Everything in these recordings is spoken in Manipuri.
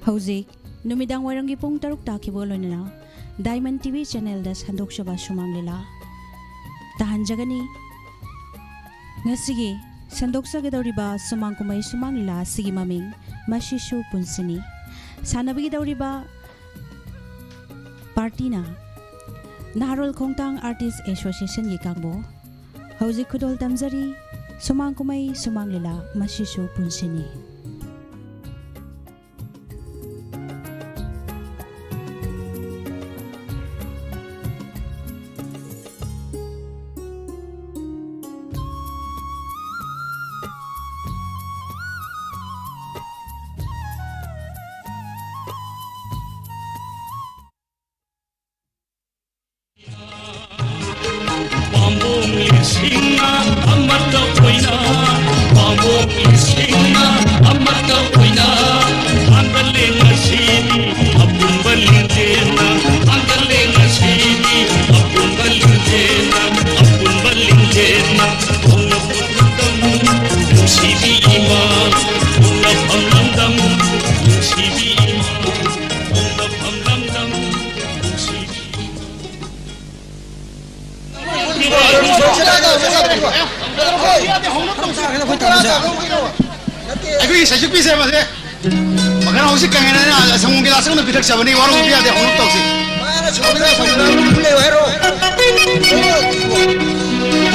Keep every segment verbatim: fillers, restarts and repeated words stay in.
ꯍꯧꯖꯤꯛ ꯅꯨꯃꯤꯗꯥꯡ ꯋꯥꯏꯔꯝꯒꯤ ꯄꯨꯡ ꯇꯔꯨꯛ ꯇꯥꯈꯤꯕꯒ ꯂꯣꯏꯅꯅ Diamond T V channelꯗ ꯁꯟꯗꯣꯛꯆꯕ ꯁꯨꯃꯥꯡ ꯂꯤꯂꯥ ꯇꯥꯍꯟꯖꯒꯅꯤ꯫ ꯉꯁꯤꯒꯤ ꯁꯟꯗꯣꯛꯆꯒꯗꯧꯔꯤꯕ ꯁꯨꯃꯥꯡ ꯀꯨꯝꯍꯩ ꯁꯨꯃꯥꯡ ꯂꯤꯂꯥ ꯑꯁꯤꯒꯤ ꯃꯃꯤꯡ ꯃꯁꯤꯁꯨ ꯄꯨꯟꯁꯤꯅꯤ꯫ ꯁꯥꯟꯅꯕꯤꯒꯗꯧꯔꯤꯕ ꯄꯥꯔꯇꯤꯅ ꯅꯍꯥꯔꯣꯜ ꯈꯣꯡꯊꯥꯡ Artist Associationꯒꯤ ꯀꯥꯡꯕꯨ꯫ ꯍꯧꯖꯤꯛ ꯈꯨꯗꯣꯜ ꯇꯝꯖꯔꯤ ꯁꯨꯃꯥꯡ ꯀꯨꯝꯍꯩ ꯁꯨꯃꯥꯡ ꯂꯤꯂꯥ ꯃꯁꯤꯁꯨ ꯄꯨꯟꯁꯤꯅꯤ꯫ ꯄꯥꯝꯕꯣꯝ ꯂꯤꯁꯤꯡꯅ ꯑꯃꯠꯇ ꯑꯣꯏꯅ, ꯄꯥꯝꯕꯣꯝ ꯂꯤꯁꯤꯡꯅ ꯑꯃꯠꯇ ꯑꯣꯏꯅ, ꯊꯥꯡꯒꯠꯂꯦ ꯉꯁꯤꯗꯤ ꯑꯄꯨꯟꯕ ꯂꯤꯡꯖꯦꯜꯅ, ꯊꯥꯡꯒꯠꯂꯦ ꯉꯁꯤꯗꯤ ꯑꯄꯨꯟꯕ ꯂꯤꯡꯖꯦꯜꯅ, ꯑꯄꯨꯟꯕ ꯂꯤꯡꯖꯦꯜꯅ, ꯍꯣꯡꯂꯛꯄ ꯂꯝꯗꯝ, ꯅꯨꯡꯁꯤꯕꯤ ꯏꯃꯥ, ꯍꯣꯡꯂꯛꯐꯝ ꯂꯝꯗꯝ, ꯅꯨꯡꯁꯤꯕꯤ ꯏꯃꯥ, ꯍꯣꯡꯂꯛꯐꯝ ꯂꯝꯗꯝ, ꯅꯨꯡꯁꯤꯕꯤ ꯑꯩꯈꯣꯏꯒꯤ ꯁꯩꯁꯛꯄꯤꯁꯦ ꯃꯁꯦ ꯃꯈꯜ ꯍꯧꯖꯤꯛ ꯀꯪꯉꯦꯅ ꯑꯩꯅ ꯁꯪꯒꯣꯝꯒꯤ ꯒꯤꯂꯥꯁ ꯑꯃ ꯄꯤꯊꯛꯆꯕꯅꯤ, ꯋꯥꯔꯧꯕ ꯌꯥꯗꯦ, ꯍꯧꯅ ꯇꯧꯁꯤ꯫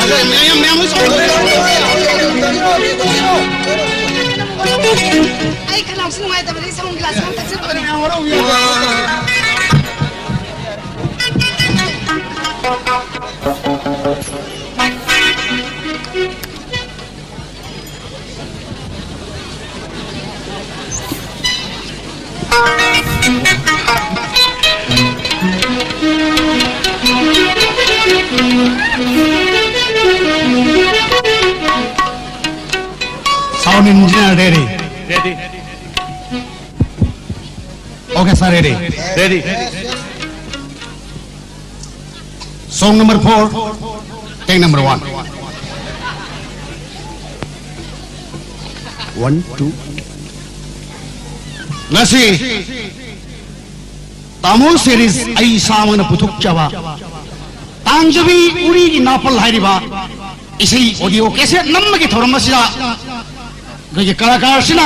ꯃꯌꯥꯝ, ꯃꯌꯥꯝ, ꯃꯌꯥꯝ ꯂꯣꯏ ꯆꯥꯎꯈꯠꯂꯦ꯫ ꯑꯩ ꯈꯅꯥꯎꯁꯤ ꯅꯨꯡꯉꯥꯏꯇꯕꯅꯤ, ꯁꯪꯒꯣꯝ ꯒꯤꯂꯥꯁ ꯑꯃ ꯊꯛꯆꯕꯅꯤ꯫ Sound engineer ready. Ready. Okay, sir, ready. Ready. Song number four, take number one. One, two. ꯉꯁꯤ ꯇꯥꯃꯣ ꯁꯦꯔꯤꯁ ꯑꯩ ꯏꯁꯥꯃꯛꯅ ꯄꯨꯊꯣꯛꯆꯕ ꯇꯥꯡꯖꯕꯤ ꯎꯔꯤꯒꯤ ꯅꯥꯄꯜ ꯍꯥꯏꯔꯤꯕ ꯏꯁꯩ ꯑꯣꯗꯤꯑꯣ ꯀꯦꯁꯦꯠ ꯅꯝꯕꯒꯤ ꯊꯧꯔꯝ ꯑꯁꯤꯗ ꯑꯩꯈꯣꯏꯒꯤ ꯀꯂꯥꯀꯥꯔꯁꯤꯅ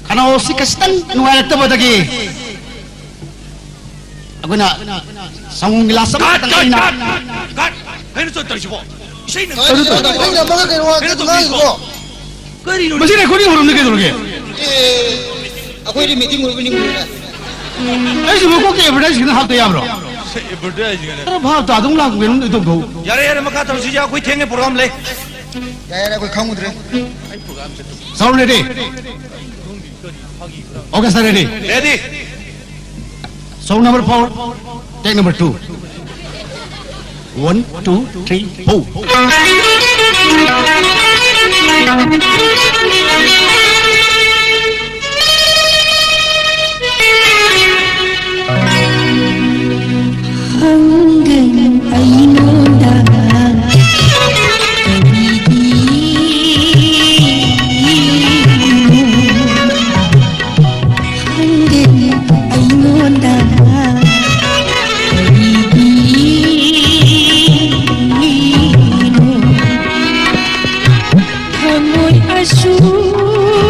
ꯈꯅꯥꯎꯁꯤ ꯈꯤꯇꯪ ꯅꯨꯡꯉꯥꯏꯔꯛꯇꯕꯗꯒꯤ ꯑꯩꯈꯣꯏꯅ ꯁꯪꯒꯣꯝ ꯒꯤꯂꯥꯁ ꯑꯃꯈꯛꯇꯪ ꯑꯩꯅ ꯀꯩꯅꯣ ꯆꯠꯇꯧꯔꯤꯁꯤꯕꯣ? ꯏꯁꯩ ꯅꯪ ꯀꯩꯅꯣ ꯇꯧ- ꯅꯪ ꯅꯝꯃꯒ ꯀꯩꯅꯣ ꯀꯩꯅꯣ ꯇꯧ- ꯇꯧꯔꯤꯁꯤꯕꯣ? ꯀꯔꯤꯅꯣ? ꯃꯁꯤ ꯔꯦꯀꯣꯔꯗꯤꯡ ꯍꯧꯔꯝꯅꯤ ꯀꯩꯗꯧꯔꯒꯦ? ꯑꯦ, ꯑꯩꯈꯣꯏꯗꯤ ꯃꯤꯇꯤꯡ ꯑꯣꯏꯕ ꯅꯤꯡꯉꯨꯔꯦ꯫ ꯑꯩꯁꯨ ꯃꯀꯣꯛꯇ ꯑꯦꯗꯚꯔꯇꯥꯏꯁ ꯈꯤꯇꯪ ꯍꯥꯞꯇ ꯌꯥꯕ꯭ꯔꯣ? ꯑꯦꯗꯚꯔꯇꯥꯏꯁ ꯀꯥꯏꯅ꯫ ꯈꯔ ꯚꯥꯞ ꯇꯥꯗꯧ ꯂꯥꯛꯄ ꯀꯩꯅꯣꯝ ꯇꯧꯊꯣꯛꯎ꯫ ꯌꯥꯔꯦ, ꯌꯥꯔꯦ, ꯃꯈꯥ ꯇꯧꯔꯁꯤ, ꯑꯩꯈꯣꯏ ꯊꯦꯡꯉꯦ, ꯄ꯭ꯔꯣꯒ꯭ꯔꯥꯝ ꯂꯩ꯫ ꯌꯥꯔꯦ, ꯌꯥꯔꯦ, ꯑꯩꯈꯣꯏ ꯈꯪꯉꯨꯗ꯭ꯔꯦ꯫ Sound ready? Okay, sir, ready. Ready. Song number four, take number two. One, two, three, four. ꯍꯪꯒꯅꯨ ꯑꯩꯉꯣꯟꯗ ꯀꯔꯤꯒꯤꯅꯣ? ꯍꯪꯒꯅꯨ ꯑꯩꯉꯣꯟꯗ ꯀꯔꯤꯒꯤꯅꯣ? ꯊꯃꯣꯏ ꯑꯁꯨꯛ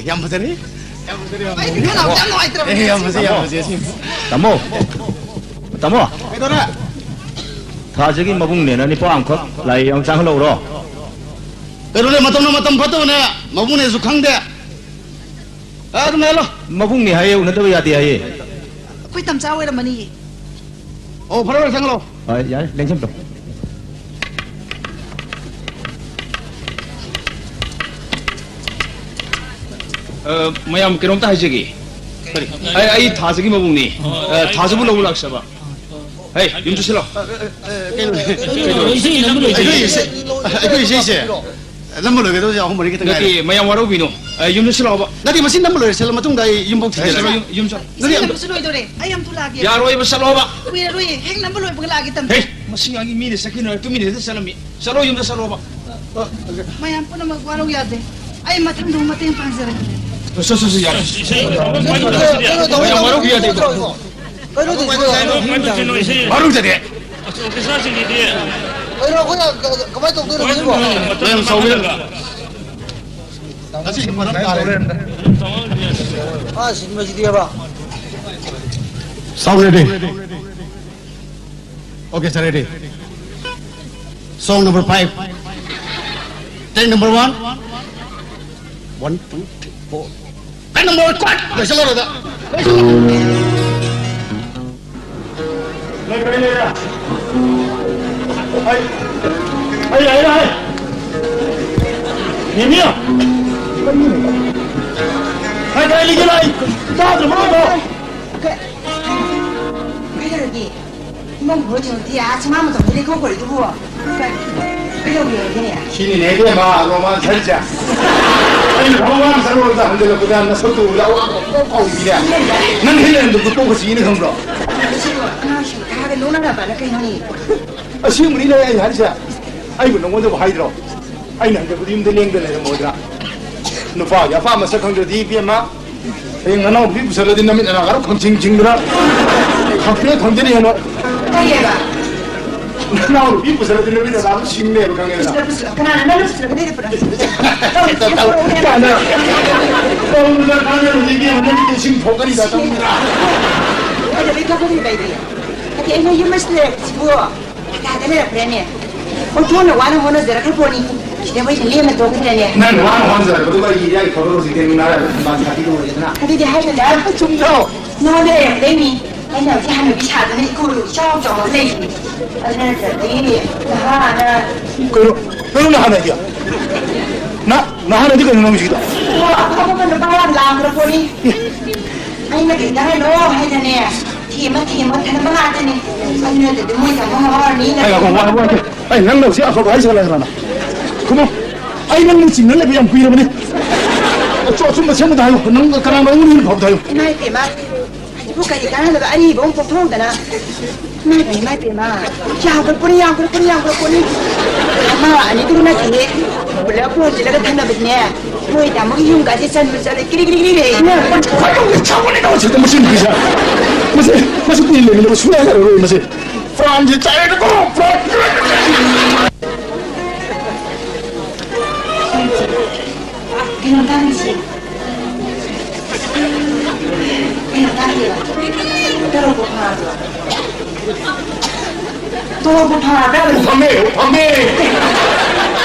ꯌꯥꯝ ꯐꯖꯔꯤ꯫ ꯌꯥꯝ ꯐꯖꯔꯤ, ꯌꯥꯝ ꯐꯖꯔꯤ꯫ ꯑꯩ ꯈꯅꯥꯎ ꯌꯥꯝ ꯅꯨꯡꯉꯥꯏꯇ꯭ꯔꯕꯅꯦ꯫ ꯑꯦ, ꯌꯥꯝ ꯐꯖꯩ, ꯌꯥꯝ ꯐꯖꯩ, ꯑꯁꯦꯡꯕ꯫ ꯇꯥꯃꯣ, ꯇꯥꯃꯣ꯫ ꯀꯩꯗꯧꯔꯦ? ꯊꯥꯁꯤꯒꯤ ꯃꯕꯨꯡꯅꯦꯅ ꯅꯤꯄꯥ ꯑꯃꯈꯛ ꯂꯥꯏ ꯌꯥꯝ ꯆꯥꯍꯜꯂꯛꯎꯔꯣ? ꯀꯩꯅꯣꯅꯦ, ꯃꯇꯝꯅ ꯃꯇꯝ ꯐꯠꯇꯕꯅꯦ, ꯃꯕꯨꯡꯅꯦꯁꯨ ꯈꯪꯗꯦ꯫ ꯑ, ꯑꯗꯨꯝ ꯂꯩꯍꯜꯂꯣ꯫ ꯃꯕꯨꯡꯅꯦ ꯍꯥꯏꯌꯦ, ꯎꯅꯗꯕ ꯌꯥꯗꯦ ꯍꯥꯏꯌꯦ꯫ ꯑꯩꯈꯣꯏ ꯇꯝꯆꯥ ꯑꯣꯏꯔꯝꯃꯅꯤꯌꯦ꯫ ꯑꯣ, ꯐꯔꯦ, ꯐꯔꯦ, ꯆꯪꯍꯜꯂꯣ꯫ ꯍꯣꯏ, ꯌꯥꯔꯦ, ꯂꯦꯡꯁꯤꯟꯕꯤꯔꯣ꯫ ꯑ, ꯃꯌꯥꯝ ꯀꯩꯅꯣꯝꯇ ꯍꯥꯏꯖꯒꯦ꯫ ꯀꯔꯤ? ꯑꯩ, ꯑꯩ ꯊꯥꯖꯒꯤ ꯃꯕꯨꯡꯅꯤ꯫ ꯑ, ꯊꯥꯖꯕꯨ ꯂꯧꯕ ꯂꯥꯛꯆꯕ꯫ ꯍꯦ, ꯌꯨꯝ ꯆꯠꯁꯤꯜꯂꯣ꯫ ꯑ, ꯑ, ꯑ, ꯀꯩꯅꯣ? ꯀꯩꯅꯣ? ꯏꯁꯩ ꯅꯝꯕ ꯂꯣꯏꯗ꯭ꯔꯤ꯫ ꯑꯩꯈꯣꯏ ꯏꯁꯩ, ꯑꯩꯈꯣꯏ ꯏꯁꯩꯁꯦ ꯅꯝꯕ ꯂꯣꯏꯒꯗꯕꯁꯦ ꯑꯍꯨꯝ ꯃꯔꯤ ꯈꯤꯇꯪ ꯅꯠꯇꯦ, ꯉꯥꯏꯔꯦ꯫ ꯃꯌꯥꯝ ꯋꯥꯔꯧꯕꯤꯅꯣ꯫ ꯑ, ꯌꯨꯝ ꯆꯠꯁꯤꯜꯂꯣ ꯍꯥꯏꯕ꯫ ꯅꯠꯇꯦ, ꯃꯁꯤ ꯅꯝꯕ ꯂꯣꯏꯔ ꯆꯠꯂ ꯃꯇꯨꯡꯗ ꯑꯩ ꯌꯨꯝꯐꯥꯎ ꯊꯤꯟꯖꯔꯒꯦ꯫ ꯌꯨꯝ, ꯌꯨꯝ ꯆꯠ-, ꯅꯠꯇꯦ, ꯏꯁꯩ ꯅꯝꯕꯁꯨ ꯂꯣꯏꯗꯣꯔꯦ꯫ ꯑꯩ ꯑꯝꯇ ꯂꯥꯛꯑꯒꯦ꯫ ꯌꯥꯔꯣꯏꯕ, ꯆꯠꯂꯣꯕ꯫ ꯀꯨꯏꯔꯔꯣꯏꯌꯦ, ꯍꯦꯛ ꯅꯝꯕ ꯂꯣꯏꯕꯒ ꯂꯥꯛꯑꯒꯦ, ꯇꯝꯆꯥ꯫ ꯍꯦ, ꯃꯁꯤ ꯑꯉꯥꯡꯒꯤ ꯃꯤꯅ ꯆꯠꯈꯤꯅ ꯇꯨꯃꯤꯟꯅ ꯍꯦꯛꯇ ꯆꯠꯂꯝꯃꯤ꯫ ꯆꯠꯂꯣ, ꯌꯨꯝꯗ ꯆꯠꯂꯣꯕ꯫ ꯃꯌꯥꯝ ꯄꯨꯝꯅꯃꯛ ꯋꯥꯔꯧ ꯌꯥꯗꯦ꯫ ꯑꯩ ꯃꯊꯪꯗ ꯑꯃꯨꯛ ꯃꯇꯦꯡ ꯄꯥꯡꯖꯔꯛꯀꯦ꯫ ꯆꯠ, ꯆꯠ, ꯆꯠ, ꯌꯥꯔꯦ꯫ ꯏꯁꯩ ꯀꯩꯅꯣ ꯇꯧꯋꯦ, ꯃꯌꯥꯝ ꯇꯧꯋꯦ, ꯋꯥꯔꯧ ꯇꯧꯋꯦ, ꯌꯥꯗꯦ꯫ ꯇꯧꯋꯦ, ꯇꯧꯋꯦ꯫ ꯀꯩꯅꯣ ꯇꯧꯁꯤꯔꯣ? ꯀꯩꯅꯣ ꯇꯧꯁꯤꯔꯣ? ꯏꯁꯩ ꯋꯥꯔꯧ ꯌꯥꯗꯦ꯫ ꯑꯣꯔꯀꯦꯁꯇ꯭ꯔꯥꯁꯤꯡꯒꯤꯗꯤ ꯀꯩꯅꯣ ꯑꯩꯈꯣꯏꯅ ꯀ-, ꯀꯃꯥꯏꯅ ꯇꯧꯗꯣꯏꯅꯣ ꯀꯃꯥꯏꯅ ꯁꯤꯕꯣ? ꯇꯧꯗꯣꯏꯅꯣ? ꯃꯇꯝ ꯃꯌꯥꯝ ꯆꯥꯎꯕꯤꯔꯦ꯫ ꯃꯇꯝ ꯉꯁꯤ ꯃꯔꯝ ꯇꯥꯔꯦ꯫ ꯑꯥ, ꯁꯤꯟꯕꯁꯤꯗꯤꯕ꯫ Sound ready. Okay, sir, ready. Song number five. Take number one. One, two, three, four. Take number one, cut. ꯂꯣꯏꯁꯤꯜꯂꯣ ꯑꯗ꯫ ꯂꯩ, ꯂꯩ, ꯂꯩ꯫ ꯑꯩ, ꯑꯩ, ꯑꯩ, ꯑꯩ꯫ ꯅꯦꯅꯦ꯫ ꯀꯥꯏ, ꯀꯥꯏ ꯂꯩꯒꯦ ꯂꯥꯏ? ꯇꯥꯗ꯭ꯔꯕꯣ ꯅꯪꯕꯣ? ꯀꯩꯗꯧꯔꯒꯦ? ꯏꯃꯧ ꯍꯣꯏ ꯊꯤꯔꯨꯗꯤ ꯑꯥ ꯁꯨꯃꯥꯡ ꯃꯇꯣꯟꯗ ꯂꯦꯛꯍꯧꯈ꯭ꯔꯤꯗꯨꯕꯨ ꯀꯩ-, ꯀꯩꯗꯧꯕꯤꯔꯒꯦꯅꯦ? ꯁꯤꯅꯤꯅꯦ ꯏꯕꯦꯝꯃ, ꯅꯣꯡꯃ ꯁꯔꯤꯁꯦ꯫ ꯑꯩꯅ ꯊꯕꯛ ꯋꯥꯅ ꯆꯠꯂꯨꯔꯒ ꯍꯟꯖꯤꯜꯂꯛꯄꯗ ꯅꯁꯛꯇꯨ ꯎꯕꯗ ꯑꯋꯥꯕ ꯄꯣꯛ ꯀꯥꯎꯏꯅꯦ꯫ ꯅꯪ ꯍꯦꯛ ꯂꯩꯔꯝꯗꯕꯗꯣ ꯇꯣꯛꯈ꯭ꯔꯁꯤꯅꯦ ꯈꯪꯕ꯭ꯔꯣ? ꯁꯤꯕꯨ ꯑꯉꯥꯡꯁꯤꯡ ꯊꯥꯔꯒ ꯅꯣꯛꯅꯅꯕꯅ ꯀꯩꯅꯣꯅꯦ? ꯑꯁꯦꯡꯕꯅꯤꯅꯦ ꯑꯩ ꯍꯥꯏꯔꯤꯁꯦ꯫ ꯑꯩꯕꯨ ꯅꯉꯣꯟꯗꯕꯨ ꯍꯥꯏꯗ꯭ꯔꯣ? ꯑꯩꯅ ꯍꯟꯗꯛꯄꯨꯗꯤ ꯌꯨꯝꯗ ꯂꯦꯡꯗ ꯂꯩꯔꯝꯃꯣꯏꯗ꯭ꯔꯥ? ꯅꯨꯄꯥꯒꯤ ꯑꯄꯥꯝꯕ ꯁꯛ ꯈꯪꯗ꯭ꯔꯗꯤ ꯏꯕꯦꯝꯃ, ꯍꯌꯦꯡ ꯅꯅꯥꯎꯄꯤ ꯄꯨꯁꯜꯂꯗꯤ ꯅꯃꯤꯠ ꯅꯅꯥ ꯈꯔ ꯈꯪꯁꯤꯡ ꯁꯤꯡꯗꯅ ꯈꯪꯄ꯭ꯔꯦꯛ ꯈꯪꯖꯅꯤ ꯍꯥꯏꯅ꯫ ꯀꯔꯤꯑꯕ? ꯅꯅꯥꯎ ꯅꯨꯄꯤ ꯄꯨꯁꯜꯂꯗꯤ ꯅꯨꯄꯤ ꯅꯆꯥꯗꯣ ꯁꯤꯡꯅꯦꯕ, ꯈꯪꯉꯦꯗꯅ꯫ ꯄꯨꯁꯜꯂꯛꯑꯣ, ꯄꯨꯁꯜꯂꯛꯑꯣ꯫ ꯀꯅꯥꯅ ꯅꯪꯅ ꯄꯨꯁꯜꯂꯛꯀꯗꯣꯏꯗꯤ ꯄꯨꯔꯛꯑꯣ꯫ ꯇꯧꯗꯅ ꯈꯪꯉꯦ ꯍꯧꯖꯤꯛ ꯏꯕꯦꯝꯃ, ꯅꯪꯒꯤ ꯇꯦꯟꯁꯤꯟ ꯊꯣꯛꯀꯅꯤꯗ, ꯇꯧꯗꯅ꯫ ꯀꯩꯗꯧꯕꯩ ꯊꯣꯛꯀꯗꯣꯏꯕ ꯑꯩꯗꯤ? ꯍꯥꯏꯗꯤ ꯑꯩꯅ ꯌꯨꯝ ꯑꯁꯤꯗ ꯂꯩꯔꯛꯄꯁꯤꯕꯨ ꯀꯅꯥꯗ ꯂꯩꯔꯛꯄ꯭ꯔꯅꯦ? ꯑꯣꯟꯊꯣꯛꯅ ꯋꯥꯅ ꯍꯣꯠꯅꯖꯔꯛꯈ꯭ꯔ ꯄꯣꯠꯅꯤ꯫ ꯁꯤꯗ ꯃꯣꯏꯁꯦ ꯂꯦꯝꯅ ꯇꯣꯛꯈꯤꯗ꯭ꯔꯅꯦ? ꯅꯪ ꯋꯥꯅ ꯍꯣꯠꯅꯖꯔꯛꯄꯗꯨꯒ ꯑꯩꯒꯤ ꯏꯔꯥꯏ ꯐꯕ ꯍꯧꯖꯤꯛꯇꯤ ꯅꯨꯡꯅꯥꯏꯔ ꯈꯨꯃꯥꯡ ꯊꯥꯕꯤꯕ ꯑꯣꯏꯔꯦꯗꯅ꯫ ꯑꯗꯨꯗꯤ ꯍꯥꯏꯅꯨꯗ꯫ ꯆꯨꯝꯗ꯭ꯔꯣ? ꯅꯉꯣꯟꯗ ꯂꯩꯔꯛꯄꯗꯩꯅꯤ꯫ ꯑꯩꯅ ꯍꯧꯖꯤꯛ ꯍꯅꯨꯕꯤ ꯁꯥꯗꯅ ꯏꯀꯨ ꯏꯆꯥꯎ ꯆꯥꯎꯅ ꯂꯩꯔꯤꯅꯤ꯫ ꯑꯗꯨ ꯅꯠꯇ꯭ꯔꯗꯤ ꯅꯍꯥꯅ ꯀꯩꯅꯣ? ꯀꯩꯅꯣ ꯅꯍꯥꯟ ꯍꯥꯏꯗꯤ? ꯅ-, ꯅꯍꯥꯟ ꯍꯥꯏꯗꯤ ꯀꯩꯅꯣ ꯅꯪ ꯍꯧꯖꯤꯛꯀꯤꯗꯣ? ꯑꯣ, ꯑꯐꯕ ꯅꯨꯄꯥ ꯌꯥꯝ ꯂꯥꯛꯈ꯭ꯔ ꯄꯣꯠꯅꯤ꯫ ꯑꯩꯅ ꯀꯩꯗ ꯍꯥꯏꯅꯣ ꯍꯥꯏꯗꯅꯦ, ꯊꯦꯝꯃ ꯊꯦꯝꯃ ꯊꯅꯕ ꯉꯥꯛꯇꯅꯤ꯫ ꯑꯗꯨ ꯅꯠꯇ꯭ꯔꯗꯤ ꯃꯣꯏ ꯇꯥꯃꯣ ꯃꯋꯥꯔꯅꯤ꯫ ꯑꯩ ꯉꯥꯏꯈꯣ, ꯉꯥꯏꯈꯣ, ꯉꯥꯏꯈꯣ꯫ ꯑꯩ ꯅꯪꯅ ꯍꯧꯖꯤꯛ ꯑꯐꯕ ꯍꯥꯏꯁꯤꯔ ꯍꯥꯏꯔꯅ? ꯈꯨꯝꯃꯣ꯫ ꯑꯩ ꯅꯪꯅ ꯆꯤꯡꯅ ꯂꯩꯕ ꯌꯥꯝ ꯀꯨꯏꯔꯕꯅꯤ꯫ ꯑꯆꯨ-, ꯑꯆꯨꯝꯕ ꯁꯦꯝꯕꯗ ꯍꯥꯏꯌꯨ꯫ ꯅꯪ ꯀꯅꯥꯅꯣ ꯑꯩꯉꯣꯟꯗ ꯍꯦꯟꯅ ꯐꯕꯗ ꯍꯥꯏꯌꯨ꯫ ꯏꯃꯥ ꯏꯄꯦꯝꯃ, ꯍꯧꯖꯤꯛꯄꯨ ꯀꯔꯤ ꯀꯥꯟꯅꯗꯕ ꯑꯔꯤꯕ ꯑꯃ ꯄꯣꯛꯊꯣꯛꯇꯅ꯫ ꯏꯃꯥ ꯏꯄꯦꯝꯃ, ꯏꯃꯥ ꯏꯄꯦꯝꯃ꯫ ꯌꯥꯝꯈ꯭ꯔꯄꯣꯠꯅꯤ, ꯌꯥꯝꯈ꯭ꯔꯄꯣꯠꯅꯤ, ꯌꯥꯝꯈ꯭ꯔꯄꯣꯠꯅꯤ꯫ ꯑꯃ ꯑꯅꯤꯗꯨ ꯅꯠꯇꯦꯍꯦ꯫ ꯄꯨꯂꯞ ꯄꯨꯟꯁꯤꯜꯂꯒ ꯊꯝꯅꯕꯗꯤꯅꯦ꯫ ꯃꯣꯏ ꯇꯥꯃꯣꯒꯤ ꯌꯨꯝ ꯀꯥꯁꯦ ꯆꯟꯕ ꯆꯠꯂꯦ꯫ ꯀꯤꯔꯤ ꯀꯤꯔꯤ ꯀꯤꯔꯤ ꯂꯩ꯫ ꯈꯣꯏꯗꯧꯁꯦ ꯁꯥꯎꯒꯠꯂꯦ ꯇꯧꯕꯁꯤꯗ ꯃꯁꯤ ꯅꯨꯄꯤꯁꯦ꯫ ꯃꯁꯤ, ꯃꯁꯤ ꯀꯨꯏꯅ ꯂꯩꯃꯤꯟꯅꯕ ꯁꯨꯡꯌꯥ ꯌꯥꯔꯔꯣꯏ ꯃꯁꯤ꯫ ꯄ꯭ꯔꯥꯟꯁꯦ ꯆꯥꯏꯔꯦꯗꯀꯣ, ꯄ꯭ꯔꯥꯟ꯫ ꯀꯩꯅꯣꯝꯇ ꯍꯪꯁꯤ꯫ ꯀꯩꯅꯣꯝꯇ ꯍꯪꯒꯦꯕ꯫ ꯇꯣꯂꯣꯞꯄꯨ ꯐꯪꯉꯕ꯭ꯔꯣ? ꯇꯣꯂꯣꯞꯄꯨ ꯐꯪꯉꯕ꯭ꯔꯥ? ꯐꯪꯉꯦ, ꯐꯪꯉꯦ꯫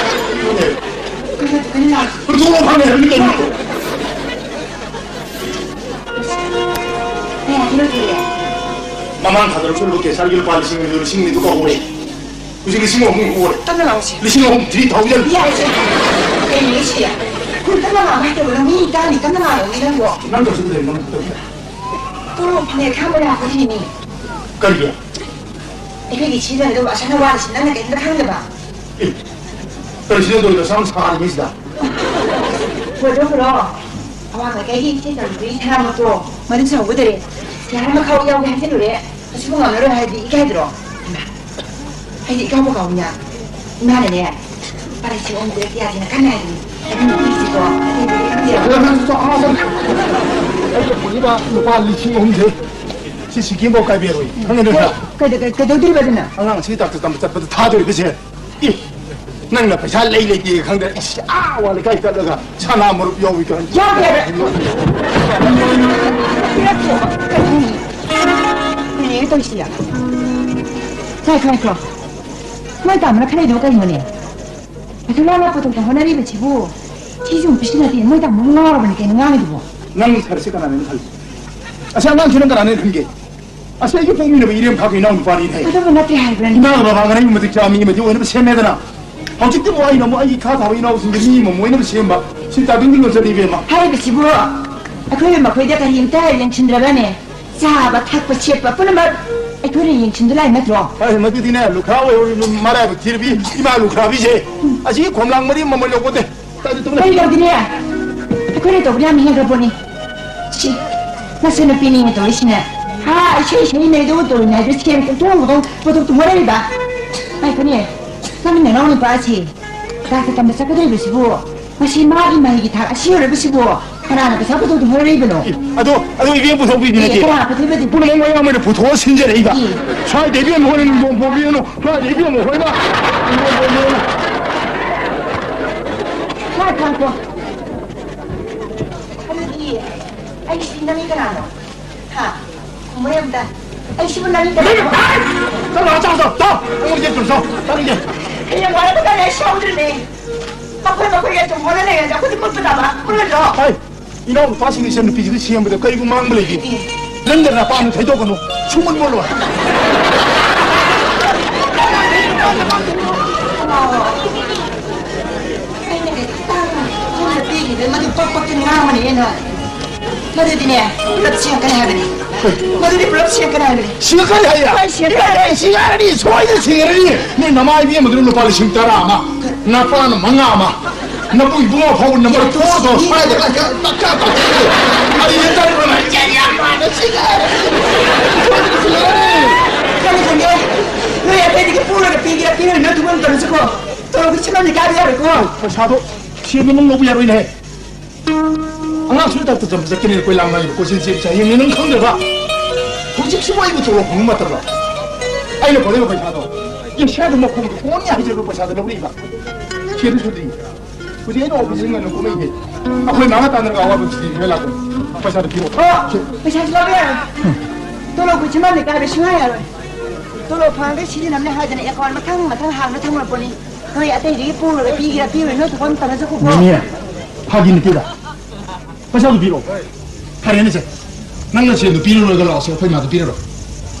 ꯀꯩꯅꯣ, ꯀꯩꯅꯣ ꯂꯥꯛ- ꯇꯣꯂꯣꯞ ꯐꯪꯉꯦ ꯍꯥꯏꯕꯅꯤ ꯀꯩꯅꯣ꯫ ꯀꯌꯥ ꯄꯤꯔꯛꯀꯦ? ꯃꯃꯥꯡ ꯊꯥꯗ ꯂꯧꯁꯤꯜꯂꯨꯕ ꯀꯦꯁꯥꯔꯒꯤ ꯂꯨꯄꯥ ꯂꯤꯁꯤꯡ ꯑꯅꯤ, ꯂꯤꯁꯤꯡ ꯑꯅꯤꯗꯨ ꯀꯥꯎꯍꯧꯔꯦ꯫ ꯍꯧꯖꯤꯛ ꯂꯤꯁꯤꯡ ꯑꯍꯨꯝ ꯑꯣꯏꯔꯦ꯫ ꯀꯟꯅ ꯂꯥꯎꯁꯤ꯫ ꯂꯤꯁꯤꯡ ꯑꯍꯨꯝ, three thousand꯫ ꯌꯥꯔꯦꯁꯦ꯫ ꯀꯩꯅꯣ ꯁꯤ? ꯀꯟꯅ ꯂꯥꯎ ꯍꯥꯏꯗꯕ꯭ꯔꯣ? ꯃꯤ ꯇꯥꯅꯤ, ꯀꯟꯅ ꯂꯥꯎ ꯅꯪꯕꯣ꯫ ꯅꯪ ꯀꯩꯁꯨ ꯂꯩ, ꯅꯪ ꯀꯩꯁꯨ ꯂꯩ꯫ ꯇꯣꯂꯣꯞꯅꯦ ꯈꯪꯕ ꯌꯥꯕ ꯍꯤꯅꯤ꯫ ꯀꯔꯤꯒꯤ? ꯑꯩꯈꯣꯏꯒꯤ ꯁꯤꯖꯤꯟꯅꯒꯗꯧꯕ ꯑꯁꯥꯅ ꯋꯥꯔꯤꯁꯤ ꯅꯪꯅ ꯀꯔꯤꯝꯇ ꯈꯪꯗꯕ? ꯑꯦ, ꯀꯔꯤ ꯁꯤꯖꯤꯟꯅꯗꯣꯏꯅꯣ? ꯁꯥꯝ ꯁꯥꯔꯤꯉꯩꯁꯤꯗ꯫ ꯍꯣꯏꯗꯣ ꯍꯨꯔꯣ꯫ ꯑꯋꯥꯡ ꯂꯩꯀꯥꯏꯒꯤ ꯏꯆꯦ ꯇꯝꯕꯤ ꯁꯅꯥꯃꯛꯇꯣ ꯃꯔꯨꯞ ꯁꯥꯍꯧꯒꯗꯔꯦ꯫ ꯌꯥꯔꯦ, ꯃꯈꯥ ꯌꯥꯎꯒꯦ ꯍꯥꯏꯖꯤꯜꯂꯨꯔꯦ꯫ ꯃꯁꯤꯕꯨ ꯉꯝꯂꯔꯣꯏ ꯍꯥꯏꯔꯗꯤ ꯏꯀꯥꯏꯗ꯭ꯔꯣ? ꯍꯩꯗꯤ ꯏꯀꯥꯎꯕꯨ ꯀꯥꯎꯏꯅ꯫ ꯏꯃꯥꯅꯅꯦ, ꯂꯨꯄꯥ ꯂꯤꯁꯤꯡ ꯑꯍꯨꯝ ꯄꯤꯔꯛꯇ ꯌꯥꯗꯦꯅ ꯀꯟꯅ ꯍꯥꯏꯕꯅꯤ꯫ ꯑꯗꯨ ꯅꯨꯄꯤꯁꯤꯀꯣ, ꯑꯇꯩꯗꯤ ꯄꯤꯔꯛꯇꯦ꯫ ꯑꯗꯣ ꯅꯪꯁꯨ ꯑꯃ ꯆꯠ-, ꯑꯩꯒ ꯄꯨꯔꯤꯕ ꯂꯨꯄꯥ ꯂꯤꯁꯤꯡ ꯑꯍꯨꯝꯁꯦ ꯁꯤ ꯁꯤꯀꯤꯝꯐꯥꯎ ꯀꯥꯏꯕꯤꯔꯣꯏ, ꯈꯪꯉꯦ ꯅꯠꯇ꯭ꯔꯥ? ꯀꯩ-, ꯀꯩꯗꯧ-, ꯀꯩ-, ꯀꯩꯗꯧꯗꯣꯔꯤꯕ ꯑꯗꯨꯅ? ꯑꯉꯥꯡꯁꯤ ꯗꯥꯛꯇꯔ ꯇꯝꯕ ꯆꯠꯄꯗ ꯊꯥꯗꯣꯔꯤꯕꯁꯦ꯫ ꯏ, ꯅꯪꯅ ꯄꯩꯁꯥ ꯂꯩ ꯂꯩꯇꯦ ꯈꯪꯗꯅ, ꯏꯁ, ꯑꯥ ꯋꯥ ꯂꯩꯀꯥꯏ ꯆꯠꯂꯒ ꯁꯅꯥ ꯃꯔꯨꯞ ꯌꯥꯎꯏ ꯀꯥꯏꯅ꯫ ꯌꯥꯎꯗꯦ ꯍꯥꯏꯕ꯫ ꯄꯤꯔꯛꯇꯦꯕ꯫ ꯀꯩꯅꯣꯅꯦ ꯇꯧꯔꯤꯁꯤꯅ? ꯉꯥꯏꯈꯣ, ꯉꯥꯏꯈꯣ꯫ ꯃꯣꯏ ꯇꯥꯃꯣꯅ ꯈꯜꯂꯤꯗꯨꯕꯨ ꯀꯩꯅꯣꯅꯦ? ꯑꯗꯨ ꯃꯥꯅ ꯄꯣꯊꯣꯛꯇ ꯍꯣꯠꯅꯔꯤꯕꯁꯤꯕꯨ ꯁꯤꯁꯨ ꯄꯤꯁꯤꯟꯅꯗꯦ꯫ ꯃꯣꯏ ꯇꯥꯃꯣ ꯉꯥꯎꯔꯕꯅꯤ ꯀꯩꯅꯣ ꯉꯥꯡꯉꯤꯗꯨꯕꯣ? ꯅꯪ ꯁꯥꯔꯁꯤ ꯀꯅꯥꯅꯦꯅ ꯈꯜꯂꯤ? ꯑꯁꯤ ꯑꯉꯥꯡꯁꯤ ꯅꯪ ꯀꯅꯥꯅꯦꯅ ꯈꯟꯒꯦ? ꯑꯁꯤ ꯑꯩꯒꯤ ꯄꯣꯛꯃꯤꯟꯅꯕ ꯏꯔꯦꯝ ꯐꯥꯒ ꯏꯅꯥꯎ ꯅꯨꯄꯥꯅꯤ ꯍꯥꯏ꯫ ꯑꯗꯨꯕꯨ ꯅꯠꯇꯦ ꯍꯥꯏꯕ꯭ꯔꯅꯦ? ꯏꯃꯥ ꯕꯕꯥ ꯉꯔꯥꯡꯒꯤ ꯃꯇꯤꯛ ꯆꯥꯕ ꯃꯤ ꯑꯃꯗꯤ ꯑꯣꯏꯅꯕ ꯁꯦꯝꯃꯦꯗꯅ꯫ ꯍꯧꯖꯤꯛꯇꯤ ꯑꯃꯨꯛ ꯑꯩꯅ ꯑꯃꯨꯛ ꯑꯩꯒꯤ ꯏꯈꯥ ꯊꯥꯕ ꯏꯅꯥꯎꯁꯤꯡꯁꯦ ꯃꯤ ꯑꯃꯃꯝ ꯑꯣꯏꯅꯕ ꯁꯦꯝꯕ꯫ ꯁꯤ ꯇꯥꯏꯕꯪꯒꯤ ꯂꯣꯟꯆꯠꯅꯤ ꯏꯕꯦꯝꯃ꯫ ꯍꯥꯏꯔꯤꯕꯁꯤꯕꯨ ꯑꯩꯈꯣꯏꯅ ꯃꯈꯣꯏꯗ ꯀꯔꯤꯝꯇ ꯌꯦꯡꯁꯤꯟꯗ꯭ꯔꯕꯅꯦ? ꯆꯥꯕ, ꯊꯛꯄ, ꯁꯦꯠꯄ ꯄꯨꯝꯅꯃꯛ ꯑꯩꯈꯣꯏꯅ ꯌꯦꯡꯁꯤꯟꯗꯨ ꯂꯥꯏ ꯅꯠꯇ꯭ꯔꯣ? ꯑꯩ ꯃꯗꯨꯗꯤꯅꯦ, ꯂꯨꯈ꯭ꯔꯥ ꯑꯣꯏꯍꯧꯔꯤꯕ ꯃꯔꯥꯏꯕꯛ ꯊꯤꯔꯕꯤ ꯏꯃꯥ ꯂꯨꯈ꯭ꯔꯥꯕꯤꯁꯦ꯫ ꯑꯁꯤꯒꯤ ꯈꯣꯝꯂꯥꯡ ꯃꯔꯤ ꯃꯃꯜ ꯌꯧꯄꯣꯠꯇꯦ꯫ ꯇꯥꯗꯤ ꯇꯧꯕ ꯂꯩ꯫ ꯀꯔꯤ ꯇꯧꯗꯤꯅꯦ? ꯑꯩꯈꯣꯏꯅ ꯇꯧꯕ ꯌꯥꯝ ꯍꯦꯟꯈ꯭ꯔ ꯄꯣꯠꯅꯤ꯫ ꯁꯤ, ꯅꯆꯟꯅꯨꯄꯤꯅꯤꯅ ꯇꯧꯔꯤꯁꯤꯅꯦ꯫ ꯍꯥ, ꯏꯁꯩ ꯏꯁꯩ ꯅꯩꯗꯧ ꯇꯧꯔꯤꯅꯦ ꯍꯥꯏꯗꯤ ꯁꯦꯟ ꯀꯣꯛꯊꯣꯛꯑꯝꯕꯗꯧ ꯄꯣꯊꯣꯛꯇꯨ ꯍꯣꯔꯛꯏꯕ꯫ ꯉꯥꯏꯈꯣꯅꯦ, ꯅꯪ ꯅꯅꯥꯎ ꯅꯨꯄꯥꯁꯤ ꯗꯥꯛꯇꯔ ꯇꯝꯕ ꯆꯠꯀꯗꯧꯔꯤꯕꯁꯤꯕꯨ ꯉꯁꯤ ꯃꯥꯒꯤ ꯃꯍꯩꯒꯤ ꯊꯥꯛ ꯑꯁꯤ ꯌꯧꯔꯕꯁꯤꯕꯨ ꯀꯅꯥꯅ ꯄꯩꯁꯥ ꯄꯨꯊꯣꯛꯇꯨ ꯍꯣꯔꯛꯏꯕꯅꯣ? ꯑꯦ, ꯑꯗꯣ, ꯑꯗꯣ ꯏꯕꯦꯝ ꯄꯨꯊꯣꯛꯄꯤꯗꯤ ꯑꯦ, ꯅꯠꯇꯦ꯫ ꯀꯅꯥ ꯄꯨꯊꯣꯛꯏꯕꯗꯤ? ꯄꯨꯝꯅꯃꯛ ꯃꯌꯥꯝ ꯑꯣꯏꯅ ꯄꯨꯊꯣꯛꯑ ꯁꯤꯟꯖꯔꯛꯏꯕ꯫ ꯑꯦ꯫ ꯁ꯭ꯋꯥꯏꯗ ꯏꯕꯦꯝ ꯍꯣꯏꯅ ꯅꯤꯡꯗꯣꯝ ꯄꯣꯕꯤꯔꯅꯨ꯫ ꯁ꯭ꯋꯥꯏꯗ ꯏꯕꯦꯝ ꯍꯣꯏꯅ ꯅꯤꯡꯗꯣꯝ ꯄꯣꯕꯤꯔꯅꯨ꯫ ꯉꯥꯏꯈꯣ, ꯉꯥꯏꯈꯣ꯫ ꯑꯗꯨꯗꯤ ꯑꯩꯁꯤ ꯅꯪꯒꯤ ꯀꯅꯥꯅꯣ? ꯍꯥ? ꯈꯨꯝꯃꯨꯅꯦ ꯑꯝꯇ꯫ ꯑꯩꯁꯤꯕꯨ ꯅꯪꯒꯤ ꯀꯅꯥꯅꯣ? ꯆꯠꯂꯣ, ꯆꯠꯂꯣ, ꯆꯠꯂꯣ, ꯆꯠꯂꯣ꯫ ꯑꯩꯉꯣꯟꯗ ꯌꯦꯠꯄꯤꯔꯨ, ꯆꯠꯂꯣ, ꯆꯠꯂꯣ, ꯌꯦꯠ꯫ ꯍꯌꯦꯡ ꯋꯥꯔꯛꯄ ꯀꯥꯟꯗ ꯑꯩ ꯁꯥꯎꯗ꯭ꯔꯤꯅꯦ꯫ ꯃꯈꯣꯏ ꯃꯈꯣꯏꯒꯤ ꯑꯗꯨꯝ ꯍꯣꯠꯅ ꯂꯩꯔꯗꯤ ꯑꯩꯈꯣꯏꯗꯤ ꯃꯨꯠꯄ ꯇꯥꯕ꯫ ꯃꯨꯠꯂꯣꯏꯗ꯭ꯔꯣ? ꯍꯥꯏ, ꯏꯅꯥꯎ ꯅꯨꯄꯥꯁꯤꯡꯒꯤ ꯏꯆꯟ ꯅꯨꯄꯤꯁꯤꯒ ꯁꯦꯝꯕꯗ ꯀꯔꯤꯕꯨ ꯃꯥꯡꯕ ꯂꯩꯒꯦ? ꯑꯦ꯫ ꯅꯪꯒ ꯅꯄꯥꯅ ꯊꯩꯗꯣꯛꯀꯅꯨ꯫ ꯁꯨꯡꯃꯨꯠ ꯃꯨꯠꯂꯣꯏ꯫ ꯑꯩꯅ ꯈꯤꯇꯪ ꯁꯣꯝꯗ ꯄꯤꯈꯤꯕ ꯃꯗꯨ ꯄꯛ ꯄꯛꯇꯤ ꯉꯥꯡꯕꯅꯤ ꯑꯩꯅ꯫ ꯃꯗꯨꯗꯤꯅꯦ, ꯄꯨꯂꯞ ꯁꯦꯝꯒꯅꯤ ꯍꯥꯏꯕꯅꯤ꯫ ꯃꯗꯨꯗꯤ ꯄꯨꯂꯞ ꯁꯦꯝꯒꯅꯤ ꯍꯥꯏꯕꯅꯤ꯫ ꯁꯤꯡꯉꯛꯀꯅꯤ ꯍꯥꯏꯌꯦ? ꯍꯣꯏ, ꯁꯤꯡꯉꯛꯀꯅꯤ꯫ ꯑꯦ, ꯁꯤꯡꯉꯛꯑꯅꯤ, ꯁꯣꯏꯗꯅ ꯁꯤꯡꯉꯛꯑꯅꯤ꯫ ꯅꯣꯏ ꯅꯃꯥ ꯏꯕꯦꯝꯃꯗꯨꯅ ꯂꯨꯄꯥ ꯂꯤꯁꯤꯡ ꯇꯔꯥ ꯑꯃ, ꯅꯄꯥꯅ ꯃꯉꯥ ꯑꯃ, ꯅꯄꯨ ꯏꯕꯨꯡꯉꯣ ꯐꯥꯎꯕ ꯅꯝꯕꯔ ꯐꯣꯔ ꯇꯣ ꯁ꯭ꯋꯥꯏꯗ ꯂꯪꯀ ꯇꯛꯀꯥ ꯇꯛꯀꯥ꯫ ꯑꯗꯨꯗ ꯇꯧꯔꯤꯕ ꯃꯌꯥꯝꯁꯦ ꯌꯥꯝ ꯃꯥꯟꯅ ꯁꯤꯡꯉꯛꯑꯅꯤ꯫ ꯁꯣꯏꯗꯅ ꯁꯤꯡꯉꯛꯑꯅꯤ꯫ ꯈꯪꯉꯦ, ꯈꯪꯉꯦ꯫ ꯅꯣꯏ ꯑꯇꯩꯗꯒꯤ ꯄꯨꯔꯒ ꯄꯤꯒꯦꯔꯥ ꯄꯤꯔꯣꯏ ꯅꯣꯏ ꯊꯣꯛꯄ ꯑꯃ ꯇꯧꯔꯁꯤꯀꯣ꯫ ꯇꯧꯔꯒ ꯁꯤꯃꯗꯤ ꯀꯥꯏꯕ ꯌꯥꯔꯣꯏꯀꯣ꯫ ꯄꯩꯁꯥꯗꯣ ꯁꯦꯟꯗꯣ ꯅꯪ ꯂꯧꯕ ꯌꯥꯔꯣꯏꯅꯦꯍꯦ꯫ ꯑꯉꯥꯡꯁꯨ ꯗꯥꯛꯇꯔ ꯇꯝꯕ ꯆꯠꯀꯅꯤ ꯀꯣꯏꯂꯥ ꯃꯥꯏꯕ ꯀꯣꯏꯆꯦꯟ ꯆꯦꯟꯕꯁꯦ ꯍꯌꯦꯡꯅꯦ ꯅꯪ ꯈꯪꯗ꯭ꯔꯕ? ꯍꯧꯖꯤꯛꯁꯤꯕꯨ ꯑꯩꯕꯨ ꯇꯣꯂꯣꯞ ꯐꯪꯕ ꯃꯇꯝꯂꯣ? ꯑꯩꯅ ꯐꯪꯉꯤꯕ ꯄꯩꯁꯥꯗꯣ, ꯌꯦꯁꯤꯌꯥꯗ ꯃꯈꯣꯡꯗ ꯍꯣꯡꯅꯤ ꯍꯥꯏꯖꯕ ꯄꯩꯁꯥꯗꯣ ꯂꯧꯔꯛꯏꯕ꯫ ꯁꯦꯜꯗꯨ ꯁꯨꯗ꯭ꯔꯤ꯫ ꯍꯧꯖꯤꯛ ꯑꯩꯅ ꯑꯣꯐꯤꯁꯇ ꯉꯟꯅ ꯀꯨꯝꯃꯛꯏꯅꯦ꯫ ꯑꯩꯈꯣꯏ ꯃꯥꯒ ꯇꯥꯟꯅꯔꯒ ꯑꯋꯥꯕ ꯊꯤꯔꯒ ꯂꯥꯛꯄꯅꯤ꯫ ꯄꯩꯁꯥꯗꯣ ꯄꯤꯔꯛꯑꯣ꯫ ꯑꯣ, ꯄꯩꯁꯥꯁꯤ ꯂꯧꯕ ꯌꯥꯔꯣꯏ꯫ ꯇꯣꯂꯣꯞ ꯄꯨꯟꯁꯤꯃꯛꯅꯤ ꯀꯥꯏꯕ ꯁꯨꯡꯌꯥ ꯌꯥꯔꯣꯏ꯫ ꯇꯣꯂꯣꯞ ꯐꯪꯉꯒ ꯁꯤꯖꯤꯟꯅꯕꯅꯦ ꯍꯥꯏꯗꯅ ꯑꯦꯀꯥꯎꯟ ꯃꯊꯪ ꯃꯊꯪ ꯍꯥꯡꯅ ꯊꯝꯈ꯭ꯔꯄꯣꯠꯅꯤ꯫ ꯅꯣꯏ ꯑꯇꯩꯗꯒꯤ ꯄꯨꯔꯒ ꯄꯤꯒꯦꯔꯥ ꯄꯤꯔꯣꯏ ꯅꯣꯏ ꯊꯣꯛꯄ ꯑꯃ ꯇꯧꯔꯁꯨ ꯈꯨꯀꯣ꯫ ꯃꯤꯃꯤ, ꯐꯥꯒꯤ ꯅꯠꯇꯦꯗ꯫ ꯄꯩꯁꯥꯗꯨ ꯄꯤꯔꯛꯑꯣ꯫ ꯐꯔꯦꯅꯦꯁꯦ꯫ ꯅꯪꯅ ꯁꯦꯜꯗꯨ ꯄꯤꯔꯔꯣꯏꯒ ꯂꯥꯛꯑꯣꯁꯦ, ꯑꯩꯈꯣꯏ ꯃꯥꯗ ꯄꯤꯔꯔꯣꯏ꯫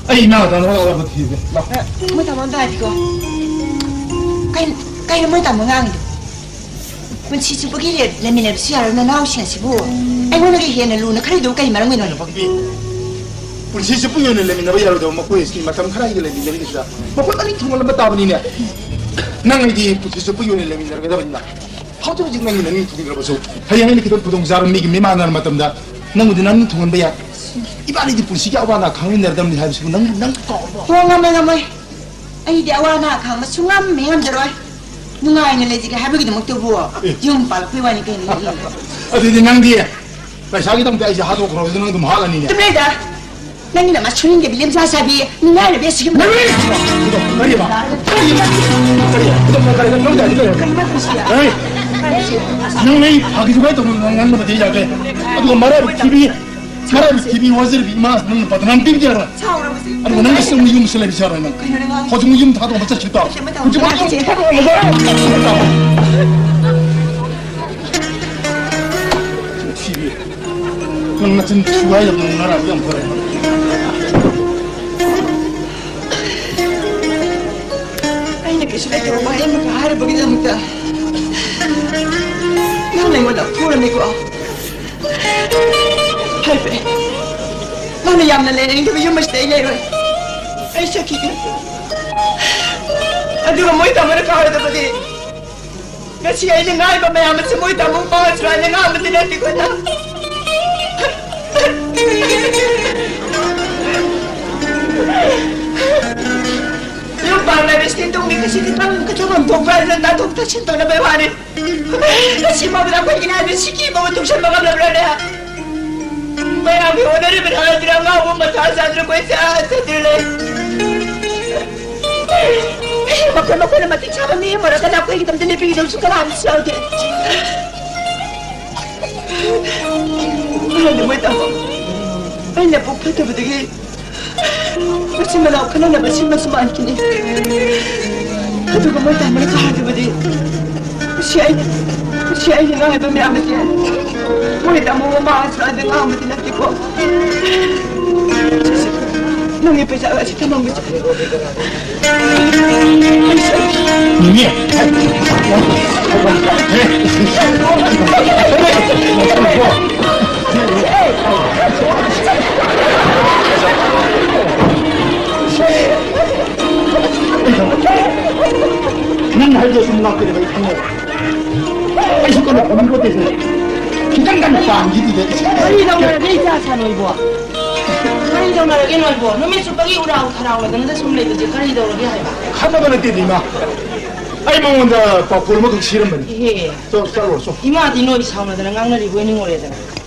ꯑꯩ ꯏꯃꯥ ꯇꯥꯟꯅꯔꯒ ꯑꯋꯥꯕ ꯊꯤꯔꯒꯦ꯫ ꯂꯥꯛꯑꯣ꯫ ꯃꯣꯏ ꯇꯥꯃꯣ ꯑꯝꯇ ꯍꯥꯏꯕꯤꯀꯣ꯫ ꯀꯩꯅꯣ, ꯀꯩꯅꯣ ꯃꯣꯏ ꯇꯥꯃꯣ ꯉꯥꯡꯉꯤꯗꯣ? ꯄꯨꯟꯁꯤ ꯆꯨꯞꯄꯒꯤ ꯂꯦ-, ꯂꯩꯃꯤꯟꯅꯕꯁꯨ ꯌꯥꯔꯣꯏ ꯅꯅꯥꯎꯁꯤꯡ ꯑꯁꯤꯕꯨ꯫ ꯑꯩꯉꯣꯟꯗꯒꯤ ꯍꯦꯟꯅ ꯂꯨꯅ ꯈꯜꯂꯤꯗꯨꯕꯨ ꯀꯩ ꯃꯔꯝꯒꯤꯅꯣ? ꯄꯨꯟꯁꯤ ꯆꯨꯞꯄꯒꯤ ꯑꯣꯏꯅ ꯂꯩꯃꯤꯟꯅꯕ ꯌꯥꯔꯣꯏꯗꯕ ꯃꯈꯣꯏ ꯑꯁꯤ ꯃꯇꯝ ꯈꯔ ꯑꯩꯒ ꯂꯩꯃꯤꯟꯅꯔꯤꯉꯩꯁꯤꯗ ꯃꯈꯣꯏ ꯑꯅꯤ ꯊꯨꯡꯍꯜꯂꯝꯕ ꯇꯥꯕꯅꯤꯅꯦ꯫ ꯅꯪ ꯑꯩꯗꯤ ꯄꯨꯟꯁꯤ ꯆꯨꯞꯄꯒꯤ ꯑꯣꯏꯅ ꯂꯩꯃꯤꯟꯅꯔꯒꯗꯕꯅꯤꯅ꯫ ꯍꯧꯖꯤꯛ ꯍꯧꯖꯤꯛ ꯅꯪꯒꯤ ꯅꯅꯤꯡ ꯊꯨꯡꯈ꯭ꯔꯕꯁꯨ ꯍꯌꯦꯡ ꯑꯩꯅ ꯈꯤꯇꯪ ꯈꯨꯗꯣꯡ ꯆꯥꯕ ꯃꯤꯒ ꯃꯤꯃꯥꯟꯅꯔ ꯃꯇꯝꯗ ꯅꯪꯕꯨꯗꯤ ꯅꯅꯤꯡ ꯊꯨꯡꯍꯟꯕ ꯌꯥꯏ꯫ ꯏꯕꯥꯅꯤꯗꯤ ꯄꯨꯟꯁꯤꯒꯤ ꯑꯋꯥ ꯑꯅꯥ ꯈꯪꯃꯤꯟꯅꯔꯗꯕꯅꯤ ꯍꯥꯏꯕꯁꯤꯕꯨ ꯅꯪ, ꯅꯪ ꯀꯥꯎꯔꯕꯣ? ꯍꯣ, ꯉꯝꯃꯣꯏ, ꯉꯝꯃꯣꯏ꯫ ꯑꯩꯗꯤ ꯑꯋꯥ ꯑꯅꯥ ꯈꯥꯡꯕ ꯁꯨꯡꯉꯝ ꯍꯦꯛ ꯉꯝꯖꯔꯣꯏ꯫ ꯅꯨꯡꯉꯥꯏꯅ ꯂꯩꯖꯒꯦ ꯍꯥꯏꯕꯒꯤꯗꯃꯛꯇꯕꯨ ꯑꯦ꯫ ꯌꯨꯝ ꯄꯥꯜꯂꯛꯄꯩ ꯋꯥꯅꯤ ꯀꯩꯅꯣ꯫ ꯑꯗꯨꯗꯤ ꯅꯪꯗꯤ ꯄꯩꯁꯥꯒꯤꯗꯃꯛꯇ ꯑꯩꯁꯦ ꯍꯥꯠꯇꯣꯛꯈ꯭ꯔꯣ ꯍꯥꯏꯗꯨꯅ ꯅꯪ ꯑꯗꯨꯝ ꯍꯥꯠꯂꯅꯤꯅꯦ꯫ ꯇꯨꯃꯤꯟ ꯂꯩꯗ꯫ ꯅꯪꯒꯤꯅ ꯃꯁꯨ ꯅꯤꯡꯗꯕꯤ ꯂꯦꯝꯖꯥ ꯁꯥꯕꯤ ꯃꯤꯅꯥꯏꯅ ꯕꯦꯁꯤꯒꯤ ꯀꯔꯤꯕ? ꯀꯔꯤꯕ? ꯀꯔꯤꯕ? ꯀꯔꯤꯕ? ꯅꯪ ꯀꯔꯤ ꯍꯥꯏ? ꯅꯪ ꯑꯩ ꯐꯥꯒꯤ ꯖꯨꯒꯥꯏ ꯇꯧꯕ ꯉꯥꯡꯅꯕꯗꯤ ꯌꯥꯗꯦ꯫ ꯑꯗꯨꯒ ꯃꯔꯥꯏꯕꯛ ꯊꯤꯕꯤ, ꯃꯔꯥꯏꯕꯛ ꯊꯤꯕꯤ ꯋꯥꯖꯔꯕꯤ ꯏꯃꯥ ꯅꯪ ꯂꯨꯄꯥ ꯇꯔꯥ ꯄꯤꯕꯗꯤ ꯌꯥꯔꯣꯏ꯫ ꯑꯗꯨꯒ ꯅꯪ ꯉꯁꯤ ꯑꯃꯨꯛ ꯌꯨꯝꯁꯨ ꯂꯩꯕꯁꯨ ꯌꯥꯔꯣꯏ ꯅꯪ꯫ ꯍꯧꯖꯤꯛ ꯑꯃꯨꯛ ꯌꯨꯝ ꯊꯥꯗꯣꯛꯑꯒ ꯆꯠꯈꯤ ꯇꯥꯕ꯫ ꯍꯧꯖꯤꯛ ꯑꯃꯨꯛ ꯌꯨꯝ ꯊꯥꯗꯣꯛꯑꯒ ꯊꯤꯕꯤ꯫ ꯅꯪ ꯅꯆꯤꯟ ꯊꯤꯕ ꯍꯥꯏꯗꯕ ꯅꯪ ꯅꯔꯥꯏꯕꯛ ꯌꯥꯝ ꯐꯔꯦ꯫ ꯑꯩꯅ ꯀꯩꯁꯨ ꯂꯩꯇꯕ ꯋꯥꯍꯩ ꯑꯃꯈꯛ ꯍꯥꯏꯔꯨꯕꯒꯤꯗꯃꯛꯇ ꯅꯪꯅ ꯑꯩꯉꯣꯟꯗ ꯐꯨꯔꯅꯤꯀꯣ? ꯍꯥꯏꯕ ꯅꯪꯅ ꯌꯥꯝꯅ ꯂꯩꯅꯤꯡꯗꯕ ꯌꯨꯝ ꯑꯁꯤꯗ ꯑꯩ ꯂꯩꯔꯣꯏ꯫ ꯑꯩ ꯆꯠꯈꯤꯒꯦ꯫ ꯑꯗꯨꯒ ꯃꯣꯏ ꯇꯥꯃꯣꯅ ꯀꯥꯎꯔꯗꯕꯗꯤ ꯉꯁꯤ ꯑꯩꯅ ꯉꯥꯏꯕ ꯃꯌꯥꯝ ꯑꯁꯤ ꯃꯣꯏ ꯇꯥꯃꯣ ꯄꯥꯡꯉꯁꯤꯔꯥ ꯍꯥꯏꯅ ꯉꯥꯡꯕꯗꯤ ꯅꯠꯇꯦꯀꯣ ꯅꯪ? ꯌꯨꯝ ꯄꯥꯟꯕ ꯍꯥꯏꯕꯁꯤꯗꯤ ꯇꯨꯡꯒꯤ ꯉꯁꯤꯗꯤ ꯅꯪ ꯀꯩꯊꯐꯝ ꯊꯣꯛꯄ ꯍꯥꯏꯗꯅ ꯇꯥꯊꯣꯛ ꯇꯥꯁꯤꯟ ꯇꯧꯅꯕꯩ ꯋꯥꯅꯤ꯫ ꯉꯁꯤ ꯐꯥꯎꯕꯗ ꯑꯩꯈꯣꯏꯒꯤꯅꯦ ꯍꯥꯏꯕ ꯁꯤꯀꯤ ꯐꯥꯎꯕ ꯇꯨꯡꯁꯟꯕ ꯉꯝꯂꯕ꯭ꯔꯥꯅꯦ? ꯃꯌꯥꯝꯒꯤ ꯍꯣꯠꯅꯔꯤꯕ ꯊꯥꯗ꯭ꯔ ꯑꯉꯥꯎꯕ ꯃꯊꯥ ꯁꯥꯗ꯭ꯔ ꯀꯣꯏꯆꯠ ꯆꯠꯇ꯭ꯔ ꯂꯩ꯫ ꯃꯈꯣꯏ ꯃꯈꯣꯏꯅ ꯃꯇꯤꯛ ꯆꯥꯕ ꯃꯤ ꯑꯃ ꯑꯣꯏꯔꯒꯅ ꯑꯩꯈꯣꯏꯒꯤꯗꯃꯛꯇ ꯂꯦꯞꯄꯤꯒꯗꯕꯁꯨ ꯀꯅꯥꯝꯇ ꯌꯥꯎꯗꯦ꯫ ꯈꯪꯗꯦ ꯃꯣꯏ ꯇꯥꯃꯣ, ꯑꯩꯅ ꯄꯨꯛ ꯐꯠꯇꯕꯗꯒꯤ ꯃꯆꯤꯟ ꯃꯅꯥꯎ ꯈꯟꯅꯅꯕ ꯁꯤꯟꯕꯁꯨ ꯃꯥꯟꯈꯤꯅꯤ꯫ ꯑꯗꯨꯒ ꯃꯣꯏ ꯇꯥꯃꯣꯅ ꯈꯪꯗꯕꯗꯤ ꯁꯤ ꯑꯩꯅ, ꯁꯤ ꯑꯩꯅ ꯉꯥꯡꯉꯤꯕ ꯃꯌꯥꯝ ꯑꯁꯦ ꯃꯣꯏ ꯇꯥꯃꯣ ꯃꯃꯥ ꯑꯁ꯭ꯋꯥꯏꯗ ꯉꯥꯡꯕꯗꯤ ꯅꯠꯇꯦꯀꯣ꯫ ꯅꯪꯒꯤ ꯄꯩꯁꯥ ꯑꯁꯤ ꯊꯝꯃꯝꯒꯦ꯫ ꯅꯦꯅꯦ꯫ ꯅꯪ ꯍꯥꯏꯗꯣ ꯁꯨꯝ ꯉꯥꯛꯇꯅꯦꯕ ꯑꯩ ꯈꯪꯉꯦꯕ꯫ ꯑꯩꯁꯨ ꯀꯩꯅꯣ ꯐꯝꯃꯤ ꯈꯣꯠꯇꯦꯁꯦ ꯈꯤꯇꯪ ꯀꯟꯅ ꯄꯥꯟꯈꯤꯗꯨꯗ꯫ ꯀꯔꯤ ꯇꯧꯅꯔꯒꯦ ꯏꯆꯥ ꯁꯥꯅꯣꯏꯕꯣ? ꯀꯔꯤ ꯇꯧꯅꯔꯒꯦ ꯅꯣꯏꯕꯣ? ꯅꯨꯃꯤꯠ ꯆꯨꯞꯄꯒꯤ ꯎꯔꯥꯎ ꯊꯔꯥꯎꯅꯗꯅꯗ ꯁꯨꯝ ꯂꯩꯕꯁꯦ ꯀꯔꯤ ꯇꯧꯔꯒꯦ ꯍꯥꯏꯕ? ꯈꯠꯅꯕ ꯅꯠꯇꯦꯗ ꯏꯃꯥ꯫ ꯑꯩ ꯃꯉꯣꯟꯗ ꯄꯥꯎꯈꯣꯜ ꯑꯃꯈꯛ ꯁꯤꯔꯝꯕꯅꯤ꯫ ꯏꯍꯦ꯫ ꯆꯣ, ꯆꯠꯂꯨꯔꯣ, ꯆꯣ꯫ ꯏꯃꯥꯗꯤ ꯅꯣꯏ ꯁꯥꯎꯅꯗꯅ ꯉꯥꯡꯅꯔꯤꯕꯣꯏ ꯅꯤꯡꯉꯨꯔꯦꯗꯅ꯫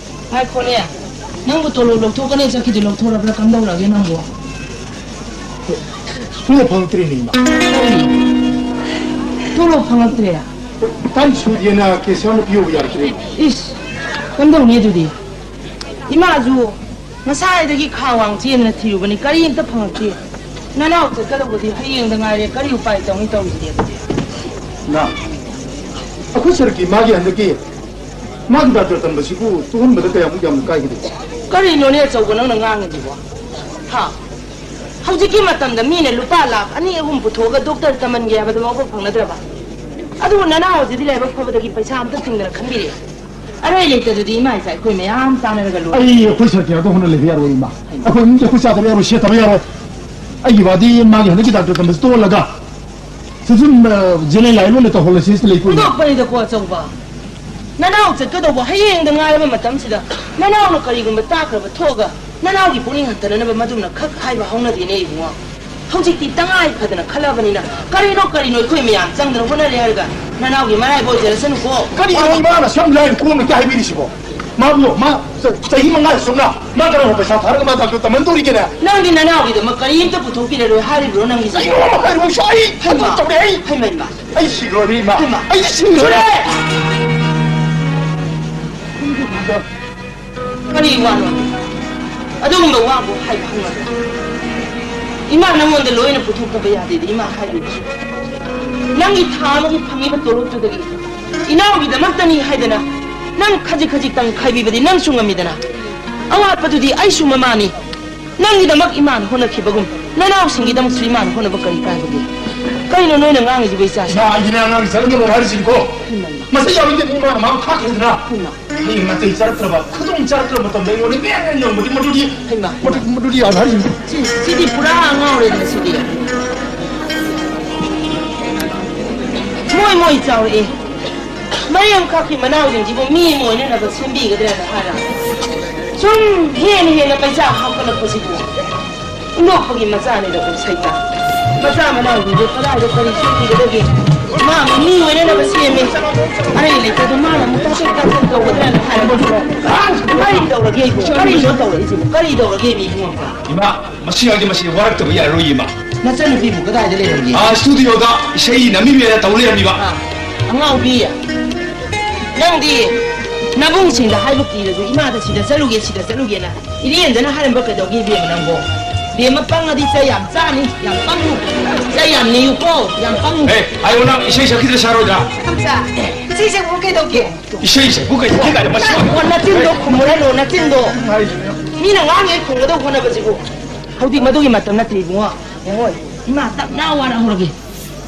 ꯉꯥꯏꯈꯣꯅꯦ꯫ ꯅꯪꯕꯨ ꯇꯣꯂꯣꯞ ꯂꯧꯊꯣꯛꯀꯅꯤ ꯆꯠꯈꯤꯗꯨ ꯂꯧꯊꯣꯔꯕ꯭ꯔꯥ? ꯀꯝꯗꯧꯔꯒꯦ ꯅꯪꯕꯨ? ꯁꯨꯡꯐꯪ ꯐꯪꯉꯛꯇ꯭ꯔꯦꯅꯦ ꯏꯃꯥ꯫ ꯀꯔꯤ? ꯇꯣꯂꯣꯞ ꯐꯪꯉꯛꯇ꯭ꯔꯦ? ꯇꯥꯟ ꯁꯨꯗꯦꯅ ꯀꯦꯁꯤꯌꯔꯅ ꯄꯤꯌꯣꯕ ꯌꯥꯔꯛꯇ꯭ꯔꯦ꯫ ꯏꯁ, ꯀꯝꯗꯧꯅꯤ ꯑꯗꯨꯗꯤ? ꯏꯃꯥꯁꯨ ꯉꯁꯥꯏꯗꯒꯤ ꯈꯥ ꯋꯥꯡ ꯆꯦꯟꯗꯅ ꯊꯤꯔꯨꯕꯅꯤ, ꯀꯔꯤ ꯑꯝꯇ ꯐꯪꯉꯛꯇꯦ꯫ ꯅꯅꯥꯎ ꯆꯠꯀꯗꯧꯕꯗꯤ ꯍꯌꯦꯡꯗ ꯉꯥꯏꯔꯦ, ꯀꯔꯤ ꯎꯄꯥꯏ ꯇꯧꯅꯤ ꯇꯧꯔꯤꯁꯤꯗꯤ ꯑꯗꯨꯗꯤ? ꯏꯃꯥ, ꯑꯩꯈꯣꯏ ꯁꯔꯛꯀꯤ ꯃꯥꯒꯤ ꯍꯟꯗꯛꯀꯤ ꯃꯥꯒꯤ ꯗꯥꯛꯇꯔ ꯇꯝꯕꯁꯤꯕꯨ ꯇꯣꯛꯍꯟꯕꯗ ꯀꯌꯥꯃꯨꯛ ꯌꯥꯝꯅ ꯀꯥꯏꯒꯗꯒꯦ? ꯀꯔꯤꯅꯣꯅꯦ ꯑꯆꯧꯕ ꯅꯪꯅ ꯉꯥꯡꯉꯤꯁꯤꯕꯣ? ꯍꯥ? ꯍꯧꯖꯤꯛꯀꯤ ꯃꯇꯝꯗ ꯃꯤꯅ ꯂꯨꯄꯥ ꯂꯥꯈ ꯑꯅꯤ ꯑꯍꯨꯝ ꯄꯨꯊꯣꯛꯑꯒ ꯗꯣꯛꯇꯔ ꯇꯝꯍꯟꯒꯦ ꯍꯥꯏꯕꯗ ꯐꯥꯎꯕ ꯐꯪꯅꯗ꯭ꯔꯕ? ꯑꯗꯨꯕꯨ ꯅꯅꯥꯎꯁꯤꯗꯤ ꯂꯥꯏꯕꯛ ꯐꯕꯗꯒꯤ ꯄꯩꯁꯥ ꯑꯝꯇ ꯇꯤꯡꯗꯅ ꯈꯟꯕꯤꯔꯦ꯫ ꯑꯔꯩ ꯂꯩꯇꯗꯨꯗꯤ ꯏꯃꯥ ꯏꯆꯥ ꯑꯩꯈꯣꯏ ꯃꯌꯥꯝ ꯇꯥꯟꯅꯔꯒ ꯂꯣꯏꯔꯦ꯫ ꯑꯩ ꯑꯩꯈꯣꯏ ꯁꯔꯀꯥꯔꯗ ꯍꯣꯠꯅ ꯂꯩꯕ ꯌꯥꯔꯣꯏ ꯏꯃꯥ꯫ ꯑꯩꯈꯣꯏ ꯏꯃꯨꯡꯁꯦ ꯑꯩꯈꯣꯏ ꯆꯥꯗꯕ ꯌꯥꯔꯣꯏ, ꯁꯦꯠꯇꯕ ꯌꯥꯔꯣꯏ꯫ ꯑꯩꯒꯤ ꯋꯥꯗꯤ ꯃꯥꯒꯤ ꯍꯟꯗꯛꯀꯤ ꯗꯥꯛꯇꯔ ꯇꯝꯕꯁꯤ ꯇꯣꯛꯍꯜꯂꯒ ꯁꯤ ꯁꯨꯝ, ꯑ, ꯖꯦꯅꯦꯔꯦꯜ ꯂꯥꯏꯟ ꯑꯣꯏꯅ ꯇꯧꯍꯜꯂꯁꯤ ꯁꯤꯗ ꯂꯩ ꯀꯨꯏꯅ꯫ ꯍꯨꯟꯗꯣꯛꯄꯅꯤꯗꯀꯣ ꯑꯆꯧꯕ꯫ ꯅꯅꯥꯎ ꯆꯠꯀꯗꯧꯕ ꯍꯌꯦꯡꯗ ꯉꯥꯏꯔꯕ ꯃꯇꯝꯁꯤꯗ ꯅꯅꯥꯎꯅ ꯀꯔꯤꯒꯨꯝꯕ ꯇꯥꯈ꯭ꯔꯕ ꯊꯣꯛꯑꯒ ꯅꯅꯥꯎꯒꯤ ꯄꯨꯛꯅꯤꯡ ꯍꯟꯊꯅꯅꯕ ꯃꯗꯨꯝꯅ ꯈꯛ ꯍꯥꯏꯕ ꯍꯧꯅꯗꯦꯅꯦ ꯏꯕꯨꯡꯉꯣ꯫ ꯍꯧꯖꯤꯛꯇꯤ ꯇꯉꯥꯏ ꯐꯗꯅ ꯈꯜꯂꯕꯅꯤꯅ ꯀꯔꯤꯅꯣ ꯀꯔꯤꯅꯣ ꯑꯩꯈꯣꯏ ꯃꯌꯥꯝ ꯆꯪꯗꯅ ꯍꯣꯠꯅꯔꯦ ꯍꯥꯏꯔꯒ ꯅꯅꯥꯎꯒꯤ ꯃꯔꯥꯏꯕ ꯑꯣꯏꯖꯔꯁꯅꯨꯀꯣ꯫ ꯀꯔꯤꯅꯣ ꯏꯃꯥꯅ ꯁꯝ ꯂꯥꯏ ꯀꯣꯝꯅ ꯍꯥꯏꯕꯤꯔꯤꯁꯤꯕꯣ? ꯃꯥꯕꯨ, ꯃꯥ ꯆ-, ꯆꯍꯤ ꯃꯉꯥ ꯁꯨꯝꯅ ꯃꯥ ꯀꯔꯝꯕ ꯄꯩꯁꯥ ꯊꯥꯔꯒ ꯃꯥ ꯗꯥꯛꯇꯔ ꯇꯝꯍꯟꯗꯣꯔꯤꯒꯦꯅꯦ? ꯅꯪꯗꯤ ꯅꯅꯥꯎꯒꯤꯗꯃꯛ ꯀꯔꯤꯝꯇ ꯄꯨꯊꯣꯛꯄꯤꯔꯔꯣꯏ ꯍꯥꯏꯔꯤꯕ꯭ꯔꯣ ꯅꯪꯒꯤꯁꯤꯕꯣ? ꯀꯩꯅꯣ ꯍꯥꯏꯔꯤꯕ ꯁꯣ? ꯑꯩ ꯍꯩꯃꯥ! ꯊꯕꯛ ꯇꯧꯔꯦ, ꯑꯩ꯫ ꯍꯩꯃꯥ, ꯍꯩꯃꯥ! ꯑꯩ ꯁꯤꯈ꯭ꯔꯣꯏ, ꯏꯃꯥ꯫ ꯍꯩꯃꯥ! ꯑꯩ ꯁꯤꯈ꯭ꯔꯣꯏ! ꯁꯨꯔꯦ! ꯀꯔꯤ ꯋꯥꯅꯣ? ꯑꯗꯨꯒꯨꯝꯕ ꯋꯥꯕꯨ ꯍꯥꯏꯕ ꯍꯧꯅꯕ꯭ꯔꯥ? ꯏꯃꯥ ꯅꯪꯉꯣꯟꯗ ꯂꯣꯏꯅ ꯄꯨꯊꯣꯛꯇꯕ ꯌꯥꯗꯦꯗꯤ ꯏꯃꯥ ꯍꯥꯏꯔꯤꯕ꯫ ꯅꯪꯒꯤ ꯊꯥ ꯑꯃꯒꯤ ꯐꯪꯉꯤꯕ ꯇꯣꯂꯣꯞꯇꯨꯗꯒꯤ ꯏꯅꯥꯎꯒꯤꯗꯃꯛꯇꯅꯤ ꯍꯥꯏꯗꯅ ꯅꯪ ꯈꯖꯤꯛ ꯈꯖꯤꯛꯇꯪ ꯈꯥꯏꯕꯤꯕꯗꯤ ꯅꯪꯁꯨ ꯉꯝꯃꯤꯗꯅ꯫ ꯑꯋꯥꯠꯄꯗꯨꯗꯤ ꯑꯩꯁꯨ ꯃꯃꯥꯅꯤ꯫ ꯅꯪꯒꯤꯗꯃꯛ ꯏꯃꯥꯅ ꯍꯣꯠꯅꯈꯤꯕꯒꯨꯝ ꯅꯅꯥꯎꯁꯤꯡꯒꯤꯗꯃꯛꯁꯨ ꯏꯃꯥꯅ ꯍꯣꯠꯅꯕ ꯀꯔꯤ ꯀꯥꯏꯕꯒꯦ? ꯀꯩꯅꯣ ꯅꯣꯏꯅ ꯉꯥꯡꯉꯤꯁꯤꯕꯣ ꯏꯆꯥꯁꯦ? ꯏꯃꯥ, ꯑꯩꯗꯤꯅꯦ ꯑꯉꯥꯡ ꯆꯠꯂꯝꯃꯔꯣꯏ ꯍꯥꯏꯔꯤꯁꯤꯅꯤꯀꯣ꯫ ꯍꯩꯃꯥ꯫ ꯃꯁꯤ ꯌꯥꯎꯔꯤꯗꯤ ꯏꯃꯥꯅ ꯃꯥ ꯈꯥꯛꯈ꯭ꯔꯦꯗꯅ꯫ ꯍꯩꯃꯥ꯫ ꯃꯤ ꯅꯥꯇꯩ ꯆꯥꯔꯛꯇ꯭ꯔꯕ, ꯈꯨꯗꯣꯡ ꯆꯥꯔꯛꯇ꯭ꯔꯕ ꯃꯇꯝꯗ ꯑꯩꯉꯣꯟꯗ ꯃꯦꯟ ꯃꯦꯟ ꯌꯧꯕꯗꯤ ꯃꯗꯨꯗꯤ, ꯍꯩꯃꯥ꯫ ꯃꯗꯨ-, ꯃꯗꯨꯗꯤ ꯌꯥꯔꯣꯏ ꯍꯥꯏꯔꯤꯅꯤ꯫ ꯁꯤ, ꯁꯤꯗꯤ ꯄꯨꯔꯥ ꯉꯥꯎꯔꯦꯗꯅ ꯁꯤꯗꯤ꯫ ꯃꯣꯏ ꯃꯣꯏ ꯆꯥꯎꯔꯛꯑꯦ꯫ ꯃꯔꯤ ꯑꯃꯈꯛꯀꯤ ꯃꯅꯥꯎꯁꯤꯡꯁꯤꯕꯨ ꯃꯤ ꯑꯃ ꯑꯣꯏꯅꯅꯕ ꯁꯦꯝꯕꯤꯒꯗ꯭ꯔꯅ ꯍꯥꯏꯔ ꯁꯨꯝ ꯍꯦꯟꯅ ꯍꯦꯟꯅ ꯃꯩꯆꯥꯛ ꯍꯥꯞꯀꯠꯂꯛꯄꯁꯤꯕꯨ꯫ ꯍꯨꯟꯗꯣꯛꯄꯒꯤ ꯃꯆꯥꯅꯤꯗ ꯑꯩꯈꯣꯏ ꯁꯩꯇ꯫ ꯃꯆꯥ ꯃꯅꯥꯎꯁꯤꯡꯗꯨ ꯀꯗꯥꯏꯗ ꯀꯔꯤ ꯁꯣꯛꯈꯤꯒꯗꯒꯦ? ꯃꯥ ꯃꯤ ꯑꯣꯏꯅꯅꯕ ꯁꯦꯝꯃꯦ꯫ ꯑꯔꯩ ꯂꯩꯇꯗ ꯃꯥꯅ ꯑꯃꯨꯛ ꯇꯥꯊꯣꯛ ꯇꯥꯊꯣꯛ ꯇꯧꯒꯗ꯭ꯔꯅ ꯍꯥꯏꯔꯕ꯫ ꯀꯔꯤ ꯇꯧꯔꯒꯦ ꯑꯩꯕꯨ? ꯀꯔꯤꯅꯣ ꯇꯧꯔꯛꯏꯁꯤꯕꯨ? ꯀꯔꯤ ꯇꯧꯔꯒꯦ ꯏꯕꯨꯡꯉꯣ? ꯏꯃꯥ, ꯃꯁꯤ ꯑꯉꯥꯡꯁꯦ ꯃꯁꯤ ꯋꯥꯔꯛꯇꯕ ꯌꯥꯔꯔꯣꯏ, ꯏꯃꯥ꯫ ꯅꯆꯟꯅꯨꯄꯤꯕꯨ ꯀꯗꯥꯏꯗ ꯂꯩꯔꯝꯒꯦ? ꯑꯥ, ꯁ꯭ꯇꯨꯗꯤꯑꯣꯗ ꯏꯁꯩ ꯅꯝꯃꯤꯃꯦꯅ ꯇꯧ ꯂꯩꯔꯝꯃꯤꯕ꯫ ꯑꯥ, ꯑꯉꯥꯎꯕꯤ, ꯅꯪꯗꯤ ꯅꯕꯨꯡꯁꯤꯡꯗ ꯍꯥꯏꯕ ꯀꯤꯔꯁꯨ ꯏꯃꯥꯗ ꯁꯤꯗ ꯆꯠꯂꯨꯒꯦ, ꯁꯤꯗ ꯆꯠꯂꯨꯒꯦꯅ ꯏꯔꯦꯟꯖꯅ ꯍꯥꯏꯔꯝꯕ ꯀꯩꯗꯧꯒꯦ ꯏꯕꯦꯝꯃ ꯅꯪꯕꯣ? ꯕꯦꯝꯃ ꯄꯪꯉꯗꯤ ꯆꯩ ꯌꯥꯝ ꯆꯥꯅꯤ, ꯌꯥꯝ ꯄꯪꯉꯨ꯫ ꯆꯩ ꯌꯥꯝ ꯅꯤꯌꯨꯀꯣ, ꯌꯥꯝ ꯄꯪꯉꯨ꯫ ꯑꯦ, ꯍꯥꯏꯌꯣ ꯅꯪ ꯏꯁꯩ ꯁꯛꯈꯤꯗ꯭ꯔ ꯁꯥꯔꯣꯏꯗ꯭ꯔꯥ? ꯏꯆꯦ, ꯏꯁꯩ ꯁꯛꯄꯨ ꯀꯩꯗꯧꯒꯦ? ꯏꯁꯩ ꯁꯛꯄꯨ ꯀꯩꯗꯧꯒꯦ ꯀꯥꯏꯅ ꯃꯁꯤ ꯅ-, ꯅꯆꯤꯟꯗꯣ ꯈꯨꯝꯃꯨꯔꯅꯨ, ꯅꯆꯤꯟꯗꯣ꯫ ꯍꯥꯏꯁꯤꯅꯦ꯫ ꯃꯤꯅ ꯉꯥꯡꯉꯦ ꯈꯨꯝꯒꯗꯧ ꯍꯣꯠꯅꯕꯁꯤꯕꯨ꯫ ꯍꯧꯖꯤꯛ ꯃꯗꯨꯒꯤ ꯃꯇꯝ ꯅꯠꯇꯦ ꯏꯕꯨꯡꯉꯣ꯫ ꯌꯦꯡꯉꯣ, ꯏꯃꯥ ꯇꯞꯅ ꯋꯥꯔꯛꯍꯧꯔꯒꯦ꯫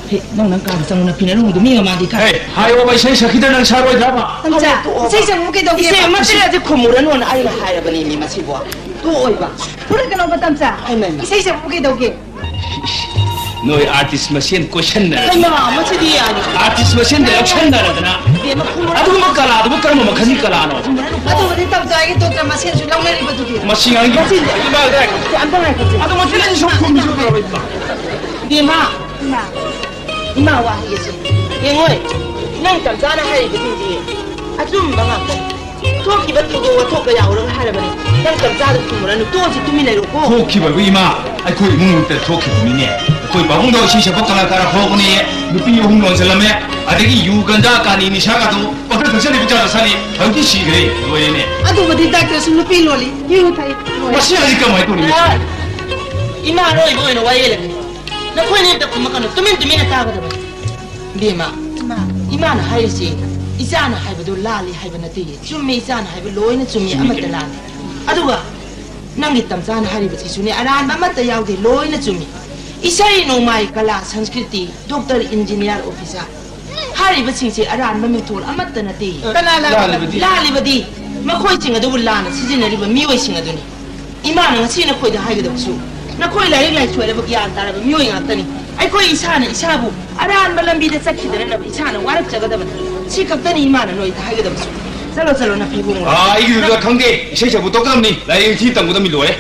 ꯍꯦ, ꯅꯪ, ꯅꯪ ꯀꯥꯗ ꯆꯪꯉꯨ, ꯅꯐꯤ ꯅꯔꯨꯝꯗꯣ ꯃꯤ ꯃꯃꯥꯡꯗ ꯏꯀꯥꯏ꯫ ꯍꯦ, ꯍꯥꯏꯌꯣꯕ, ꯏꯁꯩ ꯁꯛꯈꯤꯗ ꯅꯪ ꯁꯥꯔꯣꯏꯗ꯭ꯔꯕ? ꯅꯆꯥ, ꯇꯣꯛꯑꯣꯕ꯫ ꯏꯁꯩ ꯁꯛꯄꯨ ꯀꯩꯗꯧꯒꯦꯕ? ꯏꯆꯦ, ꯃꯁꯤ ꯑꯁꯤ ꯈꯨꯝꯃꯨꯔꯅꯨꯅ ꯑꯩꯅ ꯍꯥꯏꯔꯕꯅꯤ ꯃꯤ ꯃꯁꯤꯕꯨ꯫ ꯇꯣꯛꯑꯣꯏꯕ꯫ ꯐꯨꯔꯛꯀꯅꯣꯕ ꯇꯝꯆꯥ꯫ ꯍꯩꯃꯥ, ꯍꯩꯃꯥ꯫ ꯏꯁꯩ ꯁꯛꯄꯨ ꯀꯩꯗꯧꯒꯦ? ꯅꯣꯏ ꯑꯥꯔꯇꯤꯁ ꯃꯁꯦꯟ ꯀꯣꯏꯁꯟꯅꯔꯦ꯫ ꯍꯩꯃꯥ, ꯃꯁꯤꯗꯤ ꯌꯥꯔꯦ꯫ ꯑꯥꯔꯇꯤꯁ ꯃꯁꯦꯟꯗ ꯂꯧꯁꯟꯅꯔꯗꯅ꯫ ꯏꯕꯦꯝꯃ, ꯈꯨꯝꯃꯨꯔꯅꯨ꯫ ꯑꯗꯨꯒꯨꯝꯕ ꯀꯂꯥꯗꯨꯕꯨ ꯀꯔꯝꯕ ꯃꯈꯜꯒꯤ ꯀꯂꯥꯅꯣ? ꯑꯗꯨꯕꯨꯗꯤ ꯇꯝꯆꯥꯒꯤ ꯗꯣꯛꯇꯔ ꯃꯁꯦꯟꯁꯨ ꯂꯧꯅꯔꯤꯕꯗꯨꯗꯤ꯫ ꯃꯁꯤ ꯑꯉꯥꯡꯒꯤ ꯃꯁꯤꯗꯤ꯫ ꯏꯃꯥ, ꯑꯝꯇ ꯉꯥꯏꯈꯣꯁꯦ꯫ ꯑꯗꯣ ꯃꯁꯤ ꯅꯪ ꯁꯨꯝ ꯈꯨꯝꯕꯤꯁꯨ ꯐꯔꯣꯏꯗ꯭ꯔꯣ? ꯏꯕꯦꯝꯃ, ꯏꯃꯥ, ꯏꯃꯥ ꯋꯥ ꯍꯥꯏꯒꯦꯁꯦ꯫ ꯌꯦꯡꯉꯣꯏ, ꯅꯪ ꯇꯝꯆꯥꯅ ꯍꯥꯏꯔꯤꯕꯁꯤꯡꯁꯦ ꯑꯆꯨꯝꯕ ꯉꯥꯛꯇꯅꯤ꯫ ꯊꯣꯛꯈꯤꯕ ꯊꯧꯗꯣꯛ ꯋꯥꯊꯣꯛ ꯀꯌꯥ ꯎꯔꯒ ꯍꯥꯏꯔꯕꯅꯤ꯫ ꯅꯪ ꯇꯝꯆꯥꯗ ꯈꯨꯝꯃꯨꯔꯅꯨ, ꯇꯣꯛꯑꯁꯤ, ꯇꯨꯃꯤꯟ ꯂꯩꯔꯣꯀꯣ꯫ ꯊꯣꯛꯈꯤꯕꯕꯨ ꯏꯃꯥ, ꯑꯩꯈꯣꯏ ꯏꯃꯨꯡ ꯃꯅꯨꯡꯗ ꯊꯣꯛꯈꯤꯕꯅꯤꯅꯦ꯫ ꯑꯩꯈꯣꯏ ꯄꯥꯕꯨꯡꯗꯣ ꯏꯁꯩ ꯁꯛꯄ ꯀꯂꯥꯀꯥꯔ ꯐꯥꯎꯕꯅꯦ, ꯅꯨꯄꯤ ꯑꯍꯨꯝ ꯂꯣꯟꯁꯤꯜꯂꯝꯃꯦ꯫ ꯑꯗꯒꯤ ꯌꯨ, ꯒꯟꯖꯥ, ꯀꯥꯅꯤ, ꯅꯤꯁꯥꯒꯗꯣ ꯄꯪꯊꯛ ꯊꯛꯆꯜꯂꯤ, ꯄꯪꯆꯥ ꯆꯥꯁꯜꯂꯤ꯫ ꯍꯧꯖꯤꯛꯇꯤ ꯁꯤꯈ꯭ꯔꯦ, ꯂꯣꯏꯔꯦꯅꯦ꯫ ꯑꯗꯨꯕꯨꯗꯤ ꯗꯥꯛꯇꯔꯁꯨ ꯅꯨꯄꯤ ꯂꯣꯜꯂꯤ, ꯌꯨ ꯊꯛꯏ, ꯂꯣꯏꯔꯦ꯫ ꯃꯁꯤ ꯍꯧꯖꯤꯛ ꯀꯃꯥꯏꯅ ꯇꯧꯔꯤꯅꯣ? ꯑꯦ, ꯏꯃꯥ ꯑꯔꯣꯏꯕ ꯑꯣꯏꯅ ꯋꯥꯌꯦꯜꯂꯒꯦ꯫ ꯅꯈꯣꯏꯅ ꯑꯝꯇ ꯈꯨꯝꯃꯛꯀꯅꯨ, ꯇꯨꯃꯤꯟ ꯇꯨꯃꯤꯟꯅ ꯇꯥꯒꯗꯕꯅꯤ꯫ ꯏꯕꯦꯝꯃ, ꯏꯃꯥ꯫ ꯏꯃꯥꯅ ꯍꯥꯏꯔꯤꯁꯤ ꯏꯆꯥꯅ ꯍꯥꯏꯕꯗꯨ ꯂꯥꯜꯂꯤ ꯍꯥꯏꯕ ꯅꯠꯇꯦ, ꯆꯨꯝꯃꯤ, ꯏꯆꯥꯅ ꯍꯥꯏꯕ ꯂꯣꯏꯅ ꯆꯨꯝꯃꯤ, ꯆꯨꯝꯃꯤ, ꯑꯃꯠꯇ ꯆꯨꯝꯃꯤ꯫ ꯂꯥꯜꯂꯤ꯫ ꯑꯗꯨꯒ ꯅꯪꯒꯤ ꯇꯝꯆꯥꯅ ꯍꯥꯏꯔꯤꯕꯁꯤꯁꯨꯅꯦ, ꯑꯔꯥꯟꯕ ꯑꯃꯠꯇ ꯌꯥꯎꯗꯦ, ꯂꯣꯏꯅ ꯆꯨꯝꯃꯤ꯫ ꯏꯁꯩ ꯅꯣꯡꯃꯥꯏ, ꯀꯂꯥ, ꯁꯪꯁꯀ꯭ꯔꯤꯇꯤ, ꯗꯣꯛꯇꯔ, ꯏꯟꯖꯤꯅꯤꯌꯥꯔ, ꯑꯣꯐꯤꯁꯥꯔ ꯍꯥꯏꯔꯤꯕꯁꯤꯡꯁꯦ ꯑꯔꯥꯟꯕ ꯃꯤꯡꯊꯣꯜ ꯑꯃꯠꯇ ꯅꯠꯇꯦ꯫ ꯀꯅꯥ ꯂꯥꯜꯂꯤꯕꯗꯤ? ꯂꯥꯜꯂꯤꯕꯗꯤ ꯃꯈꯣꯏꯁꯤꯡ ꯑꯗꯨꯕꯨ ꯂꯥꯟꯅ ꯁꯤꯖꯤꯟꯅꯔꯤꯕ ꯃꯤꯑꯣꯏꯁꯤꯡ ꯑꯗꯨꯅꯤ꯫ ꯏꯃꯥꯅ ꯉꯁꯤ ꯅꯈꯣꯏꯗ ꯍꯥꯏꯒꯗꯕꯁꯨ, ꯅꯈꯣꯏ ꯂꯥꯏꯔꯤꯛ ꯂꯥꯏꯁꯨ ꯍꯩꯔꯕ ꯒ꯭ꯌꯥꯟ ꯇꯥꯔꯕ ꯃꯤꯑꯣꯏ ꯉꯥꯛꯇꯅꯤ꯫ ꯑꯩꯈꯣꯏ ꯏꯁꯥꯅ ꯏꯁꯥꯕꯨ ꯑꯔꯥꯟꯕ ꯂꯝꯕꯤꯗ ꯆꯠꯈꯤꯗꯅꯅꯕ ꯏꯁꯥꯅ ꯋꯥꯔꯛꯆꯒꯗꯕꯅꯤ꯫ ꯁꯤ ꯈꯛꯇꯅꯤ ꯏꯃꯥꯅ ꯅꯣꯏꯗ ꯍꯥꯏꯒꯗꯕꯁꯨ꯫ ꯆꯠꯂꯣ, ꯆꯠꯂꯣ, ꯅꯐꯤ ꯍꯣꯡꯉꯨꯔꯣ꯫ ꯑꯥ, ꯑꯩꯒꯤꯗꯨꯗ ꯈꯪꯗꯦ꯫ ꯏꯁꯩ ꯁꯛꯄ ꯇꯣꯛꯀꯗꯕꯅꯤ꯫ ꯂꯥꯏꯔꯤꯛ ꯅꯤꯡꯊꯤ ꯇꯝꯒꯗꯕꯅꯤ, ꯂꯣꯏꯔꯦ꯫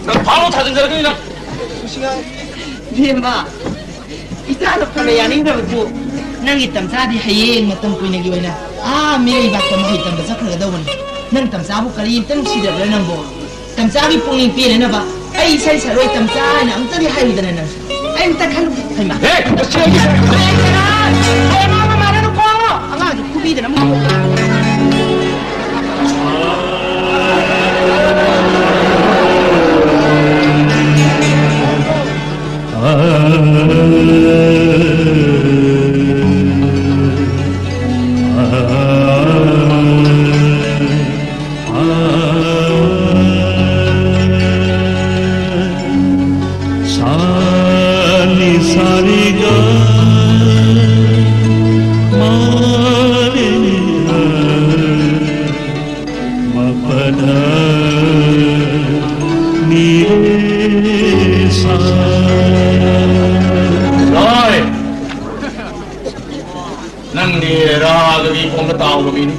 ꯅꯪ ꯐꯥꯎ ꯊꯥꯖꯤꯟꯖꯔꯛꯀꯅꯤ ꯅꯪ꯫ ꯏꯕꯦꯝꯃ, ꯏꯆꯥꯅ ꯐꯅ ꯌꯥꯅꯤꯡꯗ꯭ꯔꯕꯁꯨ, ꯅꯪꯒꯤ ꯇꯝꯆꯥꯗꯤ ꯍꯌꯦꯡ ꯃꯇꯝ ꯀꯨꯏꯅꯒꯤ ꯑꯣꯏꯅ ꯑꯥ ꯃꯤꯔꯩꯕꯥꯛꯇ ꯃꯍꯩ ꯇꯝꯕ ꯆꯠꯈ꯭ꯔꯒꯗꯧꯕꯅꯤ꯫ ꯅꯪ ꯇꯝꯆꯥꯕꯨ ꯀꯔꯤꯝꯇ ꯅꯨꯡꯁꯤꯗꯕ꯭ꯔꯥ ꯅꯪꯕꯣ? ꯇꯝꯆꯥꯒꯤ ꯄꯨꯛꯅꯤꯡ ꯄꯦꯟꯅꯅꯕ ꯑꯩ ꯏꯁꯩ ꯁꯛꯂꯣꯏ ꯇꯝꯆꯥ ꯍꯥꯏꯅ ꯑꯝꯇꯗꯤ ꯍꯥꯏꯌꯨꯗꯅ ꯅꯪ꯫ ꯑꯩ ꯑꯝꯇ ꯈꯜꯂꯨ꯫ ꯍꯩꯃꯥ꯫ ꯍꯦ, ꯃꯁꯤ ꯑꯩꯒꯤ ꯍꯌꯦꯡ ꯀꯅꯥ? ꯍꯌꯦꯡ ꯃꯥ ꯃꯃꯥꯟꯅꯕ ꯀꯣ? ꯑꯉꯥꯡꯁꯤ ꯐꯨꯕꯤꯗꯅ ꯑꯃꯨꯛ꯫ ꯂꯣꯏ! ꯅꯪꯗꯤ ꯔꯥꯒꯒꯤ ꯈꯣꯡꯗ ꯇꯥꯎꯕ ꯃꯤꯅꯤ꯫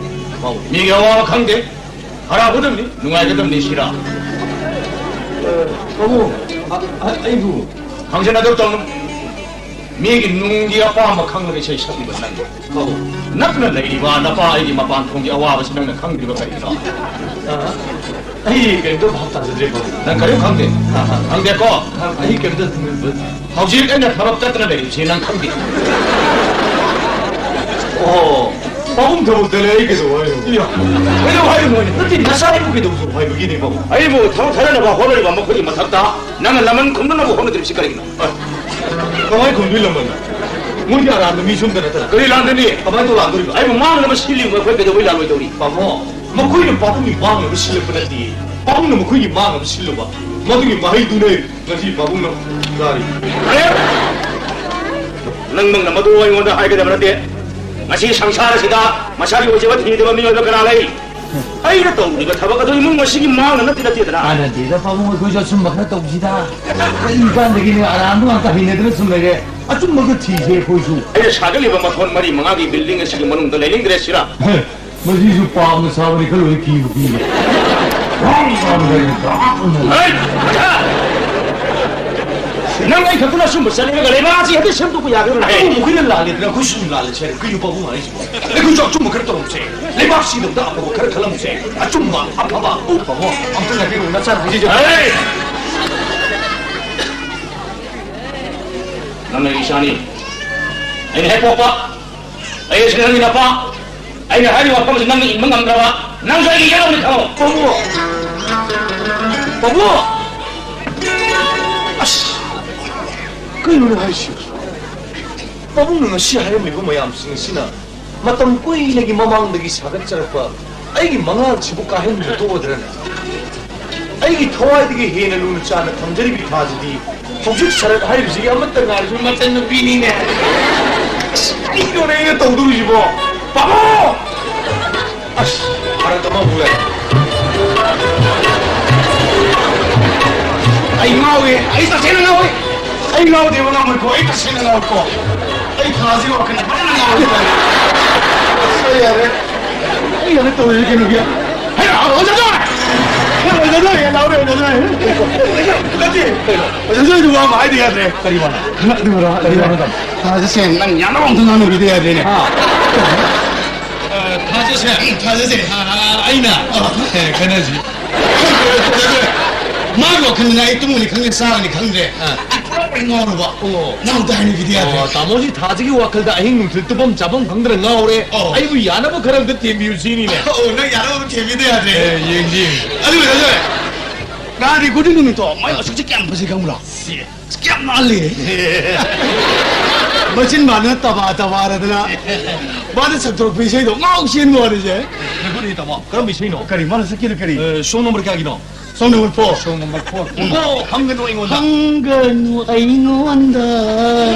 ꯃꯤꯒꯤ ꯑꯋꯥꯕ ꯈꯪꯗꯦ꯫ ꯍꯔꯥꯎꯒꯗꯕꯅꯤ, ꯅꯨꯡꯉꯥꯏꯒꯗꯕꯅꯤ, ꯁꯤꯔꯥ꯫ ꯄꯥꯕꯨꯡ, ꯑ, ꯑ, ꯑꯩꯕꯨ ꯈꯪꯖꯅꯗꯕ ꯇꯧꯅꯨ꯫ ꯃꯤꯒꯤ ꯅꯨꯡꯒꯤ ꯑꯄꯥꯝꯕ ꯈꯪꯂꯒ ꯏꯁꯩ ꯁꯛꯂꯤꯕ ꯅꯪ꯫ ꯅꯛꯅ ꯂꯩꯔꯤꯕ ꯅꯄꯥ ꯑꯩꯒꯤ ꯃꯄꯥꯟ ꯊꯣꯡꯒꯤ ꯑꯋꯥꯕꯁꯤ ꯅꯪꯅ ꯈꯪꯗ꯭ꯔꯤꯕ ꯀꯔꯤꯒꯤꯅꯣ? ꯑ, ꯑꯩ ꯀꯔꯤꯝꯇ ꯚꯥꯞ ꯇꯥꯖꯗ꯭ꯔꯦ, ꯄꯥꯕꯨꯡ꯫ ꯅꯪ ꯀꯔꯤꯝ ꯈꯪꯗꯦ? ꯑ, ꯑ꯫ ꯈꯪꯗꯦꯀꯣ? ꯑ, ꯑꯩ ꯀꯔꯤꯝꯇ ꯍꯧꯖꯤꯛ ꯑꯩꯅ ꯊꯕꯛ ꯆꯠꯇꯅ ꯂꯩꯔꯤꯕꯁꯤ ꯅꯪ ꯈꯪꯗꯦ꯫ ꯑꯣ, ꯄꯥꯕꯨꯡ ꯊꯕꯛꯇ ꯂꯩ, ꯑꯩ ꯀꯩꯗꯧ ꯍꯥꯏꯅꯣ? ꯏꯌꯥ, ꯀꯩꯗꯧ ꯍꯥꯏꯔꯤꯅꯣ ꯑꯩꯅ? ꯅꯠꯇꯦ, ꯅꯆꯥ ꯑꯩꯕꯨ ꯀꯩꯗꯧ ꯍꯥꯏꯕꯒꯤꯅꯦ, ꯄꯥꯕꯨꯡ? ꯑꯩꯕꯨ ꯊꯕꯛ ꯊꯥꯗꯅꯕ ꯍꯣꯠꯅꯔꯤꯕ ꯃꯈꯣꯏꯒꯤ ꯃꯊꯛꯇ ꯅꯪꯅ ꯂꯃꯟ ꯈꯨꯝꯅꯅꯕ ꯍꯣꯠꯅꯗ꯭ꯔꯤꯕꯁꯤ ꯀꯔꯤꯒꯤꯅꯣ? ꯑ, ꯀꯃꯥꯏ ꯈꯨꯝꯗꯣꯏ ꯂꯃꯟꯅꯣ? ꯃꯣꯏꯗꯤ ꯑꯔꯥꯟꯕ ꯃꯤꯁꯨ ꯑꯝꯇ ꯅꯠꯇꯅ꯫ ꯀꯔꯤ ꯂꯥꯟꯗꯅꯤ? ꯀꯃꯥꯏ ꯇꯧ ꯂꯥꯟꯗꯣꯔꯤꯕ? ꯑꯩꯕꯨ ꯃꯥꯡꯅꯕ ꯁꯤꯜꯂꯤꯕ ꯃꯈꯣꯏ ꯀꯩꯗꯧꯕꯩ ꯂꯥꯟꯂꯣꯏꯗꯧꯔꯤ? ꯄꯥꯕꯨꯡ, ꯃꯈꯣꯏꯅ ꯄꯥꯕꯨꯡꯒꯤ ꯃꯥꯡꯅꯕ ꯁꯤꯜꯂꯛꯄ ꯅꯠꯇꯦ꯫ ꯄꯥꯕꯨꯡꯅ ꯃꯈꯣꯏꯒꯤ ꯃꯥꯡꯅꯕ ꯁꯤꯜꯂꯨꯕ꯫ ꯃꯗꯨꯒꯤ ꯃꯍꯩꯗꯨꯅꯦ ꯉꯁꯤ ꯄꯥꯕꯨꯡꯅ ꯆꯥꯔꯤ꯫ ꯑꯦ! ꯅꯪꯃꯛꯅ ꯃꯗꯨ ꯑꯩꯉꯣꯟꯗ ꯍꯥꯏꯒꯗꯕ ꯅꯠꯇꯦ꯫ ꯉꯁꯤ ꯁꯪꯁꯥꯔ ꯑꯁꯤꯗ ꯃꯁꯥꯒꯤ ꯑꯣꯏꯖꯕ ꯊꯤꯗꯕ ꯃꯤꯑꯣꯏꯕ ꯀꯅꯥ ꯂꯩ? ꯑꯩꯅ ꯇꯧꯔꯤꯕ ꯊꯕꯛ ꯑꯗꯨ ꯏꯃꯨꯡ ꯑꯁꯤꯒꯤ ꯃꯥꯡꯅ ꯅꯠꯇꯤ ꯅꯠꯇꯦꯗꯅ꯫ ꯀꯥꯟꯅꯗꯦꯗ ꯄꯥꯕꯨꯡ, ꯑꯩꯈꯣꯏꯁꯨ ꯑꯆꯨꯝꯕ ꯈꯔ ꯇꯧꯁꯤꯗ꯫ ꯀꯔꯤ ꯀꯥꯟꯗꯒꯤꯅꯦ ꯑꯔꯥꯟꯕ ꯉꯥꯛꯇ ꯍꯩꯅꯗꯨꯅ ꯁꯨꯝ ꯂꯩꯔꯦ꯫ ꯑꯆꯨꯝꯕꯗꯨ ꯊꯤꯁꯦ ꯑꯩꯈꯣꯏꯁꯨ꯫ ꯑꯩꯅ ꯁꯥꯒꯠꯂꯤꯕ ꯃꯊꯣꯟ ꯃꯔꯤ ꯃꯉꯥꯒꯤ ꯕꯤꯜꯗꯤꯡ ꯑꯁꯤꯒꯤ ꯃꯅꯨꯡꯗ ꯂꯩꯅꯤꯡꯗ꯭ꯔꯦ ꯁꯤꯔꯥ? ꯍꯦ, ꯃꯁꯤꯁꯨ ꯄꯥꯞꯅ ꯁꯥꯕꯅꯤ, ꯈꯔ ꯂꯣꯏ ꯀꯤꯕꯨ ꯀꯤꯔꯦ꯫ ꯒ꯭ꯔꯥꯡ ꯒ꯭ꯔꯥꯡ ꯒ꯭ꯔꯥꯡ ꯒ꯭ꯔꯥꯡ꯫ ꯍꯩ! ꯅꯪ ꯑꯩ ꯈꯛꯇꯅ ꯑꯆꯨꯝꯕ ꯆꯠꯅꯤꯡꯉꯒ ꯂꯩꯕꯥꯛ ꯑꯁꯤ ꯍꯦꯛꯇ ꯁꯦꯝꯗꯣꯛꯄ ꯌꯥꯒꯗ꯭ꯔꯣ? ꯑꯗꯨꯕꯨ ꯃꯈꯣꯏꯅ ꯂꯥꯜꯂꯦꯗꯅ ꯑꯩꯈꯣꯏꯁꯨ ꯑꯗꯨꯝ ꯂꯥꯜꯂꯦ ꯁꯦ꯫ ꯀꯩꯅꯣ ꯄꯥꯕꯨꯡ ꯍꯥꯏꯁꯤꯕꯣ? ꯑꯩꯈꯣꯏꯁꯨ ꯑꯆꯨꯝꯕ ꯈꯔ ꯇꯧꯔꯝꯁꯦ꯫ ꯂꯩꯕꯥꯛꯁꯤꯗꯃꯛꯇ ꯑꯐꯕ ꯈꯔ ꯈꯜꯂꯝꯁꯦ꯫ ꯑꯆꯨꯝꯕ, ꯑꯐꯕ꯫ ꯄꯥꯕꯨꯡ, ꯑꯝꯇ ꯉꯥꯏꯕꯤꯔꯣ, ꯅꯆꯥꯅ ꯍꯥꯏꯖꯒꯦ꯫ ꯍꯩ! ꯅꯪꯅ ꯏꯆꯥꯅꯤ꯫ ꯑꯩꯅ ꯍꯦꯛ ꯄꯣꯛꯄ꯫ ꯑꯩ ꯑꯁꯤ ꯅꯪꯒꯤ ꯅꯄꯥ꯫ ꯑꯩꯅ ꯍꯥꯏꯔꯤꯕ ꯋꯥꯐꯝꯁꯤ ꯅꯪꯅ ꯏꯟꯕ ꯉꯝꯗ꯭ꯔꯕ, ꯅꯪꯁꯨ ꯑꯩꯒꯤ ꯏꯆꯥꯅꯤ ꯈꯪꯉꯣ꯫ ꯄꯥꯕꯨꯡ! ꯄꯥꯕꯨꯡ! ꯑꯁ! ꯀꯩꯅꯣꯅꯦ ꯍꯥꯏꯁꯤꯕꯣ? ꯄꯥꯕꯨꯡꯅ ꯉꯁꯤ ꯍꯥꯏꯔꯝꯃꯤꯕ ꯃꯌꯥꯝꯁꯤꯡ ꯑꯁꯤꯅ ꯃꯇꯝ ꯀꯨꯏꯅꯒꯤ ꯃꯃꯥꯡꯗꯒꯤ ꯁꯥꯒꯠꯆꯔꯛꯄ ꯑꯩꯒꯤ ꯃꯉꯥꯜꯁꯤꯕꯨ ꯀꯥꯏꯍꯟꯕ ꯇꯣꯛꯑꯗ꯭ꯔꯅꯦ? ꯑꯩꯒꯤ ꯊꯋꯥꯏꯗꯒꯤ ꯍꯦꯟꯅ ꯂꯨꯅ ꯆꯥꯟꯅ ꯊꯝꯖꯔꯤꯕ ꯏꯊꯥꯁꯤꯗꯤ ꯍꯧꯖꯤꯛ ꯁꯔꯠ ꯍꯥꯏꯔꯤꯕꯁꯤꯒꯤ ꯑꯃꯠꯇ ꯉꯥꯏꯔꯤꯕ ꯃꯆꯟꯅꯨꯄꯤꯅꯤꯅꯦ꯫ ꯑꯁ, ꯀꯔꯤꯅꯣꯅꯦ ꯑꯩꯅ ꯇꯧꯗꯧꯔꯤꯁꯤꯕꯣ? ꯄꯥꯕꯨꯡ! ꯑꯁ, ꯐꯔꯛ ꯑꯃ ꯑꯃꯨꯛ ꯂꯩꯔꯦ꯫ ꯑꯩ ꯉꯥꯎꯏ, ꯑꯩ ꯇꯁꯦꯡꯅ ꯉꯥꯎꯏ꯫ ꯑꯩ ꯉꯥꯎꯗꯦꯕ ꯉꯥꯎꯔꯣꯏꯀꯣ, ꯑꯩ ꯇꯁꯦꯡꯅ ꯉꯥꯎꯏꯀꯣ꯫ ꯑꯩ ꯊꯥꯁꯤ ꯋꯥꯈꯜ ꯐꯖꯅ ꯉꯥꯎꯏ꯫ ꯑꯁ, ꯑꯩ ꯌꯥꯔꯦ꯫ ꯑꯩ ꯌꯥꯔꯦ ꯇꯧꯔꯤꯁꯦ ꯀꯩꯅꯣꯒꯤ꯫ ꯍꯩ, ꯑꯣꯖꯥ! ꯑꯣꯖꯥ ꯖꯣꯏ, ꯂꯥꯎꯔꯦ, ꯑꯣꯖꯥ ꯖꯣꯏ꯫ ꯅꯠꯇꯦ, ꯑꯣꯖꯥ ꯖꯣꯏꯗꯨ ꯋꯥ ꯑꯃ ꯍꯥꯏꯗ ꯌꯥꯗ꯭ꯔꯦ꯫ ꯀꯔꯤ ꯋꯥꯅꯣ? ꯑꯗꯨꯔꯣ, ꯀꯔꯤ ꯋꯥꯅꯣ, ꯇꯥꯃꯣ? ꯊꯥꯖꯁꯦ, ꯅꯪ ꯌꯥꯅꯕ ꯑꯝꯇ ꯉꯥꯡꯅꯕꯤꯗ ꯌꯥꯗ꯭ꯔꯦꯅꯦ꯫ ꯑꯥ꯫ ꯑ, ꯊꯥꯖꯁꯦ꯫ ꯎꯝ, ꯊꯥꯖꯁꯦ꯫ ꯑ, ꯑ, ꯑꯩꯅ? ꯑ꯫ ꯑꯦ, ꯈꯟꯅꯁꯤ꯫ ꯃꯥꯒꯤ ꯋꯥꯈꯜꯗꯅ ꯑꯩ ꯇꯨꯝꯒꯅꯤ ꯈꯪꯗꯦ, ꯆꯥꯒꯅꯤ ꯈꯪꯗ꯭ꯔꯦ꯫ ꯑ꯫ ꯑꯩ ꯄꯨꯔꯥ ꯄꯨꯔꯥ ꯉꯥꯎꯔꯕ꯫ ꯑꯣ꯫ ꯉꯥꯎꯗ ꯍꯥꯏꯅꯕꯤꯗ ꯌꯥꯗ꯭ꯔꯦ꯫ ꯑꯣ, ꯇꯥꯃꯣꯁꯤ ꯊꯥꯁꯤꯒꯤ ꯋꯥꯈꯜꯗ ꯑꯍꯤꯡ ꯅꯨꯡꯊꯤꯜ ꯇꯨꯝꯐꯝ ꯆꯥꯐꯝ ꯈꯪꯗꯅ ꯉꯥꯎꯔꯦ꯫ ꯑꯣ꯫ ꯑꯩꯕꯨ ꯌꯥꯅꯕ ꯈꯔ ꯑꯝꯇ ꯊꯦꯝꯕꯤꯌꯨ ꯁꯤꯅꯤꯅꯦ꯫ ꯑꯣ, ꯅꯪ ꯌꯥꯅꯕ ꯑꯝꯇ ꯊꯦꯝꯕꯤꯗ ꯌꯥꯗ꯭ꯔꯦ꯫ ꯑꯦ, ꯌꯦꯡꯁꯤ, ꯌꯦꯡꯁꯤ꯫ ꯑꯗꯨ ꯑꯣꯏꯔꯁꯨ ꯉꯔꯥꯡꯗꯤ ꯒꯨꯗꯤ ꯅꯨꯃꯤꯠꯇꯣ ꯃꯥꯏ ꯃꯁꯛꯁꯦ ꯀꯌꯥꯝ ꯐꯖꯩ ꯈꯪꯕ꯭ꯔꯥ? ꯁꯤ꯫ ꯀꯌꯥꯝ ꯅꯥꯜꯂꯤ! ꯃꯆꯤꯟ ꯃꯥꯅ ꯇꯕꯥ ꯇꯕꯥꯔꯗꯅ ꯃꯥꯅ ꯁꯛꯇꯣꯔꯛꯄ ꯏꯁꯩꯗꯣ ꯉꯥꯎ ꯆꯦꯟꯕ ꯋꯥꯅꯤꯁꯦ꯫ ꯉꯥꯏꯈꯣꯅꯦ, ꯇꯥꯃꯣ, ꯀꯔꯝꯕ ꯏꯁꯩꯅꯣ? ꯀꯔꯤ ꯃꯥꯅ ꯁꯛꯀꯦꯅ ꯀꯔꯤ? ꯑ, song number ꯀꯌꯥꯒꯤꯅꯣ? Song number four꯫ Song number four꯫ ꯎꯝ꯫ ꯑꯣ, ꯍꯪꯒꯅꯨ ꯑꯩꯉꯣꯟꯗ꯫ ꯍꯪꯒꯅꯨ ꯑꯩꯉꯣꯟꯗ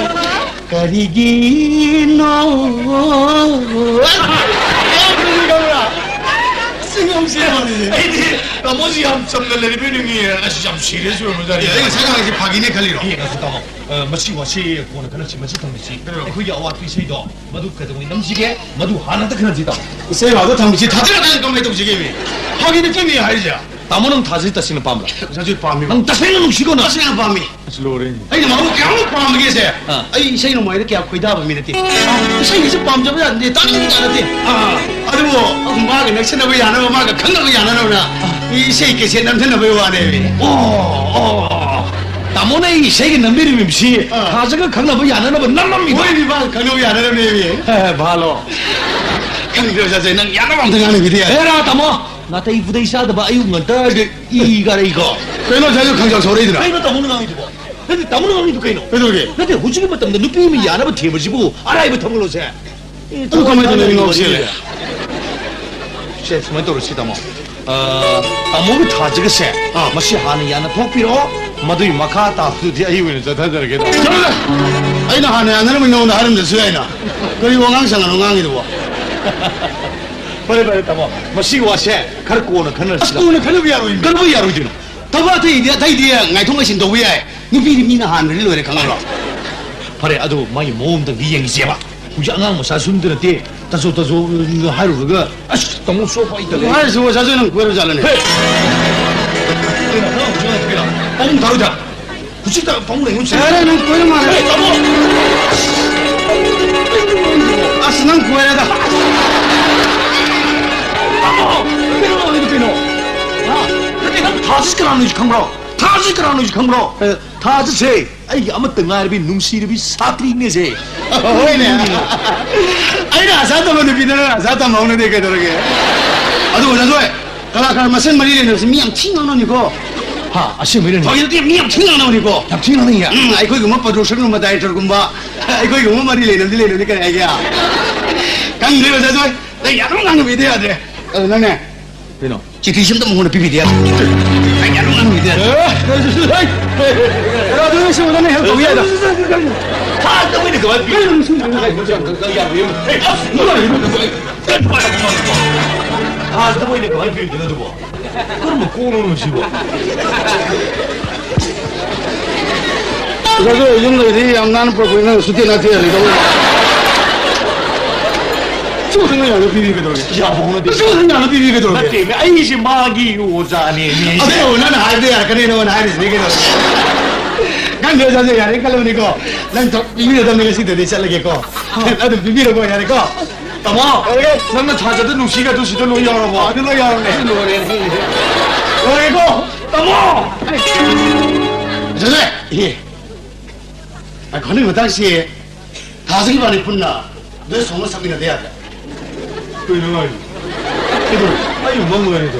ꯀꯔꯤꯒꯤꯅꯣ? ꯁꯤ ꯉꯥꯎ ꯆꯦꯟꯕ ꯋꯥꯅꯤꯁꯦ꯫ ꯑꯩꯗꯤ ꯇꯥꯃꯣꯁꯤ ꯌꯥꯝ ꯆꯝꯅ ꯂꯩꯔꯝꯃꯤ ꯅꯤꯡꯉꯤ꯫ ꯑꯁ, ꯌꯥꯝ serious ꯑꯣꯏꯔꯝꯕꯖꯥꯠꯅꯤ꯫ ꯑꯦ, ꯑꯩ ꯉꯁꯥꯏ ꯉꯥꯡꯉꯤꯁꯤ ꯐꯥꯒꯤꯅꯦ ꯈꯜꯂꯤꯔꯣ? ꯌꯦꯡꯉꯁꯤ ꯇꯥꯃꯣ꯫ ꯑ, ꯃꯁꯤ ꯋꯥꯁꯤ ꯀꯣꯟꯅ ꯈꯟꯅꯁꯤ, ꯃꯁꯤ ꯊꯝꯕꯤꯁꯤ꯫ ꯀꯩꯅꯣ? ꯑꯩꯈꯣꯏꯒꯤ ꯑꯋꯥꯠꯄ ꯏꯁꯩꯗꯣ, ꯃꯗꯨ ꯀꯩꯗꯧꯉꯩ ꯅꯝꯁꯤꯒꯦ, ꯃꯗꯨ ꯍꯥꯟꯅ ꯑꯝꯇ ꯈꯟꯅꯁꯤ ꯇꯥꯃꯣ꯫ ꯏꯁꯩ ꯋꯥꯗꯣ ꯊꯝꯕꯤꯁꯤ, ꯊꯥꯖꯔꯀꯥꯟꯗ ꯀꯃꯥꯏꯅ ꯇꯧꯁꯤꯒꯦ ꯃꯤ? ꯐꯥꯒꯤ ꯅꯠꯇꯦ ꯃꯤ ꯍꯥꯏꯔꯤꯁꯦ꯫ ꯇꯥꯃꯣ, ꯅꯪ ꯊꯥꯖꯤ ꯇꯁꯦꯡꯅ ꯄꯥꯝꯕ꯭ꯔꯥ? ꯊꯥꯖꯤ ꯄꯥꯝꯃꯤ꯫ ꯅꯪ ꯇꯁꯦꯡꯅ ꯅꯨꯡꯁꯤꯀꯣ ꯅꯪ? ꯇꯁꯦꯡꯅ ꯄꯥꯝꯃꯤ꯫ ꯑꯁ, ꯂꯣꯏꯔꯦ꯫ ꯑꯩꯅ ꯃꯥꯕꯨ ꯀꯌꯥꯃꯨꯛ ꯄꯥꯝꯒꯦꯁꯦ? ꯑꯥ꯫ ꯑꯩ ꯏꯁꯩ ꯅꯣꯡꯃꯥꯏꯗ ꯀꯌꯥ ꯈꯣꯏꯗꯥꯕ ꯃꯤ ꯅꯠꯇꯦ꯫ ꯑꯥ꯫ ꯏꯁꯩꯒꯤꯁꯨ ꯄꯥꯝꯖꯕ ꯖꯥꯠ ꯅꯠꯇꯦ, ꯇꯥꯅꯤꯡꯕ ꯖꯥꯠ ꯅꯠꯇꯦ꯫ ꯑꯥ꯫ ꯑꯗꯨꯕꯨ ꯃꯥꯒ ꯅꯛꯁꯤꯟꯅꯕ ꯌꯥꯅꯕ, ꯃꯥꯒ ꯈꯪꯅꯕ ꯌꯥꯅꯅꯕꯅ ꯏꯁꯩ cassette ꯅꯝꯊꯅꯕꯒꯤ ꯋꯥꯅꯦꯃꯤ꯫ ꯑꯣ, ꯑꯣ, ꯑꯣ꯫ ꯇꯥꯃꯣꯅ ꯑꯩ ꯏꯁꯩꯒ ꯅꯝꯕꯤꯔꯤꯕꯁꯤ ꯑꯥ꯫ ꯊꯥꯖꯒ ꯈꯪꯅꯕ ꯌꯥꯅꯅꯕ ꯅꯝꯃꯝꯃꯤꯕ? ꯍꯣꯏꯅꯦ, ꯃꯥꯒ ꯈꯪꯅꯕ ꯌꯥꯅꯅꯕꯅꯦꯃꯤ꯫ ꯑꯦ, ꯚꯥꯂꯣ꯫ ꯈꯪꯗ꯭ꯔꯦ, ꯑꯣꯖꯥꯁꯦ, ꯅꯪ ꯌꯥꯅꯕ ꯑꯝꯇ ꯉꯥꯡꯅꯕꯤꯗ ꯌꯥꯏ꯫ ꯍꯦꯔꯥ, ꯇꯥꯃꯣ, ꯅꯥꯇꯩ ꯄꯨꯗꯩ ꯆꯥꯗꯕ ꯑꯌꯨꯛ ꯉꯟꯇꯥꯗ ꯏ ꯀꯥꯔꯛꯏꯀꯣ꯫ ꯀꯩꯅꯣ, ꯑꯣꯖꯥꯁꯦ ꯈꯪꯖꯥꯎ ꯁꯧꯔꯛꯏꯗꯨꯅ? ꯀꯩꯅꯣ ꯇꯥꯃꯣꯅ ꯉꯥꯡꯉꯤꯗꯨꯕꯣ? ꯅꯠꯇꯦ, ꯇꯥꯃꯣꯅ ꯉꯥꯡꯉꯤꯗꯨ ꯀꯩꯅꯣ? ꯀꯩꯗꯧꯔꯒꯦ? ꯅꯠꯇꯦ, ꯍꯧꯖꯤꯛꯀꯤ ꯃꯇꯝꯗ ꯅꯨꯄꯤ ꯑꯃ ꯌꯥꯅꯕ ꯊꯦꯝꯕꯁꯤꯕꯨ ꯑꯔꯥꯏꯕ ꯊꯕꯛꯂꯣꯁꯦ? ꯑꯦ, ꯑꯗꯨ ꯀꯃꯥꯏꯅ ꯇꯧꯅꯤ, ꯊꯋꯥꯏ ꯉꯥꯎꯁꯤꯜꯂꯦ? ꯁꯦ, ꯁꯨꯃꯥꯏꯅ ꯇꯧꯔꯁꯤ, ꯇꯥꯃꯣ꯫ ꯑ, ꯇꯥꯃꯣꯒꯤ ꯊꯥꯖꯒꯁꯦ, ꯑꯥ꯫ ꯃꯁꯤ ꯍꯥꯟꯅ ꯌꯥꯅ ꯊꯣꯛꯄꯤꯔꯛꯑꯣ, ꯃꯗꯨꯒꯤ ꯃꯈꯥ ꯇꯥꯕꯗꯨꯗꯤ ꯑꯩ ꯑꯣꯏꯅ ꯆꯠꯊꯖꯔꯒꯦ, ꯇꯥꯃꯣ꯫ ꯆꯠꯂꯣꯗ! ꯑꯩꯅ ꯍꯥꯟꯅ ꯌꯥꯅꯔꯝꯃꯤ ꯅꯉꯣꯟꯗ ꯍꯥꯏꯔꯝꯗ꯭ꯔꯁꯨ ꯌꯥꯏꯅ꯫ ꯀꯔꯤ ꯋꯥꯉꯥꯡ ꯁꯉꯥꯡꯅꯣ ꯉꯥꯡꯉꯤꯗꯨꯕꯣ? ꯐꯔꯦ, ꯐꯔꯦ, ꯇꯥꯃꯣ꯫ ꯃꯁꯤꯒꯤ ꯋꯥꯁꯦ ꯈꯔ ꯀꯣꯟꯅ ꯈꯟꯅꯔꯁꯤ, ꯑꯁ, ꯇꯥꯃꯣ꯫ ꯀꯣꯟꯅ ꯈꯟꯅꯕ ꯌꯥꯔꯣꯏ꯫ ꯀꯩꯗꯧꯕꯩ ꯌꯥꯔꯣꯏꯗꯣꯏꯅꯣ? ꯊꯕꯛ ꯑꯇꯩꯗꯤ, ꯑꯇꯩꯗꯤ ꯉꯥꯏꯊꯣꯛ ꯉꯥꯏꯁꯤꯟ ꯇꯧꯕ ꯌꯥꯏ꯫ ꯅꯨꯄꯤꯗꯤ ꯃꯤꯅ ꯍꯥꯟꯈ꯭ꯔꯗꯤ ꯂꯣꯏꯔꯦ, ꯈꯪꯉꯕ꯭ꯔꯣ? ꯐꯔꯦ, ꯑꯗꯨ ꯃꯥꯒꯤ ꯃꯑꯣꯡꯗꯪꯗꯤ ꯌꯦꯡꯁꯦꯕ꯫ ꯍꯧꯖꯤꯛ ꯑꯉꯥꯡ ꯃꯆꯥꯁꯨ ꯅꯠꯇꯦ, ꯇꯥꯖꯧ, ꯇꯥꯖꯧ ꯍꯥꯏꯔꯨꯔꯒ, ꯑꯁ, ꯇꯥꯃꯣ ꯆꯣꯞꯄ ꯑꯩ ꯇꯜꯂꯦ꯫ ꯍꯥꯏꯔꯤꯁꯤ ꯑꯣꯖꯥꯁꯨ ꯅꯪ ꯀꯣꯏꯔꯖꯥꯠꯂꯅꯦ? ꯍꯦ! ꯀꯩꯅꯣ, ꯅꯪ ꯍꯧꯖꯤꯛ ꯍꯥꯏꯔꯛꯄꯤꯔꯣ? ꯄꯥꯕꯨꯡ ꯊꯥꯔꯣꯏꯗ꯫ ꯍꯧꯖꯤꯛꯇ ꯄꯥꯕꯨꯡ ꯂꯩꯉꯣꯏ ꯁꯦ-, ꯌꯥꯔꯦ, ꯅꯪ ꯀꯣꯏꯔ ꯃꯥꯜꯂꯦ꯫ ꯍꯦ, ꯇꯥꯃꯣ! ꯑꯁ, ꯅꯪ ꯀꯣꯏꯔꯦꯗ꯫ ꯇꯥꯃꯣ! ꯀꯩꯅꯣ ꯅꯪ ꯍꯥꯏꯗꯣ ꯀꯩꯅꯣ? ꯍꯥ? ꯅꯠꯇꯦ, ꯅꯪ ꯊꯥꯁꯤ ꯀꯅꯥꯅꯣ ꯈꯪꯕ꯭ꯔꯣ? ꯊꯥꯁꯤ ꯀꯅꯥꯅꯣ ꯈꯪꯕ꯭ꯔꯣ? ꯑꯦ, ꯊꯥꯁꯤꯁꯦ ꯑꯩꯒꯤ ꯑꯃꯠꯇ ꯉꯥꯏꯔꯕꯤ ꯅꯨꯡꯁꯤꯔꯕꯤ ꯁꯥꯇ꯭ꯔꯤꯅꯦꯁꯦ꯫ ꯍꯣꯏꯅꯦ꯫ ꯑꯩꯅ ꯑꯁꯥ ꯇꯝꯕ ꯅꯨꯄꯤꯗ ꯅꯪ ꯑꯁꯥ ꯇꯝꯍꯧꯅꯗꯦ ꯀꯩꯗꯧꯔꯒꯦ? ꯑꯗꯨ ꯑꯣꯖꯥ ꯖꯣꯏ, ꯀꯂꯥꯀꯥꯔ ꯃꯁꯦꯟ ꯃꯔꯤ ꯂꯩꯅꯕꯁꯤ ꯃꯤ ꯌꯥꯝ ꯊꯤ ꯉꯥꯡꯅꯕꯅꯤꯀꯣ꯫ ꯍꯥ, ꯑꯁꯦꯡꯕꯩꯔꯅꯦ? ꯐꯥꯒꯤ ꯅꯠꯇꯦ, ꯃꯤ ꯌꯥꯝ ꯊꯤ ꯉꯥꯡꯅꯕꯅꯤꯀꯣ꯫ ꯌꯥꯝ ꯊꯤ ꯉꯥꯡꯅꯩꯌꯦ? ꯎꯝ, ꯑꯩꯈꯣꯏꯒꯨꯝꯕ ꯄ꯭ꯔꯣꯗ꯭ꯌꯨꯁꯔꯒꯨꯝꯕ, ꯗꯥꯏꯔꯦꯛꯇꯔꯒꯨꯝꯕ, ꯑꯩꯈꯣꯏꯒꯨꯝꯕ ꯃꯔꯤ ꯂꯩꯅꯕꯗꯤ ꯂꯩꯅꯕꯗꯤ ꯀꯔꯤ ꯍꯥꯏꯒꯦ? ꯈꯪꯗ꯭ꯔꯦ ꯑꯣꯖꯥ ꯖꯣꯏ, ꯅꯪ ꯌꯥꯝ ꯉꯥꯡꯅꯕꯤꯗ ꯌꯥꯗ꯭ꯔꯦ꯫ ꯑꯗꯨ ꯅꯪꯅꯦ? ꯀꯩꯅꯣ? ꯆꯤꯊꯤꯁꯤ ꯑꯝꯇ ꯃꯉꯣꯟꯗ ꯄꯤꯕꯤꯗꯦ꯫ ꯑꯩ ꯌꯥꯝ ꯉꯥꯡꯕꯤꯗꯦ꯫ ꯑꯦ, ꯑꯗꯨ ꯁꯤ ꯎꯗꯅ ꯍꯦꯜꯞ ꯇꯧꯕ ꯌꯥꯏꯗ꯫ ꯊꯥꯗ ꯑꯣꯏꯅ ꯀꯃꯥꯏꯅ ꯄꯤꯔꯤꯅꯣ? ꯊꯥꯗ ꯑꯣꯏꯅ ꯀꯃꯥꯏꯅ ꯄꯤꯔꯤꯅꯣ ꯑꯗꯨꯕꯣ? ꯀꯔꯝꯕ ꯀꯣꯛꯅꯣ ꯁꯤꯕꯣ? ꯑꯣꯖꯥꯁꯨ ꯌꯨꯝ ꯂꯩꯔꯗꯤ ꯌꯥꯝ ꯅꯥꯟꯅ ꯄꯨꯔꯛꯄꯅꯤ, ꯅꯪ ꯁꯨꯇꯤ ꯅꯥꯇꯤ ꯍꯜꯂꯤꯗꯧꯕ꯫ ꯁꯨꯗꯅ ꯌꯥꯅ ꯄꯤꯕꯤꯒꯗꯧꯔꯒꯦ꯫ ꯌꯥꯕ ꯍꯧꯅꯗꯦ꯫ ꯁꯨꯗꯅ ꯌꯥꯅ ꯄꯤꯕꯤꯒꯗꯧꯔꯒꯦ꯫ ꯅꯠꯇꯦꯃꯦ, ꯑꯩꯁꯦ ꯃꯥꯒꯤ ꯑꯣꯖꯥꯅꯦꯃꯤ꯫ ꯑꯗꯨ ꯅꯪꯅ ꯍꯥꯏꯕꯗꯤ ꯌꯥꯔꯛꯀꯅꯤ, ꯅꯉꯣꯟꯗ ꯍꯥꯏꯔꯤꯁꯤꯅꯦ ꯀꯩꯅꯣ꯫ ꯅꯪ ꯑꯣꯖꯥꯁꯦ ꯌꯥꯔꯦ ꯈꯜꯂꯕꯅꯤꯀꯣ꯫ ꯅꯪ ꯊꯕꯛ ꯄꯤꯕꯤꯔꯗꯕꯅꯤ ꯉꯁꯤꯗꯗꯤ ꯆꯠꯂꯒꯦꯀꯣ꯫ ꯑꯗꯨꯝ ꯄꯤꯕꯤꯔꯣꯀꯣ, ꯌꯥꯔꯦꯀꯣ꯫ ꯇꯥꯃꯣ, ꯌꯥꯔꯦ꯫ ꯅꯪꯅ ꯊꯥꯖꯗ ꯅꯨꯡꯁꯤꯒ ꯑꯗꯨ ꯁꯤꯗ ꯂꯣꯏ ꯌꯥꯎꯔꯕꯣ? ꯑꯗꯨ ꯂꯣꯏ ꯌꯥꯎꯔꯕꯅꯦ꯫ ꯑꯗꯨ ꯂꯣꯏꯔꯦ꯫ ꯂꯣꯏꯔꯦꯀꯣ? ꯇꯥꯃꯣ! ꯖꯣꯖꯣꯏ! ꯏꯍꯦ꯫ ꯉꯥꯏꯈꯣ, ꯍꯟꯗꯛ ꯃꯇꯥꯡꯁꯤ ꯊꯥꯖꯒꯤ ꯏꯕꯥꯅꯤ ꯄꯨꯟꯅ ꯗ꯭ꯔꯦꯁ ꯍꯣꯡꯅ ꯁꯛꯃꯤꯟꯅꯗ ꯌꯥꯗ꯭ꯔꯦ꯫ ꯀꯩꯅꯣ ꯍꯥꯏꯁꯤꯕꯣ? ꯀꯩꯗꯧꯔꯦ? ꯑꯩ ꯃꯪ ꯂꯣꯏꯔꯦ ꯑꯗꯣ꯫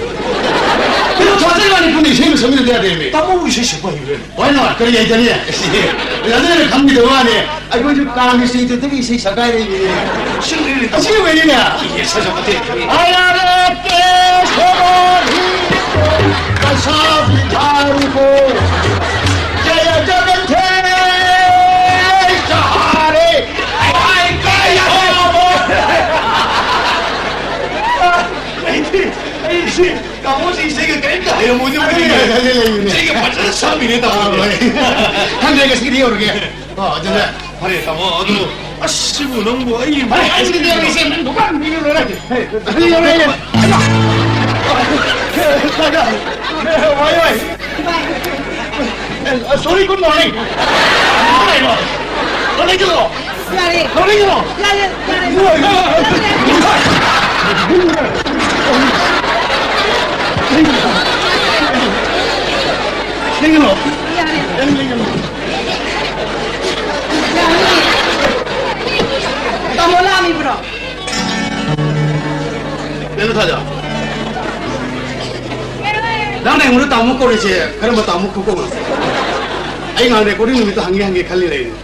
ꯀꯩꯅꯣ, ꯊꯥꯖꯒꯤ ꯏꯕꯥꯅꯤ ꯄꯨꯟꯅ ꯏꯁꯩ ꯑꯃ ꯁꯛꯃꯤꯟꯅꯗ ꯌꯥꯗ꯭ꯔꯦꯃꯤ꯫ ꯇꯥꯃꯣꯕꯨ ꯏꯁꯩ ꯁꯛꯄ ꯍꯩꯕ꯭ꯔꯥꯅꯦ? ꯍꯣꯏ, ꯅꯣꯏ ꯀꯔꯤ ꯍꯩꯇꯅꯤ? ꯑꯗꯨꯅ ꯈꯪꯈꯤꯗꯕ ꯋꯥꯅꯤ꯫ ꯑꯩꯈꯣꯏꯁꯨ ꯀꯥꯡꯒꯤ ꯏꯁꯩꯗꯨꯗꯒꯤ ꯏꯁꯩ ꯁꯛꯀꯥꯏꯔꯛꯏꯅꯦ꯫ ꯑꯁꯦꯡꯕꯩꯅꯤꯅꯦ꯫ ꯑꯩꯈꯣꯏꯒꯤ ꯁꯛꯄ ꯃꯇꯦꯛ ꯈꯪꯉꯤ꯫ ꯑꯌꯥꯔꯦ ꯀꯦꯁꯣꯔꯤ ꯀꯁꯥ ꯕꯤꯍꯥꯔꯤ ꯀꯣ ꯖꯌꯥ ꯖꯒꯟꯊꯦ ꯁꯍꯥꯔꯦ꯫ ꯑꯩ ꯀꯩ ꯍꯥꯏꯕ? ꯑꯩꯗꯤ, ꯑꯩꯗꯤ ꯇꯥꯃꯣꯁꯤ ꯏꯁꯩꯒ ꯀꯔꯤꯝꯇ ꯍꯩꯔꯝꯃꯣꯏꯗꯕ ꯑꯗꯨꯅꯦ, ꯃꯤꯅꯦ꯫ ꯑꯗꯨꯅꯦ ꯂꯩꯕꯅꯦ꯫ ꯏꯁꯩꯒ ꯐꯖꯅ ꯁꯛꯑꯝꯃꯤꯅꯦ ꯇꯥꯃꯣ꯫ ꯑꯥ, ꯍꯣꯏ꯫ ꯈꯪꯗ꯭ꯔꯦ, ꯉꯁꯤꯒꯤꯗꯤ ꯌꯧꯔꯒꯦ꯫ ꯑꯣ, ꯑꯗꯨꯅꯦ꯫ ꯐꯔꯦ ꯇꯥꯃꯣ, ꯑꯗꯨ ꯑꯁ, ꯁꯤꯕꯨ ꯅꯪꯕꯨ ꯑꯩ, ꯑꯩ, ꯑꯩ, ꯑꯩ, ꯑꯩ, ꯅꯪ ꯗꯨꯀꯥꯟ ꯄꯤꯕꯤꯔꯣ, ꯅꯪ꯫ ꯍꯦ, ꯑꯩ ꯌꯧꯔꯦ, ꯑꯩ ꯌꯧꯔꯦ꯫ ꯍꯩꯃꯥ! ꯋꯥꯏ, ꯋꯥꯏ꯫ ꯑꯦ, sorry, good morning꯫ ꯀꯩꯅꯣ? ꯂꯧꯅꯤꯡꯒꯅꯣ꯫ ꯌꯥꯔꯦ꯫ ꯂꯧꯅꯤꯡꯒꯅꯣ꯫ ꯌꯥꯔꯦ, ꯌꯥꯔꯦ꯫ ꯂꯩꯒꯅꯣ꯫ ꯌꯥꯔꯦ꯫ ꯂꯩꯒꯅꯣ꯫ ꯌꯥꯔꯦ꯫ ꯇꯥꯃꯣ ꯂꯥꯛꯑꯝꯃꯤꯕ꯭ꯔꯣ? ꯀꯩꯅꯣ ꯊꯥꯖ? ꯅꯪꯅ ꯑꯩꯉꯣꯟꯗ ꯇꯥꯃꯣ ꯀꯧꯔꯤꯁꯦ ꯀꯔꯝꯕ ꯇꯥꯃꯣ ꯈꯨꯀꯧꯅꯣ? ꯑꯩ ꯉꯍꯥꯟ recording ꯅꯨꯃꯤꯠꯇ ꯍꯪꯒꯦ ꯍꯪꯒꯦ ꯈꯜꯂꯤ ꯂꯩꯔꯤꯅꯤ꯫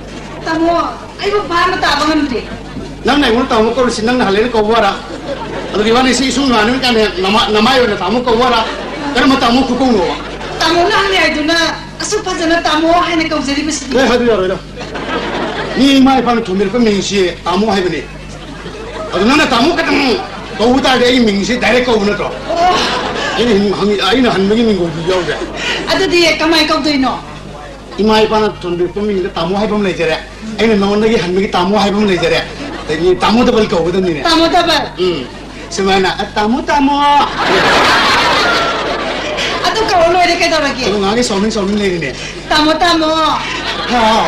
ꯇꯥꯃꯣ, ꯑꯩꯕꯨ ꯚꯥꯞꯅ ꯇꯥꯕ ꯉꯝꯗ꯭ꯔꯦ꯫ ꯅꯪꯅ ꯑꯩꯉꯣꯟꯗ ꯇꯥꯃꯣ ꯀꯧꯔꯤꯁꯤ ꯅꯪꯅ ꯍꯜꯂꯦꯅ ꯀꯧꯕ ꯋꯥꯔꯥ? ꯑꯗꯨꯒ ꯏꯕꯥꯅꯤ ꯁꯤ ꯏꯁꯨꯡ ꯏꯃꯥꯟꯅꯕ ꯀꯥꯟꯗ ꯅꯃꯥ-, ꯅꯃꯥꯏ ꯑꯣꯏꯅ ꯇꯥꯃꯣ ꯀꯧꯕ ꯋꯥꯔꯥ? ꯀꯔꯝꯕ ꯇꯥꯃꯣ ꯈꯨꯀꯧꯅꯣꯕ? ꯇꯥꯃꯣ ꯅꯍꯥꯟꯅꯦ ꯍꯥꯏꯗꯨꯅ ꯑꯁꯨꯛ ꯐꯖꯅ ꯇꯥꯃꯣ ꯍꯥꯏꯅ ꯀꯧꯖꯔꯤꯕꯁꯤꯗꯤ꯫ ꯑꯦ, ꯍꯥꯏꯕ ꯌꯥꯔꯣꯏꯗ꯫ ꯃꯤ ꯏꯃꯥ ꯏꯄꯥꯅ ꯊꯣꯟꯕꯤꯔꯛꯄ ꯃꯤꯡꯁꯤ ꯇꯥꯃꯣ ꯍꯥꯏꯕꯅꯤ꯫ ꯑꯗꯨ ꯅꯪꯅ ꯇꯥꯃꯣ ꯈꯛꯇꯪ ꯀꯧꯕ ꯇꯥꯔꯗꯤ ꯑꯩꯒꯤ ꯃꯤꯡꯁꯤ direct ꯀꯧꯕ ꯅꯠꯇ꯭ꯔꯣ? ꯑꯣ꯫ ꯑꯩꯅ ꯍꯪ-, ꯍꯪ-, ꯑꯩꯅ ꯍꯟꯕꯒꯤ ꯃꯤꯡ ꯀꯧꯕꯗꯤ ꯌꯥꯎꯗꯦ꯫ ꯑꯗꯨꯗꯤ ꯀꯃꯥꯏ ꯀꯧꯗꯣꯏꯅꯣ? ꯏꯃꯥ ꯏꯄꯥꯅ ꯊꯣꯟꯕꯤꯔꯛꯄ ꯃꯤꯡꯗ ꯇꯥꯃꯣ ꯍꯥꯏꯕ ꯑꯃ ꯂꯩꯖꯔꯦ, ꯑꯩꯅ ꯅꯉꯣꯟꯗꯒꯤ ꯍꯟꯕꯒꯤ ꯇꯥꯃꯣ ꯍꯥꯏꯕ ꯑꯃ ꯂꯩꯖꯔꯦ, ꯑꯗꯒꯤ ꯇꯥꯃꯣ double ꯀꯧꯒꯗꯕꯅꯤꯅꯦ꯫ ꯇꯥꯃꯣ double? ꯎꯝ꯫ ꯁꯨꯃꯥꯏꯅ, "ꯑ, ꯇꯥꯃꯣ, ꯇꯥꯃꯣ!" ꯑꯗꯨ ꯀꯧꯔ ꯂꯣꯏꯔꯦ ꯀꯩꯗꯧꯔꯒꯦ? ꯑꯗꯣ ꯉꯥꯏꯍꯥꯛꯀꯤ ꯁꯥꯎꯅꯤꯡ ꯁꯥꯎꯅꯤꯡ ꯂꯩꯔꯤꯅꯦ꯫ ꯇꯥꯃꯣ, ꯇꯥꯃꯣ! ꯍꯥꯎ꯫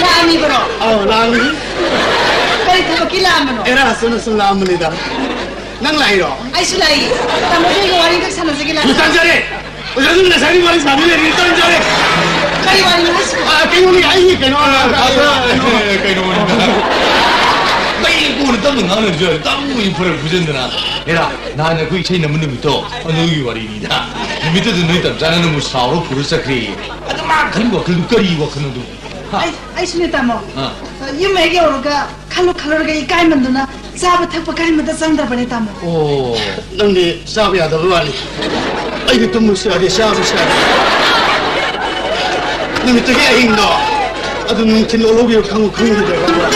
ꯂꯥꯛꯑꯝꯃꯤꯕꯔꯣ? ꯑꯧ, ꯂꯥꯛꯑꯝꯃꯤ꯫ ꯀꯔꯤ ꯊꯕꯛꯀꯤ ꯂꯥꯛꯑꯝꯕꯅꯣ? ꯑꯦꯔꯥ, ꯁꯨꯝ, ꯁꯨꯝ ꯂꯥꯛꯑꯝꯕꯅꯤꯗ꯫ ꯅꯪ ꯂꯥꯛꯏꯔꯣ? ꯑꯩꯁꯨ ꯂꯥꯛꯏ꯫ ꯇꯥꯃꯣ, ꯑꯩꯒ ꯋꯥꯔꯤ ꯑꯝꯇ ꯁꯥꯟꯅꯖꯒꯦ ꯂꯥꯛꯑꯣ꯫ ꯇꯥꯟꯖꯔꯦ! ꯑꯣꯖꯥ, ꯑꯗꯨꯝ ꯉꯁꯥꯏꯒꯤ ꯋꯥꯔꯤ ꯁꯥꯟꯅ ꯂꯩꯔꯤ, ꯇꯟꯖꯔꯦ꯫ ꯀꯔꯤ ꯋꯥꯔꯤꯅꯣ ꯍꯥꯏꯁꯤꯕꯣ? ꯑꯥ, ꯀꯩꯅꯣꯅꯤ, ꯑꯩꯒꯤ ꯀꯩꯅꯣ, ꯑꯥ, ꯑꯥ, ꯑꯥ, ꯀꯩꯅꯣ, ꯀꯩꯅꯣ, ꯀꯩꯅꯣ꯫ ꯀꯩ ꯀꯣꯟꯅ ꯇꯞꯅ ꯉꯥꯡ ꯂꯩꯔꯁꯨ ꯌꯥꯔꯦ, ꯇꯞꯅ ꯐꯔꯛ ꯐꯨꯖꯟꯗꯅ꯫ ꯍꯦꯔꯥ, ꯅꯍꯥꯟ ꯑꯩꯈꯣꯏ ꯏꯁꯩ ꯅꯝꯕ ꯅꯨꯃꯤꯠꯇꯣ, ꯑꯗꯨꯒꯤ ꯋꯥꯔꯤꯅꯤꯗ꯫ ꯅꯨꯃꯤꯠꯇꯨꯗ ꯅꯣꯏ ꯇꯝꯆꯥꯅ ꯅꯪꯕꯨ ꯁꯥꯎꯔ ꯄꯨꯔ ꯆꯠꯈ꯭ꯔꯦꯌꯦ꯫ ꯑꯗꯨ ꯃꯥ ꯈꯜꯂꯤ ꯋꯥꯈꯜꯗꯨ ꯀꯔꯤ ꯋꯥꯈꯜꯅꯣ ꯑꯗꯨ? ꯍꯥ? ꯑꯩ, ꯑꯩꯁꯨꯅꯦ, ꯇꯥꯃꯣ꯫ ꯑꯥ꯫ ꯌꯨꯝ ꯍꯦꯛ ꯌꯧꯔꯒ ꯈꯜꯂꯨ ꯈꯜꯂꯨꯔꯒ ꯏꯀꯥꯏꯃꯟꯗꯅ ꯆꯥꯕ ꯊꯛꯄ ꯀꯔꯤꯃꯠꯇ ꯆꯪꯗ꯭ꯔꯕꯅꯦ, ꯇꯥꯃꯣ꯫ ꯑꯣ꯫ ꯅꯪꯗꯤ ꯆꯥꯕ ꯌꯥꯗꯕ ꯋꯥꯅꯤ꯫ ꯑꯩꯗꯤ ꯇꯨꯝꯕꯁꯨ ꯌꯥꯗꯦ, ꯆꯥꯕꯁꯨ ꯌꯥꯗꯦ꯫ ꯅꯨꯃꯤꯠꯇꯨꯒꯤ ꯑꯍꯤꯡꯗꯣ ꯑꯗꯨ ꯅꯨꯡꯊꯤꯜ ꯑꯣꯜꯍꯧꯈꯤꯕ ꯈꯪꯕꯨ ꯈꯪꯈꯤꯗ꯭ꯔꯦ, ꯈꯪꯕ꯭ꯔꯥ?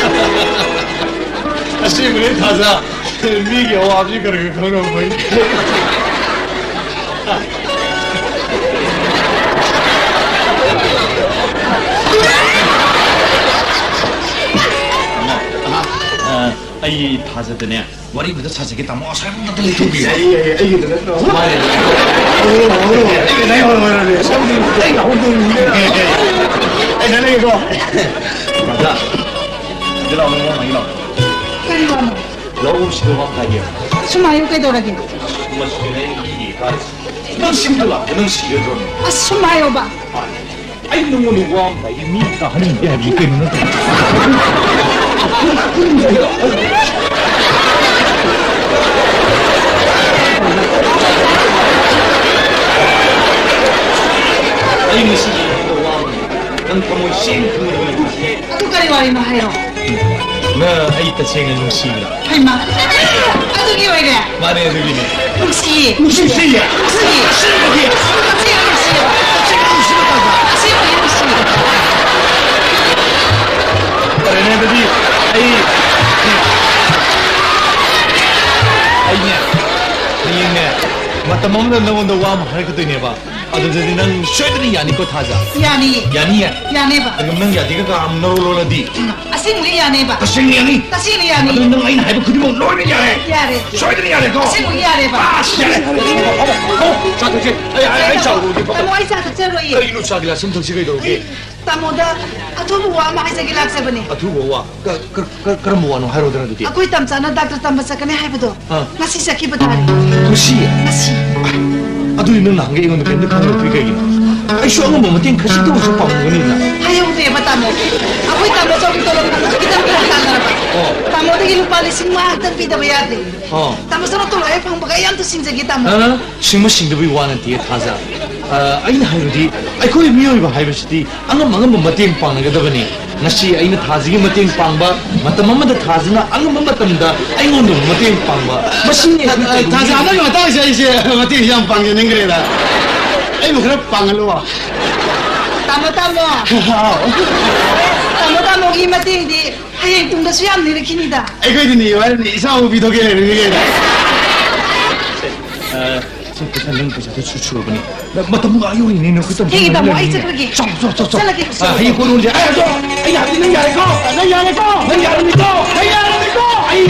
ꯑꯁꯦꯡꯕꯅꯦ ꯊꯥꯖ, ꯃꯤꯒꯤ ꯑꯋꯥꯕꯁꯤ ꯈꯔ ꯈꯔ ꯈꯪꯅꯕ ꯐꯩ꯫ ꯑꯩ ꯊꯥꯖꯗꯅꯦ, ꯋꯥꯔꯤ ꯑꯃꯇ ꯁꯥꯖꯒꯦ, ꯇꯥꯃꯣ꯫ ꯑꯁ꯭ꯋꯥꯏꯐꯥꯎ ꯑꯝꯇ ꯂꯩꯊꯣꯛꯄꯤꯌꯨ꯫ ꯑꯩ, ꯑꯩ, ꯑꯩꯒꯤꯗ ꯅꯠꯇ꯭ꯔꯣ? ꯃꯥꯅꯦ꯫ ꯑꯣ, ꯑꯣ, ꯑꯣ, ꯑꯩꯒꯤꯗ ꯅꯠꯇ꯭ꯔꯣ? ꯑꯩ ꯉꯥꯏꯍꯥꯛ ꯇꯧꯔꯤꯅꯦ꯫ ꯑꯩ ꯉꯥꯏꯍꯥꯛ ꯂꯩꯒꯦꯀꯣ꯫ ꯇꯥꯗ, ꯁꯤꯗ ꯂꯥꯛꯑꯣ, ꯅꯪ ꯋꯥ ꯉꯥꯡꯒꯦ ꯂꯥꯛꯑꯣ꯫ ꯀꯔꯤ ꯋꯥꯅꯣ? ꯂꯧꯁꯤꯗ ꯋꯥ ꯉꯥꯡꯒꯦ꯫ ꯁꯨꯝ ꯍꯥꯏꯌꯨ, ꯀꯩꯗꯧꯔꯒꯦ? ꯃꯁꯤꯗ ꯑꯩ ꯃꯤꯒꯤ ꯀꯥꯔꯤꯁꯦ꯫ ꯅꯪ ꯁꯤꯗ ꯂꯥꯛꯑꯣ, ꯅꯪ ꯁꯤꯔꯗ꯭ꯔꯣ? ꯑꯁ, ꯁꯨꯝ ꯍꯥꯏꯌꯣꯕ꯫ ꯑꯩ ꯅꯉꯣꯟꯗ ꯋꯥ ꯑꯃ ꯍꯥꯏꯒꯦ, ꯃꯤ ꯇꯥꯍꯟꯅꯤꯡꯗꯦ ꯍꯥꯏꯕꯅꯤ ꯀꯩꯅꯣ ꯅꯪ ꯇꯧꯔꯤꯁꯦ? ꯑꯩ ꯉꯁꯤꯗꯤ ꯅꯉꯣꯟꯗ ꯋꯥ ꯑꯃ ꯍꯥꯏꯒꯦ꯫ ꯅꯪ ꯊꯃꯣꯏ ꯁꯦꯡꯅ ꯈꯪꯒꯗꯕꯅꯤ꯫ ꯑꯗꯨ ꯀꯔꯤ ꯋꯥꯔꯤꯅꯣ ꯍꯥꯏꯔꯣ꯫ ꯅꯪ ꯑꯩ ꯇꯁꯦꯡꯅ ꯅꯨꯡꯁꯤꯕ꯭ꯔꯥ? ꯍꯩꯃꯥ, ꯑꯗꯨꯒꯤ ꯑꯣꯏꯔꯦ? ꯃꯥꯅꯦ, ꯑꯗꯨꯒꯤꯅꯦ꯫ ꯅꯨꯡꯁꯤꯌꯦ꯫ ꯅꯨꯡꯁꯤꯌꯦ? ꯅꯨꯡꯁꯤꯌꯦ꯫ ꯑꯁꯦꯡꯕꯒꯤ? ꯑꯁꯦꯡꯕꯒꯤ ꯅꯨꯡꯁꯤꯌꯦꯕ꯫ ꯑꯁꯦꯡꯕꯒꯤ ꯅꯨꯡꯁꯤꯌꯦ꯫ ꯐꯔꯦꯅꯦ, ꯑꯗꯨꯗꯤ ꯑꯩ, ꯑꯩꯅꯦ, ꯍꯌꯦꯡꯅꯦ, ꯃꯇꯝ ꯑꯃꯗ ꯅꯉꯣꯟꯗ ꯋꯥ ꯑꯃ ꯍꯥꯏꯔꯛꯀꯗꯣꯏꯅꯦꯕ꯫ ꯑꯗꯨꯗꯗꯤ ꯅꯪ ꯁꯣꯏꯗꯅ ꯌꯥꯅꯤꯀꯣ, ꯊꯥꯖ? ꯌꯥꯅꯤꯌꯦ꯫ ꯌꯥꯅꯤꯌꯦ? ꯌꯥꯅꯦꯕ꯫ ꯑꯗꯨꯒ ꯅꯪ ꯌꯥꯗꯦꯒ ꯀꯥ ꯑꯃ ꯅꯔꯣ ꯂꯣꯜꯂꯗꯤ? ꯑꯁꯦꯡꯕꯒꯤ ꯌꯥꯅꯦꯕ꯫ ꯇꯁꯦꯡꯅ ꯌꯥꯅꯤ? ꯇꯁꯦꯡꯅ ꯌꯥꯅꯤ꯫ ꯑꯗꯨ ꯅꯪ ꯑꯩꯅ ꯍꯥꯏꯕ ꯈꯨꯗꯤꯡꯃꯛ ꯂꯣꯏꯅ ꯌꯥꯔꯦ? ꯌꯥꯔꯦ꯫ ꯁꯣꯏꯗꯅ ꯌꯥꯔꯦꯀꯣ? ꯑꯁꯦꯡꯕꯒꯤ ꯌꯥꯔꯦꯕ꯫ ꯑꯁ, ꯌꯥꯔꯦ꯫ ꯆꯥ ꯊꯛꯁꯦ꯫ ꯑꯩ, ꯑꯩ, ꯑꯩ ꯆꯥ ꯂꯣꯜꯂꯒꯦ꯫ ꯇꯥꯃꯣ, ꯑꯩ ꯆꯥ ꯊꯛꯆꯔꯣꯏꯌꯦ꯫ ꯀꯔꯤꯒꯤꯅꯣ ꯆꯥ ꯒꯤꯂꯥꯁ ꯑꯃ ꯊꯛꯁꯤ ꯀꯩꯗꯧꯔꯒꯦ? ꯑꯩ ꯇꯥꯃꯣꯗ ꯑꯊꯨꯕ ꯋꯥ ꯑꯃ ꯍꯥꯏꯖꯒꯦ ꯂꯥꯛꯆꯕꯅꯦ꯫ ꯑꯊꯨꯕ ꯋꯥ? ꯀ-, ꯀ-, ꯀ-, ꯀꯔꯝꯕ ꯋꯥꯅꯣ ꯍꯥꯏꯔꯣꯗꯅ ꯑꯗꯨꯗꯤ? ꯑꯩꯈꯣꯏ ꯇꯝꯆꯥꯅ ꯗꯥꯛꯇꯔ ꯇꯝꯕ ꯆꯠꯀꯅꯤ ꯍꯥꯏꯕꯗꯣ꯫ ꯑꯥ꯫ ꯉꯁꯤ ꯆꯠꯈꯤꯕ ꯇꯥꯔꯦ꯫ ꯉꯁꯤ? ꯉꯁꯤ꯫ ꯑꯗꯨꯗꯤ ꯅꯪ ꯅꯍꯥꯟꯒꯩ ꯑꯩꯉꯣꯟꯗ ꯀꯩꯝꯇ ꯈꯪꯍꯜꯂꯛꯇ꯭ꯔꯤ ꯀꯩꯒꯤꯅꯣ? ꯑꯩꯁꯨ ꯑꯉꯝꯕ ꯃꯇꯦꯡ ꯈꯖꯤꯛꯇ ꯑꯣꯏꯔꯁꯨ ꯄꯥꯡꯉꯝꯒꯅꯤꯗꯅ꯫ ꯍꯥꯏꯍꯧꯗꯦꯕ, ꯇꯥꯃꯣ꯫ ꯑꯩꯈꯣꯏ ꯇꯥꯃꯣ ꯆꯧꯀꯤ ꯇꯣꯂꯣꯞ ꯈꯤꯇꯪ ꯐꯔꯛ ꯇꯥꯅꯔꯕ꯫ ꯑꯣ꯫ ꯇꯥꯃꯣꯗꯒꯤ ꯂꯨꯄꯥ ꯂꯤꯁꯤꯡ ꯃꯉꯥ ꯈꯛꯇꯪ ꯄꯤꯗꯕ ꯌꯥꯗꯦ꯫ ꯑꯣ꯫ ꯇꯥꯃꯣ ꯆꯧꯅ ꯇꯣꯂꯣꯞ ꯍꯦꯛ ꯐꯪꯕꯒ ꯑꯩ ꯑꯝꯇ ꯁꯤꯡꯖꯒꯦ, ꯇꯥꯃꯣ꯫ ꯑ? ꯁꯤꯡꯕ ꯁꯤꯡꯗꯕꯒꯤ ꯋꯥ ꯅꯠꯇꯦ, ꯊꯥꯖ꯫ ꯑ, ꯑꯩꯅ ꯍꯥꯏꯕꯗꯤ, ꯑꯩꯈꯣꯏ ꯃꯤꯑꯣꯏꯕ ꯍꯥꯏꯕꯁꯤꯗꯤ ꯑꯉꯝ ꯑꯉꯝꯕ ꯃꯇꯦꯡ ꯄꯥꯡꯅꯒꯗꯕꯅꯤ꯫ ꯉꯁꯤ ꯑꯩꯅ ꯊꯥꯖꯒꯤ ꯃꯇꯦꯡ ꯄꯥꯡꯕ, ꯃꯇꯝ ꯑꯃꯗ ꯊꯥꯖꯅ ꯑꯉꯝꯕ ꯃꯇꯝꯗ ꯑꯩꯉꯣꯟꯗꯕꯨ ꯃꯇꯦꯡ ꯄꯥꯡꯕ, ꯃꯁꯤꯅꯤ ꯑꯩꯈꯣꯏ ꯇꯧꯔꯤꯕ ꯊꯥꯖ, ꯍꯟꯗꯛꯀꯤ ꯃꯇꯥꯡꯁꯦ ꯑꯩꯁꯦ ꯃꯇꯦꯡ ꯌꯥꯝ ꯄꯥꯡꯖꯅꯤꯡꯈ꯭ꯔꯦꯗ꯫ ꯑꯩꯕꯨ ꯈꯔ ꯄꯥꯡꯍꯜꯂꯨ꯫ ꯇꯥꯃꯣ, ꯇꯥꯃꯣ꯫ ꯍꯥꯎ꯫ ꯇꯥꯃꯣ, ꯇꯥꯃꯣꯒꯤ ꯃꯇꯦꯡꯗꯤ ꯍꯌꯦꯡ ꯇꯨꯡꯗꯁꯨ ꯌꯥꯝ ꯅꯤꯔꯛꯈꯤꯅꯤꯗ꯫ ꯑꯩꯈꯣꯏꯗꯤ ꯅꯤꯌꯨ ꯍꯥꯏꯔꯅꯤ, ꯏꯆꯥꯕꯨ ꯄꯤꯊꯣꯛꯀꯦ ꯂꯩꯔꯅꯤ ꯀꯩꯅꯣ꯫ ꯑ, ꯁꯤ ꯄꯩꯁꯥ, ꯅꯪ ꯄꯩꯁꯥꯗꯨ ꯁꯨ-, ꯁꯨꯔꯕꯅꯤ꯫ ꯅ-, ꯃꯇꯝ ꯉꯥꯏ ꯌꯧꯔꯤꯅꯦ, ꯅꯈꯣꯏ ꯇꯝ-, ꯊꯦꯡꯉꯦ, ꯇꯥꯃꯣ, ꯑꯩ ꯆꯠꯈ꯭ꯔꯒꯦ꯫ ꯆꯥꯎ, ꯆꯥꯎ, ꯆꯥꯎ, ꯆꯥꯎ꯫ ꯆꯠꯂꯒꯦ꯫ ꯑ, ꯍꯌꯦꯡ ꯀꯣꯟꯅ ꯎꯅꯁꯦ꯫ ꯑ, ꯑꯗꯣ, ꯑꯩꯅ ꯍꯥꯏꯕꯗꯤ ꯅꯪ ꯌꯥꯔꯦꯀꯣ? ꯅꯪ ꯌꯥꯔꯦꯀꯣ? ꯅꯪ ꯌꯥꯔꯅꯤꯀꯣ? ꯑꯩ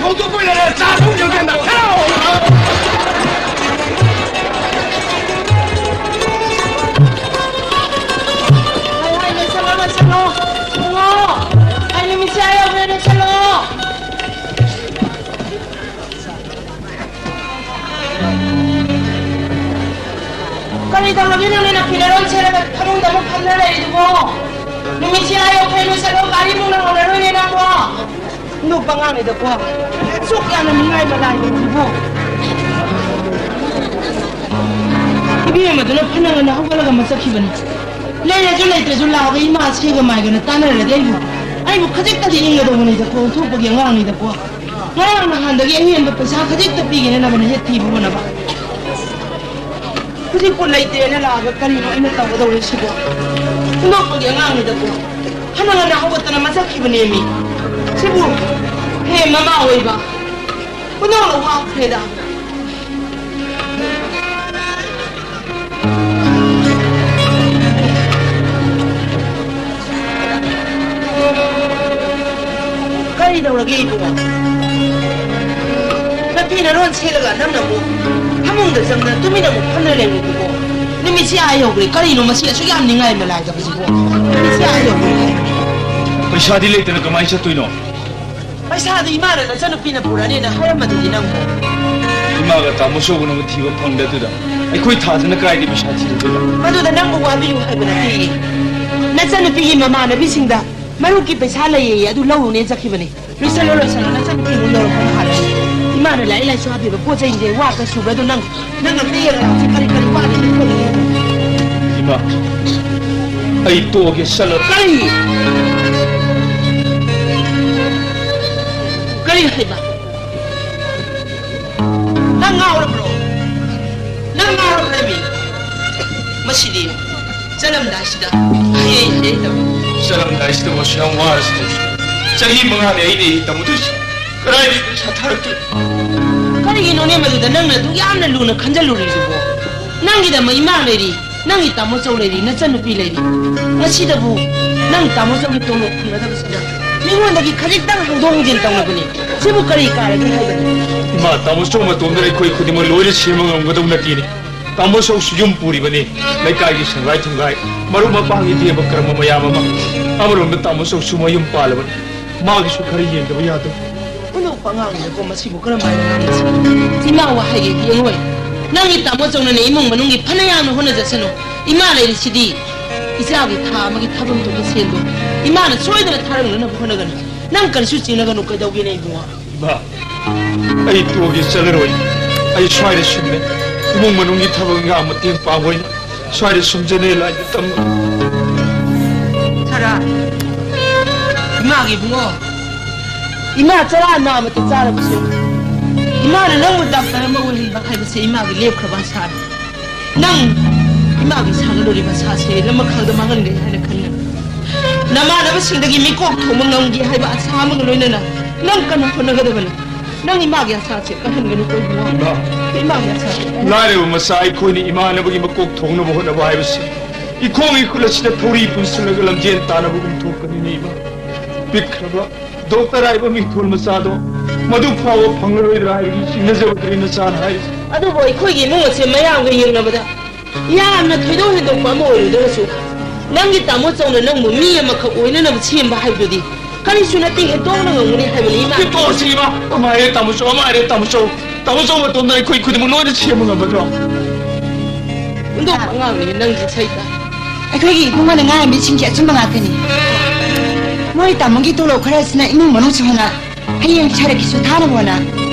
ꯐꯣꯡꯗꯣꯛꯄ ꯑꯣꯏꯅ ꯆꯥ ꯊꯛꯃꯤꯟꯅꯁꯦ꯫ ꯍꯥꯏ, ꯍꯥꯏ, ꯂꯣꯏꯁꯜꯂꯣ, ꯂꯣꯏꯁꯜꯂꯣ꯫ ꯏꯕꯨꯡꯉꯣ, ꯑꯩ ꯅꯨꯃꯤꯠꯁꯦ ꯑꯥ ꯌꯧꯈ꯭ꯔꯦ, ꯂꯣꯏꯁꯜꯂꯣ꯫ ꯀꯔꯤ ꯇꯧꯔꯒꯦ ꯅꯪꯅ ꯅꯐꯤ ꯅꯔꯣꯟ ꯁꯦꯠꯂꯒ ꯐꯃꯨꯡꯗ ꯑꯃꯨꯛ ꯐꯝꯗꯅ ꯂꯩꯔꯤꯗꯨꯕꯣ? ꯅꯨꯃꯤꯠꯁꯦ ꯑꯥ ꯌꯧꯈ꯭ꯔꯦ, ꯂꯣꯏꯁꯜꯂꯣ, ꯒꯥꯔꯤ ꯑꯃꯨꯛ ꯅꯪꯍꯧꯔꯔꯣꯏꯅꯦ ꯅꯪꯕꯣ꯫ ꯅꯣꯛꯄ ꯑꯉꯥꯡꯅꯤꯗꯀꯣ꯫ ꯑꯁꯨꯛ ꯌꯥꯝꯅ ꯅꯤꯡꯉꯥꯏ ꯃꯂꯥꯏꯕꯁꯤꯕꯨ꯫ ꯏꯕꯦꯝꯃꯗꯨꯅ ꯐꯅ ꯉꯟꯅ ꯍꯧꯒꯠꯂꯒ ꯃꯆꯠꯈꯤꯕꯅꯤ꯫ ꯂꯩꯔꯁꯨ ꯂꯩꯇ꯭ꯔꯁꯨ ꯂꯥꯛꯑꯒ ꯏꯃꯥ ꯁꯦꯒ ꯃꯥꯏꯒꯅ ꯇꯥꯟꯅꯔꯗꯤ ꯑꯩꯕꯨ, ꯑꯩꯕꯨ ꯈꯖꯤꯛꯇꯗꯤ ꯏꯪꯒꯗꯧꯕꯅꯤꯗꯀꯣ, ꯑꯣꯟꯊꯣꯛꯄꯒꯤ ꯑꯉꯥꯡꯅꯤꯗꯀꯣ꯫ ꯉꯔꯥꯡ ꯅꯍꯥꯟꯗꯒꯤ ꯑꯍꯦꯟꯕ ꯄꯩꯁꯥ ꯈꯖꯤꯛꯇ ꯄꯤꯒꯦꯅ ꯅꯕꯅ ꯍꯦꯛ ꯊꯤꯕ ꯍꯣꯠꯅꯕ꯫ ꯍꯧꯖꯤꯛꯄꯨ ꯂꯩꯇꯦꯅ ꯂꯥꯛꯑꯒ ꯀꯔꯤꯅꯣ ꯑꯩꯅ ꯇꯧꯒꯗꯧꯔꯤꯁꯤꯕꯣ? ꯍꯨꯟꯗꯣꯛꯄꯒꯤ ꯑꯉꯥꯡꯅꯤꯗꯀꯣ꯫ ꯐꯅ ꯉꯟꯅ ꯍꯧꯒꯠꯇꯅ ꯃꯆꯠꯈꯤꯕꯅꯦꯃꯤ꯫ ꯁꯤꯕꯨ ꯍꯦ ꯃꯃꯥ ꯑꯣꯏꯕ, ꯍꯨꯟꯗꯣꯛꯅ ꯋꯥꯈ꯭ꯔꯦꯗ꯫ ꯀꯔꯤ ꯇꯧꯔꯒꯦ ꯏꯕꯨꯡꯉꯣ? ꯅꯐꯤ ꯅꯔꯣꯟ ꯁꯦꯠꯂꯒ ꯅꯪꯅ ꯑꯃꯨꯛ ꯐꯃꯨꯡꯗ ꯆꯪꯗꯅ ꯇꯨꯃꯤꯟꯅ ꯑꯃꯨꯛ ꯐꯝꯗꯅ ꯂꯩꯔꯤꯗꯨꯕꯣ? ꯅꯨꯃꯤꯠꯁꯦ ꯑꯥ ꯌꯧꯈ꯭ꯔꯦ꯫ ꯀꯔꯤꯅꯣ ꯃꯁꯤ ꯑꯁꯨꯛ ꯌꯥꯝ ꯅꯤꯡꯉꯥꯏ ꯃꯂꯥꯏꯗꯕꯁꯤꯕꯣ? ꯅꯨꯃꯤꯠꯁꯦ ꯑꯥ ꯌꯧꯈ꯭ꯔꯦ꯫ ꯄꯩꯁꯥꯗꯤ ꯂꯩꯇꯅ ꯀꯃꯥꯏꯅ ꯆꯠꯇꯣꯏꯅꯣ? ꯄꯩꯁꯥꯗꯨ ꯏꯃꯥꯅ ꯅꯆꯟꯅꯨꯄꯤꯅ ꯄꯨꯔꯛꯑꯅꯤꯅ ꯍꯥꯏꯔꯝꯕꯗꯨꯗꯤ ꯅꯪꯕꯨ? ꯏꯃꯥꯒ ꯇꯥꯃꯣ ꯆꯧꯕꯅꯕꯨ ꯊꯤꯕ ꯐꯪꯗꯦ ꯑꯗꯨꯗ꯫ ꯑꯩꯈꯣꯏ ꯊꯥꯗꯅ ꯀꯥꯏꯗ ꯄꯩꯁꯥ ꯊꯤꯔꯨꯗꯣꯏꯕ? ꯃꯗꯨꯗ ꯅꯪꯕꯨ ꯋꯥꯕꯤꯌꯨ ꯍꯥꯏꯕ ꯅꯠꯇꯦ꯫ ꯅꯆꯟꯅꯨꯄꯤꯒꯤ ꯃꯃꯥꯟꯅꯕꯤꯁꯤꯡꯗ ꯃꯔꯨꯞꯀꯤ ꯄꯩꯁꯥ ꯂꯩꯌꯦꯌꯦ, ꯑꯗꯨ ꯂꯧꯔꯨꯅꯦ ꯆꯠꯈꯤꯕꯅꯤ꯫ ꯂꯣꯏꯁꯜꯂꯣ, ꯂꯣꯏꯁꯜꯂꯣ, ꯅꯆꯟꯅꯨꯄꯤ ꯑꯃꯨꯛ ꯌꯧꯔꯛꯄꯅ ꯍꯥꯜꯂꯅꯤ꯫ ꯏꯃꯥꯅ ꯂꯥꯏꯔꯤꯛ ꯂꯥꯏꯁꯨ ꯍꯥꯞꯄꯤꯕ ꯄꯣꯠ ꯆꯩꯁꯦ ꯋꯥꯠꯄ ꯁꯨꯕ꯭ꯔꯥ ꯑꯗꯨ ꯅꯪ, ꯅꯪ ꯑꯝꯇ ꯌꯦꯡꯉꯣ, ꯍꯧꯖꯤꯛ ꯀꯔꯤ ꯀꯔꯤ ꯋꯥꯠꯂꯤꯅꯣ ꯈꯣꯠꯂꯤꯅꯣ꯫ ꯏꯃꯥ, ꯑꯩ ꯇꯣꯛꯑꯒꯦ, ꯆꯠꯂꯣ꯫ ꯀꯔꯤ? ꯀꯔꯤ ꯍꯥꯏꯕ? ꯅꯪ ꯉꯥꯎꯔꯕ꯭ꯔꯣ? ꯅꯪ ꯉꯥꯎꯔꯕ꯭ꯔꯃꯤ? ꯃꯁꯤꯗꯤ ꯆꯠꯂꯝꯗꯥꯏꯁꯤꯗ ꯍꯌꯦꯡ ꯍꯌꯦꯡ ꯇꯧꯏ꯫ ꯆꯠꯂꯝꯗꯥꯏꯁꯤꯗꯕꯨ ꯑꯁꯨꯛ ꯌꯥꯝ ꯋꯥꯔꯁꯤꯗꯕꯨ꯫ ꯆꯍꯤ ꯃꯉꯥꯅꯤ ꯑꯩꯅ ꯇꯝꯃꯨꯗꯣꯏꯁꯦ꯫ ꯀꯗꯥꯏꯗꯒꯤ ꯄꯩꯁꯥ ꯊꯥꯔꯛꯇꯣꯏꯅꯣ? ꯀꯔꯤꯒꯤꯅꯣꯅꯦ ꯃꯗꯨꯗ ꯅꯪꯅ ꯑꯗꯨꯛ ꯌꯥꯝꯅ ꯂꯨꯅ ꯈꯟꯖꯜꯂꯨꯔꯤꯗꯨꯕꯣ? ꯅꯪꯒꯤꯗꯃꯛ ꯏꯃꯥ ꯂꯩꯔꯤ, ꯅꯪꯒꯤ ꯇꯥꯃꯣ ꯆꯧ ꯂꯩꯔꯤ, ꯅꯆꯟꯅꯨꯄꯤ ꯂꯩꯔꯤ꯫ ꯉꯁꯤꯗꯕꯨ ꯅꯪ ꯇꯥꯃꯣ ꯆꯧꯒꯤ ꯇꯣꯂꯣꯞ ꯐꯪꯒꯗꯕꯁꯤꯗ ꯃꯤꯉꯣꯟꯗꯒꯤ ꯈꯖꯤꯛꯇꯪ ꯍꯪꯗꯣꯛ ꯍꯪꯖꯤꯟ ꯇꯧꯅꯕꯅꯤ꯫ ꯁꯤꯕꯨ ꯀꯔꯤ ꯀꯥꯏꯔꯒꯦ ꯍꯥꯏꯕꯅꯤ? ꯏꯃꯥ, ꯇꯥꯃꯣ ꯆꯧ ꯃꯇꯣꯝꯗꯅ ꯑꯩꯈꯣꯏ ꯈꯨꯗꯤꯡꯃꯛ ꯂꯣꯏꯅ ꯁꯦꯝꯕ ꯉꯝꯒꯗꯧ ꯅꯠꯇꯦꯅꯦ꯫ ꯇꯥꯃꯣ ꯆꯧꯁꯨ ꯌꯨꯝ ꯄꯨꯔꯤꯕꯅꯤ, ꯂꯩꯀꯥꯏꯒꯤ ꯁꯪꯒꯥꯏ ꯊꯨꯝꯒꯥꯏ, ꯃꯔꯨꯞ ꯃꯄꯥꯡꯒꯤ ꯗꯦꯕ ꯀꯔꯃ ꯃꯌꯥꯝ ꯑꯃ꯫ ꯑꯃꯔꯣꯝꯗ ꯇꯥꯃꯣ ꯆꯧꯁꯨ ꯃꯌꯨꯝ ꯄꯥꯜꯂꯕꯅꯤ, ꯃꯥꯒꯤꯁꯨ ꯈꯔ ꯌꯦꯡꯗꯕ ꯌꯥꯗꯕ꯫ ꯍꯨꯟꯗꯣꯛꯄ ꯑꯉꯥꯡꯅꯤꯅꯀꯣ, ꯃꯁꯤꯕꯨ ꯀꯔꯝꯍꯥꯏꯅ ꯉꯥꯡꯒꯅꯤ? ꯏꯃꯥ ꯋꯥ ꯍꯥꯏꯒꯦ, ꯌꯦꯡꯉꯣꯏ꯫ ꯅꯪꯒꯤ ꯇꯥꯃꯣ ꯆꯧꯅꯅꯦ ꯏꯃꯨꯡ ꯃꯅꯨꯡꯒꯤ ꯐꯅ ꯌꯥꯝꯅ ꯍꯣꯠꯅꯖꯁꯅꯨ꯫ ꯏꯃꯥ ꯂꯩꯔꯤꯁꯤꯗꯤ꯫ ꯏꯆꯥꯒꯤ ꯊꯥ ꯑꯃꯒꯤ ꯊꯕꯛ ꯊꯣꯛꯄ ꯁꯦꯜꯗꯣ ꯏꯃꯥꯅ ꯁꯣꯏꯗꯅ ꯊꯥꯔꯛꯅꯅꯕ ꯍꯣꯠꯅꯒꯅꯤ꯫ ꯅꯪ ꯀꯔꯤꯁꯨ ꯆꯤꯡꯅꯒꯅꯨ, ꯀꯩꯗꯧꯒꯦꯅꯦ ꯏꯕꯨꯡꯉꯣ? ꯏꯃꯥ, ꯑꯩ ꯇꯣꯛꯑꯒꯦ, ꯆꯠꯂꯔꯣꯏ꯫ ꯑꯩ ꯁ꯭ꯋꯥꯏꯗ ꯁꯨꯝꯅꯦ ꯏꯃꯨꯡ ꯃꯅꯨꯡꯒꯤ ꯊꯕꯛ ꯏꯪꯈꯥꯡ ꯃꯇꯦꯡ ꯄꯥꯡꯕ ꯑꯣꯏꯅ ꯁ꯭ꯋꯥꯏꯗ ꯁꯨꯝꯖꯅꯦ ꯂꯥꯏꯗ ꯇꯝꯕ꯫ ꯁꯔꯥ, ꯏꯃꯥꯒꯤ ꯏꯕꯨꯡꯉꯣ, ꯏꯃꯥ ꯆꯔꯥ ꯅꯥꯝꯃꯇ ꯆꯥꯔꯕꯁꯨ ꯏꯃꯥꯅ ꯅꯪꯕꯨ ꯗꯥꯛꯇꯔ ꯑꯃ ꯑꯣꯏꯍꯟꯕ ꯍꯥꯏꯕꯁꯦ ꯏꯃꯥꯒꯤ ꯂꯦꯞꯈ꯭ꯔꯕ ꯑꯁꯥꯅꯤ꯫ ꯅꯪ ꯏꯃꯥꯒꯤ ꯁꯥꯒꯠꯂꯨꯔꯤꯕ ꯑꯁꯥꯁꯦ ꯂꯃꯈꯥꯡꯗ ꯃꯥꯡꯍꯟꯒꯦ ꯍꯥꯏꯅ ꯈꯟꯒꯅꯨ꯫ ꯅꯃꯥꯟꯅꯕꯁꯤꯡꯗꯒꯤ ꯃꯤꯀꯣꯛ ꯊꯣꯡꯕ ꯉꯝꯒꯦ ꯍꯥꯏꯕ ꯑꯁꯥ ꯑꯃꯒ ꯂꯣꯏꯅꯅ ꯅꯪ ꯀꯟꯅ ꯍꯣꯠꯅꯒꯗꯕꯅꯤ꯫ ꯅꯪ ꯏꯃꯥꯒꯤ ꯑꯁꯥꯁꯦ ꯀꯥꯏꯍꯟꯒꯅꯨꯀꯣ ꯏꯕꯨꯡꯉꯣ꯫ ꯏꯃꯥ, ꯏꯃꯥꯒꯤ ꯑꯁꯥꯁꯦ ꯀꯥꯏꯍꯟꯒꯅꯨ꯫ ꯂꯥꯏꯔꯕ ꯃꯆꯥ ꯑꯩꯈꯣꯏꯅ ꯏꯃꯥꯟꯅꯕꯒꯤ ꯃꯀꯣꯛ ꯊꯣꯡꯅꯕ ꯍꯣꯠꯅꯕ ꯍꯥꯏꯕꯁꯤ ꯏꯈꯣꯡ ꯏꯈꯨꯠ ꯑꯁꯤꯗ ꯊꯧꯔꯤ ꯄꯨꯟꯁꯤꯜꯂꯒ ꯂꯝꯖꯦꯟ ꯇꯥꯟꯅꯕꯒꯨꯝ ꯊꯣꯛꯀꯅꯤꯅꯦ ꯏꯃꯥ꯫ ꯄꯤꯛꯈ꯭ꯔꯕ ꯗꯣꯛꯇꯔ ꯍꯥꯏꯕ ꯃꯤꯡꯊꯣꯜ ꯃꯆꯥꯗꯣ ꯃꯗꯨ ꯐꯥꯎꯕ ꯐꯪꯂꯔꯣꯏꯗ꯭ꯔꯥ ꯍꯥꯏꯕꯒꯤ ꯆꯤꯡꯅꯖꯕꯗꯨꯅꯤ ꯅꯆꯥꯅ ꯍꯥꯏꯔꯤꯁꯦ꯫ ꯑꯗꯨꯕꯨ ꯑꯩꯈꯣꯏꯒꯤ ꯏꯃꯨꯡ ꯑꯁꯦ ꯃꯌꯥꯝꯒ ꯌꯦꯡꯅꯕꯗ ꯌꯥꯝꯅ ꯊꯣꯏꯗꯣꯛ ꯍꯦꯟꯗꯣꯛꯄ ꯑꯃ ꯑꯣꯏꯔꯨꯗ꯭ꯔꯒꯁꯨ, ꯅꯪꯒꯤ ꯇꯥꯃꯣ ꯆꯧꯅ ꯅꯪꯕꯨ ꯃꯤ ꯑꯃꯈꯛ ꯑꯣꯏꯅꯅꯕ ꯁꯦꯝꯕ ꯍꯥꯏꯕꯗꯨꯗꯤ ꯀꯔꯤꯁꯨ ꯅꯠꯇꯦ, ꯍꯦꯟꯗꯣꯛꯅ ꯉꯝꯒꯅꯤ ꯍꯥꯏꯕꯅꯤ, ꯏꯃꯥ꯫ ꯇꯣꯛꯑꯁꯤ, ꯏꯃꯥ꯫ ꯑꯃ ꯍꯥꯏꯔꯦ ꯇꯥꯃꯣ ꯆꯧ, ꯑꯃ ꯍꯥꯏꯔꯦ ꯇꯥꯃꯣ ꯆꯧ꯫ ꯇꯥꯃꯣ ꯆꯧ ꯃꯇꯣꯝꯗ ꯑꯩꯈꯣꯏ ꯈꯨꯗꯤꯡꯃꯛ ꯂꯣꯏꯅ ꯁꯦꯝꯕ ꯉꯝꯒꯗ꯭ꯔꯣ? ꯍꯨꯟꯗꯣꯛꯄ ꯑꯉꯥꯡꯅꯤ ꯅꯪꯁꯦ, ꯁꯩꯇ꯫ ꯑꯩꯈꯣꯏꯒꯤ ꯏꯕꯨꯡꯉꯣꯅ ꯉꯥꯡꯉꯤ ꯃꯤꯁꯤꯡꯁꯦ ꯑꯆꯨꯝꯕ ꯉꯥꯛꯇꯅꯤ꯫ ꯃꯣꯏ ꯇꯥꯃꯣꯒꯤ ꯇꯣꯂꯣꯞ ꯈꯔꯁꯤꯅ ꯏꯃꯨꯡ ꯃꯅꯨꯡꯁꯨ ꯍꯣꯠꯅ, ꯍꯌꯦꯡ ꯁꯔꯛꯀꯤꯁꯨ ꯊꯥꯅꯕ ꯍꯣꯠꯅ꯫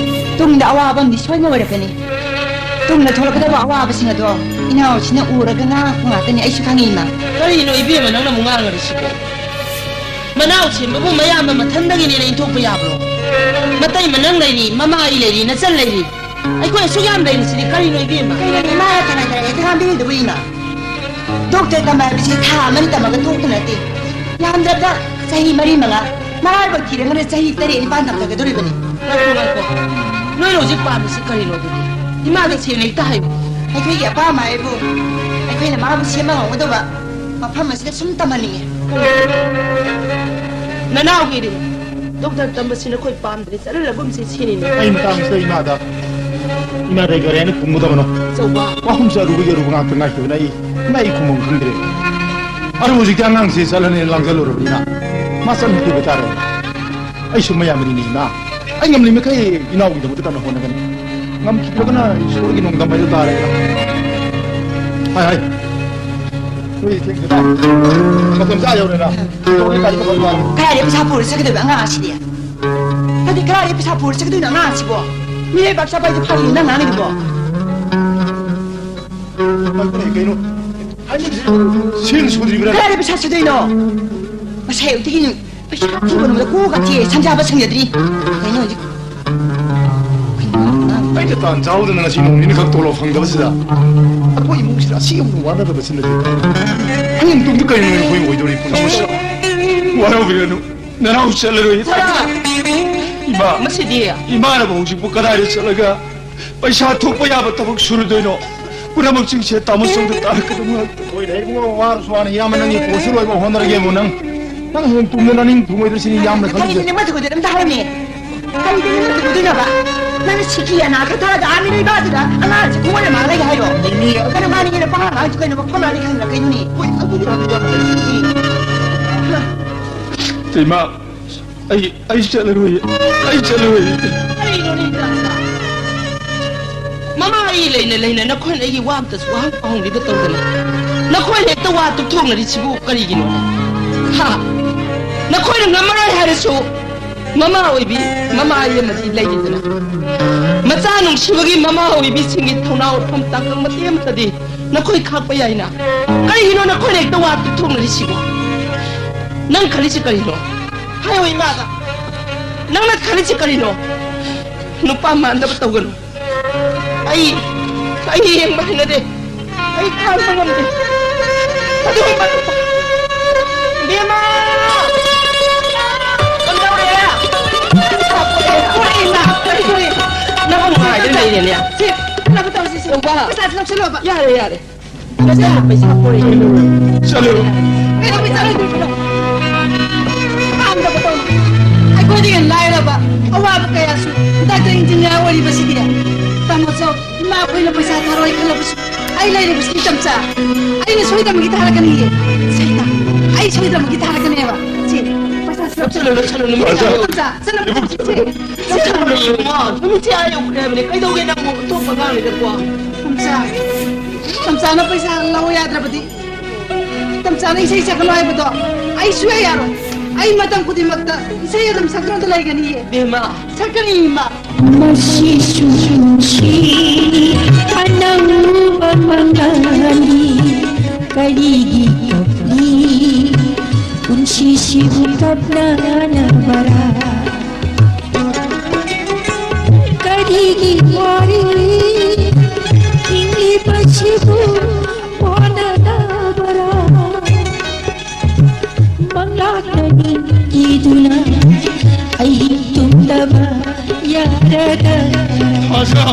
ꯇꯨꯡꯗ ꯑꯋꯥꯕ ꯑꯃꯗꯤ ꯁꯣꯏꯅ ꯑꯣꯏꯔꯛꯀꯅꯤ꯫ ꯇꯨꯡꯗ ꯊꯣꯛꯂꯛꯀꯗꯕ ꯑꯋꯥꯕꯁꯤꯡ ꯑꯗꯣ ꯏꯅꯥꯎꯁꯤꯅ ꯎꯔꯒ ꯉꯥꯡꯉꯛꯄ ꯉꯥꯛꯇꯅꯤ, ꯑꯩꯁꯨ ꯈꯪꯉꯤ, ꯏꯃꯥ꯫ ꯀꯔꯤꯅꯣ ꯏꯕꯦꯝꯃ ꯅꯪꯅ ꯑꯃꯨꯛ ꯉꯥꯡꯉꯔꯤꯁꯤꯕꯣ? ꯃꯅꯥꯎ ꯁꯦꯝꯕꯕꯨ ꯃꯌꯥꯝꯕ ꯃꯊꯟꯗꯒꯤꯅꯦꯅ ꯏꯟꯊꯣꯛꯄ ꯌꯥꯕ꯭ꯔꯣ? ꯃꯇꯩ ꯃꯅꯪ ꯂꯩꯔꯤ, ꯃꯃꯥ ꯑꯩ ꯂꯩꯔꯤ, ꯅꯆꯟ ꯂꯩꯔꯤ꯫ ꯑꯩꯈꯣꯏ ꯑꯁꯨꯛ ꯌꯥꯝ ꯂꯩꯔꯤꯁꯤꯗꯤ ꯀꯔꯤꯅꯣ ꯏꯕꯦꯝꯃ? ꯀꯩꯅꯣꯅꯦ ꯏꯃꯥꯅ ꯇꯔꯥꯏ ꯇꯔꯥꯏ ꯍꯦꯛꯇ ꯉꯥꯡꯕꯤꯔꯤꯗꯨꯕꯨ, ꯏꯃꯥ? ꯗꯣꯛꯇꯔ ꯇꯝꯕ ꯍꯥꯏꯕꯁꯤ ꯊꯥ ꯑꯃꯅꯤ ꯇꯝꯃꯒ ꯊꯣꯛꯇꯨ ꯅꯠꯇꯦ꯫ ꯌꯥꯝꯗ꯭ꯔꯕꯗ ꯆꯍꯤ ꯃꯔꯤ ꯃꯉꯥ, ꯃꯔꯥꯏꯕꯛ ꯊꯤꯔꯒꯅ ꯆꯍꯤ ꯇꯔꯦꯠ ꯅꯤꯄꯥꯟ ꯇꯝꯊꯒꯗꯧꯔꯤꯕꯅꯤ꯫ ꯉꯥꯏꯈꯣ, ꯉꯥꯏꯈꯣ꯫ ꯅꯣꯏꯅ ꯍꯧꯖꯤꯛ ꯄꯥꯝꯃꯤꯁꯤ ꯀꯔꯤꯅꯣ ꯑꯗꯨꯗꯤ? ꯏꯃꯥꯗ ꯁꯦꯡꯅ ꯍꯦꯛꯇ ꯍꯥꯏꯌꯨ꯫ ꯑꯩꯈꯣꯏꯒꯤ ꯑꯄꯥꯝꯕ ꯍꯥꯏꯕꯨ ꯑꯩꯈꯣꯏꯅ ꯃꯥꯕꯨ ꯁꯦꯝꯕ ꯉꯝꯒꯗꯧꯕ ꯃꯐꯝ ꯑꯁꯤꯗ ꯁꯨꯝ ꯇꯝꯍꯟꯅꯤꯡꯉꯤ꯫ ꯅꯅꯥꯎꯒꯤꯗꯤ? ꯗꯣꯛꯇꯔ ꯇꯝꯕꯁꯤ ꯅꯈꯣꯏ ꯄꯥꯝꯗ꯭ꯔꯦ, ꯆꯠꯍꯜꯂꯒꯨꯝꯁꯤ ꯁꯤꯅꯤꯅꯦ꯫ ꯑꯩ ꯃꯇꯥꯡꯁꯤꯗ ꯏꯃꯥꯗ, ꯏꯃꯥꯗ ꯑꯩ ꯀꯔꯤ ꯍꯥꯏꯅ ꯈꯨꯝꯒꯗꯕꯅꯣ? ꯑꯆꯧꯕ꯫ ꯋꯥꯍꯨꯝꯁꯦ ꯑꯔꯨꯕꯒꯤ ꯑꯔꯨꯕ ꯉꯥꯛꯇ ꯉꯥꯏꯈꯤꯕꯅ ꯑꯩ, ꯏꯃꯥ, ꯑꯩ ꯈꯨꯝꯐꯝ ꯈꯪꯗ꯭ꯔꯦ꯫ ꯑꯗꯨ ꯍꯧꯖꯤꯛꯇꯤ ꯑꯉꯥꯡꯁꯤ ꯆꯠꯂꯅꯤ ꯂꯥꯡꯖꯜꯂꯨꯔꯕꯅꯤꯅ ꯃꯥ ꯆꯠꯍꯟꯈꯤꯕ ꯇꯥꯔꯦ꯫ ꯑꯩꯁꯨ ꯃꯌꯥꯝꯕꯅꯤꯅꯦ ꯏꯃꯥ꯫ ꯑꯩ ꯉꯝꯂꯤ ꯃꯈꯩ ꯏꯅꯥꯎꯒꯤꯗꯃꯛꯇ ꯀꯟꯅ ꯍꯣꯠꯅꯒꯅꯤ꯫ ꯉꯝꯈꯤꯗ꯭ꯔꯒꯅ ꯏꯁꯣꯔꯒꯤ ꯅꯣꯡꯗꯝ ꯍꯥꯏꯗꯣ ꯇꯥꯔꯦꯗꯅ꯫ ꯍꯥꯏ, ꯍꯥꯏ꯫ ꯅꯣꯏ ꯊꯦꯡꯗꯅ꯫ ꯃꯇꯝ ꯆꯥ ꯌꯧꯔꯦꯅ꯫ ꯇꯣꯛꯑꯒ ꯒꯥꯔꯤ ꯈꯔ ꯄꯥꯏꯔꯣ꯫ ꯀꯗꯥꯏꯗꯩ ꯄꯩꯁꯥ ꯄꯨꯔ ꯆꯠꯀꯗꯣꯏꯕ ꯑꯉꯥꯡ ꯑꯁꯤꯗꯤ? ꯅꯠꯇꯦ, ꯀꯗꯥꯏꯗꯩ ꯄꯩꯁꯥ ꯄꯨꯔ ꯆꯠꯀꯗꯣꯏꯅꯣ ꯑꯉꯥꯡ ꯑꯁꯤꯕꯣ? ꯃꯤꯔꯩꯕꯥꯛ ꯆꯠꯄ ꯍꯥꯏꯗꯤ ꯐꯥꯒꯤꯅꯤ ꯅꯪ ꯉꯥꯡꯉꯤꯗꯨꯕꯣ? ꯄꯥꯏꯈꯣꯅꯦ, ꯀꯩꯅꯣ? ꯍꯥꯏꯅꯗ꯭ꯔꯤ꯫ ꯁꯦꯜ ꯁꯨꯗ꯭ꯔꯤꯕ꯭ꯔꯥ? ꯀꯗꯥꯏꯗꯩ ꯄꯩꯁꯥ ꯁꯨꯗꯣꯏꯅꯣ? ꯉꯁꯥꯏ ꯑꯌꯨꯛꯇꯒꯤ ꯄꯩꯁꯥ ꯊꯤꯕ ꯅꯣꯡꯃꯗ ꯀꯣꯛꯀ ꯆꯤꯛꯑꯦ, ꯁꯝꯖꯥꯕ ꯁꯪꯖꯗ꯭ꯔꯤ꯫ ꯀꯩꯅꯣ ꯍꯧꯖꯤꯛ? ꯑꯩꯅ ꯇꯥꯟ ꯆꯥꯍꯧꯗꯅ ꯉꯁꯤ ꯅꯣꯡ ꯅꯤꯅꯤ ꯈꯛ ꯇꯣꯂꯣꯞ ꯐꯪꯗꯕꯁꯤꯗ ꯑꯩꯈꯣꯏ ꯏꯃꯨꯡꯁꯤꯗ ꯑꯁꯤ ꯌꯧꯅ ꯋꯥꯅꯗꯕꯁꯤꯅꯗꯤ ꯍꯌꯦꯡ ꯇꯨꯡꯗ ꯀꯔꯤꯅꯣ ꯑꯩꯈꯣꯏ ꯑꯣꯏꯗꯣꯔꯤ ꯄꯨꯟꯁꯤꯁꯦ? ꯋꯥꯔꯧꯕꯤꯔꯅꯨ, ꯅꯅꯥꯎ ꯆꯠꯂꯔꯣꯏ꯫ ꯏꯃꯥ! ꯃꯁꯤꯗꯤ? ꯏꯃꯥꯅꯕꯨ ꯍꯧꯖꯤꯛꯄꯨ ꯀꯗꯥꯏꯗ ꯆꯠꯂꯒ ꯄꯩꯁꯥ ꯊꯣꯛꯄ ꯌꯥꯕ ꯊꯕꯛ ꯁꯨꯔꯨꯗꯣꯏꯅꯣ? ꯄꯨꯝꯅꯃꯛꯁꯤꯡꯁꯦ ꯇꯥꯃꯣ ꯁꯣꯝꯗ ꯇꯥꯔꯛꯀꯗꯕ ꯉꯥꯛꯇ꯫ ꯍꯣꯏꯗ ꯏꯕꯨꯡꯉꯣ, ꯋꯥꯔꯁꯨ ꯋꯥꯅ ꯏꯌꯥꯝꯕ ꯅꯪꯒꯤ ꯄꯣꯠꯁꯨ ꯂꯣꯏꯕ ꯍꯣꯠꯅꯔꯒꯦꯕꯨ ꯅꯪ꯫ ꯅꯪ ꯍꯌꯦꯡ ꯇꯨꯡꯗ ꯅꯅꯤꯡ ꯊꯨꯡꯉꯣꯏꯗ꯭ꯔꯁꯤꯅꯤ ꯏꯌꯥꯝꯕꯅ ꯈꯜꯂꯤꯁꯦ꯫ ꯀꯔꯤꯒꯤꯅꯣ ꯃꯗꯨꯒꯗꯤ ꯑꯝꯇ ꯍꯥꯏꯔꯝꯃꯦ꯫ ꯀꯔꯤꯒꯤꯅꯣ ꯃꯗꯨꯒꯗꯣꯏꯅꯣꯕ? ꯅꯪꯅ ꯁꯤꯀꯤ ꯑꯅꯥ ꯈꯛ ꯊꯥꯔꯒ ꯑꯥ ꯃꯤꯅ ꯏꯕꯥꯁꯤꯗ ꯑꯉꯥꯡꯁꯦ ꯈꯨꯃꯣꯏ ꯑꯃ ꯂꯩ ꯍꯥꯏꯔꯣ? ꯃꯤ ꯀꯩꯅꯣ ꯃꯥꯅ ꯍꯦꯟꯅ ꯄꯉꯥꯡ ꯉꯥꯡꯁꯤ ꯀꯩꯅꯣ ꯃꯐꯝ ꯃꯥꯅ ꯈꯪꯗ꯭ꯔꯥ ꯀꯩꯅꯣꯅꯦ? ꯍꯣꯏ, ꯑꯗꯨꯗꯤ ꯌꯥꯝ ꯌꯥꯝ ꯂꯩ꯫ ꯏꯃꯥ, ꯑꯩ, ꯑꯩ ꯆꯠꯂꯔꯣꯏ, ꯑꯩ ꯆꯠꯂꯔꯣꯏ꯫ ꯀꯔꯤꯅꯣꯅꯦ ꯏꯆꯥꯁꯤꯅ? ꯃꯃꯥ ꯑꯩ ꯂꯩꯅ ꯂꯩꯅ ꯅꯈꯣꯏꯅ ꯑꯩꯒꯤ ꯋꯥ ꯑꯝꯇꯁꯨ ꯋꯥꯍꯪ ꯄꯥꯎꯍꯪꯕꯤꯕ ꯇꯧꯗꯅ ꯅꯈꯣꯏꯅ ꯍꯦꯛꯇ ꯋꯥ ꯇꯨꯞꯊꯣꯛꯅꯔꯤꯁꯤꯕꯨ ꯀꯔꯤꯒꯤꯅꯣꯅꯦ? ꯍꯥ? ꯅꯈꯣꯏꯅ ꯉꯝꯃꯔꯣꯏ ꯍꯥꯏꯔꯁꯨ ꯃꯃꯥ ꯑꯣꯏꯕꯤ, ꯃꯃꯥ ꯑꯃꯗꯤ ꯂꯩꯔꯤꯗꯅ꯫ ꯃꯆꯥ ꯅꯨꯡꯁꯤꯕꯒꯤ ꯃꯃꯥ ꯑꯣꯏꯕꯤꯁꯤꯡꯒꯤ ꯊꯧꯅꯥ ꯋꯥꯐꯝ ꯇꯥꯡꯀꯛ ꯃꯇꯦꯛ ꯑꯃꯠꯇꯗꯤ ꯅꯈꯣꯏ ꯈꯥꯛꯄ ꯌꯥꯏꯅ꯫ ꯀꯔꯤꯒꯤꯅꯣ ꯅꯈꯣꯏꯅ ꯍꯦꯛꯇ ꯋꯥ ꯇꯨꯞꯊꯣꯛꯅꯔꯤꯁꯤꯕꯣ? ꯅꯪ ꯈꯜꯂꯤꯁꯤ ꯀꯔꯤꯅꯣ? ꯍꯥꯏꯌꯣ ꯏꯃꯥꯗ꯫ ꯅꯪꯅ ꯈꯜꯂꯤꯁꯤ ꯀꯔꯤꯅꯣ? ꯅꯨꯄꯥ ꯃꯥꯟꯗꯕ ꯇꯧꯒꯅꯨ꯫ ꯑꯩ, ꯑꯩ ꯌꯦꯡꯕ ꯍꯩꯅꯗꯦ꯫ ꯑꯩ ꯈꯥꯡꯕ ꯉꯝꯗꯦ꯫ ꯑꯗꯨꯒꯨꯝꯕ ꯅꯨꯄꯥ꯫ ꯏꯕꯦꯝꯃ! ꯀꯝꯗꯧꯔꯦ? ꯄꯨꯔꯛꯑꯦ, ꯏꯃꯥ꯫ ꯀꯔꯤ ꯄꯨꯔꯛꯑꯦ? ꯅꯪ ꯅꯨꯡꯉꯥꯏꯗꯅ ꯂꯩꯔꯦꯅꯦ꯫ ꯁꯦ, ꯆꯠꯅꯕ ꯇꯧꯔꯁꯤ, ꯁꯦ꯫ ꯌꯧꯕ꯫ ꯄꯩꯁꯥꯁꯦ ꯂꯧꯁꯤꯜꯂꯣꯕ꯫ ꯌꯥꯔꯦ, ꯌꯥꯔꯦ꯫ ꯅꯆꯥꯅ ꯄꯩꯁꯥ ꯄꯨꯔꯛꯏ꯫ ꯆꯠꯂꯨ꯫ ꯀꯩꯗꯧꯕꯩ ꯆꯠꯂꯣꯏꯗꯣꯏꯅꯣ? ꯄꯥꯝꯗꯕ ꯇꯧꯅꯨ꯫ ꯑꯩꯈꯣꯏ ꯂꯣꯏ ꯈꯜꯂꯕꯁꯨ ꯑꯩ ꯂꯩꯔꯤꯕꯁꯤ ꯇꯝꯆꯥ꯫ ꯑꯩꯅ ꯁꯣꯏꯗꯅꯃꯛꯀꯤ ꯊꯥꯔꯛꯀꯅꯤꯌꯦ꯫ ꯁꯩꯇꯥ, ꯑꯩ ꯁꯣꯏꯗꯅꯃꯛꯀꯤ ꯊꯥꯔꯛꯀꯅꯤꯌꯦꯕ꯫ ꯁꯦ, ꯄꯩꯁꯥ ꯁꯦ꯫ ꯂꯧꯁꯜꯂꯨ, ꯂꯧꯁꯜꯂꯨ, ꯅꯨꯃꯤꯠ ꯇꯥꯔꯦ꯫ ꯇꯝꯆꯥ, ꯆꯠꯂꯣ, ꯏꯕꯨꯡ, ꯁꯦ, ꯁꯦ꯫ ꯂꯧꯁꯜꯂꯨ, ꯏꯕꯨꯡꯉꯣ꯫ ꯅꯨꯃꯤꯠꯁꯦ ꯑꯥ ꯌꯧꯈ꯭ꯔꯦ ꯍꯥꯏꯕꯅꯦ꯫ ꯀꯩꯗꯧꯒꯦ ꯅꯪꯕꯨ? ꯑꯇꯣꯞꯄ ꯑꯉꯥꯡꯅꯤꯗꯀꯣ꯫ ꯇꯝꯆꯥ, ꯇꯝꯆꯥꯅ ꯄꯩꯁꯥ ꯂꯧ ꯌꯥꯗ꯭ꯔꯕꯗꯤ ꯇꯝꯆꯥꯅ ꯏꯁꯩ ꯁꯛꯀꯅꯨ ꯍꯥꯏꯕꯗꯣ ꯑꯩ ꯁꯨꯡꯌꯥ ꯌꯥꯔꯣꯏ꯫ ꯑꯩ ꯃꯇꯝ ꯈꯨꯗꯤꯡꯃꯛꯇ ꯏꯁꯩ ꯑꯗꯨꯝ ꯁꯛꯇꯨꯅ ꯂꯩꯒꯅꯤꯌꯦ꯫ ꯕꯦꯝꯃ꯫ ꯁꯛꯀꯅꯤ, ꯏꯃꯥ꯫ ꯃꯁꯤꯁꯨ ꯄꯨꯟꯁꯤ ꯑꯅꯧꯕ ꯃꯉꯥꯜꯅꯤ꯫ ꯀꯔꯤꯒꯤ ꯀꯞꯂꯤ? ꯄꯨꯟꯁꯤꯁꯤꯕꯨ ꯀꯞꯅꯅꯕꯔꯥ? ꯀꯔꯤꯒꯤ ꯋꯥꯔꯤ? ꯍꯤꯡꯂꯤꯕꯁꯤꯕꯨ ꯋꯥꯅꯗꯕꯔꯥ? ꯃꯪꯂꯥꯛꯅ ꯅꯤꯡꯊꯤꯗꯨꯅ ꯑꯩ ꯇꯨꯝꯗꯕ ꯌꯥꯔꯒ꯫ ꯑꯁꯥ!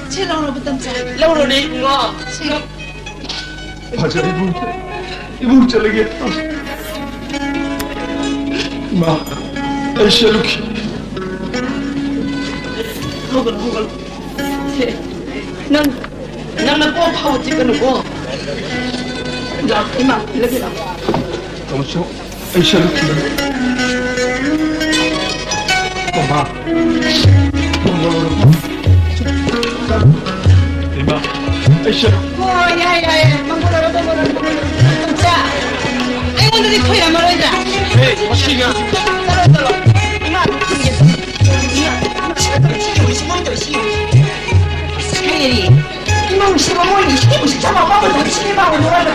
ꯁꯤ ꯂꯧꯔꯕ ꯇꯝꯆꯥ? ꯂꯧꯔꯨꯔꯦ, ꯏꯕꯨꯡꯉꯣ꯫ ꯁꯤ꯫ ꯐꯖꯔꯦ, ꯏꯕꯨꯡ꯫ ꯏꯕꯨꯡ ꯆꯠꯂꯒꯦ꯫ ꯏꯃꯥ, ꯑꯩ ꯆꯠꯂꯨꯈꯤ꯫ ꯍꯧꯒꯠꯂꯣ, ꯍꯧꯒꯠꯂꯣ꯫ ꯁꯦ, ꯅꯪ, ꯅꯪ ꯅꯀꯣꯛ ꯐꯥꯎ ꯆꯤꯛꯀꯅꯨꯀꯣ꯫ ꯂꯥꯛ, ꯏꯃꯥ, ꯏꯜꯂꯒꯦ ꯂꯥꯛ꯫ ꯇꯥꯃꯣ, ꯑꯩ ꯆꯠꯂꯨꯈꯤꯒꯦ꯫ ꯃꯃꯥ, ꯇꯨꯝꯃꯣ꯫ ꯏꯃꯥ, ꯑꯩ ꯆꯠꯂꯨ꯫ ꯍꯣꯏ, ꯌꯥꯏ, ꯌꯥꯏ, ꯌꯥꯏ꯫ ꯇꯝꯆꯥ, ꯑꯩꯉꯣꯟꯗꯗꯤ ꯈꯣꯏꯔꯝꯃꯔꯣꯏꯗ꯫ ꯍꯦ, ꯃꯁꯤꯒ꯫ ꯆꯠꯂꯣ, ꯆꯠꯂꯣ꯫ ꯏꯃꯥ, ꯏꯃꯥ, ꯏꯃꯥ, ꯁꯤ ꯇꯧꯔꯤꯁꯤ ꯌꯦꯡꯉꯨ, ꯁꯤ ꯃꯣꯏ ꯇꯧꯔꯤꯁꯤ ꯌꯦꯡꯉꯨ꯫ ꯑꯁ, ꯍꯩꯔꯦ꯫ ꯏꯃꯨꯡꯁꯤꯕꯨ ꯃꯣꯏꯒꯤ ꯏꯁꯤꯡꯕꯨ ꯁꯤꯠꯊꯕ ꯑꯄꯥꯝꯕ ꯊꯕꯛꯁꯤꯅꯦ ꯃꯥꯕꯨ ꯅꯨꯡꯉꯥꯏꯕ꯫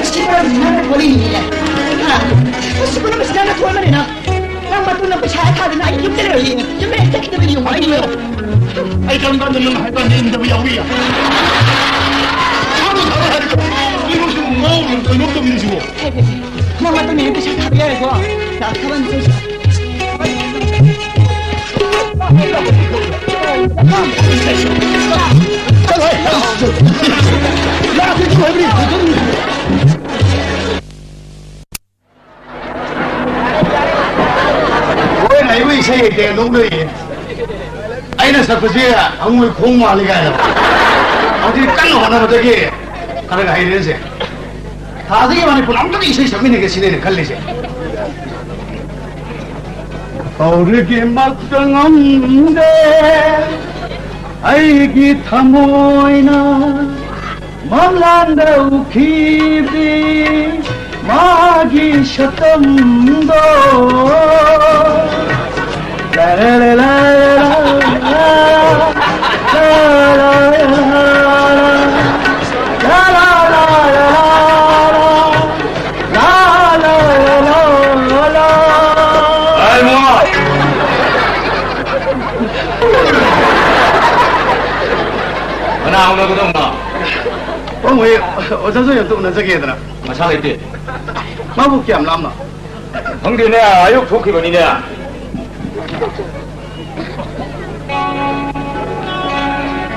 ꯁꯤ ꯃꯔꯝꯁꯤ ꯅꯪꯅ ꯊꯣꯛꯂꯛꯏꯅꯤꯅꯦ꯫ ꯍꯥ? ꯑꯁꯤ ꯄꯨꯝꯅꯃꯛꯁꯤ ꯅꯪꯅ ꯊꯣꯛꯍꯟꯕꯅꯤꯅ꯫ ꯅꯪ ꯃꯇꯨꯡꯗ ꯄꯩꯁꯥ ꯊꯥꯗꯅ ꯑꯩ ꯌꯨꯝꯗ ꯂꯩꯔꯣꯏꯌꯦ꯫ ꯌꯨꯝꯗ ꯍꯦꯛ ꯆꯠꯈꯤꯗꯕ ꯌꯦꯡꯉꯨ꯫ ꯑꯩ ꯂꯩꯔꯣꯏ꯫ ꯑꯩ ꯀꯔꯝ ꯀꯥꯟꯗ ꯅꯪ ꯍꯥꯏꯕ ꯀꯥꯟꯗ ꯏꯟꯗꯕ ꯌꯥꯎꯏ? ꯊꯥꯔꯣ, ꯊꯥꯔꯣ ꯍꯥꯏꯔꯒ꯫ ꯀꯩꯅꯣ ꯁꯤꯕꯨ ꯉꯥꯎꯔꯤꯕ ꯀꯩꯅꯣꯝ ꯇꯧꯔꯤꯁꯤꯕꯣ? ꯅꯪ ꯃꯇꯨꯡ ꯏꯟꯅ ꯄꯩꯁꯥ ꯊꯥꯕ ꯌꯥꯔꯦꯀꯣ? ꯂꯥꯛ ꯊꯥꯕ ꯑꯃ ꯆꯠꯁꯤ꯫ ꯆꯠꯂꯣꯍꯦ, ꯂꯥꯛꯑꯣ, ꯂꯥꯛꯑꯣ, ꯂꯥꯛꯑꯣ, ꯂꯥꯛꯑꯣ, ꯂꯥꯛꯑꯣ꯫ ꯅꯣꯛꯅꯔꯤꯌꯦ꯫ ꯑꯩꯅ ꯁꯛꯄꯁꯦ ꯍꯪꯉꯣꯏ ꯈꯣꯡ ꯃꯥꯜꯂꯤ ꯀꯥꯏꯅ꯫ ꯑꯗꯨꯗꯤ ꯀꯟꯅ ꯍꯣꯠꯅꯕꯗꯒꯤ ꯈꯔ ꯈꯔ ꯍꯩꯔꯦꯁꯦ꯫ ꯊꯥꯗꯒꯤ ꯃꯅꯤꯄꯨꯔ ꯑꯝꯇꯒ ꯏꯁꯩ ꯁꯛꯃꯤꯟꯅꯒꯦ ꯁꯤꯅꯦ ꯑꯩꯅ ꯈꯜꯂꯤꯁꯦ꯫ ꯍꯧꯔꯤꯒꯤꯃꯛꯇ ꯉꯝꯗꯦ ꯑꯩꯒꯤ ꯊꯃꯣꯏꯅ ꯃꯪꯂꯥꯟꯗ ꯎꯈꯤꯕꯤ ꯃꯥꯒꯤ ꯁꯛꯇꯝꯗꯣ꯫ ꯀꯅꯥ ꯎꯅꯒꯗꯧꯅꯣ? ꯄꯥꯕꯨꯡ ꯍꯣꯏ ꯑꯣꯖꯥ ꯖꯣꯏ ꯑꯝꯇ ꯎꯅꯖꯒꯦꯗꯅ꯫ ꯃꯁꯥ ꯂꯩꯇꯦ꯫ ꯃꯥꯕꯨ ꯀꯌꯥꯝ ꯂꯥꯞꯅꯣ? ꯈꯪꯗꯦꯅꯦ, ꯑꯌꯨꯛ ꯊꯣꯛꯈꯤꯕꯅꯤꯅꯦ꯫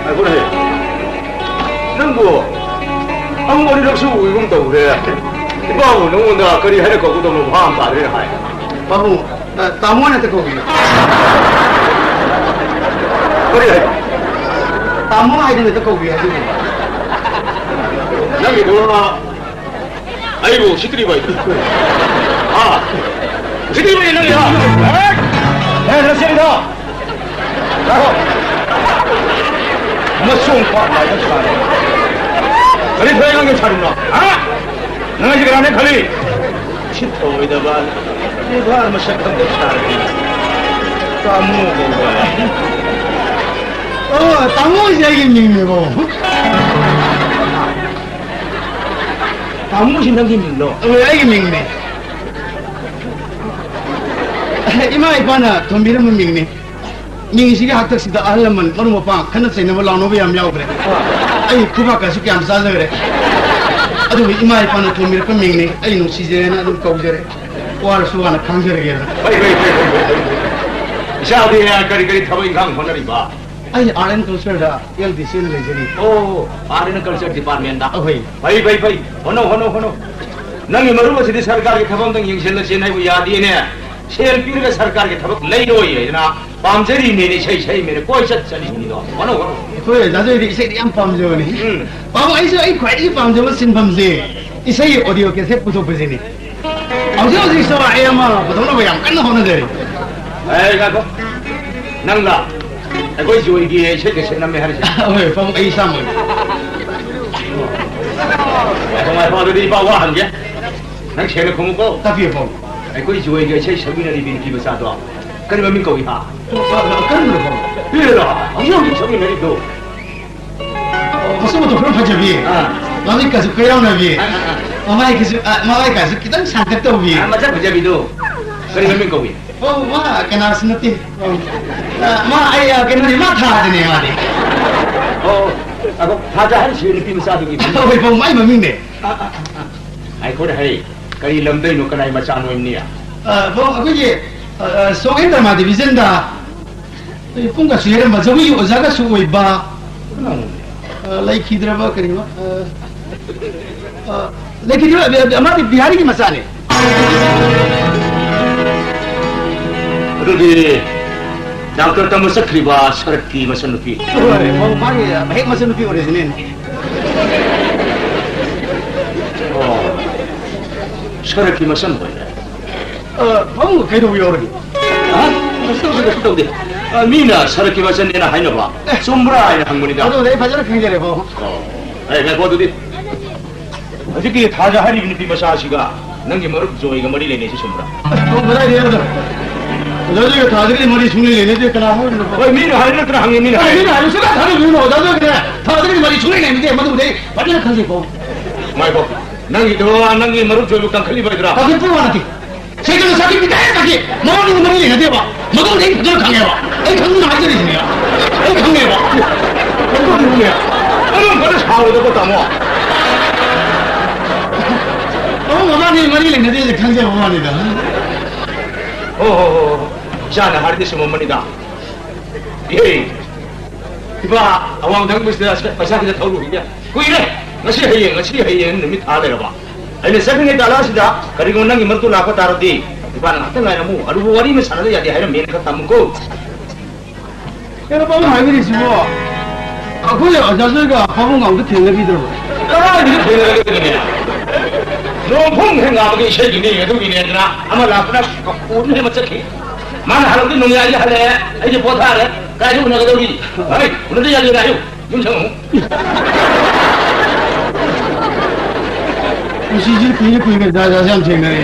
ꯉꯥꯏꯈꯣꯅꯦ꯫ ꯅꯪꯕꯨ ꯑꯃꯨꯛ ꯑꯅꯤꯔꯛꯁꯨ ꯎꯏꯒꯨꯝ ꯇꯧꯈ꯭ꯔꯦ꯫ ꯏꯄꯥꯕꯨ ꯅꯉꯣꯟꯗ ꯀꯔꯤ ꯍꯥꯏꯅ ꯀꯧꯒꯗꯧꯅꯣ ꯚꯥꯞ ꯇꯥꯗ꯭ꯔꯦꯅ ꯍꯥꯏ꯫ ꯄꯥꯕꯨꯡ, ꯑ, ꯇꯥꯃꯣ ꯍꯥꯏꯅ ꯍꯦꯛꯇ ꯀꯧꯕꯤꯌꯨ꯫ ꯀꯔꯤ ꯍꯥꯏꯕ? ꯇꯥꯃꯣ ꯍꯥꯏꯗꯨꯅ ꯍꯦꯛꯇ ꯀꯧꯕꯤꯌꯨ ꯍꯥꯏꯖꯕꯅꯤ꯫ ꯅꯪꯒꯤꯗꯨ ꯑꯩꯕꯨ ꯎꯁꯤꯠꯇ꯭ꯔꯤꯕ ꯑꯩꯗꯤ꯫ ꯍꯥ? ꯎꯁꯤꯠꯇ꯭ꯔꯤꯕꯅꯤ ꯅꯪꯒꯤ, ꯍꯥ? ꯍꯦ! ꯍꯦ, ꯅꯆꯦꯗꯣ! ꯉꯥꯏꯈꯣ! ꯃꯆꯣꯡ ꯄꯥꯛ ꯅꯥꯏꯗ ꯁꯥꯔꯦ꯫ ꯀꯔꯤ ꯊꯣꯛꯑꯦ ꯅꯪꯒꯤ ꯁꯥꯔꯨꯅꯣ? ꯍꯥ? ꯅꯪ ꯑꯩꯁꯦ ꯀꯅꯥꯅꯦ ꯈꯜꯂꯤ? ꯎꯁꯤꯠ ꯊꯑꯣꯏꯗꯕ, ꯕꯦꯕꯥꯔ ꯃꯁꯛ ꯈꯪꯗꯕ ꯁꯥꯔꯦ꯫ ꯇꯥꯃꯣ ꯀꯧꯕ꯫ ꯑꯣ, ꯇꯥꯃꯣ ꯍꯥꯏꯁꯦ ꯑꯩꯒꯤ ꯃꯤꯡꯅꯦꯕꯣ꯫ ꯇꯥꯃꯣꯁꯤ ꯅꯪꯒꯤ ꯃꯤꯡꯂꯣ? ꯑꯣꯏ, ꯑꯩꯒꯤ ꯃꯤꯡꯅꯦ꯫ ꯏꯃꯥ ꯏꯄꯥꯅ ꯊꯣꯟꯕꯤꯔꯝꯕ ꯃꯤꯡꯅꯦ꯫ ꯃꯤꯡꯁꯤꯒꯤ ꯍꯥꯛꯇꯛꯁꯤꯗ ꯑꯍꯜ ꯂꯃꯟ, ꯃꯔꯨꯞ ꯃꯄꯥꯡ, ꯈꯠꯅ ꯆꯩꯅꯕ ꯂꯥꯎꯅꯕ ꯌꯥꯝ ꯌꯥꯎꯈ꯭ꯔꯦ꯫ ꯑꯩ ꯈꯨꯕꯥꯛꯀꯁꯨ ꯀꯌꯥꯝ ꯆꯥꯖꯈ꯭ꯔꯦ꯫ ꯑꯗꯨꯕꯨ ꯏꯃꯥ ꯏꯄꯥꯅ ꯊꯣꯟꯕꯤꯔꯛꯄ ꯃꯤꯡꯅꯤ꯫ ꯑꯩ ꯅꯨꯡꯁꯤꯖꯔꯦꯅ ꯑꯗꯨꯝ ꯀꯧꯖꯔꯦ꯫ ꯋꯥꯔꯁꯨ ꯋꯥꯅ ꯈꯥꯡꯖꯔꯒꯦꯅ꯫ ꯐꯩ, ꯐꯩ, ꯐꯩ, ꯐꯩ, ꯐꯩ, ꯐꯩ꯫ ꯏꯆꯥꯗꯤ ꯀꯔꯤ ꯀꯔꯤ ꯊꯕꯛ ꯏꯪꯈꯥꯡ ꯍꯣꯠꯅꯔꯤꯕ? ꯑꯩ Art and Culture the L D C ꯑꯣꯏꯅ ꯂꯩꯖꯔꯤ꯫ ꯑꯣ, Art and Culture Department ꯇ? ꯑꯍꯣꯏ꯫ ꯐꯩ, ꯐꯩ, ꯐꯩ꯫ ꯍꯣꯠꯅꯧ, ꯍꯣꯠꯅꯧ, ꯍꯣꯠꯅꯧ꯫ ꯅꯪꯒꯤ ꯃꯔꯨꯞ ꯑꯁꯤꯗꯤ ꯁꯔꯀꯥꯔꯒꯤ ꯊꯕꯛ ꯑꯝꯇꯪ ꯌꯦꯡꯁꯤꯜꯂꯁꯦꯅ ꯑꯩꯕꯨ ꯌꯥꯗꯦꯅꯦ꯫ ꯁꯦꯜ ꯄꯤꯔꯒ ꯁꯔꯀꯥꯔꯒꯤ ꯊꯕꯛ ꯂꯩꯔꯣꯏ ꯍꯥꯏꯗꯅ ꯄꯥꯝꯖꯔꯤꯅꯦꯅ ꯏꯁꯩ ꯁꯛꯏꯃꯦꯅ ꯀꯣꯏ ꯆꯠ ꯆꯠꯂꯤꯁꯤꯅꯤꯗꯣ꯫ ꯍꯣꯠꯅꯧ, ꯍꯣꯠꯅꯧ꯫ ꯑꯩꯈꯣꯏ ꯑꯣꯖꯥꯁꯦ ꯍꯣꯏꯗꯤ ꯏꯁꯩꯗꯤ ꯌꯥꯝ ꯄꯥꯝꯖꯕꯅꯤ꯫ ꯎꯝ꯫ ꯄꯥꯕꯨꯡ, ꯑꯩꯁꯨ ꯑꯩ ꯈ꯭ꯋꯥꯏꯗꯒꯤ ꯄꯥꯝꯖꯕ ꯁꯤꯟꯐꯝꯁꯦ ꯏꯁꯩ ꯑꯣꯗꯤꯑꯣ ꯀꯦꯁꯦꯠ ꯄꯨꯊꯣꯛꯄꯁꯤꯅꯤ꯫ ꯍꯧꯖꯤꯛ ꯍꯧꯖꯤꯛꯁꯨ ꯑꯩ ꯑꯃ ꯄꯨꯊꯣꯛꯅꯕ ꯌꯥꯝ ꯀꯟꯅ ꯍꯣꯠꯅꯖꯔꯤ꯫ ꯑꯦ, ꯉꯥꯏꯈꯣ꯫ ꯅꯪꯂ? ꯑꯩꯈꯣꯏ ꯖꯣꯏꯒꯤ ꯏꯁꯩ ꯀꯦꯁꯦꯠ ꯅꯝꯃꯦ ꯍꯥꯏꯔꯤꯁꯦ꯫ ꯍꯣꯏ, ꯄꯥꯕꯨꯡ, ꯑꯩ ꯏꯁꯥꯃꯛꯅꯤ꯫ ꯉꯥꯏꯈꯣ, ꯉꯥꯏꯈꯣ, ꯑꯗꯨꯗꯤ ꯏꯄꯥ ꯋꯥ ꯍꯪꯒꯦ꯫ ꯅꯪ ꯁꯦꯡꯅ ꯈꯨꯝꯃꯨꯀꯣ꯫ ꯇꯥꯛꯄꯤꯌꯨ, ꯄꯥꯕꯨꯡ꯫ ꯑꯩꯈꯣꯏ ꯖꯣꯏꯒ ꯏꯁꯩ ꯁꯛꯃꯤꯟꯅꯔꯤꯕꯤ ꯅꯨꯄꯤ ꯃꯆꯥꯗꯣ ꯀꯔꯤ ꯃꯃꯤꯡ ꯀꯧꯏ ꯍꯥ? ꯑ, ꯑ, ꯀꯔꯝꯕꯅꯣ, ꯄꯥꯕꯨꯡ? ꯄꯤꯔꯣ, ꯍꯧꯖꯤꯛ ꯍꯧꯖꯤꯛ ꯁꯛꯃꯤꯟꯅꯔꯤꯗꯣ꯫ ꯑꯣ, ꯃꯁꯛ ꯃꯇꯧ ꯈꯔ ꯐꯖꯕꯤ꯫ ꯑꯥ꯫ ꯃꯃꯤꯠꯀꯁꯨ ꯀꯣꯏꯔꯥꯎꯅꯕꯤ꯫ ꯑꯥ, ꯑꯥ, ꯑꯥ꯫ ꯃꯃꯥꯏꯒꯤꯁꯨ, ꯑ, ꯃꯃꯥꯏꯀꯥꯁꯨ ꯈꯤꯇꯪ ꯁꯥꯡꯇꯛ ꯇꯧꯕꯤ꯫ ꯑꯥ, ꯃꯁꯛ ꯐꯖꯕꯤꯗꯣ ꯀꯔꯤ ꯃꯃꯤꯡ ꯀꯧꯏ? ꯑꯣ, ꯃꯥ ꯀꯅꯥꯁꯨ ꯅꯠꯇꯦ꯫ ꯑꯣ꯫ ꯑ, ꯃꯥ, ꯑꯩ, ꯑ, ꯀꯩꯅꯣꯅꯤ, ꯃꯥ ꯊꯥꯖꯅꯦ, ꯃꯥꯗꯤ꯫ ꯑꯣ, ꯑꯗꯣ ꯊꯥꯖ ꯍꯥꯏꯔꯤꯁꯤ ꯅꯨꯄꯤ ꯃꯆꯥꯗꯨꯒꯤ ꯃꯃꯤꯡ? ꯍꯣꯏ, ꯄꯥꯕꯨꯡ, ꯃꯥꯏ ꯃꯃꯤꯡꯅꯦ꯫ ꯑ, ꯑ, ꯑ, ꯑ꯫ ꯉꯥꯏꯈꯣꯅꯦ ꯍꯩ, ꯀꯔꯤ ꯂꯝꯗꯩꯅꯣ, ꯀꯅꯥꯏ ꯃꯆꯥꯅꯣ ꯍꯥꯏꯕꯅꯤ? ꯑ, ꯄꯥꯕꯨꯡ, ꯑꯩꯈꯣꯏꯒꯤ, ꯑ, ꯑ, ꯁꯣꯛꯍꯦꯟ ꯗ꯭ꯔꯃꯥ ꯗꯤꯕꯤꯖꯟꯗ ꯑꯩ ꯄꯨꯡꯒꯁꯨ ꯌꯩꯔꯝꯕ, ꯖꯒꯣꯏꯒꯤ ꯑꯣꯖꯥꯒꯁꯨ ꯑꯣꯏꯕ, ꯑ, ꯂꯩꯈꯤꯗ꯭ꯔꯕ ꯀꯔꯤꯅꯣ, ꯑ, ꯑ, ꯂꯩꯈꯤꯗ꯭ꯔꯕ, ꯑ, ꯑ, ꯃꯥꯗꯤ ꯕꯤꯍꯥꯔꯤꯒꯤ ꯃꯆꯥꯅꯦ꯫ ꯑꯗꯨꯗꯤ ꯗꯥꯛꯇꯔ ꯇꯝꯕ ꯆꯠꯈ꯭ꯔꯤꯕ ꯁꯔꯠꯀꯤ ꯃꯆꯟꯅꯨꯄꯤ꯫ ꯍꯣꯏ, ꯃꯥ-, ꯃꯥꯒꯤ ꯃꯍꯦꯛ ꯃꯆꯟꯅꯨꯄꯤ ꯑꯣꯔꯤꯖꯤꯅꯦꯜ꯫ ꯑꯣ, ꯁꯔꯠꯀꯤ ꯃꯆꯟ ꯑꯣꯏꯔꯦ꯫ ꯑ, ꯄꯥꯕꯨꯡ, ꯀꯩꯗꯧꯕ ꯌꯥꯎꯔꯒꯦ? ꯑ? ꯀꯩꯁꯨ ꯇꯧꯗꯦ, ꯀꯩꯁꯨ ꯇꯧꯗꯦ꯫ ꯑ, ꯃꯤꯅ ꯁꯔꯛꯀꯤ ꯃꯆꯟꯅꯦꯅ ꯍꯥꯏꯅꯕ꯫ ꯑꯦ꯫ ꯆꯨꯝꯕ꯭ꯔꯥ ꯍꯥꯏꯅ ꯍꯪꯕꯅꯤꯗ꯫ ꯑꯗꯨꯗꯤ ꯑꯩ ꯐꯖꯅ ꯈꯪꯖꯔꯦ, ꯄꯥꯕꯨꯡ꯫ ꯑꯣ꯫ ꯑꯦ, ꯉꯥꯏꯈꯣ ꯑꯗꯨꯗꯤ꯫ ꯍꯧꯖꯤꯛꯀꯤ ꯊꯥꯖ ꯍꯥꯏꯔꯤꯕ ꯅꯨꯄꯤ ꯃꯆꯥꯁꯤꯒ ꯅꯪꯒꯤ ꯃꯔꯨꯞ ꯖꯣꯏꯒ ꯃꯔꯤ ꯂꯩꯅꯩꯁꯤ ꯆꯨꯝꯕ꯭ꯔꯥ? ꯄꯥꯕꯨꯡ, ꯀꯗꯥꯏꯗꯒꯤ ꯍꯥꯏꯕꯅꯣ? ꯑꯣꯖꯥ ꯖꯣꯏꯒ ꯊꯥꯖꯒꯗꯤ ꯃꯔꯤ ꯁꯨꯡꯂꯩ ꯂꯩꯅꯗꯦ꯫ ꯀꯅꯥ ꯍꯥꯏꯔꯤꯅꯣ, ꯄꯥꯕꯨꯡ? ꯍꯣꯏ, ꯃꯤꯅ ꯍꯥꯏꯔꯤ ꯅꯠꯇ꯭ꯔꯥ ꯍꯪꯉꯤ, ꯃꯤꯅ ꯑꯦ, ꯍꯥꯏꯔꯤ꯫ ꯃꯤꯅ ꯍꯥꯏꯔꯤ ꯁꯨꯡꯊꯥ ꯊꯥꯖꯗꯣꯏꯅꯣ, ꯑꯣꯖꯥ ꯖꯣꯏꯒꯅꯦ ꯊꯥꯖꯒꯗꯤ ꯃꯔꯤ ꯁꯨꯡꯂꯩ ꯂꯩꯅꯗꯦ꯫ ꯃꯗꯨꯕꯨꯗꯤ ꯑꯩ ꯐꯖꯅ ꯈꯪꯖꯩ, ꯄꯥꯕꯨꯡ꯫ ꯉꯥꯏꯈꯣ, ꯅꯪꯒꯤꯗꯣ ꯅꯪꯒꯤ ꯃꯔꯨꯞ ꯖꯣꯏꯕꯨ ꯀꯟꯈꯠꯂꯤꯕ ꯍꯥꯏꯗꯨꯔꯥ? ꯀꯟꯈꯠꯄ ꯋꯥ ꯅꯠꯇꯦ꯫ ꯁꯩꯇꯅ ꯁꯥꯈꯤꯕꯤ ꯀꯌꯥ ꯇꯥꯈꯤ꯫ ꯃꯕꯥꯅꯤꯗꯤ ꯃꯔꯤ ꯂꯩꯅꯗꯦꯕ꯫ ꯃꯗꯨꯃꯗꯤ ꯑꯩ ꯐꯖꯅ ꯈꯪꯉꯦꯕ꯫ ꯑꯩ ꯈꯪꯗꯅ ꯍꯥꯏꯖꯔꯤꯁꯤꯅꯦ꯫ ꯑꯩ ꯈꯪꯉꯦꯕ꯫ ꯑꯗꯨ ꯈꯪꯉꯦ꯫ ꯑꯗꯨ ꯐꯖꯅ ꯁꯥꯎꯔꯗꯕ ꯇꯥꯃꯣ꯫ ꯑꯣ, ꯃꯕꯥꯅꯤ ꯃꯔꯤ ꯂꯩꯅꯗꯦꯁꯦ ꯈꯪꯖꯕ ꯋꯥꯅꯤꯗ꯫ ꯍꯣ, ꯍꯣ, ꯍꯣ, ꯍꯣ꯫ ꯏꯆꯥꯅ ꯍꯥꯏꯔꯗꯤ ꯆꯨꯝꯃꯝꯃꯅꯤꯗ꯫ ꯏꯍꯦ꯫ ꯏꯄꯥ, ꯑꯋꯥꯡ ꯊꯪꯕꯁꯤꯗ ꯄꯩꯁꯥ ꯈꯤꯇ ꯊꯧꯔꯨꯈꯤꯒꯦ꯫ ꯀꯨꯏꯔꯦ꯫ ꯉꯁꯤ ꯍꯌꯦꯡ, ꯉꯁꯤ ꯍꯌꯦꯡ ꯅꯨꯃꯤꯠ ꯊꯥ ꯂꯩꯔꯕ꯫ ꯑꯩꯅ ꯆꯠꯈ꯭ꯔꯤꯉꯩ ꯇꯥꯂꯛ ꯑꯁꯤꯗ ꯀꯔꯤꯒꯨꯝꯕ ꯅꯪꯒꯤ ꯃꯔꯨꯞꯇꯨ ꯂꯥꯛꯄ ꯇꯥꯔꯗꯤ, ꯅꯨꯄꯥꯅ ꯉꯥꯛꯇ ꯉꯥꯏꯔꯝꯃꯨ, ꯑꯔꯨꯕ ꯋꯥꯔꯤ ꯑꯃ ꯁꯥꯟꯅꯗ ꯌꯥꯗꯦ ꯍꯥꯏꯔꯝꯃꯦꯅ ꯈꯔ ꯇꯝꯃꯨꯀꯣ꯫ ꯀꯩꯅꯣ ꯄꯥꯕꯨꯡ ꯍꯥꯏꯕꯤꯔꯤꯁꯤꯕꯣ? ꯑꯩꯈꯣꯏ ꯑꯣꯖꯥ ꯖꯣꯏꯒ ꯄꯥꯕꯨꯡꯒ ꯑꯝꯇ ꯊꯦꯡꯅꯕꯤꯗ꯭ꯔꯕꯣ? ꯀꯗꯥꯏꯗꯒꯤ ꯊꯦꯡꯅꯒꯗꯣꯏꯅꯣꯅꯦ? ꯅꯣꯡ ꯐꯨꯡ ꯍꯦꯛ ꯉꯥꯕꯒꯤ ꯏꯁꯩꯗꯨꯅꯤ, ꯑꯗꯨꯒꯤꯅꯦꯗꯅ ꯑꯃ ꯂꯥꯛꯄꯅ ꯀꯣꯟꯅ ꯍꯦꯛ ꯃꯠꯆꯈꯤ꯫ ꯃꯥꯅ ꯍꯜꯂꯛꯇ ꯅꯣꯡꯌꯥꯏꯗ ꯍꯜꯂꯛꯑꯦ, ꯑꯩꯗꯤ ꯄꯣꯊꯥꯔꯦ꯫ ꯀꯥꯏꯗ ꯎꯅꯒꯗꯧꯔꯤ? ꯍꯩ, ꯎꯅꯗ ꯌꯥꯗꯦꯅ ꯍꯥꯏꯌꯨ꯫ ꯌꯨꯝ ꯁꯪꯉꯨ꯫ ꯄꯨꯟꯁꯤꯁꯤ ꯀꯨꯏꯔ ꯀꯨꯏꯔ ꯖꯥꯠ ꯖꯥꯠꯁꯦ ꯌꯥꯝ ꯊꯦꯡꯅꯔꯦ꯫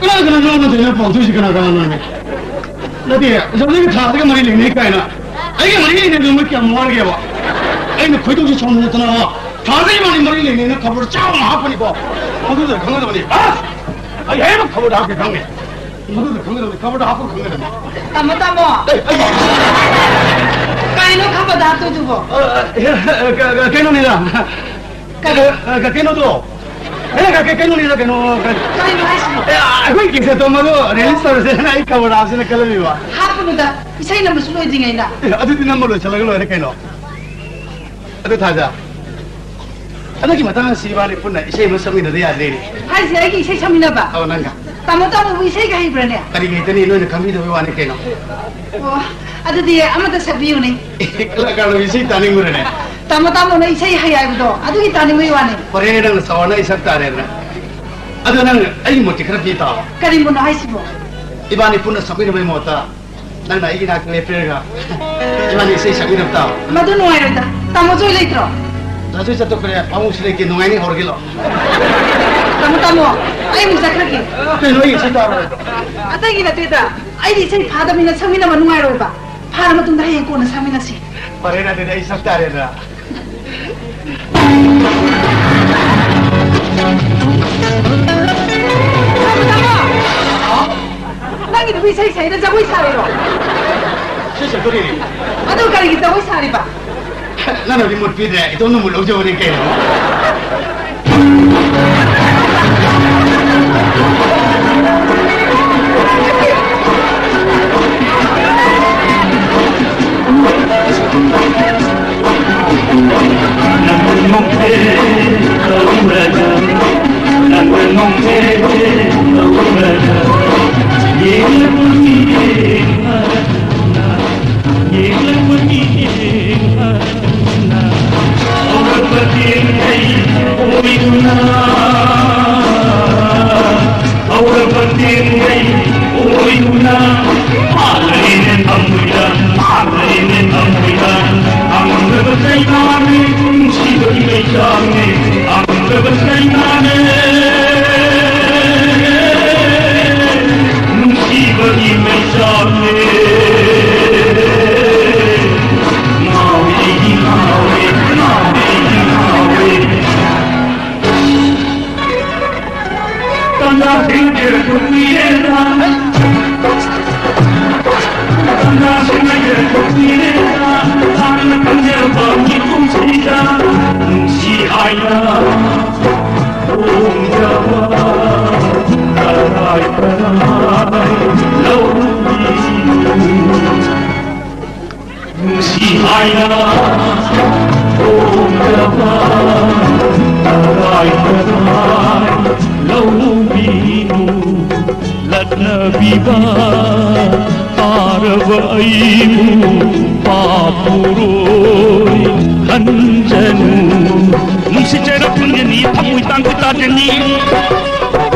ꯀꯅꯥ ꯀꯅꯥꯅꯣ ꯑꯃ ꯊꯦꯡꯅ ꯄꯥꯎꯊꯣꯛꯏꯁꯤ ꯀꯅꯥ ꯀꯅꯥꯅꯣꯅꯦ? ꯅꯠꯇꯦ, ꯑꯣꯖꯥꯗꯒꯤ ꯊꯥꯗꯒ ꯃꯔꯤ ꯂꯩꯅꯩ ꯀꯥꯏꯅ꯫ ꯑꯩꯒ ꯃꯔꯤ ꯂꯩꯅꯕꯗꯣ ꯃꯣꯏ ꯀꯌꯥꯝ ꯋꯥꯔꯒꯦꯕ? ꯑꯩꯅ ꯈꯣꯏꯗꯧꯁꯤ ꯁꯥꯎꯅꯤꯡꯉꯛꯇꯅ ꯊꯥꯗꯒꯤ ꯃꯔꯤ ꯃꯔꯤ ꯂꯩꯅꯩꯅ ꯈꯕꯔ ꯆꯥꯎꯅ ꯍꯥꯞꯄꯅꯤꯀꯣ꯫ ꯃꯗꯨꯗ ꯈꯪꯒꯗꯕꯅꯤ꯫ ꯑꯁ! ꯑꯩ ꯍꯦꯟꯅ ꯈꯕꯔꯗ ꯍꯥꯞꯀꯦ ꯈꯪꯉꯦ꯫ ꯃꯗꯨꯗ ꯈꯪꯒꯗꯕꯅꯤ꯫ ꯈꯕꯔꯗ ꯍꯥꯞꯄ ꯈꯪꯒꯗꯕꯅꯤ꯫ ꯇꯥꯃꯣ, ꯇꯥꯃꯣ꯫ ꯑꯩ, ꯑꯩ, ꯀꯩꯅꯣ ꯈꯕꯔꯗ ꯍꯥꯞꯇꯣꯏꯗꯨꯕꯣ? ꯑ, ꯑ, ꯀ-, ꯀ-, ꯀꯩꯅꯣꯅꯤꯗ꯫ ꯀꯔꯤ? ꯑ, ꯀ-, ꯀꯩꯅꯣꯗꯣ꯫ ꯑꯦ, ꯀ-, ꯀ-, ꯀꯩꯅꯣꯅꯤꯗ, ꯀꯩꯅꯣ, ꯀ-, ꯀꯩꯅꯣ ꯍꯥꯏꯁꯤꯕꯣ? ꯑꯦ, ꯑꯩꯈꯣꯏ ꯀꯦꯁꯦꯠꯇꯣ ꯃꯗꯨ release ꯇꯧꯔꯁꯦꯅ ꯑꯩ ꯈꯕꯔ ꯍꯥꯞꯁꯦꯅ ꯈꯜꯂꯝꯃꯤꯕ꯫ ꯍꯥꯞꯄꯅꯨꯗ, ꯏꯁꯩ ꯅꯝꯕꯁꯨ ꯂꯣꯏꯗ꯭ꯔꯤꯉꯩꯗ꯫ ꯑꯦ, ꯑꯗꯨꯗꯤ ꯅꯝꯕ ꯂꯣꯏꯁꯤꯜꯂꯒ ꯂꯣꯏꯔꯦ ꯀꯩꯅꯣ꯫ ꯑꯗꯨ ꯊꯥꯖ, ꯍꯟꯗꯛꯀꯤ ꯃꯇꯥꯡ ꯑꯁꯤ ꯏꯕꯥꯅꯤ ꯄꯨꯟꯅ ꯏꯁꯩ ꯑꯃ ꯁꯛꯃꯤꯟꯅꯗ ꯌꯥꯗ꯭ꯔꯦꯅꯦ꯫ ꯍꯥꯏꯁꯦ ꯑꯩꯒꯤ ꯏꯁꯩ ꯁꯛꯃꯤꯟꯅꯕ? ꯑꯧ, ꯅꯪꯒ꯫ ꯇꯥꯃꯣ, ꯇꯥꯃꯣꯕꯨ ꯏꯁꯩꯒ ꯍꯩꯕ꯭ꯔꯅꯦ? ꯀꯔꯤ ꯍꯩꯇꯅꯤ, ꯅꯣꯏꯅ ꯈꯪꯕꯤꯗꯕꯩ ꯋꯥꯅꯤ ꯀꯩꯅꯣ꯫ ꯑꯣ, ꯑꯗꯨꯗꯤ ꯑꯃꯇ ꯁꯛꯄꯤꯌꯨꯅꯦ꯫ ꯀꯂꯥꯀꯥꯔ ꯏꯁꯩ ꯇꯥꯅꯤꯡꯕ꯭ꯔꯅꯦ? ꯇꯥꯃꯣ, ꯇꯥꯃꯣꯅ ꯏꯁꯩ ꯍꯩ ꯍꯥꯏꯕꯗꯣ ꯑꯗꯨꯒꯤ ꯇꯥꯅꯤꯡꯕꯒꯤ ꯋꯥꯅꯤ꯫ ꯐꯔꯦꯅꯦ, ꯅꯪꯅ ꯁꯛꯑꯣꯅ ꯑꯩ ꯁꯛ ꯇꯥꯔꯦꯗꯅ꯫ ꯑꯗꯣ ꯅꯪ ꯑꯩꯒꯤ ꯃꯣꯠꯇꯤ ꯈꯔ ꯄꯤ ꯇꯥꯎ꯫ ꯀꯔꯤ ꯃꯣꯠꯅꯣ ꯍꯥꯏꯁꯤꯕꯣ? ꯏꯕꯥꯅꯤ ꯄꯨꯟꯅ ꯁꯛꯃꯤꯟꯅꯕꯒꯤ ꯃꯣꯠꯇ ꯅꯪꯅ ꯑꯩꯒꯤ ꯅꯥꯛꯇ ꯂꯦꯞꯄꯤꯔꯒ ꯏꯕꯥꯅꯤ ꯏꯁꯩ ꯁꯛꯃꯤꯟꯅꯕ ꯇꯥꯕ꯫ ꯃꯗꯨ ꯅꯨꯡꯉꯥꯏꯔꯣꯏꯗ꯫ ꯇꯥꯃꯣ ꯖꯣꯏ ꯂꯩꯇ꯭ꯔꯣ? ꯗꯥ ꯖꯣꯏ ꯆꯠꯊꯣꯛꯈ꯭ꯔꯦ, ꯄꯥꯕꯨꯡꯁꯨ ꯂꯩꯇꯦ, ꯅꯨꯡꯉꯥꯏꯅꯤ ꯍꯧꯔꯒꯦ ꯂꯥꯛꯑꯣ꯫ ꯇꯥꯃꯣ, ꯇꯥꯃꯣ, ꯑꯩ ꯑꯃꯨꯛ ꯆꯠꯈ꯭ꯔꯒꯦ꯫ ꯀꯩꯅꯣ ꯑꯩꯒꯤ ꯏꯁꯩ ꯇꯥꯔꯣꯏꯗ꯭ꯔꯣ? ꯑꯇꯩꯒꯤ ꯅꯠꯇꯦꯗ, ꯑꯩꯗꯤ ꯏꯁꯩ ꯐꯥꯗꯕꯅꯤꯅ ꯁꯛꯃꯤꯟꯅꯕ ꯅꯨꯡꯉꯥꯏꯔꯣꯏꯕ꯫ ꯐꯥꯔ ꯃꯇꯨꯡꯗ ꯍꯌꯦꯡ ꯀꯣꯟꯅ ꯁꯛꯃꯤꯟꯅꯁꯤ꯫ ꯐꯔꯦꯅꯦ, ꯑꯗꯨꯗꯤ ꯑꯩ ꯁꯛ ꯇꯥꯔꯦꯗꯅ꯫ ꯅꯪꯒꯤꯗꯨꯕꯨ ꯏꯁꯩ ꯁꯛꯏꯔ ꯖꯒꯣꯏ ꯁꯥꯔꯤꯔꯣ? ꯏꯁꯩ ꯁꯛꯇꯣꯔꯤꯅꯦ꯫ ꯑꯗꯨ ꯀꯔꯤꯒꯤ ꯖꯒꯣꯏ ꯁꯥꯔꯤꯕ? ꯅꯪꯅꯗꯤ ꯃꯨꯠ ꯄꯤꯗ꯭ꯔꯦ, ꯏꯇꯣꯝꯅ ꯃꯨꯠ ꯂꯧꯖꯕꯅꯤ ꯀꯩꯅꯣ꯫ ꯅꯨꯡꯁꯤ ꯍꯥꯏꯅ ꯍꯣꯡꯖꯕ ꯇꯔꯥꯏ ꯇꯔꯥꯏ ꯂꯧꯕꯤꯅꯨ꯫ ꯅꯨꯡꯁꯤ ꯍꯥꯏꯅ ꯍꯣꯡꯖꯕ ꯇꯔꯥꯏ ꯇꯔꯥꯏ ꯂꯧꯕꯤꯅꯨ꯫ ꯂꯛꯅꯕꯤꯕ ꯇꯥꯔꯕ ꯑꯩꯕꯨ ꯄꯥꯞ ꯄꯨꯔꯣꯏ ꯈꯟꯖꯅꯨ꯫ ꯅꯨꯡꯁꯤ ꯆꯩꯔꯛ ꯐꯪꯖꯅꯤ, ꯊꯃꯣꯏ ꯇꯥꯡ ꯈꯨꯇꯥꯗꯅꯤ꯫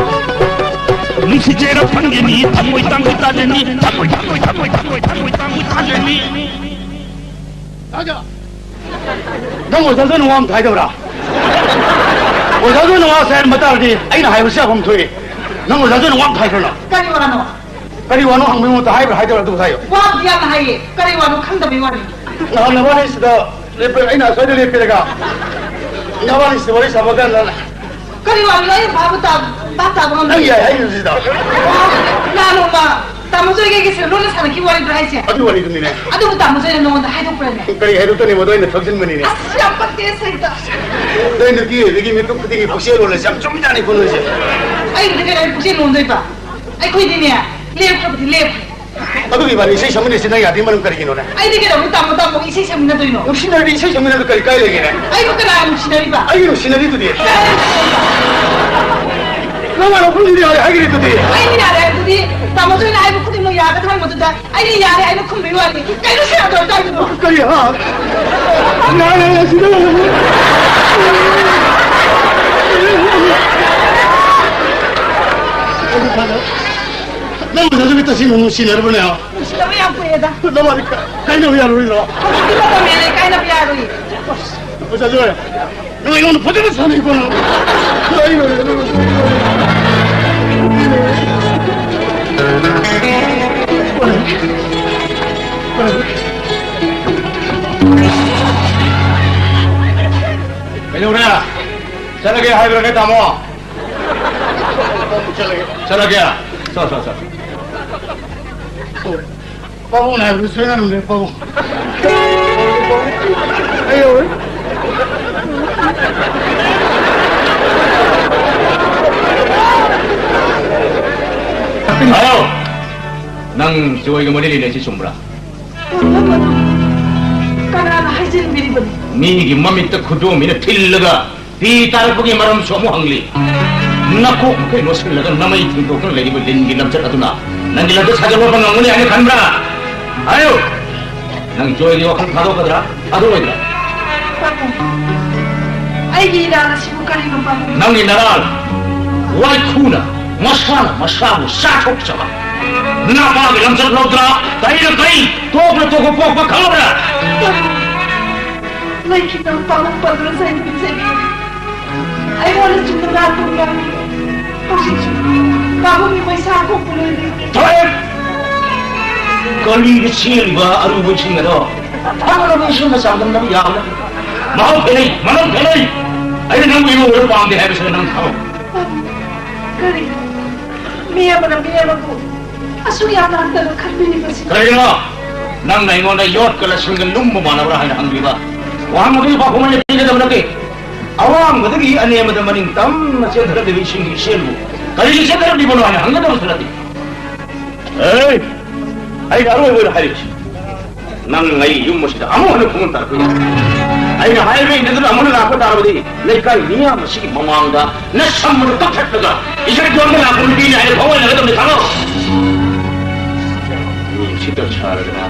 ꯅꯨꯡꯁꯤ ꯆꯩꯔꯛ ꯐꯪꯖꯅꯤ, ꯊꯃꯣꯏ ꯇꯥꯡ ꯈꯨꯇꯥꯗꯅꯤ꯫ ꯊꯃꯣꯏ, ꯊꯃꯣꯏ, ꯊꯃꯣꯏ, ꯊꯃꯣꯏ, ꯊꯃꯣꯏ ꯇꯥꯡ ꯈꯨꯇꯥꯗꯅꯤ꯫ ꯔꯥꯖꯥ! ꯅꯪ ꯑꯣꯖꯥꯗꯨꯅ ꯋꯥ ꯑꯝꯇ ꯍꯥꯏꯗꯕ꯭ꯔꯥ? ꯑꯣꯖꯥꯗꯨꯅ ꯋꯥ ꯁꯦ ꯍꯥꯏꯔꯝꯕ ꯇꯥꯔꯗꯤ ꯑꯩꯅ ꯍꯥꯏꯕꯁꯤ ꯌꯥꯐꯝ ꯊꯣꯛꯏ꯫ ꯅꯪ ꯑꯣꯖꯥꯗꯨꯅ ꯋꯥ ꯑꯝꯇ ꯍꯥꯏꯈ꯭ꯔꯅꯣ꯫ ꯀꯔꯤ ꯋꯥꯅꯣ? ꯀꯔꯤ ꯋꯥꯅꯣ ꯍꯪꯕꯒꯤ ꯃꯍꯨꯠꯇ ꯍꯥꯏꯕ꯭ꯔꯥ ꯍꯥꯏꯗꯕ꯭ꯔꯥ ꯑꯗꯨ ꯍꯥꯏꯌꯨ꯫ ꯋꯥꯕꯨꯗꯤ ꯌꯥꯝꯅ ꯍꯥꯏꯌꯦ꯫ ꯀꯔꯤ ꯋꯥꯅꯣ ꯈꯪꯗꯕꯩ ꯋꯥꯅꯤ꯫ ꯅꯍꯥꯟ ꯅꯕꯥꯅꯤꯁꯤꯗ ꯂꯦꯞꯄ-, ꯑꯩꯅ ꯑꯁ꯭ꯋꯥꯏꯗ ꯂꯦꯞꯄꯤꯔꯒ ꯅꯕꯥꯅꯤꯁꯤꯗ ꯋꯥꯔꯤ ꯁꯥꯕ ꯀꯥꯟꯗ ꯀꯔꯤ ꯋꯥꯅꯣ ꯑꯩ ꯚꯥꯕ ꯇꯥ-, ꯚꯥꯕ ꯇꯥꯕ ꯉꯝꯗꯦ꯫ ꯅꯪ ꯌꯥꯏ ꯍꯥꯏꯈꯤꯕꯁꯤꯗ꯫ ꯑꯣ, ꯅꯍꯥꯟ ꯅꯣꯡꯃ ꯇꯥꯃꯣ ꯖꯣꯏꯒ ꯑꯩꯒꯁꯦ ꯂꯣꯟꯅ ꯁꯥꯟꯅꯈꯤꯕ ꯋꯥꯔꯤꯗꯨꯔꯣ ꯍꯥꯏꯁꯦ? ꯑꯗꯨ ꯋꯥꯔꯤꯗꯨꯅꯤꯅꯦ꯫ ꯑꯗꯨꯕꯨ ꯇꯥꯃꯣ ꯖꯣꯏꯅ ꯅꯉꯣꯟꯗ ꯍꯥꯏꯗꯣꯛꯄ꯭ꯔꯅꯦ? ꯀꯔꯤ ꯍꯥꯏꯗꯣꯛꯇꯅꯤ, ꯃꯗꯨ ꯑꯩꯅ ꯊꯛꯆꯤꯟꯕꯅꯤꯅꯦ꯫ ꯑꯁ, ꯌꯥꯝ ꯄꯛꯇꯦ, ꯁꯩꯇ꯫ ꯅꯣꯏ ꯅꯨꯄꯤ ꯑꯣꯏꯕꯒꯤ ꯃꯤꯀꯨꯞ ꯈꯨꯗꯤꯡꯒꯤ ꯄꯨꯛꯆꯦꯜ ꯂꯣꯜꯂꯦ, ꯌꯥꯝ ꯆꯨꯝꯖꯥꯠꯅꯤ ꯀꯣ ꯅꯣꯏꯁꯦ꯫ ꯑꯩꯕꯨꯗꯤ ꯀꯩꯗꯧꯕꯩ ꯄꯨꯛꯆꯦꯜ ꯂꯣꯟꯗꯣꯏꯕ? ꯑꯩꯈꯣꯏꯗꯤꯅꯦ, ꯂꯦꯞꯈ꯭ꯔꯕꯗꯤ ꯂꯦꯞꯈ꯭ꯔꯦ꯫ ꯑꯗꯨꯒꯤ ꯏꯕꯥꯅꯤ ꯏꯁꯩ ꯁꯛꯃꯤꯟꯅꯁꯤ ꯅꯪ ꯌꯥꯗꯦ, ꯃꯔꯝ ꯀꯔꯤꯒꯤꯅꯣꯅꯦ? ꯑꯩꯗꯤ ꯀꯩꯗꯧꯕꯩ ꯇꯥꯃꯣ, ꯇꯥꯃꯣ ꯏꯁꯩ ꯁꯛꯃꯤꯟꯅꯗꯣꯏꯅꯣ? ꯅꯨꯡꯁꯤꯅꯔꯗꯤ ꯏꯁꯩ ꯁꯛꯃꯤꯟꯅꯕꯗ ꯀꯔꯤ ꯀꯥꯏ ꯂꯩꯒꯦꯅꯦ? ꯑꯩꯕꯨ ꯀꯅꯥ ꯅꯨꯡꯁꯤꯅꯔꯤꯕ? ꯑꯩꯒꯤ ꯅꯨꯡꯁꯤꯅꯔꯤꯗꯨꯗꯤ꯫ ꯀꯅꯥ ꯅꯨꯡꯁꯤꯅꯔꯤꯕ? ꯅꯪ ꯋꯥꯔꯧꯕꯤꯔꯨꯅꯨ, ꯌꯥꯔꯦ ꯍꯥꯏꯈ꯭ꯔꯦ ꯑꯗꯨꯗꯤ꯫ ꯑꯩꯅ ꯌꯥꯔꯦ ꯍꯥꯏꯕꯗꯨꯗꯤ ꯇꯥꯃꯣ ꯖꯣꯏꯅ ꯍꯥꯏꯕ ꯈꯨꯗꯤꯡꯃꯛ ꯌꯥꯒꯗ꯭ꯔꯥ ꯍꯥꯏꯕꯗꯨꯗ ꯑꯩꯅ ꯌꯥꯔꯦ ꯍꯥꯏꯅ ꯈꯨꯝꯕꯒꯤ ꯋꯥꯅꯤ꯫ ꯀꯩꯅꯣ ꯁꯤ ꯌꯥꯗꯕ ꯇꯥꯏꯗꯨꯕꯣ? ꯀꯔꯤ ꯍꯥ? ꯌꯥꯔꯦ, ꯌꯥꯔꯦ, ꯁꯤꯗ ꯂꯩꯔꯝꯃꯣ꯫ ꯅꯪ ꯃꯁꯛꯁꯨ ꯇꯁꯦꯡꯅ ꯅꯨꯡꯁꯤꯅꯔꯕꯅꯦ ꯍꯥ? ꯅꯨꯡꯁꯤꯅꯕ ꯌꯥꯝ ꯀꯨꯏꯔꯦꯗ꯫ ꯅꯕꯥꯅꯤ ꯀ-, ꯀꯥꯏꯅꯕ ꯌꯥꯔꯣꯏꯗ꯭ꯔꯣ? ꯍꯧꯖꯤꯛꯇꯤ ꯃꯇꯝ ꯍꯦꯜꯂꯦ, ꯀꯥꯏꯅꯕ ꯌꯥꯔꯣꯏ꯫ ꯑꯣꯖꯥ ꯖꯣꯏ, ꯅꯪ ꯑꯩꯉꯣꯟꯗ ꯐꯖꯅ ꯁꯥꯟꯅꯩꯀꯣ ꯅꯪ꯫ ꯂꯣꯏ ꯂꯣꯏꯔꯦ, ꯂꯣꯏ ꯂꯣꯏꯔꯦ꯫ ꯀꯩꯗꯧꯔꯦ? ꯆꯠꯂꯒꯦ ꯍꯥꯏꯕ꯭ꯔꯥꯅꯦ, ꯇꯥꯃꯣ? ꯆꯠꯂꯒꯦ꯫ ꯆꯠꯂꯒꯦ? ꯆꯣ, ꯆꯣ, ꯆꯣ꯫ ꯄꯥꯕꯨꯡꯅ ꯍꯥꯏꯕꯗꯨ ꯁꯣꯏꯅꯔꯝꯗ꯭ꯔꯦ, ꯄꯥꯕꯨꯡ꯫ ꯑꯩ ꯌꯧꯔꯦ꯫ ꯍꯥꯏꯌꯣ! ꯅꯪ ꯖꯣꯏꯒ ꯃꯔꯤ ꯂꯩꯅꯩꯁꯤ ꯆꯨꯝꯕ꯭ꯔꯥ? ꯀꯅꯥꯅ ꯍꯥꯏꯖꯤꯟꯕꯤꯔꯤꯕꯅꯣ? ꯃꯤꯒꯤ ꯃꯃꯤꯠꯇ ꯈꯨꯗꯣꯝꯕꯤꯅ ꯊꯤꯜꯂꯒ ꯄꯤ ꯇꯥꯔꯛꯄꯒꯤ ꯃꯔꯝꯁꯨ ꯑꯃꯨꯛ ꯍꯪꯂꯤ꯫ ꯅꯀꯣꯛ ꯃꯈꯩ ꯂꯣꯠꯁꯤꯜꯂꯒ ꯅꯃꯩ ꯊꯤꯡꯗꯣꯛꯇꯨꯅ ꯂꯩꯔꯤꯕ ꯂꯤꯟꯒꯤ ꯂꯝꯆꯠ ꯑꯗꯨꯅ ꯅꯪꯒꯤ ꯂꯝꯆꯠ ꯁꯥꯖꯠ ꯂꯣꯠꯄ ꯉꯝꯒꯅꯤ ꯍꯥꯏꯅ ꯈꯟꯕ꯭ꯔꯥ? ꯍꯥꯏꯌꯨ! ꯅꯪ ꯖꯣꯏꯒꯤ ꯋꯥꯈꯜ ꯊꯥꯗꯣꯛꯀꯗ꯭ꯔꯥ? ꯊꯥꯗꯣꯛꯑꯣꯏꯗ꯭ꯔꯥ? ꯄꯥꯕꯨꯡ, ꯑꯩꯒꯤ ꯏꯔꯥꯜ ꯑꯁꯤꯕꯨ ꯀꯔꯤꯅꯣ, ꯄꯥꯕꯨꯡ? ꯅꯪꯒꯤ ꯅꯔꯥꯜ ꯋꯥꯏꯈꯨꯅ ꯃꯁꯥꯅ ꯃꯁꯥꯕꯨ ꯆꯥꯊꯣꯛꯆꯕ ꯅꯄꯥꯒꯤ ꯂꯝꯆꯠ ꯂꯧꯗ꯭ꯔꯥ? ꯀꯔꯤꯅ ꯀꯔꯤ? ꯇꯣꯛꯅ ꯇꯣꯛꯄ ꯄꯣꯛꯄ ꯈꯪꯂꯕ꯭ꯔꯥ? ꯄꯥꯕꯨꯡ, ꯂꯩꯈꯤꯗꯕ ꯄꯥꯕꯨꯡ ꯄꯟꯗꯨꯅ ꯆꯩꯕꯤꯔꯤꯁꯦ꯫ ꯑꯩꯉꯣꯟꯗ ꯆꯨꯝꯅ ꯂꯥꯟ ꯇꯧꯕ ꯌꯥꯕꯤꯔꯦ꯫ ꯍꯧꯖꯤꯛꯁꯨ ꯄꯥꯕꯨꯡꯒꯤ ꯃꯩꯁꯥ ꯈꯣꯛꯄ ꯂꯣꯏꯔꯦ꯫ ꯊꯣꯛꯑꯦ! ꯀꯔꯤꯗ ꯆꯦꯜꯂꯤꯕ ꯑꯔꯨꯕ ꯏꯁꯤꯡ ꯑꯗꯣ ꯊꯛꯅꯕ ꯏꯁꯤꯡꯒ ꯆꯥꯡꯗꯝꯅꯕ ꯌꯥꯕ ꯅꯠꯇꯦ꯫ ꯃꯍꯥꯎ ꯈꯦꯠꯅꯩ, ꯃꯅꯝ ꯈꯦꯠꯅꯩ꯫ ꯑꯩꯅ ꯅꯪꯕꯨ ꯏꯔꯨꯕꯗ ꯄꯥꯝꯗꯦ ꯍꯥꯏꯕꯁꯤꯗ ꯅꯪ ꯊꯛꯑꯣ꯫ ꯄꯥꯕꯨꯡ, ꯀꯔꯤ? ꯃꯤ ꯑꯃꯅ ꯃꯤ ꯑꯃꯕꯨ ꯑꯁꯨꯛ ꯌꯥꯝꯅ ꯍꯟꯊꯅ ꯈꯟꯕꯤꯔꯤꯕꯁꯤ? ꯀꯔꯤꯒꯤꯅꯣ ꯅꯪꯅ ꯑꯩꯉꯣꯟꯗ ꯌꯣꯠꯀ ꯂꯁꯤꯡꯒ ꯂꯨꯝꯕ ꯃꯥꯟꯅꯕ꯭ꯔꯥ ꯍꯥꯏꯅ ꯍꯪꯂꯤꯕ? ꯋꯥꯍꯪ ꯑꯗꯨꯒꯤ ꯄꯥꯎꯈꯨꯝ ꯑꯩꯅ ꯄꯤꯒꯗꯕ ꯅꯠꯇꯦ꯫ ꯑꯋꯥꯡꯕꯗꯒꯤ ꯑꯅꯦꯝꯕꯗ ꯃꯅꯤꯡ ꯇꯝꯅ ꯆꯦꯟꯊꯔꯛꯂꯤꯕ ꯏꯁꯤꯡꯒꯤ ꯏꯆꯦꯜꯕꯨ ꯀꯔꯤꯒꯤ ꯆꯦꯟꯊꯔꯛꯂꯤꯕꯅꯣ ꯍꯥꯏꯅ ꯍꯪꯒꯗꯕꯁꯨ ꯅꯠꯇꯦ꯫ ꯑꯦ! ꯑꯩꯅ ꯑꯔꯣꯏꯕ ꯑꯣꯏꯅ ꯍꯥꯏꯔꯤꯕꯁꯤ, ꯅꯪ ꯑꯩ ꯌꯨꯝ ꯑꯁꯤꯗ ꯑꯃꯨꯛ ꯍꯟꯅ ꯈꯣꯡ ꯇꯥꯔꯛꯄ ꯌꯥꯏ꯫ ꯑꯩꯅ ꯍꯥꯏꯔꯤꯕ ꯏꯟꯗꯗꯨꯅ ꯑꯃꯨꯛ ꯍꯟꯅ ꯂꯥꯛꯄ ꯇꯥꯔꯕꯗꯤ, ꯂꯩꯀꯥꯏ ꯃꯤꯌꯥꯝ ꯑꯁꯤꯒꯤ ꯃꯃꯥꯡꯗ ꯅꯁꯝ ꯑꯗꯨ ꯀꯛꯊꯠꯂꯒ ꯏꯁꯩ ꯇꯣꯟꯕ ꯂꯥꯛꯄ ꯅꯨꯄꯤꯅꯤ ꯍꯥꯏꯅ ꯐꯥꯎꯍꯟꯅꯒꯗꯕꯅꯤ, ꯈꯪꯉꯣ꯫ ꯃꯤ ꯎꯁꯤꯠꯇꯕ ꯁꯥꯔꯗꯅ꯫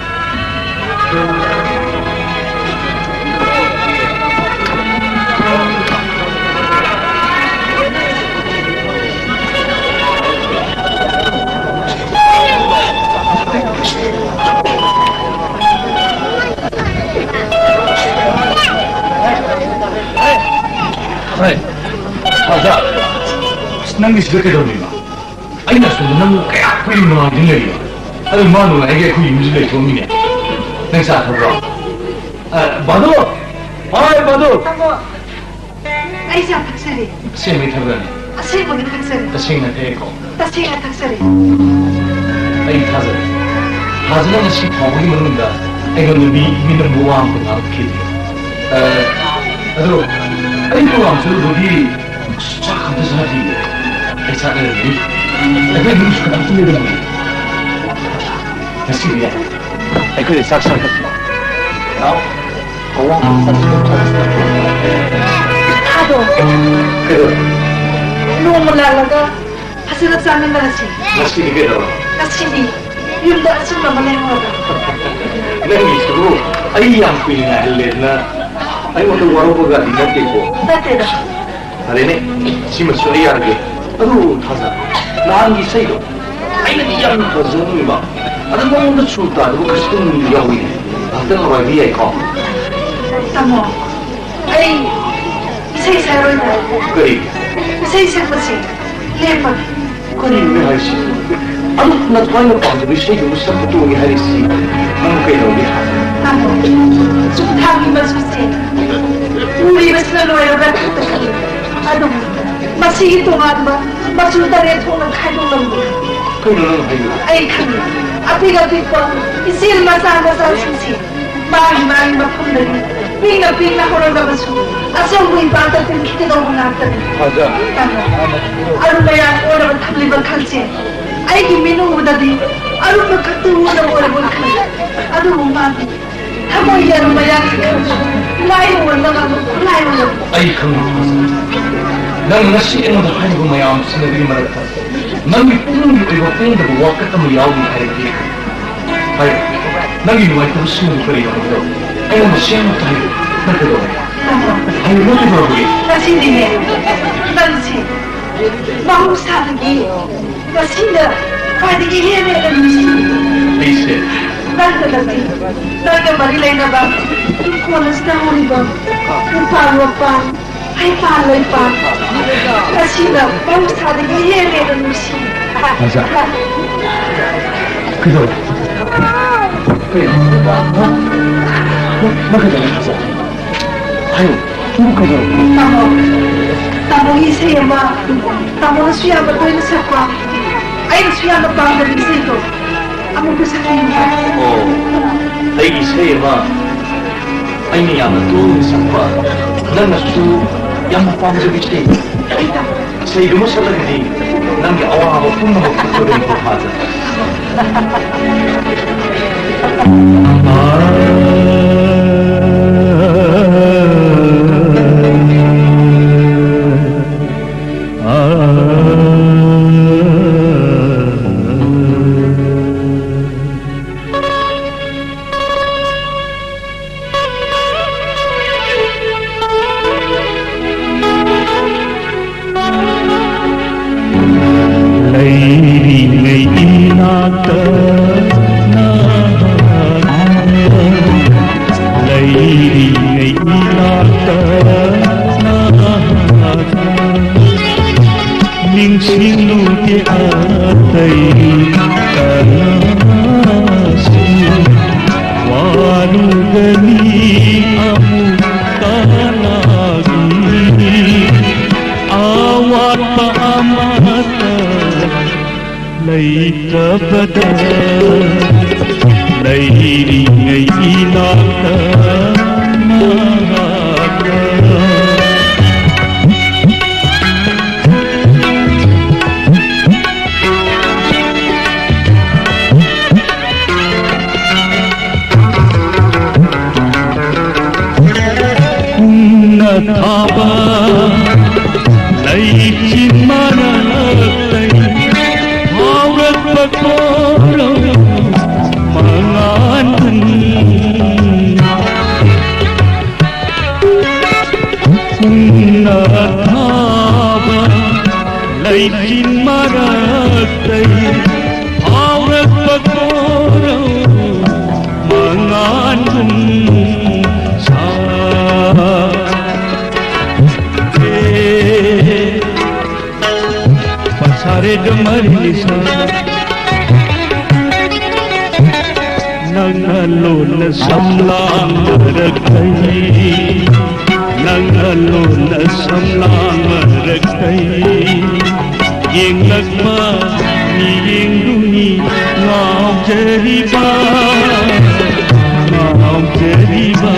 ꯍꯣꯏ꯫ ꯑꯣꯖꯥ, ꯑꯁ, ꯅꯪꯗꯤ ꯁꯤꯗ ꯀꯩꯗꯧꯔꯤꯅꯣ? ꯑꯩꯅ ꯁꯣꯝꯗ ꯅꯪ ꯀꯌꯥ ꯀꯨꯏꯅ ꯉꯥꯏꯗꯨꯅ ꯂꯩꯔꯤꯅꯣ? ꯑꯗꯨ ꯃꯥ ꯅꯨꯡꯉꯥꯏꯔꯒꯦ ꯑꯩꯈꯣꯏ ꯌꯨꯝꯁꯤ ꯂꯩꯊꯣꯛꯑꯝꯃꯤꯅꯦ꯫ ꯅꯪ ꯆꯥ ꯊꯛꯄ꯭ꯔꯣ? ꯑ, ꯕꯥꯗꯨ! ꯍꯣꯏ, ꯕꯥꯗꯨ! ꯇꯥꯃꯣ, ꯑꯩ ꯆꯥ ꯊꯛꯆꯔꯤ꯫ ꯑꯁꯦꯡꯕꯩ ꯊꯛꯄ꯭ꯔꯅꯦ? ꯑꯁꯦꯡꯕꯒꯤ ꯊꯛꯆꯔꯤ꯫ ꯇꯁꯦꯡꯅ ꯊꯛꯑꯦꯀꯣ? ꯇꯁꯦꯡꯅ ꯊꯛꯆꯔꯤ꯫ ꯑꯩ ꯊꯥꯖꯔꯦ꯫ ꯊꯥꯖꯅ ꯉꯁꯤ ꯐꯥꯎꯕꯒꯤ ꯃꯅꯨꯡꯗ ꯑꯩꯉꯣꯟꯗ ꯃꯤ, ꯃꯤ ꯅꯪꯕꯨ ꯋꯥ ꯑꯃꯇ ꯉꯥꯡꯉꯛꯈꯤꯗꯦ꯫ ꯑ, ꯑꯗꯣ ꯑꯩ ꯄ꯭ꯔꯣꯒ꯭ꯔꯥꯝ ꯆꯠꯂꯨꯕꯒꯤ ꯆꯥꯛ ꯑꯝꯇ ꯆꯥꯗ꯭ꯔꯤꯌꯦ꯫ ꯑꯩ ꯆꯥꯛ ꯂꯩꯔꯝꯒꯅꯤ꯫ ꯑꯩꯈꯣꯏ ꯏꯃꯨꯡꯁꯨ ꯀꯅꯥꯝꯇ ꯂꯩꯔꯝꯃꯣꯏ꯫ ꯉꯁꯤꯗꯤ ꯑꯩꯈꯣꯏꯗ ꯆꯥꯛ ꯆꯥꯈꯠꯁꯤ꯫ ꯂꯥꯛꯑꯣ꯫ ꯑꯋꯥꯡꯕ ꯆꯥꯛ ꯆꯥꯈꯠꯁꯤ꯫ ꯊꯥꯗꯣ꯫ ꯀꯩꯗꯧꯔꯦ? ꯅꯣꯡꯃ ꯂꯥꯛꯂꯒ ꯐꯖꯅ ꯆꯥꯃꯤꯟꯅꯔꯁꯤ꯫ ꯉꯁꯤꯗꯤ ꯀꯩꯗꯧꯔꯕ? ꯉꯁꯤꯗꯤ ꯌꯨꯝꯗ ꯑꯆꯝꯕ ꯑꯃ ꯂꯩꯍꯧꯔꯕ? ꯅꯪꯒꯤꯁꯤꯕꯨ ꯑꯩ ꯌꯥꯝ ꯀꯨꯏꯅ ꯉꯥꯏꯍꯜꯂꯦꯗꯅ ꯑꯩꯉꯣꯟꯗ ꯋꯥꯔꯧꯕꯒꯗꯤ ꯅꯠꯇꯦꯀꯣ? ꯅꯠꯇꯦꯗ꯫ ꯐꯔꯦꯅꯦ, ꯁꯤꯃꯁꯨ ꯑꯩ ꯌꯥꯔꯒꯦ꯫ ꯑꯗꯨ ꯊꯥꯖ, ꯅꯍꯥꯟꯒꯤ ꯏꯁꯩꯗꯣ ꯑꯩꯅꯗꯤ ꯌꯥꯝ ꯐꯖꯅꯤꯡꯕ꯫ ꯑꯗꯨ ꯅꯉꯣꯟꯗ ꯁꯨꯔ ꯇꯥꯗꯕ ꯈꯔꯁꯨ ꯑꯗꯨꯝ ꯌꯥꯎꯏꯅꯦ꯫ ꯉꯥꯏꯍꯥꯛꯇꯪ ꯉꯥꯏꯕꯤ ꯌꯥꯏꯀꯣ? ꯇꯥꯃꯣ, ꯑꯩ ꯏꯁꯩ ꯁꯛꯑꯔꯣꯏꯗ꯫ ꯀꯔꯤ? ꯏꯁꯩ ꯁꯛꯄꯁꯦ ꯂꯦꯞꯄꯒꯦ꯫ ꯀꯔꯤꯅꯣꯅꯦ ꯍꯥꯏꯁꯤ? ꯑꯗꯨ ꯅꯊ꯭ꯋꯥꯏꯅ ꯄꯥꯝꯖꯕ ꯏꯁꯩꯗꯨꯕꯨ ꯁꯛꯄ ꯇꯣꯛꯑꯒꯦ ꯍꯥꯏꯔꯤꯁꯤ ꯅꯪ ꯀꯩꯗꯧꯒꯦ ꯍꯥꯏ? ꯇꯥꯃꯣ, ꯆꯨꯝꯊꯥꯡꯒꯤ ꯃꯆꯨꯁꯦ ꯎꯔꯤꯕꯁꯤꯅ ꯂꯣꯏꯔꯕ꯭ꯔꯥ ꯈꯛꯇ ꯈꯜꯂꯤ꯫ ꯑꯗꯨꯕꯨ ꯃꯁꯤꯒꯤ ꯇꯣꯉꯥꯟꯕ ꯃꯆꯨ ꯇꯔꯦꯠ ꯊꯣꯛꯅ ꯈꯥꯏꯗꯣꯛꯂꯝꯕ ꯀꯩꯅꯣ ꯅꯪ ꯍꯥꯏꯗꯣ? ꯑꯩ ꯈꯪꯉꯤ꯫ ꯑꯄꯤꯛ ꯑꯄꯤꯛꯄ ꯏꯆꯦꯜ ꯃꯆꯥ ꯃꯆꯥꯁꯤꯡꯁꯦ ꯃꯥꯒꯤ ꯃꯥꯒꯤ ꯃꯐꯝꯗꯒꯤ ꯄꯤꯛꯅ ꯄꯤꯛꯅ ꯍꯧꯔꯛꯂꯕꯁꯨ ꯑꯆꯧꯕ ꯏꯄꯥꯛꯇ ꯇꯤꯟꯈꯤꯒꯗꯧꯕ ꯉꯥꯛꯇꯅꯤ꯫ ꯐꯖ꯫ ꯇꯥꯃꯣ, ꯑꯔꯨꯝꯕ ꯌꯥꯝ ꯑꯣꯏꯔꯕ ꯊꯝꯂꯤꯕ ꯈꯜꯁꯦ ꯑꯩꯒꯤ ꯃꯤꯠꯅ ꯎꯕꯗꯗꯤ ꯑꯔꯨꯝꯕ ꯈꯛꯇ ꯎꯅ ꯑꯣꯏꯔꯕ ꯈꯜꯂꯤ꯫ ꯑꯗꯨꯕꯨ ꯃꯥꯗꯤ ꯊꯃꯣꯏꯒꯤ ꯑꯔꯨꯝꯕ ꯌꯥꯝ ꯈꯜꯁꯨ ꯂꯥꯏ ꯑꯣꯟꯕ ꯉꯝꯕ ꯈꯨꯠꯂꯥꯏ ꯑꯣꯏꯔꯕ꯫ ꯑꯩ ꯈꯪꯕ ꯐꯖꯅ꯫ ꯅꯪ ꯉꯁꯤ ꯑꯩꯉꯣꯟꯗ ꯍꯥꯏꯔꯤꯕ ꯃꯌꯥꯝꯁꯤꯅ ꯑꯗꯨꯒꯤ ꯃꯔꯛꯇ ꯅꯪꯒꯤ ꯄꯨꯛꯅꯤꯡꯒꯤ ꯑꯣꯏꯕ ꯄꯦꯟꯗꯕ ꯋꯥꯀꯠ ꯑꯃ ꯌꯥꯎꯔꯤ ꯍꯥꯏꯔꯗꯤ ꯍꯥꯏꯌꯨ꯫ ꯅꯪꯒꯤ ꯅꯨꯡꯉꯥꯏꯇꯕꯁꯤꯡꯗꯨ ꯀꯔꯤꯅꯣ ꯍꯥꯏꯕꯗꯣ ꯑꯩꯉꯣꯟꯗ ꯁꯦꯡꯅ ꯍꯥꯏꯌꯨ꯫ ꯅꯪ ꯀꯩꯗꯧꯔꯦ? ꯍꯥꯏꯌꯨ, ꯅꯪ ꯀꯩꯗꯧꯔꯒꯦ? ꯉꯁꯤꯗꯤꯅꯦ, ꯅꯪꯁꯦ ꯃꯍꯧꯁꯥꯗꯒꯤ ꯉꯁꯤꯅ ꯈ꯭ꯋꯥꯏꯗꯒꯤ ꯍꯦꯟꯅ ꯍꯦꯟꯅ ꯅꯨꯡꯁꯤ꯫ ꯑꯩꯁꯦ? ꯅꯪꯗ ꯅꯠꯇꯦ, ꯅꯪꯒ ꯃꯔꯤ ꯂꯩꯅꯕ ꯏꯪꯈꯣꯜ ꯑꯁꯤꯗ ꯍꯧꯔꯤꯕ ꯎꯄꯥꯜ ꯋꯥꯄꯥꯜ, ꯍꯩꯄꯥꯜ ꯂꯩꯄꯥꯜ, ꯉꯁꯤꯅ ꯃꯍꯧꯁꯥꯗꯒꯤ ꯍꯦꯟꯅ ꯍꯦꯟꯅ ꯅꯨꯡꯁꯤ꯫ ꯔꯥꯖꯥ, ꯀꯩꯗꯧꯔꯦ? ꯀꯩꯅꯣ? ꯅꯪ, ꯅꯪ ꯀꯩꯗꯧꯔꯦ, ꯔꯥꯖꯥ? ꯍꯥꯏꯌꯨ, ꯅꯪ ꯀꯩꯗꯧꯔꯦ? ꯇꯥꯃꯣ, ꯇꯥꯃꯣꯒꯤ ꯏꯁꯩ ꯑꯃ, ꯇꯥꯃꯣꯅꯁꯨ ꯌꯥꯝꯅ ꯇꯣꯏꯅ ꯁꯛꯄ, ꯑꯩꯅꯁꯨ ꯌꯥꯝꯅ ꯄꯥꯝꯖꯕ ꯏꯁꯩꯗꯣ꯫ ꯑꯃꯨꯛꯇ ꯁꯛꯄꯤꯌꯨ꯫ ꯑꯣ, ꯑꯩꯒꯤ ꯏꯁꯩ ꯑꯃ ꯑꯩꯅ ꯌꯥꯝꯅ ꯇꯣꯏꯅ ꯁꯛꯄ, ꯅꯪꯅꯁꯨ ꯌꯥꯝꯅ ꯄꯥꯝꯖꯕ ꯏꯁꯩ꯫ ꯏꯁꯩꯗꯨꯃ ꯁꯛꯂꯒꯗꯤ ꯅꯪꯒꯤ ꯑꯋꯥꯕ ꯄꯨꯝꯅꯃꯛ ꯀꯣꯛꯀꯗꯣꯔꯤꯕ ꯐꯥꯗ꯫ ꯂꯩꯔꯤꯉꯩ ꯏꯅꯥꯛꯇ ꯅꯍꯥꯛ, ꯂꯩꯔꯤꯉꯩ ꯏꯅꯥꯛꯇ ꯅꯍꯥꯛ, ꯅꯤꯡꯁꯤꯡꯂꯨꯗꯦ ꯑꯇꯩ ꯀꯅꯥꯁꯨ꯫ ꯋꯥꯔꯨꯒꯅꯤ ꯑꯃꯨꯛ ꯀꯅꯥꯒꯤ ꯑꯋꯥꯠꯄ ꯑꯃꯠꯇ ꯂꯩꯇꯕꯗ, ꯂꯩꯔꯤꯉꯩ ꯏꯅꯥꯛꯇ ꯅꯍꯥꯛꯀ꯫ ꯄꯨꯡꯅ ꯊꯥꯕ ꯂꯩꯆꯤꯟ ꯃꯔꯛꯇꯩ ꯐꯥꯎꯔꯛꯄ ꯀꯣꯔꯧ ꯃꯉꯥꯜ꯫ ꯄꯨꯡꯅ ꯊꯥꯕ ꯂꯩꯆꯤꯟ ꯃꯔꯛꯇꯩ ꯐꯥꯎꯔꯛꯄ ꯀꯣꯔꯧ ꯃꯉꯥꯜꯒꯨꯝ ꯁꯥꯠꯂꯦ꯫ ꯄꯁꯥꯔꯦ ꯗꯃꯔꯤꯁ ꯅꯪꯅ ꯂꯣꯟꯅ ꯁꯝꯂꯥꯡ ꯃꯔꯛꯇꯩ, ꯅꯪꯅ ꯂꯣꯟꯅ ꯁꯝꯂꯥꯡ ꯃꯔꯛꯇꯩ ꯌꯦꯡꯂꯛꯄ ꯌꯦꯡꯗꯨꯅꯤ ꯉꯥꯎꯖꯔꯤꯕ, ꯉꯥꯎꯖꯔꯤꯕ,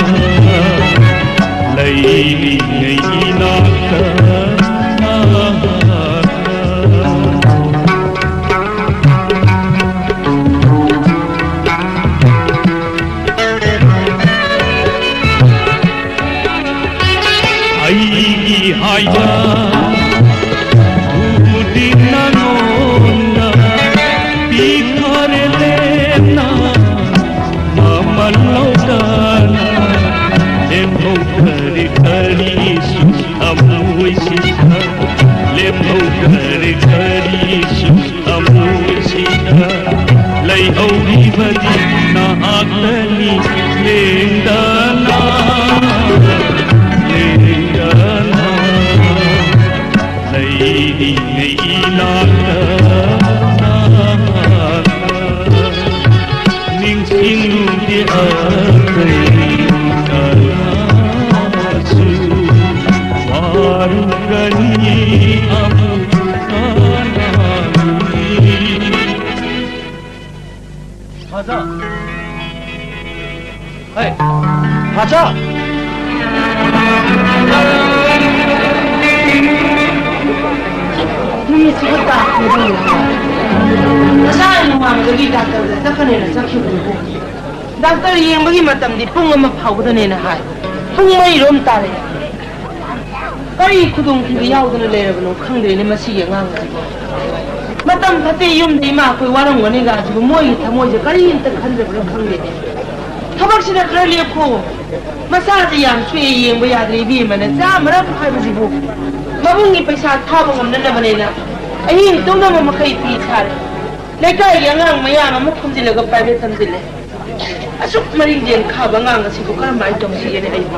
ꯂꯩꯔꯤꯉꯩ ꯏꯅꯥꯛꯇ꯫ ꯑꯩꯒꯤ ꯍꯥꯏꯕ ꯎꯗꯤ ꯅꯉꯣꯟꯗ ꯄꯤꯈꯔꯦ ꯂꯦꯝꯅ, ꯃꯃꯜ ꯂꯧꯗꯅ ꯂꯦꯝꯍꯧꯗꯔꯦ ꯀꯔꯤꯁꯨ ꯊꯃꯣꯏꯁꯤꯗ, ꯂꯦꯝꯍꯧꯗꯔꯦ ꯀꯔꯤꯁꯨ ꯊꯃꯣꯏꯁꯤꯗ꯫ ꯂꯩꯍꯧꯔꯤꯕꯗꯤ ꯅꯍꯥꯛꯇꯅꯤ ꯂꯦꯡꯗꯅ, ꯂꯦꯡꯗꯅ꯫ ꯂꯩꯔꯤꯉꯩ ꯏꯅꯥꯛꯇ ꯅꯤꯡꯁꯤꯡꯂꯨꯗꯦ ꯑꯇꯩ ꯀꯅꯥꯁꯨ꯫ ꯋꯥꯔꯨꯒꯅꯤ ꯑꯃꯨꯛ ꯀꯅꯥꯅꯤ꯫ ꯍꯖꯥ꯫ ꯍꯦ, ꯍꯖꯥ꯫ ꯅꯨꯃꯤꯠꯁꯤꯕꯨ ꯇꯥꯈ꯭ꯔꯦꯗ꯫ ꯉꯁꯥꯏ ꯅꯣꯡꯉꯥꯟꯕꯗꯒꯤ ꯗꯥꯛꯇꯔꯗ ꯆꯠꯀꯅꯦꯅ ꯆꯠꯈꯤꯕꯗꯨꯕꯨ꯫ ꯗꯥꯛꯇꯔ ꯌꯦꯡꯕꯒꯤ ꯃꯇꯝꯗꯤ ꯄꯨꯡ ꯑꯃ ꯐꯥꯎꯕꯗꯅꯦꯅ ꯍꯥꯏ꯫ ꯄꯨꯡ ꯃꯔꯤꯔꯣꯝ ꯇꯥꯔꯦ꯫ ꯀꯔꯤ ꯈꯨꯗꯣꯡꯊꯤꯕ ꯌꯥꯎꯗꯅ ꯂꯩꯔꯕꯅꯣ ꯈꯪꯗ꯭ꯔꯦꯅꯦ ꯃꯁꯤꯒꯤ ꯑꯉꯥꯡ ꯑꯁꯤꯕꯨ꯫ ꯃꯇꯝ ꯐꯠꯇꯦ, ꯌꯨꯝꯗ ꯏꯃꯥ ꯑꯩꯈꯣꯏ ꯋꯥꯔꯝꯒꯅꯤꯒ ꯑꯁꯤꯕꯨ ꯃꯣꯏꯒꯤ ꯊꯃꯣꯏꯁꯦ ꯀꯔꯤꯝꯇ ꯈꯟꯗ꯭ꯔꯕꯅꯣ ꯈꯪꯗꯦꯅꯦ꯫ ꯊꯕꯛꯁꯤꯗ ꯈꯔ ꯂꯦꯞꯈꯣ꯫ ꯃꯆꯥꯁꯦ ꯌꯥꯝ ꯁꯣꯛꯑꯦ, ꯌꯦꯡꯕ ꯌꯥꯗ꯭ꯔꯦ ꯏꯕꯦꯝꯃꯅ꯫ ꯆꯥꯝꯃꯔꯛ ꯍꯥꯏꯕꯁꯤꯕꯨ ꯃꯕꯨꯡꯒꯤ ꯄꯩꯁꯥ ꯊꯥꯕ ꯉꯝꯅꯅꯕꯅꯦꯅ ꯑꯍꯤꯡ ꯇꯨꯝꯅꯕ ꯃꯈꯩ ꯐꯤ ꯁꯥꯔꯦ꯫ ꯂꯩꯀꯥꯏꯒꯤ ꯑꯉꯥꯡ ꯃꯌꯥꯝ ꯑꯃ ꯈꯣꯝꯖꯤꯜꯂꯒ private ꯇꯝꯁꯤꯜꯂꯦ꯫ ꯑꯁꯨꯛ ꯃꯔꯤꯡꯖꯦꯜ ꯈꯥꯕ ꯑꯉꯥꯡ ꯑꯁꯤꯕꯨ ꯀꯔꯝꯍꯥꯏꯅ ꯇꯧꯁꯤꯒꯦꯅꯦ ꯑꯩꯕꯨ?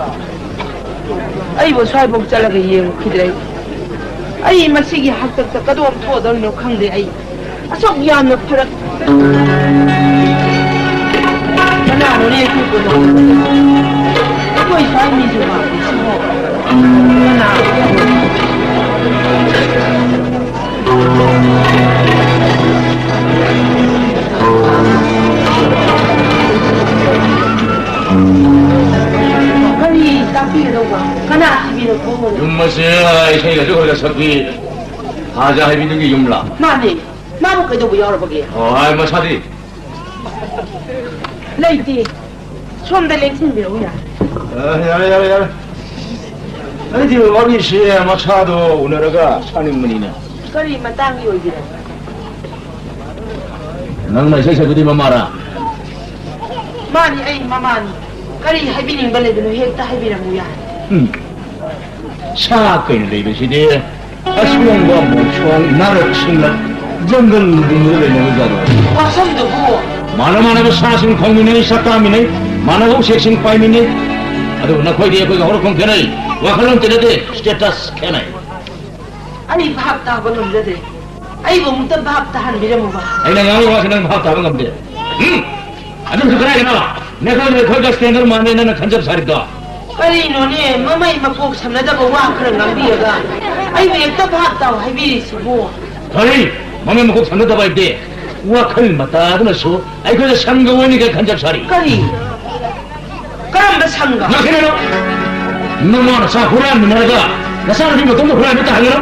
ꯑꯩꯕꯨ ꯁ꯭ꯋꯥꯏꯐꯥꯎ ꯆꯠꯂꯒ ꯌꯦꯡꯉꯨꯈꯤꯗ꯭ꯔꯦ꯫ ꯑꯩ ꯃꯁꯤꯒꯤ ꯍꯥꯛꯇꯛꯇ ꯀꯗꯣꯝ ꯊꯣꯛꯑꯗꯧꯔꯤꯅꯣ ꯈꯪꯗꯦ꯫ ꯑꯩ ꯑꯁꯨꯛ ꯌꯥꯝꯅ ꯐꯔꯛ꯫ ꯀꯅꯥꯅꯣꯅꯦ ꯑꯩꯈꯣꯏ ꯄꯨꯟꯅ? ꯑꯩꯈꯣꯏ ꯁ꯭ꯋꯥꯏ ꯃꯤꯁꯨ ꯃꯥꯜꯂꯤ ꯁꯤꯕꯣ꯫ ꯀꯅꯥ? ꯇꯥꯛꯄꯤꯒꯗꯧꯕ ꯀꯅꯥ ꯊꯤꯕꯤꯔꯛꯄꯅꯣ? ꯌꯨꯝ ꯑꯁꯦ ꯏꯁꯩꯒꯁꯨ ꯈꯔ ꯁꯛꯄꯤ ꯍꯥꯖꯥ ꯍꯥꯏꯕꯤꯗꯨꯒꯤ ꯌꯨꯝꯂꯥ? ꯃꯥꯅꯦ꯫ ꯃꯥꯕꯨ ꯀꯩꯗꯧꯕ ꯌꯥꯎꯔꯕꯒꯦ? ꯑꯣ, ꯍꯥꯏ, ꯃꯁꯥꯗꯤ? ꯂꯩꯇꯦ꯫ ꯁꯣꯝꯗ ꯂꯦꯡꯁꯤꯟꯕꯤꯔꯛꯎ ꯌꯥꯔꯦ꯫ ꯑ, ꯌꯥꯔꯦ, ꯌꯥꯔꯦ, ꯌꯥꯔꯦ꯫ ꯑꯩꯗꯤ ꯋꯥꯔꯤꯁꯦ ꯃꯁꯥꯗꯣ ꯎꯅꯔꯒ ꯁꯥꯅꯤꯡꯕꯅꯤꯅꯦ꯫ ꯀꯔꯤ ꯃꯇꯥꯡꯒꯤ ꯑꯣꯏꯕꯤꯔꯕ? ꯅꯪꯅ ꯏꯁꯩ ꯁꯛꯄꯗꯤ ꯃꯃꯥꯔꯥ? ꯃꯥꯅꯤ, ꯑꯩ ꯃꯃꯥꯅꯤ꯫ ꯀꯔꯤ ꯍꯥꯏꯕꯤꯅꯤꯡꯕ ꯂꯩꯕꯅꯣ ꯍꯦꯛꯇ ꯍꯥꯏꯕꯤꯔꯝꯃꯨ ꯌꯥꯏ꯫ ꯎꯝ꯫ ꯁꯥ ꯀꯩꯅ ꯂꯩꯕꯁꯤꯗꯤ ꯑꯁꯣꯡꯕ ꯃꯣꯡꯁꯣꯡ ꯅꯥꯔꯛꯁꯤꯡꯅ ꯖꯪꯒꯜ ꯂꯨꯝꯂꯒ ꯂꯩꯅꯕ ꯖꯥꯠꯔꯣ? ꯋꯥꯐꯝꯗꯨꯕꯨ꯫ ꯃꯥꯟꯅ ꯃꯥꯟꯅꯕ ꯁꯥꯁꯤꯡ ꯐꯪꯃꯤꯟꯅꯩ, ꯆꯥꯛ ꯆꯥꯃꯤꯟꯅꯩ, ꯃꯥꯟꯅꯕ ꯎꯆꯦꯛꯁꯤꯡ ꯄꯥꯏꯃꯤꯟꯅꯩ꯫ ꯑꯗꯨꯕꯨ ꯅꯈꯣꯏꯗꯤ ꯑꯩꯈꯣꯏꯒ ꯍꯧꯔꯛꯐꯝ ꯈꯦꯠꯅꯩ, ꯋꯥꯈꯜꯂꯣꯟ ꯇꯤꯟꯅꯗꯦ, status ꯈꯦꯠꯅꯩ꯫ ꯑꯩ ꯚꯥꯞ ꯇꯥꯕ ꯉꯝꯖꯗ꯭ꯔꯦ꯫ ꯑꯩꯕꯨ ꯑꯃꯨꯛꯇ ꯚꯥꯞ ꯇꯥꯍꯟꯕꯤꯔꯝꯃꯨꯕ꯫ ꯑꯩꯅ ꯉꯥꯡꯕ ꯋꯥꯁꯦ ꯅꯪ ꯚꯥꯞ ꯇꯥꯕ ꯉꯝꯗꯦ꯫ ꯎꯝ? ꯑꯗꯨꯁꯨ ꯀꯗꯥꯏꯗꯅꯣ? ꯅꯈꯣꯏ, ꯅꯈꯣꯏꯒ standard ꯃꯥꯟꯅꯩ ꯅꯪꯅ ꯈꯟꯖꯕ ꯁꯥꯔꯤꯕꯗꯣ꯫ ꯀꯔꯤꯅꯣꯅꯦ, ꯃꯃꯩ ꯃꯀꯣꯛ ꯁꯝꯅꯗꯕ ꯋꯥ ꯈꯔ ꯉꯥꯡꯕꯤꯔꯒ ꯑꯩꯕꯨ ꯍꯦꯛꯇ ꯚꯥꯞ ꯇꯥꯎ ꯍꯥꯏꯕꯤꯔꯤꯁꯤꯕꯨ? ꯀꯔꯤ? ꯃꯃꯩ ꯃꯀꯣꯛ ꯁꯝꯅꯗꯕ ꯍꯥꯏꯕꯗꯤ? ꯋꯥꯈꯜ ꯃꯇꯥꯗꯨꯅꯁꯨ ꯑꯩꯈꯣꯏꯗ ꯁꯪꯒ ꯑꯣꯏꯅꯤꯒ ꯈꯟꯖꯕ ꯁꯥꯔꯤ꯫ ꯀꯔꯤ? ꯀꯔꯝꯕ ꯁꯪꯒ? ꯉꯥꯛꯁꯤꯟꯅꯔꯣ! ꯅꯃꯥ ꯅꯆꯥ ꯍꯨꯔꯥꯟꯃꯤꯟꯅꯔꯒ ꯅꯆꯥꯅꯨꯄꯤ ꯃꯇꯣꯝꯇ ꯍꯨꯔꯥꯟꯕ ꯇꯥꯍꯜꯂꯔꯣ?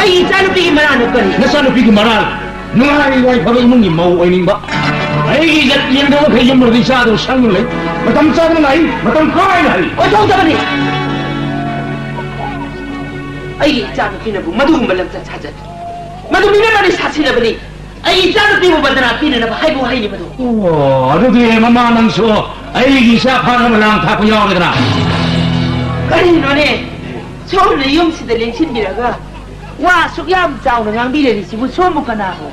ꯑꯩꯒꯤ ꯏꯆꯥꯅꯨꯄꯤꯒꯤ ꯃꯔꯥꯜꯅ ꯀꯔꯤ? ꯅꯆꯥꯅꯨꯄꯤꯒꯤ ꯃꯔꯥꯜ, ꯅꯨꯡꯉꯥꯏ ꯌꯥꯏꯐꯕ ꯏꯃꯨꯡꯒꯤ ꯃꯧ ꯑꯣꯏꯅꯤꯡꯕ꯫ ꯑꯩꯒꯤ ꯏꯖꯠ ꯌꯦꯡꯗꯕ ꯃꯈꯩ ꯌꯨꯝ ꯑꯃꯗ ꯏꯆꯥꯗꯨ ꯁꯪꯅ ꯂꯩ꯫ ꯃꯇꯝ ꯆꯥꯗꯅ ꯂꯥꯛꯏ, ꯃꯇꯝ ꯀꯥꯏꯅ ꯍꯜꯂꯤ꯫ ꯑꯣꯏꯊꯣꯛꯇꯕꯅꯤ꯫ ꯑꯩꯒꯤ ꯏꯆꯥꯅꯨꯄꯤꯅꯕꯨ ꯃꯗꯨꯒꯨꯝꯕ ꯂꯝꯆꯠ ꯁꯥꯖꯠ, ꯃꯗꯨ ꯃꯤꯅꯝꯕꯅꯤ, ꯁꯥꯊꯤꯔꯕꯅꯤ꯫ ꯑꯩ ꯏꯆꯥꯅꯨꯄꯤꯕꯨ ꯕꯟꯗꯅꯥ ꯄꯤꯅꯅꯕ ꯍꯥꯏꯕꯨ ꯍꯥꯏꯅꯤ ꯃꯗꯨ꯫ ꯑꯣ, ꯑꯗꯨꯗꯤ ꯃꯃꯥ ꯅꯪꯁꯨ ꯑꯩꯒꯤ ꯏꯆꯥ ꯐꯥꯅꯕ ꯂꯥꯡ ꯊꯥꯛꯄ ꯌꯥꯎꯔꯦꯗꯅ? ꯀꯔꯤꯅꯣꯅꯦ? ꯁꯣꯝꯅ ꯌꯨꯝꯁꯤꯗ ꯂꯦꯡꯁꯤꯟꯕꯤꯔꯒ ꯋꯥ ꯑꯁꯨꯛ ꯌꯥꯝ ꯆꯥꯎꯅ ꯉꯥꯡꯕꯤꯔꯤꯁꯤꯕꯨ ꯁꯣꯝꯕꯨ ꯀꯅꯥꯅꯣ?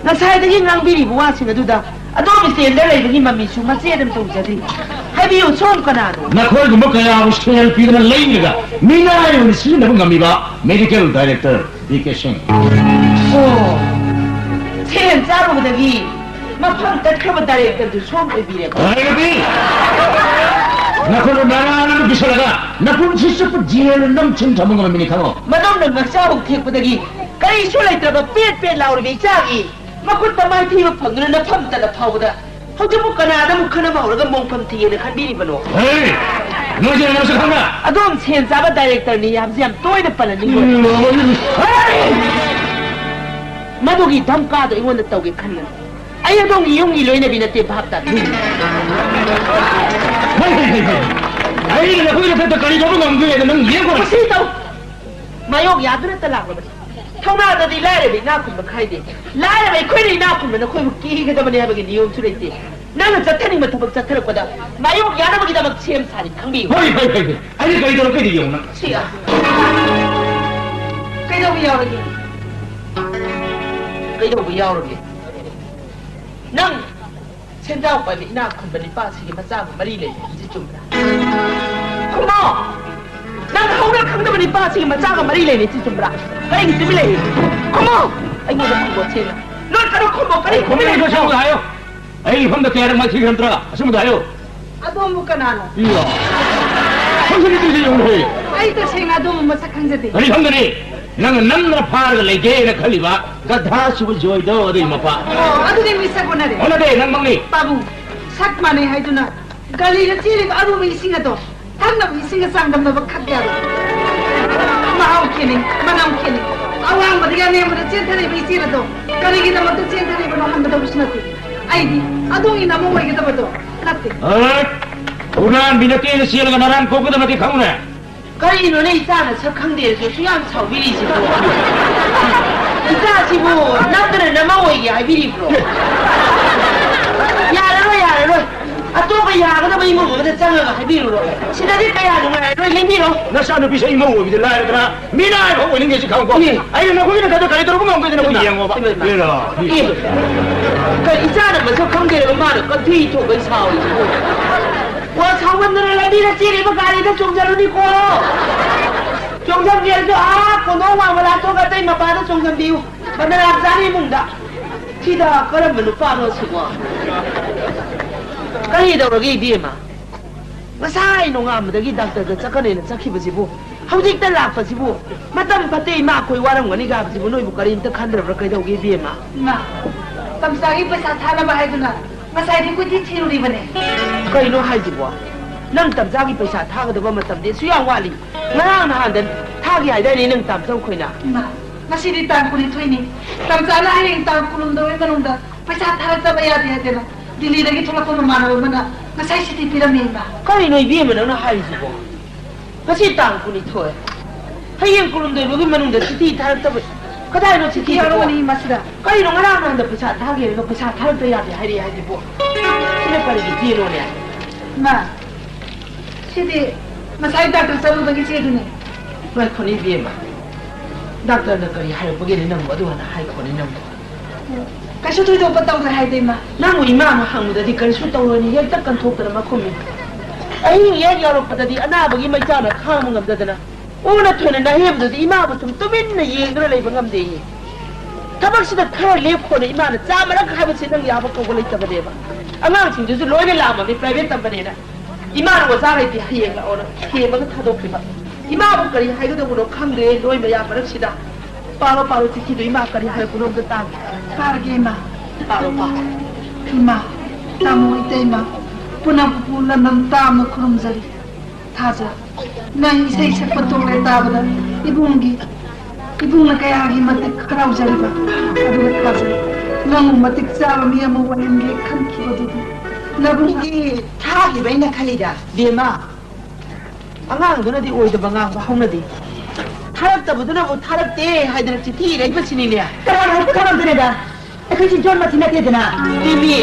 ꯉꯁꯥꯏꯗꯒꯤ ꯉꯥꯡꯕꯤꯔꯤꯕ ꯋꯥꯁꯤꯡ ꯑꯗꯨꯗ ꯑꯗꯣꯝ ꯏꯁꯇꯦꯟꯗ ꯂꯩꯕꯒꯤ ꯃꯃꯤꯁꯨ ꯃꯆꯦꯠ ꯑꯃ ꯇꯧꯖꯗ꯭ꯔꯤ꯫ ꯍꯥꯏꯕꯤꯌꯨ, ꯁꯣꯝ ꯀꯅꯥꯅꯣ? ꯅꯈꯣꯏꯒꯨꯝꯕ ꯀꯌꯥꯕꯨ ꯁꯦꯜ ꯄꯤꯗꯨꯅ ꯂꯩꯔꯒ ꯃꯤꯅꯥꯏ ꯑꯣꯏꯅ ꯁꯤꯖꯤꯟꯅꯕ ꯉꯝꯃꯤꯕ medical director ꯕꯤ ꯀꯦ ꯁꯤꯡ꯫ ꯑꯣ, ꯁꯦꯜ ꯆꯥꯔꯨꯕꯗꯒꯤ ꯃꯐꯝ ꯇꯠꯈ꯭ꯔꯕ directorꯗꯨ ꯁꯣꯝ ꯑꯣꯏꯕꯤꯔꯦꯀꯣ? ꯍꯥꯏꯔꯗꯤ ꯅꯈꯣꯏꯅ ꯅꯔꯥ ꯑꯗꯨ ꯄꯤꯁꯜꯂꯒ ꯅꯄꯨꯟꯁꯤ ꯆꯨꯞꯄ ꯖꯦꯜꯗ ꯅꯝꯁꯤꯟ ꯊꯝꯕ ꯉꯝꯃꯤꯅꯤ ꯈꯪꯉꯣ꯫ ꯃꯗꯣꯝꯅ ꯃꯆꯥꯕꯨ ꯊꯦꯛꯄꯗꯒꯤ ꯀꯔꯤꯁꯨ ꯂꯩꯇ꯭ꯔꯕ ꯄꯦꯠ ꯄꯦꯠ ꯂꯥꯎꯔꯤꯕ ꯏꯆꯥꯒꯤ ꯃꯈꯨꯠꯇ ꯃꯥꯏꯊꯤꯕ ꯐꯪꯗꯨꯅ ꯅꯐꯝ ꯇꯠꯂ ꯐꯥꯎꯕꯗ ꯍꯧꯖꯤꯛꯄꯨ ꯀꯅꯥꯗ ꯑꯃꯨꯛ ꯈꯠꯅꯕ ꯍꯧꯔꯒ ꯃꯣꯡꯐꯝ ꯊꯤꯒꯦꯅ ꯈꯟꯕꯤꯔꯤꯕꯅꯣ? ꯍꯦ! ꯅꯣꯏꯁꯦ ꯅꯪꯁꯨ ꯈꯪꯕ꯭ꯔꯥ? ꯑꯗꯣꯝ ꯁꯦꯟ ꯆꯥꯕ ꯗꯥꯏꯔꯦꯛꯇꯔꯅꯤ ꯍꯥꯏꯕꯁꯦ ꯌꯥꯝ ꯇꯣꯏꯅ ꯄꯜꯂꯅꯤꯡꯕ꯫ ꯎꯝ, ꯍꯣꯏ꯫ ꯃꯗꯨꯒꯤ ꯙꯝꯀꯥꯗꯣ ꯑꯩꯉꯣꯟꯗ ꯇꯧꯒꯦ ꯈꯟꯒꯅꯨ꯫ ꯑꯩ ꯑꯗꯣꯝꯒꯤ ꯌꯨꯝꯒꯤ ꯂꯣꯏꯅꯕꯤ ꯅꯠꯇꯦ, ꯚꯥꯞ ꯇꯥꯕꯤꯌꯨ꯫ ꯍꯩ, ꯍꯩ, ꯍꯩ, ꯍꯩ꯫ ꯑꯩꯅ ꯅꯈꯣꯏ ꯃꯊꯛꯇ ꯀꯔꯤ ꯇꯧꯕ ꯉꯝꯒꯦ ꯍꯥꯏꯅ ꯅꯪ ꯌꯦꯡꯉꯨ꯫ ꯀꯨꯁꯤ ꯇꯧ꯫ ꯃꯥꯌꯣꯛ ꯌꯥꯗꯨꯅꯇ ꯂꯥꯛꯂꯕꯅꯤ꯫ ꯊꯧꯅꯥꯗꯗꯤ ꯂꯥꯏꯔꯕ ꯏꯅꯥꯛ ꯈꯨꯟꯕ ꯈꯥꯏꯗꯦ꯫ ꯂꯥꯏꯔꯕ ꯑꯩꯈꯣꯏꯅ ꯏꯅꯥꯛ ꯈꯨꯟꯕ ꯅꯈꯣꯏꯕꯨ ꯀꯤꯒꯗꯕꯅꯤ ꯍꯥꯏꯕꯒꯤ ꯅꯤꯌꯣꯝꯁꯨ ꯂꯩꯇꯦ꯫ ꯅꯪꯅ ꯆꯠꯊꯅꯤꯡꯕ ꯊꯕꯛ ꯆꯠꯊꯔꯛꯄꯗ ꯃꯥꯌꯣꯛ ꯌꯥꯅꯕꯒꯤꯗꯃꯛ ꯁꯦꯝ ꯁꯥꯔꯤ ꯈꯪꯕꯤꯌꯨ꯫ ꯍꯣꯏ, ꯍꯣꯏ, ꯍꯣꯏ, ꯍꯣꯏ꯫ ꯑꯩꯅ ꯀꯔꯤ ꯇꯧꯔꯛꯀꯦꯗꯤ ꯌꯦꯡꯉꯨ ꯅꯪ꯫ ꯁꯤ, ꯑ, ꯀꯩꯗꯧꯕ ꯌꯥꯎꯔꯒꯦ? ꯀꯩꯗꯧꯕ ꯌꯥꯎꯔꯒꯦ? ꯅꯪ ꯁꯦꯟꯖꯥꯎ ꯄꯥꯏꯕ ꯏꯅꯥꯛ ꯈꯨꯟꯕ ꯅꯤꯄꯥꯁꯤꯒꯤ ꯃꯆꯥꯒ ꯃꯔꯤ ꯂꯩꯅꯩ ꯍꯥꯏꯁꯤ ꯆꯨꯝꯕ꯭ꯔꯥ? ꯈꯨꯝꯃꯣ! ꯅꯪ ꯍꯧꯅ ꯈꯪꯗꯕ ꯅꯤꯄꯥꯁꯤꯒꯤ ꯃꯆꯥꯒ ꯃꯔꯤ ꯂꯩꯅꯩ ꯍꯥꯏꯁꯤ ꯆꯨꯝꯕ꯭ꯔꯥ? ꯀꯔꯤꯒꯤ ꯇꯨꯃꯤꯟ ꯂꯩꯔꯤ? ꯈꯨꯝꯃꯣ! ꯑꯩꯉꯣꯟꯗ ꯈꯨꯝꯃꯣ ꯊꯦꯡꯅ꯫ ꯂꯣꯠꯀꯅꯨ, ꯈꯨꯝꯃꯣ! ꯀꯔꯤ ꯑꯩ ꯈꯨꯝꯃꯣ, ꯈꯨꯝꯃꯣ? ꯂꯣꯠꯁꯤꯟꯒꯅꯨ ꯍꯥꯏꯌꯣ꯫ ꯑꯩ ꯏꯐꯝꯗ ꯀꯌꯥꯔꯛ ꯃꯥꯏꯊꯤꯈ꯭ꯔꯕ ꯅꯠꯇ꯭ꯔꯥ? ꯑꯆꯨꯝꯕꯗꯣ ꯍꯥꯏꯌꯨ꯫ ꯑꯗꯣꯝꯕꯨ ꯀꯅꯥꯅꯣ? ꯏꯌꯣ꯫ ꯈꯪꯁꯤꯟꯅꯗ꯭ꯔꯤꯁꯦ ꯌꯦꯡꯉꯨꯅꯦ꯫ ꯑꯩ ꯇꯁꯦꯡꯅ ꯑꯗꯣꯝꯕꯨ ꯃꯁꯛ ꯈꯪꯖꯗꯦ꯫ ꯀꯔꯤ ꯈꯪꯒꯅꯤ? ꯅꯪꯅ ꯅꯝꯗꯅ ꯐꯥꯔꯒ ꯂꯩꯒꯦꯅ ꯈꯜꯂꯤꯕ ꯒꯙꯥ ꯁꯨꯕ ꯖꯣꯏꯗꯣ ꯑꯗꯨꯒꯤ ꯃꯄꯥ꯫ ꯑꯣ, ꯑꯗꯨꯗꯤ ꯃꯤꯁꯛ ꯑꯣꯟꯅꯔꯦ꯫ ꯑꯣꯟꯅꯗꯦ, ꯅꯪꯃꯛꯅꯤ꯫ ꯄꯥꯕꯨꯡ, ꯁꯛ ꯃꯥꯟꯅꯩ ꯍꯥꯏꯗꯨꯅ ꯒꯥꯔꯤꯗ ꯆꯦꯜꯂꯤꯕ ꯑꯔꯨꯕ ꯏꯁꯤꯡ ꯑꯗꯣ ꯊꯛꯅꯕ ꯏꯁꯤꯡꯒ ꯆꯥꯡꯗꯝꯅꯕ ꯈꯛ ꯌꯥꯔꯣꯏ꯫ ꯃꯍꯥꯎ ꯈꯦꯠꯅꯩ, ꯃꯅꯝ ꯈꯦꯠꯅꯩ꯫ ꯑꯋꯥꯡꯕꯗꯒꯤ ꯑꯅꯦꯝꯕꯗ ꯆꯦꯟꯊꯔꯛꯏꯕ ꯏꯆꯦꯜ ꯑꯗꯣ ꯀꯔꯤꯒꯤꯗꯃꯛꯇ ꯆꯦꯟꯊꯔꯛꯏꯕꯅꯣ ꯍꯪꯒꯗꯕꯁꯨ ꯅꯠꯇꯦ꯫ ꯑꯩꯗꯤ ꯑꯗꯣꯝꯒꯤ ꯅꯃꯧ ꯑꯣꯏꯒꯗꯕꯗꯣ ꯅꯠꯇꯦ꯫ ꯍꯠ! ꯍꯨꯔꯥꯟꯕꯤ ꯅꯠꯇꯦꯅ ꯆꯦꯜꯂꯒ ꯅꯔꯥꯟ ꯀꯣꯛꯀꯗꯕꯗꯤ ꯈꯪꯉꯨꯅꯦ꯫ ꯀꯔꯤꯅꯣꯅꯦ ꯏꯆꯥꯅ ꯁꯛ ꯈꯪꯗꯦꯁꯨ ꯑꯁꯨꯛ ꯌꯥꯝ ꯁꯥꯎꯕꯤꯔꯤꯁꯤꯕꯣ? ꯏꯆꯥꯁꯤꯕꯨ ꯅꯝꯗꯅ ꯅꯃꯧ ꯑꯣꯏꯒꯦ ꯍꯥꯏꯕꯤꯔꯤꯕ꯭ꯔꯣ? ꯌꯥꯔꯔꯣꯏ, ꯌꯥꯔꯔꯣꯏ꯫ ꯑꯇꯣꯞꯄ ꯌꯥꯒꯗꯕ ꯏꯃꯨꯡ ꯑꯃꯗ ꯆꯪꯉꯒ ꯍꯥꯏꯕꯤꯔꯨꯔꯣ꯫ ꯁꯤꯗꯗꯤ ꯀꯌꯥ ꯅꯨꯡꯉꯥꯏꯔꯔꯣꯏ, ꯂꯦꯡꯕꯤꯔꯣ꯫ ꯅꯆꯥꯅꯨꯄꯤꯁꯦ ꯏꯃꯧ ꯑꯣꯏꯕꯗꯤ ꯂꯥꯏꯔꯗꯅ ꯃꯤꯅꯥꯏ ꯐꯥꯎ ꯑꯣꯏꯅꯤꯡꯗꯦ ꯁꯤ ꯈꯪꯉꯨꯀꯣ꯫ ꯏꯅꯦ꯫ ꯑꯩꯅ ꯅꯈꯣꯏꯒꯤ ꯅꯊꯛꯇ ꯀꯔꯤ ꯇꯧꯔꯛꯄ ꯉꯝꯒꯦ ꯅꯈꯣꯏ ꯏꯃꯥ, ꯌꯦꯡꯉꯣꯕ꯫ ꯏꯃꯥ, ꯏꯃꯥ꯫ ꯏꯔꯣ꯫ ꯑꯦ, ꯀꯩ ꯏꯆꯥꯅ ꯃꯁꯛ ꯈꯪꯗꯦꯔꯒ ꯃꯥꯅ ꯀꯟꯊꯤ ꯊꯣꯛꯄꯩ ꯁꯥꯎꯔꯤꯁꯤꯕꯨ? ꯋꯥ ꯁꯥꯎꯃꯟꯗꯅ ꯂꯝꯕꯤꯗ ꯆꯦꯜꯂꯤꯕ ꯒꯥꯔꯤꯗ ꯆꯣꯡꯖꯔꯨꯅꯤꯀꯣ꯫ ꯆꯣꯡꯖꯟꯒꯦꯁꯨ ꯑꯥ ꯀꯣꯟꯊꯣꯡ ꯋꯥꯡꯃ ꯂꯥꯟꯊꯣꯛꯑꯒ ꯑꯇꯩ ꯃꯄꯥꯗ ꯆꯣꯡꯖꯟꯕꯤꯌꯨ꯫ ꯕꯟꯗꯅꯥ ꯆꯥꯅꯤ ꯏꯃꯨꯡꯗ꯫ ꯁꯤꯗ ꯀꯔꯝꯕ ꯅꯨꯄꯥꯅꯣ ꯑꯁꯤꯕꯣ? ꯀꯔꯤ ꯇꯧꯔꯒꯦ ꯏꯕꯦꯝꯃ? ꯉꯁꯥꯏ ꯅꯣꯡꯉꯥꯟꯕꯗꯒꯤ ꯗꯥꯛꯇꯔꯗ ꯆꯠꯀꯅꯦꯅ ꯆꯠꯈꯤꯕꯁꯤꯕꯨ ꯍꯧꯖꯤꯛꯇ ꯂꯥꯛꯄꯁꯤꯕꯨ? ꯃꯇꯝ ꯐꯠꯇꯦ ꯏꯃꯥ, ꯑꯩꯈꯣꯏ ꯋꯥꯔꯝꯒꯅꯤ ꯍꯥꯏꯕꯁꯤꯕꯨ ꯅꯣꯏꯕꯨ ꯀꯔꯤꯝꯇ ꯈꯟꯗ꯭ꯔꯕ꯭ꯔꯥ? ꯀꯩꯗꯧꯒꯦ ꯏꯕꯦꯝꯃ? ꯏꯃꯥ, ꯇꯝꯆꯥꯒꯤ ꯄꯩꯁꯥ ꯊꯥꯅꯕ ꯍꯥꯏꯗꯨꯅ ꯉꯁꯥꯏꯗꯤ ꯀꯣꯏꯊꯤ ꯊꯤꯔꯨꯔꯤꯕꯅꯦ꯫ ꯀꯩꯅꯣ ꯍꯥꯏꯁꯤꯕꯣ? ꯅꯪ ꯇꯝꯆꯥꯒꯤ ꯄꯩꯁꯥ ꯊꯥꯒꯗꯕ ꯃꯇꯝꯗꯤ ꯑꯁꯨꯛ ꯌꯥꯝ ꯋꯥꯠꯂꯤ꯫ ꯉꯔꯥꯡ ꯅꯍꯥꯟꯗ ꯊꯥꯒꯦ ꯍꯥꯏꯗꯥꯏꯅꯦ ꯅꯪ ꯇꯥꯝꯆꯧ ꯈꯣꯏꯅ? ꯏꯃꯥ, ꯉꯁꯤꯗꯤ ꯇꯥꯡ ꯀꯨꯟꯅꯤꯊꯣꯏꯅꯤ꯫ ꯇꯥꯝꯆꯥꯅ ꯍꯌꯦꯡ ꯇꯥꯡ ꯀꯨꯟꯍꯨꯝꯗꯣꯏ ꯃꯅꯨꯡꯗ ꯄꯩꯁꯥ ꯊꯥꯔꯛꯇꯕ ꯌꯥꯗꯦ ꯍꯥꯏꯗꯅ ꯗꯤꯜꯂꯤꯗꯒꯤ ꯊꯣꯛꯂꯛꯄ ꯃꯃꯥꯟꯅꯕ ꯑꯃꯅ ꯉꯁꯥꯏ ꯆꯤꯊꯤ ꯄꯤꯔꯝꯃꯦ, ꯏꯃꯥ꯫ ꯀꯔꯤꯅꯣ ꯏꯕꯦꯝꯃ ꯅꯪꯅ ꯍꯥꯏꯔꯤꯁꯤꯕꯣ? ꯉꯁꯤ ꯇꯥꯡ ꯀꯨꯟꯅꯤꯊꯣꯏ, ꯍꯌꯦꯡ ꯀꯨꯟꯍꯨꯝꯗꯣꯏ ꯐꯥꯎꯒꯤ ꯃꯅꯨꯡꯗ ꯆꯤꯊꯤ ꯊꯥꯔꯛꯇꯕ, ꯀꯗꯥꯏꯅꯣ ꯆꯤꯊꯤ ꯆꯤꯊꯤꯁꯤꯕꯣ? ꯌꯥꯎꯔꯝꯒꯅꯤ ꯃꯁꯤꯗ꯫ ꯀꯔꯤꯅꯣ ꯉꯔꯥꯡ ꯅꯍꯥꯟꯗ ꯄꯩꯁꯥ ꯊꯥꯒꯦ ꯍꯥꯏꯔꯒ ꯄꯩꯁꯥ ꯊꯥꯔꯛꯇ ꯌꯥꯗꯦ ꯍꯥꯏꯔꯛꯑꯦ ꯍꯥꯏꯁꯤꯕꯣ? ꯁꯤꯅ ꯀꯔꯤꯒꯤ ꯆꯦꯅꯣꯅꯦ? ꯏꯃꯥ, ꯁꯤꯗꯤ ꯉꯁꯥꯏ ꯗꯥꯛꯇꯔ ꯆꯠꯂꯨꯕꯒꯤ ꯆꯦꯗꯨꯅꯦ꯫ ꯉꯥꯏꯈꯣꯅꯦ ꯏꯕꯦꯝꯃ, ꯗꯥꯛꯇꯔꯅ ꯀꯔꯤ ꯍꯥꯏꯔꯛꯄꯒꯦꯅꯦ ꯅꯪꯕꯨ ꯑꯗꯨ ꯍꯥꯟꯅ ꯍꯥꯏꯈꯣꯅꯦ ꯅꯪꯕꯨ? ꯀꯩꯁꯨ ꯊꯣꯏꯗꯣꯛꯄ ꯇꯧꯗꯦ ꯍꯥꯏꯗꯦ, ꯏꯃꯥ꯫ ꯅꯪꯕꯨ ꯏꯃꯥꯅ ꯍꯪꯕꯗꯗꯤ ꯀꯔꯤꯁꯨ ꯇꯧꯔꯣꯏꯅ ꯍꯦꯛꯇ ꯀꯟꯊꯣꯛꯇꯅ ꯃꯈꯨꯝꯃꯤ꯫ ꯑꯍꯤꯡ ꯍꯦꯛ ꯌꯥꯎꯔꯛꯄꯗꯗꯤ ꯑꯅꯥꯕꯒꯤ ꯃꯩꯆꯥꯛꯅ ꯈꯥꯡꯕ ꯉꯝꯗꯗꯅ ꯑꯣꯟꯅ ꯊꯣꯏꯅ ꯅꯍꯦꯕꯗꯨꯗꯤ ꯏꯃꯥꯕꯨ ꯁꯨꯝ ꯇꯨꯃꯤꯟꯅ ꯌꯦꯡꯗꯨꯅ ꯂꯩꯕ ꯉꯝꯗꯦꯌꯦ꯫ ꯊꯕꯛꯁꯤꯗ ꯈꯔ ꯂꯦꯞꯈꯣꯅ ꯏꯃꯥꯅ ꯆꯥꯝꯃꯔꯛ ꯍꯥꯏꯕꯁꯤ ꯅꯪ ꯌꯥꯕ ꯀꯧꯕ ꯂꯩꯇꯕꯅꯦꯕ꯫ ꯑꯉꯥꯡꯁꯤꯡꯗꯨꯁꯨ ꯂꯣꯏꯅ ꯂꯥꯛꯑꯝꯃꯕꯅꯤ ꯄ꯭ꯔꯥꯏꯚꯦꯠ ꯇꯝꯕꯅꯦꯅ꯫ ꯏꯃꯥꯅ ꯑꯣꯖꯥ ꯂꯩꯇꯦ ꯍꯌꯦꯡ ꯂꯥꯛꯑꯣꯅ ꯊꯦꯝꯃꯒ ꯊꯥꯗꯣꯛꯈꯤꯕ꯫ ꯏꯃꯥꯕꯨ ꯀꯔꯤ ꯍꯥꯏꯒꯗꯧꯕꯅꯣ ꯈꯪꯗ꯭ꯔꯦ ꯅꯣꯏ ꯃꯌꯥꯝ ꯃꯔꯛꯁꯤꯗ꯫ ꯄꯥꯔꯣ, ꯄꯥꯔꯣ, ꯆꯤꯊꯤꯗꯣ ꯏꯃꯥ ꯀꯔꯤ ꯍꯥꯏꯔꯛꯄꯅꯣ ꯑꯝꯇ ꯇꯥꯒꯦ꯫ ꯄꯥꯔꯒꯦ, ꯏꯃꯥ꯫ ꯄꯥꯔꯣ, ꯄꯥꯔꯣ꯫ ꯏꯃꯥ, ꯇꯥꯃꯣ, ꯏꯇꯩꯃ, ꯄꯨꯅꯝ ꯄꯨꯄꯨ ꯂꯝꯗꯝ ꯇꯥꯝꯅ ꯈꯨꯔꯨꯝꯖꯔꯤ꯫ ꯊꯥꯖ, ꯅꯪ ꯏꯁꯩ ꯁꯛꯄ ꯇꯣꯛꯂꯦ ꯇꯥꯕꯗ ꯏꯕꯨꯡꯒꯤ, ꯏꯕꯨꯡꯅ ꯀꯌꯥꯒꯤ ꯃꯇꯤꯛ ꯍꯔꯥꯎꯖꯔꯤꯕ꯫ ꯑꯗꯨꯒ ꯊꯥꯖ, ꯅꯪꯕꯨ ꯃꯇꯤꯛ ꯆꯥꯕ ꯃꯤ ꯑꯃ ꯑꯣꯏꯍꯟꯒꯦ ꯈꯟꯈꯤꯕꯗꯨꯗꯤ ꯅꯕꯨꯡꯒꯤ ꯊꯥꯈꯤꯕ ꯑꯩꯅ ꯈꯜꯂꯤꯗ꯫ ꯕꯦꯝꯃ, ꯑꯉꯥꯡꯗꯨꯅꯗꯤ ꯑꯣꯏꯗꯕ ꯉꯥꯡꯕ ꯍꯧꯅꯗꯦ꯫ ꯊꯥꯔꯛꯇꯕꯗꯨꯅꯕꯨ ꯊꯥꯔꯛꯇꯦ ꯍꯥꯏꯗꯅ ꯆꯤꯊꯤ ꯏꯔꯛꯏꯕꯁꯤꯅꯤꯅꯦ꯫ ꯀꯅꯥꯅ ꯍꯥꯏꯕ ꯈꯪꯉꯝꯗꯣꯏꯅꯣꯗ? ꯑꯩꯈꯣꯏꯁꯤ ꯖꯣꯟ ꯃꯊꯤ ꯅꯠꯇꯦꯗꯅ꯫ ꯕꯦꯝꯃꯤ,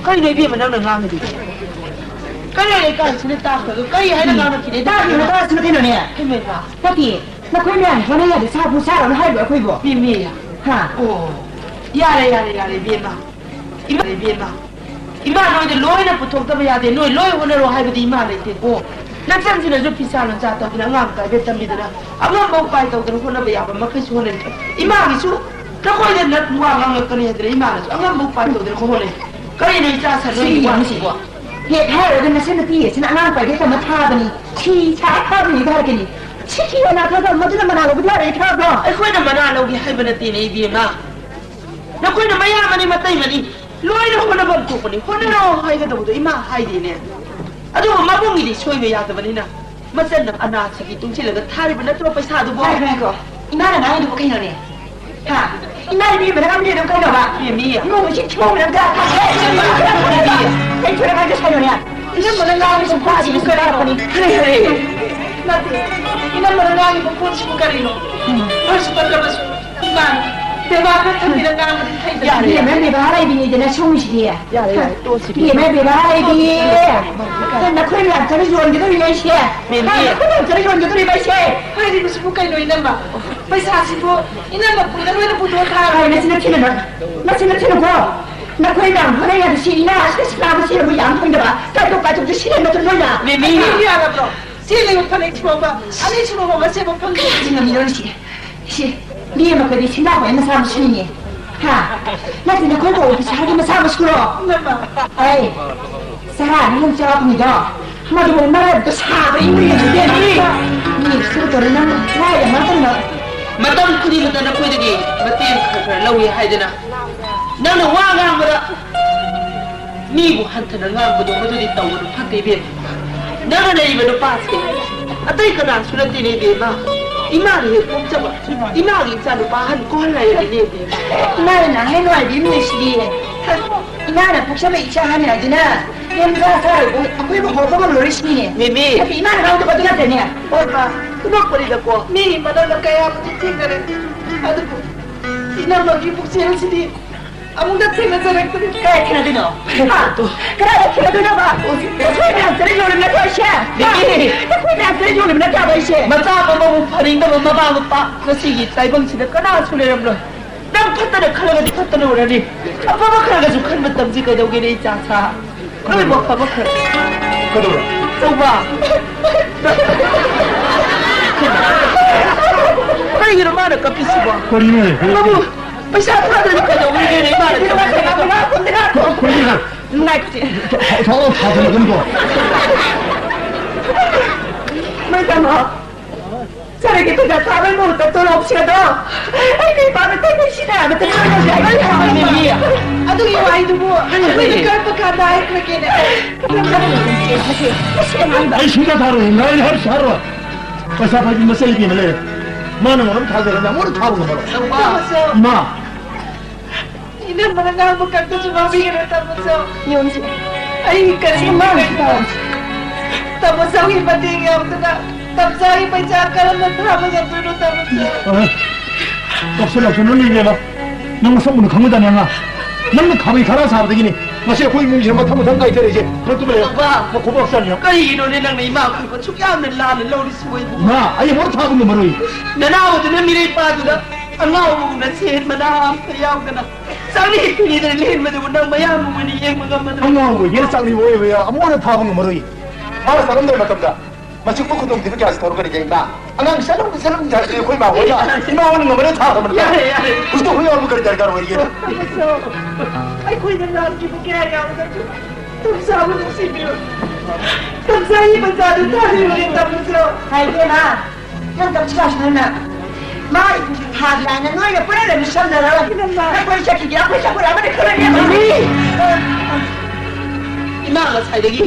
ꯀꯩꯅꯣ ꯏꯕꯦꯝꯃ ꯅꯪꯅ ꯉꯥꯡꯉꯤꯗꯨꯕꯣ? ꯀꯩꯅꯣ ꯂꯩꯀꯥꯏꯁꯤꯅ ꯇꯥꯈ꯭ꯔꯒ ꯀꯔꯤ ꯍꯥꯏꯅ ꯉꯥꯡꯅꯈꯤꯅꯤ? ꯇꯥꯈ꯭ꯔꯤꯕ ꯇꯥꯁꯤꯅ ꯀꯩꯅꯣꯅꯦ? ꯍꯩꯃꯩꯃ꯫ ꯅꯠꯇꯦ, ꯅꯈꯣꯏ ꯃꯌꯥꯝ ꯍꯣꯠꯅ ꯌꯥꯗꯦ, ꯁꯥꯕꯨ ꯁꯥꯔꯣꯅ ꯍꯥꯏꯕ꯭ꯔꯣ ꯑꯩꯈꯣꯏꯕꯨ? ꯕꯦꯝꯃꯤ꯫ ꯍꯥ? ꯑꯣ, ꯌꯥꯔꯦ, ꯌꯥꯔꯦ, ꯌꯥꯔꯦ, ꯏꯕꯦꯝꯃ꯫ ꯏꯃꯥ, ꯏꯕꯦꯝꯃ, ꯏꯃꯥ ꯅꯣꯏꯗ ꯂꯣꯏꯅ ꯄꯨꯊꯣꯛꯇꯕ ꯌꯥꯗꯦ, ꯅꯣꯏ ꯂꯣꯏ ꯍꯣꯠꯅꯔꯣ ꯍꯥꯏꯕꯗꯤ ꯏꯃꯥ ꯂꯩꯇꯦꯀꯣ꯫ ꯅꯆꯟꯁꯤꯅꯁꯨ ꯐꯤꯁꯥ ꯂꯣꯟꯁꯥ ꯇꯧꯗꯅ ꯑꯉꯥꯡ ꯄ꯭ꯔꯥꯏꯚꯦꯠ ꯇꯝꯕꯤꯗꯅ ꯑꯉꯝꯕ ꯎꯄꯥꯏ ꯇꯧꯗꯅ ꯍꯣꯠꯅꯕ ꯌꯥꯕ ꯃꯈꯩꯁꯨ ꯍꯣꯠꯅꯔꯤ꯫ ꯏꯃꯥꯒꯤꯁꯨ ꯅꯈꯣꯏꯗ ꯅꯠ-, ꯋꯥ ꯉꯥꯡꯂꯛꯀꯅꯤ ꯍꯥꯏꯗꯅ ꯏꯃꯥꯅꯁꯨ ꯑꯉꯝꯕ ꯎꯄꯥꯏ ꯇꯧꯗꯅ ꯍꯣꯠꯅꯩ꯫ ꯀꯔꯤꯅꯣ ꯏꯆꯥ ꯁꯟ ꯅꯣꯏꯒꯤ ꯁꯤꯒꯤ ꯋꯥꯁꯤꯕꯣ? ꯍꯦꯛ ꯍꯥꯏꯔꯨꯔꯒ ꯅꯆꯟꯅꯨꯄꯤ ꯑꯁꯤꯅ ꯑꯉꯥꯡ ꯄ꯭ꯔꯥꯏꯚꯦꯠ ꯇꯝꯕ ꯊꯥꯕꯅꯤ, ꯐꯤ ꯁꯥ ꯊꯥꯕꯅꯤꯗ ꯍꯥꯏꯔꯛꯀꯅꯤ꯫ ꯁꯤꯈꯤ ꯑꯅꯥ ꯈꯔ ꯈꯔ ꯃꯗꯨꯅ ꯃꯅꯥ ꯂꯧꯕꯗꯤ ꯌꯥꯔꯣꯏ ꯈꯪꯉꯕ꯭ꯔꯣ? ꯑꯩꯈꯣꯏꯅ ꯃꯅꯥ ꯂꯧꯒꯦ ꯍꯥꯏꯕ ꯅꯠꯇꯦꯅꯦ ꯏꯕꯦꯝꯃ꯫ ꯅꯈꯣꯏꯅ ꯃꯌꯥꯝ ꯑꯅꯤ ꯃꯇꯩ ꯃꯅꯤ ꯂꯣꯏꯅ ꯍꯣꯠꯅꯐꯝ ꯊꯣꯛꯄꯅꯤ, ꯍꯣꯠꯅꯔꯣ ꯍꯥꯏꯒꯗꯧꯕꯗꯣ ꯏꯃꯥ ꯍꯥꯏꯗꯦꯅꯦ꯫ ꯑꯗꯨꯕꯨ ꯃꯕꯨꯡꯒꯤꯗꯤ ꯁꯣꯏꯕ ꯌꯥꯗꯕꯅꯤꯅ, ꯃꯆꯟꯅ ꯑꯅꯥꯊꯤꯒꯤ ꯇꯨꯡꯁꯤꯜꯂꯒ ꯊꯥꯔꯤꯕ ꯅꯠꯇ꯭ꯔꯣ ꯄꯩꯁꯥꯗꯨꯕꯣ? ꯉꯥꯏꯈꯣ, ꯉꯥꯏꯈꯣ꯫ ꯏꯃꯥꯅ ꯉꯥꯡꯉꯤꯗꯨꯕꯨ ꯀꯩꯅꯣꯅꯦ? ꯍꯥ? ꯏꯃꯥ ꯏꯕꯦꯝꯃꯅ ꯉꯥꯡꯕꯤꯔꯤꯗꯨꯕꯨ ꯀꯩꯅꯣꯕ? ꯏꯕꯦꯝꯃ꯫ ꯏꯃꯨꯡ ꯃꯁꯤ ꯊꯤꯕꯣꯡ ꯃꯔꯝꯗ ꯀꯩ ꯊꯣꯏꯅ ꯉꯥꯡꯒꯦ ꯁꯥꯏꯅꯣꯅꯦ? ꯏꯅꯝꯃꯅ ꯉꯥꯡꯕꯁꯤ ꯄꯣꯠꯁꯤꯗꯤ ꯀꯔꯥꯏꯔꯛꯄꯅꯤ? ꯍꯔꯦ, ꯍꯔꯦ꯫ ꯅꯠꯇꯦ, ꯏꯅꯝꯃꯅ ꯉꯥꯡꯉꯤꯕ ꯄꯣꯠꯁꯤꯕꯨ ꯀꯔꯤꯅꯣ? ꯎꯝ꯫ ꯐꯔꯁꯨ ꯐꯠꯇ꯭ꯔꯕꯁꯨ ꯏꯃꯥꯅ ꯕꯦꯕꯥꯔ ꯈꯔ ꯊꯝꯕꯤꯔ ꯉꯥꯡꯕꯗꯤ ꯐꯩꯗꯅ꯫ ꯌꯥꯔꯦ, ꯌꯥꯔꯦ꯫ ꯏꯕꯦꯝꯃ, ꯕꯦꯕꯥꯔ ꯂꯩꯕꯤꯅꯤꯗꯅ ꯁꯣꯝꯒꯤꯁꯤꯗꯤ꯫ ꯌꯥꯔꯦ, ꯌꯥꯔꯦ, ꯇꯣꯛꯑꯁꯤ, ꯏꯕꯦꯝꯃ, ꯕꯦꯕꯥꯔ ꯂꯩꯕꯤ꯫ ꯅꯈꯣꯏ ꯃꯌꯥꯝ ꯆꯠꯂ ꯌꯣꯟꯒꯗꯧꯔꯤꯅꯦ ꯑꯩꯁꯦ꯫ ꯃꯦꯝꯕꯤ꯫ ꯅꯈꯣꯏ ꯃꯌꯥꯝ ꯆꯠꯂ ꯌꯣꯟꯒꯗꯧꯔꯤꯕ ꯑꯩꯁꯦ꯫ ꯍꯥꯏꯔꯤꯕꯁꯤꯕꯨ ꯀꯩꯅꯣ ꯏꯅꯝꯃ? ꯄꯩꯁꯥꯁꯤꯕꯨ ꯏꯅꯝꯃ ꯄꯨꯅ ꯂꯣꯏꯅ ꯄꯨꯊꯣꯛ ꯊꯥꯔꯣ꯫ ꯍꯣꯏ, ꯅꯆꯤꯟ ꯅꯊꯤꯅꯨ, ꯅꯆꯤꯟ ꯅꯊꯤꯅꯨꯀꯣ꯫ ꯅꯈꯣꯏ ꯃꯌꯥꯝ ꯍꯣꯠꯅ ꯌꯥꯗ ꯁꯤ ꯏꯅꯥ ꯑꯁꯤꯗ ꯁꯤꯅꯥꯕ ꯁꯤꯅꯕꯨ ꯌꯥꯝ ꯐꯪꯗꯕ꯫ ꯀꯥꯏꯊꯣꯛ ꯀꯥꯏꯊꯣꯛꯇ ꯁꯤꯖꯤꯟꯅꯕꯗꯨ ꯂꯣꯏꯅ꯫ ꯃꯦꯝꯕꯤ꯫ ꯑꯩ ꯌꯥꯔꯕ꯭ꯔꯣ? ꯁꯤ ꯂꯩꯕ ꯐꯅꯦꯛ ꯁꯤꯐꯥꯎꯕ ꯑꯅꯤꯁꯨꯕ ꯍꯣꯡꯉ ꯁꯦꯝꯕ ꯐꯪꯗꯦ꯫ ꯀꯌꯥꯗꯤ ꯉꯝꯃꯤꯅꯣ ꯁꯤ? ꯁꯤ ꯃꯤ ꯑꯃꯈꯗꯤ ꯁꯤꯡꯒꯥ ꯍꯣꯏ ꯃꯆꯥ ꯃꯁꯨꯅꯤꯅꯦ꯫ ꯍꯥ? ꯅꯠꯇꯦ, ꯅꯈꯣꯏ ꯀꯧꯕ ꯄꯩꯁꯥꯒꯤ ꯃꯆꯥ ꯃꯁꯨꯔꯣ? ꯏꯅꯝꯃ꯫ ꯑꯩ ꯆꯔꯥ ꯑꯅꯤ ꯑꯍꯨꯝ ꯆꯥꯕ ꯐꯪꯉꯤꯗꯣ ꯃꯗꯨꯕꯨ ꯃꯔꯥꯏꯕꯛꯇ ꯁꯥꯕ꯭ꯔꯥ ꯏꯃꯨꯡꯒꯤ ꯂꯩꯇꯦ꯫ ꯃꯤ ꯁꯨꯗꯧꯔꯤ ꯅꯪ ꯂꯥꯏꯔ ꯃꯇꯝꯗ꯫ ꯃꯇꯝ ꯈꯨꯗꯤꯡꯃꯛꯇ ꯅꯈꯣꯏꯗꯒꯤ ꯃꯇꯦꯡ ꯈꯔ ꯈꯔ ꯂꯧꯏ ꯍꯥꯏꯗꯅ ꯅꯪꯅ ꯋꯥ ꯉꯥꯡꯕꯗ ꯃꯤꯕꯨ ꯍꯟꯊꯅ ꯉꯥꯡꯕꯗꯣ ꯃꯗꯨꯗꯤ ꯇꯧꯒꯅꯨ, ꯐꯠꯇꯦ ꯏꯕꯦꯝꯃ꯫ ꯅꯪꯅ ꯂꯩꯔꯤꯕ ꯅꯨꯄꯥꯁꯦ ꯑꯇꯩ ꯀꯅꯥꯁꯨ ꯅꯠꯇꯦꯅꯦ ꯏꯕꯦꯝꯃ, ꯏꯃꯥꯅ ꯍꯦꯛ ꯄꯣꯛꯆꯕ ꯏꯃꯥꯒꯤ ꯏꯆꯥ ꯅꯨꯄꯥ ꯑꯍꯟ ꯀꯣꯍꯜ ꯍꯥꯏꯔꯗꯤꯅꯦ ꯏꯕꯦꯝꯃ꯫ ꯏꯃꯥꯅ ꯅꯍꯥꯟ ꯅꯨꯡꯉꯥꯏꯕꯤ ꯑꯃ ꯂꯩꯁꯤꯗꯤ꯫ ꯏꯃꯥꯅ ꯄꯣꯛꯆꯕ ꯏꯆꯥ ꯑꯍꯟ ꯍꯥꯏꯗꯨꯅ ꯌꯥꯝ ꯃꯆꯥ ꯁꯥꯔꯣꯏꯕꯨ ꯑꯩꯈꯣꯏꯕꯨ ꯍꯧꯕ ꯉꯝꯂꯣꯏ ꯁꯤꯅꯤꯅꯦ꯫ ꯃꯦꯃꯤ꯫ ꯅꯠꯇꯦ, ꯏꯃꯥꯅ ꯉꯥꯡꯗꯕ ꯑꯗꯨ ꯅꯠꯇꯦꯅꯦ꯫ ꯍꯣꯏ ꯃꯥ, ꯊꯣꯛꯂꯛꯄꯅꯤꯗꯀꯣ ꯃꯤꯒꯤ ꯃꯅꯥꯛꯇ ꯀꯌꯥꯕꯨꯗꯤ ꯊꯦꯡꯅꯔꯦ, ꯑꯗꯨꯕꯨ ꯏꯅꯝꯃꯒꯤ ꯄꯨꯛꯆꯦꯜꯁꯤꯗꯤ ꯑꯃꯨꯛꯇ ꯊꯦꯡꯅꯖꯔꯛꯇ꯭ꯔꯤ꯫ ꯀꯗꯥꯏ ꯊꯦꯡꯅꯗꯣꯏꯅꯣ? ꯍꯥ? ꯀꯗꯥꯏꯗ ꯊꯦꯡꯅꯗꯣꯏꯅꯣꯕ? ꯅꯈꯣꯏ ꯃꯌꯥꯝ ꯆꯠꯂ ꯌꯣꯜꯂꯤꯕ ꯅꯠꯇ꯭ꯔꯣ ꯑꯩꯁꯦ? ꯍꯥ? ꯕꯦꯕꯤ! ꯅꯈꯣꯏ ꯃꯌꯥꯝ ꯆꯠꯂ ꯌꯣꯜꯂꯤꯕ ꯅꯠꯇ꯭ꯔꯕ ꯑꯩꯁꯦ? ꯃꯆꯥ ꯑꯃꯕꯨ ꯐꯅꯤꯡꯗꯕ ꯃꯃꯥ ꯃꯄꯥ ꯉꯁꯤꯒꯤ ꯇꯥꯏꯕꯪꯁꯤꯗ ꯀꯅꯥꯁꯨ ꯂꯩꯔꯝꯂꯣꯏ꯫ ꯅꯪ ꯐꯠꯇꯅ ꯈꯜꯂꯒꯗꯤ ꯐꯠꯇꯅ ꯎꯔꯅꯤ꯫ ꯑꯐꯕ ꯈꯔꯒꯁꯨ ꯈꯟꯕ ꯇꯝꯁꯤ ꯀꯩꯗꯧꯒꯦꯅꯦ, ꯏꯆꯥ ꯁꯥ? ꯅꯣꯏꯕꯨ ꯑꯐꯕ ꯈꯔ꯫ ꯀꯩꯗꯧꯔꯦ? ꯇꯧꯕ꯫ ꯀꯔꯤꯒꯤꯅꯣ ꯃꯥꯅ ꯀꯞꯄꯤꯁꯤꯕꯣ? ꯀꯔꯤꯅꯣ? ꯃꯥꯕꯨ ꯄꯩꯁꯥ ꯊꯥꯗ꯭ꯔꯗꯤ ꯀꯩꯗꯧꯔꯤꯒꯦꯅꯦ ꯏꯃꯥꯅ ꯀꯞꯄꯤꯁꯤꯕꯣ? ꯀꯔꯤꯅꯣ? ꯅꯥꯏꯠꯁꯦ꯫ ꯊ-, ꯊ-, ꯊꯥꯗꯅꯒꯨꯝꯕ꯫ ꯃꯩ ꯇꯝꯃꯣ꯫ ꯆꯠꯂ ꯑꯩꯒꯤ ꯄꯩꯁꯥ ꯊꯥꯕꯩ ꯃꯍꯨꯠꯇ ꯇꯣꯂꯣꯞ ꯁꯦꯜꯗꯣ ꯑꯩꯒꯤ ꯏꯄꯥꯅ ꯇꯩ ꯇꯩ ꯁꯤꯖꯤꯟꯅꯔꯕ ꯇꯩ ꯇꯩ ꯁꯤꯖꯤꯟꯅꯔꯕ꯫ ꯑꯗꯨꯒꯤ ꯋꯥꯍꯩꯗꯨꯕꯨ ꯑꯩꯈꯣꯏꯅ ꯀꯔꯝꯕ ꯀꯥꯟꯗ ꯍꯥꯏꯈ꯭ꯔꯒꯦꯅꯦ? ꯑꯩ ꯁꯨꯡꯊꯥ ꯊꯥꯔꯣꯏ꯫ ꯉꯥꯏ ꯍꯥꯏꯕꯁꯨ ꯊꯥꯔꯣꯏ꯫ ꯄꯩꯁꯥ ꯄꯥꯏꯕꯤ ꯃꯆꯩ ꯏꯕꯤ ꯑꯃ ꯂꯩꯔꯦ꯫ ꯃꯥꯅ ꯃꯔꯝ ꯊꯥꯖꯔꯒ ꯑꯃꯨꯛ ꯊꯥꯕ ꯉꯝꯃꯔꯣꯏ꯫ ꯇꯧꯕ꯫ ꯏꯃꯥ! ꯏꯅꯝꯃꯅ ꯉꯥꯡꯕ ꯈꯛꯇꯁꯨ ꯉꯥꯡꯕꯤꯒꯅꯨ, ꯇꯥꯃꯣꯆꯧ꯫ ꯌꯦꯡꯉꯨꯁꯦ꯫ ꯑꯩ ꯀꯔꯤ ꯁꯤ ꯑꯉꯥꯡꯁꯤ ꯇꯥꯔꯣ꯫ ꯇꯥꯃꯣꯆꯧꯒꯤ ꯃꯇꯦꯡ ꯌꯥꯎꯗꯅ ꯇꯥꯃꯣꯆꯧꯒꯤ ꯄꯩꯁꯥ ꯀꯔꯝꯅ ꯊꯥꯕ ꯉꯝꯗꯣꯏꯅꯣ, ꯇꯥꯃꯣꯆꯧ? ꯑ, ꯇꯧꯁꯜꯂꯛꯁꯅꯨ, ꯏꯕꯦꯝꯃ꯫ ꯅꯪ ꯃꯁꯛ ꯃꯨꯟꯅ ꯈꯪꯕꯖꯥꯠꯅꯤ, ꯑꯉꯥꯡ꯫ ꯅꯪꯅ ꯈꯥꯕꯩ ꯈꯔ ꯁꯥꯕꯗꯒꯤꯅꯤ ꯉꯁꯤ ꯑꯩꯈꯣꯏ ꯏꯃꯨꯡꯁꯤꯅ ꯃꯊꯪ ꯃꯊꯪ ꯀꯥꯏꯊꯔꯛꯏꯁꯦ꯫ ꯅꯪ ꯇꯨꯃꯤꯟ ꯂꯩꯌꯨ꯫ ꯇꯧꯕ꯫ ꯅꯈꯣꯡꯄꯥꯛ ꯆꯥꯅꯤ ꯅꯪ꯫ ꯀꯔꯤꯒꯤꯅꯣꯅꯦ ꯅꯪꯅ ꯏꯃꯥ ꯑꯩꯈꯣꯏꯕꯨ ꯑꯁꯨꯛ ꯌꯥꯝꯅ ꯂꯥꯟꯅ ꯂꯧꯔꯤꯁꯤꯕꯨ ꯑꯩꯕꯨ? ꯏꯃꯥ, ꯑꯩ ꯑꯃꯨꯛ ꯊꯥꯕ ꯉꯝꯃꯔꯣꯏ꯫ ꯅꯅꯥꯎꯗꯨꯅ ꯃꯤꯔꯩ ꯄꯥꯗꯨꯗ ꯑꯉꯥꯎꯕꯒꯨꯝꯅ ꯁꯦꯟ ꯃꯅꯥ ꯑꯝꯇ ꯌꯥꯎꯗꯅ ꯆꯥꯛꯅꯤ ꯄꯤꯔꯤꯗꯅ ꯂꯦꯟꯕꯗꯨꯕꯨ ꯅꯪ ꯃꯌꯥꯝꯕ ꯑꯣꯏꯅ ꯌꯦꯡꯕ ꯉꯝꯃꯗ꯭ꯔꯣ? ꯑꯉꯥꯡ ꯑꯣꯏꯒꯦꯔꯥ ꯆꯥꯛꯅꯤ ꯑꯣꯏꯕ ꯌꯥ ꯑꯃꯨꯛ ꯍꯟꯅ ꯊꯥꯕ ꯉꯝꯃꯔꯣꯏ꯫ ꯃꯥꯅ ꯆꯠꯂꯝꯗꯥꯏ ꯃꯇꯝꯗ ꯃꯁꯤ ꯈꯨꯗꯣꯡꯊꯤꯕ ꯀꯌꯥꯁꯤ ꯊꯧꯔꯛꯀꯅꯤꯗ ꯏꯃꯥ꯫ ꯑꯉꯥꯡ ꯆꯠꯂꯝꯗꯦ ꯆꯠꯂꯝꯗꯦ ꯍꯥꯏꯕꯗꯤ ꯑꯩꯈꯣꯏ ꯏꯃꯥ ꯍꯣꯏꯅ ꯏꯃꯥ ꯍꯣꯏꯅ ꯉꯝꯃꯔꯣꯏ ꯊꯥꯈ꯭ꯔꯕꯅꯤꯗ꯫ ꯌꯥꯔꯦ, ꯌꯥꯔꯦ꯫ ꯍꯧꯖꯤꯛꯇ ꯑꯩꯈꯣꯏ ꯌꯥꯎꯕ ꯀꯔꯤ ꯗꯔꯀꯥꯔ ꯑꯣꯏꯔꯤꯒꯦ? ꯑꯩꯈꯣꯏꯅ ꯂꯥꯟꯈꯤꯕ ꯀꯌꯥ ꯌꯥꯎꯔꯒꯁꯨ ꯇꯝꯆꯥꯕꯨ ꯅꯨꯡꯁꯤꯕꯤꯌꯨ꯫ ꯇꯝꯆꯥꯒꯤ ꯃꯆꯥꯗꯨ ꯊꯥꯕꯤꯌꯨꯅꯦ ꯇꯝꯆꯥ꯫ ꯍꯥꯏ ꯏꯕꯦꯝꯃ, ꯅꯪ ꯇꯝꯆꯥꯁꯤꯅꯅꯦ ꯃꯥ ꯊꯥꯗ꯭ꯔꯤ ꯍꯥꯏꯅ ꯅꯣꯏꯅ ꯄꯨꯟꯅ ꯂꯩꯃꯤꯟ ꯁꯝꯅꯔꯒ ꯏꯅꯝꯃ꯫ ꯅꯪ ꯀꯣꯏ ꯆꯠꯈꯤꯒꯦ, ꯑꯩꯈꯣꯏ ꯆꯠꯈ꯭ꯔꯦ ꯑꯃꯗꯤ ꯈꯔ ꯂꯦꯝꯃꯝꯃꯤ꯫ ꯏꯃꯥ ꯉꯁꯥꯏꯗꯒꯤ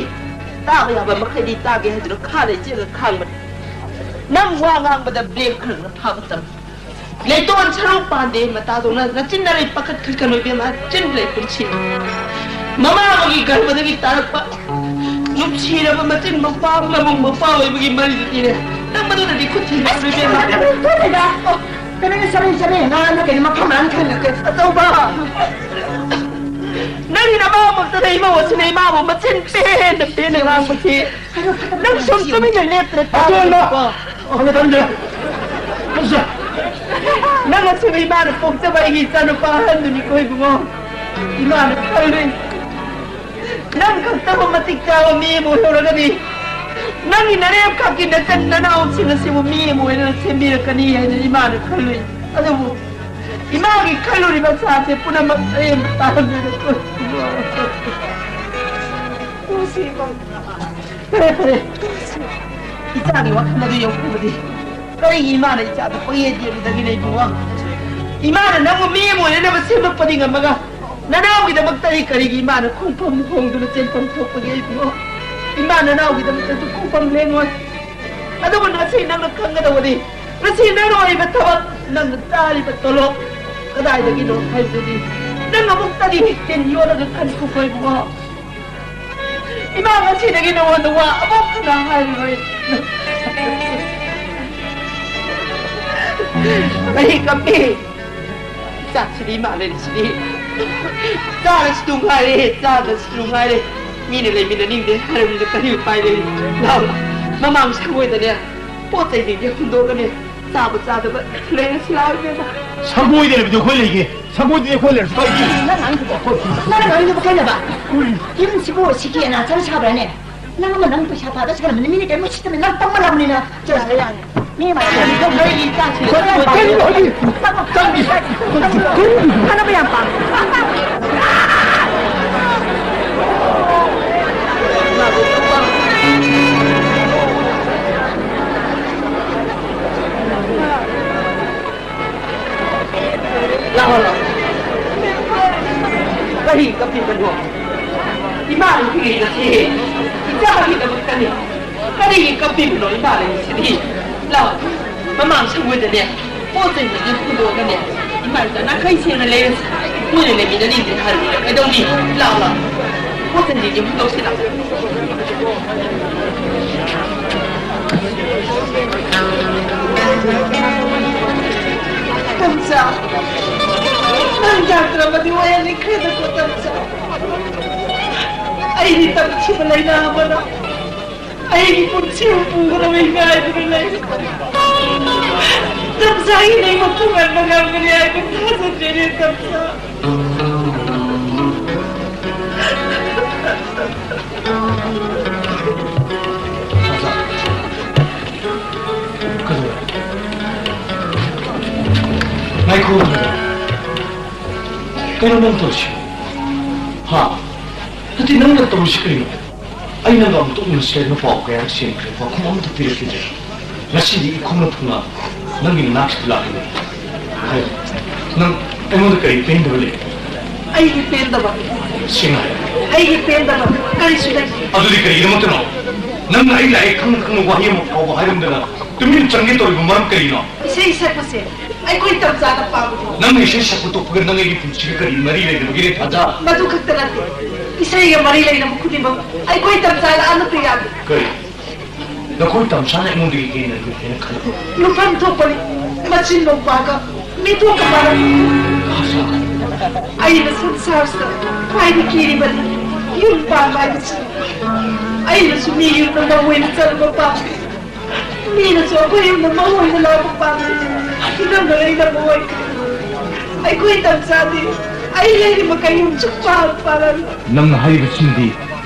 ꯇꯥꯕ ꯌꯥꯕ ꯃꯈꯩꯗꯤ ꯇꯥꯒꯦ ꯍꯥꯏꯗꯨꯅ ꯈꯥ ꯂꯩ ꯆꯦꯜꯂꯒ ꯈꯥꯡꯕꯅꯤ꯫ ꯅꯪ ꯋꯥ ꯉꯥꯡꯕꯗ ꯕ꯭ꯔꯦꯛ ꯈꯔ ꯈꯔ ꯐꯥꯕ ꯇꯝꯃꯨ꯫ ꯂꯩꯇꯣꯟ ꯁꯔꯨ ꯄꯥꯟꯗꯦ ꯃꯇꯥꯗꯧꯅ ꯅꯆꯤꯟ ꯅꯔꯩ ꯄꯥꯈꯠꯈ꯭ꯔꯒꯅꯨ ꯏꯕꯦꯝꯃ, ꯆꯤꯟ ꯂꯩ ꯄꯨꯟꯁꯤ꯫ ꯃꯃꯥ ꯑꯃꯒꯤ ꯒꯔꯚꯗꯒꯤ ꯇꯥꯔꯛꯄ ꯅꯨꯡꯁꯤꯔꯕ ꯃꯆꯤꯟ ꯃꯧꯄ꯭ꯋꯥ ꯃꯕꯨꯡ ꯃꯧꯄ꯭ꯋꯥ ꯑꯣꯏꯕꯒꯤ ꯃꯔꯤꯗꯨꯅꯤꯅꯦ꯫ ꯅꯪ ꯃꯗꯨꯗꯗꯤ ꯈꯨꯠ ꯊꯤꯟꯖꯤꯜꯂꯨ ꯏꯕꯦꯝꯃ꯫ ꯀꯩꯅꯣ ꯆꯠꯂꯤ ꯆꯠꯂꯤ ꯉꯥꯡꯅ ꯀꯩꯅꯣ ꯃꯐꯝ ꯃꯔꯥꯡ ꯈꯪꯗꯦ꯫ ꯑꯆꯧꯕ! ꯅꯪꯒꯤ ꯅꯃꯥꯃꯛꯇꯗ ꯏꯃꯧ ꯑꯁꯤꯅ ꯏꯃꯥꯕꯨ ꯃꯆꯤꯟ ꯄꯦꯟꯅ ꯄꯦꯟꯅ ꯉꯥꯡꯕꯁꯤ ꯅꯪ ꯁꯨꯝ ꯇꯨꯃꯤꯟꯅ ꯂꯦꯞꯇ꯭ꯔꯦ ꯑꯇꯣꯟꯕ! ꯇꯥꯕꯀꯣ꯫ ꯑꯣ, ꯇꯥꯅꯤꯡꯗꯦ꯫ ꯅꯪ ꯑꯁꯤꯕꯨ ꯏꯃꯥꯅ ꯄꯣꯛꯆꯕ ꯑꯩꯒꯤ ꯏꯆꯥꯅꯨꯄꯥ ꯑꯍꯟꯗꯨꯅꯤꯀꯣ ꯏꯕꯨꯡꯉꯣ꯫ ꯏꯃꯥꯅ ꯈꯜꯂꯨꯏ꯫ ꯅꯪ ꯈꯛꯇꯕꯨ ꯃꯇꯤꯛ ꯆꯥꯕ ꯃꯤ ꯑꯃ ꯑꯣꯏꯍꯧꯔꯒꯗꯤ ꯅꯪꯒꯤ ꯅꯔꯦꯝꯈꯛꯀꯤ ꯅꯆꯟ ꯅꯅꯥꯎꯁꯤꯡ ꯑꯁꯤꯕꯨ ꯃꯤ ꯑꯃ ꯑꯣꯏꯅ ꯁꯦꯝꯕꯤꯔꯛꯀꯅꯤ ꯍꯥꯏꯅ ꯏꯃꯥꯅ ꯈꯜꯂꯨꯏ꯫ ꯑꯗꯨꯕꯨ ꯏꯃꯥꯒꯤ ꯈꯜꯂꯨꯔꯤꯕ ꯑꯁꯥꯁꯦ ꯄꯨꯝꯅꯃꯛ ꯑꯔꯦꯝꯕ ꯇꯥꯔꯝꯃꯦ꯫ ꯐꯔꯦ, ꯐꯔꯦ꯫ ꯏꯆꯥꯒꯤ ꯋꯥꯈꯜ ꯑꯗꯨ ꯌꯧꯈ꯭ꯔꯕꯗꯤ ꯀꯔꯤꯒꯤ ꯏꯃꯥꯅ ꯏꯆꯥꯗ ꯄꯪꯌꯦꯠ ꯌꯦꯠꯂꯨꯗꯒꯤꯅꯦ ꯏꯕꯨꯡꯉꯣ? ꯏꯃꯥꯅ ꯅꯪꯕꯨ ꯃꯤ ꯑꯃ ꯑꯣꯏꯅꯅꯕ ꯁꯦꯝꯂꯛꯄꯗꯤ ꯉꯝꯃꯒ, ꯅꯅꯥꯎꯒꯤꯗꯃꯛꯇꯗꯤ ꯀꯔꯤꯒꯤ ꯏꯃꯥꯅ ꯈꯣꯡꯐꯝ ꯍꯣꯡꯗꯨꯅ ꯆꯦꯟꯐꯝ ꯊꯣꯛꯄꯒꯦ ꯏꯕꯨꯡꯉꯣ? ꯏꯃꯥ ꯅꯅꯥꯎꯒꯤꯗꯃꯛꯇꯁꯨ ꯈꯣꯡꯐꯝ ꯂꯦꯡꯉꯣꯏ꯫ ꯑꯗꯨꯕꯨ ꯉꯁꯤ ꯅꯪꯅ ꯈꯪꯒꯗꯧꯕꯗꯤ, ꯉꯁꯤ ꯅꯪꯅ ꯑꯣꯏꯔꯤꯕ ꯊꯕꯛ, ꯅꯪꯅ ꯆꯥꯔꯤꯕ ꯇꯣꯂꯣꯞ ꯀꯗꯥꯏꯗꯒꯤꯅꯣ ꯍꯥꯏꯕꯗꯨꯗꯤ ꯅꯪ ꯑꯃꯨꯛꯇꯗꯤ ꯇꯤꯟ ꯌꯣꯠꯂꯒ ꯈꯟꯈꯣꯀꯣ ꯏꯕꯨꯡꯉꯣ꯫ ꯏꯃꯥ ꯉꯁꯤꯗꯒꯤ ꯅꯉꯣꯟꯗ ꯋꯥ ꯑꯃꯨꯛ ꯍꯟꯅ ꯍꯥꯏꯔꯔꯣꯏ꯫ ꯀꯔꯤ ꯀꯞꯄꯤ? ꯆꯥꯛꯁꯤꯗꯤ ꯏꯃꯥ ꯂꯩꯔꯤꯁꯤꯗꯤ꯫ ꯆꯥꯔꯁꯨ ꯉꯥꯏꯔꯦ, ꯆꯥꯗ꯭ꯔꯁꯨ ꯉꯥꯏꯔꯦ꯫ ꯃꯤꯅ ꯂꯩꯃꯤꯟꯅꯅꯤꯡꯗꯦ ꯍꯥꯏꯔꯕꯅꯤꯅ ꯀꯔꯤ ꯎꯄꯥꯏ ꯂꯩ? ꯂꯥꯎ, ꯂꯥꯎ꯫ ꯃꯃꯥꯡ ꯁꯪꯒꯣꯏꯗꯅꯦ ꯄꯣꯠ ꯆꯩꯁꯤꯡꯁꯦ ꯍꯨꯟꯗꯣꯛꯑꯒꯅꯦ ꯆꯥꯕ ꯆꯥꯗꯕ ꯂꯩꯔꯁꯤ ꯂꯥꯎ ꯏꯕꯦꯝꯃ꯫ ꯁꯪꯒꯣꯏꯗꯅꯕꯗꯤ ꯑꯩꯈꯣꯏ ꯂꯩꯒꯦ꯫ ꯁꯪꯒꯣꯏꯗꯤ ꯑꯩꯈꯣꯏ ꯂꯩꯔꯁꯨ ꯀꯥꯏꯗꯦ꯫ ꯅꯪ ꯉꯥꯡꯉꯤꯗꯨꯕꯣ? ꯅꯪ ꯉꯥꯡꯉꯤꯗꯨꯕꯣ ꯀꯩꯅꯣꯕ? ꯌꯨꯝꯁꯤꯕꯨ ꯁꯤꯒꯤ ꯑꯅꯥ ꯆꯪ ꯁꯥꯕ꯭ꯔꯥꯅꯦ? ꯅꯪ ꯑꯃ ꯅꯪ ꯄꯩꯁꯥ ꯊꯥꯗ ꯁꯥꯔꯝꯕꯅꯤ, ꯃꯤꯅ ꯀꯔꯤꯝ ꯎꯁꯤꯠꯇꯕꯅꯤ, ꯅꯪ ꯄꯪꯃꯜꯂꯕꯅꯤꯅ꯫ ꯌꯥꯔꯦ, ꯌꯥꯔꯦ꯫ ꯃꯤ ꯃꯌꯥꯝ ꯀꯔꯤꯅꯣ ꯍꯥꯏꯗꯤ? ꯀꯥꯟꯅꯕ ꯌꯥꯝ ꯄꯥꯝꯃꯦ꯫ ꯂꯥꯛꯑꯣ, ꯂꯥꯛꯑꯣ꯫ ꯀꯔꯤ ꯀꯞꯄꯤꯕꯅꯣ? ꯏꯃꯥ ꯅꯨꯄꯤꯒꯤ ꯉꯁꯤ ꯏꯆꯥꯒꯤꯗꯃꯛꯇꯅꯤ꯫ ꯀꯔꯤꯒꯤ ꯀꯞꯄꯤꯕꯅꯣ ꯏꯃꯥ ꯂꯩꯔꯤꯁꯤꯗꯤ? ꯂꯥꯛꯑꯣ, ꯃꯃꯥꯡ ꯁꯪꯒꯣꯏꯗꯅꯦ ꯄꯣꯠ ꯆꯩꯁꯤꯡꯁꯦ ꯍꯨꯟꯗꯣꯛꯑꯒꯅꯦ ꯏꯃꯥ ꯏꯆꯥ ꯅꯥꯈꯩ ꯁꯦꯡꯅ ꯂꯩꯔꯁꯤ꯫ ꯃꯣꯏꯅ ꯂꯩꯃꯤꯟꯅꯅꯤꯡꯗꯦ ꯍꯥꯏꯔꯨꯅꯨ꯫ ꯀꯩꯗꯧꯅꯤ? ꯂꯥꯛꯑꯣ, ꯂꯥꯛꯑꯣ꯫ ꯄꯣꯠ ꯆꯩꯁꯤꯡꯁꯦ ꯍꯨꯟꯗꯣꯛꯁꯤ ꯂꯥꯛꯑꯣ꯫ ꯇꯝꯆꯥ, ꯅꯪ ꯗꯥꯛꯇꯔ ꯑꯃꯗꯤ ꯑꯣꯏꯍꯟꯅꯤꯡꯈ꯭ꯔꯦꯗꯀꯣ, ꯇꯝꯆꯥ꯫ ꯑꯩꯗꯤ ꯇꯝꯊꯤꯕ ꯂꯥꯏꯅꯥ ꯑꯃꯅ ꯑꯩꯒꯤ ꯄꯨꯟꯁꯤꯕꯨ ꯄꯨꯒꯗꯕ ꯉꯥꯏꯗꯨꯅ ꯂꯩꯔꯦ꯫ ꯇꯝꯆꯥꯒꯤ ꯂꯩꯕꯛ ꯊꯨꯒꯥꯏꯕ ꯉꯝꯒꯅꯤ ꯍꯥꯏꯕ ꯊꯥꯖꯗ꯭ꯔꯦꯅꯦ, ꯇꯝꯆꯥ꯫ ꯉꯥꯏꯈꯣ꯫ ꯀꯩꯅꯣ ꯅꯪ ꯇꯧꯔꯤꯁꯤ? ꯍꯥ? ꯅꯠꯇꯦ, ꯅꯪꯅ ꯇꯧꯔꯤꯁꯤ ꯀꯩꯅꯣ? ꯑꯩ ꯅꯪꯒ ꯑꯃꯨꯛꯇ ꯎꯅꯁꯤ ꯍꯥꯏꯗꯅ ꯄꯥꯎ ꯀꯌꯥꯔꯛ ꯁꯦꯝꯈ꯭ꯔꯦ, ꯄꯥꯎꯈꯨꯝ ꯑꯃꯠꯇ ꯄꯤꯔꯛꯈꯤꯗ꯭ꯔꯦ꯫ ꯉꯁꯤꯗꯤ ꯏꯈꯪꯅ ꯊꯨꯡꯅ ꯅꯪꯒꯤ ꯅꯅꯥꯛꯁꯤꯗ ꯂꯥꯛꯂꯤꯕꯅꯤ꯫ ꯍꯥꯏꯌꯨ, ꯅꯪ ꯑꯩꯉꯣꯟꯗ ꯀꯔꯤ ꯄꯦꯟꯗꯕ ꯂꯩ? ꯑꯩꯒꯤ ꯄꯦꯟꯗꯕ? ꯁꯦꯡꯅ ꯍꯥꯏꯌꯨ꯫ ꯑꯩꯒꯤ ꯄꯦꯟꯗꯕ ꯀꯔꯤꯁꯨ ꯂꯩꯇꯦ꯫ ꯑꯗꯨꯗꯤ ꯀꯔꯤꯒꯤꯗꯃꯛꯇꯅꯣ ꯅꯪꯅ ꯑꯩ ꯂꯥꯛꯑꯦ ꯈꯪꯅ ꯈꯪꯅ ꯋꯥꯍꯩ ꯑꯃ ꯐꯥꯎꯕ ꯍꯥꯏꯔꯝꯗꯅ ꯇꯨꯃꯤꯟ ꯆꯪꯒꯦ ꯇꯧꯔꯤꯕ ꯃꯔꯝ ꯀꯔꯤꯅꯣ? ꯏꯁꯩ ꯁꯛꯄꯁꯦ ꯑꯩꯈꯣꯏ ꯇꯝꯆꯥꯅ ꯄꯥꯝꯕꯗꯣ꯫ ꯅꯪꯅ ꯏꯁꯩ ꯁꯛꯄ ꯇꯣꯛꯄꯒ ꯅꯪ ꯑꯩꯒꯤ ꯄꯨꯟꯁꯤꯒ ꯀꯔꯤ ꯃꯔꯤ ꯂꯩꯅꯕꯒꯦ, ꯊꯥꯖ? ꯃꯗꯨ ꯈꯛꯇ ꯅꯠꯇꯦ, ꯏꯁꯩꯒ ꯃꯔꯤ ꯂꯩꯅꯕ ꯈꯨꯗꯤꯡꯃꯛ ꯑꯩꯈꯣꯏ ꯇꯝꯆꯥꯅ ꯑꯃꯠꯇ ꯌꯥꯗꯦ꯫ ꯀꯔꯤ? ꯅꯈꯣꯏ ꯇꯝꯆꯥꯅ ꯑꯩꯉꯣꯟꯗꯒꯤ ꯍꯦꯟꯅ ꯂꯨꯏ ꯍꯥꯏꯅ ꯈꯜꯂꯕ꯭ꯔꯥ? ꯂꯨꯐꯝ ꯊꯣꯛꯄꯅꯤ, ꯃꯆꯤꯟ ꯅꯨꯄꯥꯒ ꯃꯤꯇꯣꯞꯀ ꯃꯥꯟꯅꯕ꯫ ꯑꯩꯅ ꯁꯪꯁꯥꯔꯁꯤꯗ ꯈ꯭ꯋꯥꯏꯗꯒꯤ ꯀꯤꯔꯤꯕꯅꯤ ꯌꯨꯝ ꯄꯥꯟꯕ ꯍꯥꯏꯕꯁꯤ꯫ ꯑꯩꯅꯁꯨ ꯃꯤ ꯌꯨꯝꯗ ꯃꯧ ꯑꯣꯏꯅ ꯆꯠꯂꯨꯕ ꯄꯥꯝꯗꯦ꯫ ꯃꯤꯅꯁꯨ ꯑꯩꯈꯣꯏ ꯌꯨꯝꯗ ꯃꯧ ꯑꯣꯏꯅ ꯂꯥꯛꯄ ꯄꯥꯝꯗꯦ꯫ ꯅꯪꯅ ꯑꯩꯅ ꯃꯧ ꯑꯣꯏꯈ꯭ꯔꯦ꯫ ꯑꯩꯈꯣꯏ ꯇꯝꯆꯥꯗꯤ ꯑꯩ ꯂꯩꯔꯤꯕ ꯀꯩꯌꯨꯝ ꯁꯨꯛꯄꯥꯟ ꯄꯥꯜꯂꯔꯣꯏ꯫ ꯅꯪꯅ ꯍꯥꯏꯔꯤꯕꯁꯤꯡꯗꯤ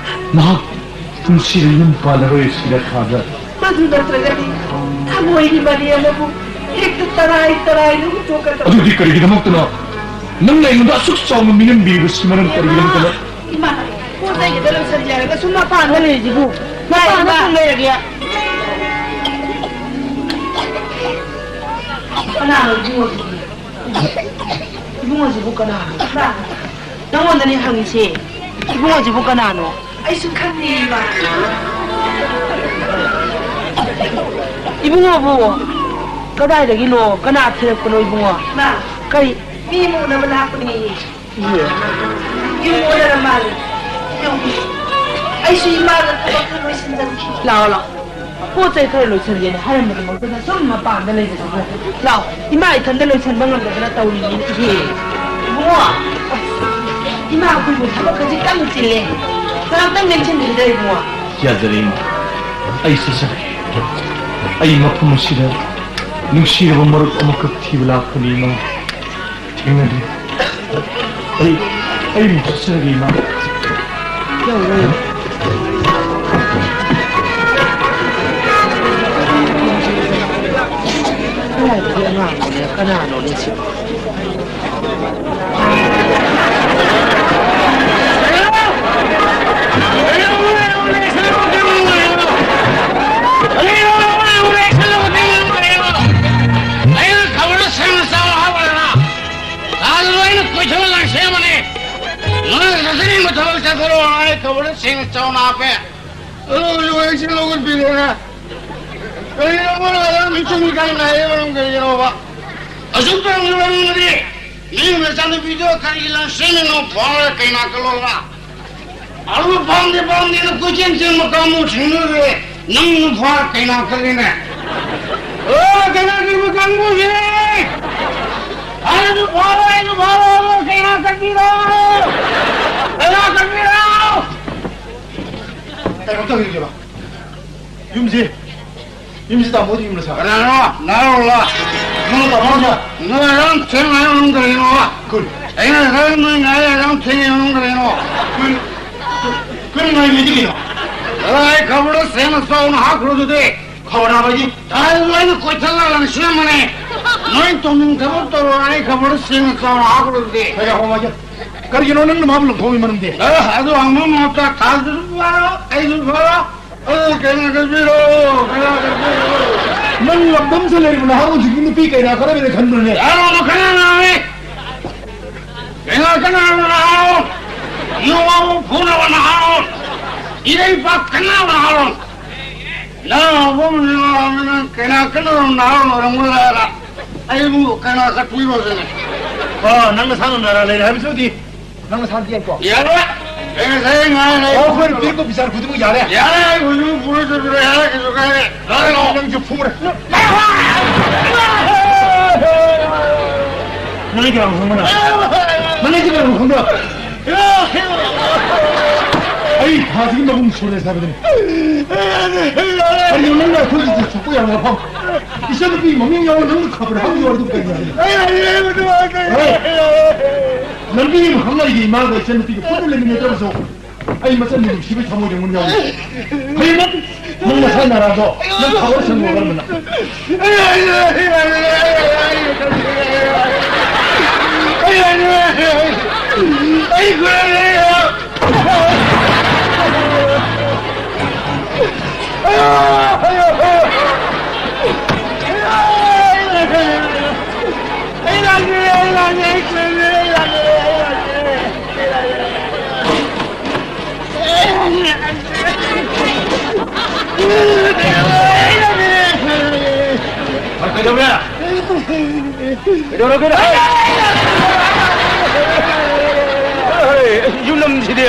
ꯅꯍꯥꯛ ꯄꯨꯟꯁꯤꯗ ꯌꯨꯝ ꯄꯥꯜꯂꯔꯣꯏ ꯁꯤꯔ ꯈꯥꯗ꯫ ꯃꯗꯨ ꯅꯠꯇ꯭ꯔꯒꯗꯤ ꯊꯃꯣꯏꯒꯤ ꯃꯔꯤ ꯑꯃꯕꯨ ꯍꯦꯛꯇ ꯇꯔꯥꯏ ꯇꯔꯥꯏꯅ ꯍꯨꯠꯇꯣꯛꯀꯗꯕ꯫ ꯑꯗꯨꯗꯤ ꯀꯔꯤꯒꯤꯗꯃꯛꯇꯅꯣ ꯅꯪꯅ ꯑꯩꯉꯣꯟꯗ ꯑꯁꯨꯛ ꯆꯥꯎꯅ ꯃꯤꯅꯝꯕꯤꯔꯤꯕꯁꯤ ꯃꯔꯝ ꯀꯔꯤꯒꯤꯗꯃꯛꯇꯅꯣ? ꯏꯃꯥ, ꯄꯣꯠ ꯆꯩꯒꯤꯗ ꯂꯣꯏꯁꯟꯖꯦ ꯍꯥꯏꯔꯒ ꯁꯨꯝ ꯃꯄꯥꯟꯗ ꯂꯩꯔꯤꯁꯤꯕꯨ꯫ ꯃꯄꯥꯟꯗ ꯏꯃꯥ꯫ ꯁꯨꯝ ꯂꯩꯔꯒꯦ꯫ ꯀꯅꯥꯅꯣ ꯏꯕꯨꯡꯉꯣꯁꯤꯕꯨ? ꯏꯕꯨꯡꯉꯣꯁꯤꯕꯨ ꯀꯅꯥꯅꯣ? ꯅꯪꯉꯣꯟꯗꯅꯦ ꯍꯪꯉꯤꯁꯦ꯫ ꯏꯕꯨꯡꯉꯣꯁꯤꯕꯨ ꯀꯅꯥꯅꯣ? ꯑꯩꯁꯨ ꯈꯪꯗꯦ, ꯏꯃꯥ꯫ ꯏꯕꯨꯡꯉꯣꯕꯨ ꯀꯗꯥꯏꯗꯒꯤꯅꯣ? ꯀꯅꯥ ꯊꯤꯔꯛꯄꯅꯣ, ꯏꯕꯨꯡꯉꯣ? ꯏꯃꯥ, ꯀꯔꯤ? ꯃꯤ ꯑꯃ ꯎꯅꯕ ꯂꯥꯛꯄꯅꯦ꯫ ꯏꯌꯦ꯫ ꯌꯨꯝ ꯑꯣꯟꯅꯔ ꯃꯥꯜꯂꯦ꯫ ꯑꯩꯁꯨ ꯏꯃꯥꯒ ꯊꯕꯛ ꯈꯔ ꯂꯣꯏꯁꯤꯟꯖꯔꯨꯈꯤꯒꯦ꯫ ꯂꯥꯛꯑꯣ, ꯂꯥꯛꯑꯣ꯫ ꯄꯣꯠ ꯆꯩ ꯈꯔ ꯂꯣꯏꯁꯟꯒꯦꯅ ꯍꯥꯏꯔꯝꯕꯗꯨꯃꯛꯇꯗ ꯁꯨꯝ ꯃꯄꯥꯟꯗ ꯂꯩꯕꯁꯤꯕꯨ꯫ ꯂꯥꯛꯑꯣ, ꯏꯃꯥ ꯏꯊꯟꯗ ꯂꯣꯏꯁꯟꯕ ꯉꯝꯗꯗꯅ ꯇꯧꯔꯤꯅꯤꯅꯦ, ꯏꯆꯦ꯫ ꯏꯕꯨꯡꯉꯣ, ꯏꯃꯥ ꯑꯩꯈꯣꯏꯕꯨ ꯊꯕꯛ ꯈꯖꯤꯛꯇꯪ ꯆꯤꯜꯂꯦ꯫ ꯉꯥꯏꯍꯥꯛꯇꯪ ꯂꯦꯡꯁꯤꯟꯕꯤꯗ, ꯏꯕꯨꯡꯉꯣ꯫ ꯌꯥꯖꯔꯦ, ꯏꯃꯥ꯫ ꯑꯩ ꯆꯠꯆꯔꯒꯦ꯫ ꯑꯩ ꯃꯐꯝ ꯑꯁꯤꯗ ꯅꯨꯡꯁꯤꯔꯕ ꯃꯔꯨꯞ ꯑꯃꯈꯛ ꯊꯤꯕ ꯂꯥꯛꯄꯅꯤ, ꯏꯃꯥ꯫ ꯊꯦꯡꯅꯗ꯭ꯔꯤ꯫ ꯑꯩ, ꯑꯩ ꯑꯃꯨꯛ ꯆꯠꯆꯔꯒꯦ, ꯏꯃꯥ꯫ ꯀꯗꯥꯏꯗꯒꯤ ꯑꯉꯥꯡꯅꯣꯅꯦ? ꯀꯅꯥꯅꯣꯅꯦ ꯁꯤꯕꯣ? ꯈꯕꯔꯗ ꯁꯦꯡꯅ ꯆꯥꯎꯅ ꯍꯥꯞꯄꯦ꯫ ꯑꯗꯨ ꯍꯧꯖꯤꯛ ꯋꯥꯔꯤꯁꯦ ꯂꯧꯈꯠꯄꯤꯔꯦꯅꯦ꯫ ꯀꯔꯤꯅꯣ ꯃꯣꯏꯅ ꯑꯗꯨꯝ ꯃꯤꯆꯨꯝ ꯃꯤꯈꯥꯏ ꯅꯥꯏꯔꯤꯕ ꯃꯔꯝ ꯀꯔꯤꯒꯤꯅꯣꯕ? ꯑꯁꯨꯛ ꯇꯧꯔꯝꯂꯤꯕ ꯃꯔꯝꯗꯤ ꯃꯤꯒꯤ ꯃꯆꯥꯅꯨꯄꯤꯗꯣ ꯀꯔꯤꯒꯤ ꯂꯝ ꯁꯦꯝꯃꯤꯅꯣ? ꯐꯥꯔꯒ ꯀꯩꯅꯥ ꯀꯜꯂꯣꯕ꯫ ꯑꯗꯨ ꯄꯥꯝꯗꯦ ꯄꯥꯝꯗꯦꯅ ꯀꯣꯏꯆꯦꯟ ꯆꯦꯟꯕ ꯀꯥꯡꯕꯨꯁꯤꯡꯗꯨꯗꯤ ꯅꯪꯅ ꯐꯥꯔ ꯀꯩꯅꯥ ꯀꯜꯂꯤꯅꯦ꯫ ꯑꯣ, ꯀꯩꯅꯥ ꯀꯟꯕ ꯀꯥꯡꯕꯨꯁꯦ! ꯍꯥꯏꯔꯁꯨ ꯐꯥꯔꯣ, ꯑꯩꯁꯨ ꯐꯥꯔꯣ, ꯑꯗꯣ ꯀꯩꯅꯥ ꯀꯟꯕꯤꯔꯣ! ꯀꯩꯅꯥ ꯀꯟꯕꯤꯔꯣ! ꯀꯩꯅꯣ ꯇꯧꯔꯤꯁꯦꯕ? ꯌꯨꯝꯁꯤ, ꯌꯨꯝꯁꯤ ꯇꯥꯃꯣꯗꯤ ꯌꯨꯝꯗ ꯁꯥ? ꯀꯅꯥꯅꯣ? ꯅꯥꯔꯣꯜꯂꯣ? ꯅꯪ ꯇꯥꯃꯣꯗ? ꯅꯣꯏ ꯑꯗꯨꯝ ꯊꯦꯡꯅ ꯍꯥꯏꯕ ꯃꯅꯨꯡꯗ ꯀꯔꯤꯅꯣ? ꯀꯨꯟ꯫ ꯑꯩꯅ ꯉꯁꯥꯏ ꯅꯣꯏ ꯉꯥꯏ ꯑꯗꯨꯝ ꯊꯦꯡꯅ ꯍꯥꯏꯕ ꯃꯅꯨꯡꯗ ꯀꯔꯤꯅꯣ? ꯀꯨꯟ꯫ ꯀꯨꯟ ꯉꯥꯏꯕꯤꯗꯤ ꯀꯩꯅꯣ? ꯑꯗꯣ ꯑꯩ ꯈꯕꯔꯗ ꯁꯦꯡꯅ ꯆꯥꯎꯅ ꯍꯥꯞꯈ꯭ꯔꯣ ꯑꯗꯨꯗꯤ꯫ ꯈꯕꯔ ꯍꯥꯏꯕꯗꯤ? ꯑꯗꯨ ꯑꯩꯅ ꯀꯣꯏꯊꯠꯂꯒ ꯁꯦꯝꯕꯅꯦ꯫ ꯅꯣꯏ ꯇꯧꯅꯤꯡ ꯊꯕꯛ ꯇꯧꯔꯣ, ꯑꯩ ꯈꯕꯔꯗ ꯁꯦꯡꯅ ꯆꯥꯎꯅ ꯍꯥꯞꯈ꯭ꯔꯣ ꯑꯗꯨꯗꯤ꯫ ꯍꯣꯏ, ꯍꯣꯏ, ꯍꯣꯏ꯫ ꯀꯔꯤꯒꯤꯅꯣ ꯅꯪꯅ ꯃꯥꯕꯨ ꯂꯪꯊꯣꯛꯏ ꯃꯔꯝꯗꯤ? ꯑꯦ, ꯑꯗꯨ ꯍꯪꯕ ꯃꯍꯨꯠꯇ ꯊꯥꯗꯁꯨ ꯐꯔꯣ, ꯑꯩꯁꯨ ꯐꯔꯣ꯫ ꯑꯗꯨ ꯀꯩꯅꯣ ꯀꯟꯕꯤꯔꯣ, ꯀꯩꯅꯣ ꯀꯟꯕꯤꯔꯣ꯫ ꯅꯪ ꯂꯝꯗꯝꯁꯤꯗ ꯂꯩꯔꯤꯕ ꯅꯍꯥꯔꯣꯜꯁꯤꯡꯒꯤ ꯅꯨꯄꯤ ꯀꯩꯅꯥ ꯈꯔ ꯂꯩꯔꯦ ꯈꯟꯕ꯭ꯔꯅꯦ? ꯌꯥꯔꯣ, ꯃꯈꯜ ꯌꯥꯝ ꯌꯥꯝꯃꯤ꯫ ꯀꯩꯅꯥ ꯀꯟꯅꯕ ꯅꯍꯥꯔꯣꯜ, ꯌꯨ ꯉꯥꯎꯕ ꯐꯨꯅꯕ ꯅꯍꯥꯔꯣꯜ, ꯏꯔꯩ ꯄꯥꯛ ꯀꯟꯅꯕ ꯅꯍꯥꯔꯣꯜ꯫ ꯅꯪ ꯉꯥꯎꯕ ꯑꯃ ꯉꯥꯎꯔꯕꯅꯤꯅ ꯀꯩꯅꯥ ꯀꯟꯅꯕ ꯅꯍꯥꯔꯣꯜ ꯑꯣꯏꯔꯝꯒꯗ꯭ꯔꯥ? ꯑꯩꯕꯨ ꯀꯩꯅꯥ ꯀꯠꯄꯤꯔꯣꯁꯤꯅꯦ꯫ ꯑꯣ, ꯅꯪ ꯅꯁꯥ ꯉꯝꯅꯔ ꯂꯩꯔꯦ ꯍꯥꯏꯕꯁꯤꯗꯤ ꯅꯪ ꯅꯁꯥꯗꯤ ꯌꯥꯏꯀꯣ? ꯌꯥꯔꯣꯏ꯫ ꯑꯩ ꯉꯁꯥꯏ ꯉꯥꯏ ꯂꯩ꯫ ꯑꯣ, ꯑꯩꯈꯣꯏꯅ ꯄꯤꯔꯛꯄ ꯄꯩꯁꯥ ꯈꯨꯗꯤꯡꯃꯛ ꯌꯥꯔꯦ꯫ ꯌꯥꯔꯦ, ꯑꯩ ꯍꯧꯖꯤꯛ ꯄꯨꯔ ꯆꯠꯄꯗ ꯌꯥꯔꯦ, ꯀꯩꯁꯨ ꯀꯥꯏꯗꯦ꯫ ꯂꯥꯛꯑꯣ꯫ ꯅꯪꯁꯨ ꯐꯨꯔꯦ꯫ ꯅꯪ ꯑꯩ ꯀꯅꯥꯅꯣ ꯈꯪꯕ꯭ꯔꯥ? ꯅꯪ ꯑꯩꯁꯦ ꯀꯅꯥꯅꯣ ꯈꯪꯕ꯭ꯔꯥ? ꯑꯩ ꯊꯥꯁꯤꯒꯤ ꯃꯕꯨꯡ ꯁꯣꯔꯦꯁ ꯍꯥꯏꯕꯗꯨꯅꯤ꯫ ꯀꯔꯤꯅꯣ ꯅꯪꯅ ꯑꯩꯈꯣꯏꯒꯤ ꯏꯖꯠ ꯁꯣꯛꯄ ꯌꯥꯕ ꯋꯥꯐꯝ? ꯏꯆꯟꯅꯨꯄꯤ ꯃꯃꯤꯡ ꯌꯥꯎꯔ ꯅꯪꯅ ꯈꯕꯔ ꯍꯥꯞꯄꯤꯌꯣ ꯍꯥꯏꯗꯨ ꯀꯩꯅꯣ ꯍꯥꯏꯕꯅꯤ? ꯍꯣꯏ꯫ ꯂꯝꯕꯤ ꯑꯃ ꯈꯪꯅ ꯑꯩꯒꯤ ꯏꯃꯥꯒ ꯏꯆꯟꯅꯨꯄꯤꯒ ꯄꯨꯟꯅ ꯂꯩꯃꯤꯟꯅꯗ꯭ꯔꯕꯁꯨ ꯑꯩ ꯃꯆꯟꯒꯤ ꯅꯨꯡꯁꯤꯕꯩ ꯊꯃꯣꯏꯗ ꯑꯩꯉꯣꯟꯗ ꯌꯥꯎꯔꯤ꯫ ꯍꯌꯦꯡꯃꯛ ꯅꯪ ꯅꯁꯥ ꯅꯥꯔꯛꯑꯁꯨ ꯅꯪ ꯈꯕꯔ ꯁꯟꯗꯣꯛꯑ ꯀꯔꯝꯕꯅ? ꯀꯩꯗꯧꯔꯦ? ꯀꯩꯗꯧꯔꯒꯦ? ꯌꯨꯝ ꯂꯝꯁꯤꯗꯤ꯫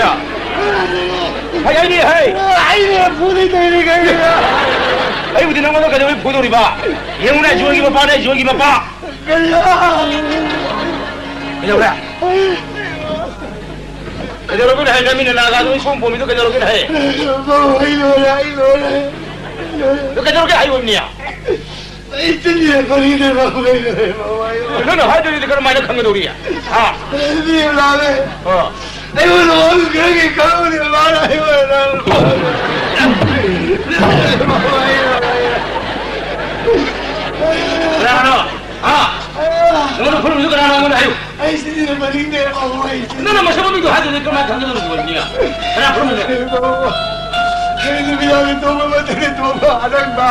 ꯍꯩ, ꯍꯩꯅꯤ, ꯍꯩ꯫ ꯑꯩꯅ ꯐꯨꯗꯣꯏ ꯇꯧꯔꯤꯅꯤ ꯀꯩꯅꯣ? ꯑꯩꯕꯨꯗꯤ ꯅꯪꯉꯣꯟꯗ ꯀꯩꯗꯧꯕꯩ ꯐꯨꯗꯧꯔꯤꯕ? ꯌꯦꯡꯉꯨꯅꯦ, ꯖꯣꯏꯒꯤ ꯃꯄꯥꯅꯦ, ꯖꯣꯏꯒꯤ ꯃꯄꯥ꯫ ꯀꯩꯅꯣ? ꯀꯩꯗꯧꯔꯦ? ꯀꯩꯗꯧꯔꯒꯦ ꯍꯥꯏ? ꯅꯃꯤꯠ ꯅꯅꯥꯒ ꯑꯗꯨꯝ ꯏꯄꯣꯝ ꯄꯣꯝꯃꯤꯗꯣ ꯀꯩꯗꯧꯔꯒꯦ ꯍꯥꯏ? ꯕꯥꯕꯨ, ꯑꯩ ꯂꯣꯏꯔꯦ, ꯑꯩ ꯂꯣꯏꯔꯦ, ꯑꯩ ꯂꯣꯏꯔꯦ꯫ ꯑꯗꯨ ꯀꯩꯗꯧꯔꯒꯦ ꯍꯥꯏꯌꯨ, ꯏꯕꯨꯡꯅꯤꯌꯥ? ꯑꯩ ꯆꯤꯟ ꯌꯦꯡꯕꯅꯤꯅꯦ, ꯕꯥꯕꯨ, ꯑꯩ ꯂꯣꯏꯔꯦ, ꯕꯥꯕꯨ, ꯑꯩ ꯂꯣꯏꯔꯦ꯫ ꯅꯪꯅ ꯍꯥꯏꯗ꯭ꯔꯗꯤ ꯀꯔꯝꯍꯥꯏꯅ ꯈꯪꯒꯗꯧꯔꯤ? ꯍꯥ? ꯃꯤ ꯑꯃ ꯂꯥꯛꯑꯦ꯫ ꯑꯥ꯫ ꯑꯩꯉꯣꯟꯗ ꯋꯥ ꯈꯔꯒꯤ ꯈꯪꯍꯧꯗꯦ, ꯃꯥꯅ ꯑꯩꯉꯣꯟꯗ ꯀꯅꯥꯅꯣ? ꯍꯥ? ꯅꯉꯣꯟꯗ ꯐꯨꯔꯝꯃꯤꯗꯨ ꯀꯅꯥꯅꯣ? ꯑꯩꯉꯣꯟꯗ ꯍꯥꯏꯌꯨ꯫ ꯑꯩ ꯁꯤꯗꯤ ꯃꯅꯤꯡꯗ ꯌꯥꯎꯕ ꯑꯩ ꯁꯤꯗꯤ꯫ ꯅꯪꯅ ꯃꯁꯛ ꯃꯃꯤꯡꯗꯣ ꯍꯥꯏꯗ꯭ꯔꯗꯤ ꯀꯃꯥꯏꯅ ꯈꯪꯒꯗꯧꯔꯤꯕ? ꯀꯅꯥ ꯐꯨꯔꯝꯃꯤꯅꯣ? ꯀꯩꯅꯣ? ꯑꯩ ꯅꯨꯃꯤꯗꯥꯡꯒꯤ ꯇꯨꯝꯕ ꯃꯇꯝꯗ ꯇꯨꯝꯕ ꯑꯅꯪꯕ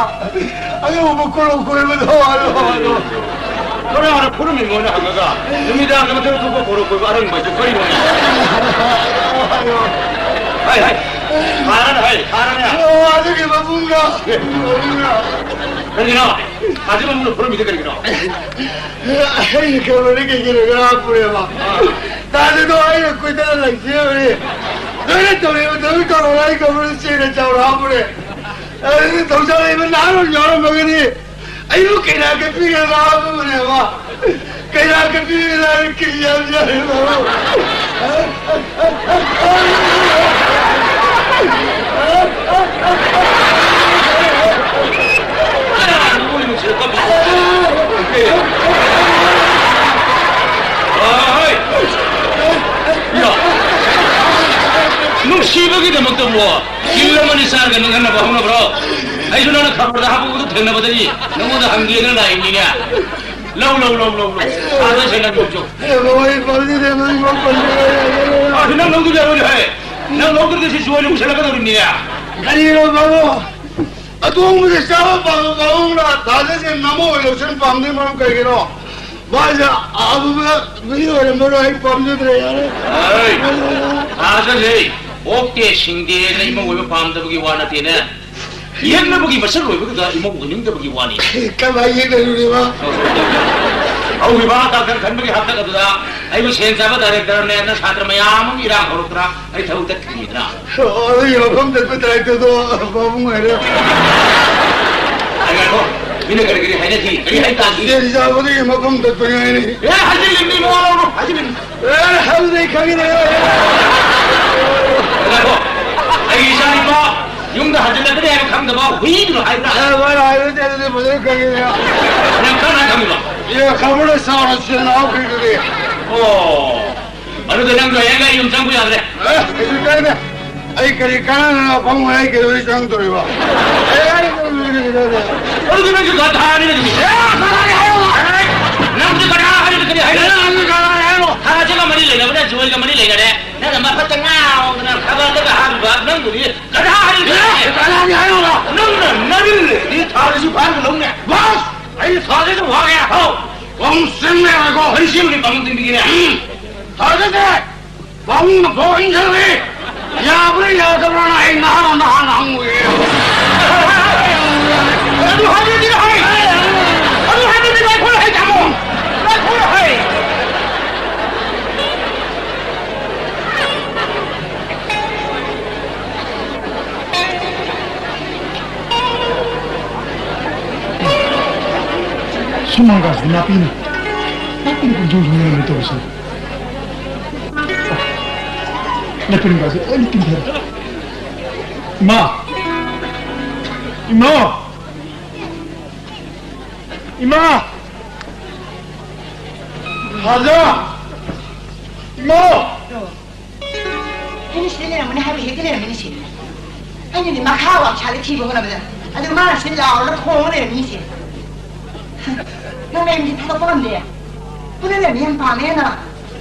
ꯑꯉꯧꯕ ꯀꯣꯔꯣꯛ ꯀꯣꯏꯕꯗꯣ, ꯑꯗꯣ, ꯑꯗꯣ꯫ ꯀꯅꯥꯅ ꯐꯨꯔꯝꯃꯤꯅꯣꯅ ꯍꯪꯉꯒ ꯅꯨꯃꯤꯗꯥꯡꯗ ꯃꯊꯛ ꯊꯣꯛꯄ ꯀꯣꯔꯣꯛ ꯀꯣꯏꯕ ꯑꯔꯪꯕ ꯍꯥꯏꯁꯦ ꯀꯔꯤꯅꯣ? ꯍꯥꯏ, ꯍꯥꯏ꯫ ꯐꯥꯔꯅ ꯍꯥꯏ, ꯐꯥꯔꯅ꯫ ꯑꯣ, ꯑꯗꯨꯒꯤ ꯃꯕꯨꯡꯅ꯫ ꯃꯕꯨꯡꯅ꯫ ꯀꯔꯤꯒꯤꯅꯣ? ꯍꯧꯖꯤꯛ ꯃꯕꯨꯡꯅ ꯐꯨꯔꯝꯃꯤꯗꯤ ꯀꯔꯤꯒꯤꯅꯣ? ꯑꯩꯅ ꯈꯪꯕꯗꯤ ꯀꯩꯒꯤꯅꯣ ꯉꯔꯥꯡ ꯐꯨꯔꯦꯕ꯫ ꯇꯥꯗꯦꯗꯣ ꯑꯩꯅ ꯀꯣꯏꯗꯅ ꯂꯪꯁꯤꯜꯂꯨꯔꯦ꯫ ꯅꯣꯏꯅ ꯇꯧꯔꯤꯕ ꯊꯕꯛ ꯇꯧꯔꯒ ꯑꯩ ꯈꯪꯕꯗ ꯆꯦꯟꯅ ꯆꯥꯎꯔ ꯍꯥꯞꯄꯨꯔꯦ꯫ ꯑꯗꯨꯗꯤ ꯊꯧꯁꯥꯗ ꯏꯕ ꯅꯍꯥꯔꯣꯜ ꯌꯥꯎꯔꯝꯃꯒꯗꯤ ꯑꯩꯕꯨ ꯀꯩꯅꯥ ꯀꯠꯄꯤꯒꯗ꯭ꯔꯥ ꯍꯥꯏꯕꯗꯨꯅꯦꯕ꯫ ꯀꯩꯅꯥ ꯀꯠꯄꯤꯒꯗ꯭ꯔꯥ ꯍꯥꯏꯅ ꯀꯤꯖꯕ ꯖꯥꯠꯅꯦꯕ꯫ ꯅꯨꯡꯁꯤꯕꯒꯤꯗꯃꯛꯇꯕꯨ ꯌꯨꯝ ꯑꯃꯅꯤ ꯆꯥꯔꯒ ꯅꯤꯡꯍꯟꯅꯕ ꯍꯧꯅꯕ꯭ꯔꯣ? ꯑꯩꯁꯨ ꯅꯪꯅ ꯈꯕꯔꯗ ꯍꯥꯞꯄꯛꯄꯗꯨ ꯊꯦꯡꯅꯕꯗꯒꯤ ꯅꯪꯉꯣꯟꯗ ꯍꯪꯒꯦꯅ ꯂꯥꯛꯏꯅꯤꯅꯦ꯫ ꯂꯧ, ꯂꯧ, ꯂꯧ, ꯂꯧ, ꯂꯧ꯫ ꯐꯥꯗꯣꯏꯁꯦ ꯅꯪ ꯂꯧꯖꯧ꯫ ꯑꯦ, ꯕꯕꯥ, ꯑꯩ ꯄꯥꯝꯖꯗꯦ, ꯅꯪ ꯏꯃꯥ ꯄꯥꯝꯖꯗꯦ꯫ ꯑꯗꯨ ꯅꯪ ꯂꯧꯗꯣꯏ ꯌꯥꯔꯣꯏꯅꯦ, ꯍꯦ꯫ ꯅꯪ ꯂꯧꯗ꯭ꯔꯗꯤ ꯁꯤ ꯖꯣꯏꯅ ꯎꯁꯜꯂꯛꯀꯗꯧꯔꯤꯅꯤꯅꯦ꯫ ꯀꯔꯤꯅꯣ, ꯕꯥꯕꯨ? ꯑꯇꯣꯡꯕꯗ ꯆꯥꯕ ꯄꯥꯝꯕ ꯄꯥꯕꯨꯡꯅ ꯊꯥꯖꯁꯦ ꯅꯃꯣ ꯑꯣꯏ ꯂꯧꯁꯤꯟ ꯄꯥꯝꯗꯣꯏ ꯃꯔꯝ ꯀꯔꯤꯒꯤꯅꯣ? ꯃꯥꯁꯦ ꯑꯐꯕ ꯃꯤ ꯑꯣꯏꯔꯝꯃꯔꯣꯏ, ꯑꯩ ꯄꯥꯝꯖꯗ꯭ꯔꯦ, ꯌꯥꯔꯦ꯫ ꯑꯩ ꯊꯥꯖꯁꯦ ꯑꯣꯛꯇꯦ, ꯁꯤꯡꯗꯦꯅ ꯏꯃꯧ ꯑꯣꯏꯕ ꯄꯥꯝꯗꯕꯒꯤ ꯋꯥ ꯅꯠꯇꯦꯅꯦ꯫ ꯌꯦꯛꯅꯕꯒꯤ ꯃꯁꯛ ꯂꯣꯏꯕꯗꯨꯗ ꯏꯃꯧ ꯑꯣꯏꯅꯤꯡꯗꯕꯒꯤ ꯋꯥꯅꯤ꯫ ꯀꯃꯥꯏ ꯌꯦꯛꯅꯔꯨꯔꯤꯕ? ꯍꯧꯈꯤꯕ ꯇꯥꯡꯈꯪ ꯈꯟꯕꯒꯤ ꯍꯥꯛꯇꯛ ꯑꯗꯨꯗ ꯑꯩꯕꯨ ꯁꯦꯟ ꯆꯥꯕ ꯗꯥꯏꯔꯦꯛꯇꯔꯅꯦꯅ ꯁꯥꯇ꯭ꯔ ꯃꯌꯥꯝ ꯑꯃ ꯏꯔꯥꯡ ꯍꯧꯔꯛꯇꯅ ꯑꯩ ꯊꯕꯛ ꯇꯠꯈꯤꯕꯅꯤꯗꯅ꯫ ꯑꯗꯨꯒꯤ ꯃꯐꯝ ꯆꯠꯄ ꯗꯥꯏꯔꯦꯛꯇꯔꯗꯣ ꯄꯥꯕꯨꯡ ꯍꯥꯏꯔꯦ꯫ ꯑꯩ ꯉꯥꯏꯈꯣ, ꯃꯤꯅ ꯀꯔꯤ ꯀꯔꯤ ꯍꯥꯏꯅꯈꯤ, ꯀꯔꯤ ꯍꯥꯏ ꯇꯥꯈꯤ? ꯁꯦꯟ ꯆꯥꯕꯗꯒꯤ ꯃꯐꯝ ꯆꯠꯄꯅꯤ ꯍꯥꯏꯅꯤ꯫ ꯑꯦ, ꯍꯥꯏꯖꯤꯜꯂꯤꯕꯅꯤ, ꯃꯋꯥ ꯂꯧꯅꯨ, ꯍꯥꯏꯖꯤꯜꯂꯤꯕꯅꯤ꯫ ꯑꯦ, ꯑꯗꯨꯗꯤ ꯑꯩ ꯈꯪꯉꯤꯅꯦ꯫ ꯉꯥꯏꯈꯣ, ꯑꯩꯒꯤ ꯏꯆꯥꯅꯨꯄꯥ ꯌꯨꯝꯗ ꯍꯟꯖꯤꯜꯂꯛꯀꯅꯤ ꯍꯥꯏꯕ ꯈꯪꯗꯕ ꯍꯨꯏꯗꯨꯅ ꯍꯥꯏꯕ꯭ꯔꯥ? ꯑꯦ, ꯃꯥꯅ ꯍꯥꯏꯕꯗꯤ ꯑꯗꯨꯗꯤ ꯐꯖꯅ ꯈꯪꯉꯤꯅꯦ꯫ ꯅꯪ ꯀꯔꯝꯍꯥꯏꯅ ꯈꯪꯉꯤꯕ? ꯑꯦ, ꯈꯪꯕꯅ ꯆꯥꯎꯅ ꯁꯦꯟ ꯍꯥꯞꯈ꯭ꯔꯤꯗꯨꯗꯤ꯫ ꯑꯣ, ꯑꯗꯨꯗ ꯅꯪꯁꯨ ꯍꯌꯦꯡ ꯑꯩ ꯌꯨꯝ ꯆꯪꯕ ꯌꯥꯗ꯭ꯔꯦ꯫ ꯑꯦ, ꯀꯩꯁꯨ ꯀꯥꯏꯗꯦ꯫ ꯑꯩ ꯀꯔꯤ ꯀꯥꯟꯅꯗꯅ ꯐꯃꯨꯡ ꯑꯩ ꯀꯩꯗꯧꯕꯩ ꯆꯪꯗꯣꯔꯤꯕ? ꯑꯦ, ꯑꯩ ꯆꯪꯗꯣꯔꯤꯕ ꯀꯩꯗꯧꯗꯣꯏꯅꯣ? ꯑꯗꯨꯗꯤ ꯅꯪꯁꯨ ꯒꯙꯥꯅꯤꯅꯦ ꯑꯗꯨꯗꯤ꯫ ꯑꯦ, ꯒꯙꯥꯅꯤ ꯍꯥꯏꯌꯣ꯫ ꯑꯦ, ꯅꯪꯁꯨ ꯒꯙꯥ ꯍꯥꯏꯔꯤꯗꯨ ꯀꯔꯤ ꯍꯥꯏꯅꯣ? ꯑꯦ, ꯅꯪꯁꯨ ꯒꯙꯥꯅꯤ ꯍꯥꯏꯌꯣ꯫ ꯊꯥꯁꯤꯒ ꯃꯔꯤ ꯂꯩꯅꯕꯅꯦ, ꯖꯣꯏꯒ ꯃꯔꯤ ꯂꯩꯅꯔꯦ꯫ ꯅꯪꯅ ꯃꯐꯠꯇ ꯉꯥꯎꯗꯅ ꯈꯕꯔꯗꯒ ꯍꯥꯞꯄꯤꯕ ꯅꯪꯕꯨꯗꯤ ꯒꯙꯥ ꯍꯥꯏꯔꯤꯗꯨ ꯀꯔꯤ? ꯑꯦ, ꯒꯙꯥꯅꯤ ꯍꯥꯏꯌꯣ꯫ ꯅꯪꯅ ꯅꯔꯤꯜ ꯂꯩꯔꯗꯤ ꯊꯥꯗꯁꯨ ꯐꯥꯔꯒ ꯂꯧꯅꯦ꯫ ꯕꯁ! ꯑꯩ ꯊꯥꯗꯁꯨ ꯐꯥꯒꯦ꯫ ꯍꯥꯎ! ꯄꯥꯕꯨꯡ ꯆꯪꯕ ꯌꯥꯔꯣꯏꯀꯣ꯫ ꯑꯩ ꯁꯤꯃꯗꯤ ꯄꯥꯕꯨꯡ ꯆꯪꯕꯤꯒꯦꯅꯦ꯫ ꯎꯝ꯫ ꯊꯥꯗꯁꯦ! ꯄꯥꯕꯨꯡꯅ ꯐꯥꯎ ꯏꯟꯖꯜꯂꯤ꯫ ꯌꯥꯕ꯭ꯔꯥ ꯌꯥꯗꯕ꯭ꯔꯥꯅ ꯑꯩ ꯅꯍꯥꯟ ꯅꯍꯥꯟ ꯍꯪꯉꯨꯏ꯫ ꯑꯗꯨ ꯍꯥꯏꯕꯗꯤ ꯍꯥꯏ꯫ ꯑꯗꯨ ꯍꯥꯏꯕꯗꯤ ꯂꯥꯏꯈꯣꯏ ꯍꯥꯏ ꯇꯥꯃꯣ꯫ ꯂꯥꯏꯈꯣꯏ ꯍꯥꯏ꯫ ꯁꯨꯃꯥꯡꯒꯥꯁꯤꯗꯤ ꯅꯥꯄꯤꯅ, ꯅꯥꯄꯤꯅ ꯄꯨꯡꯁꯨꯝ ꯁꯨꯝ ꯂꯩꯔꯝꯃꯦ ꯇꯧꯔꯤꯁꯤ꯫ ꯂꯩꯄꯨꯡꯈꯥꯡꯁꯦ ꯂꯣꯏꯅ ꯇꯤꯡꯊꯔꯦ꯫ ꯏꯃꯥ! ꯏꯃꯥ! ꯏꯃꯥ! ꯍꯥꯖꯥ! ꯏꯃꯥ! ꯑꯩꯅ ꯁꯤꯗ ꯂꯩꯔꯝꯒꯅꯤ ꯍꯥꯏꯕ ꯍꯦꯛꯇ ꯂꯩꯔꯝꯃꯤꯅꯦ ꯁꯤ꯫ ꯑꯩꯅꯗꯤ ꯃꯈꯥ ꯋꯥꯡꯁꯥꯗ ꯊꯤꯕ ꯍꯣꯠꯅꯕꯗ, ꯑꯗꯨ ꯃꯥꯅ ꯁꯤ ꯂꯥꯎꯔꯒ ꯈꯣꯡꯉ ꯂꯩꯔꯝꯃꯤꯅꯦ ꯁꯤ꯫ ꯅꯪ ꯃꯌꯨꯝꯁꯤ ꯊꯥꯗꯣꯛꯄ ꯉꯝꯗꯦ꯫ ꯄꯨꯟꯅ ꯂꯩꯔꯝꯃꯤ ꯌꯥꯝ ꯄꯥꯝꯃꯦ ꯅꯪ꯫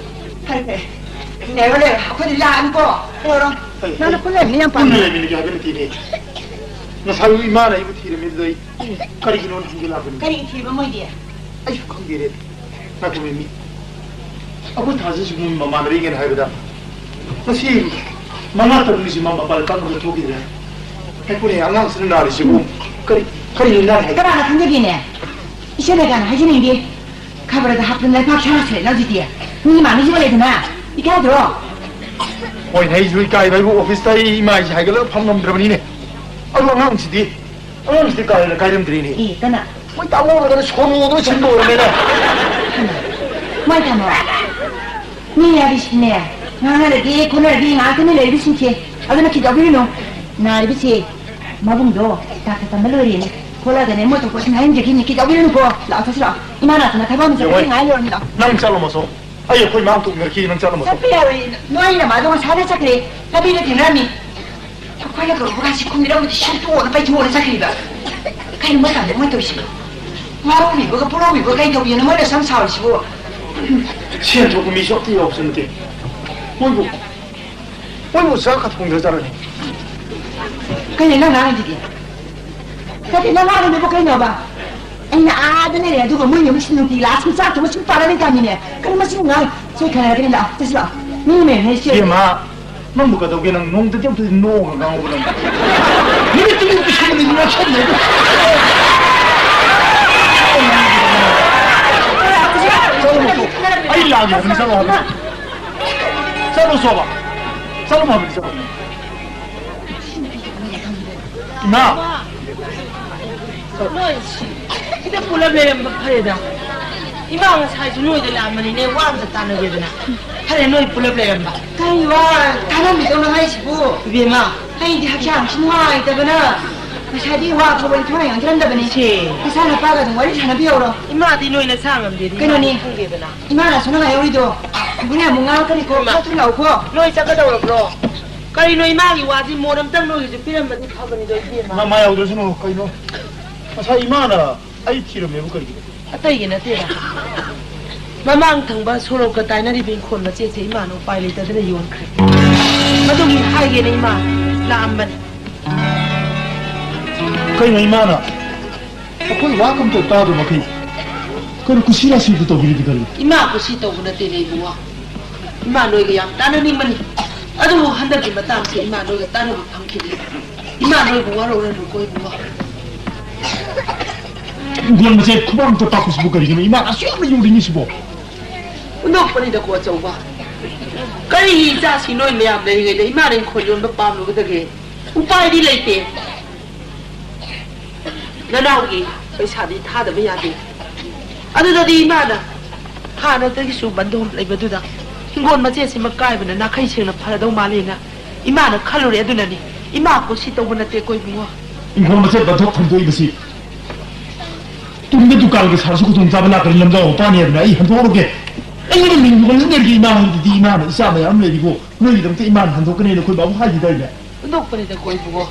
ꯐꯔꯦ, ꯐꯔꯦ꯫ ꯂꯩꯔꯣ, ꯂꯩꯔꯣ꯫ ꯑꯩꯈꯣꯏꯗꯗꯤ ꯂꯥꯛꯑꯅꯨꯀꯣ꯫ ꯂꯩꯔꯣ꯫ ꯐꯔꯦ, ꯐꯔꯦ꯫ ꯅꯪꯅ ꯄꯨꯟꯅ ꯂꯩꯔꯝꯃꯤ ꯌꯥꯝ ꯄꯨꯟꯅ ꯄꯥꯝꯃꯦ꯫ ꯂꯩꯃꯤꯟꯅꯒꯦ ꯍꯥꯏꯕ ꯅꯠꯇꯦꯅꯦ꯫ ꯉꯁꯥꯏ ꯏꯃꯥꯅ ꯑꯩꯕꯨ ꯊꯤꯔꯝꯃꯤꯗꯨꯗ ꯑꯩ ꯀꯔꯤꯒꯤꯅꯣꯅ ꯍꯪꯒꯦ ꯂꯥꯛꯄꯅꯤ꯫ ꯀꯔꯤ ꯊꯤꯕ ꯃꯣꯏꯗꯤ? ꯑꯩꯁꯨ ꯈꯪꯗꯦꯅꯦ꯫ ꯉꯥꯏꯈꯣ, ꯃꯦꯃꯤ꯫ ꯑꯩꯈꯣꯏ ꯊꯥꯖꯁꯨ ꯃꯣꯏ ꯃꯃꯥꯟꯅꯕꯤꯒꯤꯅ ꯍꯥꯏꯕꯗ ꯉꯁꯤ ꯃꯉꯥ ꯇꯔꯨꯛꯅꯤꯁꯤ ꯃꯥ ꯃꯄꯥꯟ ꯂꯝ ꯇꯝꯕ ꯊꯣꯛꯈꯤꯗ꯭ꯔꯦ꯫ ꯉꯥꯏꯈꯣꯅꯦ, ꯑꯉꯥꯡꯁꯤꯅ ꯅꯥꯔꯤꯁꯤꯕꯨ ꯀꯔꯤ, ꯀꯔꯤ ꯂꯥꯏꯅꯥꯅꯤ ꯍꯥꯏꯒꯦ? ꯀꯅꯥꯅ ꯈꯪꯖꯒꯦꯅꯦ? ꯏꯁꯦꯟꯅ ꯀꯅꯥ ꯍꯥꯏꯖꯅꯤꯡꯗꯦ꯫ ꯈꯕꯔꯗ ꯍꯥꯞꯇꯅ ꯂꯩꯄꯥꯛ ꯁꯅꯥ ꯁꯥꯔꯦꯅ ꯍꯧꯖꯤꯛꯇꯤ꯫ ꯃꯤ ꯃꯥꯡꯅ ꯌꯣꯜꯂꯦꯗꯅ꯫ ꯏꯀꯥꯏꯗ꯭ꯔꯣ? ꯍꯣꯏ, ꯑꯩꯁꯨ ꯏꯀꯥꯏꯕ ꯍꯥꯏꯕꯨ ꯑꯣꯐꯤꯁꯇ ꯑꯩ ꯏꯃꯥ ꯏꯁꯦ ꯍꯥꯏꯒꯠꯂꯒ ꯐꯝ ꯉꯝꯗ꯭ꯔꯕꯅꯤꯅꯦ꯫ ꯑꯗꯣ ꯑꯉꯥꯡꯁꯤꯗꯤ, ꯑꯉꯥꯡꯁꯤꯗꯤ ꯀꯥ ꯍꯦꯟꯅ ꯀꯥꯏꯔꯝꯗ꯭ꯔꯤꯅꯦ꯫ ꯑꯦ, ꯀꯅꯥ? ꯃꯣꯏ ꯇꯥꯃꯣ ꯑꯣꯏꯔꯒꯅ ꯁꯣꯅꯣꯗꯣ ꯁꯤꯟꯕ ꯑꯣꯏꯔꯝꯃꯦꯅꯦ꯫ ꯃꯣꯏ ꯇꯥꯃꯣ꯫ ꯃꯤ ꯍꯥꯏꯕꯁꯤꯅꯦ, ꯉꯥꯡꯅꯔꯗꯤ ꯈꯣꯠꯅꯔꯗꯤ ꯉꯥꯛꯇꯅꯤ ꯂꯩꯔꯤꯕꯁꯤꯡꯁꯦ꯫ ꯑꯗꯨꯅ ꯈꯤꯇꯧꯕꯤꯔꯨꯅꯨ꯫ ꯅꯥꯔꯤꯕꯁꯦ ꯃꯕꯨꯡꯗꯣ ꯗꯥꯛꯇꯔ ꯇꯝꯕ ꯂꯣꯏꯔꯦꯅꯦ꯫ ꯊꯣꯛꯂꯛꯑꯒꯅꯦ ꯃꯣꯏ ꯊꯣꯛꯄ ꯁꯨꯝ ꯍꯥꯏꯍꯟꯖꯈꯤꯅꯤ꯫ ꯈꯤꯇꯧꯕꯤꯔꯨꯅꯨꯀꯣ꯫ ꯂꯥꯛꯑꯣ, ꯆꯠꯁꯤ ꯂꯥꯛꯑꯣ꯫ ꯏꯃꯥ ꯅꯥꯛꯇꯅ ꯊꯕꯛ ꯑꯃ ꯆꯠꯄ ꯌꯦꯡꯉꯣ, ꯉꯥꯏ ꯂꯩꯔꯝꯅꯤ ꯂꯥꯛꯑꯣ꯫ ꯅꯪ ꯆꯠꯂꯣ ꯃꯁꯣ꯫ ꯑꯩ ꯑꯩꯈꯣꯏ ꯃꯥ ꯊꯣꯛꯅꯔꯛꯈꯤ, ꯅꯪ ꯆꯠꯂꯣ ꯃꯁꯣ꯫ ꯆꯠꯄ ꯌꯥꯔꯣꯏ꯫ ꯅꯣꯏ ꯅꯃꯥꯗꯣ ꯉꯁꯥꯏꯅ ꯆꯠꯈ꯭ꯔꯦ꯫ ꯂꯝꯕꯤꯗ ꯊꯦꯡꯅꯔꯝꯃꯤ꯫ ꯑꯩꯈꯣꯏꯅ ꯀꯧꯔꯛꯄ ꯀꯥꯟꯁꯤ ꯈꯨꯝꯕꯤꯔꯝꯕꯗꯤ ꯁꯤꯠꯇꯣꯛꯑꯣꯅ ꯄꯩꯊꯣꯛꯑꯅ ꯆꯠꯈ꯭ꯔꯤꯕ꯫ ꯀꯩꯅꯣ ꯃꯇꯝꯗ ꯃꯣꯏ ꯇꯧꯔꯤꯁꯤꯕꯣ? ꯋꯥꯔꯧꯕꯤꯕꯒ ꯄꯨꯔꯧꯕꯤꯕꯒ ꯀꯩ ꯇꯧꯕꯤꯅꯣ ꯃꯣꯏꯅ ꯁꯝ ꯁꯥꯎꯔꯤꯁꯤꯕꯣ? ꯁꯦꯟ ꯊꯣꯛꯄ ꯃꯤꯁꯨ ꯑꯝꯇ ꯌꯥꯎꯕꯁꯨ ꯅꯠꯇꯦ꯫ ꯃꯣꯏꯕꯨ, ꯃꯣꯏꯕꯨ ꯆꯥꯛꯀ ꯊꯣꯡꯗ꯭ꯔꯖꯥꯠꯂꯅꯦ? ꯀꯩꯅꯣ ꯅꯪ ꯉꯥꯡꯉꯤꯗꯨꯗꯤ? ꯅꯠꯇꯦ, ꯅꯪ ꯉꯥꯡꯉꯤꯗꯨꯕꯨ ꯀꯩꯅꯣꯕ? ꯑꯩꯅ ꯑꯥꯗ ꯂꯩꯔꯦ, ꯑꯗꯨꯒ ꯃꯣꯏꯅ ꯑꯃꯨꯛ ꯅꯨꯡꯇꯤ ꯂꯥꯛꯑ ꯁꯨꯝ ꯆꯥꯛ ꯊꯣꯡꯕ ꯁꯨꯝ ꯄꯥꯜꯂ ꯂꯩꯇꯥꯃꯤꯅꯦ꯫ ꯀꯔꯤ ꯃꯆꯤꯟ ꯉꯥꯡ? ꯁꯣꯏ ꯈꯟꯅꯔꯒꯅꯤ, ꯂꯥꯛꯑꯣ, ꯆꯠꯁꯤ ꯂꯥꯛꯑꯣ꯫ ꯃꯤ ꯃꯌꯥꯝ ꯍꯦꯛ ꯆꯦꯜꯂꯦ꯫ ꯏꯕꯦꯝꯃ, ꯅꯪꯕꯨ ꯀꯩꯗꯧꯒꯦ? ꯅꯪ ꯅꯣꯡꯃꯇꯗꯤ ꯑꯝꯇ ꯅꯣꯛꯑꯒ ꯉꯥꯡꯉꯨꯕ ꯅꯪ꯫ ꯅꯨꯃꯤꯠ ꯇꯨꯃꯤꯠ ꯄꯤꯁꯟꯕꯅꯤ, ꯅꯣꯛꯁꯟꯅꯩꯗꯣ꯫ ꯆꯠꯂꯣ, ꯆꯠꯂꯣ꯫ ꯑꯩ ꯂꯥꯛꯑꯒꯦ ꯍꯥꯏꯕꯅꯤ, ꯆꯠꯂꯣ ꯍꯥꯏꯕꯅꯤ꯫ ꯆꯠꯂꯣ, ꯆꯣꯕ꯫ ꯆꯠꯂꯣ ꯍꯥꯏꯕꯅꯤ, ꯆꯠꯂꯣ꯫ ꯏꯃꯥ! ꯅꯣꯏ ꯁꯤꯗ ꯄꯨꯂꯞ ꯂꯩꯔꯝꯕ ꯐꯔꯦꯗ꯫ ꯏꯃꯥ ꯉꯁꯥꯏꯁꯨ ꯅꯣꯏꯗ ꯂꯥꯛꯑꯝꯕꯅꯤꯅꯦ, ꯋꯥ ꯑꯝꯇ ꯇꯥꯟꯅꯒꯦꯗꯅ꯫ ꯐꯔꯦ, ꯅꯣꯏ ꯄꯨꯂꯞ ꯂꯩꯔꯝꯕ꯫ ꯀꯔꯤ ꯋꯥ ꯇꯥꯟꯅꯕꯤꯗꯧꯅꯣ ꯍꯥꯏꯁꯤꯕꯨ? ꯏꯕꯦꯝꯃ꯫ ꯑꯩꯗꯤ ꯍꯛꯆꯥꯡꯁꯤ ꯅꯨꯡꯉꯥꯏꯇꯕꯅ ꯉꯁꯥꯏꯗꯤ ꯋꯥ ꯐꯥꯎꯕ ꯏꯟꯊꯣꯛꯅ ꯉꯥꯡꯖꯔꯝꯗꯕꯅꯤ꯫ ꯁꯦ꯫ ꯅꯆꯥ ꯅꯨꯄꯥꯒ ꯑꯗꯨꯝ ꯋꯥꯔꯤ ꯁꯥꯟꯅꯕꯤꯍꯧꯔꯣ꯫ ꯏꯃꯥꯗꯤ ꯅꯣꯏ ꯅꯁꯥ ꯉꯝꯗꯦꯗꯤ ꯀꯩꯅꯣꯅꯦ? ꯏꯃꯥ ꯈꯪꯗꯦꯗꯅ꯫ ꯏꯃꯥꯅ ꯁꯣꯝꯗ ꯉꯥꯏꯍꯧꯔꯤꯗꯣ꯫ ꯏꯕꯨꯡꯉꯣ ꯑꯃꯨꯛ ꯉꯥꯡꯉꯛꯀꯅꯤꯀꯣ꯫ ꯏꯃꯥ꯫ ꯈꯔ ꯊꯨꯅ ꯂꯥꯛꯎꯀꯣ꯫ ꯅꯣꯏ ꯆꯠꯀꯗꯧꯔꯕ꯭ꯔꯣ? ꯀꯔꯤꯅꯣ ꯏꯃꯥꯒꯤ ꯋꯥꯁꯤ ꯃꯣꯟ ꯑꯝꯇꯪ ꯅꯣꯏꯒꯤꯁꯨ ꯄꯤꯔꯝꯕꯗꯤ ꯐꯕꯅꯤꯗꯣ ꯏꯕꯦꯝꯃ꯫ ꯃꯥ, ꯃꯥ ꯌꯥꯎꯗ꯭ꯔꯁꯅꯨ, ꯀꯩꯅꯣ? ꯉꯁꯥꯏ ꯏꯃꯥꯅ ꯑꯩ ꯊꯤꯔꯝꯃꯦꯕꯨ ꯀꯔꯤꯒꯤꯅꯣ? ꯑꯇꯩꯒꯤ ꯅꯠꯇꯦꯗ꯫ ꯃꯃꯥꯡ ꯊꯪꯕ ꯁꯣꯔꯣꯛꯀ ꯇꯥꯏꯅꯔꯤꯕ ꯏꯪꯈꯣꯜ ꯃꯆꯦꯠꯁꯦ ꯏꯃꯥꯅ ꯎꯄꯥꯏ ꯂꯩꯇꯗꯅ ꯌꯣꯟꯈ꯭ꯔꯦ꯫ ꯃꯗꯨꯒꯤ ꯍꯥꯏꯒꯦꯅ ꯏꯃꯥ ꯂꯥꯛꯑꯝꯕꯅꯤ꯫ ꯀꯩꯅꯣ ꯏꯃꯥꯅ? ꯑꯩꯈꯣꯏ ꯋꯥ ꯀꯝꯇ ꯇꯥꯗꯕ ꯃꯈꯩ ꯀꯩꯅꯣ ꯀꯨꯁꯤ ꯔꯥꯁꯤꯗꯨ ꯇꯧꯕꯤꯔꯤꯗꯤ ꯀꯔꯤꯅꯣ? ꯏꯃꯥ ꯀꯨꯁꯤ ꯇꯧꯕ ꯅꯠꯇꯦꯅꯦ ꯏꯕꯨꯡꯉꯣ꯫ ꯏꯃꯥ ꯅꯣꯏꯒ ꯌꯥꯝ ꯇꯥꯟꯅꯅꯤꯡꯕꯅꯤ꯫ ꯑꯗꯨꯕꯨ ꯍꯟꯗꯛꯀꯤ ꯃꯇꯥꯡꯁꯦ ꯏꯃꯥ ꯅꯣꯏꯒ ꯇꯥꯟꯅꯕ ꯐꯪꯈꯤꯗꯦ꯫ ꯏꯃꯥ, ꯅꯣꯏꯕꯨ ꯋꯥꯔꯧꯔꯅꯨꯀꯣ, ꯏꯕꯨꯡꯉꯣ꯫ ꯏꯪꯈꯣꯜ ꯃꯆꯦꯠ ꯈꯨꯕꯥꯛ ꯑꯝꯇ ꯄꯥꯛꯄꯁꯤꯕꯨ ꯀꯔꯤꯒꯤꯅꯣ? ꯏꯃꯥ ꯑꯁꯨꯛ ꯌꯥꯝꯅ ꯌꯧꯅꯤꯡꯉꯤꯁꯤꯕꯣ? ꯍꯨꯟꯗꯣꯛꯄꯅꯤꯗꯀꯣ, ꯑꯆꯧꯕ꯫ ꯀꯔꯤꯒꯤ ꯏꯆꯥꯁꯤ ꯅꯣꯏ ꯃꯌꯥꯝ ꯂꯩꯔꯤꯉꯩꯗ ꯏꯃꯥꯅ ꯏꯪꯈꯣꯜ ꯌꯣꯟꯕ ꯄꯥꯝꯂꯨꯒꯗꯒꯦ? ꯎꯄꯥꯏꯗꯤ ꯂꯩꯇꯦ꯫ ꯅꯅꯥꯎꯒꯤ ꯄꯩꯁꯥꯗꯤ ꯊꯥꯗꯕ ꯌꯥꯗꯦ꯫ ꯑꯗꯨꯗꯗꯤ ꯏꯃꯥꯅ ꯍꯥꯟꯅꯗꯒꯤꯁꯨ ꯕꯟꯗꯣꯞ ꯂꯩꯕꯗꯨꯗ ꯍꯤꯡꯒꯣꯜ ꯃꯆꯦꯠꯁꯤꯃ ꯀꯥꯏꯕꯅ ꯅꯥꯈꯩ ꯁꯦꯡꯅ ꯐꯔꯗꯧ ꯃꯥꯜꯂꯦꯅ ꯏꯃꯥꯅ ꯈꯜꯂꯨꯔꯦ꯫ ꯑꯗꯨꯅꯅꯤ ꯏꯃꯥ ꯀꯨꯁꯤ ꯇꯧꯕ ꯅꯠꯇꯦꯀꯣ, ꯏꯕꯨꯡꯉꯣ꯫ ꯏꯪꯈꯣꯜ ꯃꯆꯦꯠ ꯕꯟꯗꯣꯞ ꯊꯝꯗꯣꯛꯏꯕꯁꯤ ꯇꯨꯡꯗ ꯗꯨꯀꯥꯟꯒ ꯁꯥꯔꯁꯨ ꯈꯨꯗꯣꯡꯆꯥꯕ ꯂꯥꯛꯀꯅꯤ, ꯂꯝꯖꯥꯎ ꯃꯄꯥꯅꯤ ꯍꯥꯏꯗꯅ ꯑꯩ ꯍꯟꯗꯣꯛꯑꯔꯒꯦ꯫ ꯑꯩꯅ ꯃꯤꯡ ꯌꯣꯜꯂ ꯂꯩꯔꯒꯦ ꯏꯃꯥ ꯍꯥꯏꯗꯨꯗꯤ, ꯏꯃꯥꯅ ꯏꯆꯥ ꯃꯌꯥꯝ ꯂꯩꯔꯤꯀꯣ, ꯅꯣꯏꯒꯤꯗꯃꯛꯇ ꯏꯃꯥꯅ ꯍꯟꯗꯣꯛꯀꯅꯤꯅ ꯑꯩꯈꯣꯏ ꯕꯥꯕꯨ ꯍꯥꯏꯈꯤꯗꯥꯏꯅꯦ? ꯍꯨꯟꯗꯣꯛꯄꯅꯤꯗꯀꯣ, ꯏꯕꯨꯡꯉꯣ꯫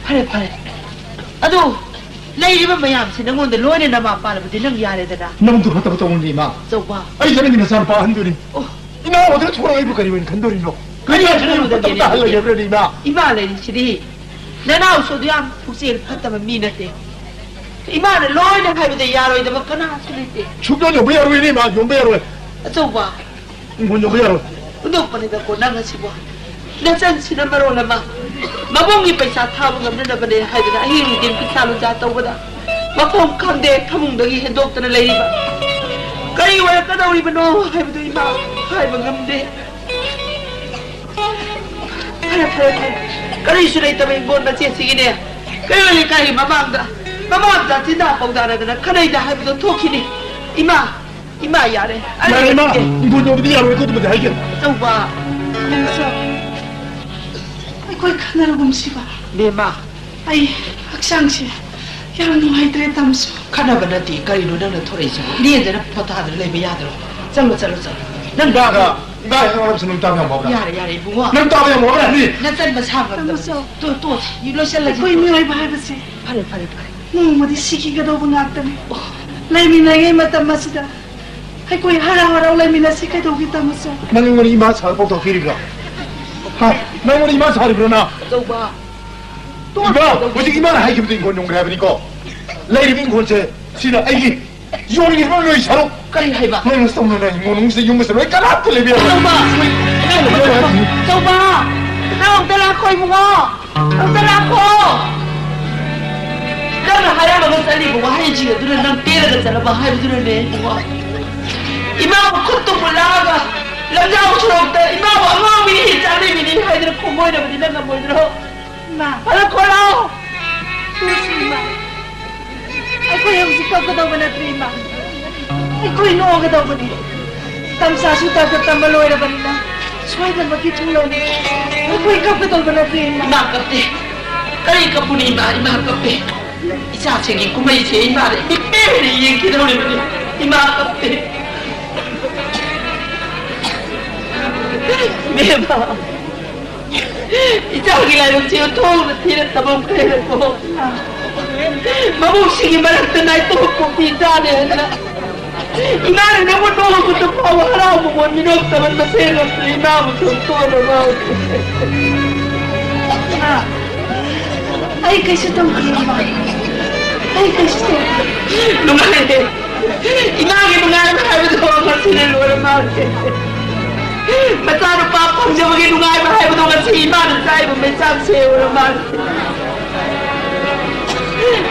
ꯐꯔꯦ, ꯐꯔꯦ꯫ ꯑꯗꯨ ꯂꯩꯔꯤꯕ ꯃꯌꯥꯝꯁꯤ ꯅꯉꯣꯟꯗ ꯂꯣꯏꯅ ꯅꯃꯥ ꯄꯥꯜꯂꯕꯗꯤ ꯅꯪ ꯌꯥꯔꯦꯗꯅ꯫ ꯅꯪꯗꯨ ꯐꯠꯇꯕ ꯇꯧꯅꯨꯅꯦ, ꯏꯃꯥ꯫ ꯑꯆꯧꯕ꯫ ꯑꯩ ꯅꯪꯒꯤ ꯅꯆꯥꯅꯨꯄꯥ ꯑꯍꯟꯗꯨꯅꯤ꯫ ꯑꯣ꯫ ꯏꯃꯥ ꯑꯣꯏꯗꯅ ꯊꯣꯛꯂꯛꯑꯒ ꯑꯩꯕꯨ ꯀꯔꯤ ꯑꯣꯏꯅ ꯈꯟꯗꯣꯔꯤꯅꯣ? ꯀꯔꯤ ꯅꯪ ꯈꯟꯗꯣꯔꯤꯅꯣ? ꯇꯞ ꯇꯞꯅ ꯍꯜꯂꯒꯦ ꯍꯥꯏꯕ꯭ꯔꯅꯦ, ꯏꯃꯥ? ꯏꯃꯥ ꯂꯩꯔꯤꯁꯤꯗꯤ꯫ ꯅꯅꯥꯎꯁꯨ ꯑꯗꯨ ꯌꯥꯝ ꯄꯨꯛꯆꯦꯜ ꯐꯠꯇꯕ ꯃꯤ ꯅꯠꯇꯦ꯫ ꯏꯃꯥꯅ ꯂꯣꯏꯅ ꯍꯥꯏꯕꯗ ꯌꯥꯔꯣꯏꯗꯕ ꯀꯅꯥꯁꯨ ꯂꯩꯇꯦ꯫ ꯁꯨꯛꯌꯣꯟ ꯌꯣꯟꯕ ꯌꯥꯔꯣꯏꯅꯦ, ꯏꯃꯥ, ꯌꯣꯟꯕ ꯌꯥꯔꯣꯏ꯫ ꯑꯆꯧꯕ꯫ ꯏꯪꯈꯣꯜ ꯌꯣꯟꯕ ꯌꯥꯔꯣꯏ꯫ ꯍꯨꯟꯗꯣꯛꯄꯅꯤꯗꯀꯣ ꯅꯪ ꯑꯁꯤꯕꯨ꯫ ꯅꯆꯟꯁꯤꯅ ꯃꯔꯣꯜ ꯑꯃ ꯃꯕꯨꯡꯒꯤ ꯄꯩꯁꯥ ꯊꯥꯕ ꯉꯝꯅꯅꯕꯅꯦ ꯍꯥꯏꯗꯨꯅ ꯑꯍꯤꯡ ꯅꯨꯡꯊꯤꯟ ꯐꯤꯁꯥ ꯂꯨꯖꯥ ꯇꯧꯕꯗ ꯃꯐꯝ ꯈꯪꯗꯦ ꯐꯃꯨꯡꯗꯒꯤ ꯍꯦꯟꯗꯣꯛꯇꯅ ꯂꯩꯔꯤꯕ꯫ ꯀꯔꯤ ꯑꯣꯏꯔꯛꯀꯗꯧꯔꯤꯕꯅꯣ ꯍꯥꯏꯕꯗꯨ ꯏꯃꯥ ꯍꯥꯏꯕ ꯉꯝꯗꯦ꯫ ꯐꯔꯦ, ꯐꯔꯦ, ꯐꯔꯦ꯫ ꯀꯔꯤꯁꯨ ꯂꯩꯇꯕ ꯏꯪꯈꯣꯜ ꯃꯆꯦꯠꯁꯤꯒꯤꯅꯦ ꯀꯩꯔꯣꯜ ꯂꯩꯀꯥꯏꯒꯤ ꯃꯃꯥꯡꯗ ꯃꯃꯥ ꯃꯆꯥ ꯆꯤꯟꯗꯥ ꯄꯥꯎꯗꯥꯅꯗꯅ ꯈꯠꯅꯩꯗ ꯍꯥꯏꯕꯗꯣ ꯊꯣꯛꯈꯤꯅꯤ꯫ ꯏꯃꯥ, ꯏꯃꯥ, ꯌꯥꯔꯦ꯫ ꯑꯩ ꯌꯥꯔꯦ, ꯏꯃꯥ꯫ ꯂꯩꯔꯒꯦ꯫ ꯏꯪꯈꯣꯜ ꯌꯣꯟꯕꯗꯤ ꯌꯥꯔꯣꯏꯀꯣ, ꯑꯗꯨꯃꯗꯤ ꯍꯥꯏꯒꯦ꯫ ꯑꯆꯧꯕ꯫ ꯇꯥꯃꯣꯆꯧ, ꯑꯩꯈꯣꯏ ꯈꯟꯅꯔꯒꯨꯝꯁꯤꯕ꯫ ꯕꯦꯝꯃ꯫ ꯑꯩ ꯍꯛꯆꯥꯡꯁꯦ ꯌꯥꯝ ꯅꯨꯡꯉꯥꯏꯇ꯭ꯔꯦ, ꯇꯥꯃꯣꯆꯧ꯫ ꯈꯟꯅꯕ ꯅꯠꯇꯦ, ꯀꯔꯤꯅꯣ ꯅꯪꯅ ꯊꯣꯔꯛꯏꯁꯤꯕꯣ? ꯏꯅꯦꯗꯅ ꯄꯣꯊꯥꯗꯅ ꯂꯩꯕ ꯌꯥꯗ꯭ꯔꯣ? ꯆꯠꯂꯣ, ꯆꯠꯂꯣ, ꯆꯠꯂꯣ꯫ ꯅꯪ ꯏꯃꯥꯒ, ꯏꯃꯥꯒ ꯉꯥꯡꯅꯕꯁꯦ ꯅꯪ ꯇꯥꯕ ꯌꯥꯝ ꯋꯥꯕ꯭ꯔꯥ? ꯌꯥꯔꯦ, ꯌꯥꯔꯦ, ꯏꯕꯨꯡꯉꯣ꯫ ꯅꯪ ꯇꯥꯕ ꯌꯥꯝ ꯋꯥꯕ꯭ꯔꯥ, ꯍꯥꯏꯕꯅꯤ? ꯅꯆꯟ ꯃꯁꯥ ꯉꯝꯗꯕ꯫ ꯇꯥꯃꯣꯆꯧ꯫ ꯇꯣ-, ꯇꯣꯛꯑꯁꯤ, ꯂꯣꯏꯁꯤꯜꯂꯁꯤ꯫ ꯑꯩꯈꯣꯏ ꯃꯤꯑꯣꯏꯕ ꯍꯥꯏꯕꯁꯦ ꯐꯔꯦ, ꯐꯔꯦ, ꯐꯔꯦ꯫ ꯅꯣꯡꯃꯗꯤ ꯁꯤꯈꯤꯒꯗꯧꯕ ꯉꯥꯛꯇꯅꯤ꯫ ꯑꯣ꯫ ꯂꯩꯃꯤꯟꯅꯔꯤꯉꯩ ꯃꯇꯝ ꯑꯁꯤꯗ ꯑꯩꯈꯣꯏ ꯍꯔꯥꯎ ꯍꯔꯥꯎ ꯂꯩꯃꯤꯟꯅꯁꯤ ꯀꯩꯗꯧꯒꯦ, ꯇꯥꯃꯣꯆꯧ? ꯅꯪ ꯑꯩꯉꯣꯟꯗ ꯏꯃꯥ ꯁꯥꯔ ꯄꯥꯎꯇꯥꯛ ꯄꯤꯔꯤꯕ꯭ꯔꯥ? ꯍꯥ? ꯅꯪ ꯑꯩꯉꯣꯟꯗ ꯏꯃꯥ ꯁꯥꯔꯤꯕ꯭ꯔꯥ, ꯅꯪ? ꯑꯆꯧꯕ꯫ ꯏꯃꯥ, ꯍꯧꯖꯤꯛ ꯏꯃꯥꯅ ꯍꯥꯏꯈꯤꯕꯗꯨ ꯏꯪꯈꯣꯜ ꯌꯣꯟꯈ꯭ꯔꯦ ꯍꯥꯏꯕꯅꯤꯀꯣ꯫ ꯂꯩꯔꯤꯕ ꯏꯪꯈꯣꯜꯁꯦ ꯁꯤꯅ ꯑꯩꯒꯤ꯫ ꯌꯣꯟꯈꯤꯕ ꯅꯣꯏ ꯁꯔꯨꯛ꯫ ꯀꯔꯤ ꯍꯥꯏꯕ? ꯅꯪꯅ ꯇꯧꯅ ꯅꯪ ꯏꯃꯨꯡ ꯃꯅꯨꯡꯁꯤꯗ ꯌꯨꯝ ꯑꯃꯁꯨ ꯂꯣꯏ ꯀꯅꯥꯝꯇ ꯂꯩꯕ ꯌꯥꯔꯣꯏ꯫ ꯑꯆꯧꯕ! ꯑꯆꯧꯕ! ꯅꯪ ꯑꯝꯇ ꯂꯥꯛꯈꯣ, ꯏꯕꯨꯡꯉꯣ! ꯑꯝꯇ ꯂꯥꯛꯈꯣ! ꯅꯪꯅ ꯍꯥꯏꯔꯝꯃꯒ ꯆꯠꯂꯤꯕ ꯋꯥꯍꯩꯁꯤꯡ ꯑꯗꯨꯅ ꯅꯪ ꯇꯦꯔꯒ ꯆꯠꯂꯕ ꯍꯥꯏꯕꯗꯨꯅꯅꯦ, ꯏꯕꯨꯡꯉꯣ꯫ ꯏꯃꯥꯕꯨ ꯈꯨꯠꯇꯨ ꯄꯨꯜꯂꯛꯑꯒ ꯂꯝꯖꯥꯎ ꯁꯣꯔꯣꯛꯇ ꯏꯃꯥꯕꯨ ꯑꯉꯥꯎꯕꯤꯅꯤ, ꯆꯥꯛꯂꯤꯕꯤꯅꯤ ꯍꯥꯏꯗꯨꯅ ꯈꯣꯡꯒꯣꯏꯅꯕꯗꯤ ꯅꯪ ꯉꯝꯃꯣꯏꯗ꯭ꯔꯣ? ꯏꯃꯥ꯫ ꯐꯔꯦ, ꯈꯣꯠꯂꯣ꯫ ꯇꯣꯛꯁꯤ, ꯏꯃꯥ꯫ ꯑꯩꯈꯣꯏ ꯍꯧꯖꯤꯛ ꯀꯞꯀꯗꯧꯕ ꯅꯠꯇ꯭ꯔꯦ, ꯏꯃꯥ꯫ ꯑꯩꯈꯣꯏ ꯅꯣꯛꯑꯒꯗꯧꯕꯅꯤ꯫ ꯇꯝꯆꯥꯁꯨ ꯗꯥꯛꯇꯔ ꯇꯝꯕ ꯂꯣꯏꯔꯕꯅꯤꯅ ꯁꯣꯏꯗꯅꯃꯛꯀꯤ ꯊꯨꯡꯂꯅꯤ꯫ ꯑꯩꯈꯣꯏ ꯀꯞꯀꯗꯧꯕ ꯅꯠꯇ꯭ꯔꯦ, ꯏꯃꯥ꯫ ꯏꯃꯥ ꯀꯞꯇꯦ꯫ ꯀꯔꯤ ꯀꯞꯄꯨꯅꯤ, ꯏꯃꯥ? ꯏꯃꯥ ꯀꯞꯇꯦ꯫ ꯏꯆꯥꯁꯤꯡꯒꯤ ꯀꯨꯝꯍꯩꯁꯦ ꯏꯃꯥꯅ ꯏꯄꯦꯟꯅ ꯌꯦꯡꯈꯤꯗꯧꯔꯤꯕꯅꯤ꯫ ꯏꯃꯥ ꯀꯞꯇꯦ꯫ ꯏꯕꯦꯝꯃ꯫ ꯏꯆꯥꯒꯤ ꯂꯥꯏꯕꯛꯁꯦ ꯎꯠꯊꯣꯛꯅ ꯊꯤꯅ ꯇꯝꯃꯝꯈ꯭ꯔꯦꯅꯀꯣ꯫ ꯃꯕꯨꯛꯁꯤꯒꯤ ꯃꯔꯛꯇ ꯅꯥꯏꯇꯣꯝ ꯄꯣꯛꯄꯤ ꯆꯥꯅꯦ ꯍꯥꯏꯅ ꯏꯃꯥꯅ ꯅꯪꯕꯨ ꯅꯣꯡꯃꯇ ꯐꯥꯎꯕ ꯍꯔꯥꯎꯕ ꯃꯣꯟ ꯃꯤꯅꯣꯛ ꯇꯝꯍꯟꯕ ꯁꯦꯡꯉꯝꯗ꯭ꯔꯦ꯫ ꯏꯃꯥꯕꯨ ꯁꯣꯟꯊꯣꯛꯅ ꯉꯥꯎꯈ꯭ꯔꯦ꯫ ꯏꯃꯥ, ꯑꯩ ꯀꯩꯁꯨ ꯇꯧꯗꯦ, ꯏꯃꯥ꯫ ꯑꯩ ꯀꯩꯁꯨ ꯇꯧꯗꯦ꯫ ꯅꯨꯡꯉꯥꯏꯔꯦ꯫ ꯏꯃꯥꯒꯤ ꯅꯨꯡꯉꯥꯏꯕ ꯍꯥꯏꯕꯗꯣ ꯉꯁꯤꯅ ꯂꯣꯏꯔ ꯃꯥꯜꯂꯦ꯫ ꯃꯆꯥꯅꯨꯄꯥ ꯐꯪꯖꯕꯒꯤ ꯅꯨꯡꯉꯥꯏꯕ ꯍꯥꯏꯕꯗꯣ ꯉꯁꯤ ꯏꯃꯥꯅ ꯆꯥꯏꯕ ꯃꯩꯆꯥꯛꯁꯦ ꯑꯣꯏꯔ ꯃꯥꯜꯂꯦ꯫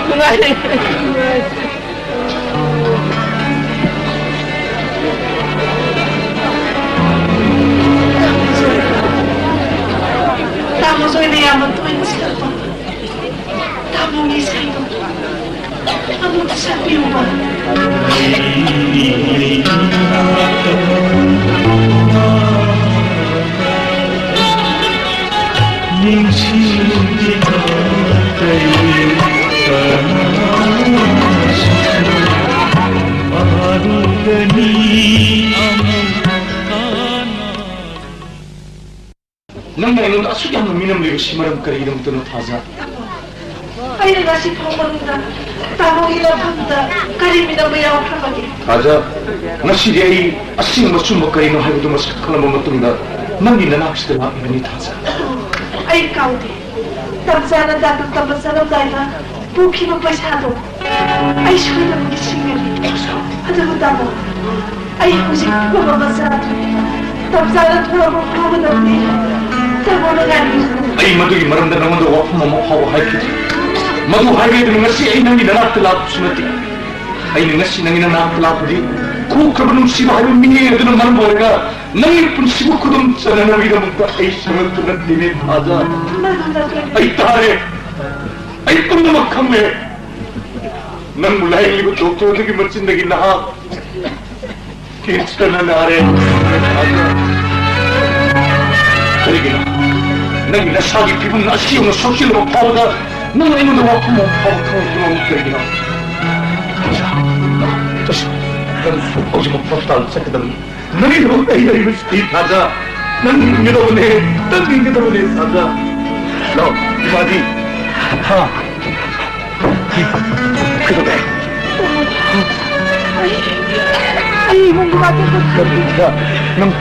ꯅꯨꯡꯉꯥꯏꯔꯦ꯫ ꯇꯥꯃꯣꯁꯨ ꯑꯩꯅ ꯌꯥꯝꯅ ꯇꯣꯏꯅ ꯁꯤꯜꯂꯛꯄ꯫ ꯇꯥꯃꯣꯒꯤ ꯏꯁꯩꯗꯣ ꯑꯃꯨꯛꯇ ꯁꯛꯄꯤꯌꯨꯕ꯫ ꯅꯪꯅ ꯑꯩꯉꯣꯟꯗ ꯑꯁꯨꯛ ꯌꯥꯝꯅ ꯃꯤꯅꯝꯂꯤꯕꯁꯤ ꯃꯔꯝ ꯀꯔꯤꯒꯤꯗꯃꯛꯇꯅꯣ, ꯊꯥꯖ? ꯑꯩꯅ ꯉꯁꯤ ꯐꯥꯎ ꯃꯅꯨꯡꯗ ꯇꯥꯃꯣꯒꯤ ꯂꯧꯐꯝꯗ ꯀꯔꯤ ꯃꯤꯅꯝꯕ ꯌꯥꯎꯈ꯭ꯔꯕꯒꯦ? ꯊꯥꯖ, ꯉꯁꯤꯗꯤ ꯑꯩ ꯑꯁꯦꯡꯕ ꯑꯆꯨꯝꯕ ꯀꯔꯤꯅꯣ ꯍꯥꯏꯕꯗꯨ ꯃꯁꯛ ꯈꯪꯂꯕ ꯃꯇꯨꯡꯗ ꯅꯪꯒꯤ ꯅꯅꯥꯛꯁꯤꯗ ꯂꯥꯛꯂꯤꯕꯅꯤ, ꯊꯥꯖ꯫ ꯑꯩ ꯀꯥꯎꯗꯦ꯫ ꯇꯝꯆꯥꯅ ꯗꯥꯛꯇꯔ ꯇꯝꯕ ꯆꯠꯂꯝꯗꯥꯏꯗ ꯄꯨꯈꯤꯕ ꯄꯩꯁꯥꯗꯣ ꯑꯩ ꯁꯣꯏꯗꯅ ꯅꯤꯡꯁꯤꯡꯒꯅꯤ꯫ ꯑꯗꯨꯕꯨ ꯇꯥꯃꯣ, ꯑꯩ ꯍꯧꯖꯤꯛ ꯐꯤꯕꯝ ꯑꯃ ꯆꯥꯗ꯭ꯔꯤ꯫ ꯇꯝꯆꯥꯅ ꯊꯣꯛꯂꯛꯄ ꯐꯥꯎꯒꯗꯕꯅꯤ꯫ ꯇꯥꯃꯣꯅ ꯉꯥꯏꯕꯤꯌꯨ꯫ ꯑꯩ ꯃꯗꯨꯒꯤ ꯃꯔꯝꯗ ꯅꯉꯣꯟꯗ ꯋꯥꯐꯝ ꯑꯃ ꯐꯥꯎꯕ ꯍꯥꯏꯈꯤꯗꯦ꯫ ꯃꯗꯨ ꯍꯥꯏꯒꯦꯗꯅ ꯉꯁꯤ ꯑꯩ ꯅꯪꯒꯤ ꯅꯅꯥꯛꯇ ꯂꯥꯛꯄꯁꯨ ꯅꯠꯇꯦ꯫ ꯑꯩꯅ ꯉꯁꯤ ꯅꯪꯒꯤ ꯅꯅꯥꯛꯇ ꯂꯥꯛꯄꯗꯤ ꯊꯣꯛꯈ꯭ꯔꯕ ꯅꯨꯡꯁꯤꯕ ꯍꯥꯏꯕ ꯃꯤꯑꯣꯏ ꯑꯗꯨꯅ ꯃꯔꯝ ꯑꯣꯏꯔꯒ ꯅꯪꯒꯤ ꯄꯨꯟꯁꯤꯕꯨ ꯈꯨꯗꯨꯝ ꯆꯟꯅꯅꯕꯒꯤꯗꯃꯛꯇ ꯑꯩ ꯁꯉꯛꯇꯨ ꯅꯠꯇꯦꯅꯦ, ꯊꯥꯖ꯫ ꯑꯩ ꯇꯥꯔꯦ꯫ ꯑꯩ ꯄꯨꯝꯅꯃꯛ ꯈꯪꯂꯦ꯫ ꯅꯪꯕꯨ ꯂꯥꯌꯦꯡꯂꯤꯕ ꯗꯣꯛꯇꯔꯗꯨꯒꯤ ꯃꯆꯤꯟꯗꯒꯤ ꯅꯍꯥꯛ ꯀꯦꯟꯁꯔꯅ ꯅꯥꯔꯦ꯫ ꯀꯔꯤꯒꯤꯅꯣ? ꯅꯪꯒꯤ ꯅꯁꯥꯒꯤ ꯐꯤꯕꯝ ꯑꯁꯤ ꯌꯧꯅ ꯁꯣꯛꯆꯤꯜꯂꯕ ꯐꯥꯎꯕꯗ ꯅꯪ ꯑꯩꯉꯣꯟꯗ ꯋꯥꯐꯝ ꯑꯃ ꯐꯥꯎꯕ ꯈꯪꯂꯛꯇꯕ ꯀꯔꯤꯒꯤꯅꯣ? ꯆꯠꯁꯤ꯫ ꯅꯪ ꯍꯧꯖꯤꯛꯃꯛ ꯍꯣꯁꯄꯤꯇꯥꯜꯗ ꯆꯠꯀꯗꯕꯅꯤ꯫ ꯅꯪꯒꯤꯗꯃꯛ ꯑꯩ ꯂꯩꯔꯤꯕꯁꯤꯗꯤ ꯊꯥꯖ꯫ ꯅꯪ ꯍꯤꯡꯒꯗꯕꯅꯦ꯫ ꯅꯪ ꯍꯤꯡꯒꯗꯕꯅꯦ ꯊꯥꯖ꯫ ꯂꯥꯛꯑꯣ, ꯏꯃꯥꯗꯤ꯫ ꯍꯥ? ꯀꯩꯗꯧꯔꯦ? ꯑꯩ ꯏꯃꯨꯡꯒꯤ ꯋꯥꯇꯦꯝ ꯀꯔꯤꯒꯤꯔ? ꯅꯪ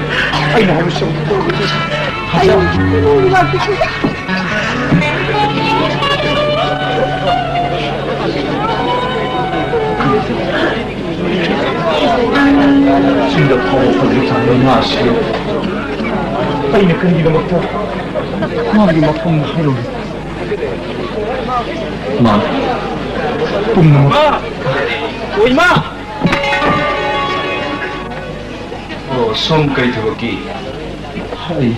ꯑꯩꯅ ꯍꯥꯏꯕꯁꯤ ꯑꯩ ꯏꯃꯨꯡꯒꯤ ꯋꯥꯇꯦꯝ ꯆꯤꯡꯗ ꯐꯥꯎꯕ ꯐꯖꯅ ꯊꯝꯕ ꯉꯥꯁꯤ ꯑꯩꯅ ꯀꯔꯤꯒꯤꯗꯃꯛꯇ ꯃꯥꯒꯤ ꯃꯐꯝꯗ ꯍꯥꯏꯔꯨꯔꯤ? ꯃꯥ ꯄꯨꯝꯅꯃꯛ ꯑꯣꯏꯃꯥ! ꯑꯣ, ꯁꯣꯝ ꯀꯔꯤ ꯊꯕꯛꯀꯤ? ꯑꯩ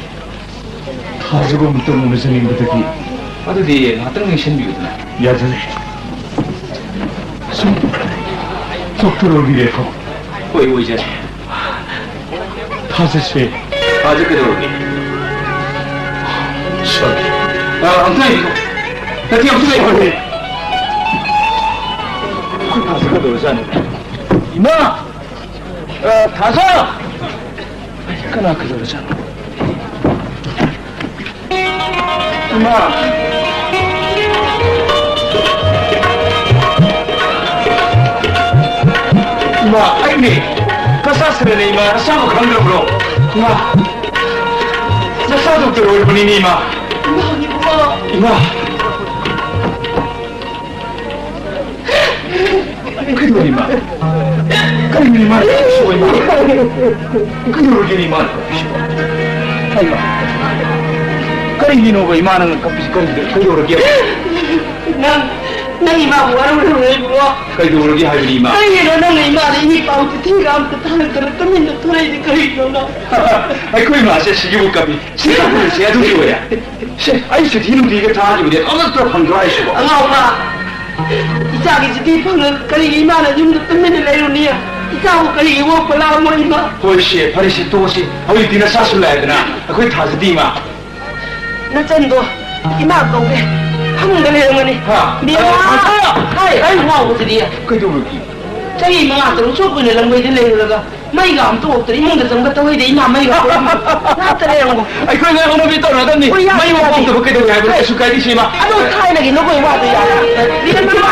ꯊꯥꯖꯕ ꯑꯃꯇꯪ ꯎꯅꯖꯅꯤꯡꯕꯗꯒꯤ꯫ ꯑꯗꯨꯗꯤ ꯉꯥꯏꯍꯥꯛꯇꯪ ꯂꯦꯡꯁꯤꯟꯕꯤꯌꯨꯗꯅ꯫ ꯌꯥꯖꯔꯦ꯫ ꯁꯨꯝ ꯗꯣꯛꯇꯔ ꯑꯣꯏꯕꯤꯔꯦꯀꯣ? ꯍꯣꯏ, ꯑꯣꯏꯖꯔꯦ꯫ ꯊꯥꯖꯁꯦ꯫ ꯊꯥꯖ ꯀꯩꯗꯧꯔꯒꯦ? ꯁꯣꯔꯤ꯫ ꯑ, ꯑꯝꯇ ꯂꯩꯕꯤꯌꯨ꯫ ꯅꯠꯇꯦ, ꯑꯝꯇ ꯂꯩꯕꯤꯌꯨ꯫ ꯁꯣꯔꯤ꯫ ꯑꯩꯈꯣꯏ ꯊꯥꯖ ꯀꯩꯗꯧꯔꯖꯥꯠꯅꯣ? ꯏꯃꯥ! ꯑ, ꯊꯥꯖ! ꯀꯅꯥ ꯀꯩꯗꯧꯔꯖꯥꯠꯅꯣ? ꯏꯃꯥ! ꯏꯃꯥ, ꯑꯩꯅꯦ! ꯅꯆꯥ ꯁꯔꯅꯦ, ꯏꯃꯥ! ꯅꯆꯥꯕꯨ ꯈꯪꯗ꯭ꯔꯕ꯭ꯔꯣ? ꯏꯃꯥ! ꯅꯆꯥ ꯗꯣꯛꯇꯔ ꯑꯣꯏꯔꯕꯅꯤꯅꯦ, ꯏꯃꯥ! ꯏꯃꯥ! ꯀꯩꯗꯧꯔꯤ ꯏꯃꯥ? ꯀꯩꯅꯣ ꯏꯃꯥ ꯇꯧꯔꯤꯁꯤꯕꯣ ꯏꯃꯥ? ꯀꯩꯗꯧꯔꯒꯦ ꯏꯃꯥ ꯇꯧꯔꯤꯁꯤꯕꯣ? ꯍꯩꯃꯥ! ꯀꯔꯤꯒꯤꯅꯣꯕ ꯏꯃꯥ ꯅꯪꯅ ꯀꯞꯄꯤꯁꯤ? ꯀꯔꯤ, ꯀꯩꯗꯧꯔꯒꯦ? ꯅꯪ, ꯅꯪ ꯏꯃꯥꯕꯨ ꯋꯥꯔꯧꯔꯨꯔꯦ, ꯏꯕꯨꯡꯉꯣ꯫ ꯀꯩꯗꯧꯔꯒꯦ ꯍꯥꯏꯕꯅꯤ, ꯏꯃꯥ? ꯀꯔꯤꯒꯤꯅꯣ ꯅꯪꯅ ꯏꯃꯥꯗ ꯏ ꯄꯥꯎ ꯆꯤꯊꯤꯒ ꯑꯝꯇ ꯊꯥꯔꯛꯇꯅ ꯇꯨꯃꯤꯟꯅ ꯊꯣꯔꯛꯏꯁꯤ ꯀꯔꯤꯒꯤꯅꯣ ꯅꯪ? ꯑꯩꯈꯣꯏ ꯏꯃꯥꯁꯦ ꯁꯤꯒꯤꯕꯨ ꯀꯞꯄꯤ꯫ ꯁꯤ ꯀꯞꯄꯤꯁꯦ ꯑꯗꯨꯒꯤ ꯑꯣꯏꯔꯦ꯫ ꯁꯦ, ꯑꯩ ꯆꯤꯊꯤ ꯅꯨꯡꯇꯤꯒ ꯊꯥꯈꯤꯕꯅꯦ, ꯑꯃꯠꯇ ꯐꯪꯗ꯭ꯔꯣ ꯍꯥꯏꯁꯤꯕꯣ? ꯑꯉꯥꯎꯕ! ꯏꯆꯥꯒꯤ ꯆꯤꯊꯤ ꯐꯪꯉꯒ ꯀꯔꯤꯒꯤ ꯏꯃꯥꯅ ꯌꯨꯝꯗ ꯇꯨꯃꯤꯟꯅ ꯂꯩꯔꯨꯅꯤ? ꯏꯆꯥꯕꯨ ꯀꯔꯤꯒꯤ ꯑꯣꯛꯄ ꯂꯥꯛꯑꯝꯃꯣ ꯏꯃꯥ? ꯍꯣꯏ ꯁꯦ, ꯐꯔꯦ ꯁꯦ, ꯇꯣꯛꯑꯁꯤ꯫ ꯍꯧꯖꯤꯛꯇꯤ ꯅꯁꯥꯁꯨ ꯂꯥꯛꯑꯦꯗꯅ, ꯑꯩꯈꯣꯏ ꯊꯥꯖꯗꯦ ꯏꯃꯥ꯫ ꯅꯆꯟꯗꯣ ꯏꯃꯥ ꯀꯧꯒꯦ ꯐꯃꯨꯡꯗ ꯂꯩꯔꯝꯒꯅꯤ꯫ ꯍꯥ? ꯕꯦꯝꯃ! ꯑ, ꯍꯥꯏ, ꯑꯩ ꯉꯥꯎꯕꯁꯤꯗꯤ꯫ ꯀꯩꯗꯧꯔꯒꯦ? ꯆꯍꯤ ꯃꯉꯥ ꯇꯔꯨꯛ ꯁꯨ ꯀꯨꯏꯅ ꯂꯝꯕꯩꯗ ꯂꯩꯔꯨꯔꯒ ꯃꯩꯒ ꯑꯝꯇ ꯑꯣꯛꯇ꯭ꯔꯤ, ꯏꯃꯨꯡꯗ ꯆꯪꯕ ꯇꯧꯍꯩꯗꯦ, ꯏꯃꯥ ꯃꯩꯒ ꯑꯣꯛꯇ꯭ꯔꯤ꯫ ꯉꯥꯛꯇ ꯂꯩꯔꯝꯃꯣ꯫ ꯑꯩꯈꯣꯏ ꯉꯥꯏ ꯍꯧꯅꯕꯤ ꯇꯧꯅꯗꯕꯅꯤ꯫ ꯍꯣꯏ, ꯌꯥꯗꯦ, ꯃꯩ ꯌꯥꯗꯦ꯫ ꯑꯣꯛꯇꯕ ꯀꯩꯗꯧꯋꯦ ꯍꯥꯏꯕ? ꯀꯩꯁꯨ ꯀꯥꯏꯗꯦ ꯁꯤꯃ꯫ ꯑꯗꯣ ꯊꯥꯏꯅꯒꯤ ꯅꯈꯣꯏ ꯋꯥꯗꯣ ꯌꯥꯔꯦ꯫ ꯏꯃꯥ!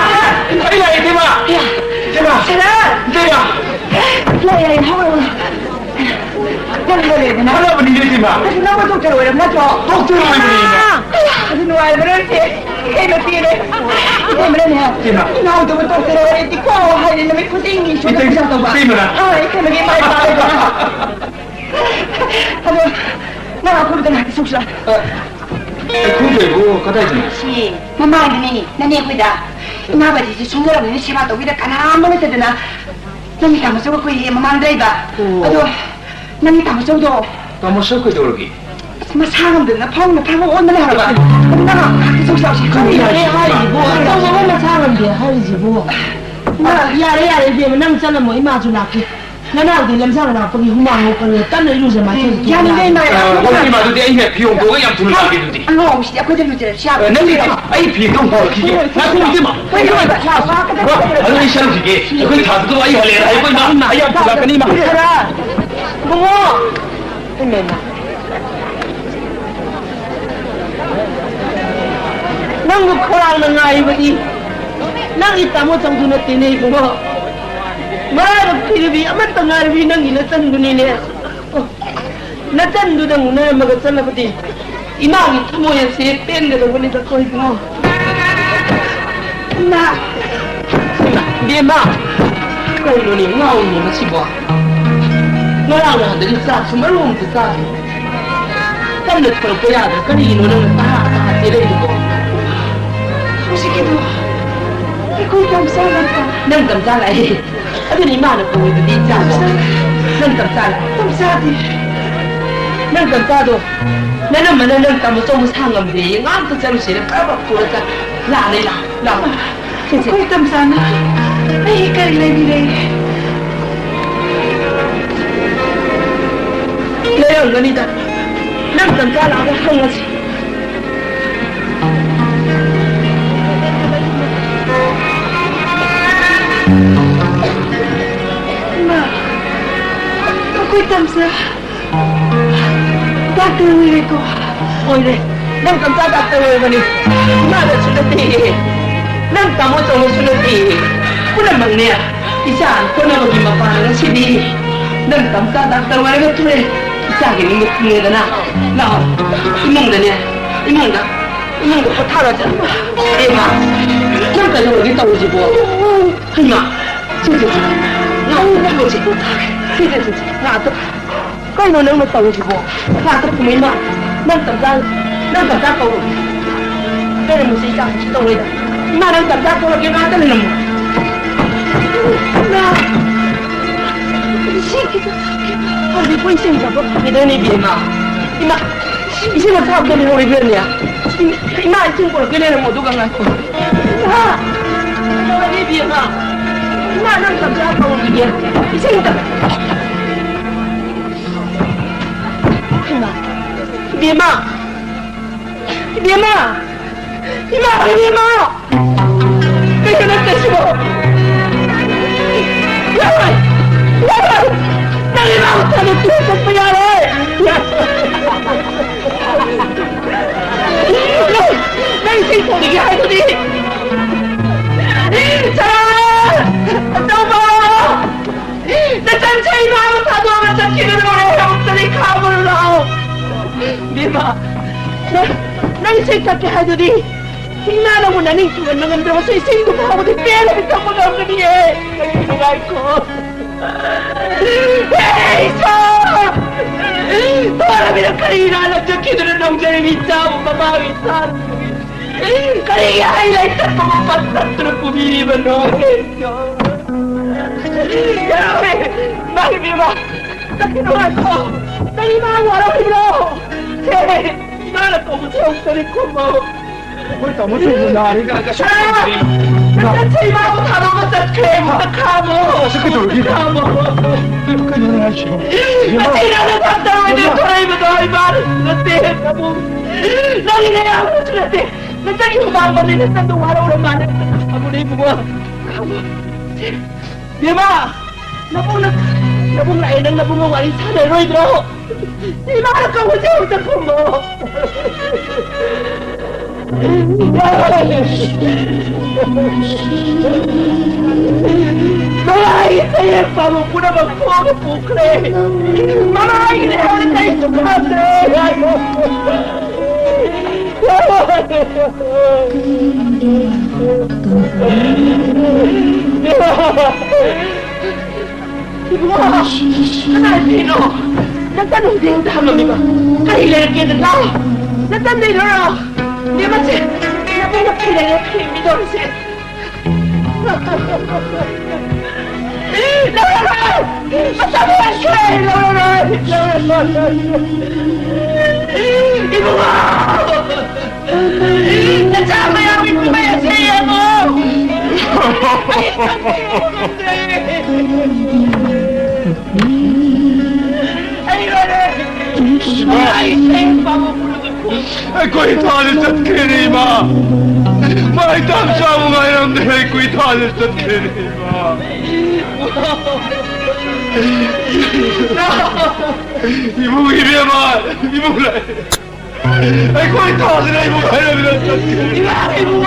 ꯑꯩ ꯂꯥꯛꯑꯦ, ꯏꯃꯥ! ꯌꯥ꯫ ꯏꯃꯥ! ꯁꯔꯥ! ꯏꯃꯥ! ꯂꯥꯛꯑꯦ, ꯂꯥꯛꯑꯦ, ꯍꯧꯔꯣ, ꯍꯧꯔꯣ꯫ ꯅꯪ ꯂꯩꯔꯦꯗꯅ꯫ ꯈꯪꯉꯕꯅꯤꯅꯦ, ꯏꯃꯥ꯫ ꯑꯗꯨ ꯅꯪꯕꯨ ꯗꯣꯛꯇꯔ ꯑꯣꯏꯔꯕ ꯅꯠꯇ꯭ꯔꯣ? ꯗꯣꯛꯇꯔ ꯑꯣꯏꯕꯅꯤ, ꯏꯃꯥ꯫ ꯑꯗꯨ ꯅꯨꯡꯉꯥꯏꯕ ꯅꯠꯇꯦ꯫ ꯏꯇꯩꯃ ꯄꯦꯜꯂꯦ꯫ ꯏꯇꯩꯃꯅꯅꯦ, ꯏꯃꯥ꯫ ꯏꯅꯥꯎꯗꯕꯨ ꯗꯣꯛꯇꯔ ꯑꯣꯏꯔꯗꯤ ꯀꯣ ꯍꯥꯏꯗꯤ ꯅꯨꯃꯤꯠ ꯈꯨꯗꯤꯡꯒꯤ ꯏꯁꯣꯔꯗ ꯏꯇꯩ-, ꯄꯨꯖꯥ ꯇꯧꯕ꯫ ꯏꯇꯩꯃꯅ? ꯑꯥ, ꯏꯇꯩꯃꯒꯤ ꯃꯥꯏ ꯄꯥꯛꯑꯦꯗꯅ꯫ ꯑꯗꯣ, ꯅꯪ ꯑꯩꯈꯣꯏꯗ ꯉꯥꯏꯍꯥꯛꯇ ꯆꯧꯁꯤꯔꯥ? ꯑ, ꯑꯩꯈꯣꯏꯗꯕꯨ ꯀꯗꯥꯏꯗꯅꯣ? ꯁꯤ ꯃꯃꯥꯡꯗꯅꯤ, ꯅꯅꯦ ꯑꯩꯈꯣꯏꯗ꯫ ꯏꯃꯥ ꯕꯥꯖꯤꯁꯦ ꯁꯣꯟꯖꯔꯕꯅꯤꯅ ꯁꯦꯕꯥ ꯇꯧꯕꯤꯗ ꯀꯅꯥ ꯑꯃ ꯂꯩꯇꯗꯅ ꯅꯪꯒꯤ ꯇꯥꯃꯣꯆꯧꯒ ꯀꯨꯏꯔꯦ ꯃꯃꯥꯡꯗ ꯂꯩꯕ꯫ ꯑꯣ꯫ ꯑꯗꯣ ꯅꯪꯒꯤ ꯇꯥꯃꯣꯆꯧꯗꯣ ꯇꯥꯃꯣꯆꯧ ꯀꯩꯗꯧꯔꯒꯦ? ꯑꯁ, ꯃꯁꯥ ꯉꯝꯗꯗꯅ ꯐꯃꯨꯡꯗ ꯊꯥꯕ ꯑꯣꯟꯕꯅꯦ ꯍꯥꯏꯕ꯫ ꯑꯗꯨ ꯅꯪ ꯉꯥꯏꯍꯥꯛꯇ ꯆꯧꯁꯤ ꯂꯥꯛꯑꯣ ꯁꯤ꯫ ꯀꯔꯤ ꯀꯔꯤ ꯍꯥꯏꯔꯤꯕꯣ? ꯍꯥꯏꯔꯤꯁꯤꯕꯣ? ꯑꯆꯧꯕ ꯑꯃ ꯃꯁꯥ ꯉꯝꯗꯦ ꯍꯥꯏꯔꯤꯁꯤꯕꯣ? ꯏꯃꯥ, ꯌꯥꯔꯦ, ꯌꯥꯔꯦ, ꯏꯕꯦꯝꯃ, ꯅꯪ ꯆꯠꯂꯝꯃꯣ, ꯏꯃꯥꯁꯨ ꯂꯥꯛꯀꯦ꯫ ꯅꯅꯥꯎꯗꯤ ꯂꯝꯖꯥ ꯂꯥꯛꯄꯒꯤ ꯍꯨꯃꯥꯡ ꯉꯧꯈꯠꯂꯦ, ꯀꯟꯅ ꯏꯔꯨꯖ ꯃꯥꯏꯊꯖ ꯊꯣꯛꯑꯣ꯫ ꯌꯥꯅꯤꯡꯗꯦ, ꯏꯃꯥ, ꯌꯥꯝ ꯑ, ꯍꯣꯏ, ꯏꯃꯥ, ꯑꯗꯨꯗꯤ ꯑꯩ ꯍꯦꯛ ꯐꯤ ꯍꯣꯡꯗꯣꯛꯑꯒ ꯌꯥꯝ ꯊꯨꯅ ꯂꯥꯛꯀꯦ ꯑꯗꯨꯗꯤ꯫ ꯑꯉꯥꯎꯕꯁꯤꯗꯤ ꯑꯩꯈꯣꯏꯗ ꯂꯨꯖꯔꯁꯨ ꯌꯥꯕ꯫ ꯑ, ꯅꯪꯒꯤ ꯐꯤ, ꯑꯩ ꯐꯤ ꯑꯝꯇ ꯍꯣꯡꯗꯣꯛꯈꯤꯒꯦ꯫ ꯉꯥꯏꯈꯣ, ꯏꯕꯦꯝꯃ꯫ ꯍꯣꯏ, ꯍꯣꯏ, ꯍꯣꯏ, ꯂꯥꯛꯑꯣ꯫ ꯍꯣꯏ, ꯑꯗꯨ ꯑꯩ ꯆꯠꯂꯨꯈꯤꯒꯦ꯫ ꯑꯩꯈꯣꯏ ꯊꯥꯗꯨꯗ ꯑꯩ ꯍꯜꯂꯛꯑꯦ ꯍꯥꯏꯀꯣ, ꯏꯃꯥ꯫ ꯑꯩ ꯌꯥꯝ ꯊꯨꯅ ꯂꯥꯛꯀꯅꯤ, ꯏꯃꯥ꯫ ꯏꯕꯨꯡꯉꯣ! ꯏꯃꯥ, ꯏꯃꯥ꯫ ꯅꯪꯕꯨ ꯈꯧꯔꯥꯡꯅ ꯉꯥꯏꯕꯅꯤ꯫ ꯅꯪꯒꯤ ꯇꯥꯃꯣ ꯆꯧꯗꯨ ꯅꯠꯇꯦꯅꯦ ꯏꯕꯨꯡꯉꯣ꯫ ꯃꯔꯥꯏꯕꯛ ꯊꯤꯔꯕꯤ ꯑꯃꯠꯇ ꯉꯥꯏꯔꯕꯤ ꯅꯪꯒꯤ ꯅꯆꯟꯗꯨꯅꯤꯅꯦ꯫ ꯑꯣ, ꯅꯆꯟꯗꯨꯗ ꯉꯨꯅꯔꯝꯃꯒ ꯆꯠꯂꯕꯗꯤ ꯏꯃꯥꯒꯤ ꯊꯃꯣꯏ ꯑꯁꯤ ꯄꯦꯟꯒꯗꯧꯕꯅꯤꯗꯀꯣ ꯏꯕꯨꯡꯉꯣ꯫ ꯏꯃꯥ! ꯏꯃꯥ! ꯏꯕꯦꯝꯃ! ꯀꯩꯅꯣꯅꯦ ꯉꯥꯎꯔꯤꯅꯦ ꯃꯁꯤꯕꯣ? ꯉꯔꯥꯡ ꯅꯍꯥꯟꯗꯒꯤ ꯆꯥꯛꯁꯨ ꯃꯔꯨ ꯑꯝꯇ ꯆꯥꯗꯦ꯫ ꯌꯥꯝꯅ ꯊꯣꯔꯛꯄ ꯌꯥꯗ꯭ꯔꯥ? ꯀꯔꯤꯒꯤꯅꯣ ꯅꯪꯅ ꯇꯍꯥ ꯇꯍꯥ ꯆꯦꯜꯂꯛꯏꯗꯨꯕꯣ? ꯍꯧꯖꯤꯛꯀꯤꯗꯣ ꯑꯩꯈꯣꯏ ꯇꯝꯆꯥ ꯅꯠꯇ꯭ꯔꯥ? ꯅꯪ ꯇꯝꯆꯥ ꯂꯥꯛꯑꯦ꯫ ꯑꯗꯨꯅ ꯏꯃꯥꯅ ꯀꯧꯔꯤꯗꯨꯗꯤ ꯏꯆꯥꯗꯣ꯫ ꯅꯪ ꯇꯝꯆꯥ ꯂꯥꯛꯑꯦ꯫ ꯇꯝꯆꯥꯗꯤ? ꯅꯪ ꯇꯝꯆꯥꯗꯣ ꯅꯅꯝꯃꯅ ꯅꯪ ꯇꯥꯃꯣ ꯆꯧ ꯃꯁꯥ ꯉꯝꯗꯦꯌꯦ꯫ ꯉꯥꯛꯇ ꯆꯠꯂꯨꯁꯦꯅ ꯐꯠ ꯐꯠ ꯄꯨꯔ ꯆꯠ-, ꯂꯥꯛꯑꯦ, ꯂꯥꯛꯑꯦ, ꯂꯥꯛꯑꯦ꯫ ꯑꯩꯈꯣꯏ ꯇꯝꯆꯥꯅ ꯑꯩ ꯀꯔꯤ ꯂꯩꯕꯤꯔꯦ? ꯂꯩꯔꯝꯒꯅꯤꯗ꯫ ꯅꯪ ꯇꯝꯆꯥ ꯂꯥꯛꯑꯒ ꯍꯪꯉꯁꯤ꯫ ꯏꯃꯥ, ꯑꯩꯈꯣꯏ ꯇꯝꯆꯥ ꯗꯥꯛꯇꯔ ꯑꯣꯏꯔꯦꯀꯣ? ꯑꯣꯏꯔꯦ꯫ ꯅꯪ ꯇꯝꯆꯥ ꯗꯥꯛꯇꯔ ꯑꯣꯏꯔꯕꯅꯤ꯫ ꯏꯃꯥꯗꯁꯨ ꯅꯠꯇꯦꯌꯦ꯫ ꯅꯪ ꯇꯥꯃꯣ ꯆꯧꯅꯁꯨ ꯅꯠꯇꯦꯌꯦ꯫ ꯄꯨꯝꯅꯃꯛꯅꯦ, ꯏꯆꯥ ꯍꯣꯠꯅꯕꯒꯤ ꯃꯄꯥꯟ ꯉꯁꯤꯗꯤ ꯅꯪ ꯇꯝꯆꯥ ꯗꯥꯛꯇꯔ ꯑꯣꯏꯔꯒ ꯊꯣꯛꯑꯦ꯫ ꯏꯆꯥꯒꯤ ꯅꯤꯡꯕ ꯊꯨꯡꯉꯦꯗꯅ꯫ ꯂꯥꯛꯑꯣ꯫ ꯏꯃꯨꯡꯗꯅꯦ, ꯏꯃꯨꯡꯗ, ꯏꯃꯨꯡꯗ ꯄꯣꯊꯥꯔꯣ꯫ ꯏꯃꯥ, ꯅꯪ ꯀꯩꯗꯧꯔꯒꯦ ꯇꯧꯔꯤꯁꯤꯕꯣ? ꯍꯩꯃꯥ, ꯁꯦ, ꯁꯦ, ꯁꯦ꯫ ꯉꯥ, ꯉꯥ, ꯁꯦ, ꯁꯦ, ꯁꯦ, ꯁꯦ꯫ ꯉꯥ, ꯀꯩꯅꯣ ꯅꯪꯅ ꯇꯧꯔꯤꯁꯤꯕꯣ? ꯉꯥꯛꯇ ꯐꯝꯃꯣ ꯏꯃꯥ꯫ ꯅꯪ ꯇꯝꯆꯥ, ꯅꯪ ꯇꯝꯆꯥ ꯀꯧꯔꯣ꯫ ꯂꯩꯔꯝꯃꯨꯁꯦ, ꯏꯆꯥ ꯀꯩꯁꯨ ꯇꯧꯔꯣꯏꯗ꯫ ꯏꯃꯥ, ꯅꯪ ꯇꯝꯆꯥ ꯀꯧꯔꯒꯦ, ꯉꯥꯛꯇ ꯂꯩꯔꯝꯃꯨ꯫ ꯏꯃꯥ! ꯏꯁꯤꯡ ꯈꯤꯇ ꯊꯛꯀꯦ꯫ ꯍꯧꯖꯤꯛꯄꯨ ꯏꯁꯤꯡ ꯊꯛꯄ ꯐꯪꯈꯤꯗꯣꯏꯅꯦ, ꯏꯕꯦꯝꯃ꯫ ꯏꯃꯥ! ꯏꯁꯤꯡ ꯑꯁꯥꯕꯗ ꯂꯩꯍꯧꯔꯤꯕ꯭ꯔꯅꯦ? ꯏꯃꯥ, ꯏꯁꯤꯡ ꯄꯨꯔꯛꯀꯦ, ꯂꯩꯔꯝꯃꯣ, ꯑꯗꯨꯒ ꯉꯥꯏꯈꯣ꯫ ꯏꯃꯥ! ꯀꯩꯗꯧꯔꯒꯦ, ꯏꯕꯦꯝꯃ? ꯏꯃꯥ, ꯅꯪ ꯇꯝꯆꯥ ꯀꯧꯔꯤꯌꯦ꯫ ꯏꯁꯤꯡ ꯇ-, ꯏꯃꯥ! ꯏꯕꯦꯝꯃ! ꯏꯕꯦꯝꯃ! ꯏꯃꯥ! ꯏꯕꯦꯝꯃ! ꯀꯩꯅꯣ ꯅꯪ ꯇꯧꯏꯁꯤꯕꯣ? ꯌꯥꯔꯣꯏ! ꯌꯥꯔꯣꯏ! ꯅꯪ ꯏꯃꯥ ꯃꯆꯥꯗꯣ ꯇꯨ ꯆꯠꯄ ꯌꯥꯔꯣꯏ! ꯅꯪ, ꯅꯪ ꯏꯁꯤꯡ ꯊꯣꯡꯉꯤꯒꯦ ꯍꯥꯏꯗꯨꯗꯤ! ꯁꯔꯥ! ꯑꯆꯧꯕ! ꯅꯆꯟꯁꯦ ꯏꯃꯥ ꯃꯆꯥꯗꯣ ꯑꯃ ꯆꯠꯈꯤꯕ ꯂꯣꯏꯔꯦ, ꯑꯃꯨꯛꯇꯗꯤ ꯈꯥꯝꯃꯨꯔꯣ ꯂꯥꯛꯑꯣ! ꯏꯕꯦꯝꯃ, ꯅꯪ, ꯅꯪ ꯏꯁꯩ ꯁꯛꯀꯦ ꯍꯥꯏꯗꯨꯗꯤ ꯏꯃꯥ ꯅꯪꯕꯨ ꯅꯅꯤꯡ ꯊꯨꯡꯍꯟꯕ ꯉꯝꯗ꯭ꯔꯕꯁꯨ ꯏꯁꯤꯡꯗꯨ ꯐꯥꯎꯕꯗꯤ ꯄꯦꯟꯅ ꯊꯛꯄ ꯉꯝꯒꯅꯤꯌꯦ꯫ ꯅꯪꯒꯤ ꯅꯨꯡꯉꯥꯏꯈꯣ꯫ ꯍꯦ, ꯏꯁꯣꯔ! ꯇꯣꯔꯕꯤꯅ ꯀꯔꯤꯅ ꯂꯛꯆꯈꯤꯗꯨꯅ ꯅꯧꯖꯔꯤꯕ ꯏꯆꯥꯕꯨ ꯃꯃꯥꯒꯤ ꯏꯆꯥ ꯀꯔꯤꯒꯤ ꯍꯩ ꯂꯩ ꯆꯠꯄꯕꯨ ꯄꯠ ꯇꯠꯇꯨꯅ ꯄꯨꯕꯤꯔꯤꯕꯅꯣ? ꯌꯥꯔꯣꯏ! ꯏꯃꯥ, ꯏꯕꯦꯝꯃ! ꯆꯠꯈꯤꯅꯨ ꯉꯥꯏꯈꯣ! ꯅꯪ ꯏꯃꯥ ꯋꯥꯔꯧꯔꯤꯕ꯭ꯔꯣ? ꯁꯦ, ꯏꯃꯥꯅ ꯀꯧꯕꯁꯦ ꯑꯃꯨꯛꯇꯗꯤ ꯈꯨꯝꯃꯣ! ꯑꯩꯈꯣꯏ ꯇꯥꯃꯣ ꯆꯧꯕ ꯅꯥꯔꯦ ꯀꯥꯏꯅ ꯀꯩꯁꯨ ꯈꯟꯗ꯭ꯔꯤ꯫ ꯅꯆꯟꯁꯦ ꯏꯃꯥꯕꯨ ꯊꯥꯗꯣꯛꯑꯒ ꯆꯠꯈ꯭ꯔꯦ꯫ ꯑꯃꯨꯛꯇ ꯈꯥꯝꯃꯣ꯫ ꯀꯩꯗꯧꯔꯒꯦ? ꯈꯥꯝꯃꯣ꯫ ꯀꯩꯅꯣꯅꯦ ꯍꯥꯏꯁꯤꯕꯣ? ꯏꯃꯥ! ꯅꯆꯤꯟ ꯅꯅꯥꯎ ꯆꯥꯛ ꯇꯧꯔꯣꯏꯗ ꯏꯃꯥ! ꯊꯣꯔꯛꯏꯕꯗꯣ ꯏꯃꯥꯅꯁꯨ ꯅꯠꯇꯦ, ꯅꯕꯨꯡ꯫ ꯅꯪꯒꯤ ꯅꯌꯥꯝꯕꯅꯁꯨ ꯅꯠꯇꯦ꯫ ꯅꯆꯟꯒꯤ ꯍꯨꯃꯥꯡ ꯃꯅꯤꯅ ꯅꯆꯟꯗꯣ ꯋꯥꯔꯧꯔ ꯃꯥꯜꯂꯦ꯫ ꯈꯥꯝꯃꯣꯅꯦ ꯏꯕꯨꯡꯉꯣ꯫ ꯈꯥꯝꯃꯣ꯫ ꯕꯦꯝꯃ! ꯅꯕꯨꯡꯅ, ꯅꯕꯨꯡ ꯂꯥꯛꯑꯦ, ꯅꯪ ꯅꯕꯨꯡꯒ ꯋꯥꯔꯤ ꯁꯥꯟꯅꯔꯣꯏꯗ꯭ꯔꯣ? ꯏꯃꯥꯅ ꯀꯧꯕꯁꯦ ꯑꯃꯨꯛꯇ ꯈꯨꯝꯃꯣ꯫ ꯃꯃꯥꯒꯤ ꯆꯌꯦꯠ ꯄꯥꯕ ꯄꯨꯝꯅꯃꯛ ꯊꯣꯛꯑꯒ ꯄꯨꯈ꯭ꯔꯦ꯫ ꯃꯃꯥꯒꯤꯅꯦ ꯍꯥꯏꯕꯗꯤ ꯀꯔꯤꯁꯨ ꯈꯟꯗ꯭ꯔꯦ꯫ ꯏꯕꯨꯡꯉꯣ, ꯀꯅꯥꯏ ꯐꯤꯅꯣ? ꯅꯆꯟ ꯍꯧꯖꯤꯛ ꯍꯦꯛꯇ ꯍꯪꯉꯝꯃꯤꯕ꯫ ꯀꯔꯤ ꯂꯩꯔꯛꯀꯦꯗ? ꯂꯥꯎ! ꯅꯆꯟꯗꯩ ꯂꯧꯔꯣ꯫ ꯅꯦꯝꯃꯁꯦ, ꯅꯕꯨꯡꯅ ꯐꯤ ꯂꯩꯔꯦ, ꯐꯤ ꯄꯤꯗꯧꯔꯤꯁꯦ꯫ ꯂꯧꯔꯔꯣꯏ! ꯃꯇꯝ ꯂꯣꯏꯈ꯭ꯔꯦ! ꯂꯧꯔꯔꯣꯏ! ꯂꯧꯔꯔꯣꯏ! ꯏꯕꯨꯡꯉꯣ! ꯅꯆꯥ ꯃꯌꯥꯝꯒꯤ ꯀꯨꯝꯍꯩ ꯑꯁꯦ ꯌꯦꯡꯉꯣ! ꯑꯩ ꯈꯪꯗꯦ, ꯈꯪꯗꯦ꯫ ꯑꯩ ꯂꯣꯏꯔꯦ! ꯏꯃꯥ! ꯑꯩ ꯁꯦꯜ ꯄꯥꯝꯃꯛꯄꯗ ꯑꯩꯈꯣꯏ ꯏꯇꯥꯗꯤ ꯆꯠꯈ꯭ꯔꯦꯅꯦ, ꯏꯃꯥ! ꯃꯥꯏ ꯇꯥꯟ ꯆꯥꯕ ꯉꯥꯏꯔꯝꯗ꯭ꯔꯦ, ꯑꯩꯈꯣꯏ ꯏꯇꯥꯗꯤ ꯆꯠꯈ꯭ꯔꯦꯅꯦ, ꯏꯃꯥ! ꯏꯕꯨꯡ ꯏꯕꯦꯝꯃ! ꯏꯕꯨꯡ ꯂꯥꯛꯑꯦ! ꯑꯩꯈꯣꯏ ꯏꯇꯥꯁꯤꯅ ꯏꯕꯨꯡ ꯍꯥꯏꯔꯕꯗ ꯆꯠꯈ꯭ꯔꯦ! ꯏꯕꯨꯡ!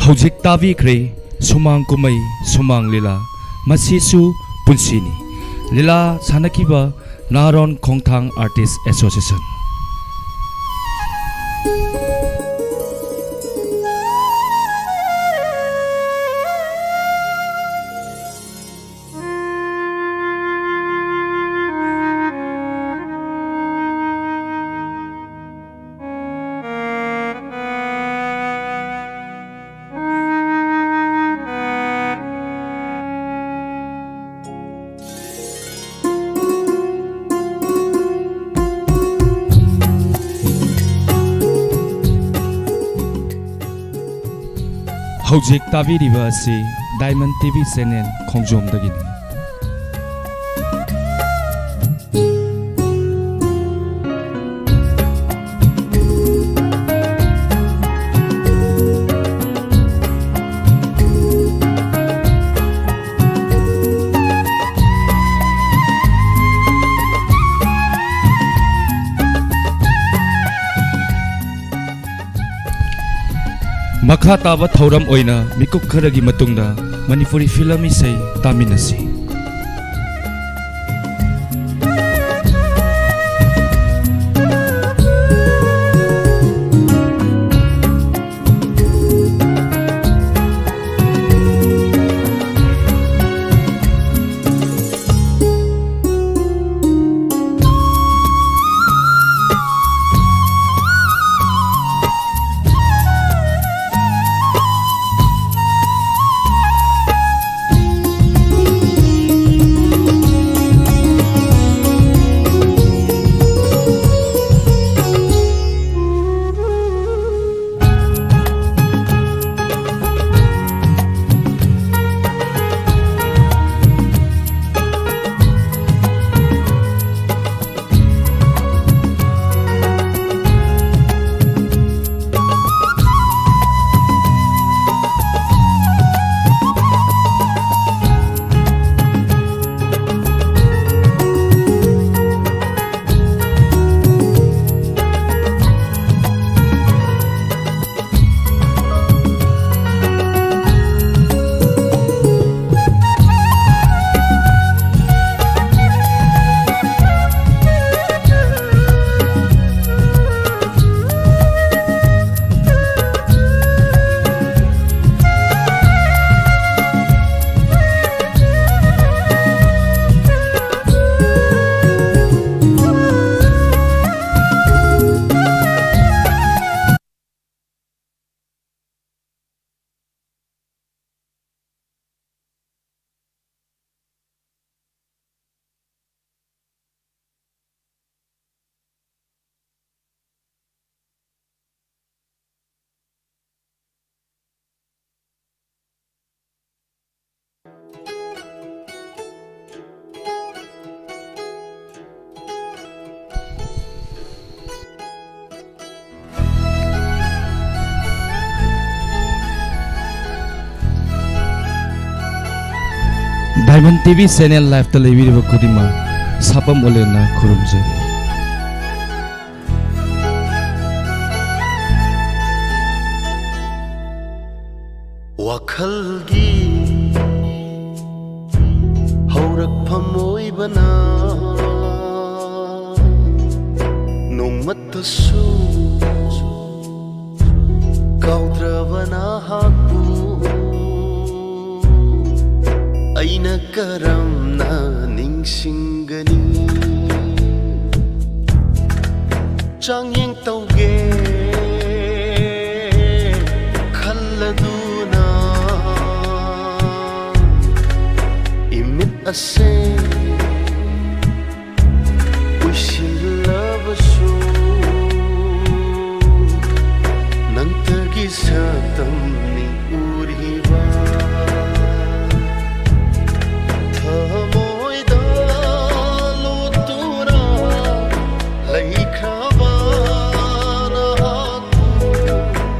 ꯍꯧꯖꯤꯛ ꯇꯥꯕꯤꯈ꯭ꯔꯦ ꯁꯨꯃꯥꯡ ꯀꯨꯝꯍꯩ, ꯁꯨꯃꯥꯡ ꯂꯤꯂꯥ, ꯃꯁꯤꯁꯨ ꯄꯨꯟꯁꯤꯅꯤ꯫ ꯂꯤꯂꯥ ꯁꯥꯟꯅꯈꯤꯕ ꯅꯥꯔꯣꯟ ꯈꯣꯡꯊꯥꯡ Artist Association꯫ ꯍꯧꯖꯤꯛ ꯇꯥꯕꯤꯔꯤꯕ ꯑꯁꯤ Diamond T V channel ꯈꯣꯡꯖꯣꯝꯗꯒꯤꯅꯤ꯫ ꯃꯈꯥ ꯇꯥꯕ ꯊꯧꯔꯝ ꯑꯣꯏꯅ ꯃꯤꯀꯨꯞ ꯈꯔꯒꯤ ꯃꯇꯨꯡꯗ ꯃꯅꯤꯄꯨꯔꯤ film ꯏꯁꯩ ꯇꯥꯃꯤꯟꯅꯁꯤ꯫ ꯑꯥꯏꯃꯟ ꯇꯤ ꯚꯤ ꯆꯦꯅꯦꯜ ꯂꯥꯏꯚꯇ ꯂꯩꯕꯤꯔꯤꯕ ꯈꯨꯗꯤꯡꯃꯛ ꯁꯥꯄꯝ ꯑꯣꯂꯦꯟꯅ ꯈꯨꯔꯨꯝꯖꯔꯤ꯫ ꯋꯥꯈꯜꯒꯤ ꯍꯧꯔꯛꯐꯝ ꯑꯣꯏꯕꯅ ꯅꯣꯡꯃꯠꯇꯁꯨ ꯀꯥꯎꯗ꯭ꯔꯕ ꯅꯍꯥꯛꯄꯨ ꯑꯩꯅ ꯀꯔꯝꯅ ꯅꯤꯡꯁꯤꯡꯒꯅꯤ? ꯆꯥꯡꯌꯦꯡ ꯇꯧꯒꯦ ꯈꯜꯂꯗꯨꯅ ꯏꯃꯤꯠ ꯑꯁꯦ ꯎꯏꯁꯤꯜꯂꯕꯁꯨ ꯅꯪꯇꯒꯤ ꯁꯛꯇꯝꯅꯤ ꯎꯔꯤꯕ꯫ ꯊꯃꯣꯏꯗ ꯂꯣꯠꯇꯨꯅ ꯂꯩꯈ꯭ꯔꯕ ꯅꯍꯥꯛꯄꯨ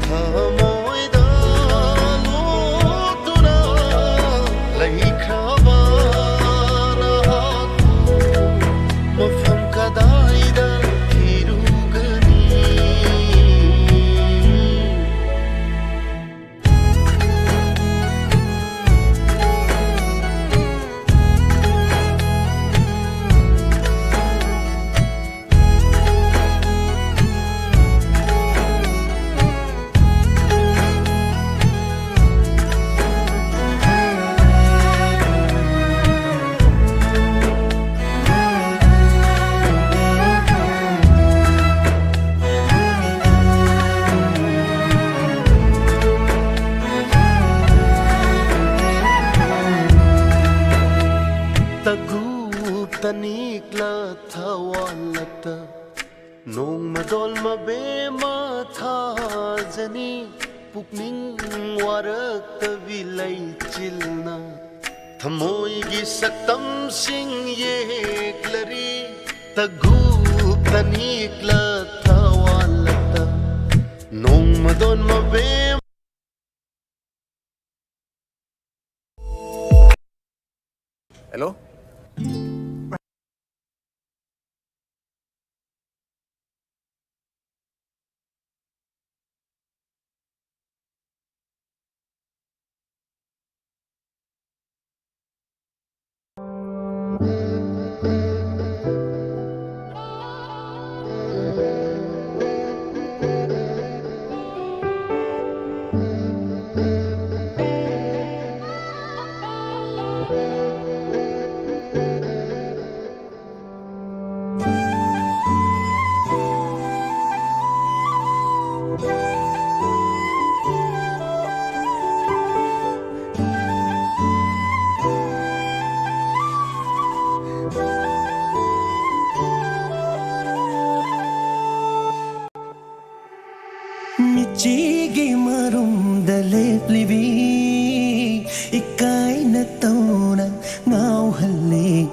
ꯊꯃꯣꯏꯗ ꯂꯣꯠꯇꯨꯅ ꯂꯩꯈ꯭ꯔꯕ ꯅꯍꯥꯛꯄꯨ ꯃꯐꯝ ꯀꯗꯥꯏꯗ ꯊꯤꯔꯨꯒꯅꯤ? ꯇꯒꯨ ꯇꯅꯤꯛꯂ ꯊꯋꯥꯜꯂꯛꯇ ꯅꯣꯡꯃꯗꯣꯜ ꯃꯕꯦꯝꯃ ꯊꯥꯖꯅꯤ꯫ ꯄꯨꯛꯅꯤꯡ ꯋꯥꯔꯛꯇꯕꯤ ꯂꯩꯆꯤꯜꯅ ꯊꯃꯣꯏꯒꯤ ꯁꯛꯇꯝꯁꯤꯡ ꯌꯦꯛꯂꯔꯤ꯫ ꯇꯒꯨ ꯇꯅꯤꯛꯂ ꯊꯋꯥꯜꯂꯛꯇ ꯅꯣꯡꯃꯗꯣꯟ ꯃꯕꯦꯝ Hello? ꯃꯤꯠꯆꯤꯒꯤ ꯃꯔꯨꯝꯗ ꯂꯦꯞꯂꯤꯕꯤ ꯏꯀꯥꯏꯅ ꯇꯧꯅ ꯉꯥꯎꯍꯜꯂꯤ꯫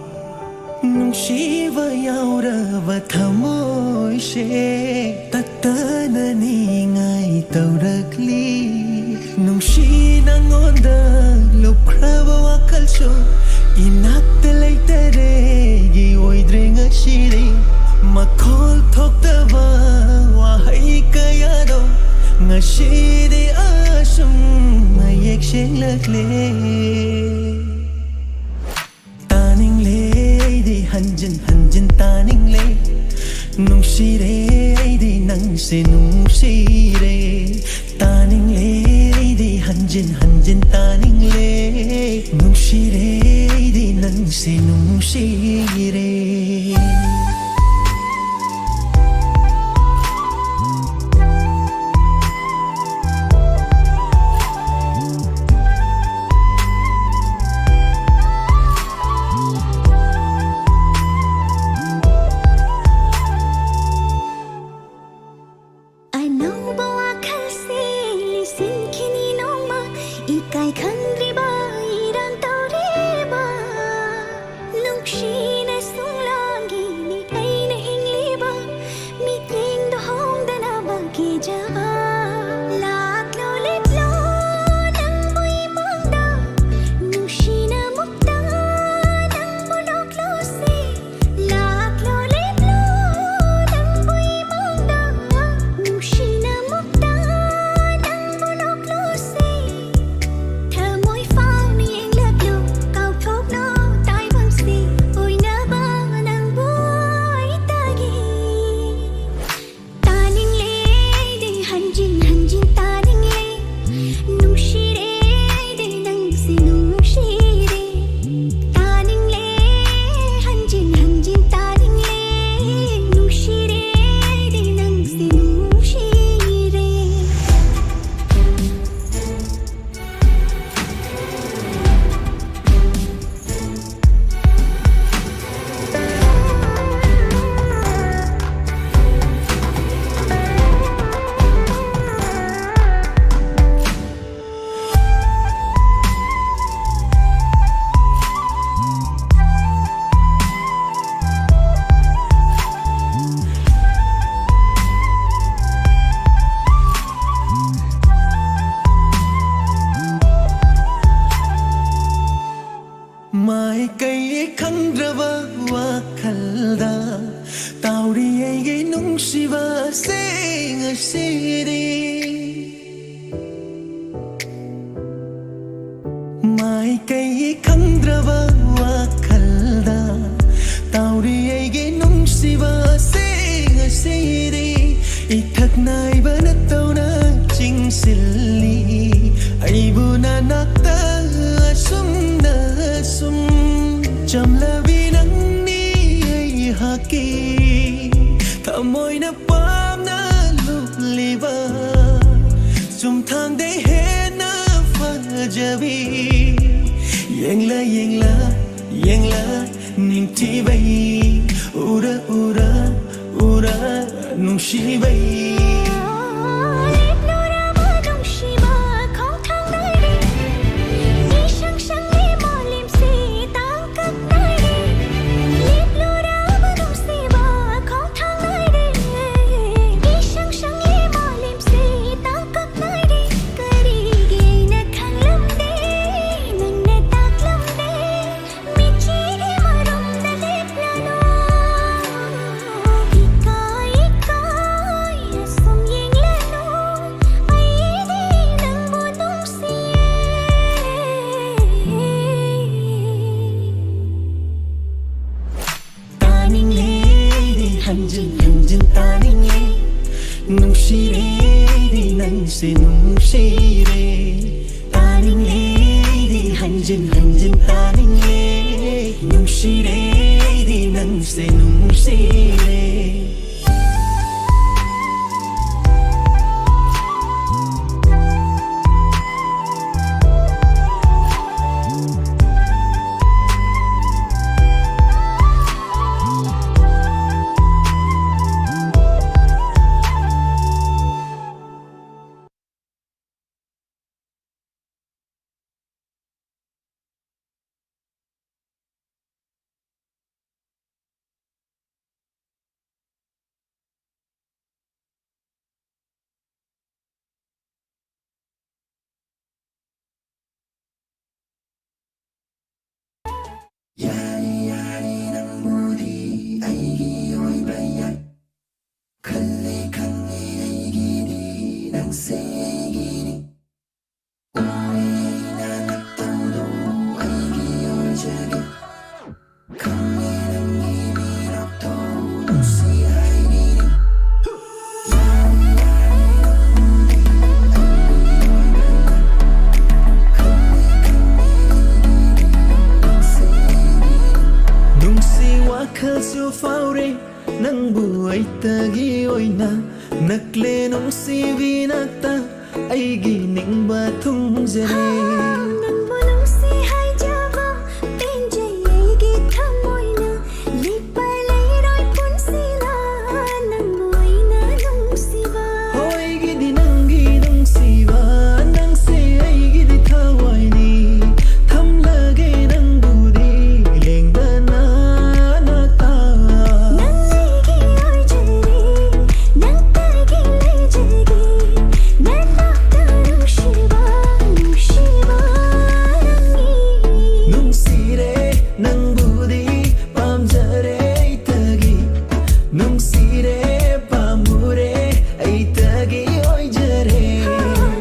ꯅꯨꯡꯁꯤꯕ ꯌꯥꯎꯔꯕ ꯊꯃꯣꯏꯁꯦ ꯇꯠꯇꯅ ꯅꯤꯡꯉꯥꯏ ꯇꯧꯔꯛꯂꯤ꯫ ꯅꯨꯡꯁꯤ ꯅꯪꯉꯣꯟꯗ ꯂꯨꯞꯈ꯭ꯔꯕ ꯋꯥꯈꯜꯁꯨ ꯏꯅꯥꯛꯇ ꯂꯩꯇꯔꯦꯒꯤ ꯑꯣꯏꯗ꯭ꯔꯦ ꯉꯁꯤꯗꯤ꯫ ꯃꯈꯣꯜ ꯊꯣꯛꯇꯕ ꯋꯥꯍꯩ ꯀꯌꯥꯗꯣ ꯉꯁꯤꯗꯤ ꯑꯁꯨꯝ ꯃꯌꯦꯛ ꯁꯦꯡꯂꯛꯂꯦ꯫ ꯇꯥꯅꯤꯡꯂꯦ ꯑꯩꯗꯤ ꯍꯟꯖꯤꯟ ꯍꯟꯖꯤꯟ ꯇꯥꯅꯤꯡꯂꯦ꯫ ꯅꯨꯡꯁꯤꯔꯦ ꯑꯩꯗꯤ ꯅꯪꯁꯦ ꯅꯨꯡꯁꯤꯔꯦ꯫ ꯇꯥꯅꯤꯡꯂꯦ ꯑꯩꯗꯤ ꯍꯟꯖꯤꯟ ꯍꯟꯖꯤꯟ ꯇꯥꯅꯤꯡꯂꯦ꯫ ꯅꯨꯡꯁꯤꯔꯦ ꯑꯩꯗꯤ ꯅꯪꯁꯦ ꯅꯨꯡꯁꯤꯔꯦ꯫ ꯑꯅꯧꯕ ꯋꯥꯈꯜꯁꯦ ꯂꯤꯁꯤꯟꯈꯤꯅꯤ ꯅꯣꯡꯃ, ꯏꯀꯥꯏ ꯈꯪꯗ꯭ꯔꯤꯕ ꯏꯔꯥꯡ ꯇꯧꯔꯤꯕ ꯅꯨꯡꯁꯤꯅ ꯅꯨꯡꯁꯤꯕꯁꯦ ꯉꯁꯤꯗꯤ ꯃꯥꯏꯀꯩ ꯈꯪꯗ꯭ꯔꯕ ꯋꯥꯈꯜꯗ ꯇꯥꯎꯔꯤ ꯑꯩꯒꯤ ꯅꯨꯡꯁꯤꯕꯁꯦ ꯉꯁꯤꯗꯤ ꯏꯊꯛ ꯅꯥꯏꯕ ꯅꯠꯇꯧꯅ ꯆꯤꯡꯁꯤꯜꯂꯤ ꯑꯩꯕꯨ ꯅꯅꯥꯛꯇ ꯑꯁꯨꯝꯅ ꯁꯨꯝ ꯆꯝꯂꯕꯤ ꯅꯪꯅꯤ ꯑꯩꯍꯥꯛꯀꯤ ꯊꯃꯣꯏꯅ ꯄꯥꯝꯅ ꯂꯨꯞꯂꯤꯕ ꯆꯨꯝꯊꯥꯡꯗꯩ ꯍꯦꯟꯅ ꯐꯖꯕꯤ ꯌꯦꯡꯂ ꯌꯦꯡꯂ ꯌꯦꯡꯂ ꯅꯤꯡꯊꯤꯕꯩ ꯎꯔ ꯎꯔ ꯎꯔ ꯅꯨꯡꯁꯤꯕꯩ ꯂꯦꯞꯂꯨꯔꯕ ꯅꯨꯡꯁꯤꯕ ꯈꯣꯡꯊꯥꯡ ꯅꯥꯏꯔꯦ ꯏꯁꯪ ꯁꯪꯂꯤ ꯃꯥꯂꯦꯝꯁꯦ ꯇꯥꯡꯀꯛ ꯅꯥꯏꯔꯦ ꯂꯦꯞꯂꯨꯔꯕ ꯅꯨꯡꯁꯤꯕ ꯈꯣꯡꯊꯥꯡ ꯅꯥꯏꯔꯦ ꯏꯁꯪ ꯁꯪꯂꯤ ꯃꯥꯂꯦꯝꯁꯦ ꯇꯥꯡꯀꯛ ꯅꯥꯏꯔꯦ ꯀꯔꯤꯒꯤ ꯑꯩꯅ ꯈꯪꯂꯝꯗꯦ ꯅꯪꯅ ꯇꯥꯛꯂꯝꯗꯦ ꯃꯤꯠꯆꯤꯒꯤ ꯃꯔꯨꯝꯗ ꯂꯦꯞꯂꯅꯨ ꯏꯀꯥꯏ ꯏꯀꯥꯏ ꯑꯁꯨꯝ ꯌꯦꯡꯂꯅꯨ ꯑꯩꯗꯤ ꯅꯪꯕꯨ ꯅꯨꯡꯁꯤꯌꯦ ꯇꯥꯅꯤꯡꯂꯦ ꯑꯩꯗꯤ ꯍꯟꯖꯤꯟ ꯍꯟꯖꯤꯟ ꯇꯥꯅꯤꯡꯂꯦ ꯅꯨꯡꯁꯤꯔꯦ ꯑꯩꯗꯤ ꯅꯪꯁꯦ ꯅꯨꯡꯁꯤꯔꯦ ꯇꯥꯅꯤꯡꯂꯦ ꯑꯩꯗꯤ ꯍꯟꯖꯤꯟ ꯍꯟꯖꯤꯟ ꯇꯥꯅꯤꯡꯂꯦ ꯅꯨꯡꯁꯤꯔꯦ ꯑꯩꯗꯤ ꯅꯪꯁꯦ ꯅꯨꯡꯁꯤꯔꯦ ꯋꯥꯈꯜꯁꯨ ꯐꯥꯎꯔꯦ ꯅꯪꯕꯨ ꯑꯩꯇꯒꯤ ꯑꯣꯏꯅ, ꯅꯛꯂꯦ ꯅꯨꯡꯁꯤꯕꯤ ꯅꯛꯇ ꯑꯩꯒꯤ ꯅꯤꯡꯕ ꯊꯨꯡꯖꯔꯦ꯫ ꯅꯪꯕꯨ ꯅꯨꯡꯁꯤ ꯍꯥꯏꯖꯕ ꯄꯦꯟꯖꯩ ꯑꯩꯒꯤ ꯊꯃꯣꯏꯅ, ꯂꯦꯞꯄ ꯂꯩꯔꯣꯏ ꯄꯨꯟꯁꯤꯗ ꯅꯪꯕꯨ ꯑꯩꯅ ꯅꯨꯡꯁꯤꯕ꯫ ꯍꯣꯏꯒꯤꯗꯤ ꯅꯪꯒꯤ ꯅꯨꯡꯁꯤꯕ, ꯅꯪꯁꯦ ꯑꯩꯒꯤꯗꯤ ꯊꯋꯥꯏꯅꯤ, ꯊꯝꯂꯒꯦ ꯅꯪꯕꯨꯗꯤ ꯂꯦꯡꯗꯅ ꯅꯥꯛꯇ꯫ ꯅꯪ ꯑꯩꯒꯤ ꯑꯣꯏꯖꯔꯦ, ꯅꯪꯇꯒꯤ ꯂꯩꯖꯒꯦ, ꯅꯅꯥꯛꯇ ꯅꯨꯡꯁꯤꯕ, ꯅꯨꯡꯁꯤꯕ ꯅꯪꯒꯤ꯫ ꯅꯨꯡꯁꯤꯔꯦ ꯅꯪꯕꯨꯗꯤ ꯄꯥꯝꯖꯔꯦ ꯑꯩꯇꯒꯤ, ꯅꯨꯡꯁꯤꯔꯦ ꯄꯥꯝꯃꯨꯔꯦ ꯑꯩꯇꯒꯤ ꯑꯣꯏꯖꯔꯦ꯫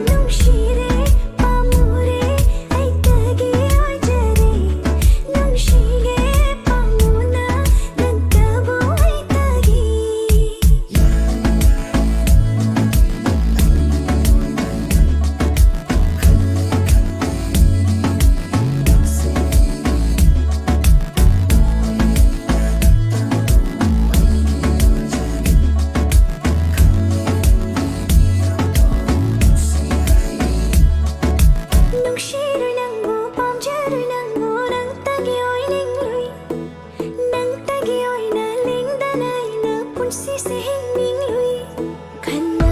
ꯅꯨꯡꯁꯤꯔꯦ ꯄꯥꯝꯃꯨꯔꯦ ꯑꯩꯇꯒꯤ ꯑꯣꯏꯖꯔꯦ, ꯅꯨꯡꯁꯤꯒꯦ ꯄꯥꯝꯃꯨꯅ ꯅꯪꯇꯕꯨ ꯑꯩꯇꯒꯤ꯫ ꯅꯨꯡꯁꯤꯔꯣꯏ ꯅꯪꯕꯨ, ꯄꯥꯝꯖꯔꯣꯏ ꯅꯪꯕꯨ, ꯅꯪꯇꯒꯤ ꯑꯣꯏꯅꯤꯡꯂꯨꯏ꯫ ꯅꯪꯇꯒꯤ ꯑꯣꯏꯅ ꯂꯦꯡꯗꯅ ꯑꯩꯅ ꯄꯨꯟꯁꯤꯁꯦ ꯍꯤꯡꯅꯤꯡꯂꯨꯏ꯫ ꯈꯟꯅ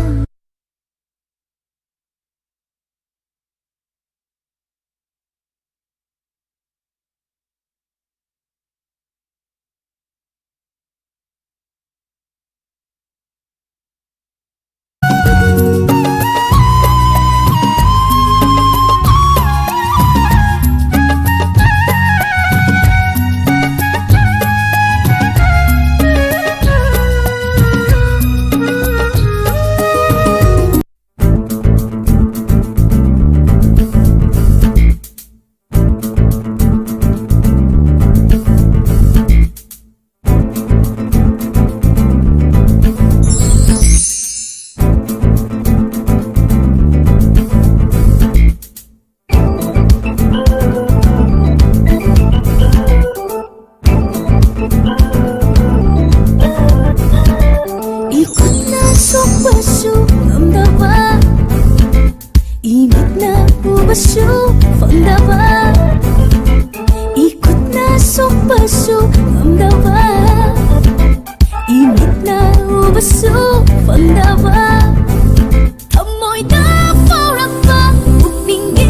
ꯎꯕꯁꯨ ꯐꯪꯗꯕ, ꯏꯈꯨꯠꯅ ꯁꯣꯛꯄꯁꯨ ꯉꯝꯗꯕ, ꯏꯃꯤꯠꯅ ꯎꯕꯁꯨ ꯐꯪꯗꯕ, ꯊꯃꯣꯏꯗ ꯐꯥꯎꯔꯛꯄ ꯄꯨꯛꯅꯤꯡꯒꯤ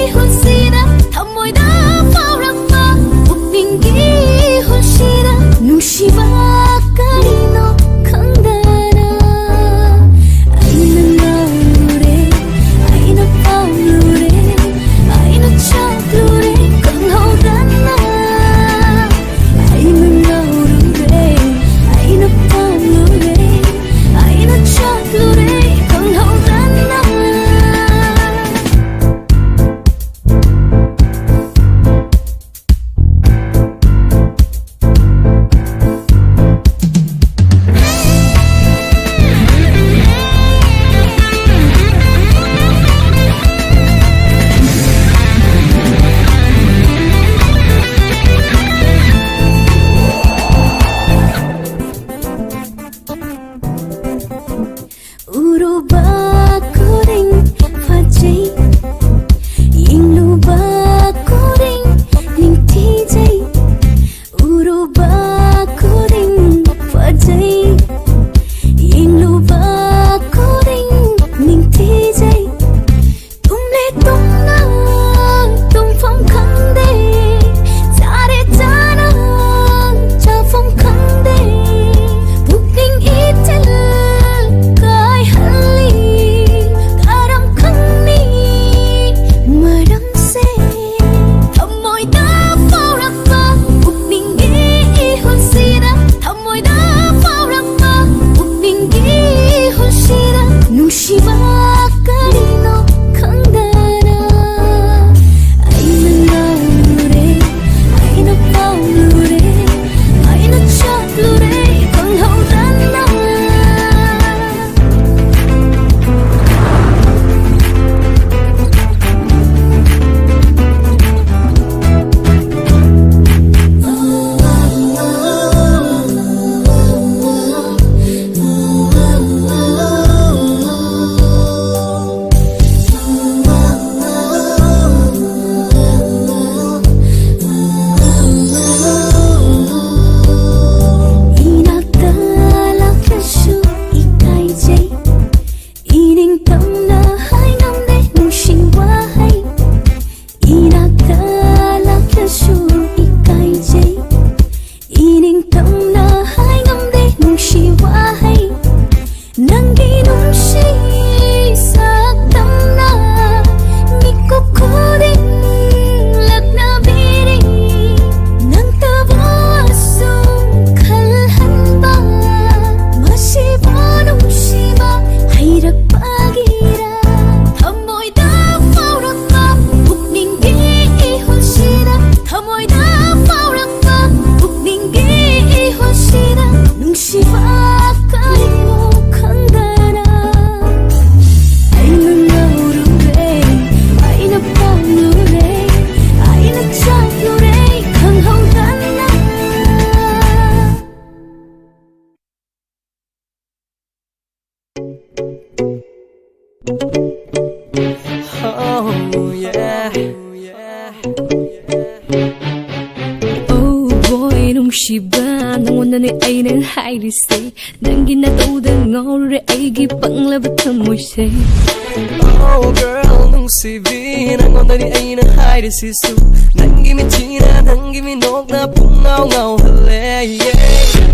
ꯏꯍꯨꯜꯁꯤꯗ, ꯊꯃꯣꯏꯗ ꯐꯥꯎꯔꯛꯄ ꯄꯨꯛꯅꯤꯡꯒꯤ ꯏꯍꯨꯜꯁꯤꯗ ꯅꯨꯡꯁꯤꯕ ꯀꯔꯤꯅꯣ ꯈꯪꯗꯅ ꯑꯩꯅ ꯉꯥꯎꯔꯦ, ꯑꯩꯅ ꯄꯥꯝꯂꯨꯔꯦ, ꯑꯩꯅ ꯆꯥꯛꯂꯨꯔꯦ ꯈꯪꯍꯧꯗꯅ ꯑꯩꯅ ꯅꯨꯡꯁꯤꯕ, ꯅꯪꯉꯣꯟꯗꯅꯦ ꯑꯩꯅ ꯍꯥꯏꯔꯤꯁꯦ. ꯅꯪꯒꯤ ꯅꯇꯧꯗ ꯉꯥꯎꯔꯦ ꯑꯩꯒꯤ ꯄꯪꯂꯕ ꯊꯃꯣꯏꯁꯦ. Oh girl, ꯅꯨꯡꯁꯤꯕꯤ, ꯅꯪꯉꯣꯟꯗꯅꯤ ꯑꯩꯅ ꯍꯥꯏꯔꯤꯁꯤꯁꯨ. ꯅꯪꯒꯤ ꯃꯤꯠꯁꯤꯅ, ꯅꯪꯒꯤ ꯃꯤꯅꯣꯛꯅ ꯄꯨꯡꯉꯥꯎ ꯉꯥꯎꯍꯜꯂꯦ, yeah.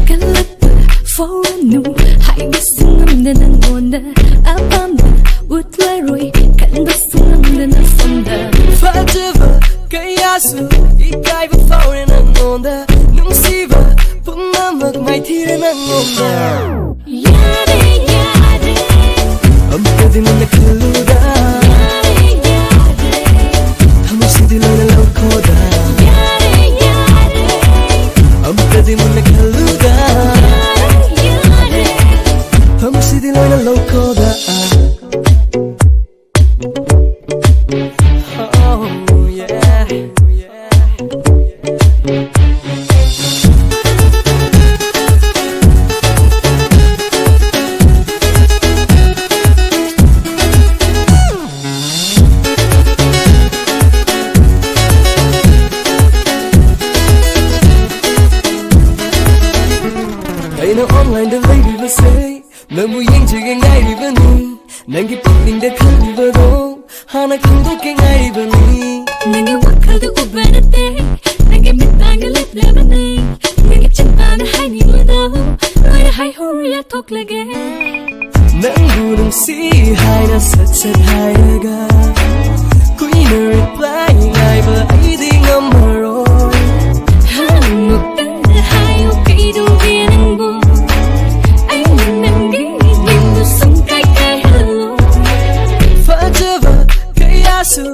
ꯀꯜꯂꯛꯄ ꯐꯥꯎꯔꯅꯨ, ꯍꯥꯏꯕꯁꯨ ꯉꯝꯗ ꯅꯪꯉꯣꯟꯗ. ꯑꯄꯥꯝꯕ ꯎꯠꯂꯔꯣꯏ, ꯈꯟꯕꯁꯨ ꯉꯝꯗꯅ ꯁꯣꯝꯗ. ꯐꯖꯕ ꯀꯌꯥꯁꯨ ꯏꯀꯥꯏꯕ ꯐꯥꯎꯔꯦ ꯅꯪꯉꯣꯟꯗ. ꯅꯨꯡꯁꯤꯕ ꯄꯨꯝꯅꯃꯛ ꯃꯥꯏꯊꯤꯔꯦ ꯅꯪꯉꯣꯟꯗ. ꯌꯥꯔꯦ, ꯌꯥꯔꯦ. ꯑꯝꯇꯗꯤ ꯃꯨꯟꯅ ꯈꯜꯂꯨꯗ. ꯌꯥꯔꯦ, ꯌꯥꯔꯦ. ꯊꯃꯣꯏꯁꯤꯗꯤ ꯂꯣꯏꯅ ꯂꯧꯈꯣꯗ. ꯌꯥꯔꯦ, ꯌꯥꯔꯦ. ꯑꯝꯇꯗꯤ ꯃꯨꯟꯅ ꯈꯜꯂꯨꯗ. ꯌꯥꯔꯦ, ꯌꯥꯔꯦ. ꯊꯃꯣꯏꯁꯤꯗꯤ ꯂꯣꯏꯅ ꯂꯧꯈꯣꯗ. Oh, yeah. ꯑꯩꯅ online ꯗ ꯂꯩꯔꯤꯕꯁꯦ ꯅꯪꯕꯨ ꯌꯦꯡꯖꯒꯦ ꯉꯥꯏꯔꯤꯕꯅꯤ. ꯅꯪꯒꯤ ꯄꯨꯛꯅꯤꯡꯗ ꯈꯜꯂꯤꯕꯗꯣ ꯍꯥꯟꯅ ꯈꯪꯗꯣꯛꯀꯦ ꯉꯥꯏꯔꯤꯕꯅꯤ. ꯅꯪꯒꯤ ꯋꯥꯈꯜꯗ ꯎꯕ ꯅꯠꯇꯦ, ꯅꯪꯒꯤ ꯃꯤꯠꯃꯥꯡꯗ ꯂꯦꯞꯂꯕꯅꯤ. ꯅꯪꯒꯤ ꯆꯤꯟꯕꯥꯅ ꯍꯥꯏꯅꯤꯡꯕꯗꯣ ꯂꯣꯏꯅ ꯍꯥꯏꯍꯧꯔꯣ, ꯌꯥꯊꯣꯛꯂꯒꯦ. ꯅꯪꯕꯨ ꯅꯨꯡꯁꯤ ꯍꯥꯏꯅ ꯁꯠ ꯁꯠ ꯍꯥꯏꯔꯒ ꯀꯨꯏꯅ reply ꯉꯥꯏꯕ ꯑꯩꯗꯤ ꯉꯝꯃꯔꯣꯏ. ꯑꯃꯨꯛꯇꯪ ꯍꯥꯏꯌꯨ ꯀꯩꯗꯧꯒꯦ ꯅꯪꯕꯨ? ꯑꯩꯅ ꯅꯪꯒꯤ ꯅꯤꯡꯕꯨ ꯁꯨꯝ ꯀꯥꯏ ꯀꯥꯏꯍꯜꯂꯣ. ꯐꯖꯕ ꯀꯌꯥꯁꯨ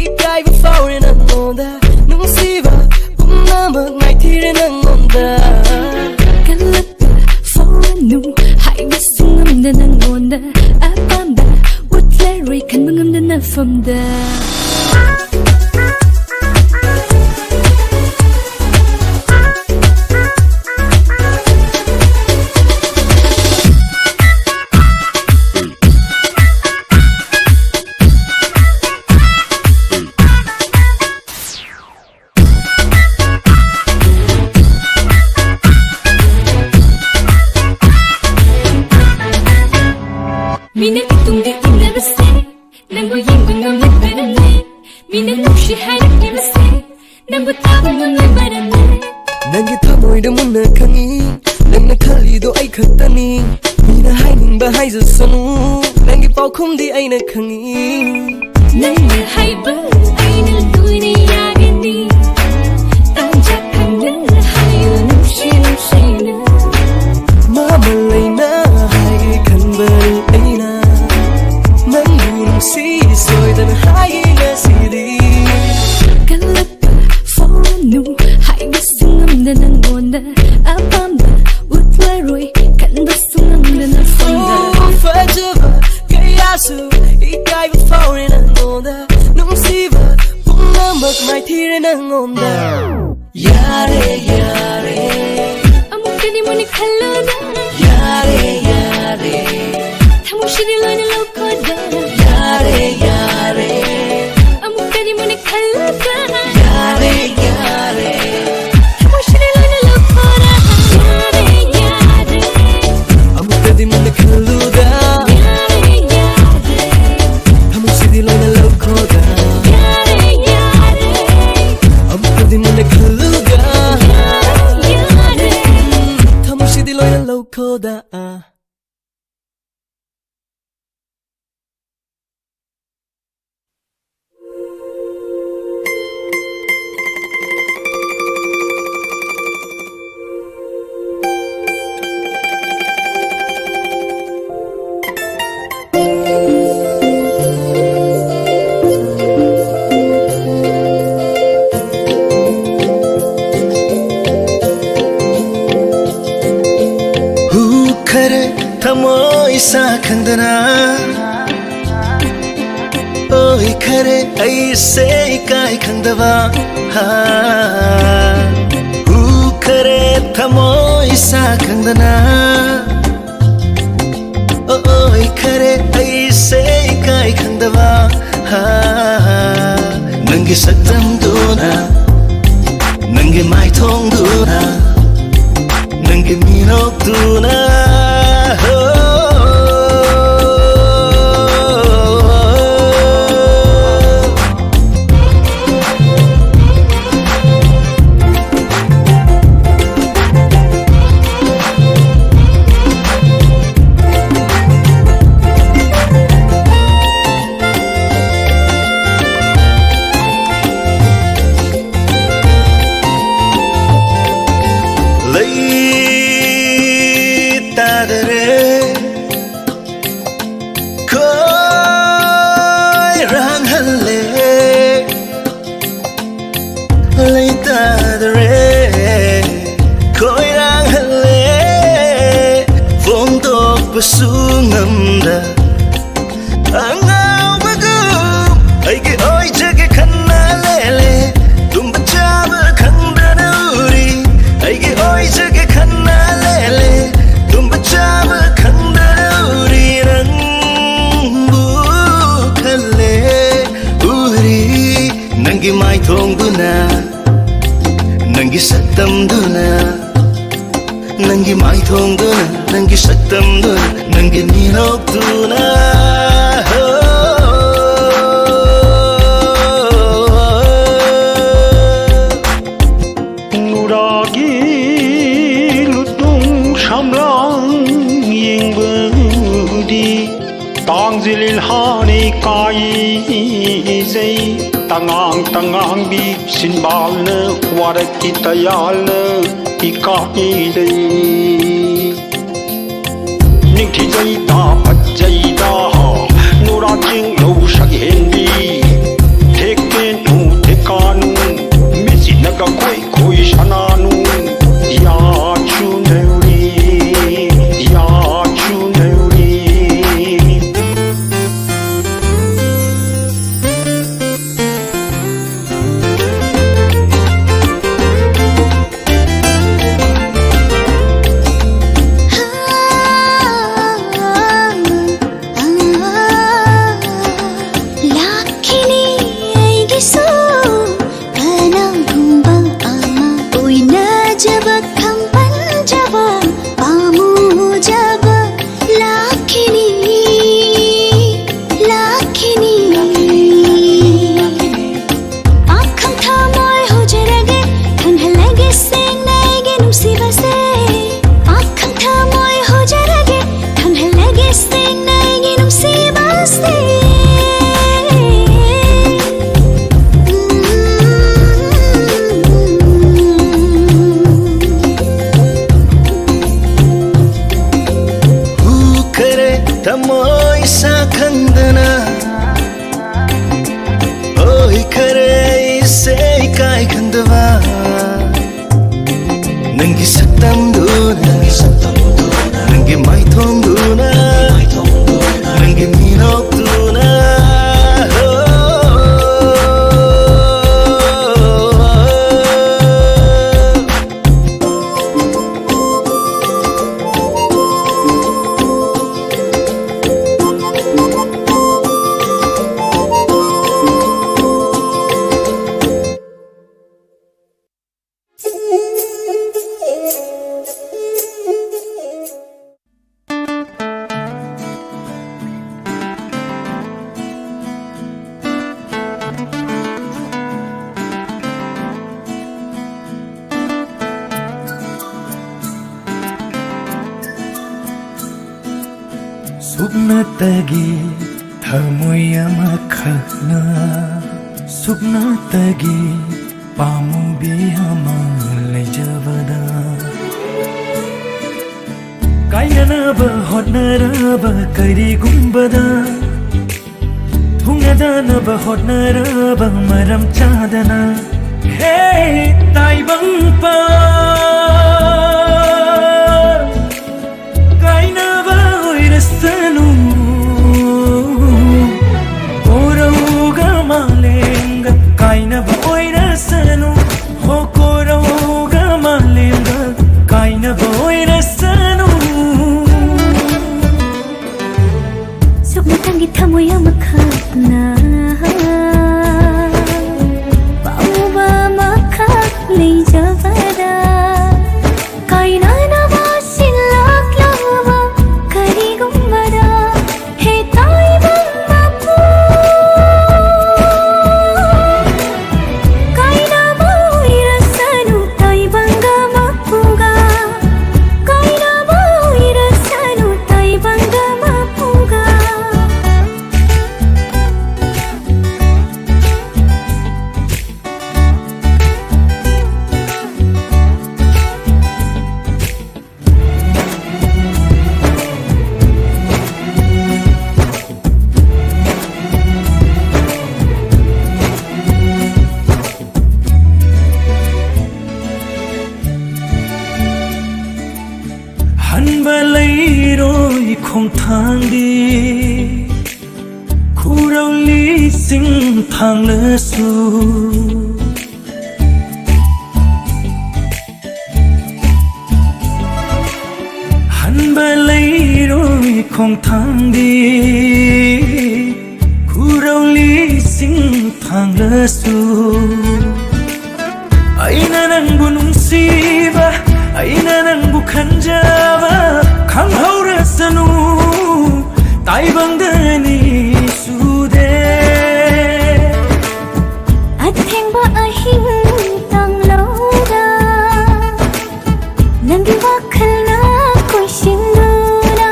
ꯏꯀꯥꯏꯕ ꯐꯥꯎꯔꯦ ꯅꯪꯉꯣꯟꯗ. ꯅꯨꯡꯁꯤꯕ ꯄꯨꯝꯅꯃꯛ ꯃꯥꯏꯊꯤꯔꯦ ꯅꯪꯉꯣꯟꯗ. ꯀꯜꯂꯛꯄ ꯐꯥꯎꯔꯅꯨ, ꯍꯥꯏꯕꯁꯨ ꯉꯝꯗ ꯅꯪꯉꯣꯟꯗ. ꯑꯄꯥꯝꯕ ꯎꯠꯂꯔꯣꯏ, ꯈꯟꯕ ꯉꯝꯗꯅ ꯐꯝ ꯃꯤꯅ ꯏꯇꯨꯡꯗ ꯏꯟꯅꯕꯁꯦ ꯅꯪꯕꯨ ꯌꯦꯡꯕ ꯉꯝꯂꯛꯇꯔꯝꯃꯦ. ꯃꯤꯅ ꯅꯨꯡꯁꯤ ꯍꯥꯏꯔꯛꯂꯤꯕꯁꯦ ꯅꯪꯕꯨ ꯇꯥꯕ ꯉꯝꯂꯛꯇꯔꯝꯃꯦ. ꯅꯪꯒꯤ ꯊꯃꯣꯏꯗ ꯃꯨꯟꯅ ꯈꯪꯉꯤ, ꯅꯪꯅ ꯈꯜꯂꯤꯗꯣ ꯑꯩ ꯈꯛꯇꯅꯤ. ꯃꯤꯅ ꯍꯥꯏꯅꯤꯡꯕ ꯍꯥꯏꯖꯁꯅꯨ, ꯅꯪꯒꯤ ꯄꯥꯎꯈꯨꯝꯗꯤ ꯑꯩꯅ ꯈꯪꯉꯤ. ꯅꯪꯅ ꯍꯥꯏꯕ ꯑꯩꯅ ꯂꯣꯏꯅ ꯌꯥꯒꯅꯤ. ꯇꯥꯟꯖꯥ ꯐꯪꯗꯅ ꯍꯥꯏꯌꯨ ꯅꯨꯡꯁꯤ ꯅꯨꯡꯁꯤꯅ. ꯃꯃꯜ ꯂꯩꯅ ꯍꯥꯏꯒꯦ ꯈꯟꯕꯅꯤ ꯑꯩꯅ, ꯅꯪꯕꯨ ꯅꯨꯡꯁꯤ ꯁꯣꯏꯗꯅ ꯍꯥꯏꯒꯦ ꯉꯁꯤꯗꯤ. ꯀꯜꯂꯛꯄ ꯐꯥꯎꯔꯅꯨ, ꯍꯥꯏꯕꯁꯨ ꯉꯝꯗ ꯅꯪꯉꯣꯟꯗ ꯑꯄꯥꯝꯕ ꯎꯠꯂꯔꯣꯏ, ꯈꯟꯕꯁꯨ ꯉꯝꯗ ꯅꯪꯉꯣꯟꯗ. ꯐꯖꯕ ꯀꯌꯥꯁꯨ ꯏꯀꯥꯏꯕ ꯐꯥꯎꯔꯦ ꯅꯪꯉꯣꯟꯗ, ꯅꯨꯡꯁꯤꯕ ꯄꯨꯝꯅꯃꯛ ꯃꯥꯏꯊꯤꯔꯦ ꯅꯪꯉꯣꯟꯗ. ꯌꯥꯔꯦ, ꯌꯥꯔꯦ. ꯑꯃꯨꯛꯇꯗꯤ ꯃꯨꯟꯅ ꯈꯜꯂꯨꯗ. ꯌꯥꯔꯦ, ꯌꯥꯔꯦ. ꯊꯃꯣꯏꯁꯤꯗꯤ ꯂꯣꯏꯅ ꯂꯧꯈꯣꯗ. ꯌꯥꯔꯦ, ꯌꯥꯔꯦ. ꯑꯃꯨꯛꯇꯗꯤ ꯃꯨꯟꯅ ꯈꯜꯂꯨꯗ. ꯌꯥꯔꯦ, ꯌꯥꯔꯦ. ꯊꯃꯣꯏꯁꯤꯗꯤ ꯂꯣꯏꯅ ꯂꯧꯈꯣꯗ. ꯌꯥꯔꯦ, ꯌꯥꯔꯦ. ꯑꯃꯨꯛꯇꯗꯤ ꯃꯨꯟꯅ ꯈꯜꯂꯨꯗ. ꯌꯥꯔꯦ, ꯌꯥꯔꯦ. ꯊꯃꯣꯏꯁꯤꯗꯤ ꯂꯣꯏꯅ ꯂꯧꯈꯣꯗ. ꯌꯥꯔꯦ, ꯌꯥꯔꯦ. ꯑꯃꯨꯛꯇꯗꯤ ꯃꯨꯟꯅ ꯈꯜꯂꯨꯗ. ꯌꯥꯔꯦ, ꯌꯥꯔꯦ. ꯊꯃꯣꯏꯁꯤꯗꯤ ꯂꯣꯏꯅ ꯂꯧꯈꯣꯗ. ꯍꯨꯈꯔꯦ ꯊꯃꯣꯏ ꯏꯁꯥ ꯈꯪꯗꯅ, ꯑꯣꯏꯈꯔꯦ ꯑꯩꯁꯦ ꯏꯀꯥꯏ ꯈꯪꯗꯕ. ꯍꯥ, ꯍꯨꯈꯔꯦ ꯊꯃꯣꯏ ꯏꯁꯥ ꯈꯪꯗꯅ, ꯑꯣꯏꯈꯔꯦ ꯑꯩꯁꯦ ꯏꯀꯥꯏ ꯈꯪꯗꯕ. ꯍꯥ, ꯅꯪꯒꯤ ꯁꯛꯇꯝꯗꯨꯅ, ꯅꯪꯒꯤ ꯃꯥꯏꯊꯣꯡꯗꯨꯅ, ꯅꯪꯒꯤ ꯃꯤꯅꯣꯛꯇꯨꯅ, ꯍꯣ, ꯁꯨ ꯉꯝꯗ ꯑꯉꯥꯎꯕꯒꯨꯝ ꯑꯩꯒꯤ ꯑꯣꯏꯖꯒꯦ ꯈꯟꯅ ꯂꯦꯜꯂꯦ꯫ ꯇꯨꯝꯕ ꯆꯥꯕ ꯈꯪꯗꯅ ꯎꯔꯤ, ꯑꯩꯒꯤ ꯑꯣꯏꯖꯒꯦ ꯈꯟꯅ ꯂꯦꯜꯂꯦ꯫ ꯇꯨꯝꯕ ꯆꯥꯕ ꯈꯪꯗꯅ ꯎꯔꯤ ꯅꯪꯕꯨ ꯈꯜꯂꯦ꯫ ꯎꯔꯤ ꯅꯪꯒꯤ ꯃꯥꯏꯊꯣꯡꯗꯨꯅ, ꯅꯪꯒꯤ ꯁꯛꯇꯝꯗꯨꯅ, ꯅꯪꯒꯤ ꯃꯥꯏꯊꯣꯡꯗꯨꯅ, ꯅꯪꯒꯤ ꯁꯛꯇꯝꯗꯨꯅ, ꯅꯪꯒꯤ ꯃꯤꯅꯣꯛꯇꯨꯅ꯫ ꯍꯣ꯫ ꯅꯨꯔꯥꯒꯤ ꯂꯨꯇꯨꯡ ꯁꯝꯂꯥꯡ ꯌꯦꯡꯕꯗꯤ ꯇꯥꯡꯖꯤꯜ ꯏꯜꯍꯥꯅꯤ ꯀꯥꯏꯖꯩ꯫ ꯇꯉꯥꯡ ꯇꯉꯥꯡꯕꯤ ꯁꯤꯟꯕꯥꯜꯅ ꯋꯥꯔꯛꯀꯤ ꯇꯌꯥꯜꯅ ꯏꯀꯥꯏꯖꯩ꯫ ꯅꯤꯡꯊꯤꯖꯩꯗ ꯐꯠꯖꯩꯗ ꯅꯨꯔꯥ ꯆꯤꯡꯂꯧ ꯁꯛꯍꯦꯟꯕꯤ꯫ ꯊꯦꯛꯀꯦꯟ ꯊꯨ ꯊꯦꯛꯀꯥꯅꯨ ꯃꯤꯠꯁꯤꯅꯒ ꯈꯣꯏ ꯈꯣꯏ ꯁꯅꯥꯅꯨ꯫ ꯌꯥꯁꯨ ꯅꯧꯔꯤ, ꯌꯥꯁꯨ ꯅꯧꯔꯤ꯫ ꯁꯨꯞꯅꯇꯒꯤ ꯊꯃꯣꯏ ꯑꯃꯈꯛꯅ, ꯁꯨꯞꯅꯇꯒꯤ ꯄꯥꯝꯃꯨꯕꯤ ꯑꯃ ꯂꯩꯖꯕꯗ, ꯀꯥꯏꯅꯅꯕ ꯍꯣꯠꯅꯔꯕ ꯀꯔꯤꯒꯨꯝꯕꯗ, ꯊꯨꯡꯅꯗꯅꯕ ꯍꯣꯠꯅꯔꯕ ꯃꯔꯝ ꯆꯥꯗꯅ, ꯍꯦ ꯇꯥꯏꯕꯪꯄꯥꯟ, ꯀꯥꯏꯅꯕ ꯑꯣꯏꯔꯁꯅꯨ, ꯀꯣꯔꯧꯒ ꯃꯥꯂꯦꯝꯒ ꯀꯥꯏꯅꯕ ꯑꯣꯏꯔꯁꯅꯨ, ꯍꯣ ꯀꯣꯔꯧꯒ ꯃꯥꯂꯦꯝꯒ ꯀꯥꯏꯅꯕ ꯑꯣꯏꯔꯁꯅꯨ꯫ ꯁꯨꯞꯅꯇꯪꯒꯤ ꯊꯃꯣꯏ ꯑꯃꯈꯛꯅ ꯄꯥꯝꯃꯨꯕ ꯑꯃꯈꯛ ꯂꯩꯖꯕꯗ, ꯀꯥꯏꯅꯅꯕ ꯁꯤꯜꯂꯛꯂꯕ ꯀꯔꯤꯒꯨꯝꯕꯗ, ꯍꯦ ꯇꯥꯏꯕꯪ ꯃꯄꯨ, ꯀꯥꯏꯅꯕ ꯑꯣꯏꯔꯁꯅꯨ ꯇꯥꯏꯕꯪꯒ ꯃꯄꯨꯒ, ꯀꯥꯏꯅꯕ ꯑꯣꯏꯔꯁꯅꯨ ꯇꯥꯏꯕꯪꯒ ꯃꯄꯨꯒ꯫ ꯍꯟꯕ ꯂꯩꯔꯣꯏ ꯈꯣꯡꯊꯥꯡꯗꯤ, ꯈꯨꯔꯧꯂꯤꯁꯤꯡ ꯊꯥꯡꯂꯁꯨ꯫ ꯍꯟꯕ ꯂꯩꯔꯣꯏ ꯈꯣꯡꯊꯥꯡꯗꯤ, ꯈꯨꯔꯧꯂꯤꯁꯤꯡ ꯊꯥꯡꯂꯁꯨ꯫ ꯑꯩꯅ ꯅꯪꯕꯨ ꯅꯨꯡꯁꯤꯕ, ꯑꯩꯅ ꯅꯪꯕꯨ ꯈꯟꯖꯕ ꯈꯪꯍꯧꯔꯁꯅꯨ, ꯇꯥꯏꯕꯪꯗ ꯑꯅꯤ ꯁꯨꯗꯦ꯫ ꯑꯊꯦꯡꯕ ꯑꯍꯤꯡ ꯇꯥꯡꯂꯧꯗ ꯅꯪꯒꯤ ꯋꯥꯈꯜꯅ ꯀꯣꯏꯁꯤꯟꯗꯨꯅ,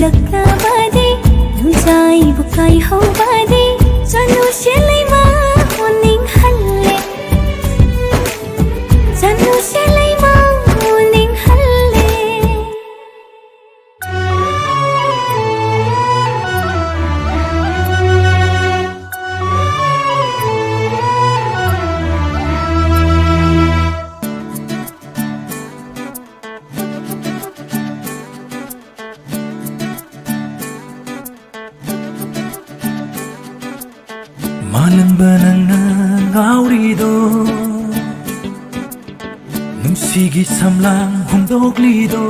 ꯇꯛꯅꯕꯗꯤ ꯅꯨꯡꯖꯥꯏꯕꯨ ꯀꯥꯏꯍꯧꯕꯗꯤ ꯆꯅꯨꯁꯦ ꯂꯩꯃ ꯑꯣꯅꯤꯡꯍꯜꯂꯦ꯫ ꯆꯅꯨꯁꯦ ꯂꯩꯃ ꯑꯣꯅꯤꯡꯍꯜꯂꯦ꯫ ꯃꯥꯂꯪꯕ ꯅꯪꯅ ꯉꯥꯎꯔꯤꯗꯣ, ꯅꯨꯡꯁꯤꯒꯤ ꯁꯝꯂꯥꯡ ꯍꯨꯝꯗꯣꯛꯂꯤꯗꯣ꯫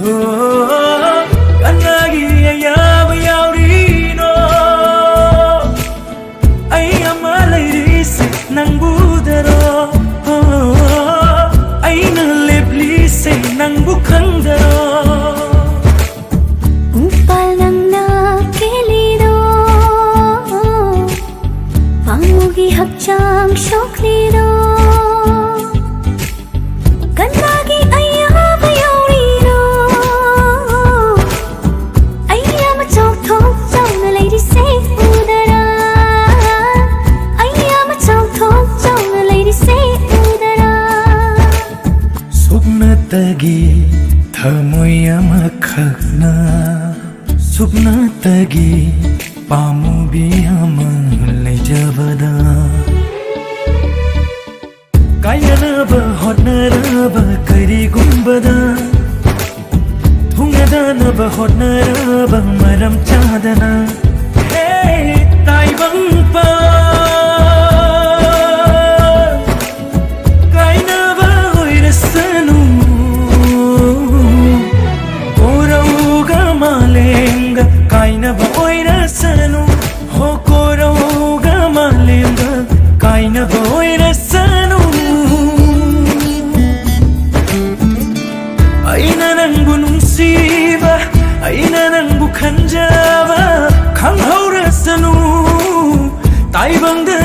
ꯑꯣ, ꯀꯅꯥꯒꯤ ꯑꯌꯥꯕ ꯌꯥꯎꯔꯤꯅꯣ? ꯑꯩ ꯑꯃ ꯂꯩꯔꯤꯁꯦ ꯅꯪꯕꯨꯗꯔꯣ? ꯑꯣ, ꯑꯩꯅ ꯂꯦꯞꯂꯤꯁꯦ ꯅꯪꯕꯨ ꯈꯪꯗꯔꯣ? ꯎꯄꯥꯜ ꯅꯪꯅ ꯀꯦꯜꯂꯤꯗꯣ, ꯄꯥꯝꯃꯨꯒꯤ ꯍꯛꯆꯥꯡ ꯁꯣꯛꯂꯤꯗꯣ꯫ ꯀꯅꯥꯒꯤ ꯑꯌꯥꯕ ꯌꯥꯎꯔꯤꯅꯣ? ꯑꯩ ꯑꯃ ꯆꯥꯎꯊꯣꯛ ꯆꯥꯎꯅ ꯂꯩꯔꯤꯁꯦ ꯎꯗꯔꯥ? ꯑꯩ ꯑꯃ ꯆꯥꯎꯊꯣꯛ ꯆꯥꯎꯅ ꯂꯩꯔꯤꯁꯦ ꯎꯗꯔꯥ? ꯁꯨꯞꯅꯇꯒꯤ ꯊꯃꯣꯏ ꯑꯃꯈꯛꯅ, ꯁꯨꯞꯅꯇꯒꯤ ꯄꯥꯝꯃꯨꯕꯤ ꯑꯃ ꯂꯩꯖꯕꯗ꯫ ꯀꯥꯏꯅꯅꯕ ꯍꯣꯠꯅꯔꯕ ꯀꯔꯤꯒꯨꯝꯕꯗ, ꯊꯨꯡꯅꯗꯅꯕ ꯍꯣꯠꯅꯔꯕ ꯃꯔꯝ ꯆꯥꯗꯅ꯫ ꯍꯦ, ꯇꯥꯏꯕꯪꯄꯥꯟ, ꯀꯥꯏꯅꯕ ꯑꯣꯏꯔꯁꯅꯨ꯫ ꯀꯣꯔꯧꯒ ꯃꯥꯂꯦꯝꯒ ꯀꯥꯏꯅꯕ ꯑꯣꯏꯔꯁꯅꯨ꯫ ꯍꯣ, ꯀꯣꯔꯧꯒ ꯃꯥꯂꯦꯝꯒ ꯀꯥꯏꯅꯕ ꯑꯣꯏꯔꯁꯅꯨ꯫ ꯑꯩꯅ ꯅꯪꯕꯨ ꯅꯨꯡꯁꯤꯕ, ꯑꯩꯅ ꯅꯪꯕꯨ ꯈꯟꯖꯕ ꯈꯪꯍꯧꯔꯁꯅꯨ꯫ ꯇꯥꯏꯕꯪꯗ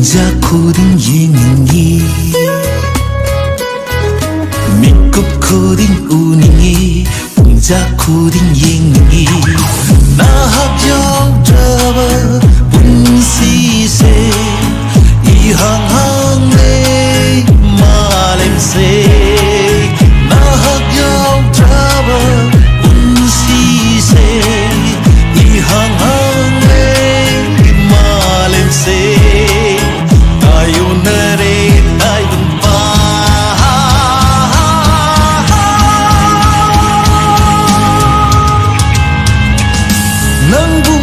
ꯄꯨꯡꯖꯥ ꯈꯨꯗꯤꯡ ꯌꯦꯡꯅꯤꯡꯏ, ꯃꯤꯀꯨꯞ ꯈꯨꯗꯤꯡ ꯎꯅꯤꯡꯏ, ꯄꯨꯡꯖꯥ ꯈꯨꯗꯤꯡ ꯌꯦꯡꯅꯤꯡꯏ꯫ ꯅꯍꯥꯛ ꯌꯥꯎꯗ꯭ꯔꯕ ꯄꯨꯟꯁꯤꯁꯦ ꯏꯍꯥꯡ ꯍꯥꯡꯂꯦ ꯃꯥꯂꯦꯝꯁꯦ꯫ ꯅꯍꯥꯛ ꯌꯥꯎꯗ꯭ꯔꯕ ꯄꯨꯟꯁꯤꯁꯦ ꯏꯍꯥꯡ ꯍꯥꯡꯂꯦ ꯃꯥꯂꯦꯝꯁꯦ꯫ ꯇꯥꯏꯌꯣꯟꯅꯔꯦ ꯇꯥꯏꯕꯪꯄꯥꯟ꯫ ꯅꯪꯕꯨ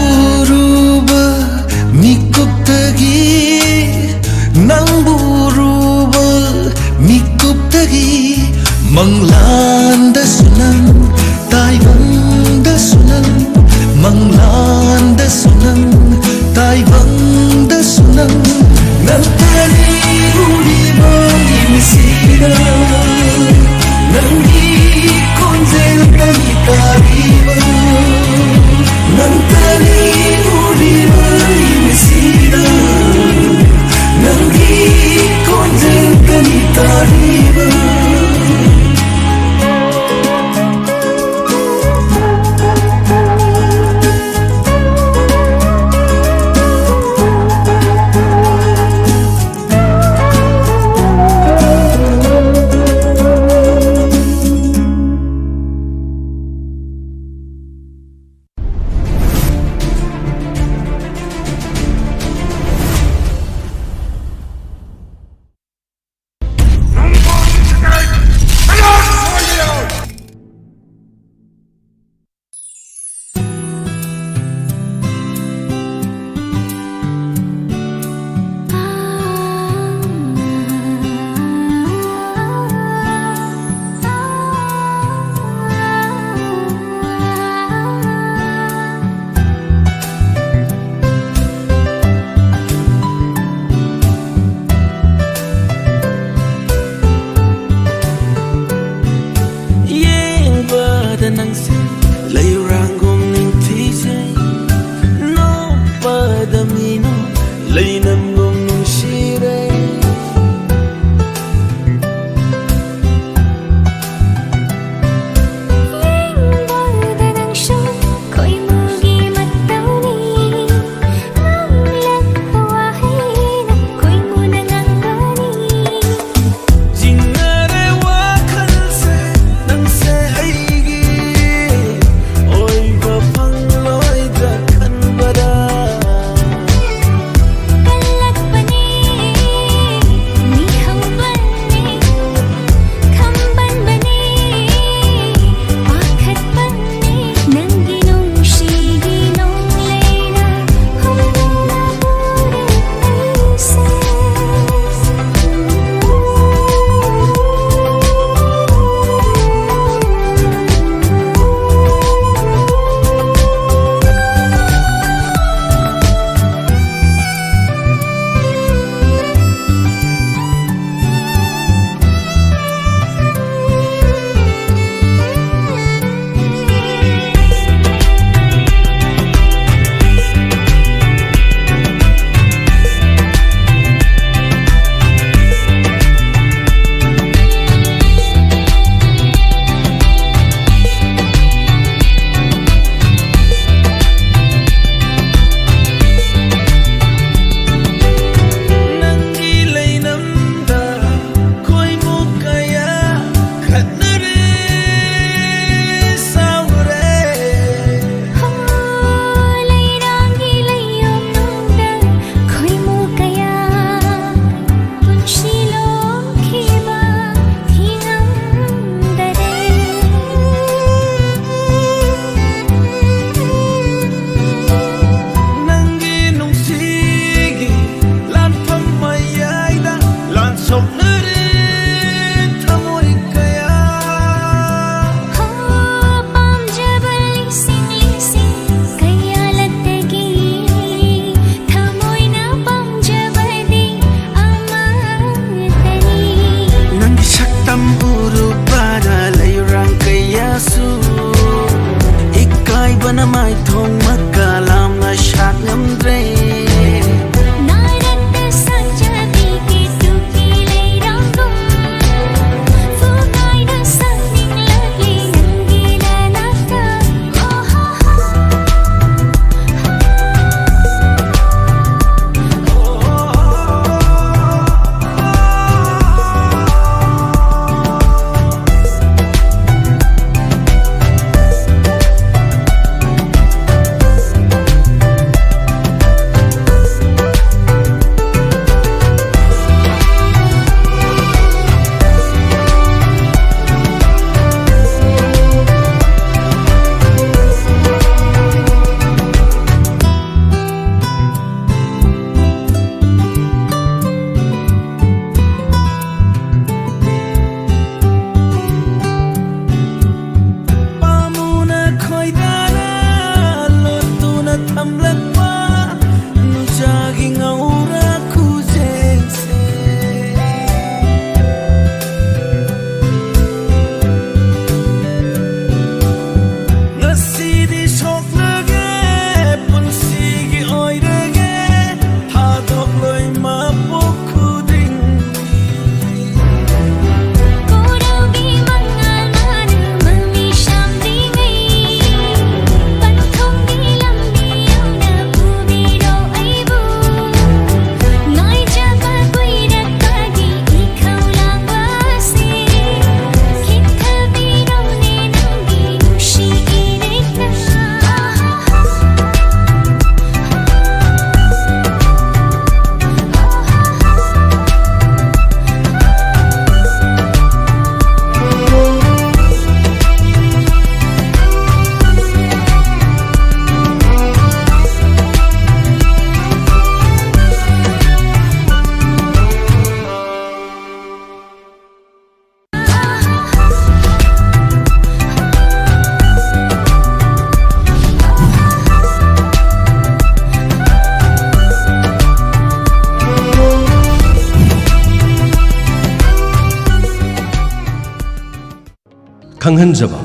ꯈꯪꯍꯟꯖꯕ꯫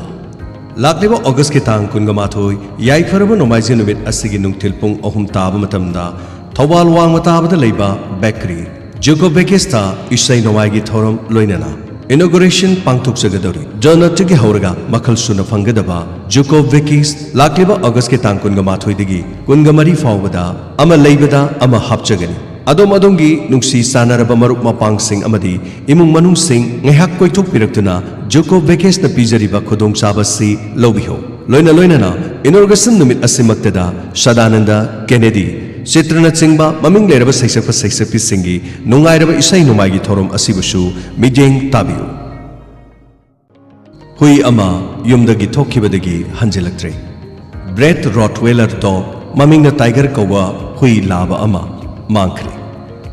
ꯂꯥꯛꯂꯤꯕ ꯑꯣꯒꯁꯀꯤ ꯇꯥꯡ ꯀꯨꯟꯒ ꯃꯥꯊꯣꯏ, ꯌꯥꯏꯐꯔꯕ ꯅꯣꯡꯃꯥꯏꯖꯤꯡ ꯅꯨꯃꯤꯠ ꯑꯁꯤꯒꯤ ꯅꯨꯡꯊꯤꯜ ꯄꯨꯡ ꯑꯍꯨꯝ ꯇꯥꯕ ꯃꯇꯝꯗ ꯊꯧꯕꯥꯜ ꯋꯥꯡꯃ ꯇꯥꯕꯗ ꯂꯩꯕ ꯕꯦꯀꯔꯤ ꯖꯨꯀꯣ ꯕꯦꯀꯤꯁꯇ ꯏꯁꯩ ꯅꯣꯡꯃꯥꯏꯒꯤ ꯊꯧꯔꯝ ꯂꯣꯏꯅꯅ ꯏꯅꯣꯒꯨꯔꯦꯁꯟ ꯄꯥꯡꯊꯣꯛꯆꯒꯗꯧꯔꯤ꯫ ꯗꯣꯅꯠꯇꯒꯤ ꯍꯧꯔꯒ ꯃꯈꯜ ꯁꯨꯅ ꯐꯪꯒꯗꯕ ꯖꯨꯀꯣ ꯕꯦꯀꯤꯁ ꯂꯥꯛꯂꯤꯕ ꯑꯣꯒꯁꯀꯤ ꯇꯥꯡ ꯀꯨꯟꯒ ꯃꯥꯊꯣꯏꯗꯒꯤ ꯀꯨꯟꯒ ꯃꯔꯤ ꯐꯥꯎꯕꯗ ꯑꯃ ꯂꯩꯕꯗ ꯑꯃ ꯍꯥꯞꯆꯒꯅꯤ꯫ ꯑꯗꯣꯝ ꯑꯗꯣꯝꯒꯤ ꯅꯨꯡꯁꯤ ꯆꯥꯟꯅꯔꯕ ꯃꯔꯨꯞ ꯃꯄꯥꯡꯁꯤꯡ ꯑꯃꯗꯤ ꯏꯃꯨꯡ ꯃꯅꯨꯡꯁꯤꯡ ꯉꯥꯏꯍꯥꯛ ꯀꯣꯏꯊꯣꯛꯄꯤꯔꯛꯇꯨꯅ ꯖꯨꯀꯣ ꯕꯦꯀꯤꯁꯅ ꯄꯤꯖꯔꯤꯕ ꯈꯨꯗꯣꯡꯆꯥꯕꯁꯤ ꯂꯧꯕꯤꯌꯨ꯫ ꯂꯣꯏꯅ ꯂꯣꯏꯅꯅ ꯏꯅꯣꯒ꯭ꯔꯦꯁꯟ ꯅꯨꯃꯤꯠ ꯑꯁꯤꯃꯛꯇꯗ ꯁꯗꯥꯅꯟꯗ ꯀꯦꯅꯦꯗꯤ, ꯆꯤꯇ꯭ꯔꯅꯆꯤꯡꯕ ꯃꯃꯤꯡ ꯂꯩꯔꯕ ꯁꯩꯁꯛꯄ ꯁꯩꯁꯛꯄꯤꯁꯤꯡꯒꯤ ꯅꯨꯡꯉꯥꯏꯔꯕ ꯏꯁꯩ ꯅꯣꯡꯃꯥꯏꯒꯤ ꯊꯧꯔꯝ ꯑꯁꯤꯕꯨꯁꯨ ꯃꯤꯠꯌꯦꯡ ꯇꯥꯕꯤꯌꯨ꯫ ꯍꯨꯏ ꯑꯃ ꯌꯨꯝꯗꯒꯤ ꯊꯣꯛꯈꯤꯕꯗꯒꯤ ꯍꯟꯖꯤꯜꯂꯛꯇ꯭ꯔꯦ꯫ ꯕ꯭ꯔꯦꯠ ꯔꯣꯠꯋꯦꯂꯔ ꯗꯣꯒ, ꯃꯃꯤꯡꯅ ꯇꯥꯏꯒꯔ ꯀꯧꯕ ꯍꯨꯏ ꯂꯥꯕ ꯑꯃ ꯃꯥꯡꯈ꯭ꯔꯦ꯫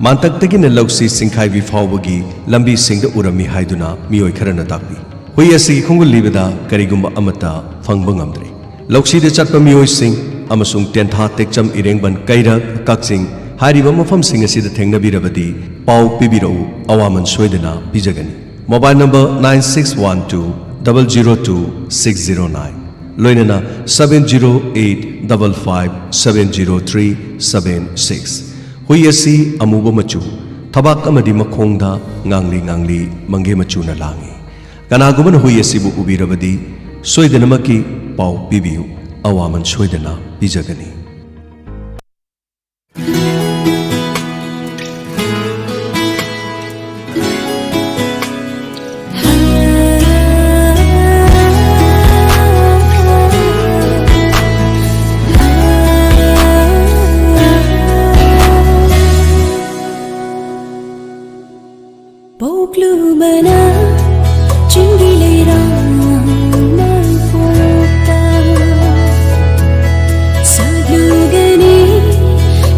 ꯃꯥꯟꯇꯛꯇꯒꯤꯅ ꯂꯧꯁꯤ ꯆꯤꯡꯈꯥꯏꯕꯤ ꯐꯥꯎꯕꯒꯤ ꯂꯝꯕꯤꯁꯤꯡꯗ ꯎꯔꯝꯃꯤ ꯍꯥꯏꯗꯨꯅ ꯃꯤꯑꯣꯏ ꯈꯔꯅ ꯇꯥꯛꯄꯤ꯫ ꯍꯨꯏ ꯑꯁꯤꯒꯤ ꯈꯣꯡꯒꯨꯜ ꯂꯤꯕꯗ ꯀꯔꯤꯒꯨꯝꯕ ꯑꯃꯠꯇ ꯐꯪꯕ ꯉꯝꯗ꯭ꯔꯦ꯫ ꯂꯧꯁꯤꯗ ꯆꯠꯄ ꯃꯤꯑꯣꯏꯁꯤꯡ ꯑꯃꯁꯨꯡ ꯇꯦꯟꯊꯥ, ꯇꯦꯛꯆꯝ, ꯏꯔꯦꯡꯕꯟ, ꯀꯩꯔꯛ, ꯀꯛꯆꯤꯡ ꯍꯥꯏꯔꯤꯕ ꯃꯐꯝꯁꯤꯡ ꯑꯁꯤꯗ ꯊꯦꯡꯅꯕꯤꯔꯕꯗꯤ ꯄꯥꯎ ꯄꯤꯕꯤꯔꯛꯎ, ꯑꯋꯥꯃꯟ ꯁꯣꯏꯗꯅ ꯄꯤꯖꯒꯅꯤ꯫ Mobile number nine six one two double zero two six zero nine, ꯂꯣꯏꯅꯅ seven zero eight double five seven zero three seven six꯫ ꯍꯨꯏ ꯑꯁꯤ ꯑꯃꯨꯕ ꯃꯆꯨ, ꯊꯕꯥꯛ ꯑꯃꯗꯤ ꯃꯈꯣꯡꯗ ꯉꯥꯡꯂꯤ ꯉꯥꯡꯂꯤ ꯃꯪꯒꯦ ꯃꯆꯨꯅ ꯂꯥꯡꯏ꯫ ꯀꯅꯥꯒꯨꯝꯕꯅ ꯍꯨꯏ ꯑꯁꯤꯕꯨ ꯎꯕꯤꯔꯕꯗꯤ ꯁꯣꯏꯗꯅꯃꯛꯀꯤ ꯄꯥꯎ ꯄꯤꯕꯤꯌꯨ, ꯑꯋꯥꯃꯟ ꯁꯣꯏꯗꯅ ꯄꯤꯖꯒꯅꯤ꯫ ꯄꯣꯛꯂꯨꯕꯅ ꯆꯤꯡꯒꯤ ꯂꯩꯔꯥꯡ ꯃꯄꯣꯛꯇ ꯁꯥꯠꯂꯨꯒꯅꯤ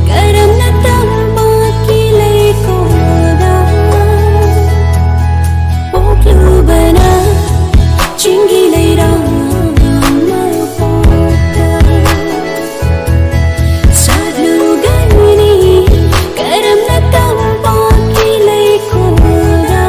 ꯀꯔꯝꯅ ꯇꯝꯄꯥꯛꯀꯤ ꯂꯩꯀꯣꯜꯗ? ꯄꯣꯛꯂꯨꯕꯅ ꯆꯤꯡꯒꯤ ꯂꯩꯔꯥꯡ ꯃꯄꯣꯛꯇ ꯁꯥꯠꯂꯨꯒꯅꯤ ꯀꯔꯝꯅ ꯇꯝꯄꯥꯛꯀꯤ ꯂꯩꯀꯣꯜꯗ?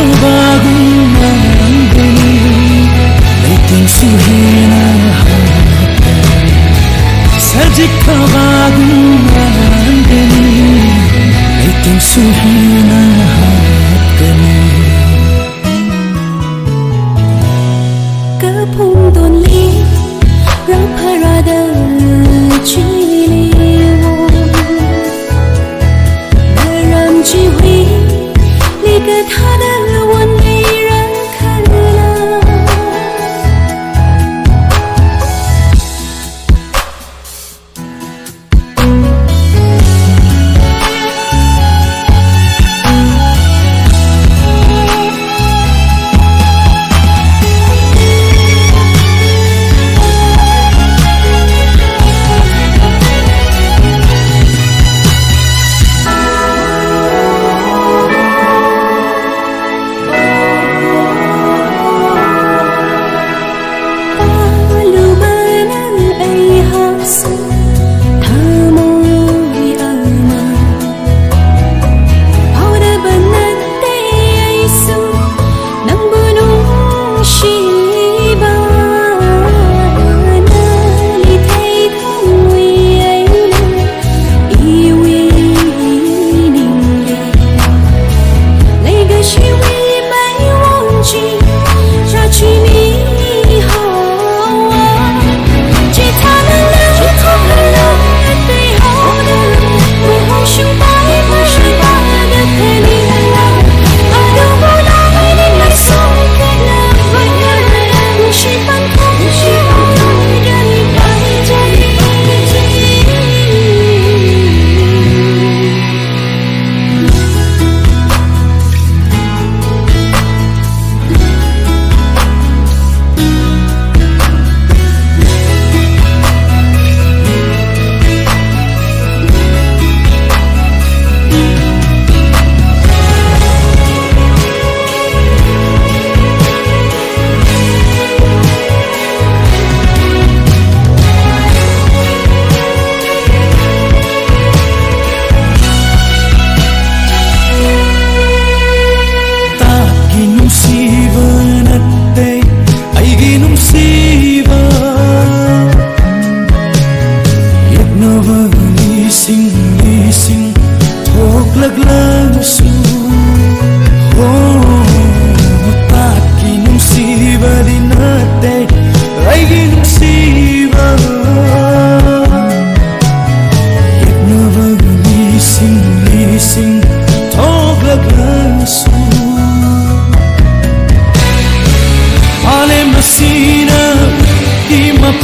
ꯈꯕꯥꯒꯨꯝ ꯉꯥꯟꯒꯅꯤ, ꯂꯩꯇꯦꯡꯁꯨ ꯍꯦꯟꯅ ꯍꯥꯞꯀꯅꯤ꯫ ꯁꯖꯤꯛ ꯈꯕꯥꯒꯨꯝ ꯉꯥꯟꯒꯅꯤ, ꯂꯩꯇꯦꯡꯁꯨ ꯍꯦꯟꯅ ꯍꯥꯞꯀꯅꯤ꯫ ꯀ ꯄꯨꯡꯗꯣꯟ ꯂꯤ ꯔꯥ ꯐꯔꯥꯗ ꯆꯤꯂꯤꯋꯣ꯫ ꯅꯔꯝ ꯆꯤꯍꯨꯏ ꯂꯤ ꯀ ꯊꯥꯗ ꯋꯥꯟ ꯂꯤ ꯔ ꯈ ꯂ꯫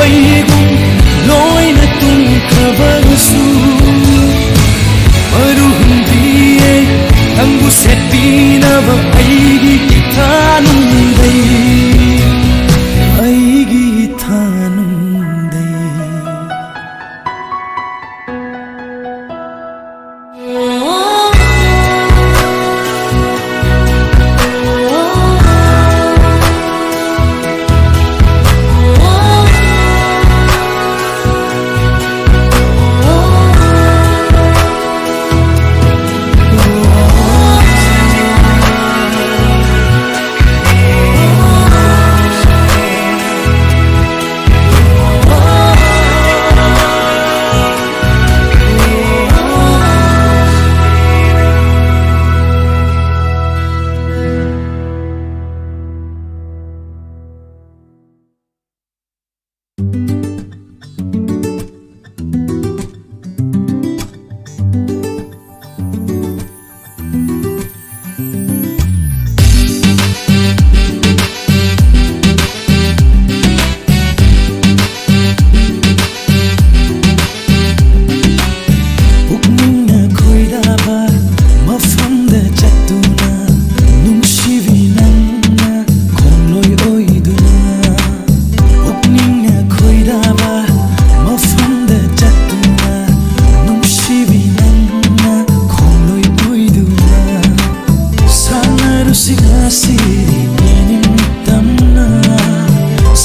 ꯑꯩꯒꯨꯝ ꯂꯣꯏꯅ ꯇꯨꯝꯈ꯭ꯔꯕꯁꯨ, ꯃꯔꯨ ꯍꯨꯟꯕꯤꯌꯦ ꯅꯪꯕꯨ ꯁꯦꯠꯄꯤꯅꯕ ꯑꯩꯒꯤ ꯏꯊꯥ ꯅꯨꯡꯗꯩ, ꯑꯩꯒꯤ ꯏꯊꯥ ꯅꯨꯡꯗꯩ꯫ ꯄꯨꯛꯅꯤꯡꯅ ꯈꯣꯏꯗꯥꯕ ꯃꯐꯝꯗ ꯆꯠꯇꯨꯅ, ꯅꯨꯡꯁꯤꯕꯤ ꯅꯪꯅ ꯈꯣꯡꯂꯣꯏ ꯑꯣꯏꯗꯨꯅ꯫ ꯄꯨꯛꯅꯤꯡꯅ ꯈꯣꯏꯗꯥꯕ ꯃꯐꯝꯗ ꯆꯠꯇꯨꯅ, ꯅꯨꯡꯁꯤꯕꯤ ꯅꯪꯅ ꯈꯣꯡꯂꯣꯏ ꯑꯣꯏꯗꯨꯅ꯫ ꯁꯥꯟꯅꯔꯨꯁꯤ ꯉꯁꯤꯗꯤ ꯏꯅꯤꯡꯇꯝꯅ,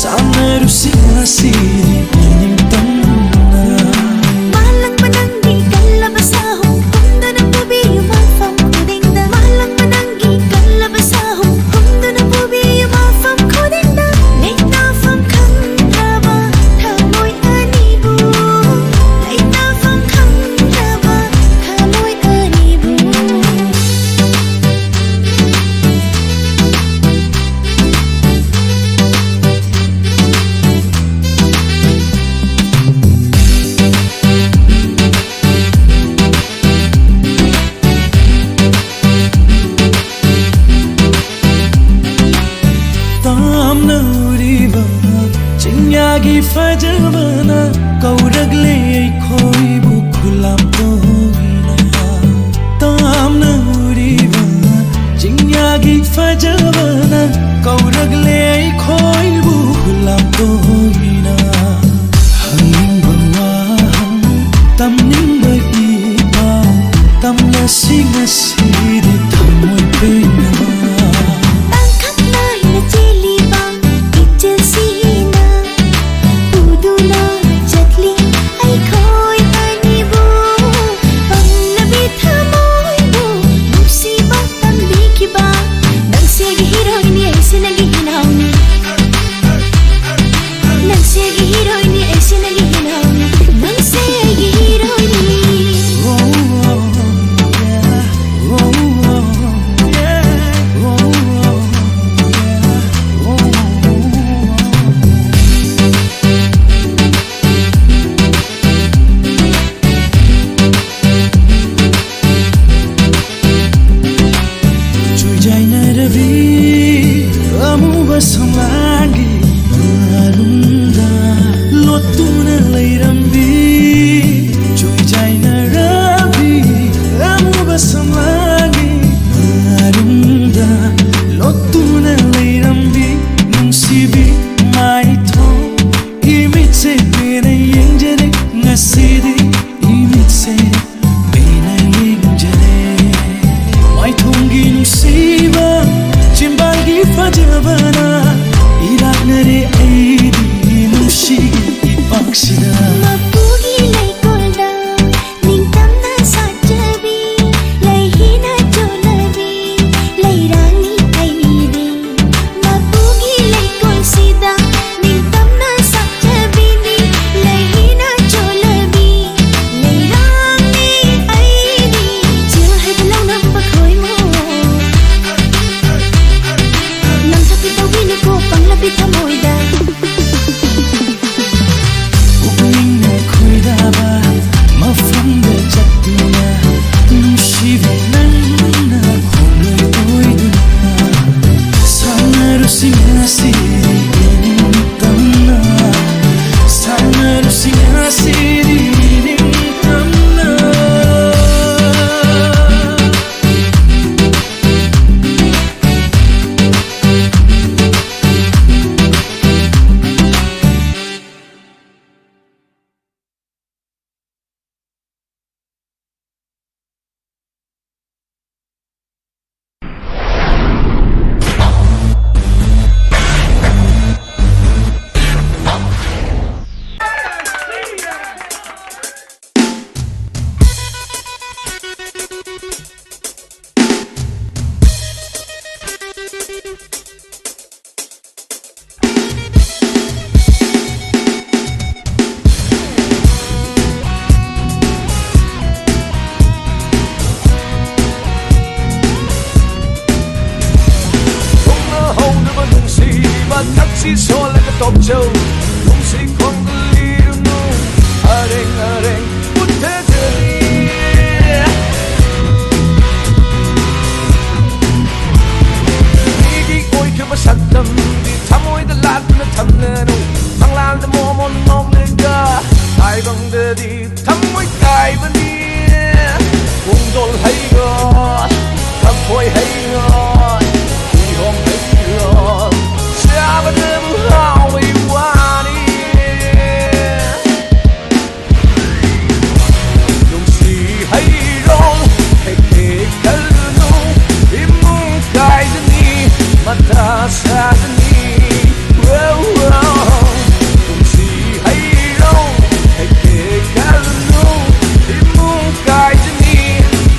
ꯁꯥꯟꯅꯔꯨꯁꯤ ꯉꯁꯤꯗꯤ ꯏꯅꯤꯡꯇꯝꯅ꯫ ꯃꯥꯂꯪꯕ ꯅꯪꯒꯤ ꯀꯜꯂꯕ ꯁꯥꯍꯨꯝ ꯍꯨꯝꯗꯨꯅ ꯄꯨꯕꯤꯌꯨ ꯃꯐꯝ ꯈꯨꯗꯤꯡꯗ꯫ ꯃꯥꯂꯪꯕ ꯅꯪꯒꯤ ꯀꯜꯂꯕ ꯁꯥꯍꯨꯝ ꯍꯨꯝꯗꯨꯅ ꯄꯨꯕꯤꯌꯨ ꯃꯐꯝ ꯈꯨꯗꯤꯡꯗ꯫ ꯂꯩꯇꯥꯐꯝ ꯈꯪꯗ꯭ꯔꯕ ꯊꯃꯣꯏ ꯑꯅꯤꯕꯨ, ꯂꯩꯇꯥꯐꯝ ꯈꯪꯗ꯭ꯔꯕ ꯊꯃꯣꯏ ꯑꯅꯤꯕꯨ꯫ ꯐꯖꯕꯅ ꯀꯧꯔꯛꯂꯦ ꯑꯩꯈꯣꯏꯕꯨ ꯈꯨꯂꯥꯝ ꯇꯣꯏꯅ꯫ ꯇꯥꯝꯅ ꯎꯔꯤꯕ ꯆꯤꯡꯌꯥꯒꯤ ꯐꯖꯕꯅ ꯀꯧꯔꯛꯂꯦ ꯑꯩꯈꯣꯏꯕꯨ ꯈꯨꯂꯥꯝ ꯇꯣꯏꯅ꯫ ꯍꯪꯅꯤꯡꯕ ꯋꯥꯍꯪ, ꯇꯝꯅꯤꯡꯕ ꯏꯄꯥꯎ, ꯇꯝꯂꯁꯤ ꯉꯁꯤꯗꯤ ꯊꯃꯣꯏ ꯄꯦꯟꯅ꯫ ꯇꯥꯡꯀꯛ ꯅꯥꯏꯅ ꯆꯦꯜꯂꯤꯕ ꯏꯆꯦꯜꯁꯤꯅ ꯄꯨꯗꯨꯅ ꯆꯠꯂꯤ ꯑꯩꯈꯣꯏ ꯑꯅꯤꯕꯨ꯫ ꯄꯪꯂꯕꯤ ꯊꯃꯣꯏꯕꯨ ꯅꯨꯡꯁꯤꯕ ꯇꯝꯕꯤꯈꯤꯕ ꯅꯪꯁꯦ ꯑꯩꯒꯤ ꯍꯤꯔꯣꯏꯅꯤ, ꯑꯩꯁꯦ ꯅꯪꯒꯤ ꯍꯤꯅꯥꯎꯅꯤ꯫ ꯅꯨꯡꯁꯤ ꯈꯣꯡꯒꯨꯜ ꯂꯤꯔꯨꯅꯨ, ꯑꯔꯦꯡ ꯑꯔꯦꯡ ꯄꯨꯊꯖꯔꯤ꯫ ꯃꯤꯒꯤ ꯑꯣꯏꯈꯤꯕ ꯁꯛꯇꯝꯗꯤ ꯊꯃꯣꯏꯗ ꯂꯥꯠꯇꯨꯅ ꯊꯝꯂꯅꯨ꯫ ꯃꯪꯂꯥꯟꯗ ꯃꯣꯃꯣꯟ ꯅꯣꯝꯂꯒ ꯇꯥꯏꯕꯪꯗꯗꯤ ꯊꯃꯣꯏ ꯀꯥꯏꯕꯅꯤ꯫ ꯄꯨꯡꯗꯣꯜ ꯍꯩꯔꯣ, ꯀꯝꯐꯣꯏ ꯍꯩꯔꯣ, ꯀꯤꯍꯣꯝ ꯍꯩꯔꯣ, ꯆꯥꯕꯗꯕꯨ ꯍꯥꯎꯕꯩ ꯋꯥꯅꯤ꯫ ꯅꯨꯡꯁꯤ ꯍꯩꯔꯣ, ꯍꯦꯛ ꯍꯦꯛ ꯈꯜꯂꯨꯅꯨ, ꯏꯃꯨꯡ ꯀꯥꯏꯒꯅꯤ, ꯃꯊꯥ ꯁꯥꯒꯅꯤ꯫ ꯅꯨꯡꯁꯤ ꯍꯩꯔꯣ, ꯍꯦꯛ ꯍꯦꯛ ꯈꯜꯂꯨꯅꯨ, ꯏꯃꯨꯡ ꯀꯥꯏꯒꯅꯤ,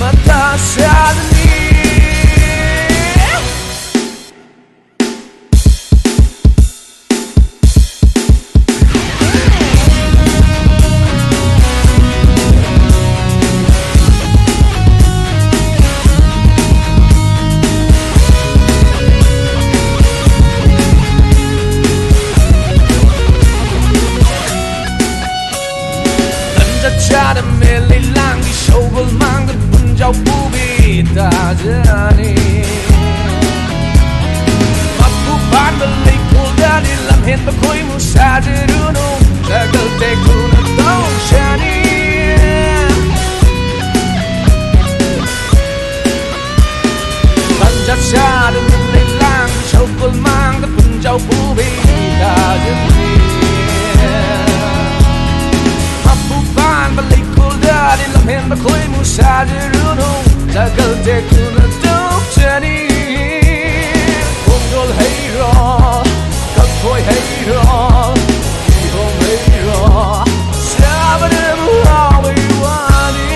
ꯃꯊꯥ ꯁꯥꯒꯅꯤ꯫ ꯇꯟꯖꯥ ꯆꯥꯗ ꯃꯦꯂꯩ ꯂꯥꯡꯒꯤ ꯁꯒꯣꯜ ꯃꯥꯡꯗ ꯄꯨꯟꯖꯥꯎ ꯄꯨꯕꯤ ꯇꯥꯖꯅꯤ꯫ ꯃꯄꯨ ꯄꯥꯟꯕ ꯂꯩꯀꯣꯜꯗꯗꯤ ꯂꯝꯍꯦꯟꯕ ꯈꯣꯏꯃꯨ ꯁꯥꯖꯔꯨꯅꯨ, ꯇꯒꯜ ꯇꯦꯛꯇꯨꯅ ꯇꯧꯁꯅꯤ꯫ ꯇꯟꯖꯥ ꯆꯥꯗꯅ ꯂꯩꯂꯥꯡ ꯁꯒꯣꯜ ꯃꯥꯡꯗ ꯄꯨꯟꯖꯥꯎ ꯄꯨꯕꯤ ꯇꯥꯖꯅꯤ꯫ ꯃꯄꯨ ꯄꯥꯟꯕ ꯂꯩꯀꯣꯜꯗꯗꯤ ꯂꯝꯍꯦꯟꯕ ꯈꯣꯏꯃꯨ ꯁꯥꯖꯔꯨꯅꯨ, ꯇꯒꯜ ꯇꯦꯛꯇꯨꯅ ꯇꯧꯁꯅꯤ꯫ ꯈꯣꯡꯗꯣꯜ ꯍꯩꯔꯣ, ꯀꯝꯐꯣꯏ ꯍꯩꯔꯣ, ꯀꯤꯍꯣꯝ ꯍꯩꯔꯣ, ꯆꯥꯕꯗꯕꯨ ꯍꯥꯎꯕꯩ ꯋꯥꯅꯤ꯫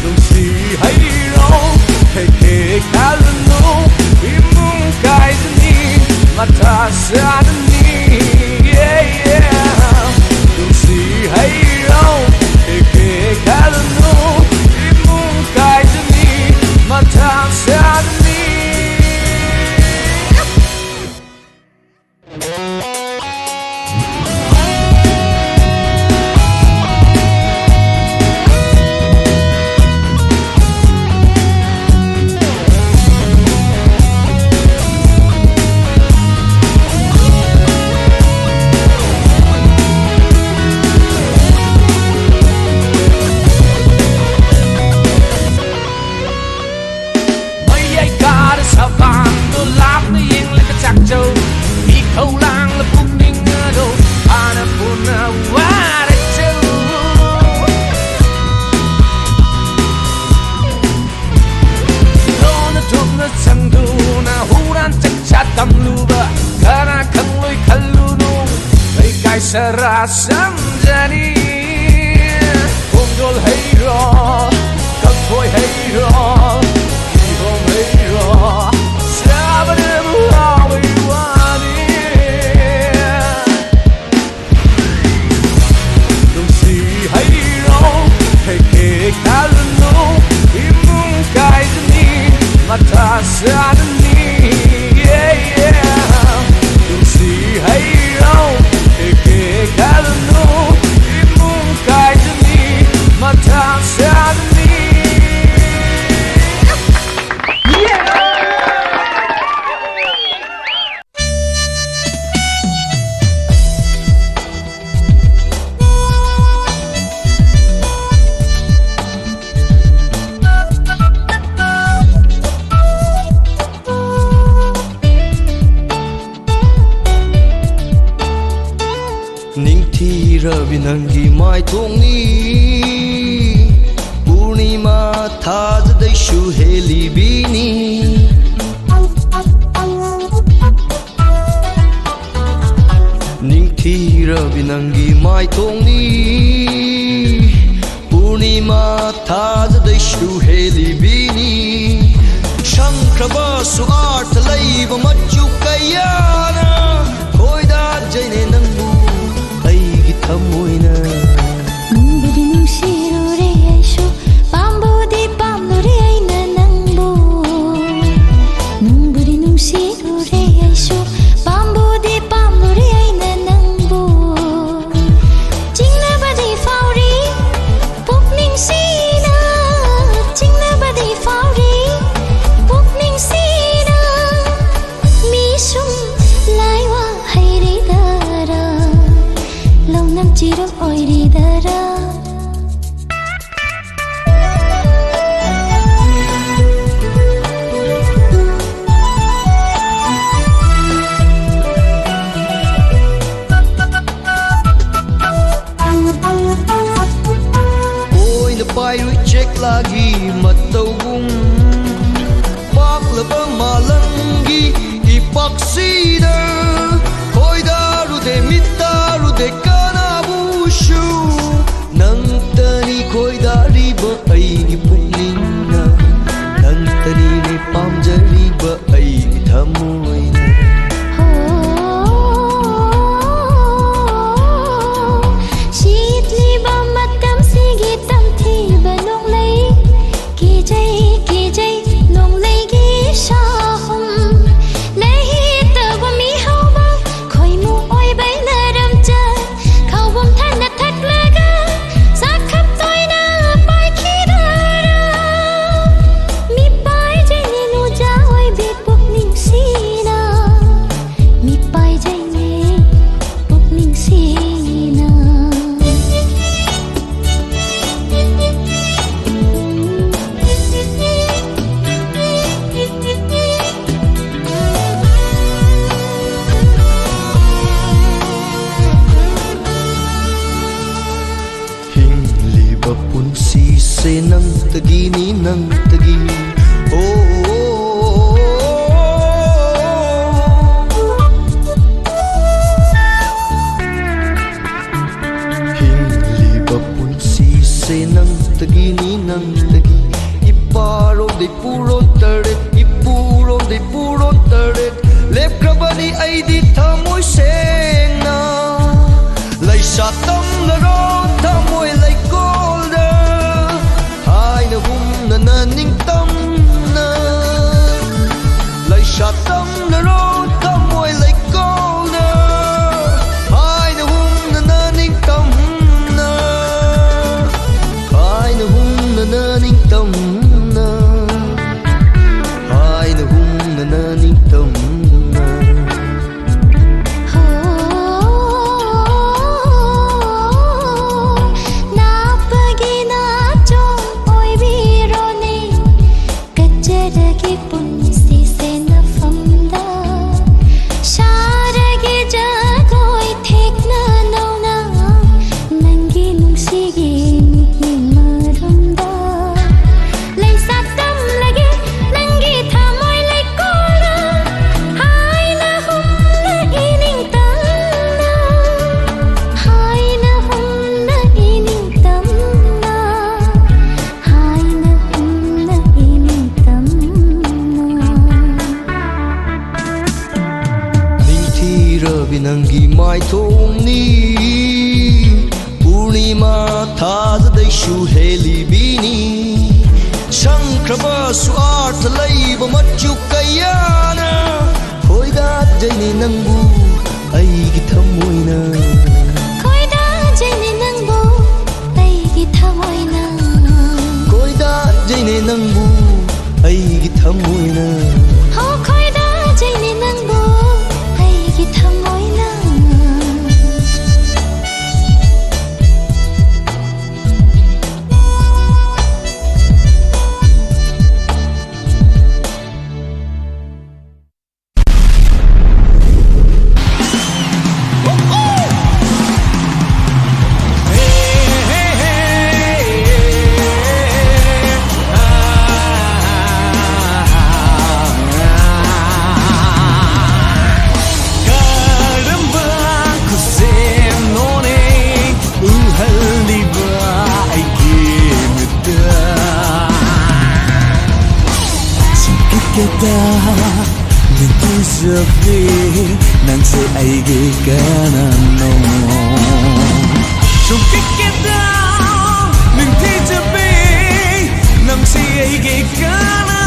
ꯅꯨꯡꯁꯤ ꯍꯩꯔꯣ, ꯍꯦꯛ ꯍꯦꯛ ꯈꯜꯂꯨꯅꯨ, ꯏꯃꯨꯡ ꯀꯥꯏꯗꯅꯤ, ꯃꯊꯥ ꯁꯥꯗꯅꯤ꯫ Yeah, yeah. ꯅꯨꯡꯁꯤ ꯍꯩꯔꯣ, ꯍꯦꯛ ꯍꯦꯛ ꯈꯜꯂꯨꯅꯨ, ꯏꯃꯨꯡ ꯀꯥꯏꯗꯅꯤ, ꯃꯊꯥ ꯁꯥꯗꯅꯤ꯫ ꯁꯔꯥ ꯁꯝꯖꯅꯤ꯫ ꯈꯣꯡꯗꯣꯜ ꯍꯩꯔꯣ, ꯀꯐꯣꯏ ꯍꯩꯔꯣ, ꯀꯤꯍꯣꯝ ꯍꯩꯔꯣ, ꯆꯥꯕꯗꯕꯨ ꯍꯥꯎꯕꯩ ꯋꯥꯅꯤ꯫ ꯅꯨꯡꯁꯤ ꯍꯩꯔꯣ, ꯍꯦꯛ ꯍꯦꯛ ꯍꯥꯜꯂꯨ, ꯏꯃꯨꯡ ꯀꯥꯏꯖꯅꯤ, ꯃꯊꯥ ꯁꯥꯗꯅꯤ꯫ Yeah, yeah. ꯅꯨꯡꯁꯤ ꯍꯩꯔꯣ, ꯍꯦꯛ ꯍꯦꯛ ꯍꯥꯜꯂꯨ, ꯏꯃꯨꯡ ꯀꯥꯏꯖꯅꯤ, ꯃꯊꯥ ꯁꯥꯗꯅꯤ꯫ ꯅꯤꯡꯊꯤꯔꯕꯤ ꯅꯪꯒꯤ ꯃꯥꯏꯊꯣꯡꯅꯤ, ꯄꯨꯔꯅꯤꯃꯥ ꯊꯥꯖꯗꯩꯁꯨ ꯍꯦꯜꯂꯤꯕꯤꯅꯤ꯫ ꯅꯤꯡꯊꯤꯔꯕꯤ ꯅꯪꯒꯤ ꯃꯥꯏꯊꯣꯡꯅꯤ, ꯄꯨꯔꯅꯤꯃꯥ ꯊꯥꯖꯗꯩꯁꯨ ꯍꯦꯜꯂꯤꯕꯤꯅꯤ꯫ ꯁꯪꯈ꯭ꯔꯕꯁꯨ ꯑꯥꯔꯊ ꯂꯩꯕ ꯃꯆꯨ ꯀꯌꯥꯅ ꯈꯣꯏꯗꯥꯖꯩꯅꯦ ꯅꯪꯕꯨ ꯑꯩꯒꯤ ꯊꯃꯣꯏꯅ꯫ ꯅꯨꯡꯕꯨꯗꯤ ꯅꯨꯡꯁꯤꯔꯨꯔꯦ ꯑꯩꯁꯨ, ꯄꯥꯝꯕꯨꯗꯤ ꯄꯥꯝꯂꯨꯔꯦ ꯑꯩꯅ ꯅꯪꯕꯨ꯫ ꯅꯨꯡꯕꯨꯗꯤ ꯅꯨꯡꯁꯤꯔꯨꯔꯦ ꯑꯩꯁꯨ, ꯄꯥꯝꯕꯨꯗꯤ ꯄꯥꯝꯂꯨꯔꯦ ꯑꯩꯅ ꯅꯪꯕꯨ꯫ ꯆꯤꯡꯅꯕꯗꯤ ꯐꯥꯎꯔꯤ ꯄꯨꯛꯅꯤꯡꯁꯤꯅ, ꯆꯤꯡꯅꯕꯗꯤ ꯐꯥꯎꯔꯤ ꯄꯨꯛꯅꯤꯡꯁꯤꯅ꯫ ꯃꯤ ꯁꯨꯝ ꯂꯥꯏꯋꯥ ꯍꯩꯔꯤꯗꯔꯥ, ꯂꯧꯅꯝ ꯆꯤꯔꯨ ꯑꯣꯏꯔꯤꯗꯔꯥ꯫ ꯑꯣꯏꯅ ꯄꯥꯏꯔꯨꯏ ꯆꯦꯛꯂꯥꯒꯤ ꯃꯇꯧꯒꯨꯝ, ꯄꯥꯛꯂꯕ ꯃꯥꯂꯪꯒꯤ ꯏꯄꯥꯛꯁꯤꯗ ꯈꯣꯏꯗꯥꯔꯨꯗꯦ, ꯃꯤꯠ ꯇꯥꯔꯨꯗꯦ꯫ ꯅꯪꯇꯒꯤ꯫ ꯑꯣ, ꯍꯤꯡꯂꯤꯕ ꯄꯨꯟꯁꯤꯁꯦ ꯅꯪꯇꯒꯤꯅꯤ, ꯅꯪꯇꯒꯤ꯫ ꯏꯄꯥꯔꯣꯝꯗꯩ ꯄꯨꯔꯣ ꯇꯔꯦꯠ, ꯏꯄꯨꯔꯣꯝꯗꯩ ꯄꯨꯔꯣ ꯇꯔꯦꯠ, ꯂꯦꯞꯈ꯭ꯔꯕꯅꯤ ꯑꯩꯗꯤ ꯊꯃꯣꯏ ꯁꯦꯡꯅ꯫ ꯂꯩꯁꯥ ꯇꯝꯂꯔꯣ ꯊꯃꯣꯏ ꯂꯩꯀꯣꯜꯗ, ꯍꯥꯏꯅ ꯍꯨꯝꯅꯅ ꯅꯤꯡꯇꯝꯅ꯫ ꯂꯩꯁꯥ ꯇꯝꯂꯔꯣ ꯊꯃꯣꯏ ꯂꯩꯀꯣꯜꯗ, ꯍꯥꯏꯅ ꯍꯨꯝꯅꯅ ꯅꯤꯡꯇꯝꯅ꯫ ꯍꯥꯏꯅ ꯍꯨꯝꯅꯅ ꯅꯤꯡꯇꯝꯅ꯫ ꯍꯥꯏꯅ ꯍꯨꯝꯅꯅ ꯅꯤꯡꯇꯝꯅ꯫ ꯍꯣ, ꯅꯥꯞꯄꯒꯤ ꯅꯥꯆꯣꯝ ꯑꯣꯏꯕꯤꯔꯣꯅꯦ꯫ ꯀꯠꯆꯔꯒꯦ ꯄꯨꯟꯁꯤꯁꯦ ꯅꯐꯝꯗ꯫ ꯁꯥꯔꯒꯦ ꯖꯒꯣꯏ ꯊꯦꯛꯅ ꯅꯧꯅ꯫ ꯅꯪꯒꯤ ꯅꯨꯡꯁꯤꯒꯤ ꯃꯤꯠꯌꯦꯡ ꯃꯔꯨꯝꯗ꯫ ꯂꯩꯁꯥ ꯇꯝꯂꯒꯦ ꯅꯪꯒꯤ ꯊꯃꯣꯏ ꯂꯩꯀꯣꯜꯗ꯫ ꯍꯥꯏꯅ ꯍꯨꯝꯅ ꯏꯅꯤꯡꯇꯝꯅ꯫ ꯍꯥꯏꯅ ꯍꯨꯝꯅ ꯏꯅꯤꯡꯇꯝꯅ꯫ ꯍꯥꯏꯅ ꯍꯨꯝꯅ ꯏꯅꯤꯡꯇꯝꯅ꯫ ꯅꯤꯡꯊꯤꯔꯕꯤ ꯅꯪꯒꯤ ꯃꯥꯏꯊꯣꯡꯅꯤ, ꯄꯨꯔꯅꯤꯃꯥ ꯊꯥꯖꯗꯩꯁꯨ ꯍꯦꯜꯂꯤꯕꯤꯅꯤ꯫ ꯁꯪꯈ꯭ꯔꯕꯁꯨ ꯑꯥꯔꯊ ꯂꯩꯕ ꯃꯆꯨ ꯀꯌꯥꯅ ꯈꯣꯏꯗꯥꯖꯩꯅꯦ ꯅꯪꯕꯨ ꯑꯩꯒꯤ ꯊꯃꯣꯏꯅ꯫ ꯈꯣꯏꯗꯥꯖꯩꯅꯦ ꯅꯪꯕꯨ ꯑꯩꯒꯤ ꯊꯃꯣꯏꯅ꯫ ꯈꯣꯏꯗꯥꯖꯩꯅꯦ ꯅꯪꯕꯨ ꯑꯩꯒꯤ ꯊꯃꯣꯏꯅ꯫ ꯍꯣ, ꯈꯣꯏꯗꯥꯖꯩꯅꯦ ꯅꯪꯕꯨ ꯑꯩꯒꯤ ꯊꯃꯣꯏꯅ꯫ ꯅꯤꯡꯊꯤꯖꯕꯤ, ꯅꯪꯁꯦ ꯑꯩꯒꯤ ꯀꯅꯥꯅꯣ? ꯁꯨꯝ ꯀꯤꯛꯀꯦꯗ ꯅꯤꯡꯊꯤꯖꯕꯤ, ꯅꯪꯁꯦ ꯑꯩꯒꯤ ꯀꯅꯥꯅꯣ?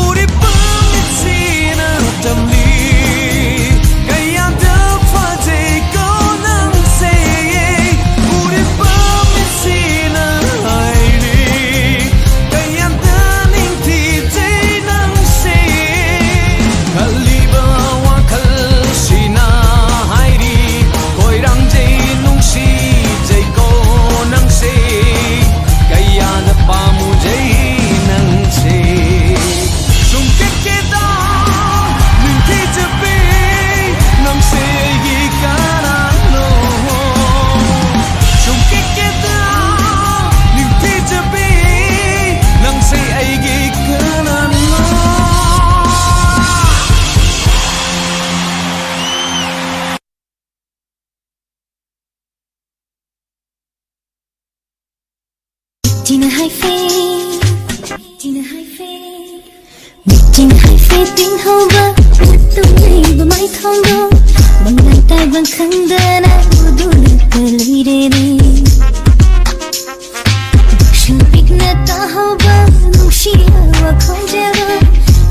ꯎꯔꯤꯕ ꯃꯤꯠꯁꯤꯅ ꯇꯝꯂꯤ, ꯀꯌꯥꯗ ꯐꯖꯩꯀꯣ ꯅꯪꯁꯦ꯫ ꯎꯔꯤꯕ ꯃꯤꯠꯁꯤꯅ ꯍꯥꯏꯔꯤ, ꯀꯌꯥꯗ ꯅꯤꯡꯊꯤꯖꯩ ꯅꯪꯁꯦ꯫ ꯈꯜꯂꯤꯕ ꯋꯥꯈꯜꯁꯤꯅ ꯍꯥꯏꯔꯤ, ꯈꯣꯏꯔꯥꯡꯖꯩ ꯅꯨꯡꯁꯤꯖꯩꯀꯣ ꯅꯪꯁꯦ꯫ ꯀꯌꯥꯗ ꯄꯥꯝꯃꯨꯖꯩ ꯅꯪꯁꯦ꯫ ꯁꯨꯝ ꯀꯦꯛꯀꯦꯗ ꯅꯤꯡꯊꯤꯖꯕꯤ, ꯅꯪꯁꯦ ꯑꯩꯒꯤ ꯀꯅꯥꯅꯣ? ꯁꯨꯝ ꯀꯦꯛꯀꯦꯗ ꯅꯤꯡꯊꯤꯖꯕꯤ, ꯅꯪꯁꯦ ꯑꯩꯒꯤ ꯀꯅꯥꯅꯣ? ꯆꯤꯅ ꯍꯥꯏꯐꯦ, ꯆꯤꯅ ꯍꯥꯏꯐꯦ꯫ ꯃꯤꯆꯤꯟ ꯍꯥꯏꯐꯦ ꯇꯤꯡꯍꯧꯕ, ꯃꯇꯨꯡ ꯂꯩꯕ ꯃꯥꯏꯊꯣꯡꯗꯣ, ꯃꯪꯂꯥꯟ ꯇꯥꯏꯕꯪ ꯈꯪꯗꯅ ꯎꯗꯨꯅꯇ ꯂꯩꯔꯦꯅꯦ꯫ ꯅꯨꯡꯁꯤꯠ ꯄꯤꯛꯅ ꯇꯥꯍꯧꯕ, ꯅꯨꯡꯁꯤꯕ ꯈꯣꯟꯖꯦꯜꯗꯣ,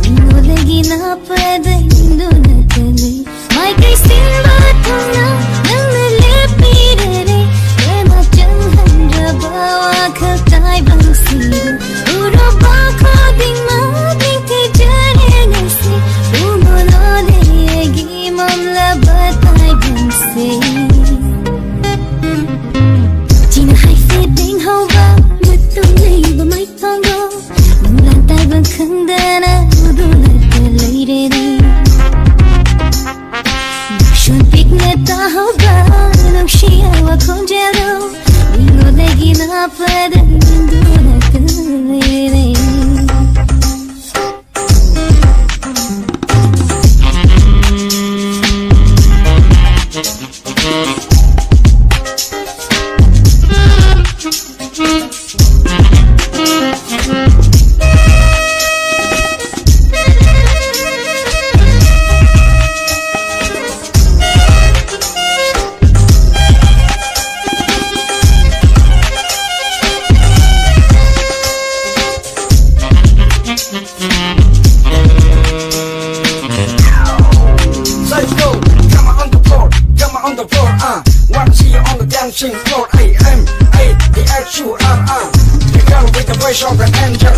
ꯃꯤꯉꯣꯟꯗꯒꯤ ꯅꯥꯞꯄꯗ ꯏꯟꯗꯨꯅꯇ ꯂꯩ꯫ ꯃꯥꯏꯀꯩ ꯁꯤꯟꯕ ꯊꯨꯡꯅ ꯅꯪꯅ ꯂꯦꯞꯄꯤꯔꯦ, ꯄꯦꯟꯅ ꯆꯪꯍꯟꯗ꯭ꯔꯕ ꯋꯥꯈꯜ ꯇꯥꯏꯕꯪꯁꯤꯗ꯫ ꯎꯔꯨꯕ ꯈꯨꯗꯤꯡꯃꯛ ꯅꯤꯡꯊꯤꯖꯔꯦ ꯉꯁꯤ, ꯄꯨꯡꯂꯣꯜ ꯂꯣꯜꯂꯦ ꯑꯩꯒꯤ ꯃꯝꯂꯕ ꯇꯥꯏꯕꯪꯁꯦ꯫ ꯄꯗ ꯅꯪꯗꯨꯅ ꯀꯜꯂꯤꯔꯦ꯫ Let's go, come on the floor, come on the floor, uh. Wanna see you on the dancing floor, A M A D S U R, uh. The girl with the voice of an angel.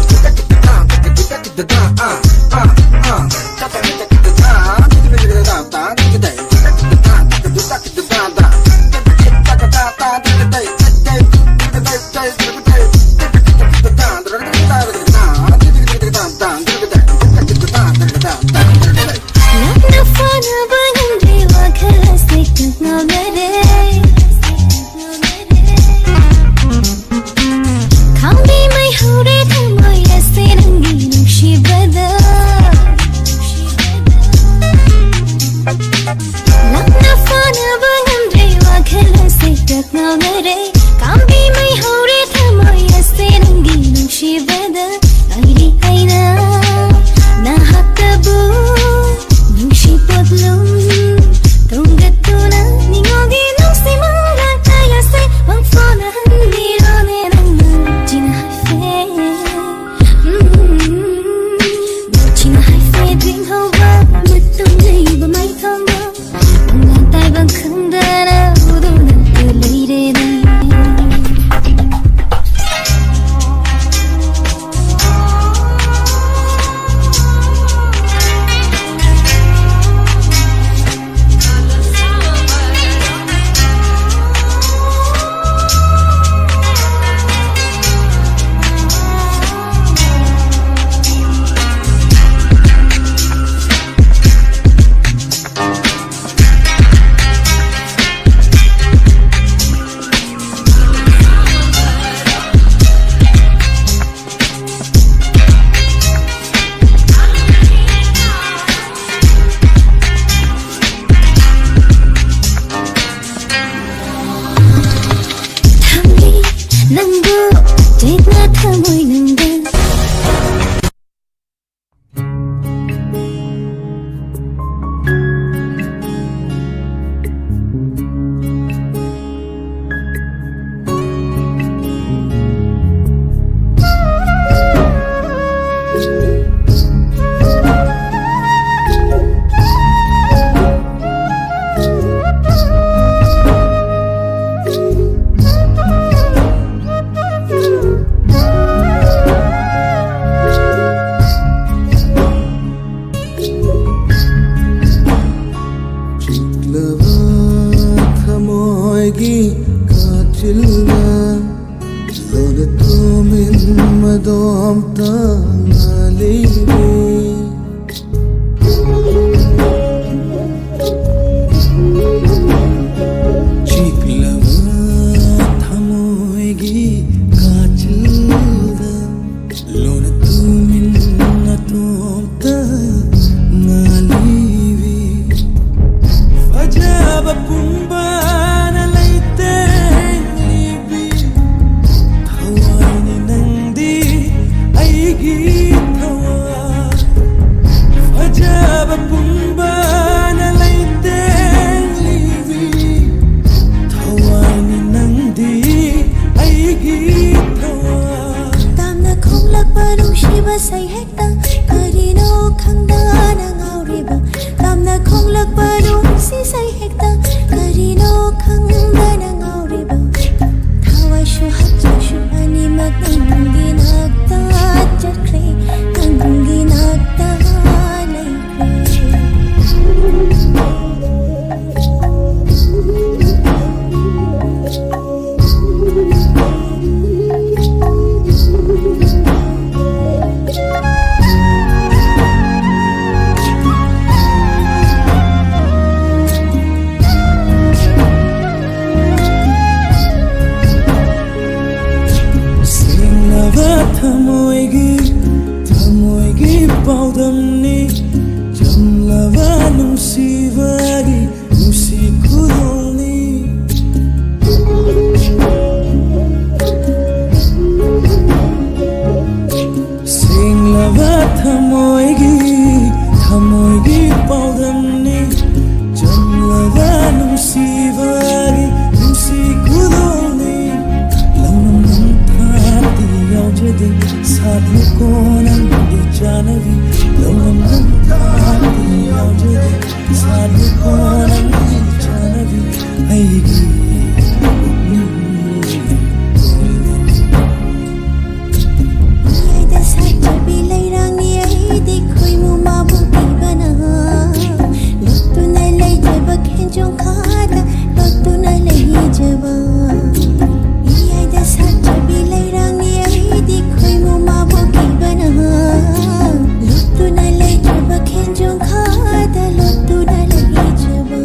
ꯅꯪꯕꯨ ꯆꯦꯠꯅ ꯊꯃꯣꯏꯅꯨꯡꯗ꯫ ꯆꯤꯛꯂꯕ ꯊꯃꯣꯏꯒꯤ ꯀꯥꯆꯤꯜꯗ ꯂꯣꯟꯅ ꯇꯨꯃꯤꯟ ꯃꯗꯣꯝꯇ ꯉꯥꯜꯂꯤꯕꯤ꯫ ꯆꯤꯛꯂꯕ ꯊꯃꯣꯏꯒꯤ ꯀꯥꯆꯤꯜꯗ ꯂꯣꯟꯅ ꯇꯨꯃꯤꯟ ꯅꯇꯣꯝꯇ ꯉꯥꯜꯂꯤꯕꯤ꯫ ꯐꯖꯕ ꯄꯨꯝꯕꯅ ꯂꯩꯇꯦꯡꯂꯤꯕꯤ꯫ ꯊꯋꯥꯏꯅꯤ ꯅꯪꯗꯤ ꯑꯩꯒꯤ꯫ ꯃꯤꯌꯥꯏꯗ ꯁꯥꯠꯆꯕꯤ ꯂꯩꯔꯥꯡꯅꯤ ꯑꯩꯗꯤ ꯈꯣꯏꯃꯨ ꯃꯥꯕꯨ ꯄꯤꯕꯅ꯫ ꯂꯣꯠꯇꯨꯅ ꯂꯩꯖꯕ ꯈꯦꯟꯖꯣꯡ ꯈꯥꯗ ꯂꯣꯠꯇꯨꯅ ꯂꯩꯖꯕ꯫ ꯃꯤꯌꯥꯏꯗ ꯁꯥꯠꯆꯕꯤ ꯂꯩꯔꯥꯡꯅꯤ ꯑꯩꯗꯤ ꯈꯣꯏꯃꯨ ꯃꯥꯕꯨ ꯄꯤꯕꯅ꯫ ꯂꯣꯠꯇꯨꯅ ꯂꯩꯖꯕ ꯈꯦꯟꯖꯣꯡ ꯈꯥꯗ ꯂꯣꯠꯇꯨꯅ ꯂꯩꯖꯕ꯫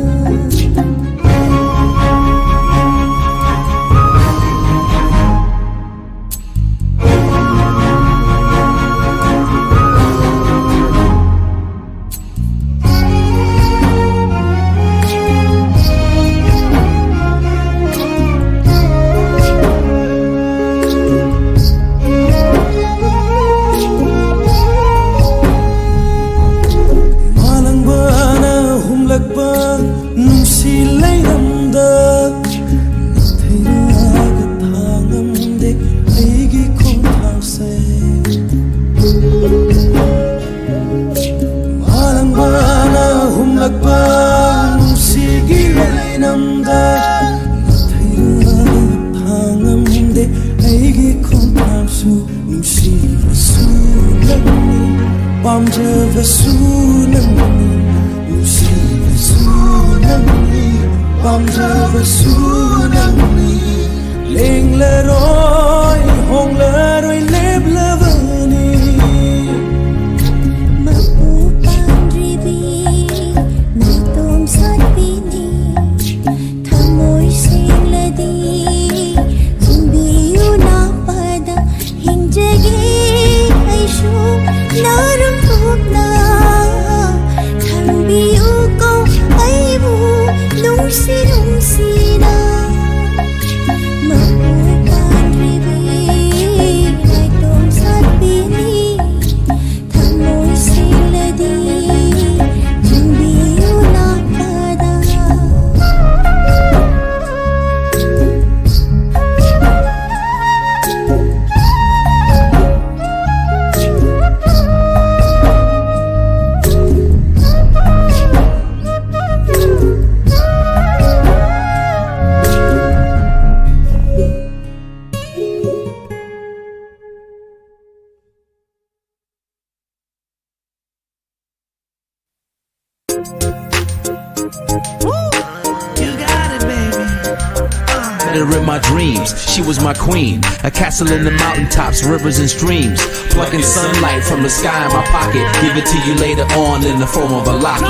Her in my dreams, she was my queen. A castle in the mountaintops, rivers and streams. Plucking sunlight from the sky in my pocket. Give it to you later on in the form of a locket.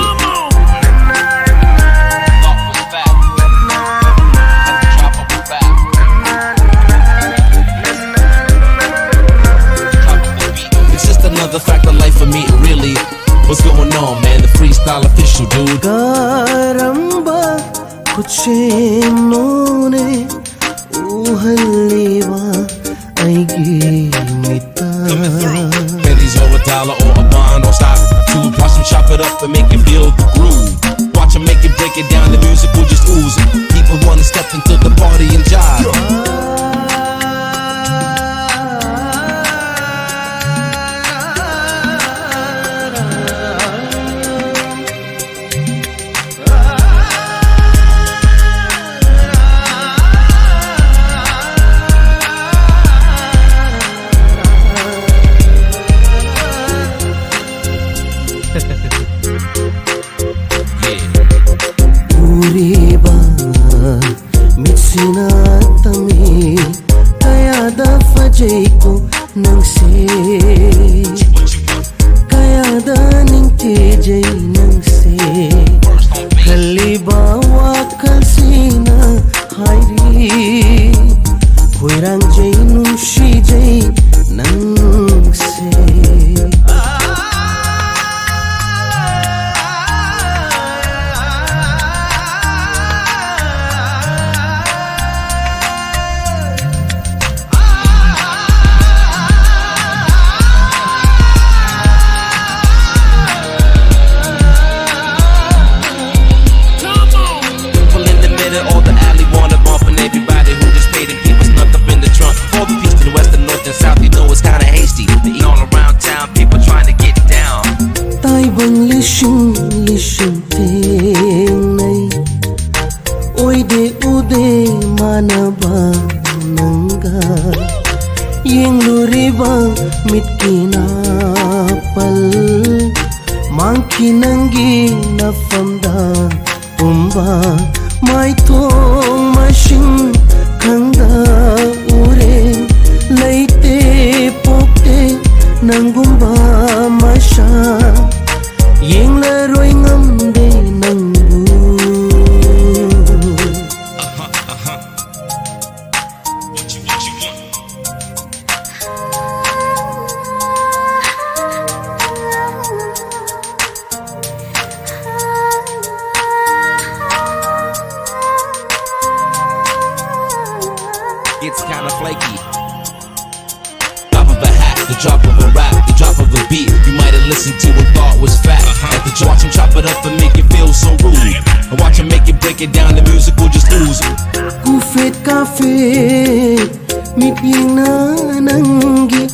It's just another fact of life for me, really. What's going on, man? The freestyle official, dude. Karamba kuchemone uhalliwa aigi mita. Pennies or a dollar or a bond or stock. Two blossom, chop it up and make it feel the groove. Watch 'em make it, break it down. The music will just ooze. People wanna step into the party and jive. Uriba mitsina tami kayada fajaiko nangse, kayada ningtijai nangse. Kaliba wakalsina hairi, koirang jai nungsi jai nangse. People in the middle or the alley wanna bump, and everybody who just paid and people snuck up in the trunk. All the peace to the west, the north, and south, you know it's kinda hasty. They eat all around town, people trying to get down. Taibang lishing lishing tengnai. Oide ude manaba nanga. Yeng luriba mitki na pal. Mangki nanggi na famda umba. Mai tong mashing It's kinda flaky. Drop of a hat, the drop of a rap, the drop of a beat. You might have listened to and thought was fat. At the drop, watch him chop it up and make it feel so rude. And watch him make it, break it down, the music will just ooze. Kufet kafet, mityeng na nanggi,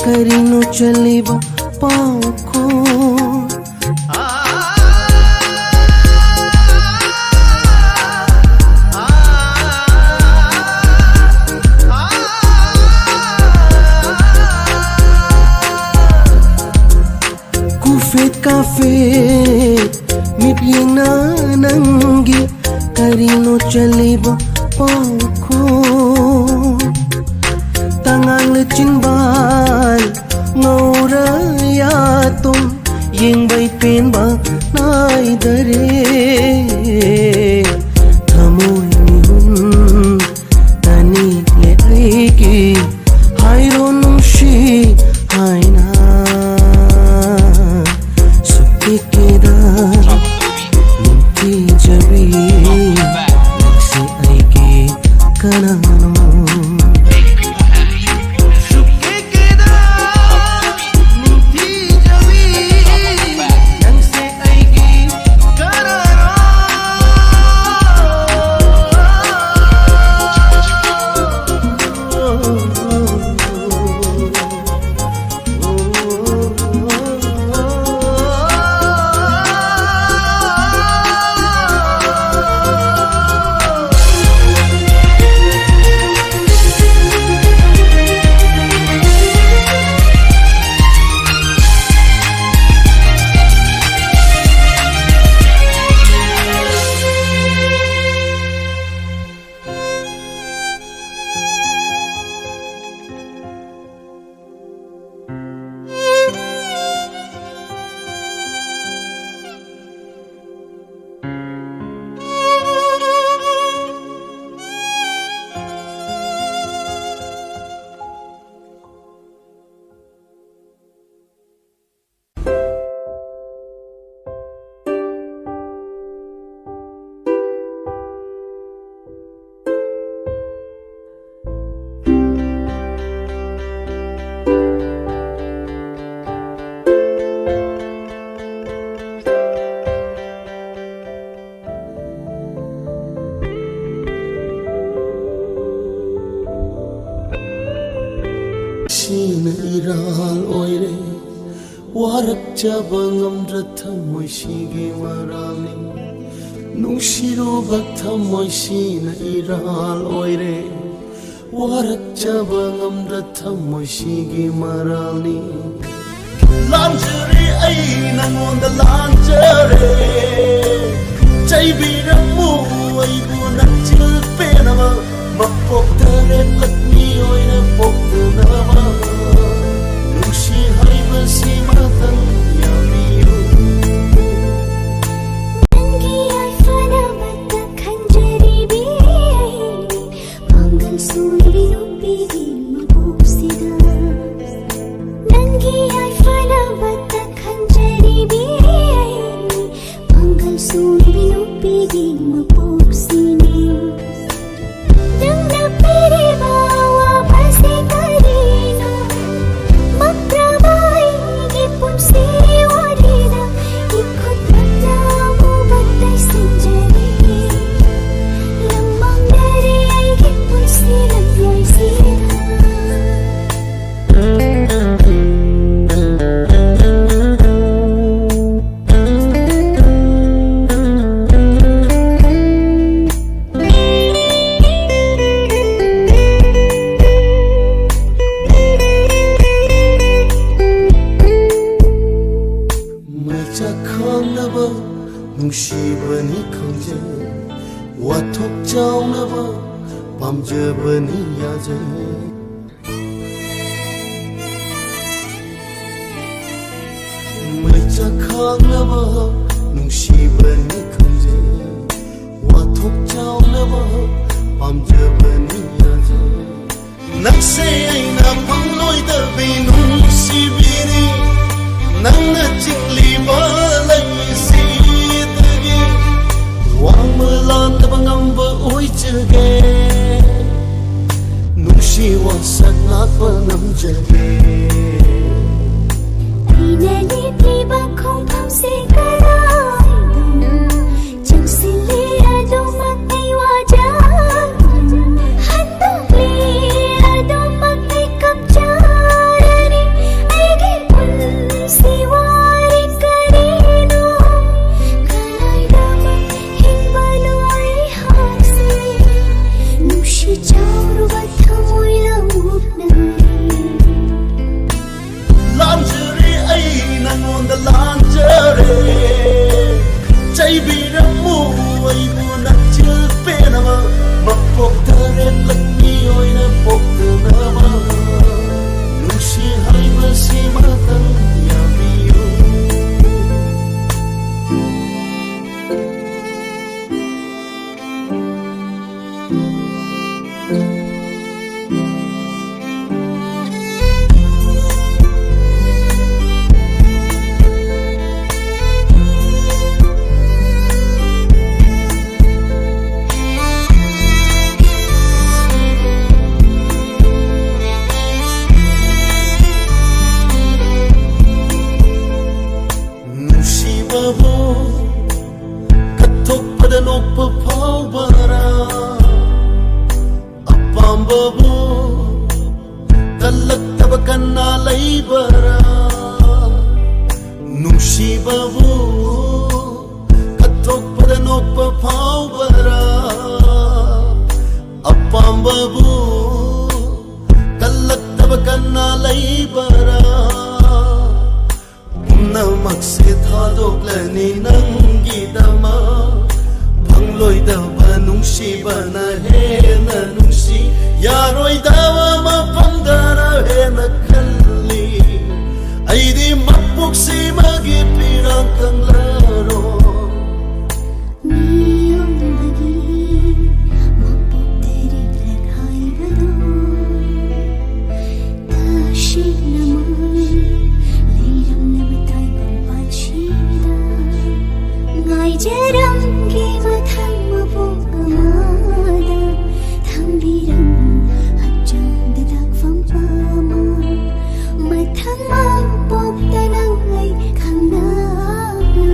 karino chaliba pauko. Kufet kafet, mityeng na nanggi, karino chaliba pauko. Tangang le chingbal, ngaura yatum, yingbai penba naidare. Thamoi mihun, tani le aiki, hairo nungshi haina. Sukikeda, nungki jabi, naksi aiki kanano. ꯁꯤꯅ ꯏꯔꯥꯜ ꯑꯣꯏꯔꯦ꯫ ꯋꯥꯔꯛꯆꯕ ꯉꯝꯗ꯭ꯔ ꯊꯃꯣꯏꯁꯤꯒꯤ ꯃꯔꯥꯜꯅꯤ꯫ ꯅꯨꯡꯁꯤꯔꯨꯕ ꯊꯃꯣꯏꯁꯤꯅ ꯏꯔꯥꯜ ꯑꯣꯏꯔꯦ꯫ ꯋꯥꯔꯛꯆꯕ ꯉꯝꯗ꯭ꯔ ꯊꯃꯣꯏꯁꯤꯒꯤ ꯃꯔꯥꯜꯅꯤ꯫ ꯂꯥꯟꯖꯔꯦ ꯑꯩ ꯅꯉꯣꯟꯗ ꯂꯥꯟꯖꯔꯦ꯫ ꯆꯩꯕꯤꯔꯝꯃꯨ ꯑꯩꯕꯨ ꯅꯪ ꯆꯤꯜ ꯄꯦꯟꯅꯕ꯫ ꯃꯄꯣꯛ ꯇꯔꯦꯠꯂꯛ ꯃꯤꯑꯣꯏꯅ ꯄꯣꯛꯇꯅꯕ꯫ ꯅꯨꯡꯁꯤ ꯍꯥꯏꯕꯁꯤꯃꯇꯪ ꯌꯥꯕꯤꯌꯨ꯫ ꯅꯪꯒꯤ ꯌꯥꯏꯐꯅꯕꯇ ꯈꯟꯖꯔꯤꯕꯤ꯫ ꯄꯥꯡꯒꯜ ꯁꯣꯏꯕꯤ ꯅꯨꯄꯤꯒꯤ ꯃꯄꯣꯛꯁꯤꯗ ꯅꯪꯒꯤ ꯌꯥꯏꯐꯅꯕꯇ ꯈꯟꯖꯔꯤꯕꯤ꯫ ꯄꯥꯡꯒꯜ ꯁꯣꯏꯕꯤ ꯅꯨꯄꯤꯒꯤ ꯃꯄꯣꯛꯁꯤꯅꯤ꯫ ꯅꯪꯅ ꯄꯤꯔꯤꯕ ꯑꯋꯥꯕꯁꯦ ꯀꯔꯤꯅꯣ? ꯃꯛꯇ꯭ꯔꯕ ꯑꯩꯒꯤ ꯄꯨꯟꯁꯤ ꯋꯥꯔꯤꯗ ꯏꯈꯨꯠꯃꯛꯇ ꯑꯃꯨꯕ ꯇꯩꯁꯤꯟꯖꯔꯤ꯫ ꯂꯝꯃꯥꯡꯅꯔꯦ ꯑꯩꯒꯤ ꯄꯨꯟꯁꯤ ꯂꯝꯌꯥꯏꯁꯤꯗ꯫ ꯃꯩꯆꯥꯛ ꯈꯥꯡꯅꯕ ꯅꯨꯡꯁꯤꯕꯅꯤ ꯈꯪꯖꯩ꯫ ꯋꯥꯊꯣꯛ ꯆꯥꯎꯅꯕ ꯄꯥꯝꯖꯕꯅꯤ ꯌꯥꯖꯩ꯫ ꯃꯩꯆꯥꯛ ꯈꯥꯡꯅꯕ ꯅꯨꯡꯁꯤꯕꯅꯤ ꯈꯪꯖꯩ꯫ ꯋꯥꯊꯣꯛ ꯆꯥꯎꯅꯕ ꯄꯥꯝꯖꯕꯅꯤ ꯌꯥꯖꯩ꯫ ꯅꯪꯁꯦ ꯑꯩꯅ ꯐꯪꯂꯣꯏꯗꯕꯤ ꯅꯨꯡꯁꯤꯕꯤꯅꯤ꯫ ꯅꯪꯅ ꯆꯤꯡꯂꯤꯕ ꯂꯩꯁꯤꯗꯒꯤ ꯋꯥꯡꯃ ꯂꯥꯟꯗꯕ ꯉꯝꯕ ꯑꯣꯏꯖꯒꯦ꯫ ꯅꯨꯡꯁꯤ ꯋꯥꯁꯛ ꯉꯥꯛꯄ ꯉꯝꯖꯒꯦ꯫ ꯑꯩꯅ ꯂꯦꯞꯂꯤꯕ ꯈꯣꯡꯐꯝꯁꯦ ꯀꯗꯥꯏꯗꯅꯣ? ꯆꯪꯁꯤꯜꯂꯤ ꯑꯗꯨꯃꯛ ꯑꯩ ꯋꯥꯖꯩ꯫ ꯍꯟꯗꯣꯛꯂꯤ ꯑꯗꯨꯃꯛ ꯑꯩ ꯀꯞꯆꯩ꯫ ꯅꯨꯡꯁꯤꯕꯕꯨ ꯀꯠꯊꯣꯛꯄꯗ ꯅꯣꯛꯄ ꯐꯥꯎꯕꯔꯥ? ꯑꯄꯥꯝꯕꯕꯨ ꯀꯜꯂꯛꯇꯕ ꯀꯅꯥ ꯂꯩꯕꯔꯥ? ꯄꯨꯝꯅꯃꯛꯁꯦ ꯊꯥꯗꯣꯛꯂꯅꯤ ꯅꯪꯒꯤꯗꯃꯛ꯫ ꯐꯪꯂꯣꯏꯗꯕ ꯅꯨꯡꯁꯤꯕꯅ ꯍꯦꯟꯅ ꯅꯨꯡꯁꯤ, ꯌꯥꯔꯣꯏꯗꯕ ꯃꯐꯝꯗꯅ ꯍꯦꯟꯅ ꯈꯜꯂꯤ꯫ ꯑꯩꯗꯤ ꯃꯄꯣꯛꯁꯤꯃꯒꯤ ꯄꯤꯔꯥꯡ ꯈꯪꯂꯔꯣꯏ꯫ ꯃꯤꯑꯣꯏꯕꯒꯤ ꯃꯄꯣꯛꯇ ꯔꯤꯛꯂꯛ ꯍꯥꯏꯕꯗꯨ ꯇꯁꯦꯡꯅꯃꯛ ꯂꯩꯔꯝꯂꯕ ꯇꯥꯏꯕꯪꯄꯥꯟꯁꯤꯗ ꯉꯥꯏꯖꯔꯝꯒꯦ ꯃꯊꯪ ꯃꯄꯣꯛ ꯑꯃꯗ ꯊꯝꯕꯤꯔꯝꯃꯨ ꯍꯛꯆꯥꯡꯗ ꯗꯥꯛꯐꯝ ꯑꯃ꯫ ꯃꯊꯪ ꯃꯄꯣꯛꯇ ꯅꯪ ꯑꯩ ꯈꯪꯅꯕ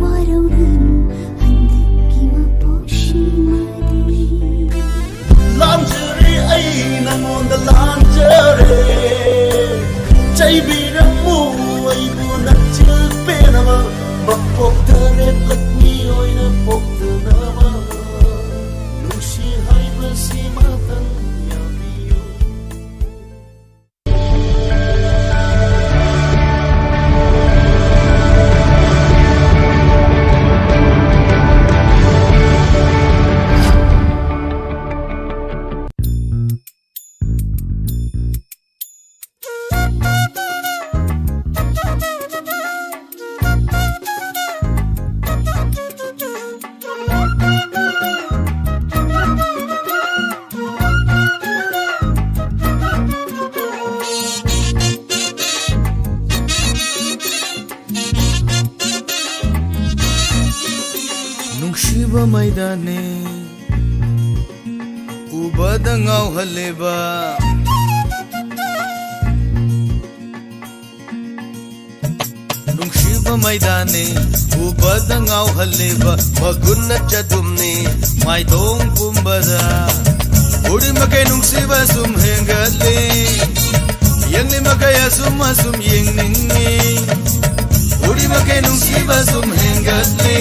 ꯋꯥꯔꯧꯔꯅꯨ ꯍꯟꯗꯛꯀꯤ ꯃꯄꯣꯛꯁꯤꯃꯗꯤ꯫ ꯂꯥꯟꯖꯔꯦ ꯑꯩ ꯅꯉꯣꯟꯗ ꯂꯥꯟꯖꯔꯦ, ꯆꯩꯕꯤꯔꯝꯃꯨ ꯑꯩꯕꯨ ꯅꯆꯤꯜ ꯄꯦꯟꯅꯕ꯫ ꯃꯄꯣꯛꯇ ꯔꯦꯞꯂꯛ ꯃꯤꯑꯣꯏꯅ ꯄꯣꯛꯇꯅꯕ ꯅꯨꯡꯁꯤ ꯍꯥꯏꯕꯁꯤꯃꯇꯪ ꯌꯥꯕꯤꯌꯨ꯫ ꯅꯨꯡꯁꯤꯕ ꯃꯩꯗꯥꯅꯦ ꯎꯕꯗ ꯉꯥꯎꯍꯜꯂꯦꯕ꯫ ꯅꯨꯡꯁꯤꯕ ꯃꯩꯗꯥꯅꯦ ꯎꯕꯗ ꯉꯥꯎꯍꯜꯂꯦꯕ, ꯃꯒꯨꯟ ꯅꯠꯆꯗꯨꯝꯅꯤ ꯃꯥꯏꯊꯣꯡ ꯄꯨꯝꯕꯗ꯫ ꯎꯔꯤꯃꯈꯩ ꯅꯨꯡꯁꯤꯕ ꯁꯨꯝ ꯍꯦꯟꯒꯠꯂꯤ, ꯌꯦꯡꯂꯤ ꯃꯈꯩ ꯑꯁꯨꯝ ꯑꯁꯨꯝ ꯌꯦꯡꯅꯤꯡꯉꯤ, ꯎꯔꯤ ꯃꯈꯩ ꯅꯨꯡꯁꯤꯕ ꯁꯨꯝ ꯍꯦꯟꯒꯠꯂꯤ꯫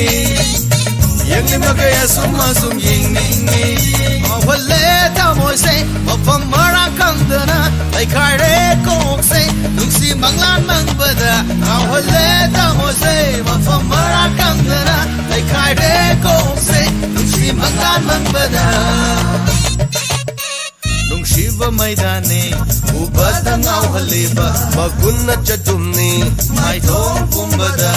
ꯌꯦꯡꯂꯤ ꯃꯈꯩ ꯑꯁꯨꯝ ꯑꯁꯨꯝ ꯌꯦꯡꯅꯤꯡꯉꯤ꯫ ꯉꯥꯎꯍꯜꯂꯦ ꯊꯃꯣꯏꯁꯦ ꯃꯐꯝ ꯃꯔꯥꯡ ꯈꯪꯗꯅ, ꯂꯩꯈꯥꯏꯔꯦ ꯀꯣꯛꯁꯦ ꯅꯨꯡꯁꯤ ꯃꯪꯂꯥꯟ ꯃꯪꯕꯗ꯫ ꯉꯥꯎꯍꯜꯂꯦ ꯊꯃꯣꯏꯁꯦ ꯃꯐꯝ ꯃꯔꯥꯡ ꯈꯪꯗꯅ, ꯂꯩꯈꯥꯏꯔꯦ ꯀꯣꯛꯁꯦ ꯅꯨꯡꯁꯤ ꯃꯪꯂꯥꯟ ꯃꯪꯕꯗ꯫ ꯅꯨꯡꯁꯤꯕ ꯃꯩꯗꯥꯅꯤ ꯎꯕꯗ ꯉꯥꯎꯍꯜꯂꯤꯕ, ꯃꯒꯨꯟꯅ ꯆꯗꯨꯝꯅꯤ ꯃꯥꯏꯊꯣꯡ ꯄꯨꯝꯕꯗ꯫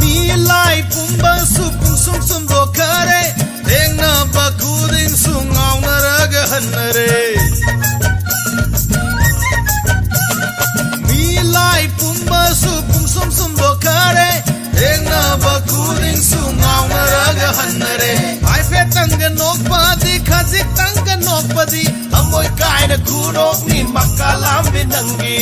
ꯃꯤꯂꯥꯏ ꯄꯨꯝꯕꯁꯨ ꯄꯨꯡꯁꯨꯝ ꯁꯨꯝꯗꯣꯛꯈꯔꯦ, ꯊꯦꯡꯅꯕ ꯈꯨꯗꯤꯡꯁꯨ ꯉꯥꯎꯅꯔꯒ ꯍꯟꯅꯔꯦ꯫ ꯃꯤꯂꯥꯏ ꯄꯨꯝꯕꯁꯨ ꯄꯨꯡꯁꯨꯝ ꯁꯨꯝꯗꯣꯛꯈꯔꯦ, ꯊꯦꯡꯅꯕ ꯈꯨꯗꯤꯡꯁꯨ ꯉꯥꯎꯅꯔꯒ ꯍꯟꯅꯔꯦ꯫ ꯍꯥꯏꯐꯦꯠꯇꯪꯒ ꯅꯣꯛꯄꯗꯤ, ꯈꯖꯤꯛꯇꯪꯒ ꯅꯣꯛꯄꯗꯤ, ꯊꯃꯣꯏ ꯀꯥꯏꯅ ꯈꯨꯅꯣꯛꯅꯤ ꯃꯀꯥꯂꯥꯝꯕꯤ ꯅꯪꯒꯤ꯫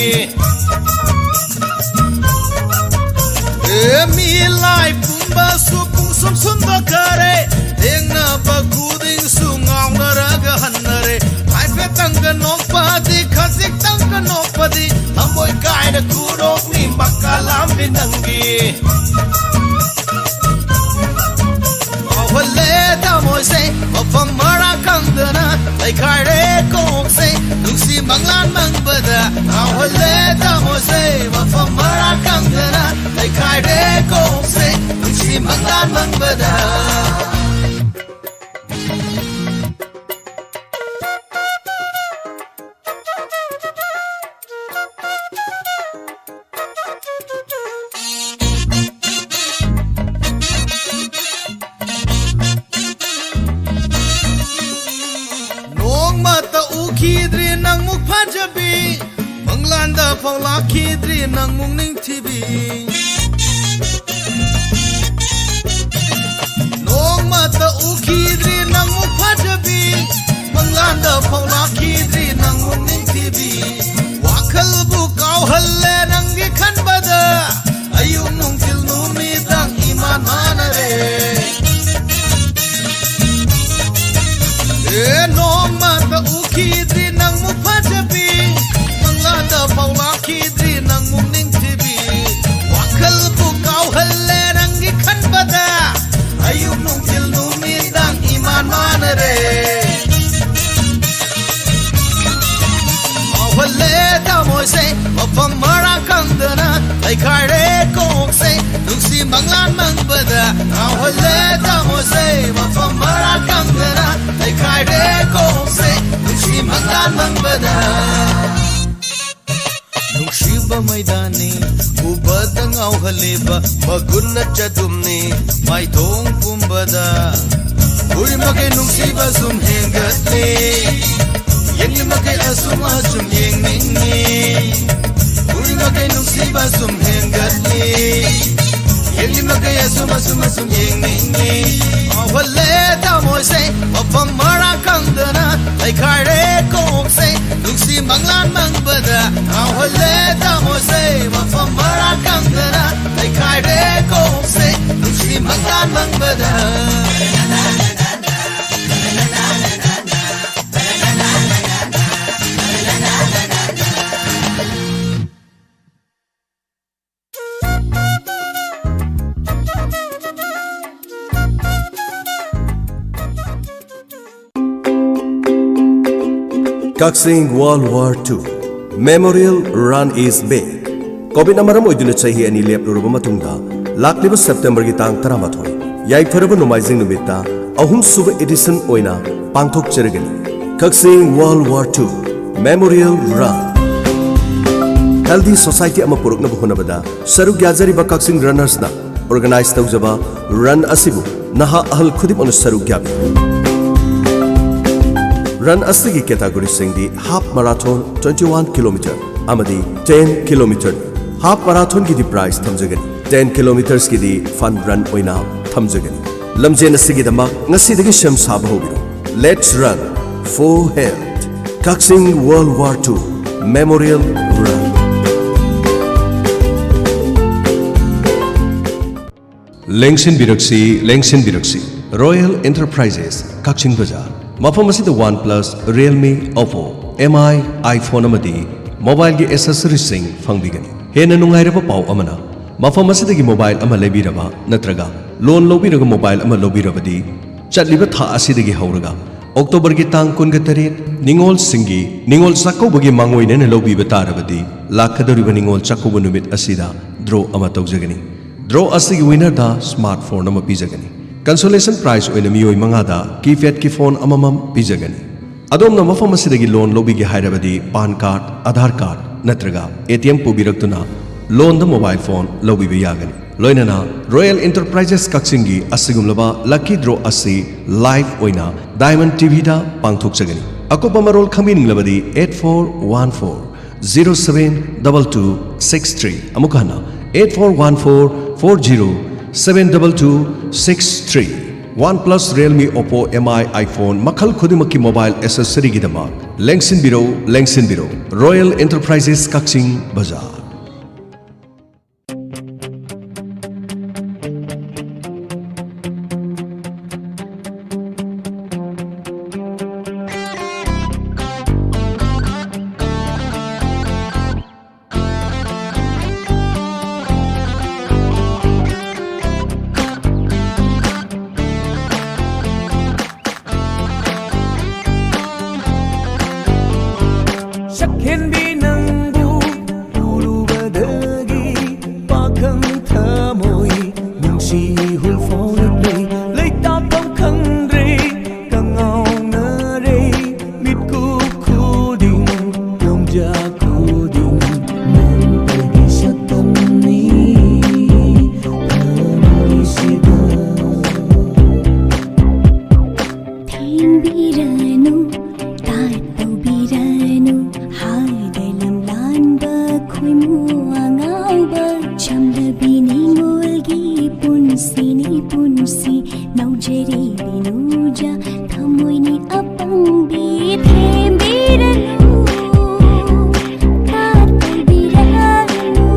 ꯑꯦ, ꯃꯤꯂꯥꯏ ꯄꯨꯝꯕꯁꯨ ꯄꯨꯡꯁꯨꯝ ꯁꯨꯝꯗꯣꯛꯈꯔꯦ, ꯊꯦꯡꯅꯕ ꯈꯨꯗꯤꯡꯁꯨ ꯉꯥꯎꯅꯔꯒ ꯍꯟꯅꯔꯦ꯫ ꯍꯥꯏꯐꯦꯠꯇꯪꯒ ꯅꯣꯛꯄꯗꯤ, ꯈꯖꯤꯛꯇꯪꯒ ꯅꯣꯛꯄꯗꯤ, ꯊꯃꯣꯏ ꯀꯥꯏꯅ ꯈꯨꯅꯣꯛꯅꯤ ꯃꯀꯥꯂꯥꯝꯕꯤ ꯅꯪꯒꯤ꯫ ꯉꯥꯎꯍꯜꯂꯦ ꯊꯃꯣꯏꯁꯦ ꯃꯐꯝ ꯃꯔꯥꯡ ꯈꯪꯗꯅ, ꯂꯩꯈꯥꯏꯔꯦ ꯀꯣꯛꯁꯦ ꯅꯨꯡꯁꯤ ꯃꯪꯂꯥꯟ ꯃꯪꯕꯗ꯫ ꯉꯥꯎꯍꯜꯂꯦ ꯊꯃꯣꯏꯁꯦ ꯃꯐꯝ ꯃꯔꯥꯡ ꯈꯪꯗꯅ, ꯂꯩꯈꯥꯏꯔꯦ ꯀꯣꯛꯁꯦ ꯅꯨꯡꯁꯤ ꯃꯪꯂꯥꯟ ꯃꯪꯕꯗ꯫ ꯅꯣꯡꯃꯇ ꯎꯈꯤꯗ꯭ꯔꯤ ꯅꯪꯃꯨꯛ ꯐꯖꯕꯤ, ꯃꯪꯂꯥꯟꯗ ꯐꯥꯎ ꯂꯥꯛꯈꯤꯗ꯭ꯔꯤ ꯅꯪꯃꯨꯛ ꯅꯤꯡꯊꯤꯕꯤ꯫ ꯅꯣꯡꯃꯇ ꯎꯈꯤꯗ꯭ꯔꯤ ꯅꯪꯃꯨꯛ ꯐꯖꯕꯤ, ꯀꯥꯟꯗ ꯐꯥꯎ ꯂꯥꯛꯈꯤꯗ꯭ꯔꯤ ꯅꯪꯕꯨ ꯅꯤꯡꯊꯤꯕꯤ꯫ ꯋꯥꯈꯜꯕꯨ ꯀꯥꯎꯍꯜꯂꯦ ꯅꯪꯒꯤ ꯈꯟꯕꯗ꯫ ꯑꯌꯨꯛ ꯅꯨꯡꯊꯤꯜ ꯅꯨꯃꯤꯗꯥꯡ ꯏꯃꯥꯟ ꯃꯥꯟꯅꯔꯦ꯫ ꯑꯦ, ꯅꯣꯡꯃꯇ ꯎꯈꯤꯗ꯭ꯔꯤ ꯅꯪꯕꯨ ꯐꯖꯕꯤ꯫ ꯃꯪꯂꯥꯟꯗ ꯐꯥꯎ ꯂꯥꯛꯈꯤꯗ꯭ꯔꯤ ꯅꯪꯕꯨ ꯅꯤꯡꯊꯤꯕꯤ꯫ ꯋꯥꯈꯜꯕꯨ ꯀꯥꯎꯍꯜꯂꯦ ꯅꯪꯒꯤ ꯈꯟꯕꯗ꯫ ꯑꯌꯨꯛ ꯅꯨꯡꯊꯤꯜ ꯅꯨꯃꯤꯗꯥꯡ ꯏꯃꯥꯟ ꯃꯥꯟꯅꯔꯦ꯫ ꯉꯥꯎꯍꯜꯂꯦ ꯊꯃꯣꯏꯁꯦ ꯃꯐꯝ ꯃꯔꯥꯡ ꯈꯪꯗꯅ꯫ ꯂꯩꯈꯥꯏꯔꯦ ꯀꯣꯛꯁꯦ ꯅꯨꯡꯁꯤ ꯃꯪꯂꯥꯟ ꯃꯪꯕꯗ꯫ ꯉꯥꯎꯍꯜꯂꯦ ꯊꯃꯣꯏꯁꯦ ꯃꯐꯝ ꯃꯔꯥꯡ ꯈꯪꯗꯅ꯫ ꯂꯩꯈꯥꯏꯔꯦ ꯀꯣꯛꯁꯦ ꯅꯨꯡꯁꯤ ꯃꯪꯂꯥꯟ ꯃꯪꯕꯗ꯫ ꯅꯨꯡꯁꯤꯕ ꯃꯩꯗꯥꯅꯤ ꯎꯕꯗ ꯉꯥꯎꯍꯜꯂꯤꯕ ꯃꯒꯨꯟ ꯅꯠꯆꯗꯨꯝꯅꯤ ꯃꯥꯏꯊꯣꯡ ꯄꯨꯝꯕꯗ꯫ ꯎꯔꯤꯃꯈꯩ ꯅꯨꯡꯁꯤꯕ ꯁꯨꯝ ꯍꯦꯟꯒꯠꯂꯤ꯫ ꯌꯦꯡꯂꯤꯃꯈꯩ ꯑꯁꯨꯝ ꯑꯁꯨꯝ ꯌꯦꯡꯅꯤꯡꯉꯤ꯫ ꯎꯔꯤꯃꯈꯩ ꯅꯨꯡꯁꯤꯕ ꯁꯨꯝ ꯍꯦꯟꯒꯠꯂꯤ꯫ ꯌꯦꯡꯂꯤꯃꯈꯩ ꯑꯁꯨꯝ ꯑꯁꯨꯝ ꯑꯁꯨꯝ ꯌꯦꯡꯅꯤꯡꯉꯤ꯫ ꯉꯥꯎꯍꯜꯂꯦ ꯊꯃꯣꯏꯁꯦ ꯃꯐꯝ ꯃꯔꯥꯡ ꯈꯪꯗꯅ꯫ ꯂꯩꯈꯥꯏꯔꯦ ꯀꯣꯛꯁꯦ ꯅꯨꯡꯁꯤ ꯃꯪꯂꯥꯟ ꯃꯪꯕꯗ꯫ ꯉꯥꯎꯍꯜꯂꯦ ꯊꯃꯣꯏꯁꯦ ꯃꯐꯝ ꯃꯔꯥꯡ ꯈꯪꯗꯅ꯫ ꯂꯩꯈꯥꯏꯔꯦ ꯀꯣꯛꯁꯦ ꯅꯨꯡꯁꯤ ꯃꯪꯂꯥꯟ ꯃꯪꯕꯗ꯫ Kakching World War Two Memorial Run is back꯫ ꯀꯣꯚꯤꯗꯅ ꯃꯔꯝ ꯑꯣꯏꯗꯨꯅ ꯆꯍꯤ ꯑꯅꯤ ꯂꯦꯞꯂꯨꯔꯕ ꯃꯇꯨꯡꯗ, ꯂꯥꯛꯂꯤꯕ ꯁꯦꯞꯇꯦꯝꯕꯔꯒꯤ ꯇꯥꯡ ꯇꯔꯥꯃꯥꯊꯣꯏ, ꯌꯥꯏꯐꯔꯕ ꯅꯣꯡꯃꯥꯏꯖꯤꯡ ꯅꯨꯃꯤꯠꯇ ꯑꯍꯨꯝꯁꯨꯕ edition ꯑꯣꯏꯅ ꯄꯥꯡꯊꯣꯛꯆꯔꯒꯅꯤ꯫ Kakching World War Two Memorial Run꯫ Healthy society ꯑꯃ ꯄꯨꯔꯛꯅꯕ ꯍꯣꯠꯅꯕꯗ ꯁꯔꯨꯛ ꯌꯥꯖꯔꯤꯕ ꯀꯛꯆꯤꯡ runnersꯅ organize ꯇꯧꯖꯕ run ꯑꯁꯤꯕꯨ ꯅꯍꯥ ꯑꯍꯜ ꯈꯨꯗꯤꯡꯃꯛꯅ ꯁꯔꯨꯛ ꯌꯥꯕꯤꯌꯨ꯫ Run ꯑꯁꯤꯒꯤ categoryꯁꯤꯡꯗꯤ half marathon, twenty one kilometer ꯑꯃꯗꯤ ten kilometer꯫ Half marathonꯒꯤꯗꯤ prize ꯊꯝꯖꯒꯅꯤ, ten kilometersꯀꯤꯗꯤ fun run ꯑꯣꯏꯅ ꯊꯝꯖꯒꯅꯤ꯫ ꯂꯝꯖꯦꯟ ꯑꯁꯤꯒꯤꯗꯃꯛ ꯉꯁꯤꯗꯒꯤ ꯁꯦꯝ ꯁꯥꯕ ꯍꯧꯕꯤꯔꯣ꯫ Let's run! For Health, Kakching World War Two Memorial Run. ꯂꯦꯡꯁꯤꯟꯕꯤꯔꯛꯁꯤ, ꯂꯦꯡꯁꯤꯟꯕꯤꯔꯛꯁꯤ꯫ Royal Enterprises, ꯀꯛꯆꯤꯡ ꯕꯖꯥꯔ꯫ ꯃꯐꯝ ꯑꯁꯤꯗ OnePlus, Realme, Oppo, MI, iPhone ꯑꯃꯗꯤ mobileꯒꯤ accessoriesꯁꯤꯡ ꯐꯪꯕꯤꯒꯅꯤ꯫ ꯍꯦꯟꯅ ꯅꯨꯡꯉꯥꯏꯔꯕ ꯄꯥꯎ ꯑꯃꯅ, ꯃꯐꯝ ꯑꯁꯤꯗꯒꯤ mobile ꯑꯃ ꯂꯩꯕꯤꯔꯕ ꯅꯠꯇ꯭ꯔꯒ loan ꯂꯧꯕꯤꯔꯒ mobile ꯑꯃ ꯂꯧꯕꯤꯔꯕꯗꯤ, ꯆꯠꯂꯤꯕ ꯊꯥ ꯑꯁꯤꯗꯒꯤ ꯍꯧꯔꯒ Octoberꯒꯤ ꯇꯥꯡ ꯀꯨꯟꯒ ꯇꯔꯦꯠ, ꯅꯤꯉꯣꯜꯁꯤꯡꯒꯤ ꯅꯤꯉꯣꯜ ꯆꯥꯛꯀꯧꯕꯒꯤ ꯃꯥꯡꯑꯣꯏꯅꯅ ꯂꯧꯕꯤꯕ ꯇꯥꯔꯕꯗꯤ, ꯂꯥꯛꯀꯗꯧꯔꯤꯕ ꯅꯤꯉꯣꯜ ꯆꯥꯛꯀꯧꯕ ꯅꯨꯃꯤꯠ ꯑꯁꯤꯗ draw ꯑꯃ ꯇꯧꯖꯒꯅꯤ꯫ Draw ꯑꯁꯤꯒꯤ winnerꯗ smartphone ꯑꯃ ꯄꯤꯖꯒꯅꯤ꯫ Consolation prize ꯑꯣꯏꯅ ꯃꯤꯑꯣꯏ ꯃꯉꯥꯗ keypadꯀꯤ phone ꯑꯃꯃꯝ ꯄꯤꯖꯒꯅꯤ꯫ ꯑꯗꯣꯝꯅ ꯃꯐꯝ ꯑꯁꯤꯗꯒꯤ loan ꯂꯧꯕꯤꯒꯦ ꯍꯥꯏꯔꯕꯗꯤ, PAN card, Aadhaar card ꯅꯠꯇ꯭ꯔꯒ ATM ꯄꯨꯕꯤꯔꯛꯇꯨꯅ loanꯗ mobile phone ꯂꯧꯕꯤꯕ ꯌꯥꯒꯅꯤ꯫ ꯂꯣꯏꯅꯅ Royal Enterprises ꯀꯛꯆꯤꯡꯒꯤ ꯑꯁꯤꯒꯨꯝꯂꯕ lucky draw ꯑꯁꯤ live ꯑꯣꯏꯅ Diamond TVꯗ ꯄꯥꯡꯊꯣꯛꯆꯒꯅꯤ꯫ ꯑꯀꯨꯞꯄ ꯃꯔꯣꯜ ꯈꯪꯕꯤꯅꯤꯡꯂꯕꯗꯤ eight four one four zero seven double two six three, ꯑꯃꯨꯛ ꯍꯟꯅ eight four one four four zero seven double two six three꯫ OnePlus, Realme, Oppo, MI, iPhone ꯃꯈꯜ ꯈꯨꯗꯤꯡꯃꯛꯀꯤ mobile accessoryꯒꯤꯗꯃꯛ ꯂꯦꯡꯁꯤꯟꯕꯤꯔꯧ, ꯂꯦꯡꯁꯤꯟꯕꯤꯔꯧ꯫ Royal Enterprises ꯀꯛꯆꯤꯡ ꯕꯖꯥꯔ꯫ ꯁꯛꯍꯦꯟꯕꯤ ꯅꯪꯕꯨ ꯎꯔꯨꯕꯗꯒꯤ ꯄꯥꯈꯪ ꯊꯃꯣꯏ ꯅꯨꯡꯁꯤ ꯍꯨꯜ ꯐꯥꯎꯔꯛꯂꯦ꯫ ꯂꯩꯇꯥꯐꯝ ꯈꯪꯗ꯭ꯔꯦ, ꯀꯉꯥꯎꯅꯔꯦ꯫ ꯃꯤꯠꯀꯨꯞ ꯈꯨꯗꯤꯡ, ꯌꯣꯡꯖꯥ ꯈꯨꯗꯤꯡ, ꯅꯪ ꯑꯩꯒꯤ ꯁꯛꯇꯝꯅꯤ ꯊꯃꯣꯏꯁꯤꯗ꯫ ꯊꯦꯝꯕꯤꯔꯅꯨ, ꯇꯥꯠ ꯇꯧꯕꯤꯔꯅꯨ, ꯍꯥꯏꯗ ꯂꯝꯂꯥꯟꯕ ꯈꯣꯏꯃꯨ ꯑꯉꯥꯎꯕ꯫ ꯆꯝꯂꯕꯤ ꯅꯤꯉꯣꯜꯒꯤ ꯄꯨꯟꯁꯤꯅꯤ ꯄꯨꯟꯁꯤ, ꯅꯧꯖꯔꯤ ꯕꯤꯅꯨꯖꯥ ꯊꯃꯣꯏꯅꯤ ꯑꯄꯪ ꯊꯦꯝꯕꯤꯔꯅꯨ, ꯊꯦꯝꯕꯤꯔꯅꯨ, ꯇꯥꯛꯄꯤꯔꯅꯨ꯫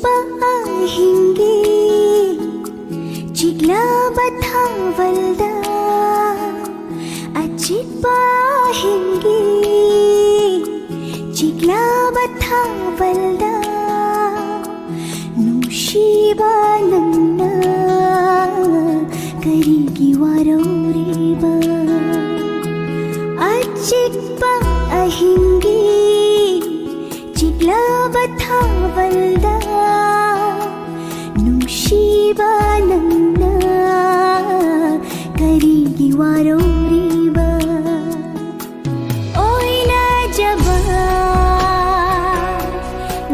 ꯑꯍꯤꯡꯒꯤ ꯆꯤꯛꯂꯕ ꯊꯥꯕꯜꯗ, ꯑꯆꯤꯛꯄ ꯑꯍꯤꯡꯒꯤ ꯆꯤꯛꯂꯕ ꯊꯥꯕꯜꯗ, ꯅꯨꯡꯁꯤꯕ ꯅꯪꯅ ꯀꯔꯤꯒꯤ ꯋꯥꯔꯧꯔꯤꯕ? ꯑꯆꯤꯛꯄ ꯑꯍꯤꯡꯒꯤ ꯆꯤꯛꯂꯕ ꯊꯥꯕꯜꯗ, ꯅꯨꯡꯁꯤꯕ ꯅꯪꯅ ꯀꯔꯤꯒꯤ ꯋꯥꯔꯧꯔꯤꯕ? ꯑꯣꯏꯅꯖꯕ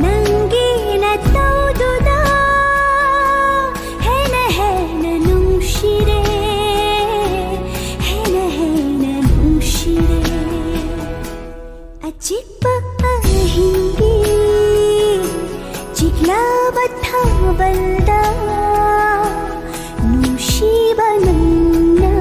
ꯅꯪꯒꯤ ꯅꯇꯧꯗꯨꯗ ꯍꯦꯟꯅ ꯍꯦꯟꯅ ꯅꯨꯡꯁꯤꯔꯦ, ꯍꯦꯟꯅ ꯍꯦꯟꯅ ꯅꯨꯡꯁꯤꯔꯦ꯫ ꯑꯆꯤꯛꯄ ꯑꯍꯤꯡꯒꯤ ꯆꯤꯛꯂꯕ ꯊꯥꯕꯜꯗ, ꯅꯨꯡꯁꯤꯕ ꯅꯪꯅ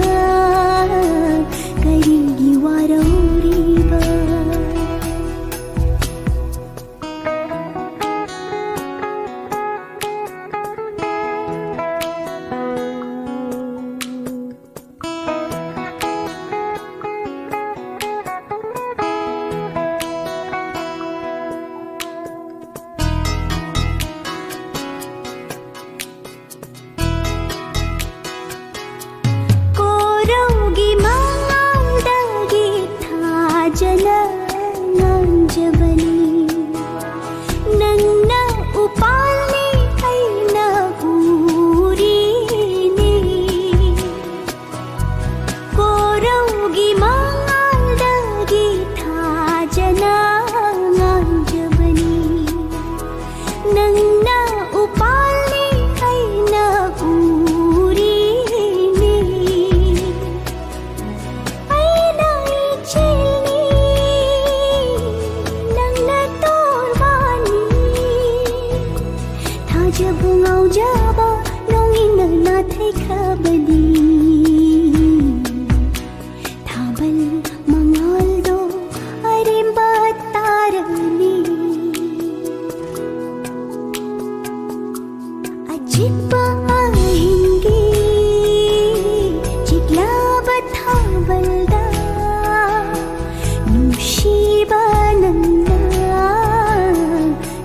ꯅꯨꯡꯁꯤꯕ ꯅꯪꯅ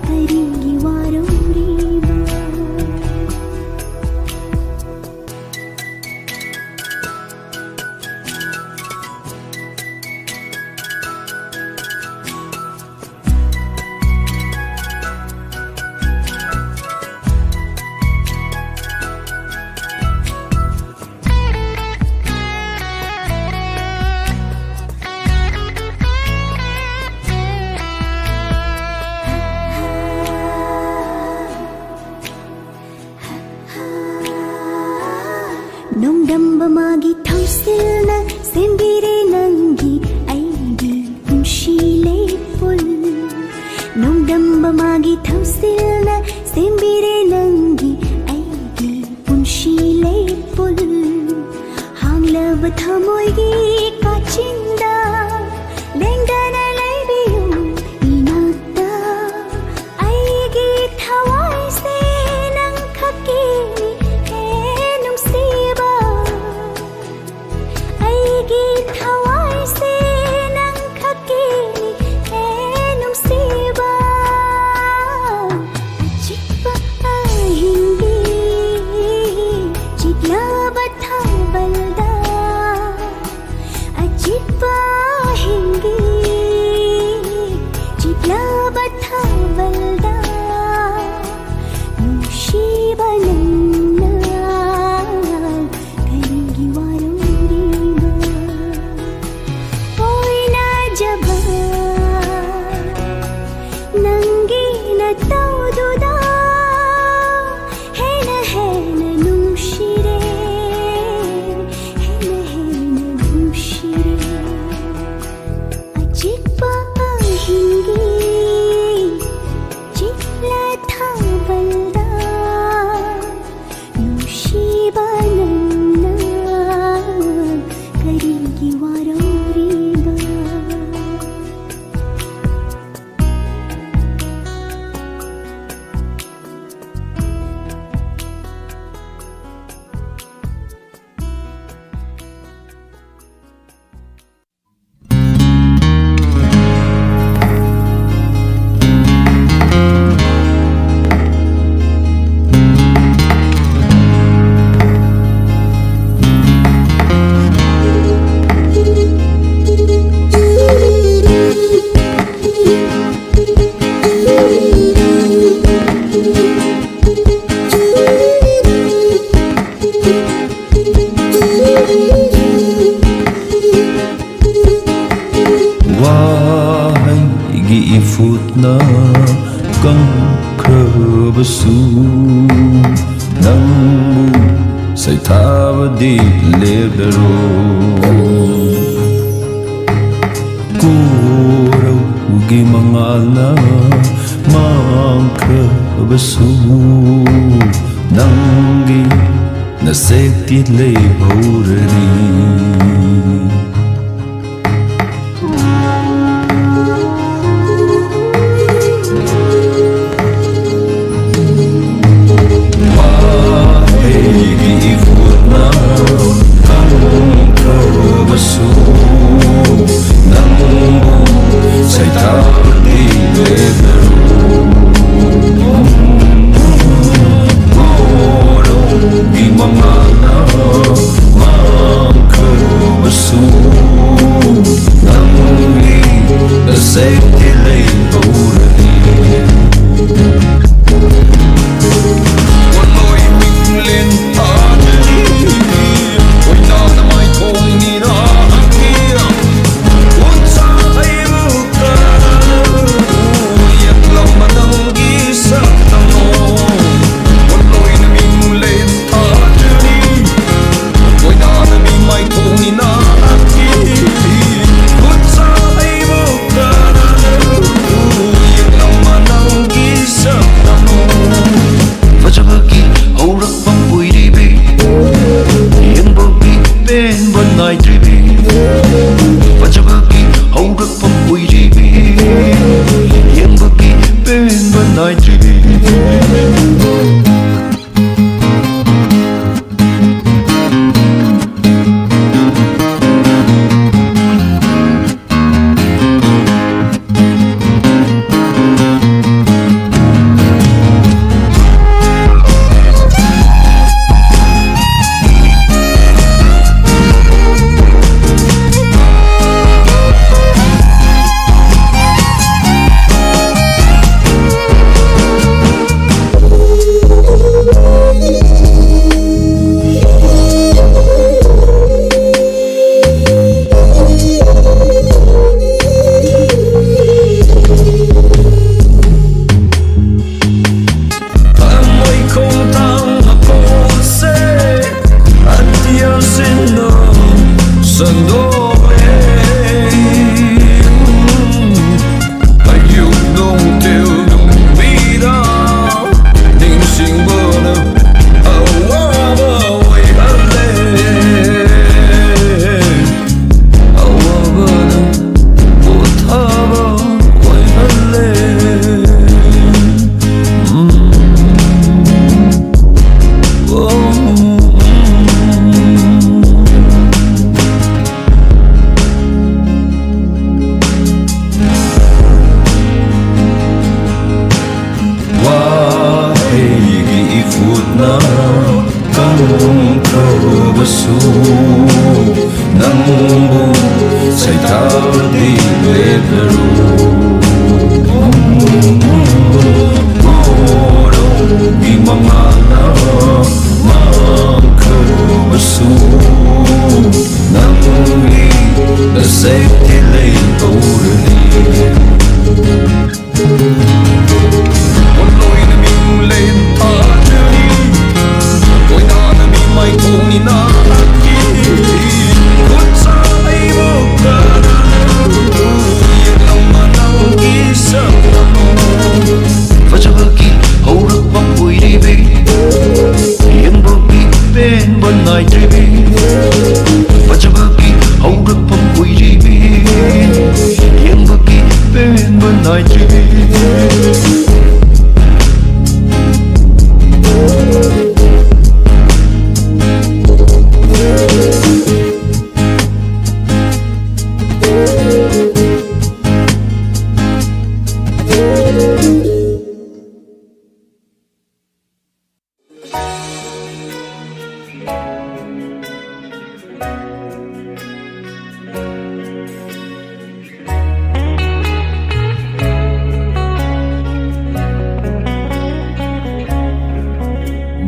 ꯀꯔꯤꯒꯤ ꯋꯥꯔꯧꯔꯤꯕ? ꯅꯣꯡꯗꯝꯕ ꯃꯥꯒꯤ ꯊꯧꯁꯤꯜꯅ ꯁꯦꯝꯕꯤꯔꯦ ꯅꯪꯒꯤ ꯑꯩꯒꯤ ꯄꯨꯟꯁꯤ ꯂꯩꯄꯨꯟ꯫ ꯅꯣꯡꯗꯝꯕ ꯃꯥꯒꯤ ꯊꯧꯁꯤꯜꯅ ꯁꯦꯝꯕꯤꯔꯦ ꯅꯪꯒꯤ ꯑꯩꯒꯤ ꯄꯨꯟꯁꯤ ꯂꯩꯄꯨꯟ꯫ ꯍꯥꯡꯂꯕ ꯊꯃꯣꯏꯒꯤ ꯀꯥꯆꯤꯟꯗ ꯂꯦꯡꯗꯅ ꯂꯩꯕꯤꯌꯨ ꯏꯅꯥꯛꯇ꯫ ꯑꯩꯒꯤ ꯊꯋꯥꯏꯁꯦ ꯅꯪ ꯈꯛꯀꯤꯅꯤ ꯍꯦ ꯅꯨꯡꯁꯤꯕ꯫ ꯑꯩꯒꯤ ꯊꯋꯥꯏꯁꯦ ꯅꯪ ꯈꯛꯀꯤꯅꯤ ꯍꯦ ꯅꯨꯡꯁꯤꯕ꯫ ꯑꯆꯤꯛꯄ ꯑꯍꯤꯡꯒꯤ ꯆꯤꯛꯂꯕ ꯊꯥꯕꯜꯗ ꯑꯆꯤꯛꯄ ꯅ ꯀꯪꯈ꯭ꯔꯕꯁꯨ ꯅꯪꯕꯨ ꯁꯩꯊꯥꯕꯗꯤ ꯂꯦꯞꯂꯔꯣꯏ꯫ ꯀꯣꯔꯧꯒꯤ ꯃꯉꯥꯜꯅ ꯃꯥꯡꯈ꯭ꯔꯕꯁꯨ ꯅꯪꯒꯤ ꯅꯁꯦꯛꯇꯤ ꯂꯩꯍꯧꯔꯅꯤ꯫ ꯃꯍꯩꯒꯤ ꯏꯍꯨꯜꯅ ꯀꯪꯈ꯭ꯔꯕꯁꯨ ꯅꯪꯕꯨ ꯁꯩꯊꯥꯕꯗꯤ ꯂꯦꯞꯂꯔꯣꯏ꯫ ꯀꯣꯔꯧꯒꯤ ꯃꯉꯥꯜꯅ ꯃꯥꯡꯈ꯭ꯔꯕꯁꯨ ꯅꯪꯒꯤ ꯅꯁꯦꯛꯇꯤ ꯂꯩꯍꯧꯔꯅꯤ꯫ ꯋꯥꯂꯣꯏ ꯃꯤꯡꯂꯦꯟ ꯊꯥꯗ꯭ꯔꯤ, ꯀꯣꯏꯅꯥꯅ ꯃꯥꯏꯊꯣꯡ ꯅꯤꯔꯥꯈꯤ꯫ ꯎꯟꯁꯥ ꯑꯩꯕꯨ ꯀꯅꯥꯅ ꯎꯌꯦꯛꯂꯝꯕ ꯅꯪꯒꯤ ꯁꯛꯇꯝꯅꯣ? ꯋꯥꯂꯣꯏꯅ ꯃꯤꯡꯂꯦꯟ ꯊꯥꯗ꯭ꯔꯤ, ꯀꯣꯏꯅꯥꯅ ꯃꯤ ꯃꯥꯏꯊꯣꯡ ꯅꯤꯔꯥꯈꯤ꯫ ꯎꯟꯁꯥ ꯑꯩꯕꯨ ꯀꯅꯥꯅ ꯎꯌꯦꯛꯂꯝꯕ ꯅꯪꯒꯤ ꯁꯛꯇꯝꯅꯣ? ꯐꯖꯕꯒꯤ ꯍꯧꯔꯛꯐꯝ ꯑꯣꯏꯔꯤꯕꯤ, ꯌꯦꯡꯕꯒꯤ ꯄꯦꯟꯕ ꯅꯥꯏꯗ꯭ꯔꯤꯕꯤ꯫ ꯐꯖꯕꯒꯤ ꯍꯧꯔꯛꯐꯝ ꯑꯣꯏꯔꯤꯕꯤ, ꯌꯦꯡꯕꯒꯤ ꯄꯦꯟꯕ ꯅꯥꯏꯗ꯭ꯔꯤꯕꯤ꯫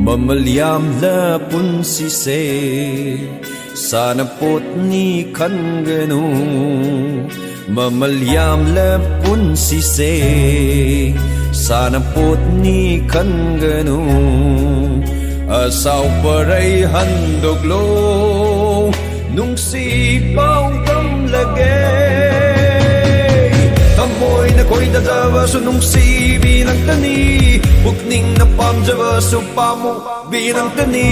ꯃꯃꯜ ꯌꯥꯝꯂ ꯄꯨꯟꯁꯤꯁꯦ, ꯁꯥꯟꯅꯄꯣꯠꯅꯤ ꯈꯟꯒꯅꯨ꯫ ꯃꯃꯜ ꯌꯥꯝꯂ ꯄꯨꯟꯁꯤꯁꯦ, ꯁꯥꯟꯅꯄꯣꯠꯅꯤ ꯈꯟꯒꯅꯨ꯫ ꯑꯁꯥꯎ ꯄꯔꯩ ꯍꯟꯗꯣꯛꯂꯣ, ꯅꯨꯡꯁꯤ ꯄꯥꯎ ꯇꯝꯂꯒꯦ꯫ ꯊꯃꯣꯏꯅ ꯈꯣꯏꯗꯥꯖꯕꯁꯨ ꯅꯨꯡꯁꯤꯕꯤ ꯅꯪꯇꯅꯤ, ꯄꯨꯛꯅꯤꯡꯅ ꯄꯥꯝꯖꯕꯁꯨ ꯄꯥꯝꯃꯨꯕꯤ ꯅꯪꯇꯅꯤ꯫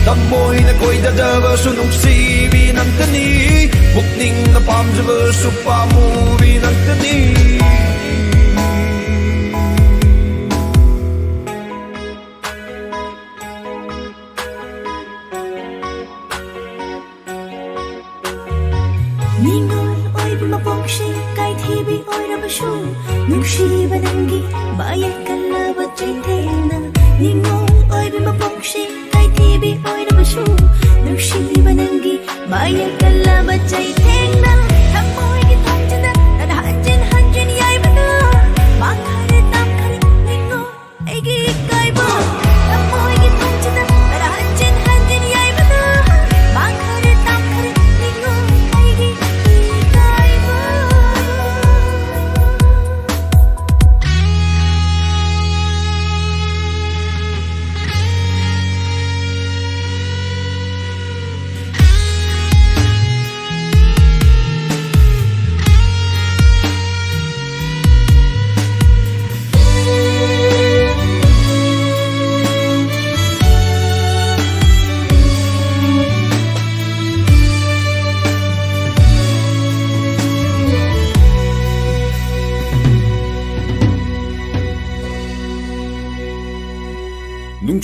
ꯊꯃꯣꯏꯅ ꯈꯣꯏꯗꯥꯖꯕꯁꯨ ꯅꯨꯡꯁꯤꯕꯤ ꯅꯪꯇꯅꯤ, ꯄꯨꯛꯅꯤꯡꯅ ꯄꯥꯝꯖꯕꯁꯨ ꯄꯥꯝꯃꯨꯕꯤ ꯅꯪꯇꯅꯤ꯫ ꯅꯤꯉꯣꯜ ꯑꯣꯏꯕꯤ ꯃꯄꯣꯛꯁꯦ ꯀꯥꯏꯊꯤꯕꯤ ꯑꯣꯏꯔꯕꯁꯨ, ꯅꯨꯡꯁꯤꯕ ꯅꯪꯒꯤ ꯃꯥꯌꯦꯛ ꯀꯜꯂꯕ ꯆꯩꯊꯦꯡꯅ꯫ ꯅꯤꯉꯣꯜ ꯑꯣꯏꯕꯤ ꯃꯄꯣꯛꯁꯦ ꯀꯥꯏꯊꯤꯕꯤ ꯑꯣꯏꯔꯕꯁꯨ, ꯅꯨꯡꯁꯤꯕ ꯅꯪꯒꯤ ꯃꯥꯌꯦꯛ ꯀꯜꯂꯕ ꯆꯩꯊꯦꯡꯅ꯫ ꯊꯃꯣꯏꯒꯤ ꯊꯣꯡꯖꯤꯟꯗ ꯅꯪꯅ ꯍꯟꯖꯤꯟ ꯍꯟꯖꯤꯟ ꯌꯩꯕꯗ, ꯃꯥꯡꯈꯔꯦ ꯇꯥꯝꯈꯔꯦ ꯅꯤꯉꯣꯜ ꯑꯩꯒꯤ ꯏꯀꯥꯏꯕ꯫ ꯊꯃꯣꯏꯒꯤ ꯊꯣꯡꯖꯤꯟꯗ ꯅꯪꯅ ꯍꯟꯖꯤꯟ ꯍꯟꯖꯤꯟ ꯌꯩꯕꯗ, ꯃꯥꯡꯈꯔꯦ ꯇꯥꯝꯈꯔꯦ ꯅꯤꯉꯣꯜ ꯑꯩꯒꯤ ꯏꯀꯥꯏꯕ꯫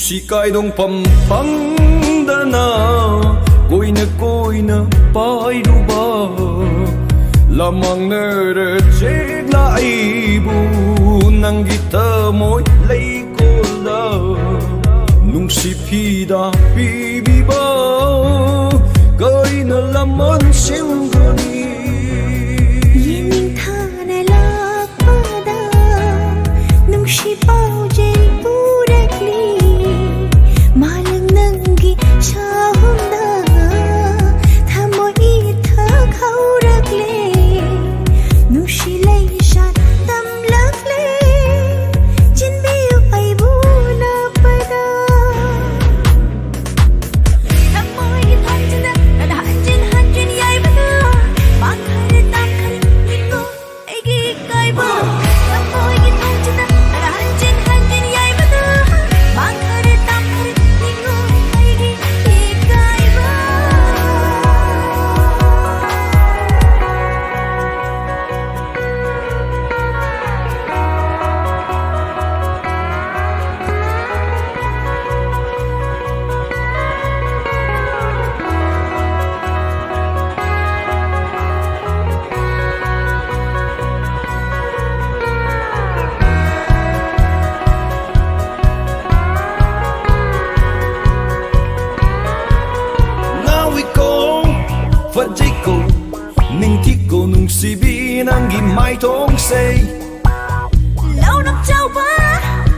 ꯁꯤ ꯀꯥꯏꯗꯣꯡꯐꯝ ꯐꯪꯗꯅ ꯀꯣꯏꯅ ꯀꯣꯏꯅ ꯄꯥꯏꯔꯨꯕ ꯂꯃꯥꯡꯅꯔ ꯆꯦꯛꯂꯥꯛꯏꯕꯨ ꯅꯪꯒꯤ ꯊꯃꯣꯏ ꯂꯩꯀꯣꯜꯗ ꯅꯨꯡꯁꯤ ꯐꯤꯗꯥ ꯄꯤꯕꯤꯕ ꯀꯩꯅ ꯂꯃꯟ ꯁꯤꯡꯒꯅꯤ꯫ ꯌꯦꯅꯤꯡꯊꯥꯅ ꯂꯥꯛꯄꯗ ꯅꯨꯡꯁꯤ ꯄꯥꯎꯖꯦꯜ ꯄꯨꯔꯛꯂꯤ꯫ ꯃꯥꯂꯪ ꯅꯪꯒꯤ ꯁꯥꯍꯨꯝꯗ ꯊꯃꯣꯏ ꯏꯊꯛ ꯍꯧꯔꯛꯂꯦ꯫ ꯅꯨꯡꯁꯤ ꯂꯩꯁꯥꯠ ꯇꯝꯂꯛꯂꯦ꯫ ꯆꯤꯟꯕꯤꯌꯨ ꯑꯩꯕꯨ ꯅꯞꯄꯗ꯫ ꯊꯃꯣꯏꯒꯤ ꯊꯣꯡꯁꯤꯗ ꯅꯪꯅ ꯍꯟꯖꯤꯟ ꯍꯟꯖꯤꯟ ꯌꯥꯏꯕꯗꯨ ꯃꯥꯡꯈꯔꯦ ꯇꯥꯡꯈꯔꯦ ꯅꯤꯡꯉꯣ ꯑꯩꯒꯤ ꯏꯀꯥꯏꯕ꯫ ꯊꯃꯣꯏꯒꯤ ꯊꯣꯡꯁꯤꯗ ꯅꯪꯅ ꯍꯟꯖꯤꯟ ꯍꯟꯖꯤꯟ ꯌꯥꯏꯕꯗꯨ ꯃꯥꯡꯈꯔꯦ ꯇꯥꯡꯈꯔꯦ ꯅꯤꯡꯉꯣ ꯑꯩꯒꯤ ꯏꯀꯥꯏꯕ꯫ ꯉꯥꯎꯏꯀꯣ, ꯐꯖꯩꯀꯣ, ꯅꯤꯡꯊꯤꯀꯣ ꯅꯨꯡꯁꯤꯕꯤ ꯅꯪꯒꯤ ꯃꯥꯏꯊꯣꯡꯁꯦ꯫ ꯂꯧꯅꯝ ꯆꯥꯎꯕ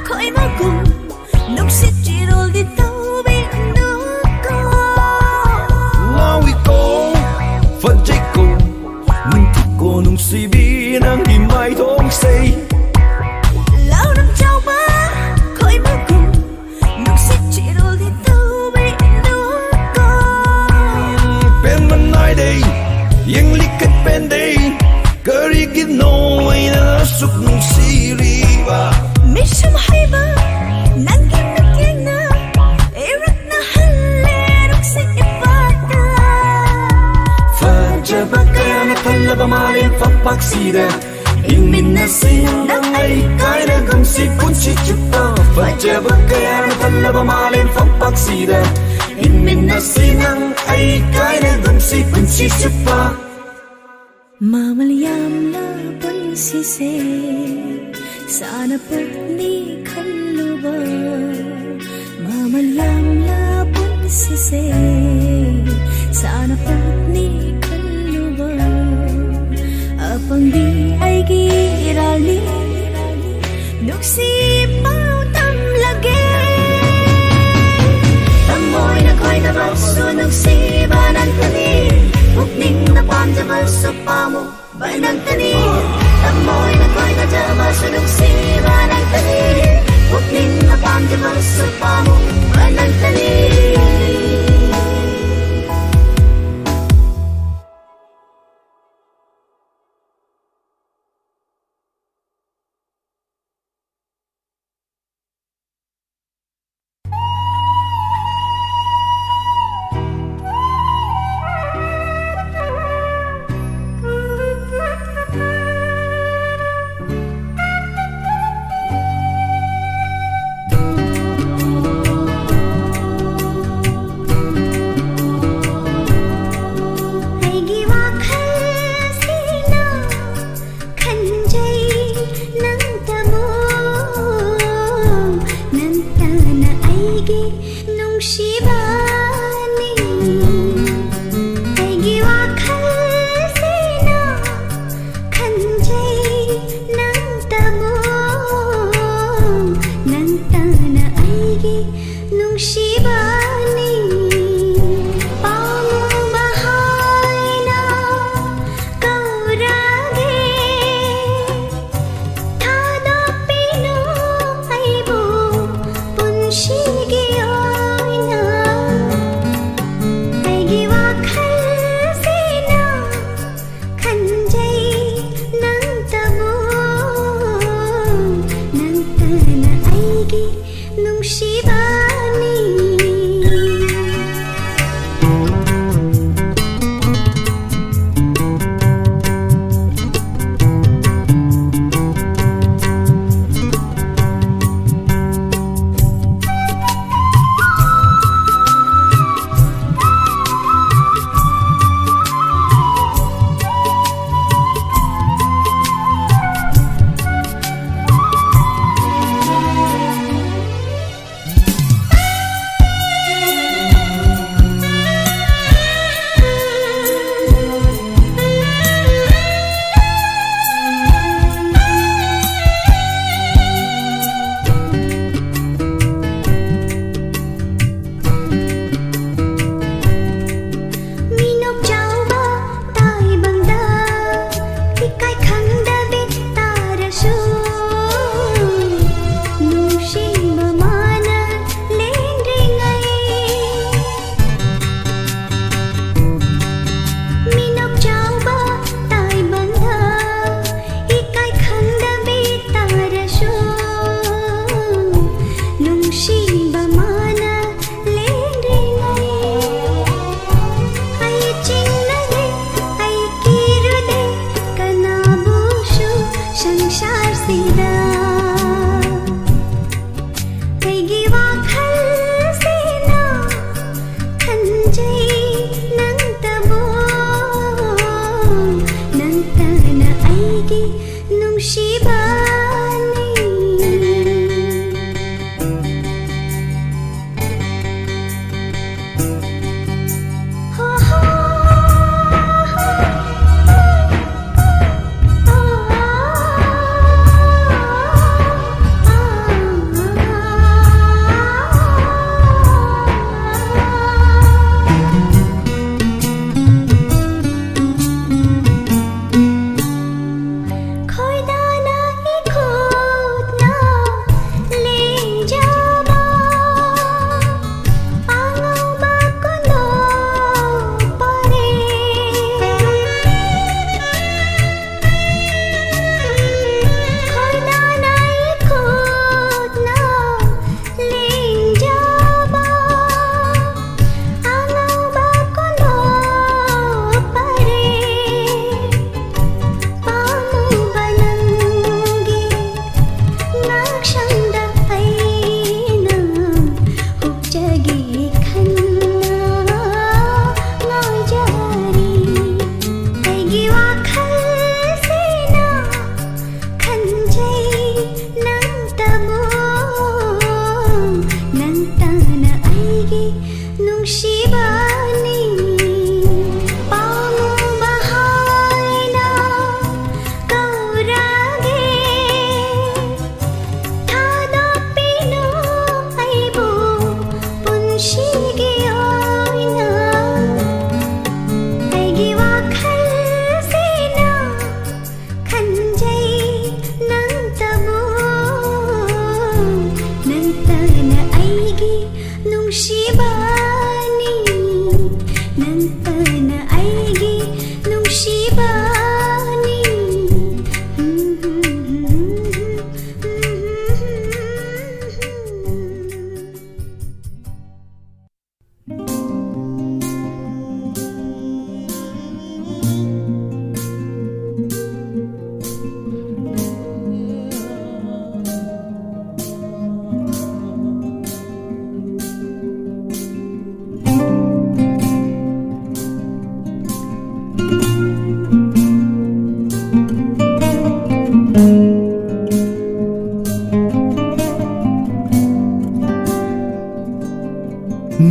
ꯈꯣꯏꯃꯒꯨꯝ ꯅꯨꯡꯁꯤꯠ ꯆꯤꯔꯣꯜꯗꯤ ꯇꯧꯕꯤꯅꯨꯀꯣ꯫ ꯉꯥꯎꯏꯀꯣ, ꯐꯖꯩꯀꯣ, ꯅꯤꯡꯊꯤꯀꯣ ꯅꯨꯡꯁꯤꯕꯤ ꯅꯪꯒꯤ ꯃꯥꯏꯊꯣꯡꯁꯦ꯫ ꯂꯧꯅꯝ ꯆꯥꯎꯕ ꯈꯣꯏꯃꯒꯨꯝ ꯅꯨꯡꯁꯤꯠ ꯆꯤꯔꯣꯜꯗꯤ ꯇꯧꯕꯤꯅꯨꯀꯣ꯫ ꯄꯦꯟꯕ ꯅꯥꯏꯗꯦ, ꯌꯦꯡꯂꯤ ꯀꯠꯄꯦꯟꯗꯦ, ꯀꯔꯤꯒꯤꯅꯣ ꯑꯩꯅ ꯑꯁꯨꯛ ꯅꯨꯡꯁꯤꯔꯤꯕ? ꯃꯤꯁꯨꯝ ꯍꯩꯕ ꯅꯪꯒꯤ ꯃꯤꯠꯌꯦꯡꯅ ꯏꯔꯛꯅꯍꯜꯂꯦ ꯅꯨꯡꯁꯤ ꯏꯄꯥꯛꯇ꯫ ꯐꯖꯕ ꯀꯌꯥꯅ ꯊꯜꯂꯕ ꯃꯥꯂꯦꯝ ꯐꯝꯄꯥꯛꯁꯤꯗ ꯍꯤꯡꯃꯤꯟꯅꯁꯤ ꯅꯪ ꯑꯩ ꯀꯥꯏꯅꯒꯨꯝꯁꯤ ꯄꯨꯟꯁꯤ ꯆꯨꯞꯄ꯫ ꯐꯖꯕ ꯀꯌꯥꯅ ꯊꯜꯂꯕ ꯃꯥꯂꯦꯝ ꯐꯝꯄꯥꯛꯁꯤꯗ ꯍꯤꯡꯃꯤꯟꯅꯁꯤ ꯅꯪ ꯑꯩ ꯀꯥꯏꯅꯒꯨꯝꯁꯤ ꯄꯨꯟꯁꯤ ꯆꯨꯞꯄ꯫ ꯃꯃꯜ ꯌꯥꯝꯂ ꯄꯨꯟꯁꯤꯁꯦ ꯁꯥꯟꯅꯄꯣꯠꯅꯤ ꯈꯜꯂꯨꯕ꯫ ꯃꯃꯜ ꯌꯥꯝꯂ ꯄꯨꯟꯁꯤꯁꯦ ꯁꯥꯟꯅꯄꯣꯠꯅꯤ ꯈꯜꯂꯨꯕ꯫ ꯑꯄꯪꯕꯤ ꯑꯩꯒꯤ ꯏꯔꯥꯜꯅꯤ ꯅꯨꯡꯁꯤ ꯄꯥꯎ ꯇꯝꯂꯒꯦ꯫ ꯊꯃꯣꯏꯅ ꯈꯣꯏꯗꯕꯁꯨ ꯅꯨꯡꯁꯤꯕ ꯅꯪꯇꯅꯤ꯫ ꯄꯨꯛꯅꯤꯡꯅ ꯄꯥꯝꯖꯕꯁꯨ ꯄꯥꯝꯃꯨꯕ ꯅꯪꯇꯅꯤ꯫ ꯊꯃꯣꯏꯅ ꯈꯣꯏꯗꯖꯕꯁꯨ ꯅꯨꯡꯁꯤꯕ ꯅꯪꯇꯅꯤ꯫ ꯄꯨꯛꯅꯤꯡꯅ ꯄꯥꯝꯖꯕꯁꯨ ꯄꯥꯝꯃꯨꯕ ꯅꯪꯇꯅꯤ꯫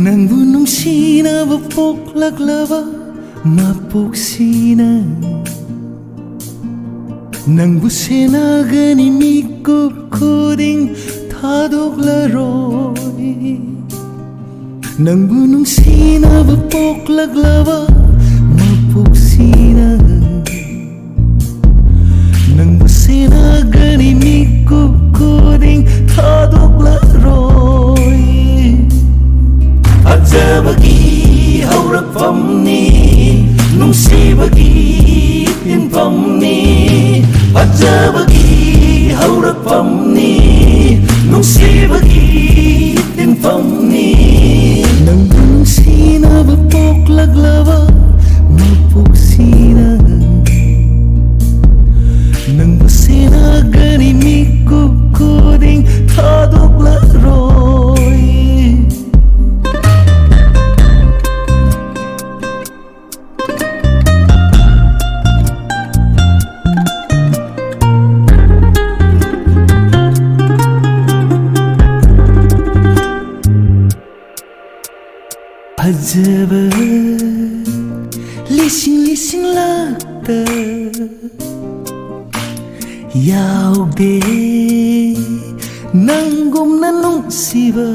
ꯅꯪꯕꯨ ꯅꯨꯡꯁꯤꯅꯕ ꯄꯣꯛꯂꯛꯂꯕ ꯃꯄꯣꯛꯁꯤꯅ ꯅꯪꯕꯨ ꯁꯦꯟꯅꯒꯅꯤ ꯃꯤꯀꯨꯞ ꯈꯨꯗꯤꯡ ꯊꯥꯗꯣꯛꯂꯔꯣꯏ꯫ ꯅꯪꯕꯨ ꯅꯨꯡꯁꯤꯅꯕ ꯄꯣꯛꯂꯛꯂꯕ ꯃꯄꯣꯛꯁꯤꯅ ꯅꯪꯕꯨ ꯁꯦꯟꯅꯒꯅꯤ ꯃꯤꯀꯨꯞ ꯈꯨꯗꯤꯡ ꯊꯥꯗꯣꯛꯂꯔꯣꯏ꯫ ꯐꯖꯕꯒꯤ ꯍꯧꯔꯛꯐꯝꯅꯤ, ꯅꯨꯡꯁꯤꯕꯒꯤ ꯌꯨꯝꯐꯝꯅꯤ꯫ ꯐꯖꯕꯒꯤ ꯍꯧꯔꯛꯐꯝꯅꯤ, ꯅꯨꯡꯁꯤꯕꯒꯤ ꯌꯨꯝꯐꯝꯅꯤ꯫ ꯅꯪꯕꯨ ꯅꯨꯡꯁꯤꯅꯕ ꯄꯣꯛꯂꯛꯂꯕ ꯃꯄꯣꯛꯁꯤꯅ ꯅꯪꯕꯨ ꯁꯦꯟꯅꯒꯅꯤ ꯃꯤꯀꯨꯞ ꯈꯨꯗꯤꯡ ꯊꯥꯗꯣꯛꯂꯔꯣꯏ꯫ ꯐꯖꯕ ꯂꯤꯁꯤꯡ ꯂꯤꯁꯤꯡ ꯂꯥꯛꯇ ꯌꯥꯎꯗꯦ ꯅꯪꯒꯨꯝꯅ ꯅꯨꯡꯁꯤꯕ꯫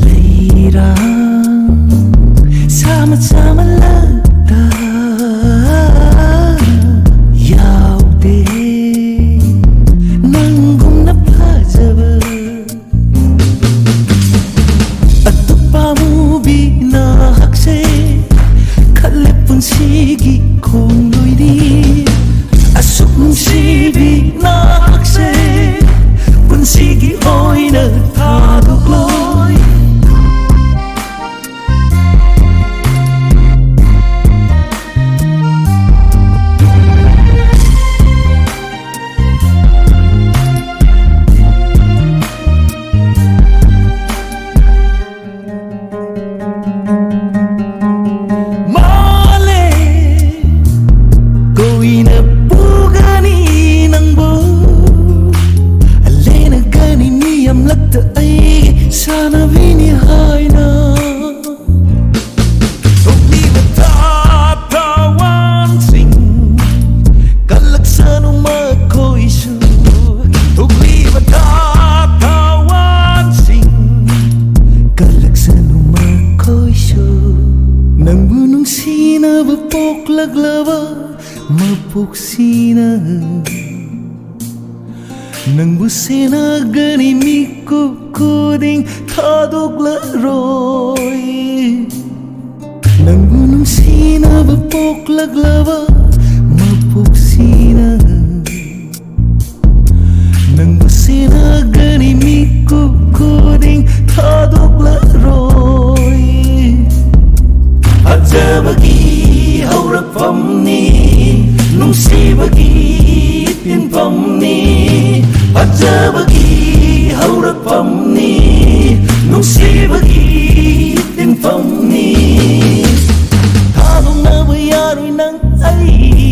ꯂꯩꯔꯥꯡ ꯁꯥ ꯃꯆꯥ ꯃꯂꯛꯇ ꯌꯥꯎꯗꯦ ꯅꯪꯒꯨꯝꯅ ꯐꯖꯕ꯫ ꯑꯗꯨꯛ ꯄꯥꯝꯃꯨꯕꯤ ꯅꯍꯥꯛꯁꯦ ꯈꯜꯂꯦ ꯄꯨꯟꯁꯤꯒꯤ ꯈꯣꯡꯂꯣꯏꯅꯤ꯫ ꯑꯁꯨꯛ ꯅꯨꯡꯁꯤꯕꯤ ꯅꯍꯥꯛꯁꯦ ꯄꯨꯟꯁꯤꯒꯤ ꯑꯣꯏꯅ ꯊꯥꯗꯣꯛꯂꯣꯏ꯫ ꯁꯤꯅꯕ ꯄꯣꯛꯂꯛꯂꯕ ꯃꯄꯣꯛꯁꯤꯅ ꯅꯪꯕꯨ ꯁꯦꯟꯅꯒꯅꯤ ꯃꯤꯀꯨꯞ ꯈꯨꯗꯤꯡ ꯊꯥꯗꯣꯛꯂꯔꯣꯏ꯫ ꯅꯪꯕꯨ ꯅꯨꯡꯁꯤꯅꯕ ꯄꯣꯛꯂꯛꯂꯕ ꯃꯄꯣꯛꯁꯤꯅ ꯅꯪꯕꯨ ꯁꯦꯟꯅꯒꯅꯤ ꯃꯤꯀꯨꯞ ꯈꯨꯗꯤꯡ ꯊꯥꯗꯣꯛꯂꯔꯣꯏ꯫ ꯐꯖꯕꯒꯤ ꯍꯧꯔꯛꯐꯝꯅꯤ, ꯅꯨꯡꯁꯤꯕꯒꯤ ꯇꯤꯟꯐꯝꯅꯤ꯫ ꯐꯖꯕꯒꯤ ꯍꯧꯔꯛꯐꯝꯅꯤ, ꯅꯨꯡꯁꯤꯕꯒꯤ ꯇꯤꯟꯐꯝꯅꯤ꯫ ꯊꯥꯗꯣꯛꯅꯕ ꯌꯥꯔꯣꯏ ꯅꯪ ꯑꯩ꯫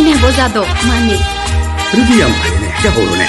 ꯅꯦ ꯕꯣꯖꯥꯗꯣ, ꯃꯥꯅꯦ꯫ ꯑꯗꯨꯗꯤ ꯌꯥꯝ ꯐꯔꯦꯅꯦ, ꯌꯥꯍꯧꯔꯣꯅꯦ꯫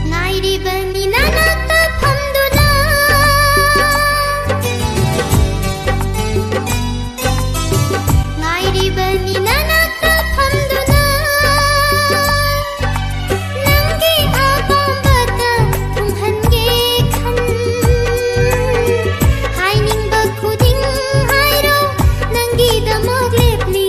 ꯉꯥꯏꯔꯤꯕꯅꯤ ꯅꯅꯥꯛꯇ ꯐꯝꯗꯨꯅ, ꯉꯥꯏꯔꯤꯕꯅꯤ ꯅꯅꯥꯛꯇ ꯐꯝꯗꯨꯅ, ꯅꯪꯒꯤ ꯑꯄꯥꯝꯕꯇ ꯊꯨꯡꯍꯟꯒꯦ ꯈꯟ꯫ ꯍꯥꯏꯅꯤꯡꯕ ꯈꯨꯗꯤꯡ ꯍꯥꯏꯔꯣ, ꯅꯪꯒꯤꯗꯃꯛ ꯂꯦꯞꯂꯤ꯫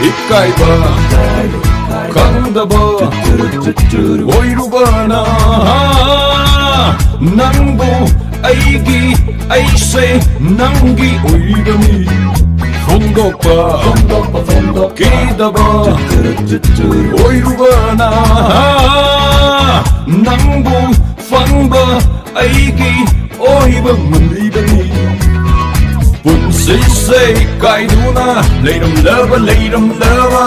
ꯏꯀꯥꯏꯕ ꯈꯪꯗꯕ ꯑꯣꯏꯔꯨꯕꯅ ꯅꯪꯕꯨ ꯑꯩꯒꯤ, ꯑꯩꯁꯦ ꯅꯪꯒꯤ ꯑꯣꯏꯔꯤꯕꯅꯤ ꯐꯣꯡꯗꯣꯛꯄ ꯀꯤꯗꯕ ꯑꯣꯏꯔꯨꯕꯅ ꯅꯪꯕꯨ ꯐꯪꯕ ꯑꯩꯒꯤ ꯑꯣꯏꯕ ꯃꯟꯂꯤꯕꯅꯤ꯫ ꯄꯨꯟꯁꯤꯁꯦ ꯀꯥꯏꯗꯨꯅ ꯂꯩꯔꯝꯂꯕ, ꯂꯩꯔꯝꯂꯕ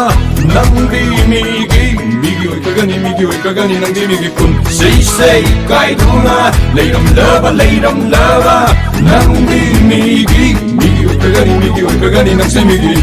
ꯅꯪꯗꯤ ꯃꯤꯒꯤ, ꯃꯤꯒꯤ ꯑꯣꯏꯈ꯭ꯔꯒꯅꯤ, ꯃꯤꯒꯤ ꯑꯣꯏꯈ꯭ꯔꯒꯅꯤ ꯅꯪꯗꯤ ꯃꯤꯒꯤ꯫ ꯄꯨꯟꯁꯤꯁꯦ ꯀꯥꯏꯗꯨꯅ ꯂꯩꯔꯝꯂꯕ, ꯂꯩꯔꯝꯂꯕ ꯅꯪꯗꯤ ꯃꯤꯒꯤ, ꯃꯤꯒꯤ ꯑꯣꯏꯈ꯭ꯔꯒꯅꯤ, ꯃꯤꯒꯤ ꯑꯣꯏꯈ꯭ꯔꯒꯅꯤ ꯅꯪꯁꯦ ꯃꯤꯒꯤ꯫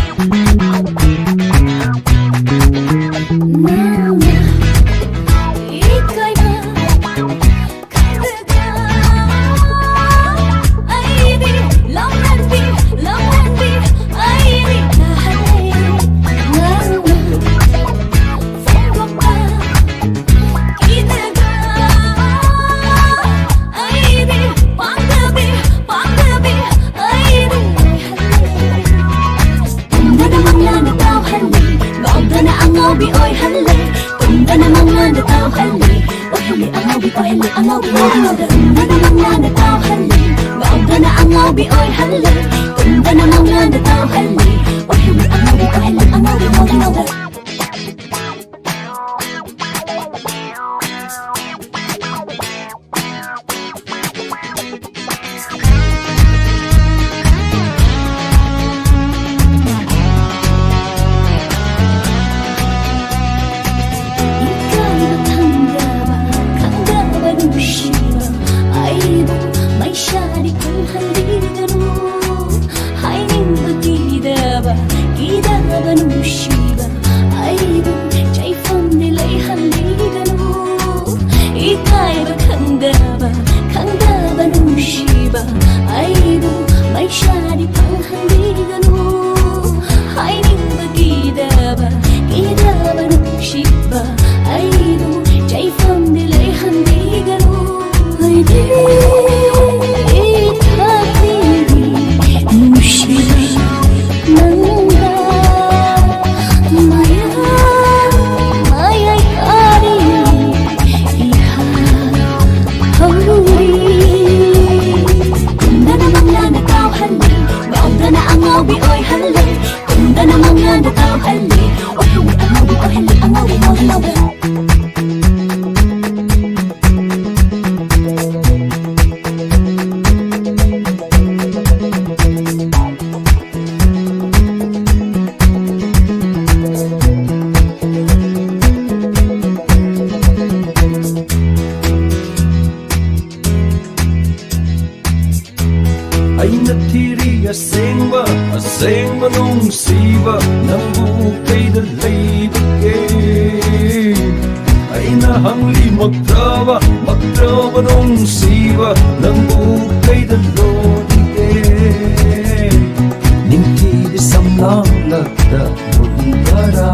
ꯇꯨꯝꯗꯅ ꯃꯪꯂꯥꯟꯗ ꯇꯥꯎꯍꯜꯂꯤ, ꯉꯥꯎꯗꯅ ꯑꯉꯥꯎꯕꯤ ꯑꯣꯏꯍꯜꯂꯤ꯫ ꯇꯨꯝꯗꯅ ꯃꯪꯂꯥꯟꯗ ꯇꯥꯎꯍꯜꯂꯤ, ꯑꯣꯏꯍꯜꯂꯤ ꯑꯉꯥꯎꯕꯤ, ꯑꯣꯏꯍꯜꯂꯤ ꯑꯉꯥꯎꯕꯤ, ꯉꯥꯎꯕꯤ ꯉꯥꯎꯗ꯫ ꯇꯨꯝꯗꯅ ꯃꯪꯂꯥꯟꯗ ꯇꯥꯎꯍꯜꯂꯤ, ꯉꯥꯎꯗꯅ ꯑꯉꯥꯎꯕꯤ ꯑꯣꯏꯍꯜꯂꯤ꯫ ꯇꯨꯝꯗꯅ ꯃꯪꯂꯥꯟꯗ ꯇꯥꯎꯍꯜꯂꯤ, ꯑꯣꯏꯍꯜꯂꯤ ꯑꯉꯥꯎꯕꯤ, ꯑꯣꯏꯍꯜꯂꯤ ꯑꯉꯥꯎꯕꯤ, ꯉꯥꯎꯕꯤ ꯉꯥꯎꯗ꯫ ꯏꯀꯥꯏꯕ ꯈꯪꯗꯕ, ꯈꯪꯗꯕ ꯅꯨꯡꯁꯤꯕ ꯑꯩꯕꯨ ꯃꯩꯁꯥꯗꯤ ꯐꯪꯍꯟꯕꯤꯒꯅꯨ꯫ ꯍꯥꯏꯅꯤꯡꯕ ꯀꯤꯗꯕ, ꯀꯤꯗꯕ ꯅꯨꯡꯁꯤꯕ ꯑꯩꯕꯨ ꯆꯩꯐꯝꯗꯤ ꯂꯩꯍꯟꯕꯤꯒꯅꯨ꯫ ꯏꯀꯥꯏꯕ ꯈꯪꯗꯕ, ꯈꯪꯗꯕ ꯅꯨꯡꯁꯤꯕ ꯑꯩꯕꯨ ꯃꯩꯁꯥꯗꯤ ꯐꯪꯍꯟꯕꯤꯒꯅꯨ꯫ ꯍꯥꯏꯅꯤꯡꯕ ꯀꯤꯗꯕ, ꯀꯤꯗꯕ ꯅꯨꯡꯁꯤꯕ ꯑꯩꯕꯨ ꯆꯩꯐꯝꯗꯤ ꯂꯩꯍꯟꯕꯤꯒꯅꯨ꯫ ꯑꯩꯗꯤ ꯏꯀꯥꯏꯕꯤ ꯅꯨꯡꯁꯤꯕ ꯅꯪꯒ ꯅꯪꯅ ꯑꯉꯥꯎꯕꯤ ꯑꯣꯏꯍꯜꯂꯦ, ꯇꯨꯝꯗꯅ ꯃꯪꯂꯥꯟꯗ ꯇꯥꯎꯍꯜꯂꯦ, ꯑꯣꯏꯍꯜꯂꯦ ꯑꯉꯥꯎꯕꯤ, ꯑꯣꯏꯍꯜꯂꯦ ꯑꯉꯥꯎꯕꯤ, ꯑꯣꯏꯍꯜꯂꯦ꯫ ꯑꯩꯅ ꯊꯤꯔꯤ ꯑꯁꯦꯡꯕ, ꯑꯁꯦꯡꯕ ꯅꯨꯡꯁꯤꯕ, ꯅꯪꯕꯨ ꯀꯩꯗ ꯂꯩꯕꯒꯦ? ꯑꯩꯅ ꯍꯪꯂꯤ ꯃꯛꯇ꯭ꯔꯕ, ꯃꯛꯇ꯭ꯔꯕ ꯅꯨꯡꯁꯤꯕ, ꯅꯪꯕꯨ ꯀꯩꯗ ꯂꯣꯠꯂꯤꯒꯦ? ꯅꯤꯡꯊꯤꯕꯤ ꯁꯝꯂꯥꯡꯂꯛꯇ ꯂꯣꯠꯂꯤꯕꯔꯥ?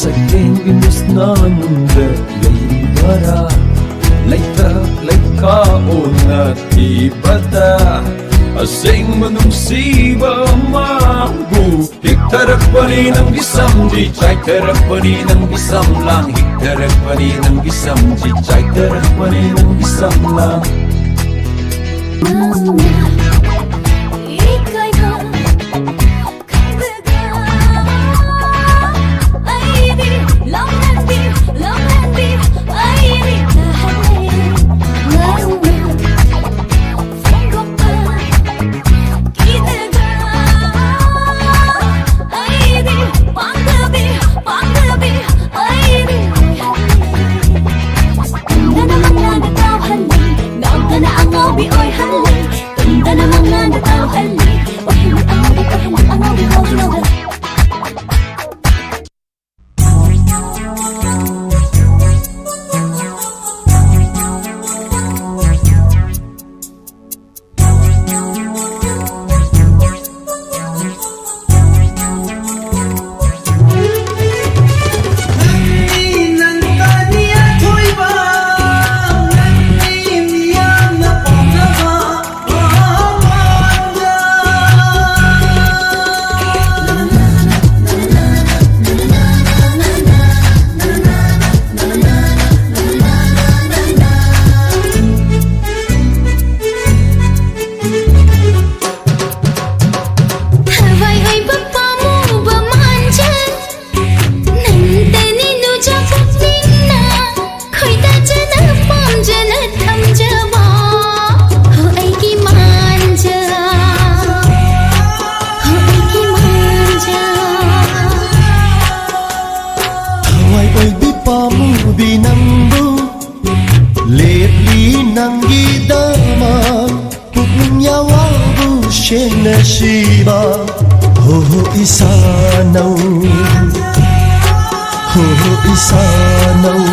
ꯁꯛꯍꯦꯟꯒꯤ ꯃꯨꯁꯅꯥꯅꯨꯡꯗ ꯂꯩꯔꯤꯕꯔꯥ? ꯂꯩꯊꯛ ꯂꯩꯈꯥ ꯑꯣꯟꯅꯈꯤꯕꯗ ꯑꯁꯦꯡꯕ ꯅꯨꯡꯁꯤꯕ ꯑꯃꯕꯨ ꯍꯤꯛꯊꯔꯛꯄꯅꯤ ꯅꯪꯒꯤ ꯁꯝꯁꯤ, ꯆꯥꯏꯊꯔꯛꯄꯅꯤ ꯅꯪꯒꯤ ꯁꯝꯂꯥꯡ, ꯍꯤꯛꯊꯔꯛꯄꯅꯤ ꯅꯪꯒꯤ ꯁꯝꯁꯤ, ꯆꯥꯏꯊꯔꯛꯄꯅꯤ ꯅꯪꯒꯤ ꯁꯝꯂꯥꯡ꯫ ꯅꯪꯅ ꯏꯀꯥꯏꯕ ꯈꯪꯗꯅ ꯑꯩꯗꯤ ꯂꯝꯍꯦꯟꯕꯤ, ꯂꯝꯍꯦꯟꯕꯤ ꯑꯩꯗꯤ ꯇꯥꯍꯜꯂꯦ꯫ ꯅꯪꯅ ꯐꯣꯡꯗꯣꯛꯄ ꯀꯤꯗꯅ ꯑꯩꯗꯤ ꯄꯥꯡꯊꯕꯤ, ꯄꯥꯡꯊꯕꯤ ꯑꯩꯗꯤ ꯇꯨꯝꯗꯅ ꯃꯪꯂꯥꯟꯗ ꯇꯥꯎꯍꯜꯂꯦ, ꯅꯣꯛꯇꯅ ꯑꯉꯥꯎꯕꯤ ꯑꯣꯏꯍꯜꯂꯦ, ꯇꯨꯝꯗꯅ ꯏꯕ ꯍꯣ ꯍꯣ ꯏꯁꯥꯅꯧ, ꯍꯣ ꯍꯣ ꯏꯁꯥꯅꯧ꯫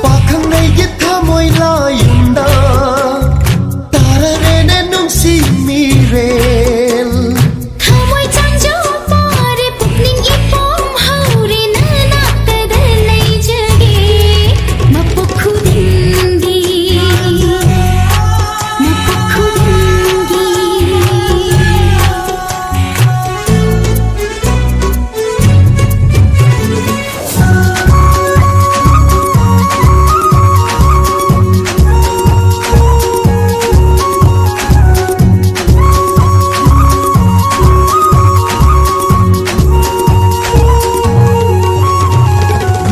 ꯄꯥꯈꯪ ꯑꯩꯒꯤ ꯊꯃꯣꯏ ꯂꯥꯌꯨꯝꯗ ꯇꯥꯔꯔꯦꯅꯦ ꯅꯨꯡꯁꯤ ꯃꯤꯔꯦꯜ꯫ ꯊꯃꯣꯏ ꯆꯥꯡꯖꯧ ꯄꯥꯔꯦ, ꯄꯨꯛꯅꯤꯡ ꯏꯄꯣꯝ ꯍꯧꯔꯦ, ꯅꯅꯥꯛꯇꯗ ꯂꯩꯖꯒꯦ꯫ ꯃꯄꯣꯛ ꯈꯨꯗꯤꯡꯒꯤ, ꯃꯄꯣꯛ ꯈꯨꯗꯤꯡꯒꯤ꯫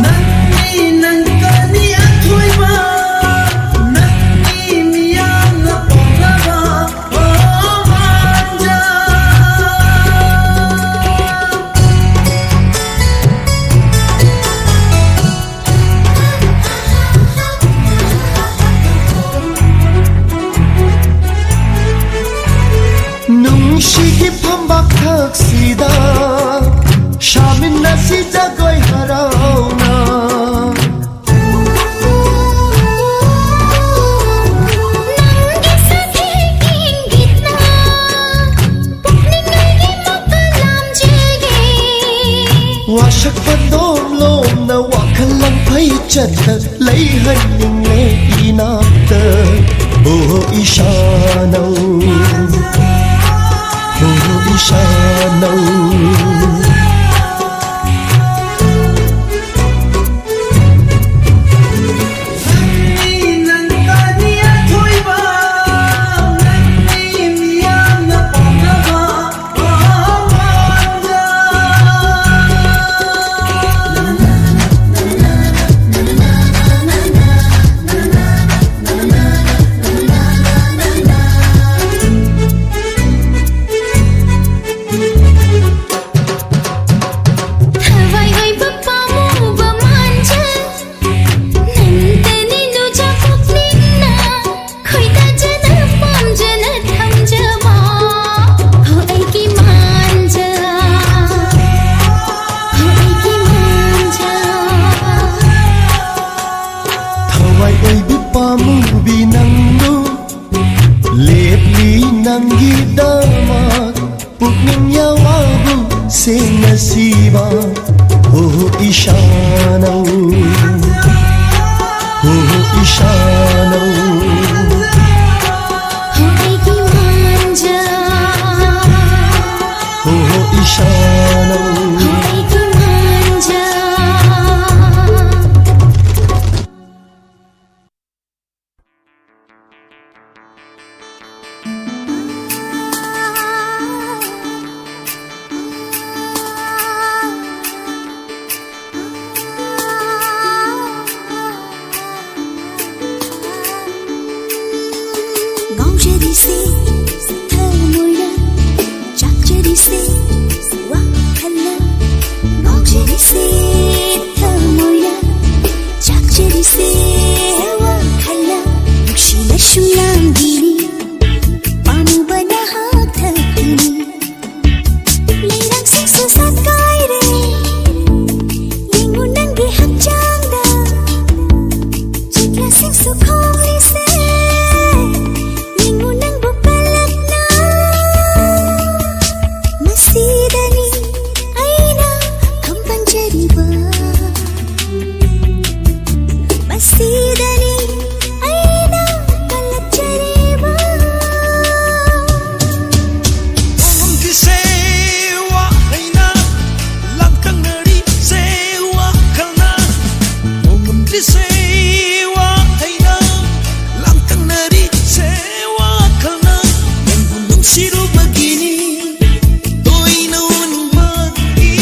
ꯅꯪꯒꯤ ꯅꯪ ꯀꯅꯤ ꯑꯊꯣꯏꯕ, ꯅꯪꯒꯤ ꯃꯤꯌꯥꯝꯅ ꯄꯥꯝꯅꯕ꯫ ꯅꯨꯡꯁꯤꯒꯤ ꯐꯝꯕꯥꯛ ꯊꯛꯁꯤꯗ ꯁꯥꯃꯤꯟꯅꯁꯤ ꯖꯒꯣꯏ ꯍꯔꯥꯎꯅ꯫ ꯅꯪꯒꯤ ꯁꯥꯊꯤ ꯏꯪꯒꯤꯠꯅ ꯄꯨꯛꯅꯤꯡ ꯑꯩꯒꯤ ꯃꯄꯥꯟ ꯂꯥꯝꯖꯒꯦ꯫ ꯋꯥꯁꯛꯄ ꯗꯣꯝ ꯂꯣꯝꯅ ꯋꯥꯈꯜ ꯂꯪꯐꯩ ꯆꯠꯇ ꯂꯩꯍꯟꯅꯤꯡꯂꯦ ꯏꯅꯥꯛꯇ꯫ ꯑꯣ ꯏꯁꯥꯅꯧ, ꯑꯣ ꯏꯁꯥꯅꯧ꯫ ꯅꯁꯤꯕ, ꯍꯣ ꯍꯣ ꯏꯁꯥꯅꯧ, ꯍꯣ ꯍꯣ ꯏꯁꯥꯅꯧ, ꯍꯣ ꯑꯩꯒꯤ ꯃꯥꯟꯖ, ꯍꯣ ꯍꯣ ꯏꯁꯥꯅꯧ꯫ ꯍꯣ ꯑꯩꯒꯤ ꯃꯥꯟꯖ꯫ ꯉꯥꯎꯖꯔꯤꯁꯦ ꯊꯃꯣꯏꯅ, ꯆꯥꯛꯆꯔꯤꯁꯦ ꯋꯥꯈꯜꯅ꯫ ꯉꯥꯎꯖꯔꯤꯁꯦ ꯊꯃꯣꯏꯅ, ꯆꯥꯛꯆꯔꯤꯁꯦ ꯋꯥꯈꯜꯅ꯫ ꯅꯨꯡꯁꯤꯅ ꯁꯨꯝ ꯂꯥꯡꯕꯤꯅꯤ, ꯄꯥꯝꯃꯨꯕꯅ ꯍꯥꯞꯊꯈꯤꯅꯤ꯫ ꯂꯩꯔꯥꯡꯁꯤꯡꯁꯨ ꯁꯥꯠꯀꯥꯏꯔꯦ, ꯌꯦꯡꯉꯨ ꯅꯪꯒꯤ ꯍꯛꯆꯥꯡꯗ꯫ ꯆꯤꯛꯂꯁꯤꯡꯁꯨ ꯈꯣꯡꯂꯤꯁꯦ, ꯌꯦꯡꯉꯨ ꯅꯪꯕꯨ ꯀꯜꯂꯛꯅ꯫ ꯃꯁꯤꯗꯅꯤ ꯑꯩꯅ ꯈꯝꯕꯟꯖꯔꯤꯕ, ꯃꯁꯤꯗꯅꯤ ꯑꯩꯅ ꯀꯜꯂꯛꯆꯔꯤꯕ꯫ ꯈꯣꯡꯂꯝꯒꯤꯁꯦ ꯋꯥꯍꯩꯅ ꯂꯥꯡꯇꯛꯅꯔꯤꯁꯦ ꯋꯥꯈꯜꯅ꯫ ꯈꯣꯡꯂꯝꯒꯤꯁꯦ ꯋꯥꯍꯩꯅ ꯂꯥꯡꯇꯛꯅꯔꯤꯁꯦ ꯋꯥꯈꯜꯅ꯫ ꯅꯪꯕꯨ ꯅꯨꯡꯁꯤꯔꯨꯕꯒꯤꯅꯤ ꯇꯣꯏꯅ ꯎꯅꯤꯡꯕꯒꯤ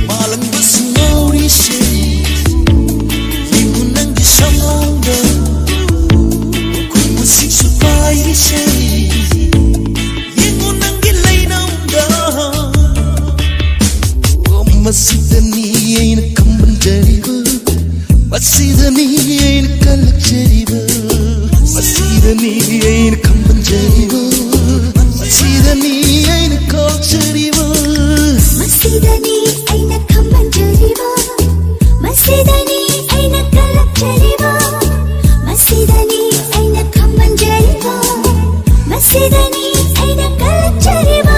ꯃꯥꯂꯪꯕꯁꯨ ꯉꯥꯎꯔꯤꯁꯦ꯫ ꯌꯦꯡꯉꯨ ꯅꯪꯒꯤ ꯁꯝꯂꯥꯡꯗ ꯈꯨꯔꯃꯨꯁꯤꯡꯁꯨ ꯄꯥꯏꯔꯤꯁꯦ꯫ ꯌꯦꯡꯉꯨ ꯅꯪꯒꯤ ꯂꯩꯅꯝꯗ꯫ ꯃꯁꯤꯗꯅꯤ ꯑꯩꯅ ꯈꯝꯕꯟꯖꯔꯤꯕ, ꯃꯁꯤꯗꯅꯤ ꯑꯩꯅ ꯀꯜꯂꯛꯆꯔꯤꯕ, ꯃꯁꯤꯗꯅꯤ ꯑꯩꯅ ꯈꯝꯕꯟꯖꯔꯤꯕ, ꯃꯁꯤꯗꯅꯤ ꯑꯩꯅ ꯀꯜꯂꯛꯆꯔꯤꯕ꯫ ꯃꯁꯤꯗꯅꯤ ꯑꯩꯅ ꯈꯝꯕꯟꯖꯔꯤꯕ, ꯃꯁꯤꯗꯅꯤ ꯑꯩꯅ ꯀꯜꯂꯛꯆꯔꯤꯕ, ꯃꯁꯤꯗꯅꯤ ꯑꯩꯅ ꯈꯝꯕꯟꯖꯔꯤꯕ, ꯃꯁꯤꯗꯅꯤ ꯑꯩꯅ ꯀꯜꯂꯛꯆꯔꯤꯕ꯫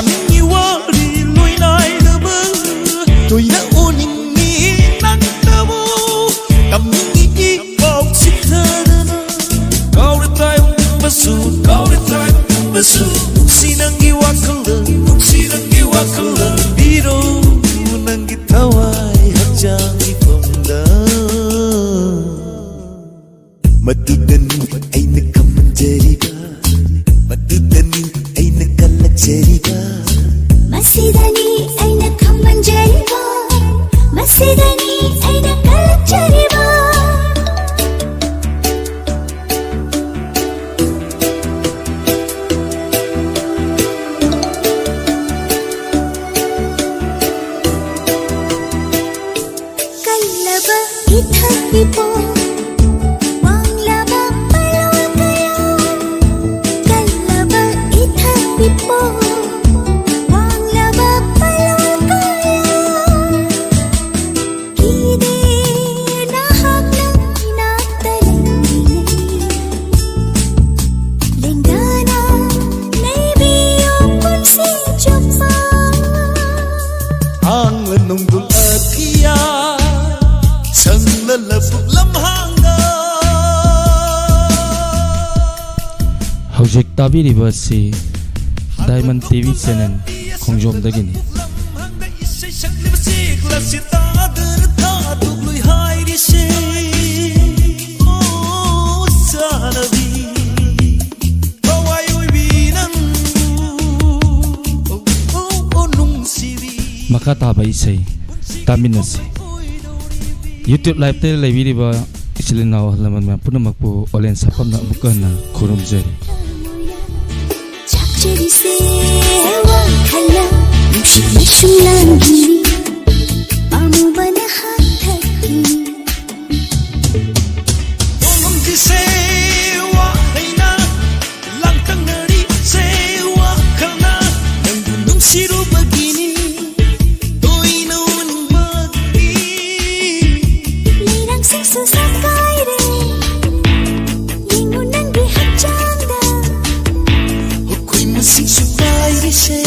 ꯅꯪꯒꯤ ꯋꯥꯔꯤ ꯂꯣꯏ ꯅꯥꯏꯗꯕ, ꯇꯣꯏꯅ ꯎꯅꯤꯡꯉꯤ ꯅꯪꯇꯕꯨ꯫ ꯇꯝꯅꯤꯡꯉꯤ ꯏ ꯄꯥꯎ ꯁꯤꯊꯗꯅ꯫ ꯀꯥꯎꯔꯦ ꯇꯥꯏꯕꯪꯕꯁꯨ, ꯀꯥꯎꯔꯦ ꯇꯥꯏꯕꯪꯕꯁꯨ꯫ ꯅꯨꯡꯁꯤ ꯅꯪꯒꯤ ꯋꯥꯈꯜꯗ, ꯅꯨꯡꯁꯤ ꯅꯪꯒꯤ ꯋꯥꯈꯜꯗ꯫ ꯄꯤꯔꯣ ꯅꯪꯒꯤ ꯊꯋꯥꯏ ꯍꯛꯆꯥꯡ ꯏꯄꯨꯝꯗ꯫ ꯃꯗꯨꯗꯅꯤ ꯑꯩꯅ ꯈꯝꯍꯟꯖꯔꯤꯕ, ꯃꯗꯨꯗꯅꯤ ꯑꯩꯅ ꯀꯜꯂꯛꯆꯔꯤꯕ꯫ ꯃꯁꯤꯗꯅꯤ ꯑꯩꯅ ꯈꯝꯍꯟꯖꯔꯤꯕ, ꯃꯁꯤꯗꯅꯤ ꯑꯩꯅ ꯀꯜꯂꯛꯆꯔꯤꯕ꯫ ꯀꯜꯂꯕ ꯏꯊꯛ ꯏꯄꯣ, ꯋꯥꯡꯂꯕ ꯄꯥꯂꯣꯜ ꯀꯌꯥ꯫ ꯀꯜꯂꯕ ꯏꯊꯛ ꯏꯄꯣ, ꯋꯥꯡꯂꯕ ꯄꯥꯂꯣꯜ ꯀꯌꯥ꯫ ꯀꯤꯗꯦ ꯅꯍꯥꯛꯅ ꯏꯅꯥꯛꯇ ꯂꯩꯔꯤꯉꯩ꯫ ꯂꯦꯡꯗꯅ ꯂꯩꯕꯤꯌꯨ ꯄꯨꯟꯁꯤ ꯆꯨꯞꯄ꯫ ꯍꯥꯡꯂ ꯅꯨꯡꯗꯨꯜ ꯑꯇꯤꯌꯥ, ꯁꯪꯂ ꯂꯧꯕꯨꯛ ꯂꯝꯍꯥꯡꯗ꯫ ꯍꯧꯖꯤꯛ ꯇꯥꯕꯤꯔꯤꯕ ꯑꯁꯤ Diamond ꯇꯤ ꯚꯤ channel ꯈꯣꯡꯖꯣꯝꯗꯒꯤꯅꯤ꯫ ꯂꯝꯍꯥꯡꯗ ꯏꯁꯩ ꯁꯛꯂꯤꯕꯁꯤ ꯀ꯭ꯂꯥꯁꯁꯤ ꯇꯥꯗꯅ ꯊꯥꯗꯣꯛꯂꯣꯏ ꯍꯥꯏꯔꯤꯁꯦ꯫ ꯑꯣ, ꯆꯥꯟꯅꯕꯤ, ꯊꯋꯥꯏ ꯑꯣꯏꯕꯤ ꯅꯪꯕꯨ, ꯑꯣ, ꯑꯣ, ꯑꯣ, ꯅꯨꯡꯁꯤꯕꯤ꯫ ꯃꯈꯥ ꯇꯥꯕ ꯏꯁꯩ ꯇꯥꯃꯤꯟꯅꯁꯤ꯫ YouTube live ꯇ ꯂꯩꯕꯤꯔꯤꯕ ꯏꯆꯤꯜ ꯏꯅꯥꯎ ꯑꯍꯜ ꯂꯃꯟ ꯃꯌꯥꯝ ꯄꯨꯝꯅꯃꯛꯄꯨ ꯑꯣꯂꯦꯟ ꯁꯥꯐꯝꯅ ꯑꯃꯨꯛꯀ ꯍꯟꯅ ꯈꯨꯔꯨꯝꯖꯔꯤ꯫ ꯆꯥꯛꯆꯔꯤꯁꯦ ꯋꯥꯈꯜꯅ ꯅꯨꯡꯁꯤꯠꯅ ꯁꯨꯝꯂꯥꯡꯒꯤ ꯄꯥꯝꯃꯨꯕꯅ ꯍꯥꯊꯛꯈꯤ꯫ ꯇꯣꯡꯉꯝꯈꯤꯁꯦ ꯋꯥꯍꯩꯅ ꯂꯥꯡꯇꯛꯅꯔꯤꯁꯦ ꯋꯥꯈꯜꯅ ꯅꯪꯕꯨ ꯅꯨꯡꯁꯤꯔꯨꯕꯒꯤꯅꯤ꯫ ꯇꯣꯏꯅ ꯎꯅꯤꯡꯕꯒꯤ ꯂꯩꯔꯥꯡꯁꯤꯡꯁꯨ ꯁꯪꯒꯥꯏꯔꯦ꯫ ꯌꯦꯡꯉꯨ ꯅꯪꯒꯤ ꯍꯛꯆꯥꯡꯗ ꯍꯨꯈꯣꯏ ꯃꯁꯤꯡꯁꯨ ꯄꯥꯏꯔꯤꯁꯦ꯫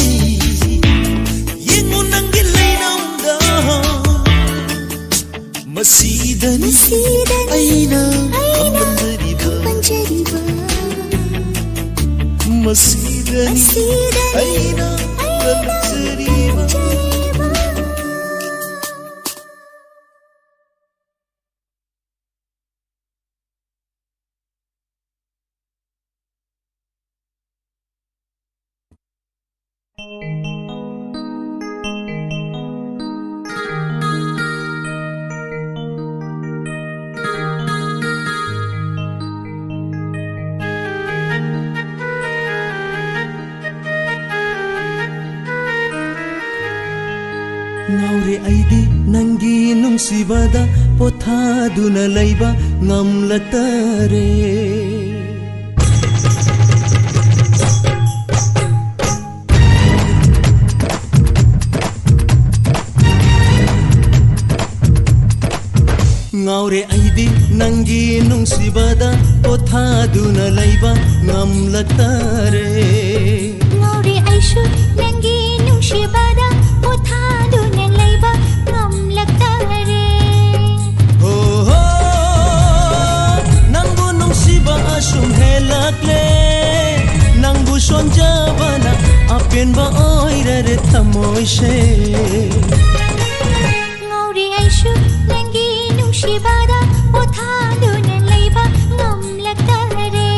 ꯃꯁꯤꯗꯅꯤ ꯃꯁꯤꯗꯅꯤ ꯑꯩꯅ ꯑꯩꯅ ꯈꯝꯕꯟꯖꯔꯤꯕ꯫ ꯈꯝꯕꯟꯖꯔꯤꯕ꯫ ꯃꯁꯤꯗꯅꯤ ꯃꯁꯤꯗꯅꯤ ꯑꯩꯅ ꯑꯩꯅ ꯀꯜꯂꯛꯆꯔꯤꯕ꯫ ꯀꯜꯂꯛꯆꯔꯤꯕ꯫ ꯉꯥꯎꯔꯦ ꯑꯩꯗꯤ ꯅꯪꯒꯤ ꯅꯨꯡꯁꯤꯕꯗ ꯄꯣꯊꯥꯗꯨꯅ ꯂꯩꯕ ꯉꯝꯂꯛꯇꯔꯦ꯫ ꯉꯥꯎꯔꯦ ꯑꯩꯗꯤ ꯅꯪꯒꯤ ꯅꯨꯡꯁꯤꯕꯗ ꯄꯣꯊꯥꯗꯨꯅ ꯂꯩꯕ ꯉꯝꯂꯛꯇꯔꯦ꯫ ꯉꯥꯎꯔꯦ ꯑꯩꯁꯨ ꯅꯪꯒꯤ ꯅꯨꯡꯁꯤꯕꯗ ꯄꯣꯊꯥꯗꯨꯅ ꯂꯩꯕ ꯉꯝꯂꯛꯇꯔꯦ꯫ ꯍꯣ ꯍꯣ, ꯅꯪꯕꯨ ꯅꯨꯡꯁꯤꯕ ꯑꯁꯨꯝ ꯍꯦꯜꯂꯛꯂꯦ, ꯅꯪꯕꯨ ꯁꯣꯟꯖꯕꯅ ꯑꯄꯦꯟꯕ ꯑꯣꯏꯔꯔꯦ ꯊꯃꯣꯏꯁꯦ꯫ ꯉꯥꯎꯔꯦ ꯑꯩꯁꯨ ꯅꯪꯒꯤ ꯅꯨꯡꯁꯤꯕꯗ ꯄꯣꯊꯥꯗꯨꯅ ꯂꯩꯕ ꯉꯝꯂꯛꯇꯔꯦ꯫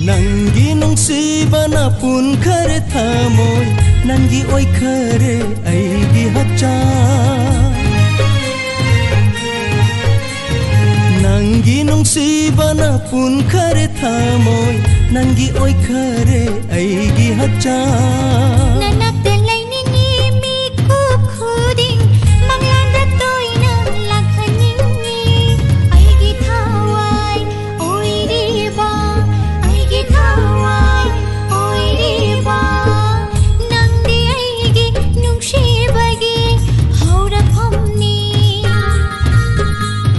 ꯅꯪꯒꯤ ꯅꯨꯡꯁꯤꯕꯅ ꯄꯨꯟꯈꯔꯦ ꯊꯃꯣꯏ, ꯅꯪꯒꯤ ꯑꯣꯏꯈꯔꯦ ꯑꯩꯒꯤ ꯍꯛꯆꯥꯡ꯫ ꯅꯪꯒꯤ ꯅꯨꯡꯁꯤꯕꯅ ꯄꯨꯟꯈꯔꯦ ꯊꯃꯣꯏ, ꯅꯪꯒꯤ ꯑꯣꯏꯈꯔꯦ ꯑꯩꯒꯤ ꯍꯛꯆꯥꯡ꯫ ꯅꯅꯥꯛꯇ ꯂꯩꯅꯤꯡꯉꯤ ꯃꯤꯀꯨꯞ ꯈꯨꯗꯤꯡ, ꯃꯪꯂꯥꯟꯗ ꯇꯣꯏꯅ ꯂꯥꯛꯍꯟꯅꯤꯡꯉꯤ꯫ ꯑꯩꯒꯤ ꯊꯋꯥꯏ ꯑꯣꯏꯔꯤꯕ, ꯑꯩꯒꯤ ꯊꯋꯥꯏ ꯑꯣꯏꯔꯤꯕ, ꯅꯪꯗꯤ ꯑꯩꯒꯤ ꯅꯨꯡꯁꯤꯕꯒꯤ ꯍꯧꯔꯛꯐꯝꯅꯤ꯫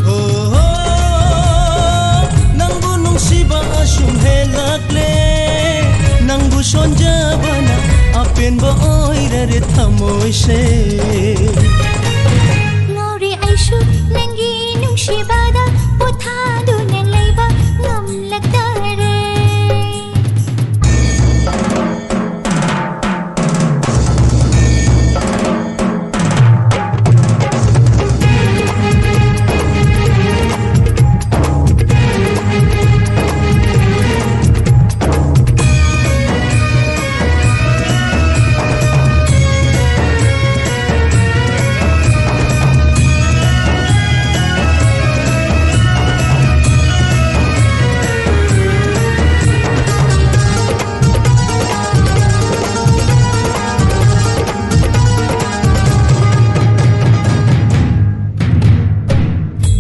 ꯍꯣ, ꯍꯣ, ꯅꯪꯕꯨ ꯅꯨꯡꯁꯤꯕ ꯑꯁꯨꯝ ꯍꯦꯜꯂꯛꯂꯦ, ꯅꯪꯕꯨ ꯁꯣꯟꯖꯕꯅ ꯑꯄꯦꯟꯕ ꯑꯣꯏꯔꯔꯦ ꯊꯃꯣꯏꯁꯦ꯫ ꯉꯥꯎꯔꯦ ꯑꯩꯁꯨ ꯅꯪꯒꯤ ꯅꯨꯡꯁꯤꯕꯗ, ꯄꯣꯊꯥꯗꯨꯅ ꯂꯩꯕ ꯉꯝꯂꯛꯇꯔꯦ꯫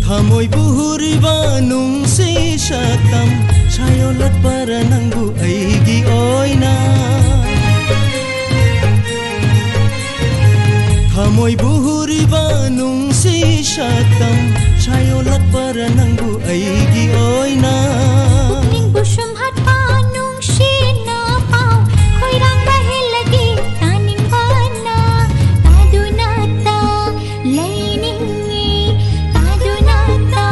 ꯊꯃꯣꯏꯕꯨ ꯍꯨꯔꯤꯕ ꯅꯨꯡꯁꯤ ꯁꯛꯇꯝ ꯁꯥꯌꯣꯜꯂꯛꯄꯔ ꯅꯪꯕꯨ ꯑꯩꯒꯤ ꯑꯣꯏꯅ? ꯊꯃꯣꯏꯕꯨ ꯍꯨꯔꯤꯕ ꯅꯨꯡꯁꯤ ꯁꯛꯇꯝ ꯁꯥꯌꯣꯜꯂꯛꯄꯔ ꯅꯪꯕꯨ ꯑꯩꯒꯤ ꯑꯣꯏꯅ? ꯄꯨꯛꯅꯤꯡꯕꯨ ꯁꯨꯝꯍꯠꯄ ꯅꯨꯡꯁꯤꯅ ꯄꯥꯎ ꯈꯣꯏꯔꯥꯡꯕ ꯍꯦꯜꯂꯗꯤ ꯇꯥꯅꯤꯡꯕꯅ ꯇꯥꯗꯨꯅꯇ ꯂꯩꯅꯤꯡꯉꯤ, ꯇꯥꯗꯨꯅꯇ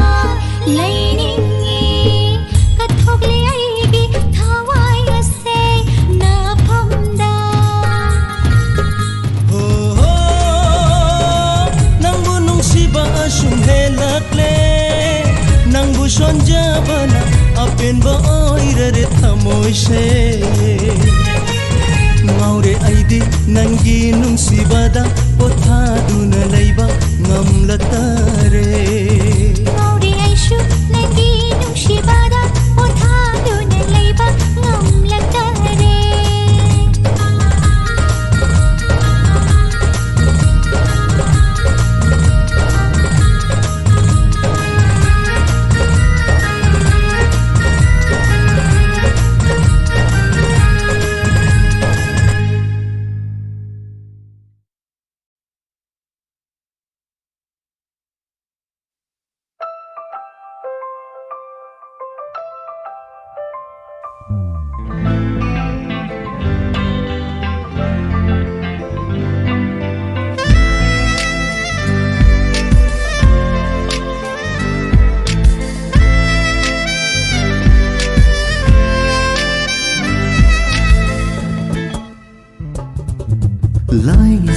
ꯂꯩꯅꯤꯡꯉꯤ꯫ ꯀꯠꯊꯣꯛꯂꯦ ꯑꯩꯒꯤ ꯊꯋꯥꯏ ꯑꯁꯦ ꯅꯐꯝꯗ꯫ ꯍꯣ, ꯍꯣ, ꯅꯪꯕꯨ ꯅꯨꯡꯁꯤꯕ ꯑꯁꯨꯝ ꯍꯦꯜꯂꯛꯂꯦ, ꯅꯪꯕꯨ ꯁꯣꯟꯖꯕꯅ ꯑꯄꯦꯟꯕ ꯑꯣꯏꯔꯔꯦ ꯊꯃꯣꯏꯁꯦ꯫ ꯉꯥꯎꯔꯦ ꯑꯩꯗꯤ ꯅꯪꯒꯤ ꯅꯨꯡꯁꯤꯕꯗ, ꯄꯣꯊꯥꯗꯨꯅ ꯂꯩꯕ ꯉꯝꯂꯛꯇꯔꯦ꯫ ꯉꯥꯎꯔꯦ ꯑꯩꯁꯨ ꯅꯪꯒꯤ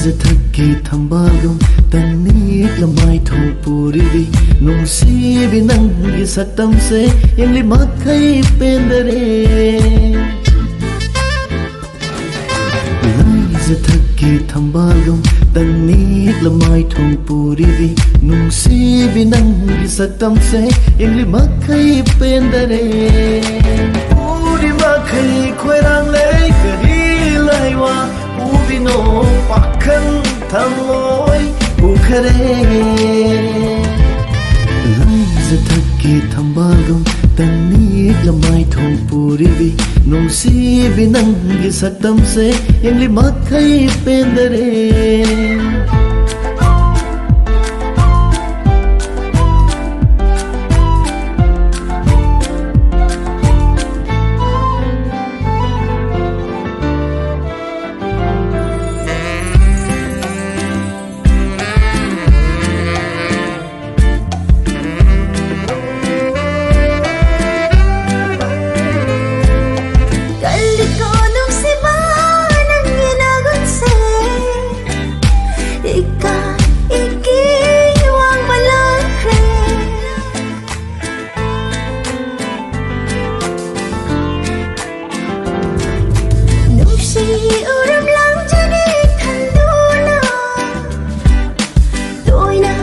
ꯖꯊꯛꯀꯤ ꯊꯝꯕꯥꯜꯒꯨꯝ ꯇꯪꯅꯤꯛ ꯂꯃꯥꯏ ꯊꯣꯛ ꯄꯨꯔꯤꯕꯤ ꯅꯨꯡꯁꯤꯕꯤ ꯅꯪꯒꯤ ꯁꯛꯇꯝꯁꯦ ꯌꯦꯡꯂꯤ ꯃꯈꯩ ꯄꯦꯟꯗꯔꯦ꯫ ꯂꯩꯖꯊꯛꯀꯤ ꯊꯝꯕꯥꯜꯒꯨꯝ ꯇꯪꯅꯤꯛ ꯂꯃꯥꯏ ꯊꯣꯛ ꯄꯨꯔꯤꯕꯤ ꯅꯨꯡꯁꯤꯕꯤ ꯅꯪꯒꯤ ꯁꯛꯇꯝꯁꯦ ꯌꯦꯡꯂꯤ ꯃꯈꯩ ꯄꯦꯟꯗꯔꯦ꯫ ꯎꯔꯤ ꯃꯈꯩ ꯈꯣꯏꯔꯥꯡ ꯂꯩ ꯀꯔꯤ ꯂꯩꯋꯥ ꯎꯕꯤꯅꯣ ꯄꯥꯈꯪ ꯊꯃꯣꯏ ꯎꯈꯔꯦ꯫ ꯂꯩꯖꯊꯛꯀꯤ ꯊꯝꯕꯥꯜꯒꯨꯝ ꯇꯪꯅꯤꯛ ꯂꯃꯥꯏ ꯊꯣꯛ ꯄꯨꯔꯤꯕꯤ ꯅꯨꯡꯁꯤꯕꯤ ꯅꯪꯒꯤ ꯁꯛꯇꯝꯁꯦ ꯌꯦꯡꯂꯤ ꯃꯈꯩ ꯄꯦꯟꯗꯔꯦ꯫ ꯀꯜꯂꯤꯀꯣ ꯅꯨꯡꯁꯤꯕ ꯅꯪꯒꯤ ꯅꯒꯨꯟꯁꯦ, ꯏꯀꯥꯏ ꯏꯀꯤ ꯋꯥꯡꯃ ꯂꯥꯛꯈ꯭ꯔꯦ꯫ ꯅꯨꯡꯁꯤ ꯎꯔꯨꯝ ꯂꯥꯡꯖꯅꯤ ꯈꯟꯗꯨꯅ, ꯇꯣꯏꯅ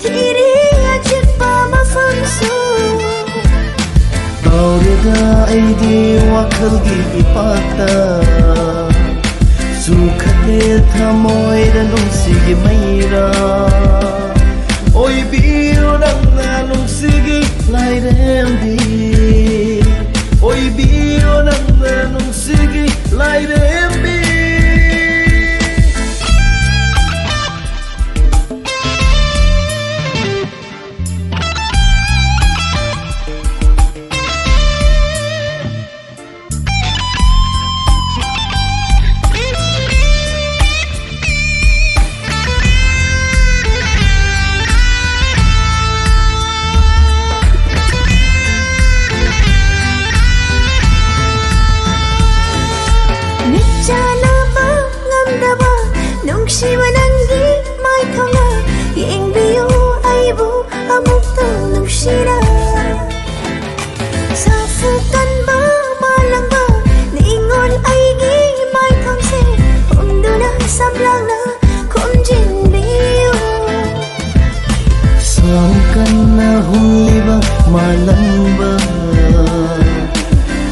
ꯊꯤꯔꯤ ꯑꯆꯤꯛꯄ ꯃꯐꯝꯁꯨ꯫ ꯀꯥꯎꯔꯦꯗ ꯑꯩꯗꯤ ꯋꯥꯈꯜꯒꯤ ꯏꯄꯥꯛꯇ ꯆꯨꯈꯠꯂꯦ ꯊꯃꯣꯏꯗ ꯅꯨꯡꯁꯤꯒꯤ ꯃꯩꯔꯥ꯫ ꯑꯣꯏꯕꯤꯌꯨ ꯅꯪꯅ ꯅꯨꯡꯁꯤꯒꯤ ꯂꯥꯏꯔꯦꯝꯕꯤ, ꯑꯣꯏꯕꯤꯌꯨ ꯅꯪꯅ ꯅꯨꯡꯁꯤꯒꯤ ꯂꯥꯏꯔꯦꯝꯕꯤ꯫ ꯀꯟꯕ ꯃꯥꯂꯪꯕ, ꯅꯤꯉꯣꯜ ꯑꯩꯒꯤ ꯃꯥꯏꯊꯣꯡꯁꯦ ꯍꯨꯝꯗꯨꯅ ꯁꯝꯂꯥꯡꯅ ꯈꯨꯝꯖꯤꯟꯕꯤꯌꯨ꯫ ꯁꯥꯎ ꯀꯟꯅ ꯍꯨꯝꯂꯤꯕ ꯃꯥꯂꯪꯕ,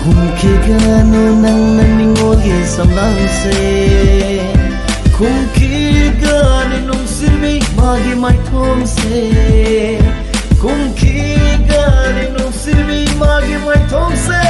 ꯍꯨꯝꯈꯤꯒꯅꯨ ꯅꯪꯅ ꯅꯤꯉꯣꯜꯒꯤ ꯁꯝꯂꯥꯡꯁꯦ꯫ ꯈꯨꯝꯈꯤꯒꯅꯤ ꯅꯨꯡꯁꯤꯕꯤ ꯃꯥꯒꯤ ꯃꯥꯏꯊꯣꯡꯁꯦ꯫ ꯈꯨꯝꯈꯤꯒꯅꯤ ꯅꯨꯡꯁꯤꯕꯤ ꯃꯥꯒꯤ ꯃꯥꯏꯊꯣꯡꯁꯦ꯫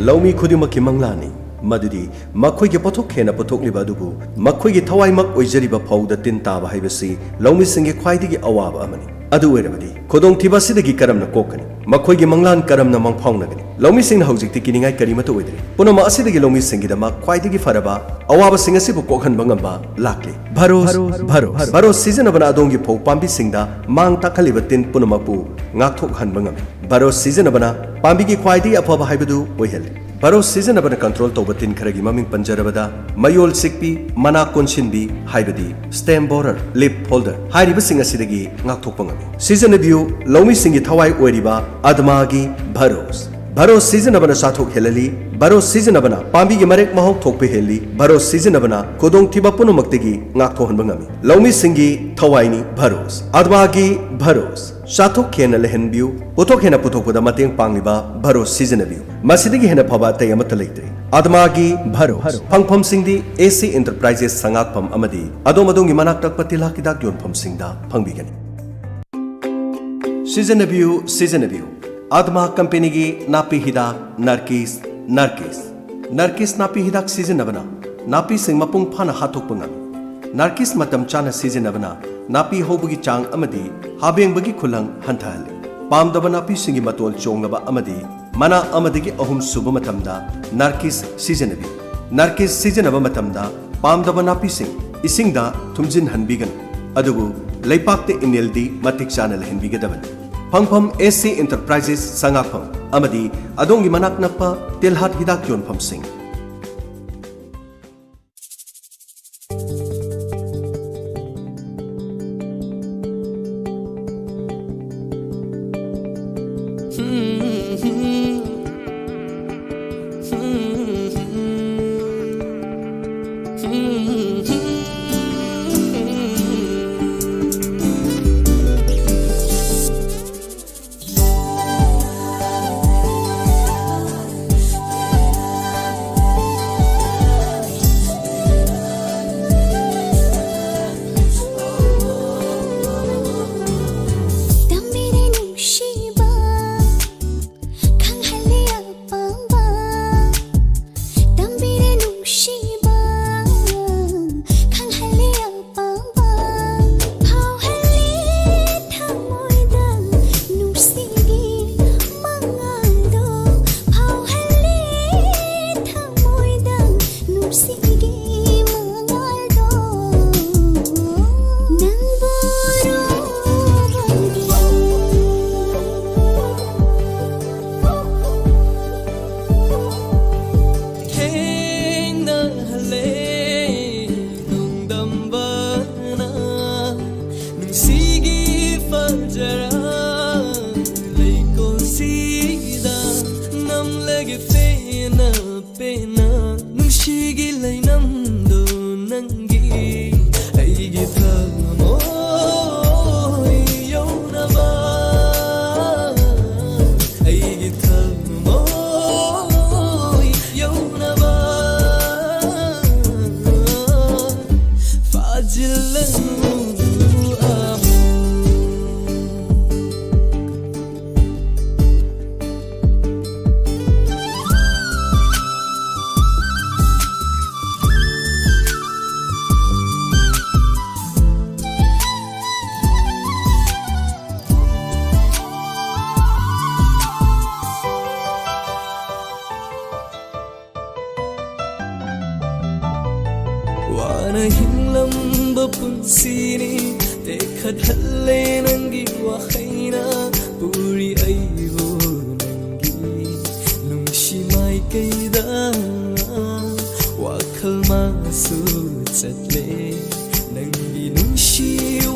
ꯂꯧꯃꯤ ꯈꯨꯗꯤꯡꯃꯛꯀꯤ ꯃꯪꯂꯥꯟꯅꯤ ꯃꯗꯨꯗꯤ ꯃꯈꯣꯏꯒꯤ ꯄꯣꯠꯊꯣꯛ ꯍꯦꯟꯅ ꯄꯨꯊꯣꯛꯂꯤꯕ ꯑꯗꯨꯕꯨ ꯃꯈꯣꯏꯒꯤ ꯊꯋꯥꯏꯃꯛ ꯑꯣꯏꯖꯔꯤꯕ ꯐꯧꯗ ꯇꯤꯟ ꯇꯥꯕ ꯍꯥꯏꯕꯁꯤ ꯂꯧꯃꯤꯁꯤꯡꯒꯤ ꯈ꯭ꯋꯥꯏꯗꯒꯤ ꯑꯋꯥꯕ ꯑꯃꯅꯤ꯫ ꯑꯗꯨ ꯑꯣꯏꯔꯕꯗꯤ ꯈꯨꯗꯣꯡꯊꯤꯕ ꯑꯁꯤꯗꯒꯤ ꯀꯔꯝꯅ ꯀꯣꯛꯀꯅꯤ? ꯃꯈꯣꯏꯒꯤ ꯃꯪꯂꯥꯟ ꯀꯔꯝꯅ ꯃꯪꯐꯥꯎꯅꯒꯅꯤ? ꯂꯧꯃꯤꯁꯤꯡꯅ ꯍꯧꯖꯤꯛꯇꯤ ꯀꯤꯅꯤꯡꯉꯥꯏ ꯀꯔꯤꯃꯠꯇ ꯑꯣꯏꯗ꯭ꯔꯦ꯫ ꯄꯨꯝꯅꯃꯛ ꯑꯁꯤꯗꯒꯤ ꯂꯧꯃꯤꯁꯤꯡꯒꯤꯗꯃꯛ ꯈ꯭ꯋꯥꯏꯗꯒꯤ ꯐꯔꯕ ꯑꯋꯥꯕꯁꯤꯡ ꯑꯁꯤꯕꯨ ꯀꯣꯛꯍꯟꯕ ꯉꯝꯕ ꯂꯥꯛꯂꯦ꯫ ꯚꯔꯣꯁ, ꯚꯔꯣꯁ, ꯚꯔꯣꯁ ꯁꯤꯖꯤꯟꯅꯕꯅ ꯑꯗꯣꯝꯒꯤ ꯐꯧ ꯄꯥꯝꯕꯤꯁꯤꯡꯗ ꯃꯥꯡ ꯇꯥꯛꯍꯜꯂꯤꯕ ꯇꯤꯟ ꯄꯨꯝꯅꯃꯛꯄꯨ ꯉꯥꯛꯊꯣꯛꯍꯟꯕ ꯉꯝꯃꯤ꯫ ꯚꯔꯣꯁ ꯁꯤꯖꯤꯟꯅꯕꯅ ꯄꯥꯝꯕꯤꯒꯤ ꯈ꯭ꯋꯥꯏꯗꯒꯤ ꯑꯐꯕ ꯍꯥꯏꯕꯗꯨ ꯑꯣꯏꯍꯜꯂꯤ꯫ ꯚꯔꯣꯁ ꯁꯤꯖꯤꯟꯅꯕꯅ ꯀꯟꯇ꯭ꯔꯣꯜ ꯇꯧꯕ ꯇꯤꯟ ꯈꯔꯒꯤ ꯃꯃꯤꯡ ꯄꯟꯖꯔꯕꯗ ꯃꯌꯣꯜ ꯁꯤꯛꯄꯤ, ꯃꯅꯥ ꯀꯣꯟꯁꯤꯟꯕꯤ ꯍꯥꯏꯕꯗꯤ stem borer, leaf folder ꯍꯥꯏꯔꯤꯕꯁꯤꯡ ꯑꯁꯤꯗꯒꯤ ꯉꯥꯛꯊꯣꯛꯄ ꯉꯝꯃꯤ꯫ ꯁꯤꯖꯤꯟꯅꯕꯤꯌꯨ ꯂꯧꯃꯤꯁꯤꯡꯒꯤ ꯊꯋꯥꯏ ꯑꯣꯏꯔꯤꯕ ꯑꯗꯃꯥꯒꯤ ꯚꯔꯣꯁ꯫ ꯚꯔꯣꯁ ꯁꯤꯖꯤꯟꯅꯕꯅ ꯆꯥꯊꯣꯛ ꯍꯦꯜꯍꯜꯂꯤ꯫ ꯚꯔꯣꯁ ꯁꯤꯖꯤꯟꯅꯕꯅ ꯄꯥꯝꯕꯤꯒꯤ ꯃꯔꯦꯛ ꯃꯍꯥꯎ ꯊꯣꯛꯄ ꯍꯦꯜꯂꯤ꯫ ꯚꯔꯣꯁ ꯁꯤꯖꯤꯟꯅꯕꯅ ꯈꯨꯗꯣꯡꯊꯤꯕ ꯄꯨꯝꯅꯃꯛꯇꯒꯤ ꯉꯥꯛꯊꯣꯛꯍꯟꯕ ꯉꯝꯃꯤ꯫ ꯂꯧꯃꯤꯁꯤꯡꯒꯤ ꯊꯋꯥꯏꯅꯤ ꯚꯔꯣꯁ꯫ ꯑꯗꯃꯥꯒꯤ ꯚꯔꯣꯁ꯫ ꯆꯥꯊꯣꯛ ꯍꯦꯟꯅ ꯂꯩꯍꯟꯕꯤꯌꯨ꯫ ꯄꯣꯠꯊꯣꯛ ꯍꯦꯟꯅ ꯄꯨꯊꯣꯛꯄꯗ ꯃꯇꯦꯡ ꯄꯥꯡꯂꯤꯕ ꯚꯔꯣꯁ ꯁꯤꯖꯤꯟꯅꯕꯤꯌꯨ꯫ ꯃꯁꯤꯗꯒꯤ ꯍꯦꯟꯅ ꯐꯕ ꯑꯇꯩ ꯑꯃꯠꯇ ꯂꯩꯇ꯭ꯔꯦ꯫ ꯑꯗꯃꯥꯒꯤ ꯚꯔꯣꯁ꯫ ꯐꯪꯐꯝꯁꯤꯡꯗꯤ ꯑꯦ ꯁꯤ Enterprises ꯁꯉꯥꯛꯐꯝ ꯑꯃꯗꯤ ꯑꯗꯣꯝ ꯑꯗꯣꯝꯒꯤ ꯃꯅꯥꯛ ꯅꯛꯄ ꯇꯤꯜꯍꯥꯠ ꯍꯤꯗꯥꯛ ꯌꯣꯟꯐꯝꯁꯤꯡꯗ ꯐꯪꯕꯤꯒꯅꯤ꯫ ꯁꯤꯖꯤꯟꯅꯕꯤꯌꯨ, ꯁꯤꯖꯤꯟꯅꯕꯤꯌꯨ꯫ ꯑꯗꯃꯥ ꯀꯝꯄꯦꯅꯤꯒꯤ ꯅꯥꯄꯤ ꯍꯤꯗꯥꯛ ꯅꯥꯔꯀꯤꯁ, ꯅꯥꯔꯀꯤꯁ꯫ ꯅꯥꯔꯀꯤꯁ ꯅꯥꯄꯤ ꯍꯤꯗꯥꯛ ꯁꯤꯖꯤꯟꯅꯕꯅ ꯅꯥꯄꯤꯁꯤꯡ ꯃꯄꯨꯡ ꯐꯥꯅ ꯍꯥꯠꯇꯣꯛꯄ ꯉꯝꯃꯤ꯫ ꯅꯥꯔꯀꯤꯁ ꯃꯇꯝ ꯆꯥꯅ ꯁꯤꯖꯤꯟꯅꯕꯅ ꯅꯥꯄꯤ ꯍꯧꯕꯒꯤ ꯆꯥꯡ ꯑꯃꯗꯤ ꯍꯥꯕꯦꯡꯕꯒꯤ ꯈꯨꯂꯪ ꯍꯟꯊꯍꯜꯂꯤ꯫ ꯄꯥꯝꯗꯕ ꯅꯥꯄꯤꯁꯤꯡꯒꯤ ꯃꯇꯣꯜ ꯆꯣꯡꯂꯕ ꯑꯃꯗꯤ ꯃꯅꯥ ꯑꯃꯗꯒꯤ ꯑꯍꯨꯝ ꯁꯨꯕ ꯃꯇꯝꯗ ꯅꯥꯔꯀꯤꯁ ꯁꯤꯖꯤꯟꯅꯕꯤꯌꯨ꯫ ꯅꯥꯔꯀꯤꯁ ꯁꯤꯖꯤꯟꯅꯕ ꯃꯇꯝꯗ ꯄꯥꯝꯗꯕ ꯅꯥꯄꯤꯁꯤꯡ ꯏꯁꯤꯡꯗ ꯊꯨꯝꯖꯤꯟꯍꯟꯕꯤꯒꯅꯨ, ꯑꯗꯨꯕꯨ ꯂꯩꯄꯥꯛꯇ ꯏꯅꯤꯜꯗꯤ ꯃꯇꯤꯛ ꯆꯥꯅ ꯂꯩꯍꯟꯕꯤꯒꯗꯕꯅꯤ꯫ ꯐꯪꯐꯝ ꯑꯦꯁ ꯁꯤ ꯏꯟꯇꯔꯄ꯭ꯔꯥꯏꯖꯦꯁ ꯁꯉꯥꯛꯐꯝ ꯑꯃꯗꯤ ꯑꯗꯣꯝꯒꯤ ꯃꯅꯥꯛ ꯅꯛꯄ ꯇꯤꯜꯍꯥꯠ ꯍꯤꯗꯥꯛ ꯌꯣꯟꯐꯝꯁꯤꯡ꯫ ꯁꯤꯅꯤ ꯇꯦꯛꯈꯠꯍꯜꯂꯦ ꯅꯪꯒꯤ ꯋꯥꯍꯩꯅ ꯄꯨꯔꯤ ꯑꯩꯕꯨ ꯅꯪꯒꯤ ꯅꯨꯡꯁꯤ ꯃꯥꯏꯀꯩꯗ꯫ ꯋꯥꯈꯜ ꯃꯥꯁꯨ ꯆꯠꯂꯦ ꯅꯪꯒꯤ ꯅꯨꯡꯁꯤ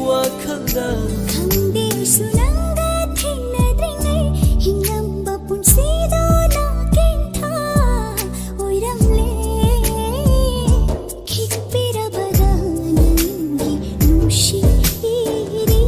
ꯋꯥꯈꯜꯗ꯫ ꯈꯪꯗꯦꯁꯨ ꯅꯪꯒ ꯊꯦꯡꯅꯗ꯭ꯔꯤꯉꯩ ꯍꯤꯡꯂꯝꯕ ꯄꯨꯟꯁꯤꯗꯣ ꯅꯥꯀꯦꯟꯊꯥ ꯑꯣꯏꯔꯝꯂꯦ꯫ ꯈꯤꯛꯄꯤꯔꯕꯗ ꯅꯪꯒꯤ ꯅꯨꯡꯁꯤ ꯏꯔꯤ꯫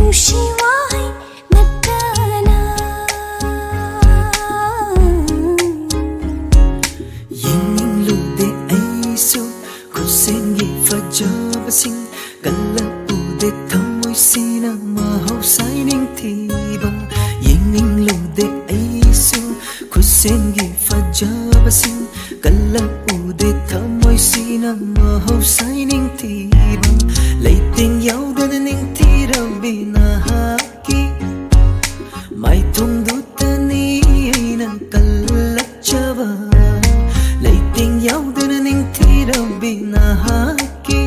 ꯅꯨꯡꯁꯤ ꯋꯥꯍꯩ ꯅꯠꯇꯅ꯫ ꯌꯦꯡꯅꯤꯡꯂꯨꯗꯦ ꯑꯩꯁꯨ ꯈꯨꯠꯁꯦꯝꯒꯤ ꯐꯖꯕꯁꯤꯡ, ꯀꯜꯂꯛꯎꯗꯦ ꯊꯃꯣꯏꯁꯤꯅ ꯃꯍꯧꯁꯥꯏ ꯅꯤꯡꯊꯤꯕ꯫ ꯌꯦꯡꯅꯤꯡꯂꯨꯗꯦ ꯑꯩꯁꯨ ꯈꯨꯠꯁꯦꯝꯒꯤ ꯐꯖꯕꯁꯤꯡ, ꯀꯜꯂꯛꯎꯗꯦ ꯊꯃꯣꯏꯁꯤꯅ ꯃꯍꯧꯁꯥꯏ ꯅꯤꯡꯊꯤꯕ꯫ ꯂꯩꯇꯦꯡ ꯌꯥꯎꯗꯅ ꯅꯤꯡꯊꯤꯔꯕꯤ ꯅꯍꯥꯛꯀꯤ ꯃꯥꯏꯊꯣꯡꯗꯨꯇꯅꯤ ꯑꯩꯅ ꯀꯜꯂꯛꯆꯕ꯫ ꯂꯩꯇꯦꯡ ꯌꯥꯎꯗꯅ ꯅꯤꯡꯊꯤꯔꯕꯤ ꯅꯍꯥꯛꯀꯤ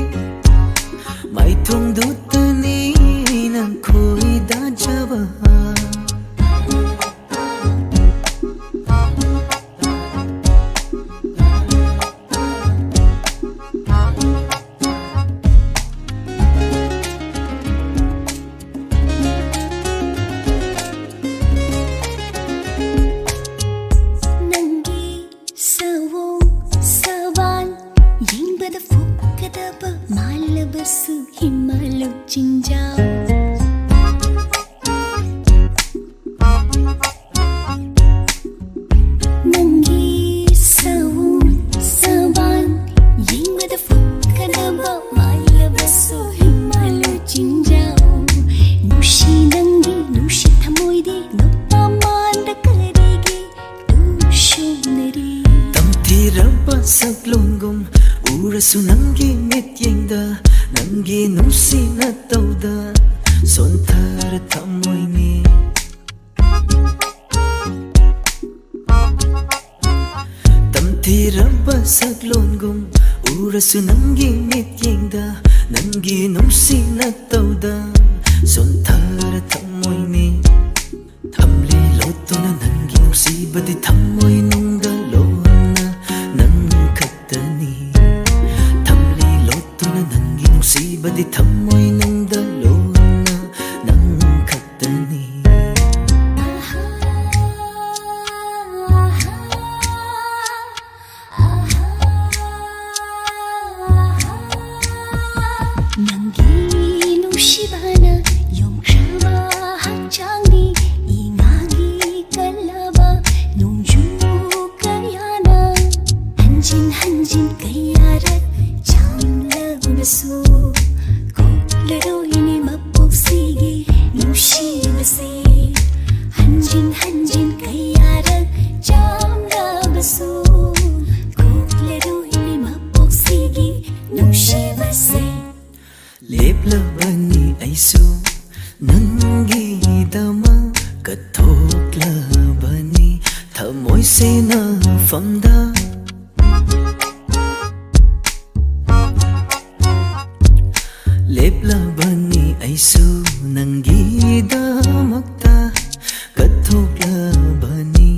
ꯃꯥꯏꯊꯣꯡꯗꯨꯇꯅꯤ ꯑꯩꯅ ꯈꯣꯏꯗꯥꯖꯕ꯫ ꯅꯪꯒꯤ ꯁꯑꯣꯡ ꯁꯕꯥꯟ ꯌꯦꯡꯕꯗ ꯐꯨꯒꯗꯕ ꯃꯥꯜꯂꯕꯁꯨ ꯍꯤꯃꯥꯂꯨ ꯆꯤꯡꯖꯥꯎ꯫ ꯅꯪꯒꯤ ꯁꯑꯣꯡ ꯁꯕꯥꯟ ꯌꯦꯡꯕꯗ ꯐꯨꯒꯗꯕ ꯃꯥꯜꯂꯕꯁꯨ ꯍꯤꯃꯥꯂꯨ ꯆꯤꯡꯖꯥꯎ꯫ ꯅꯨꯡꯁꯤ ꯅꯪꯒꯤ ꯅꯨꯡꯁꯤ ꯊꯃꯣꯏꯗꯤ ꯅꯨꯄꯥ ꯃꯥꯟꯗ ꯀꯔꯤꯒꯤ ꯇꯨꯡꯁꯣꯟꯅꯔꯤ? ꯇꯝꯊꯤꯔꯕ ꯁꯛꯂꯣꯟꯒꯨꯝ ꯎꯔꯁꯨ ꯅꯪꯒꯤ ꯃꯤꯠꯌꯦꯡꯗ, ꯅꯪꯒꯤ ꯅꯨꯡꯁꯤ ꯅꯇꯧꯗ ꯁꯣꯟꯊꯔ ꯊꯃꯣꯏꯅꯤ꯫ ꯇꯝꯊꯤꯔꯕ ꯁꯛꯂꯣꯟꯒꯨꯝ ꯎꯔꯁꯨ ꯅꯪꯒꯤ ꯃꯤꯠꯌꯦꯡꯗ, ꯅꯪꯒꯤ ꯅꯨꯡꯁꯤ ꯅꯇꯧꯗ ꯁꯣꯟꯊꯔ ꯊꯃꯣꯏꯅꯤ꯫ ꯊꯝꯂꯤ ꯂꯣꯠꯇꯨꯅ ꯅꯪꯒꯤ ꯅꯨꯡꯁꯤꯕꯗꯤ ꯊꯃꯣꯏ ꯅꯨꯡꯗ ꯂꯣꯟꯅ ꯅꯪ ꯈꯛꯇꯅꯤ꯫ ꯊꯝꯂꯤ ꯂꯣꯠꯇꯨꯅ ꯅꯪꯒꯤ ꯅꯨꯡꯁꯤꯕꯗꯤ ꯊꯃꯣꯏ ꯅꯨꯡꯗ ꯂꯣꯟꯅ ꯅꯪ ꯈꯛꯇꯅꯤ꯫ ꯍꯟꯖꯤꯟ ꯍꯟꯖꯤꯟ ꯀꯌꯥꯔꯛ ꯆꯥꯝꯂꯕꯁꯨ, ꯀꯣꯛꯂꯔꯣꯏ ꯃꯄꯣꯛꯁꯤꯒꯤ ꯅꯨꯡꯁꯤꯕꯁꯦ꯫ ꯂꯦꯞꯂꯕꯅꯤ ꯑꯩꯁꯨ ꯅꯪꯒꯤꯗꯃꯛ, ꯀꯠꯊꯣꯛꯂꯕꯅꯤ ꯊꯃꯣꯏ ꯁꯦꯟꯅꯐꯝꯗ꯫ ꯂꯦꯞꯂꯕꯅꯤ ꯑꯩꯁꯨ ꯅꯪꯒꯤꯗꯃꯛꯇ, ꯀꯠꯊꯣꯛꯂꯕꯅꯤ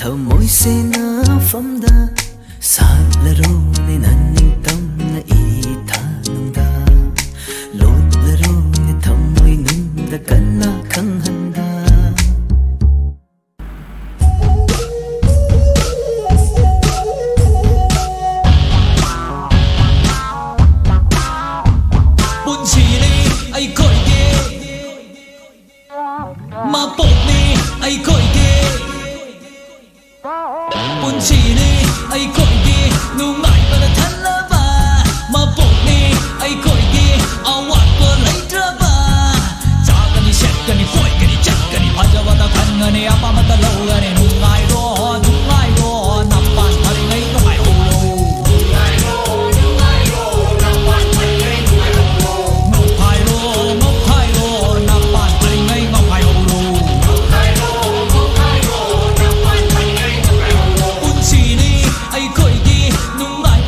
ꯊꯃꯣꯏ ꯁꯦꯟꯅꯐꯝꯗ꯫ ꯁꯥꯠꯂꯔꯣꯅꯦ ꯅꯪ ꯅꯤꯡꯇꯝꯅ ꯏꯊꯥꯅꯨꯡꯗ, ꯂꯣꯠꯂꯔꯣꯅꯦ ꯊꯃꯣꯏ ꯅꯨꯡꯗ ꯀꯟꯅ ꯈꯪꯍꯟꯗ꯫ ꯄꯨꯟꯁꯤꯅꯤ ꯑꯩꯈꯣꯏꯒꯤ, ꯃꯄꯣꯛꯅꯤ ꯑꯩꯈꯣꯏꯒꯤ꯫ ꯄꯨꯟꯁꯤꯅꯤ ꯑꯩꯈꯣꯏꯒꯤ, ꯅꯨꯡꯉꯥꯏꯕꯅ ꯊꯜꯂꯕ ꯃꯄꯣꯛꯅꯤ ꯑꯩꯈꯣꯏꯒꯤ, ꯑꯋꯥꯠꯄ ꯂꯩꯇ꯭ꯔꯕ꯫ ꯆꯥꯒꯅꯤ, ꯁꯦꯠꯀꯅꯤ, ꯀꯣꯏꯒꯅꯤ, ꯆꯠꯀꯅꯤ, ꯐꯖꯕꯗ ꯈꯟꯒꯅꯤ, ꯑꯄꯥꯝꯕꯇ ꯂꯧꯒꯅꯤ꯫ ꯅꯨꯡꯉꯥꯏꯔꯣ, ꯅꯨꯡꯉꯥꯏꯔꯣ, ꯅꯄꯥꯟ ꯐꯔꯤꯉꯩ ꯅꯨꯡꯉꯥꯏꯍꯧꯔꯣ꯫ ꯉꯥꯎꯈꯥꯏꯔꯣ, ꯉꯥꯎꯈꯥꯏꯔꯣ, ꯅꯄꯥꯟ ꯐꯔꯤꯉꯩ ꯉꯥꯎꯈꯥꯏꯍꯧꯔꯣ꯫ ꯄꯨꯟꯁꯤꯅꯤ ꯑꯩꯈꯣꯏꯒꯤ, ꯅꯨꯡꯉꯥꯏ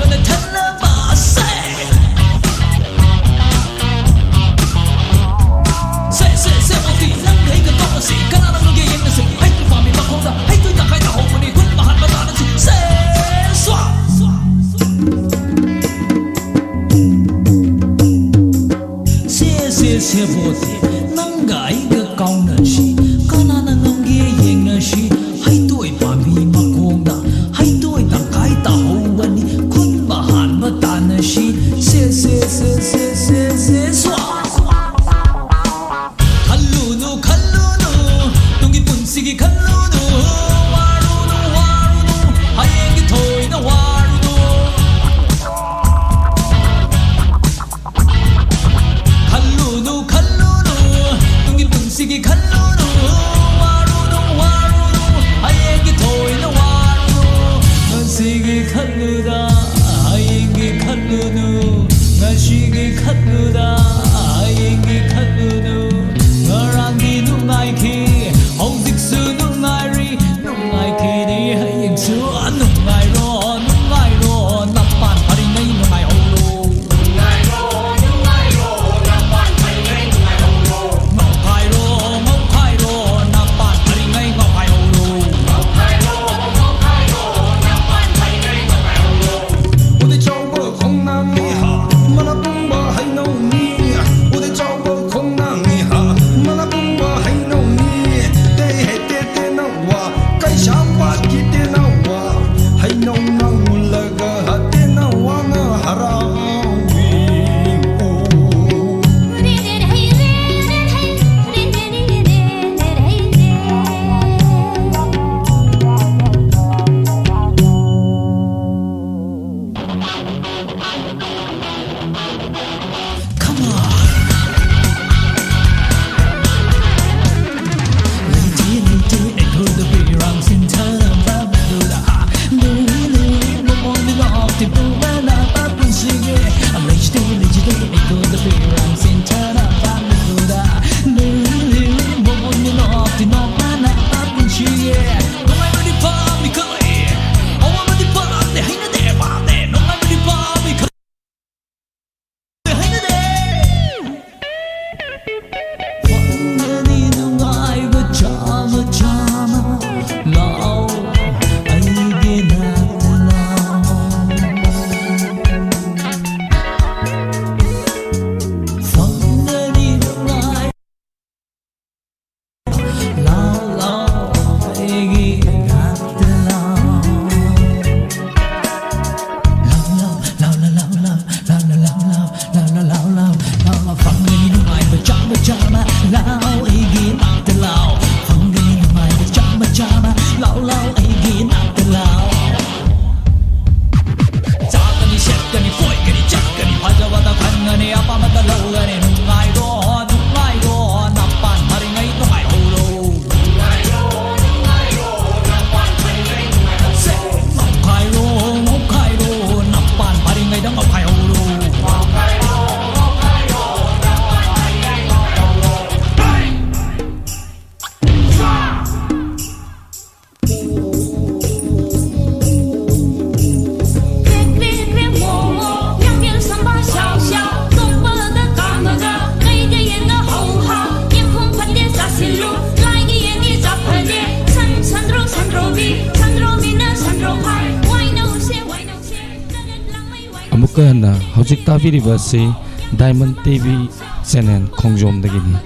ꯑꯃꯨꯛꯀ ꯍꯟꯅ ꯍꯧꯖꯤꯛ ꯇꯥꯕꯤꯔꯤꯕ ꯑꯁꯤ Diamond ꯇꯤ ꯚꯤ channel ꯈꯣꯡꯖꯣꯝꯗꯒꯤꯅꯤ꯫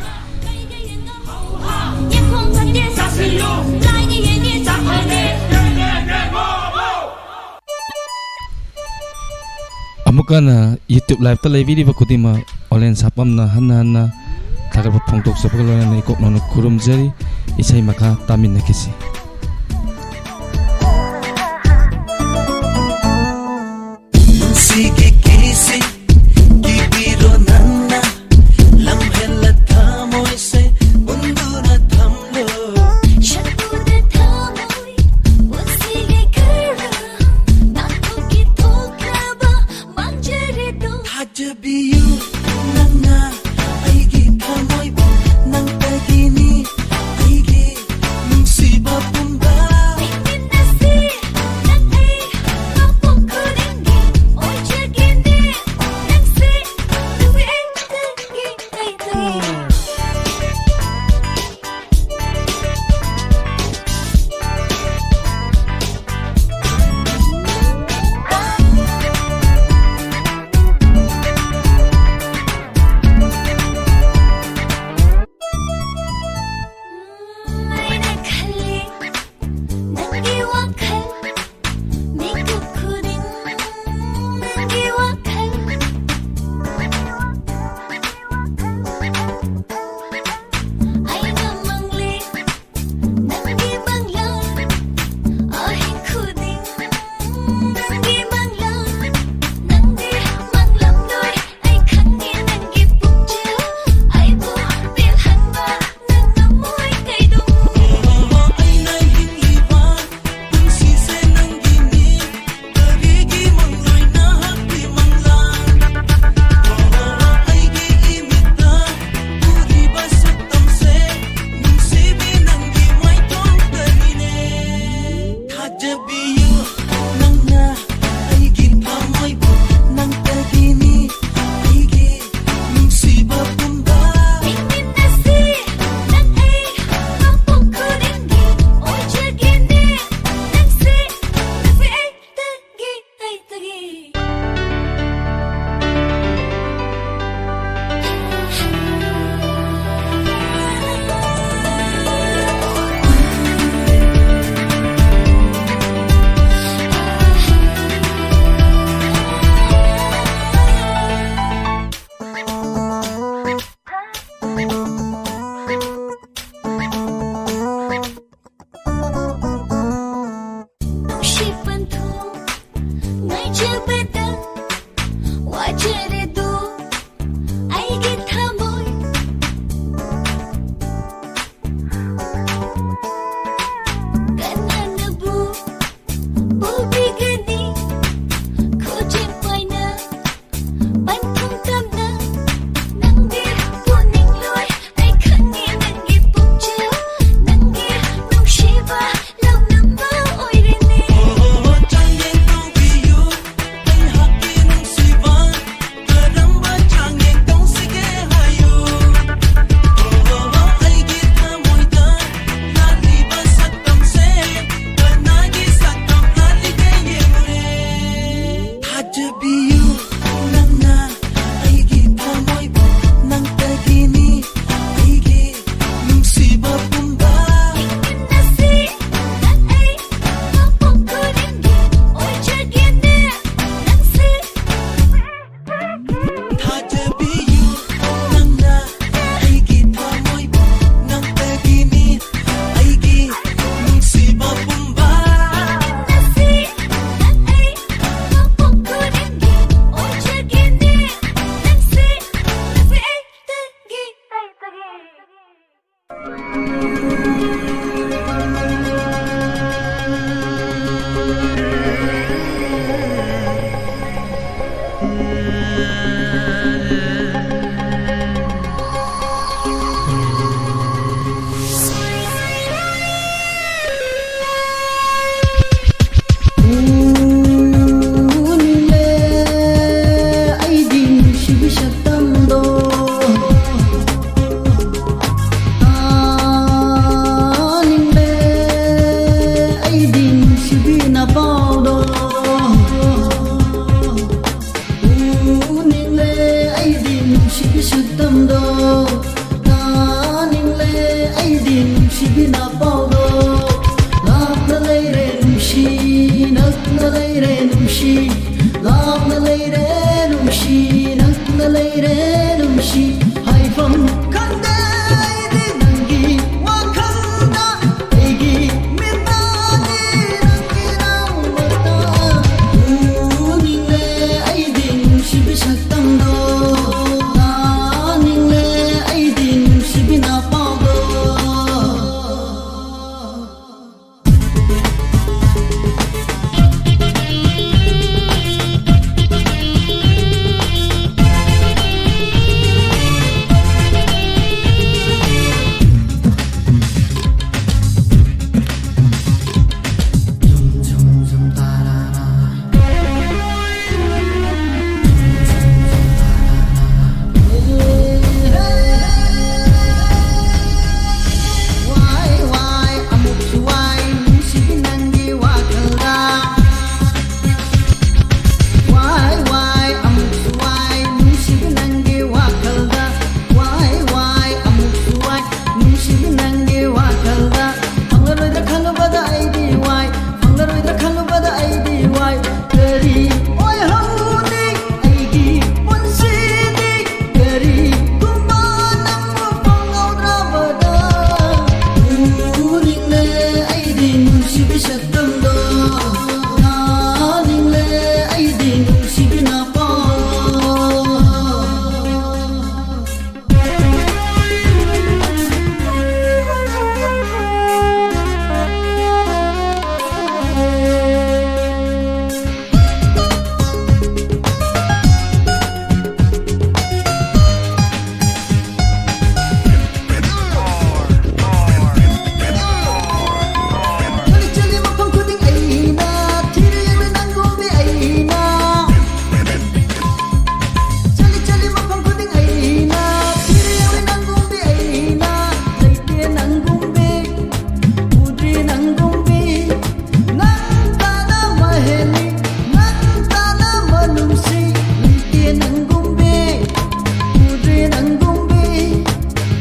ꯑꯃꯨꯛꯀ ꯍꯟꯅ YouTube live ꯇ ꯂꯩꯕꯤꯔꯤꯕ ꯈꯨꯗꯤꯡꯃꯛ ꯑꯣꯂꯦꯟ ꯁꯥꯄꯝꯅ ꯍꯟꯅ ꯍꯟꯅ ꯊꯥꯒꯠꯄ ꯐꯣꯡꯗꯣꯛꯆꯕꯒ ꯂꯣꯏꯅꯅ ꯏꯀꯣꯛ ꯅꯧꯅ ꯈꯨꯔꯨꯝꯖꯔꯤ꯫ ꯏꯁꯩ ꯃꯈꯥ ꯇꯥꯃꯤꯟꯅꯈꯤꯁꯤ꯫ ꯅꯨꯡꯁꯤꯒꯤ ꯀꯤꯁꯤ ꯀꯤꯕꯤꯔꯣ ꯅꯪꯅ ꯂꯝꯍꯦꯜꯂ ꯊꯃꯣꯏꯁꯦ ꯄꯨꯟꯗꯨꯅ ꯊꯝꯂꯣ꯫ ꯁꯛꯇꯨꯅ ꯊꯃꯣꯏ ꯄꯨꯟꯁꯤꯒꯤ ꯈꯔ ꯅꯥꯊꯣꯛꯀꯤ ꯊꯣꯛꯂꯕ ꯃꯥꯡꯖꯔꯦꯗꯣ꯫ ꯊꯥꯖꯕꯤꯌꯨ ꯅꯪꯅ ꯑꯩꯒꯤ ꯊꯃꯣꯏꯕꯨ ꯅꯪꯇꯒꯤꯅꯤ ꯑꯩꯒꯤ ꯅꯨꯡꯁꯤꯕ ꯄꯨꯝꯕ꯫ ꯂꯩꯃꯤꯟꯅꯁꯤ ꯅꯪ ꯑꯩ ꯃꯄꯣꯛ ꯈꯨꯗꯤꯡꯒꯤ ꯑꯣꯏꯖꯒꯦ ꯄꯥꯎꯗꯣ꯫ ꯋꯥꯏ ꯋꯥꯏ ꯑꯃꯨꯛꯁꯨ ꯋꯥꯏ ꯅꯨꯡꯁꯤꯕꯤ ꯅꯪꯒꯤ ꯋꯥꯈꯜꯗ꯫ ꯋꯥꯏ ꯋꯥꯏ ꯑꯃꯨꯛꯁꯨ ꯋꯥꯏ ꯅꯨꯡꯁꯤꯕꯤ ꯅꯪꯒꯤ ꯋꯥꯈꯜꯗ꯫ ꯋꯥꯏ ꯋꯥꯏ ꯑꯃꯨꯛꯁꯨ ꯋꯥꯏ ꯅꯨꯡꯁꯤꯕꯤ ꯅꯪꯒꯤ ꯋꯥꯈꯜꯗ꯫ ꯐꯪꯂꯔꯣꯏꯗ꯭ꯔꯥ ꯈꯜꯂꯨꯕꯗ ꯑꯩꯗꯤ ꯋꯥꯏ꯫ ꯐꯪꯂꯔꯣꯏꯗ꯭ꯔꯥ ꯈꯜꯂꯨꯕꯗ ꯑꯩꯗꯤ ꯋꯥꯏ꯫ ꯀꯔꯤ ꯑꯣꯏꯍꯧꯅꯤ ꯑꯩꯒꯤ ꯄꯨꯟꯁꯤꯗꯤ? ꯀꯔꯤꯒꯨꯝꯕ ꯅꯪꯕꯨ ꯐꯪꯍꯧꯗ꯭ꯔꯕꯗ? ꯎꯅꯤꯡꯂꯦ ꯑꯩꯗꯤ ꯅꯨꯡꯁꯤꯕꯤ ꯁꯛꯇꯝꯗꯣ꯫ ꯇꯥꯅꯤꯡꯂꯦ ꯑꯩꯗꯤ ꯅꯨꯡꯁꯤꯕꯤ ꯅꯄꯥꯎꯗꯣ꯫ ꯆꯠꯂꯤ ꯆꯠꯂꯤ ꯃꯐꯝ ꯈꯨꯗꯤꯡ ꯑꯩꯅ ꯊꯤꯔꯦ ꯅꯪꯒꯨꯝꯕꯤ ꯑꯩꯅ꯫ ꯆꯠꯂꯤ ꯆꯠꯂꯤ ꯃꯐꯝ ꯈꯨꯗꯤꯡ ꯑꯩꯅ ꯊꯤꯔꯦ ꯅꯪꯒꯨꯝꯕꯤ ꯑꯩꯅ꯫ ꯂꯩꯇꯦ ꯅꯪꯒꯨꯝꯕꯤ, ꯎꯗ꯭ꯔꯤ ꯅꯪꯒꯨꯝꯕꯤ꯫ ꯅꯪ ꯇꯥꯅ ꯃꯍꯦꯜꯂꯤ, ꯅꯪ ꯇꯥꯅ ꯃꯅꯨꯡꯁꯤ꯫ ꯂꯩꯇꯦ ꯅꯪꯒꯨꯝꯕꯤ, ꯎꯗ꯭ꯔꯤ ꯅꯪꯒꯨꯝꯕꯤ꯫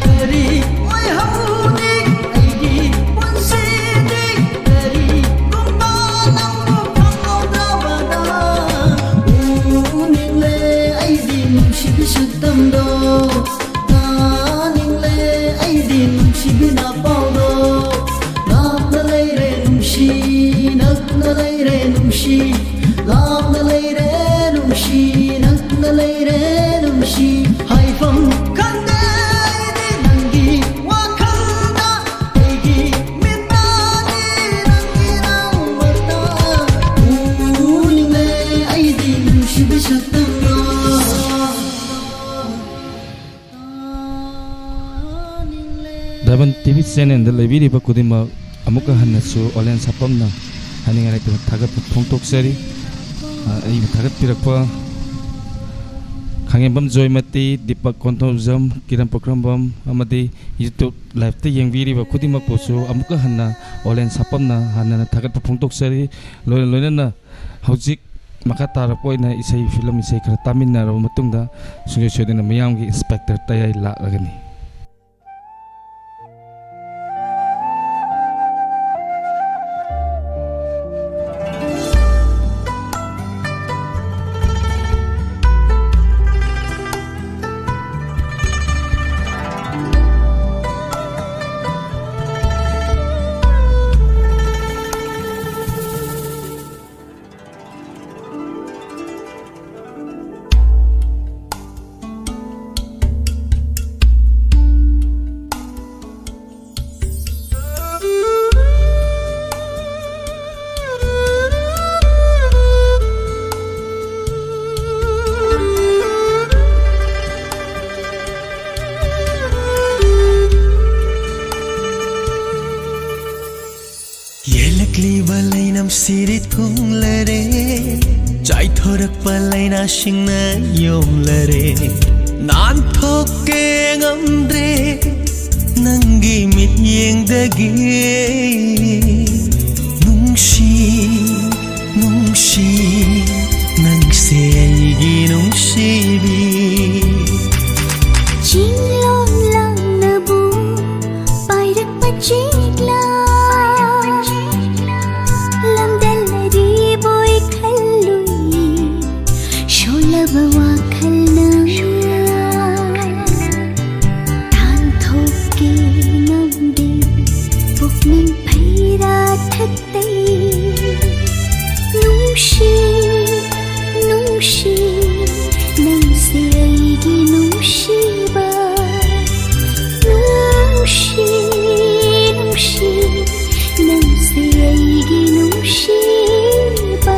ꯀꯔꯤ ꯑꯣꯏꯍꯧꯅꯤ ꯑꯩꯒꯤ ꯄꯨꯟꯁꯤꯗꯤ? ꯀꯔꯤꯒꯨꯝꯕ ꯅꯪꯕꯨ ꯐꯪꯍꯧꯗ꯭ꯔꯕꯗ? ꯎꯅꯤꯡꯂꯦ ꯑꯩꯗꯤ ꯅꯨꯡꯁꯤꯕꯤ ꯁꯛꯇꯝꯗꯣ꯫ ꯇꯥꯅꯤꯡꯂꯦ ꯑꯩꯗꯤ ꯅꯨꯡꯁꯤꯕꯤ ꯅꯄꯥꯎꯗꯣ꯫ ꯂꯥꯞꯅ ꯂꯩꯔꯦ ꯅꯨꯡꯁꯤ, ꯅꯛꯅ ꯂꯩꯔꯦ ꯅꯨꯡꯁꯤ꯫ ꯂꯥꯞꯅ ꯂꯩꯔꯦ ꯅꯨꯡꯁꯤ, ꯅꯛꯅ ꯂꯩꯔꯦ ꯅꯨꯡꯁꯤ꯫ ꯍꯥꯏꯐꯝ ꯈꯪꯗꯦ ꯑꯩꯗꯤ ꯅꯪꯒꯤ ꯇꯤ ꯚꯤ ꯆꯦꯅꯦꯜꯗ ꯂꯩꯕꯤꯔꯤꯕ ꯈꯨꯗꯤꯡꯃꯛ ꯑꯃꯨꯛꯀ ꯍꯟꯅꯁꯨ ꯑꯣꯂꯦꯟ ꯁꯥꯄꯝꯅ ꯍꯥꯏꯅꯤꯡꯉꯥꯏ ꯂꯩꯇꯅ ꯊꯥꯒꯠꯄ ꯐꯣꯡꯗꯣꯛꯆꯔꯤ꯫ ꯑ, ꯑꯩꯕꯨ ꯊꯥꯒꯠꯄꯤꯔꯛꯄ ꯈꯥꯉꯦꯝꯕꯝ ꯖꯣꯏꯃꯇꯤ, ꯗꯤꯄꯛ ꯀꯣꯟꯊꯧꯖꯝ, ꯀꯤꯔꯟ ꯄꯨꯈ꯭ꯔꯝꯕꯝ ꯑꯃꯗꯤ YouTube ꯂꯥꯏꯞꯇ ꯌꯦꯡꯕꯤꯔꯤꯕ ꯈꯨꯗꯤꯡꯃꯛꯄꯨꯁꯨ ꯑꯃꯨꯛꯀ ꯍꯟꯅ ꯑꯣꯂꯦꯟ ꯁꯥꯄꯝꯅ ꯍꯟꯅ ꯊꯥꯒꯠꯄ ꯐꯣꯡꯗꯣꯛꯆꯔꯤ꯫ ꯂꯣꯏꯅ ꯂꯣꯏꯅꯅ ꯍꯧꯖꯤꯛ ꯃꯈꯥ ꯇꯥꯔꯛꯄ ꯑꯣꯏꯅ ꯏꯁꯩ, ꯐꯤꯂꯝ ꯏꯁꯩ ꯈꯔ ꯇꯥꯃꯤꯟꯅꯔꯕ ꯃꯇꯨꯡꯗ ꯁꯨꯡꯁꯣꯏ ꯁꯣꯏꯗꯅ ꯃꯤꯌꯥꯝꯒꯤ ꯏꯟꯁꯄꯦꯛꯇꯔ ꯇꯌꯥꯏ ꯂꯥꯛꯂꯒꯅꯤ꯫ ꯌꯦꯜꯂꯛꯂꯤꯕ ꯂꯩꯅꯝ ꯁꯤꯔꯤ ꯊꯨꯡꯂꯔꯦ, ꯆꯥꯏꯊꯣꯔꯛꯄ ꯂꯩꯅꯥꯁꯤꯡꯅ ꯌꯣꯝꯂꯔꯦ꯫ ꯅꯥꯟꯊꯣꯛꯀꯦ ꯉꯝꯗ꯭ꯔꯦ ꯅꯪꯒꯤ ꯃꯤꯠꯌꯦꯡꯗꯒꯤ꯫ ꯅꯨꯡꯁꯤ, ꯅꯨꯡꯁꯤ, ꯅꯪꯁꯦ ꯑꯩꯒꯤ ꯅꯨꯡꯁꯤꯕꯤ꯫ ꯆꯤꯡꯂꯣꯟ ꯂꯥꯡꯅꯕꯨ ꯄꯥꯏꯔꯛꯄ ꯆꯦꯛꯂꯥ, ꯂꯝꯗꯝ ꯑꯔꯤꯕ ꯑꯣꯏꯈꯜꯂꯨꯏ, ꯁꯣꯜꯂꯕ ꯋꯥꯈꯜꯅ ꯇꯥꯟꯊꯣꯛꯀꯦ ꯉꯝꯗꯦ ꯄꯨꯛꯅꯤꯡ ꯐꯩꯔꯥ ꯊꯛꯇꯩ꯫ ꯅꯨꯡꯁꯤ, ꯅꯨꯡꯁꯤ, ꯅꯪꯁꯦ ꯑꯩꯒꯤ ꯅꯨꯡꯁꯤꯕ꯫ ꯅꯨꯡꯁꯤ, ꯅꯨꯡꯁꯤ, ꯅꯪꯁꯦ ꯑꯩꯒꯤ ꯅꯨꯡꯁꯤꯕ꯫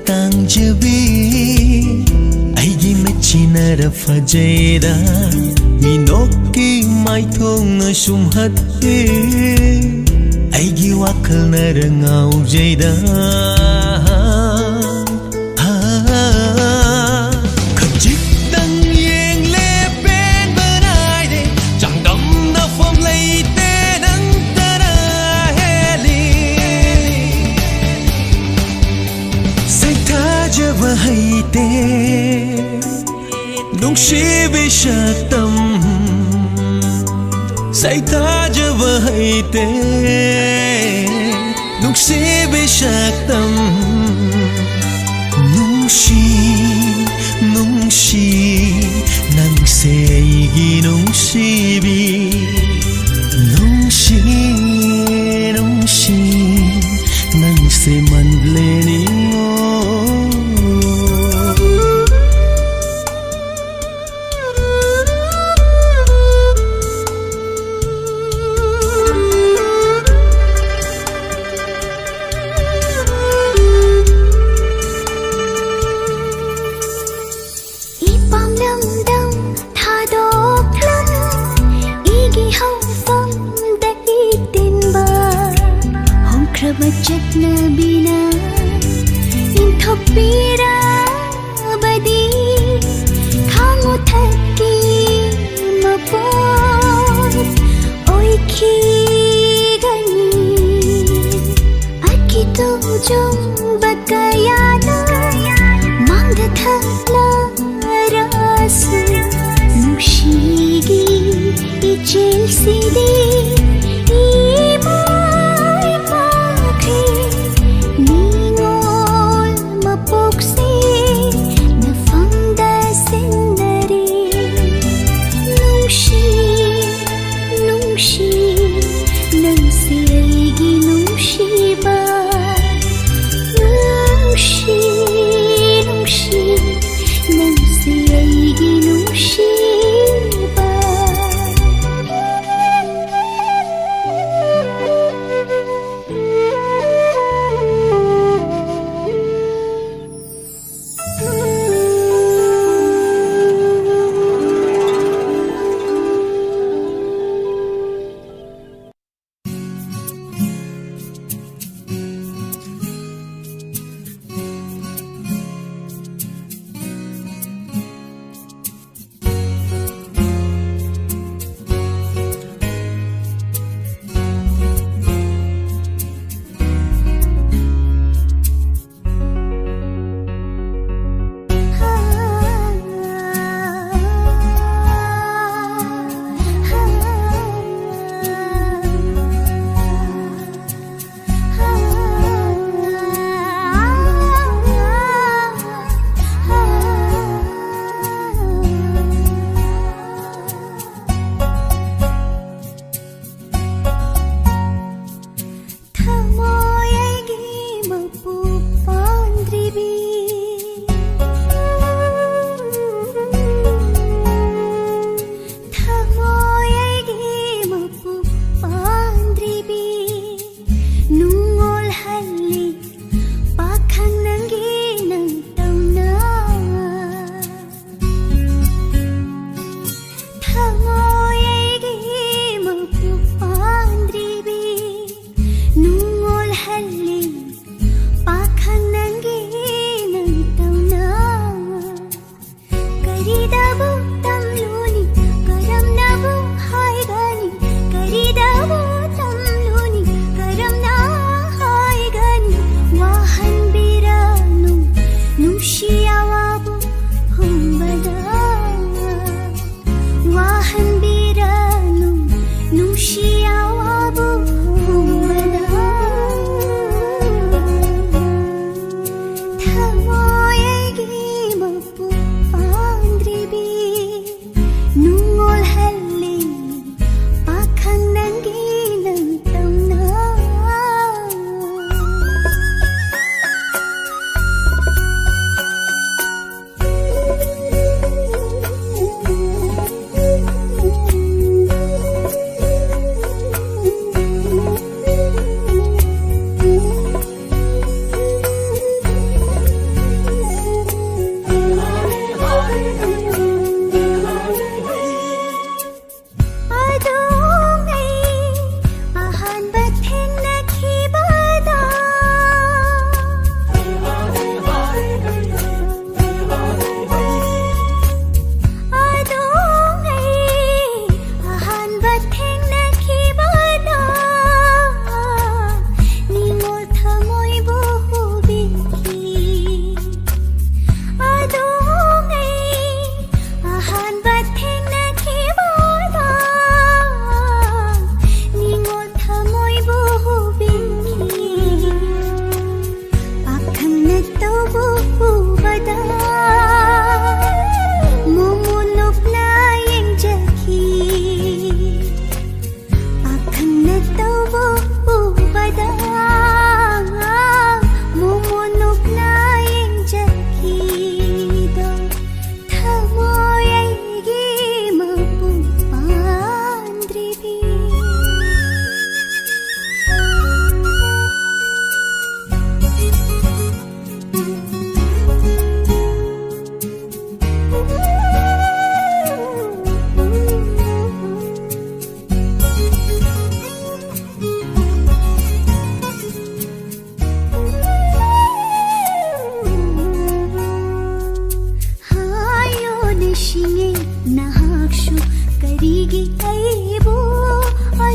ꯇꯥꯡꯖꯕꯤ, ꯑꯩꯒꯤ ꯃꯤꯠꯁꯤꯅꯔ ꯐꯖꯩꯗ, ꯃꯤꯅꯣꯛꯀꯤ ꯃꯥꯏꯊꯣꯡꯅ ꯁꯨꯝ ꯍꯠꯄꯤ, ꯑꯩꯒꯤ ꯋꯥꯈꯜꯅꯔ ꯉꯥꯎꯖꯩꯗ꯫ ꯈꯖꯤꯛꯇꯪ ꯌꯦꯡꯂꯦ ꯄꯦꯟꯕ ꯅꯥꯏꯗꯦ, ꯆꯥꯡꯗꯝꯅꯐꯝ ꯂꯩꯇꯦ ꯅꯪꯇꯅ ꯍꯦꯜꯂꯤ꯫ ꯁꯩꯊꯥꯖꯕ ꯍꯩꯇꯦ ꯅꯨꯡꯁꯤꯕꯤ ꯁꯛꯇꯝ, ꯁꯩꯊꯥꯖꯕ ꯍꯩꯇꯦ ꯅꯨꯡꯁꯤꯕꯤ ꯁꯛꯇꯝ꯫ ꯅꯨꯡꯁꯤ, ꯅꯨꯡꯁꯤ, ꯅꯪꯁꯦ ꯑꯩꯒꯤ ꯅꯨꯡꯁꯤꯕꯤ꯫ ꯅꯨꯡꯁꯤ, ꯅꯨꯡꯁꯤ, ꯅꯪꯁꯦ ꯃꯟꯂꯦ ꯅꯤꯡꯉꯣ꯫ ꯏ ꯄꯥꯝꯂꯝꯗꯝ ꯊꯥꯗꯣꯛꯂꯝ, ꯏꯒꯤ ꯍꯧꯐꯝꯗ ꯏꯇꯤꯟꯕ, ꯍꯣꯡꯈ꯭ꯔꯕ ꯆꯠꯅꯕꯤꯅ ꯏꯟꯊꯣꯛꯄꯤꯔꯕꯗꯤ, ꯈꯥꯡꯉꯨ ꯊꯛꯀꯤ ꯃꯄꯣꯠ ꯑꯣꯏꯈꯤꯒꯅꯤ꯫ ꯑꯀꯤꯇꯨ ꯆꯨꯝꯕ ꯀꯌꯥꯅ ꯃꯥꯡꯗ ꯊꯝꯂꯔꯁꯨ, ꯅꯨꯡꯁꯤꯒꯤ ꯏꯆꯦꯜꯁꯤꯗꯤ ꯏꯃꯥꯏ ꯄꯥꯛꯈ꯭ꯔꯦ꯫ ꯅꯤꯡꯉꯣꯜ ꯃꯄꯣꯛꯁꯦ ꯅꯐꯝꯗ ꯁꯤꯟꯅꯔꯦ꯫ ꯅꯨꯡꯁꯤ, ꯅꯨꯡꯁꯤ, ꯅꯪꯁꯦ ꯑꯩꯒꯤ ꯅꯨꯡꯁꯤꯕ꯫ ꯅꯨꯡꯁꯤ, ꯅꯨꯡꯁꯤ, ꯅꯪꯁꯦ ꯑꯩꯒꯤ ꯅꯨꯡꯁꯤꯕ꯫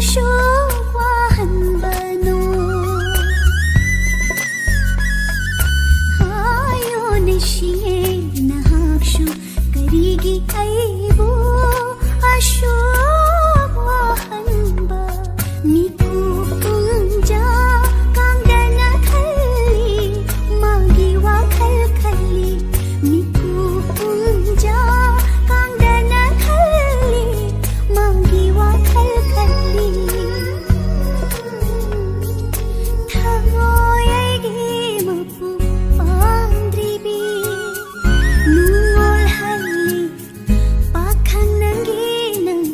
ꯑꯁꯨꯛ ꯋꯥꯍꯟꯕꯅꯣ? ꯍꯥꯏꯌꯣꯅꯦ ꯁꯤꯌꯦ ꯅꯍꯥꯛꯁꯨ, ꯀꯔꯤꯒꯤ ꯑꯩꯕꯨ ꯑꯁꯨꯛ ꯋꯥꯍꯟꯕ? ꯃꯤꯀꯨꯞ ꯄꯨꯝꯖꯥ ꯀꯥꯡꯗꯅ ꯈꯜꯂꯤ, ꯃꯥꯒꯤ ꯋꯥꯈꯜ ꯈꯜꯂꯤ꯫ ꯃꯤꯀꯨꯞ ꯄꯨꯝꯖꯥ ꯀꯥꯡꯗꯅ ꯈꯜꯂꯤ, ꯃꯥꯒꯤ ꯋꯥꯈꯜ ꯈꯜꯂꯤ꯫ ꯊꯃꯣꯏ ꯑꯩꯒꯤ ꯃꯄꯨ ꯄꯥꯝꯗ꯭ꯔꯤꯕꯤ, ꯅꯨꯡꯉꯣꯜ ꯍꯜꯂꯤ, ꯄꯥꯈꯪ ꯅꯪꯒꯤ ꯅꯪ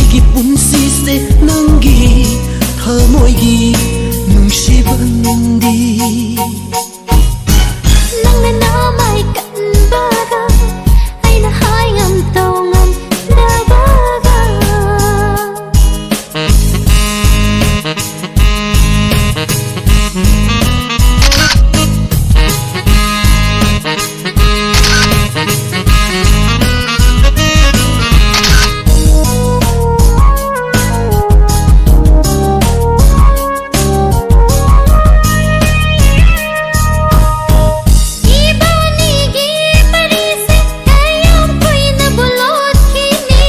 ꯑꯩꯒꯤ ꯄꯨꯟꯁꯤꯁꯦ ꯅꯪꯒꯤ ꯊꯃꯣꯏꯒꯤ ꯅꯨꯡꯁꯤꯕ ꯅꯪꯗꯤ꯫ ꯅꯪꯅ ꯅꯃꯥꯏ ꯀꯟꯕꯒ ꯑꯩꯅ ꯍꯥꯏ ꯉꯝ ꯇꯧ ꯉꯝꯗꯕꯒ꯫ ꯏꯕꯥꯅꯤꯒꯤ ꯃꯔꯤꯁꯦ ꯀꯌꯥꯝ ꯀꯨꯏꯅꯕꯨ ꯂꯣꯠꯈꯤꯅꯤ?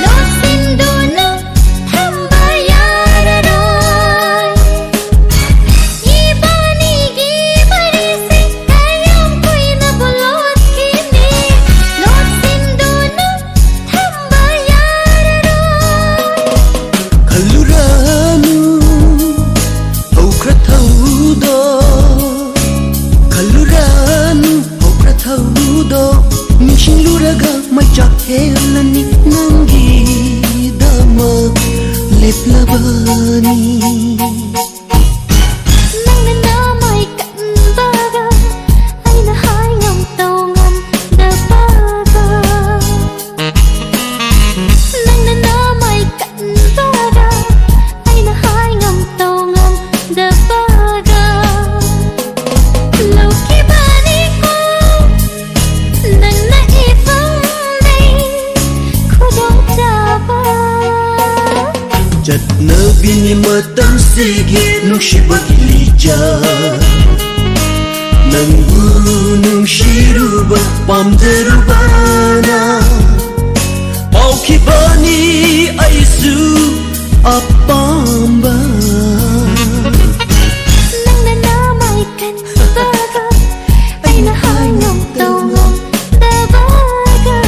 ꯂꯣꯠꯁꯤꯟꯗꯨꯅ ꯊꯝꯕ ꯌꯥꯔꯔꯣꯏ꯫ ꯏꯕꯥꯅꯤꯒꯤ ꯃꯔꯤꯁꯦ ꯀꯌꯥꯝ ꯀꯨꯏꯅꯕꯨ ꯂꯣꯠꯈꯤꯅꯤ? ꯂꯣꯠꯁꯤꯟꯗꯨꯅ ꯊꯝꯕ ꯌꯥꯔꯔꯣꯏ꯫ ꯈꯜꯂꯨꯔꯅꯨ ꯍꯧꯈ꯭ꯔ ꯊꯧꯗꯣ, ꯈꯜꯂꯨꯔꯅꯨ ꯍꯧꯈ꯭ꯔ ꯊꯧꯗꯣ꯫ ꯅꯤꯡꯁꯤꯡꯂꯨꯔꯒ ꯃꯩꯆꯥꯛ ꯍꯦꯜꯂꯅꯤ, ꯅꯪꯒꯤꯗꯃꯛ ꯂꯦꯞꯂꯕꯅꯤ꯫ ꯅꯪꯅ ꯅꯃꯥꯏ ꯀꯟꯕꯒ ꯑꯩꯅ ꯍꯥꯏ ꯉꯝ ꯇꯧ ꯉꯝꯗꯕꯒ꯫ ꯅꯪꯅ ꯅꯃꯥꯏ ꯀꯟꯕꯒ ꯑꯩꯅ ꯍꯥꯏ ꯉꯝ ꯇꯧ ꯉꯝꯗꯕꯒ꯫ ꯂꯧꯈꯤꯕꯅꯤꯀꯣ ꯅꯪꯅ ꯏꯐꯝꯗꯩ ꯈꯨꯗꯣꯡꯆꯥꯕ꯫ ꯆꯠꯅꯕꯤꯅꯤ ꯃꯇꯝꯁꯤꯒꯤ ꯅꯨꯡꯁꯤꯕꯒꯤ ꯂꯤꯆꯠ꯫ ꯅꯪꯕꯨ ꯅꯨꯡꯁꯤꯔꯨꯕ ꯄꯥꯝꯖꯔꯨꯕꯅ ꯄꯥꯎꯈꯤꯕꯅꯤ ꯑꯩꯁꯨ ꯑꯄꯥꯝꯕ꯫ ꯅꯪꯅ ꯅꯃꯥꯏ ꯀꯟꯕꯒ ꯑꯩꯅ ꯍꯥꯏ ꯉꯝ ꯇꯧ ꯉꯝꯗꯕꯒ꯫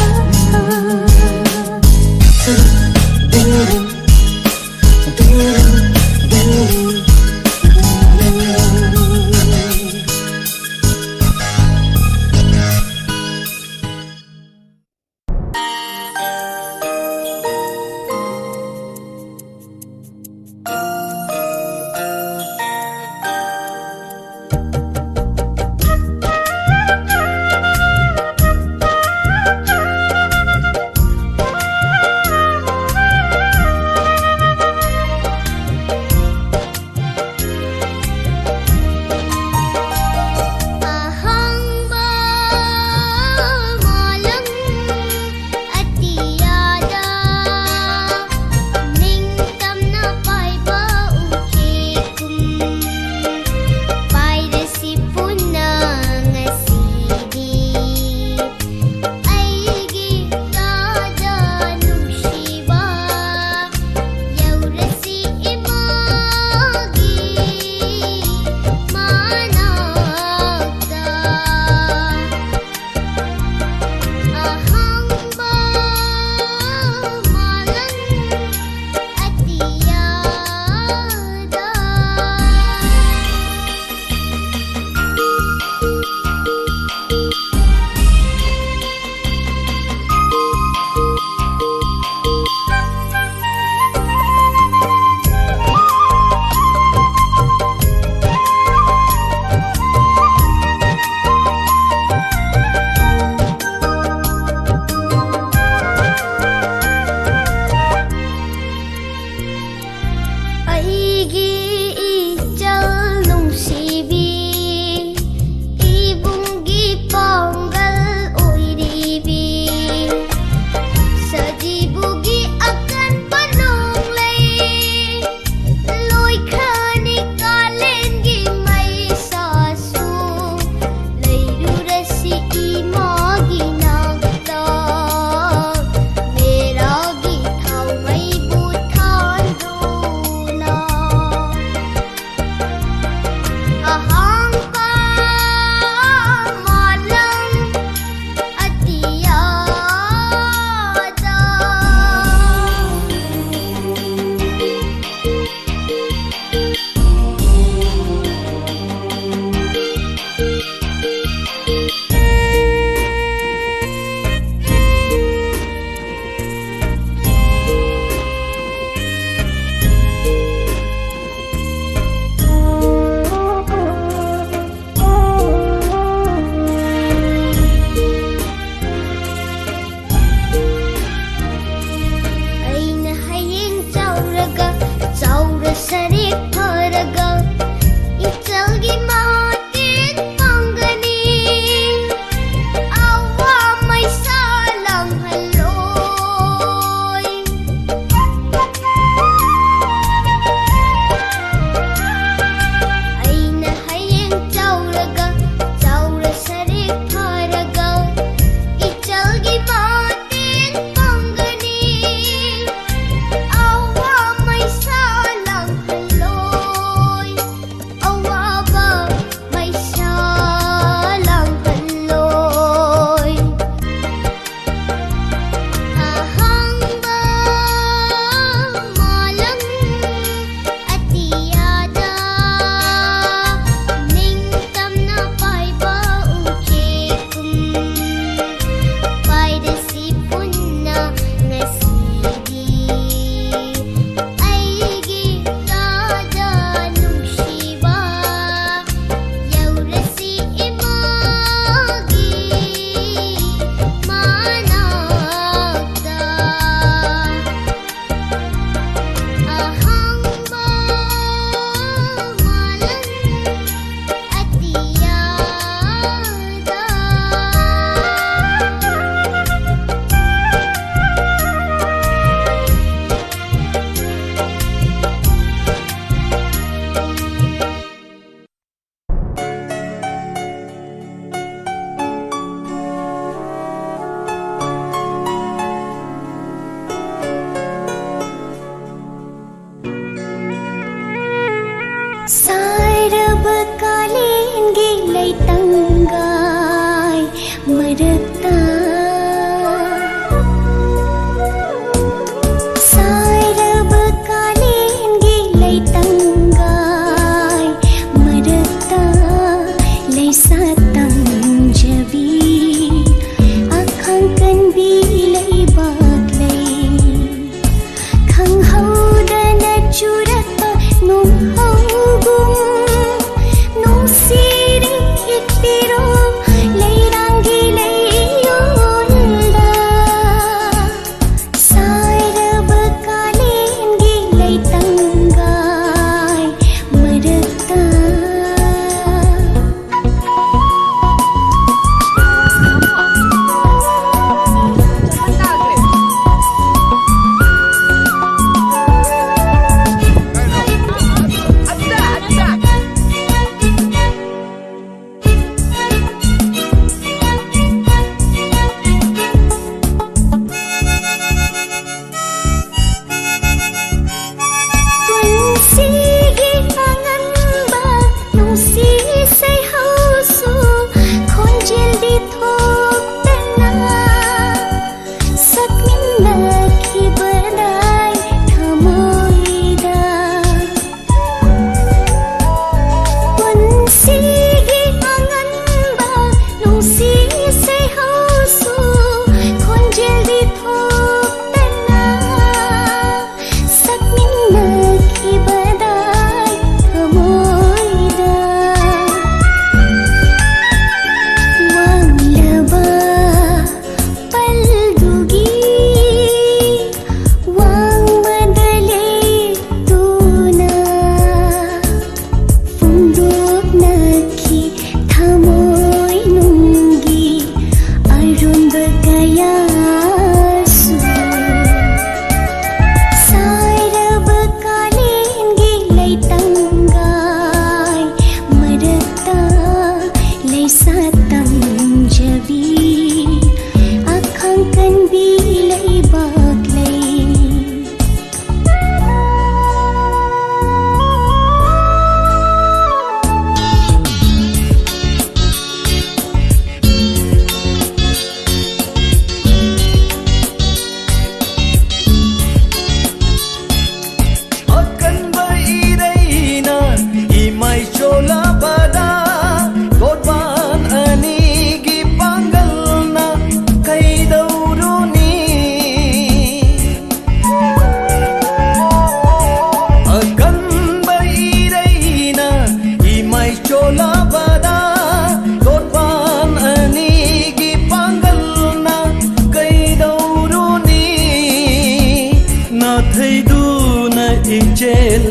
ꯊꯩꯗꯨꯅ ꯏꯆꯦꯜ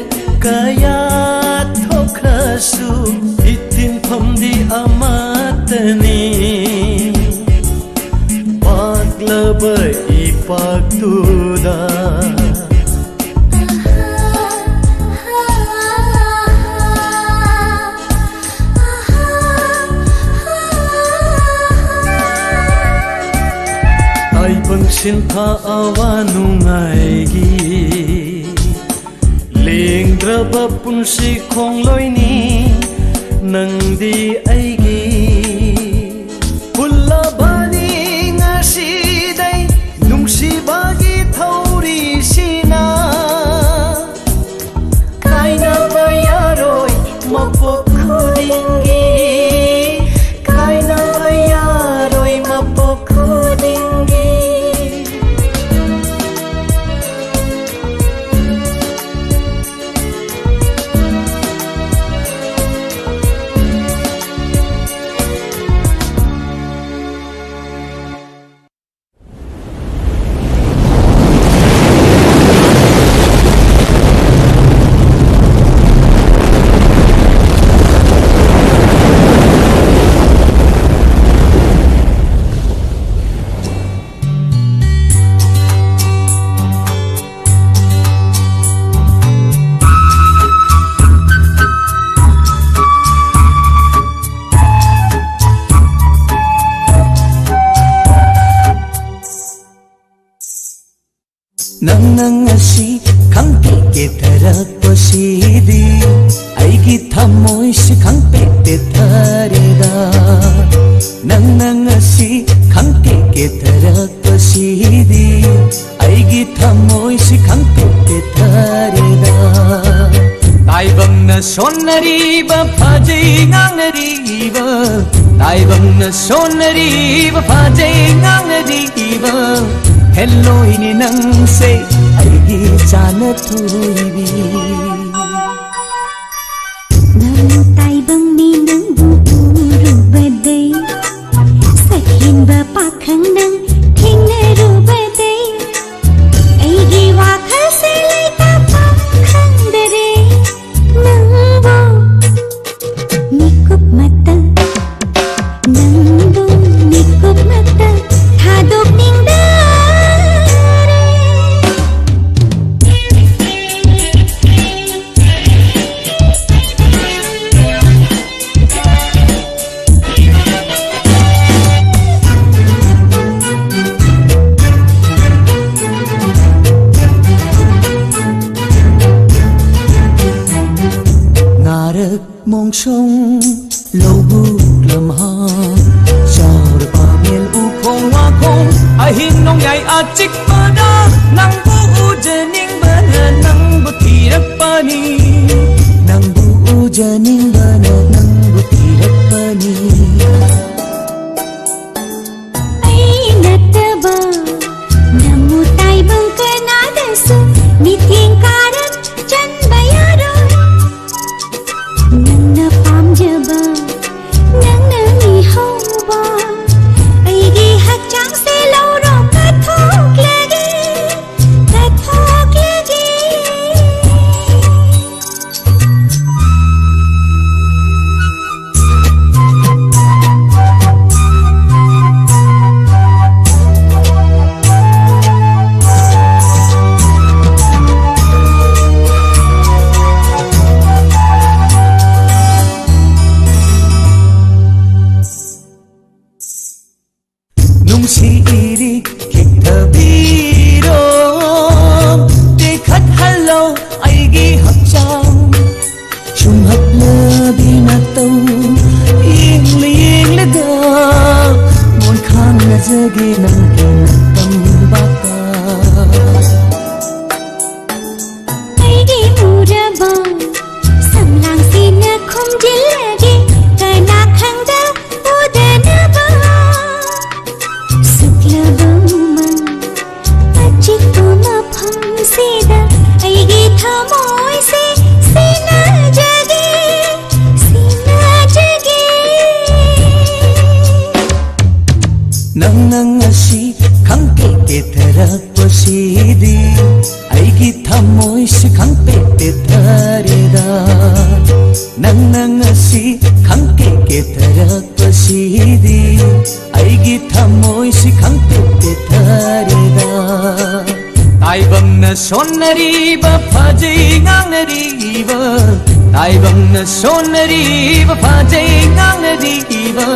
ꯀꯌꯥ ꯊꯣꯛꯈ꯭ꯔꯁꯨ, ꯏꯇꯤꯟꯐꯝꯗꯤ ꯑꯃꯠꯇꯅꯤ꯫ ꯄꯥꯛꯂꯕ ꯏꯄꯥꯛꯇꯨꯗ꯫ ꯇꯥꯏꯕꯪ ꯁꯤꯟꯊꯥ ꯑꯋꯥ ꯅꯨꯡꯉꯥꯏꯒꯤ ꯂꯦꯡꯗ꯭ꯔꯕ ꯄꯨꯟꯁꯤ ꯈꯣꯡꯂꯣꯏꯅꯤ ꯅꯪꯗꯤ ꯑꯩꯒꯤ꯫ ꯄꯨꯜꯂꯕꯅꯤ ꯉꯁꯤꯗꯩ ꯅꯨꯡꯁꯤꯕꯒꯤ ꯊꯧꯔꯤꯁꯤꯅ꯫ ꯀꯥꯏꯅꯕ ꯌꯥꯔꯣꯏ ꯃꯄꯣꯛ ꯈꯨꯗꯤꯡꯒꯤ, ꯀꯥꯏꯅꯕ ꯌꯥꯔꯣꯏ ꯃꯄꯣꯛ ꯈꯨꯗꯤꯡꯒꯤ꯫ ꯅꯪꯅ ꯉꯁꯤ ꯈꯪꯇꯦꯛ ꯇꯦꯛꯊꯔꯛꯄꯁꯤꯗꯤ ꯑꯩꯒꯤ ꯊꯃꯣꯏꯁꯤ ꯈꯪꯇꯦꯛ ꯇꯦꯛꯊꯔꯦꯗ꯫ ꯅꯪꯅ ꯉꯁꯤ ꯈꯪꯇꯦꯛ ꯇꯦꯛꯊꯔꯛꯄꯁꯤꯗꯤ ꯑꯩꯒꯤ ꯊꯃꯣꯏꯁꯤ ꯈꯪꯇꯦꯛ ꯇꯦꯛꯊꯔꯦꯗ꯫ ꯇꯥꯏꯕꯪꯅ ꯁꯣꯟꯅꯔꯤꯕ ꯐꯖꯩ ꯉꯥꯡꯅꯔꯤꯕ, ꯇꯥꯏꯕꯪꯅ ꯁꯣꯟꯅꯔꯤꯕ ꯐꯖꯩ ꯉꯥꯡꯅꯔꯤꯕ, ꯍꯦꯜꯂꯣꯏꯅꯦ ꯅꯪꯁꯦ ꯑꯩꯒꯤ ꯆꯥꯅ ꯊꯣꯏꯕꯤ꯫ ꯅꯪ ꯇꯥꯏꯕꯪ ꯃꯤ ꯅꯪꯕꯨ ꯎꯔꯨꯕꯗꯩ, ꯁꯛꯍꯦꯟꯕ ꯄꯥꯈꯪ ꯅꯪ ꯊꯦꯡꯅꯔꯨꯕꯗꯩ, ꯑꯩꯒꯤ ꯋꯥꯈꯜ ꯁꯣꯡ ꯂꯧꯕꯨꯛ ꯂꯝꯍꯥꯡ, ꯆꯥꯎꯔꯕ ꯃꯦꯜ ꯎꯈꯣꯡ ꯋꯥꯈꯣꯡ, ꯑꯍꯤꯡ ꯅꯣꯡꯌꯥꯏ ꯑꯆꯤꯛꯄꯗ ꯅꯪꯕꯨ ꯎꯖꯅꯤꯡꯕꯅ ꯅꯪꯕꯨ ꯊꯤꯔꯛꯄꯅꯤ, ꯅꯪꯕꯨ ꯎꯖꯅꯤꯡꯕꯅ ꯅꯪꯕꯨ ꯊꯤꯔꯛꯄꯅꯤ꯫ ꯑꯩ ꯅꯠꯇꯕ ꯅꯪꯕꯨ ꯇꯥꯏꯕꯪ ꯀꯅꯥꯗꯁꯨ ꯃꯤꯠꯌꯦꯡ ꯀꯥꯔꯛ ꯆꯟꯕ ꯌꯥꯔꯣꯏ꯫ ꯅꯪꯅ ꯄꯥꯝꯖꯕ, ꯅꯪꯅ ꯃꯤꯍꯧꯕ, ꯑꯩꯒꯤ ꯍꯛꯆꯥꯡꯁꯦ ꯂꯧꯔꯣ ꯀꯠꯊꯣꯛꯂꯒꯦ, ꯀꯠꯊꯣꯛꯂꯒꯦ꯫ ꯅꯨꯡꯁꯤ ꯏꯔꯤꯛ ꯈꯤꯛꯊꯕꯤꯔꯣ, ꯇꯦꯛꯈꯠꯍꯜꯂꯣ ꯑꯩꯒꯤ ꯍꯛꯆꯥꯡ꯫ ꯁꯨꯝꯍꯠꯂꯕꯤ ꯅꯇꯧ ꯌꯦꯡꯂ ꯌꯦꯡꯂꯒ, ꯃꯣꯟꯈꯥꯡꯅꯖꯒꯦ ꯅꯪꯒꯤ ꯅꯇꯝꯕꯥꯛꯇ꯫ ꯑꯩꯒꯤ ꯎꯔꯕ ꯁꯝꯂꯥꯡꯁꯤꯅ ꯈꯨꯝꯖꯤꯜꯂꯒꯦ, ꯀꯅꯥ ꯈꯪꯗ ꯎꯗꯅꯕ꯫ ꯁꯨꯛꯂꯕ ꯎꯃꯪ ꯑꯆꯤꯛꯄ ꯃꯐꯝꯁꯤꯗ ꯑꯩꯒꯤ ꯊꯃꯣꯏꯁꯦ ꯁꯤꯟꯅꯖꯒꯦ, ꯁꯤꯟꯅꯖꯒꯦ꯫ ꯅꯪꯅ ꯉꯁꯤ ꯈꯪꯀꯦ ꯀꯦꯊꯔꯛꯄꯁꯤꯗꯤ ꯑꯩꯒꯤ ꯊꯃꯣꯏꯁꯤ ꯈꯪꯄꯦꯠ ꯄꯦꯠꯊꯔꯦꯗ꯫ ꯅꯪꯅ ꯉꯁꯤ ꯈꯪꯀꯦ ꯀꯦꯊꯔꯛꯄꯁꯤꯗꯤ ꯑꯩꯒꯤ ꯊꯃꯣꯏꯁꯤ ꯈꯪꯄꯦꯠ ꯄꯦꯠꯊꯔꯦꯗ꯫ ꯇꯥꯏꯕꯪꯅ ꯁꯣꯟꯅꯔꯤꯕ ꯐꯖꯩ ꯉꯥꯡꯅꯔꯤꯕ, ꯇꯥꯏꯕꯪꯅ ꯁꯣꯟꯅꯔꯤꯕ ꯐꯖꯩ ꯉꯥꯡꯅꯔꯤꯕ,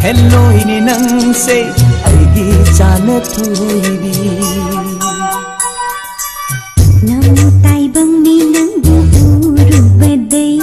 ꯍꯦꯜꯂꯣꯏꯅꯦ ꯅꯪꯁꯦ ꯑꯩꯒꯤ ꯆꯥꯅ ꯊꯣꯏꯕꯤ꯫ ꯅꯪ ꯇꯥꯏꯕꯪ ꯃꯤ ꯅꯪꯕꯨ ꯎꯔꯨꯕꯗꯩ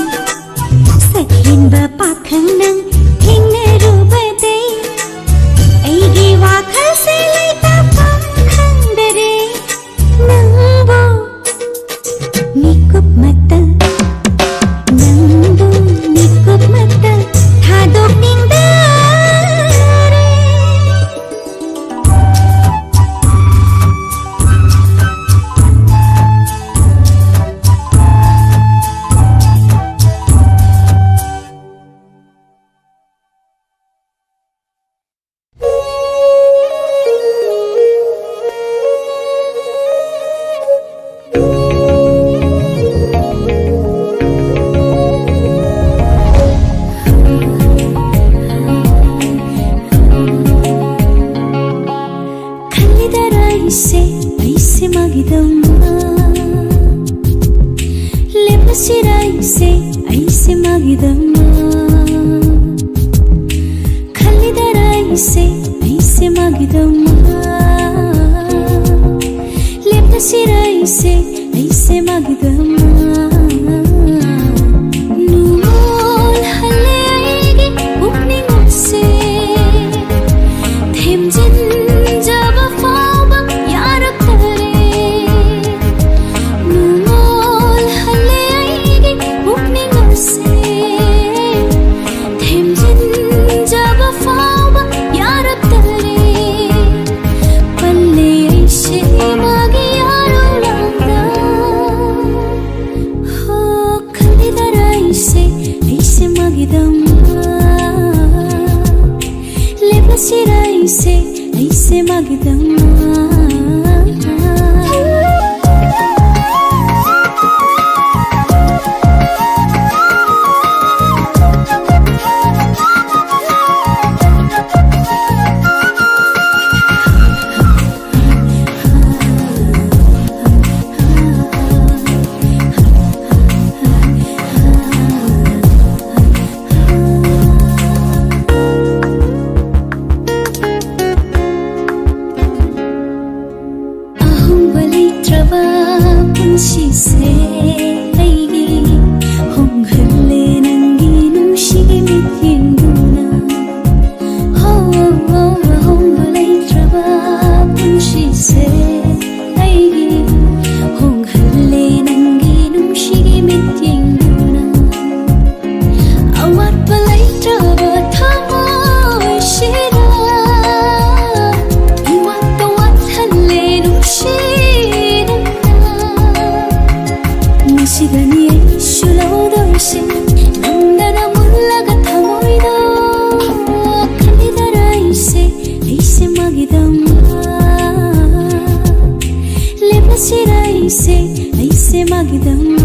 ꯁꯦ ꯑꯩꯁꯦ ꯃꯥꯒꯤꯗꯃꯛ ꯈꯜꯂꯤꯗꯔ ꯑꯩꯁꯦ, ꯑꯩꯁꯦ ꯃꯥꯒꯤꯗꯃꯛ ꯂꯦꯞꯂꯁꯤꯔ ꯑꯩꯁꯦ, ꯑꯩꯁꯦ ꯃꯥꯒꯤꯗꯃꯛ ꯅꯨꯡꯉꯣꯜꯍꯜꯂꯦ ꯑꯩꯒꯤ ꯄꯨꯛꯅꯤꯡ ꯑꯁꯦ ꯊꯦꯝꯖꯤꯟꯖꯕ ꯐꯥꯎꯕ ꯌꯥꯔꯛꯇꯔꯦ꯫ ꯅꯨꯡꯉꯣꯜꯍꯜꯂꯦ ꯑꯩꯒꯤ ꯄꯨꯛꯅꯤꯡ ꯑꯁꯦ ꯊꯦꯝꯖꯤꯟꯖꯕ ꯐꯥꯎꯕ ꯌꯥꯔꯛꯇꯔꯦ꯫ ꯄꯜꯂꯦ ꯑꯩꯁꯦ ꯃꯥꯒꯤ ꯌꯥꯔꯣꯂꯥꯡꯗ꯫ ꯍꯣ, ꯈꯜꯂꯤꯗꯔ ꯑꯩꯁꯦ, ꯑꯩꯁꯦ ꯃꯥꯒꯤꯗꯃꯛ ꯂꯦꯞꯂꯁꯤꯔ ꯑꯩꯁꯦ, ꯑꯩꯁꯦ ꯃꯥꯒꯤꯗꯃꯛ꯫ ꯑꯍꯣꯡꯕ ꯂꯩꯇ꯭ꯔꯕ ꯄꯨꯟꯁꯤꯁꯦ ꯑꯩꯒꯤ ꯍꯣꯡꯍꯜꯂꯦ ꯅꯪꯒꯤ ꯅꯨꯡꯁꯤꯒꯤ ꯃꯤꯠꯌꯦꯡꯗꯨꯅ꯫ ꯍꯣ, ꯍꯣ, ꯍꯣ, ꯑꯍꯣꯡꯕ ꯂꯩꯇ꯭ꯔꯕ ꯄꯨꯟꯁꯤꯁꯦ ꯑꯩꯒꯤ ꯍꯣꯡꯍꯜꯂꯦ ꯅꯪꯒꯤ ꯅꯨꯡꯁꯤꯒꯤ ꯃꯤꯠꯌꯦꯡꯗꯨꯅ꯫ ꯑꯋꯥꯠꯄ ꯂꯩꯇ꯭ꯔꯕ ꯊꯃꯣꯏꯁꯤꯗ ꯏꯋꯥꯠꯇ ꯋꯥꯠꯍꯜꯂꯦ ꯅꯨꯡꯁꯤ ꯅꯪꯅ꯫ ꯉꯁꯤꯗꯅꯤ ꯑꯩꯁꯨ ꯂꯧꯗꯣꯏꯁꯦ, ꯅꯪꯗꯅ ꯃꯨꯜꯂꯒ ꯊꯃꯣꯏꯗꯣ꯫ ꯈꯜꯂꯤꯗꯔ ꯑꯩꯁꯦ, ꯑꯩꯁꯦ ꯃꯥꯒꯤꯗꯃꯛ ꯂꯦꯞꯂꯁꯤꯔ ꯑꯩꯁꯦ, ꯑꯩꯁꯦ ꯃꯥꯒꯤꯗꯃꯛ꯫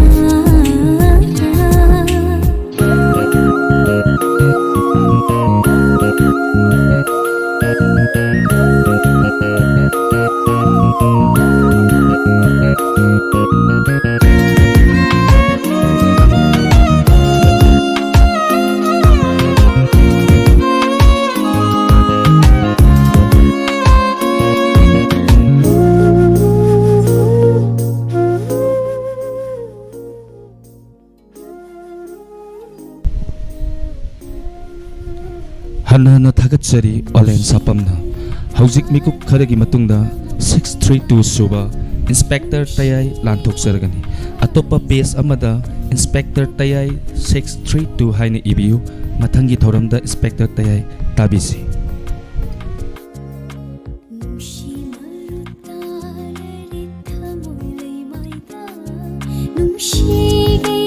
ꯍꯟꯅ ꯍꯟꯅ ꯊꯥꯒꯠꯆꯔꯤ ꯑꯣꯂꯦꯟ ꯁꯥꯄꯝꯅ꯫ ꯍꯧꯖꯤꯛ ꯃꯤꯀꯨꯞ ꯈꯔꯒꯤ ꯃꯇꯨꯡꯗ six three two ꯁꯨꯕ ꯏꯟꯁꯄꯦꯛꯇꯔ ꯇꯌꯥꯏ ꯂꯥꯟꯊꯣꯛꯆꯔꯒꯅꯤ꯫ ꯑꯇꯣꯞꯄ ꯄꯦꯖ ꯑꯃꯗ ꯏꯟꯁꯄꯦꯛꯇꯔ ꯇꯌꯥꯏ six three two ꯍꯥꯏꯅ ꯏꯕꯤꯌꯨ꯫ ꯃꯊꯪꯒꯤ ꯊꯧꯔꯝꯗ ꯏꯟꯁꯄꯦꯛꯇꯔ ꯇꯌꯥꯏ ꯇꯥꯕꯤꯁꯤ꯫ ꯅꯨꯡꯁꯤ ꯃꯔꯨꯞ ꯇꯥꯔꯔꯤ ꯊꯃꯣꯏ ꯂꯩꯃꯥꯏꯗ, ꯅꯨꯡꯁꯤꯒꯤ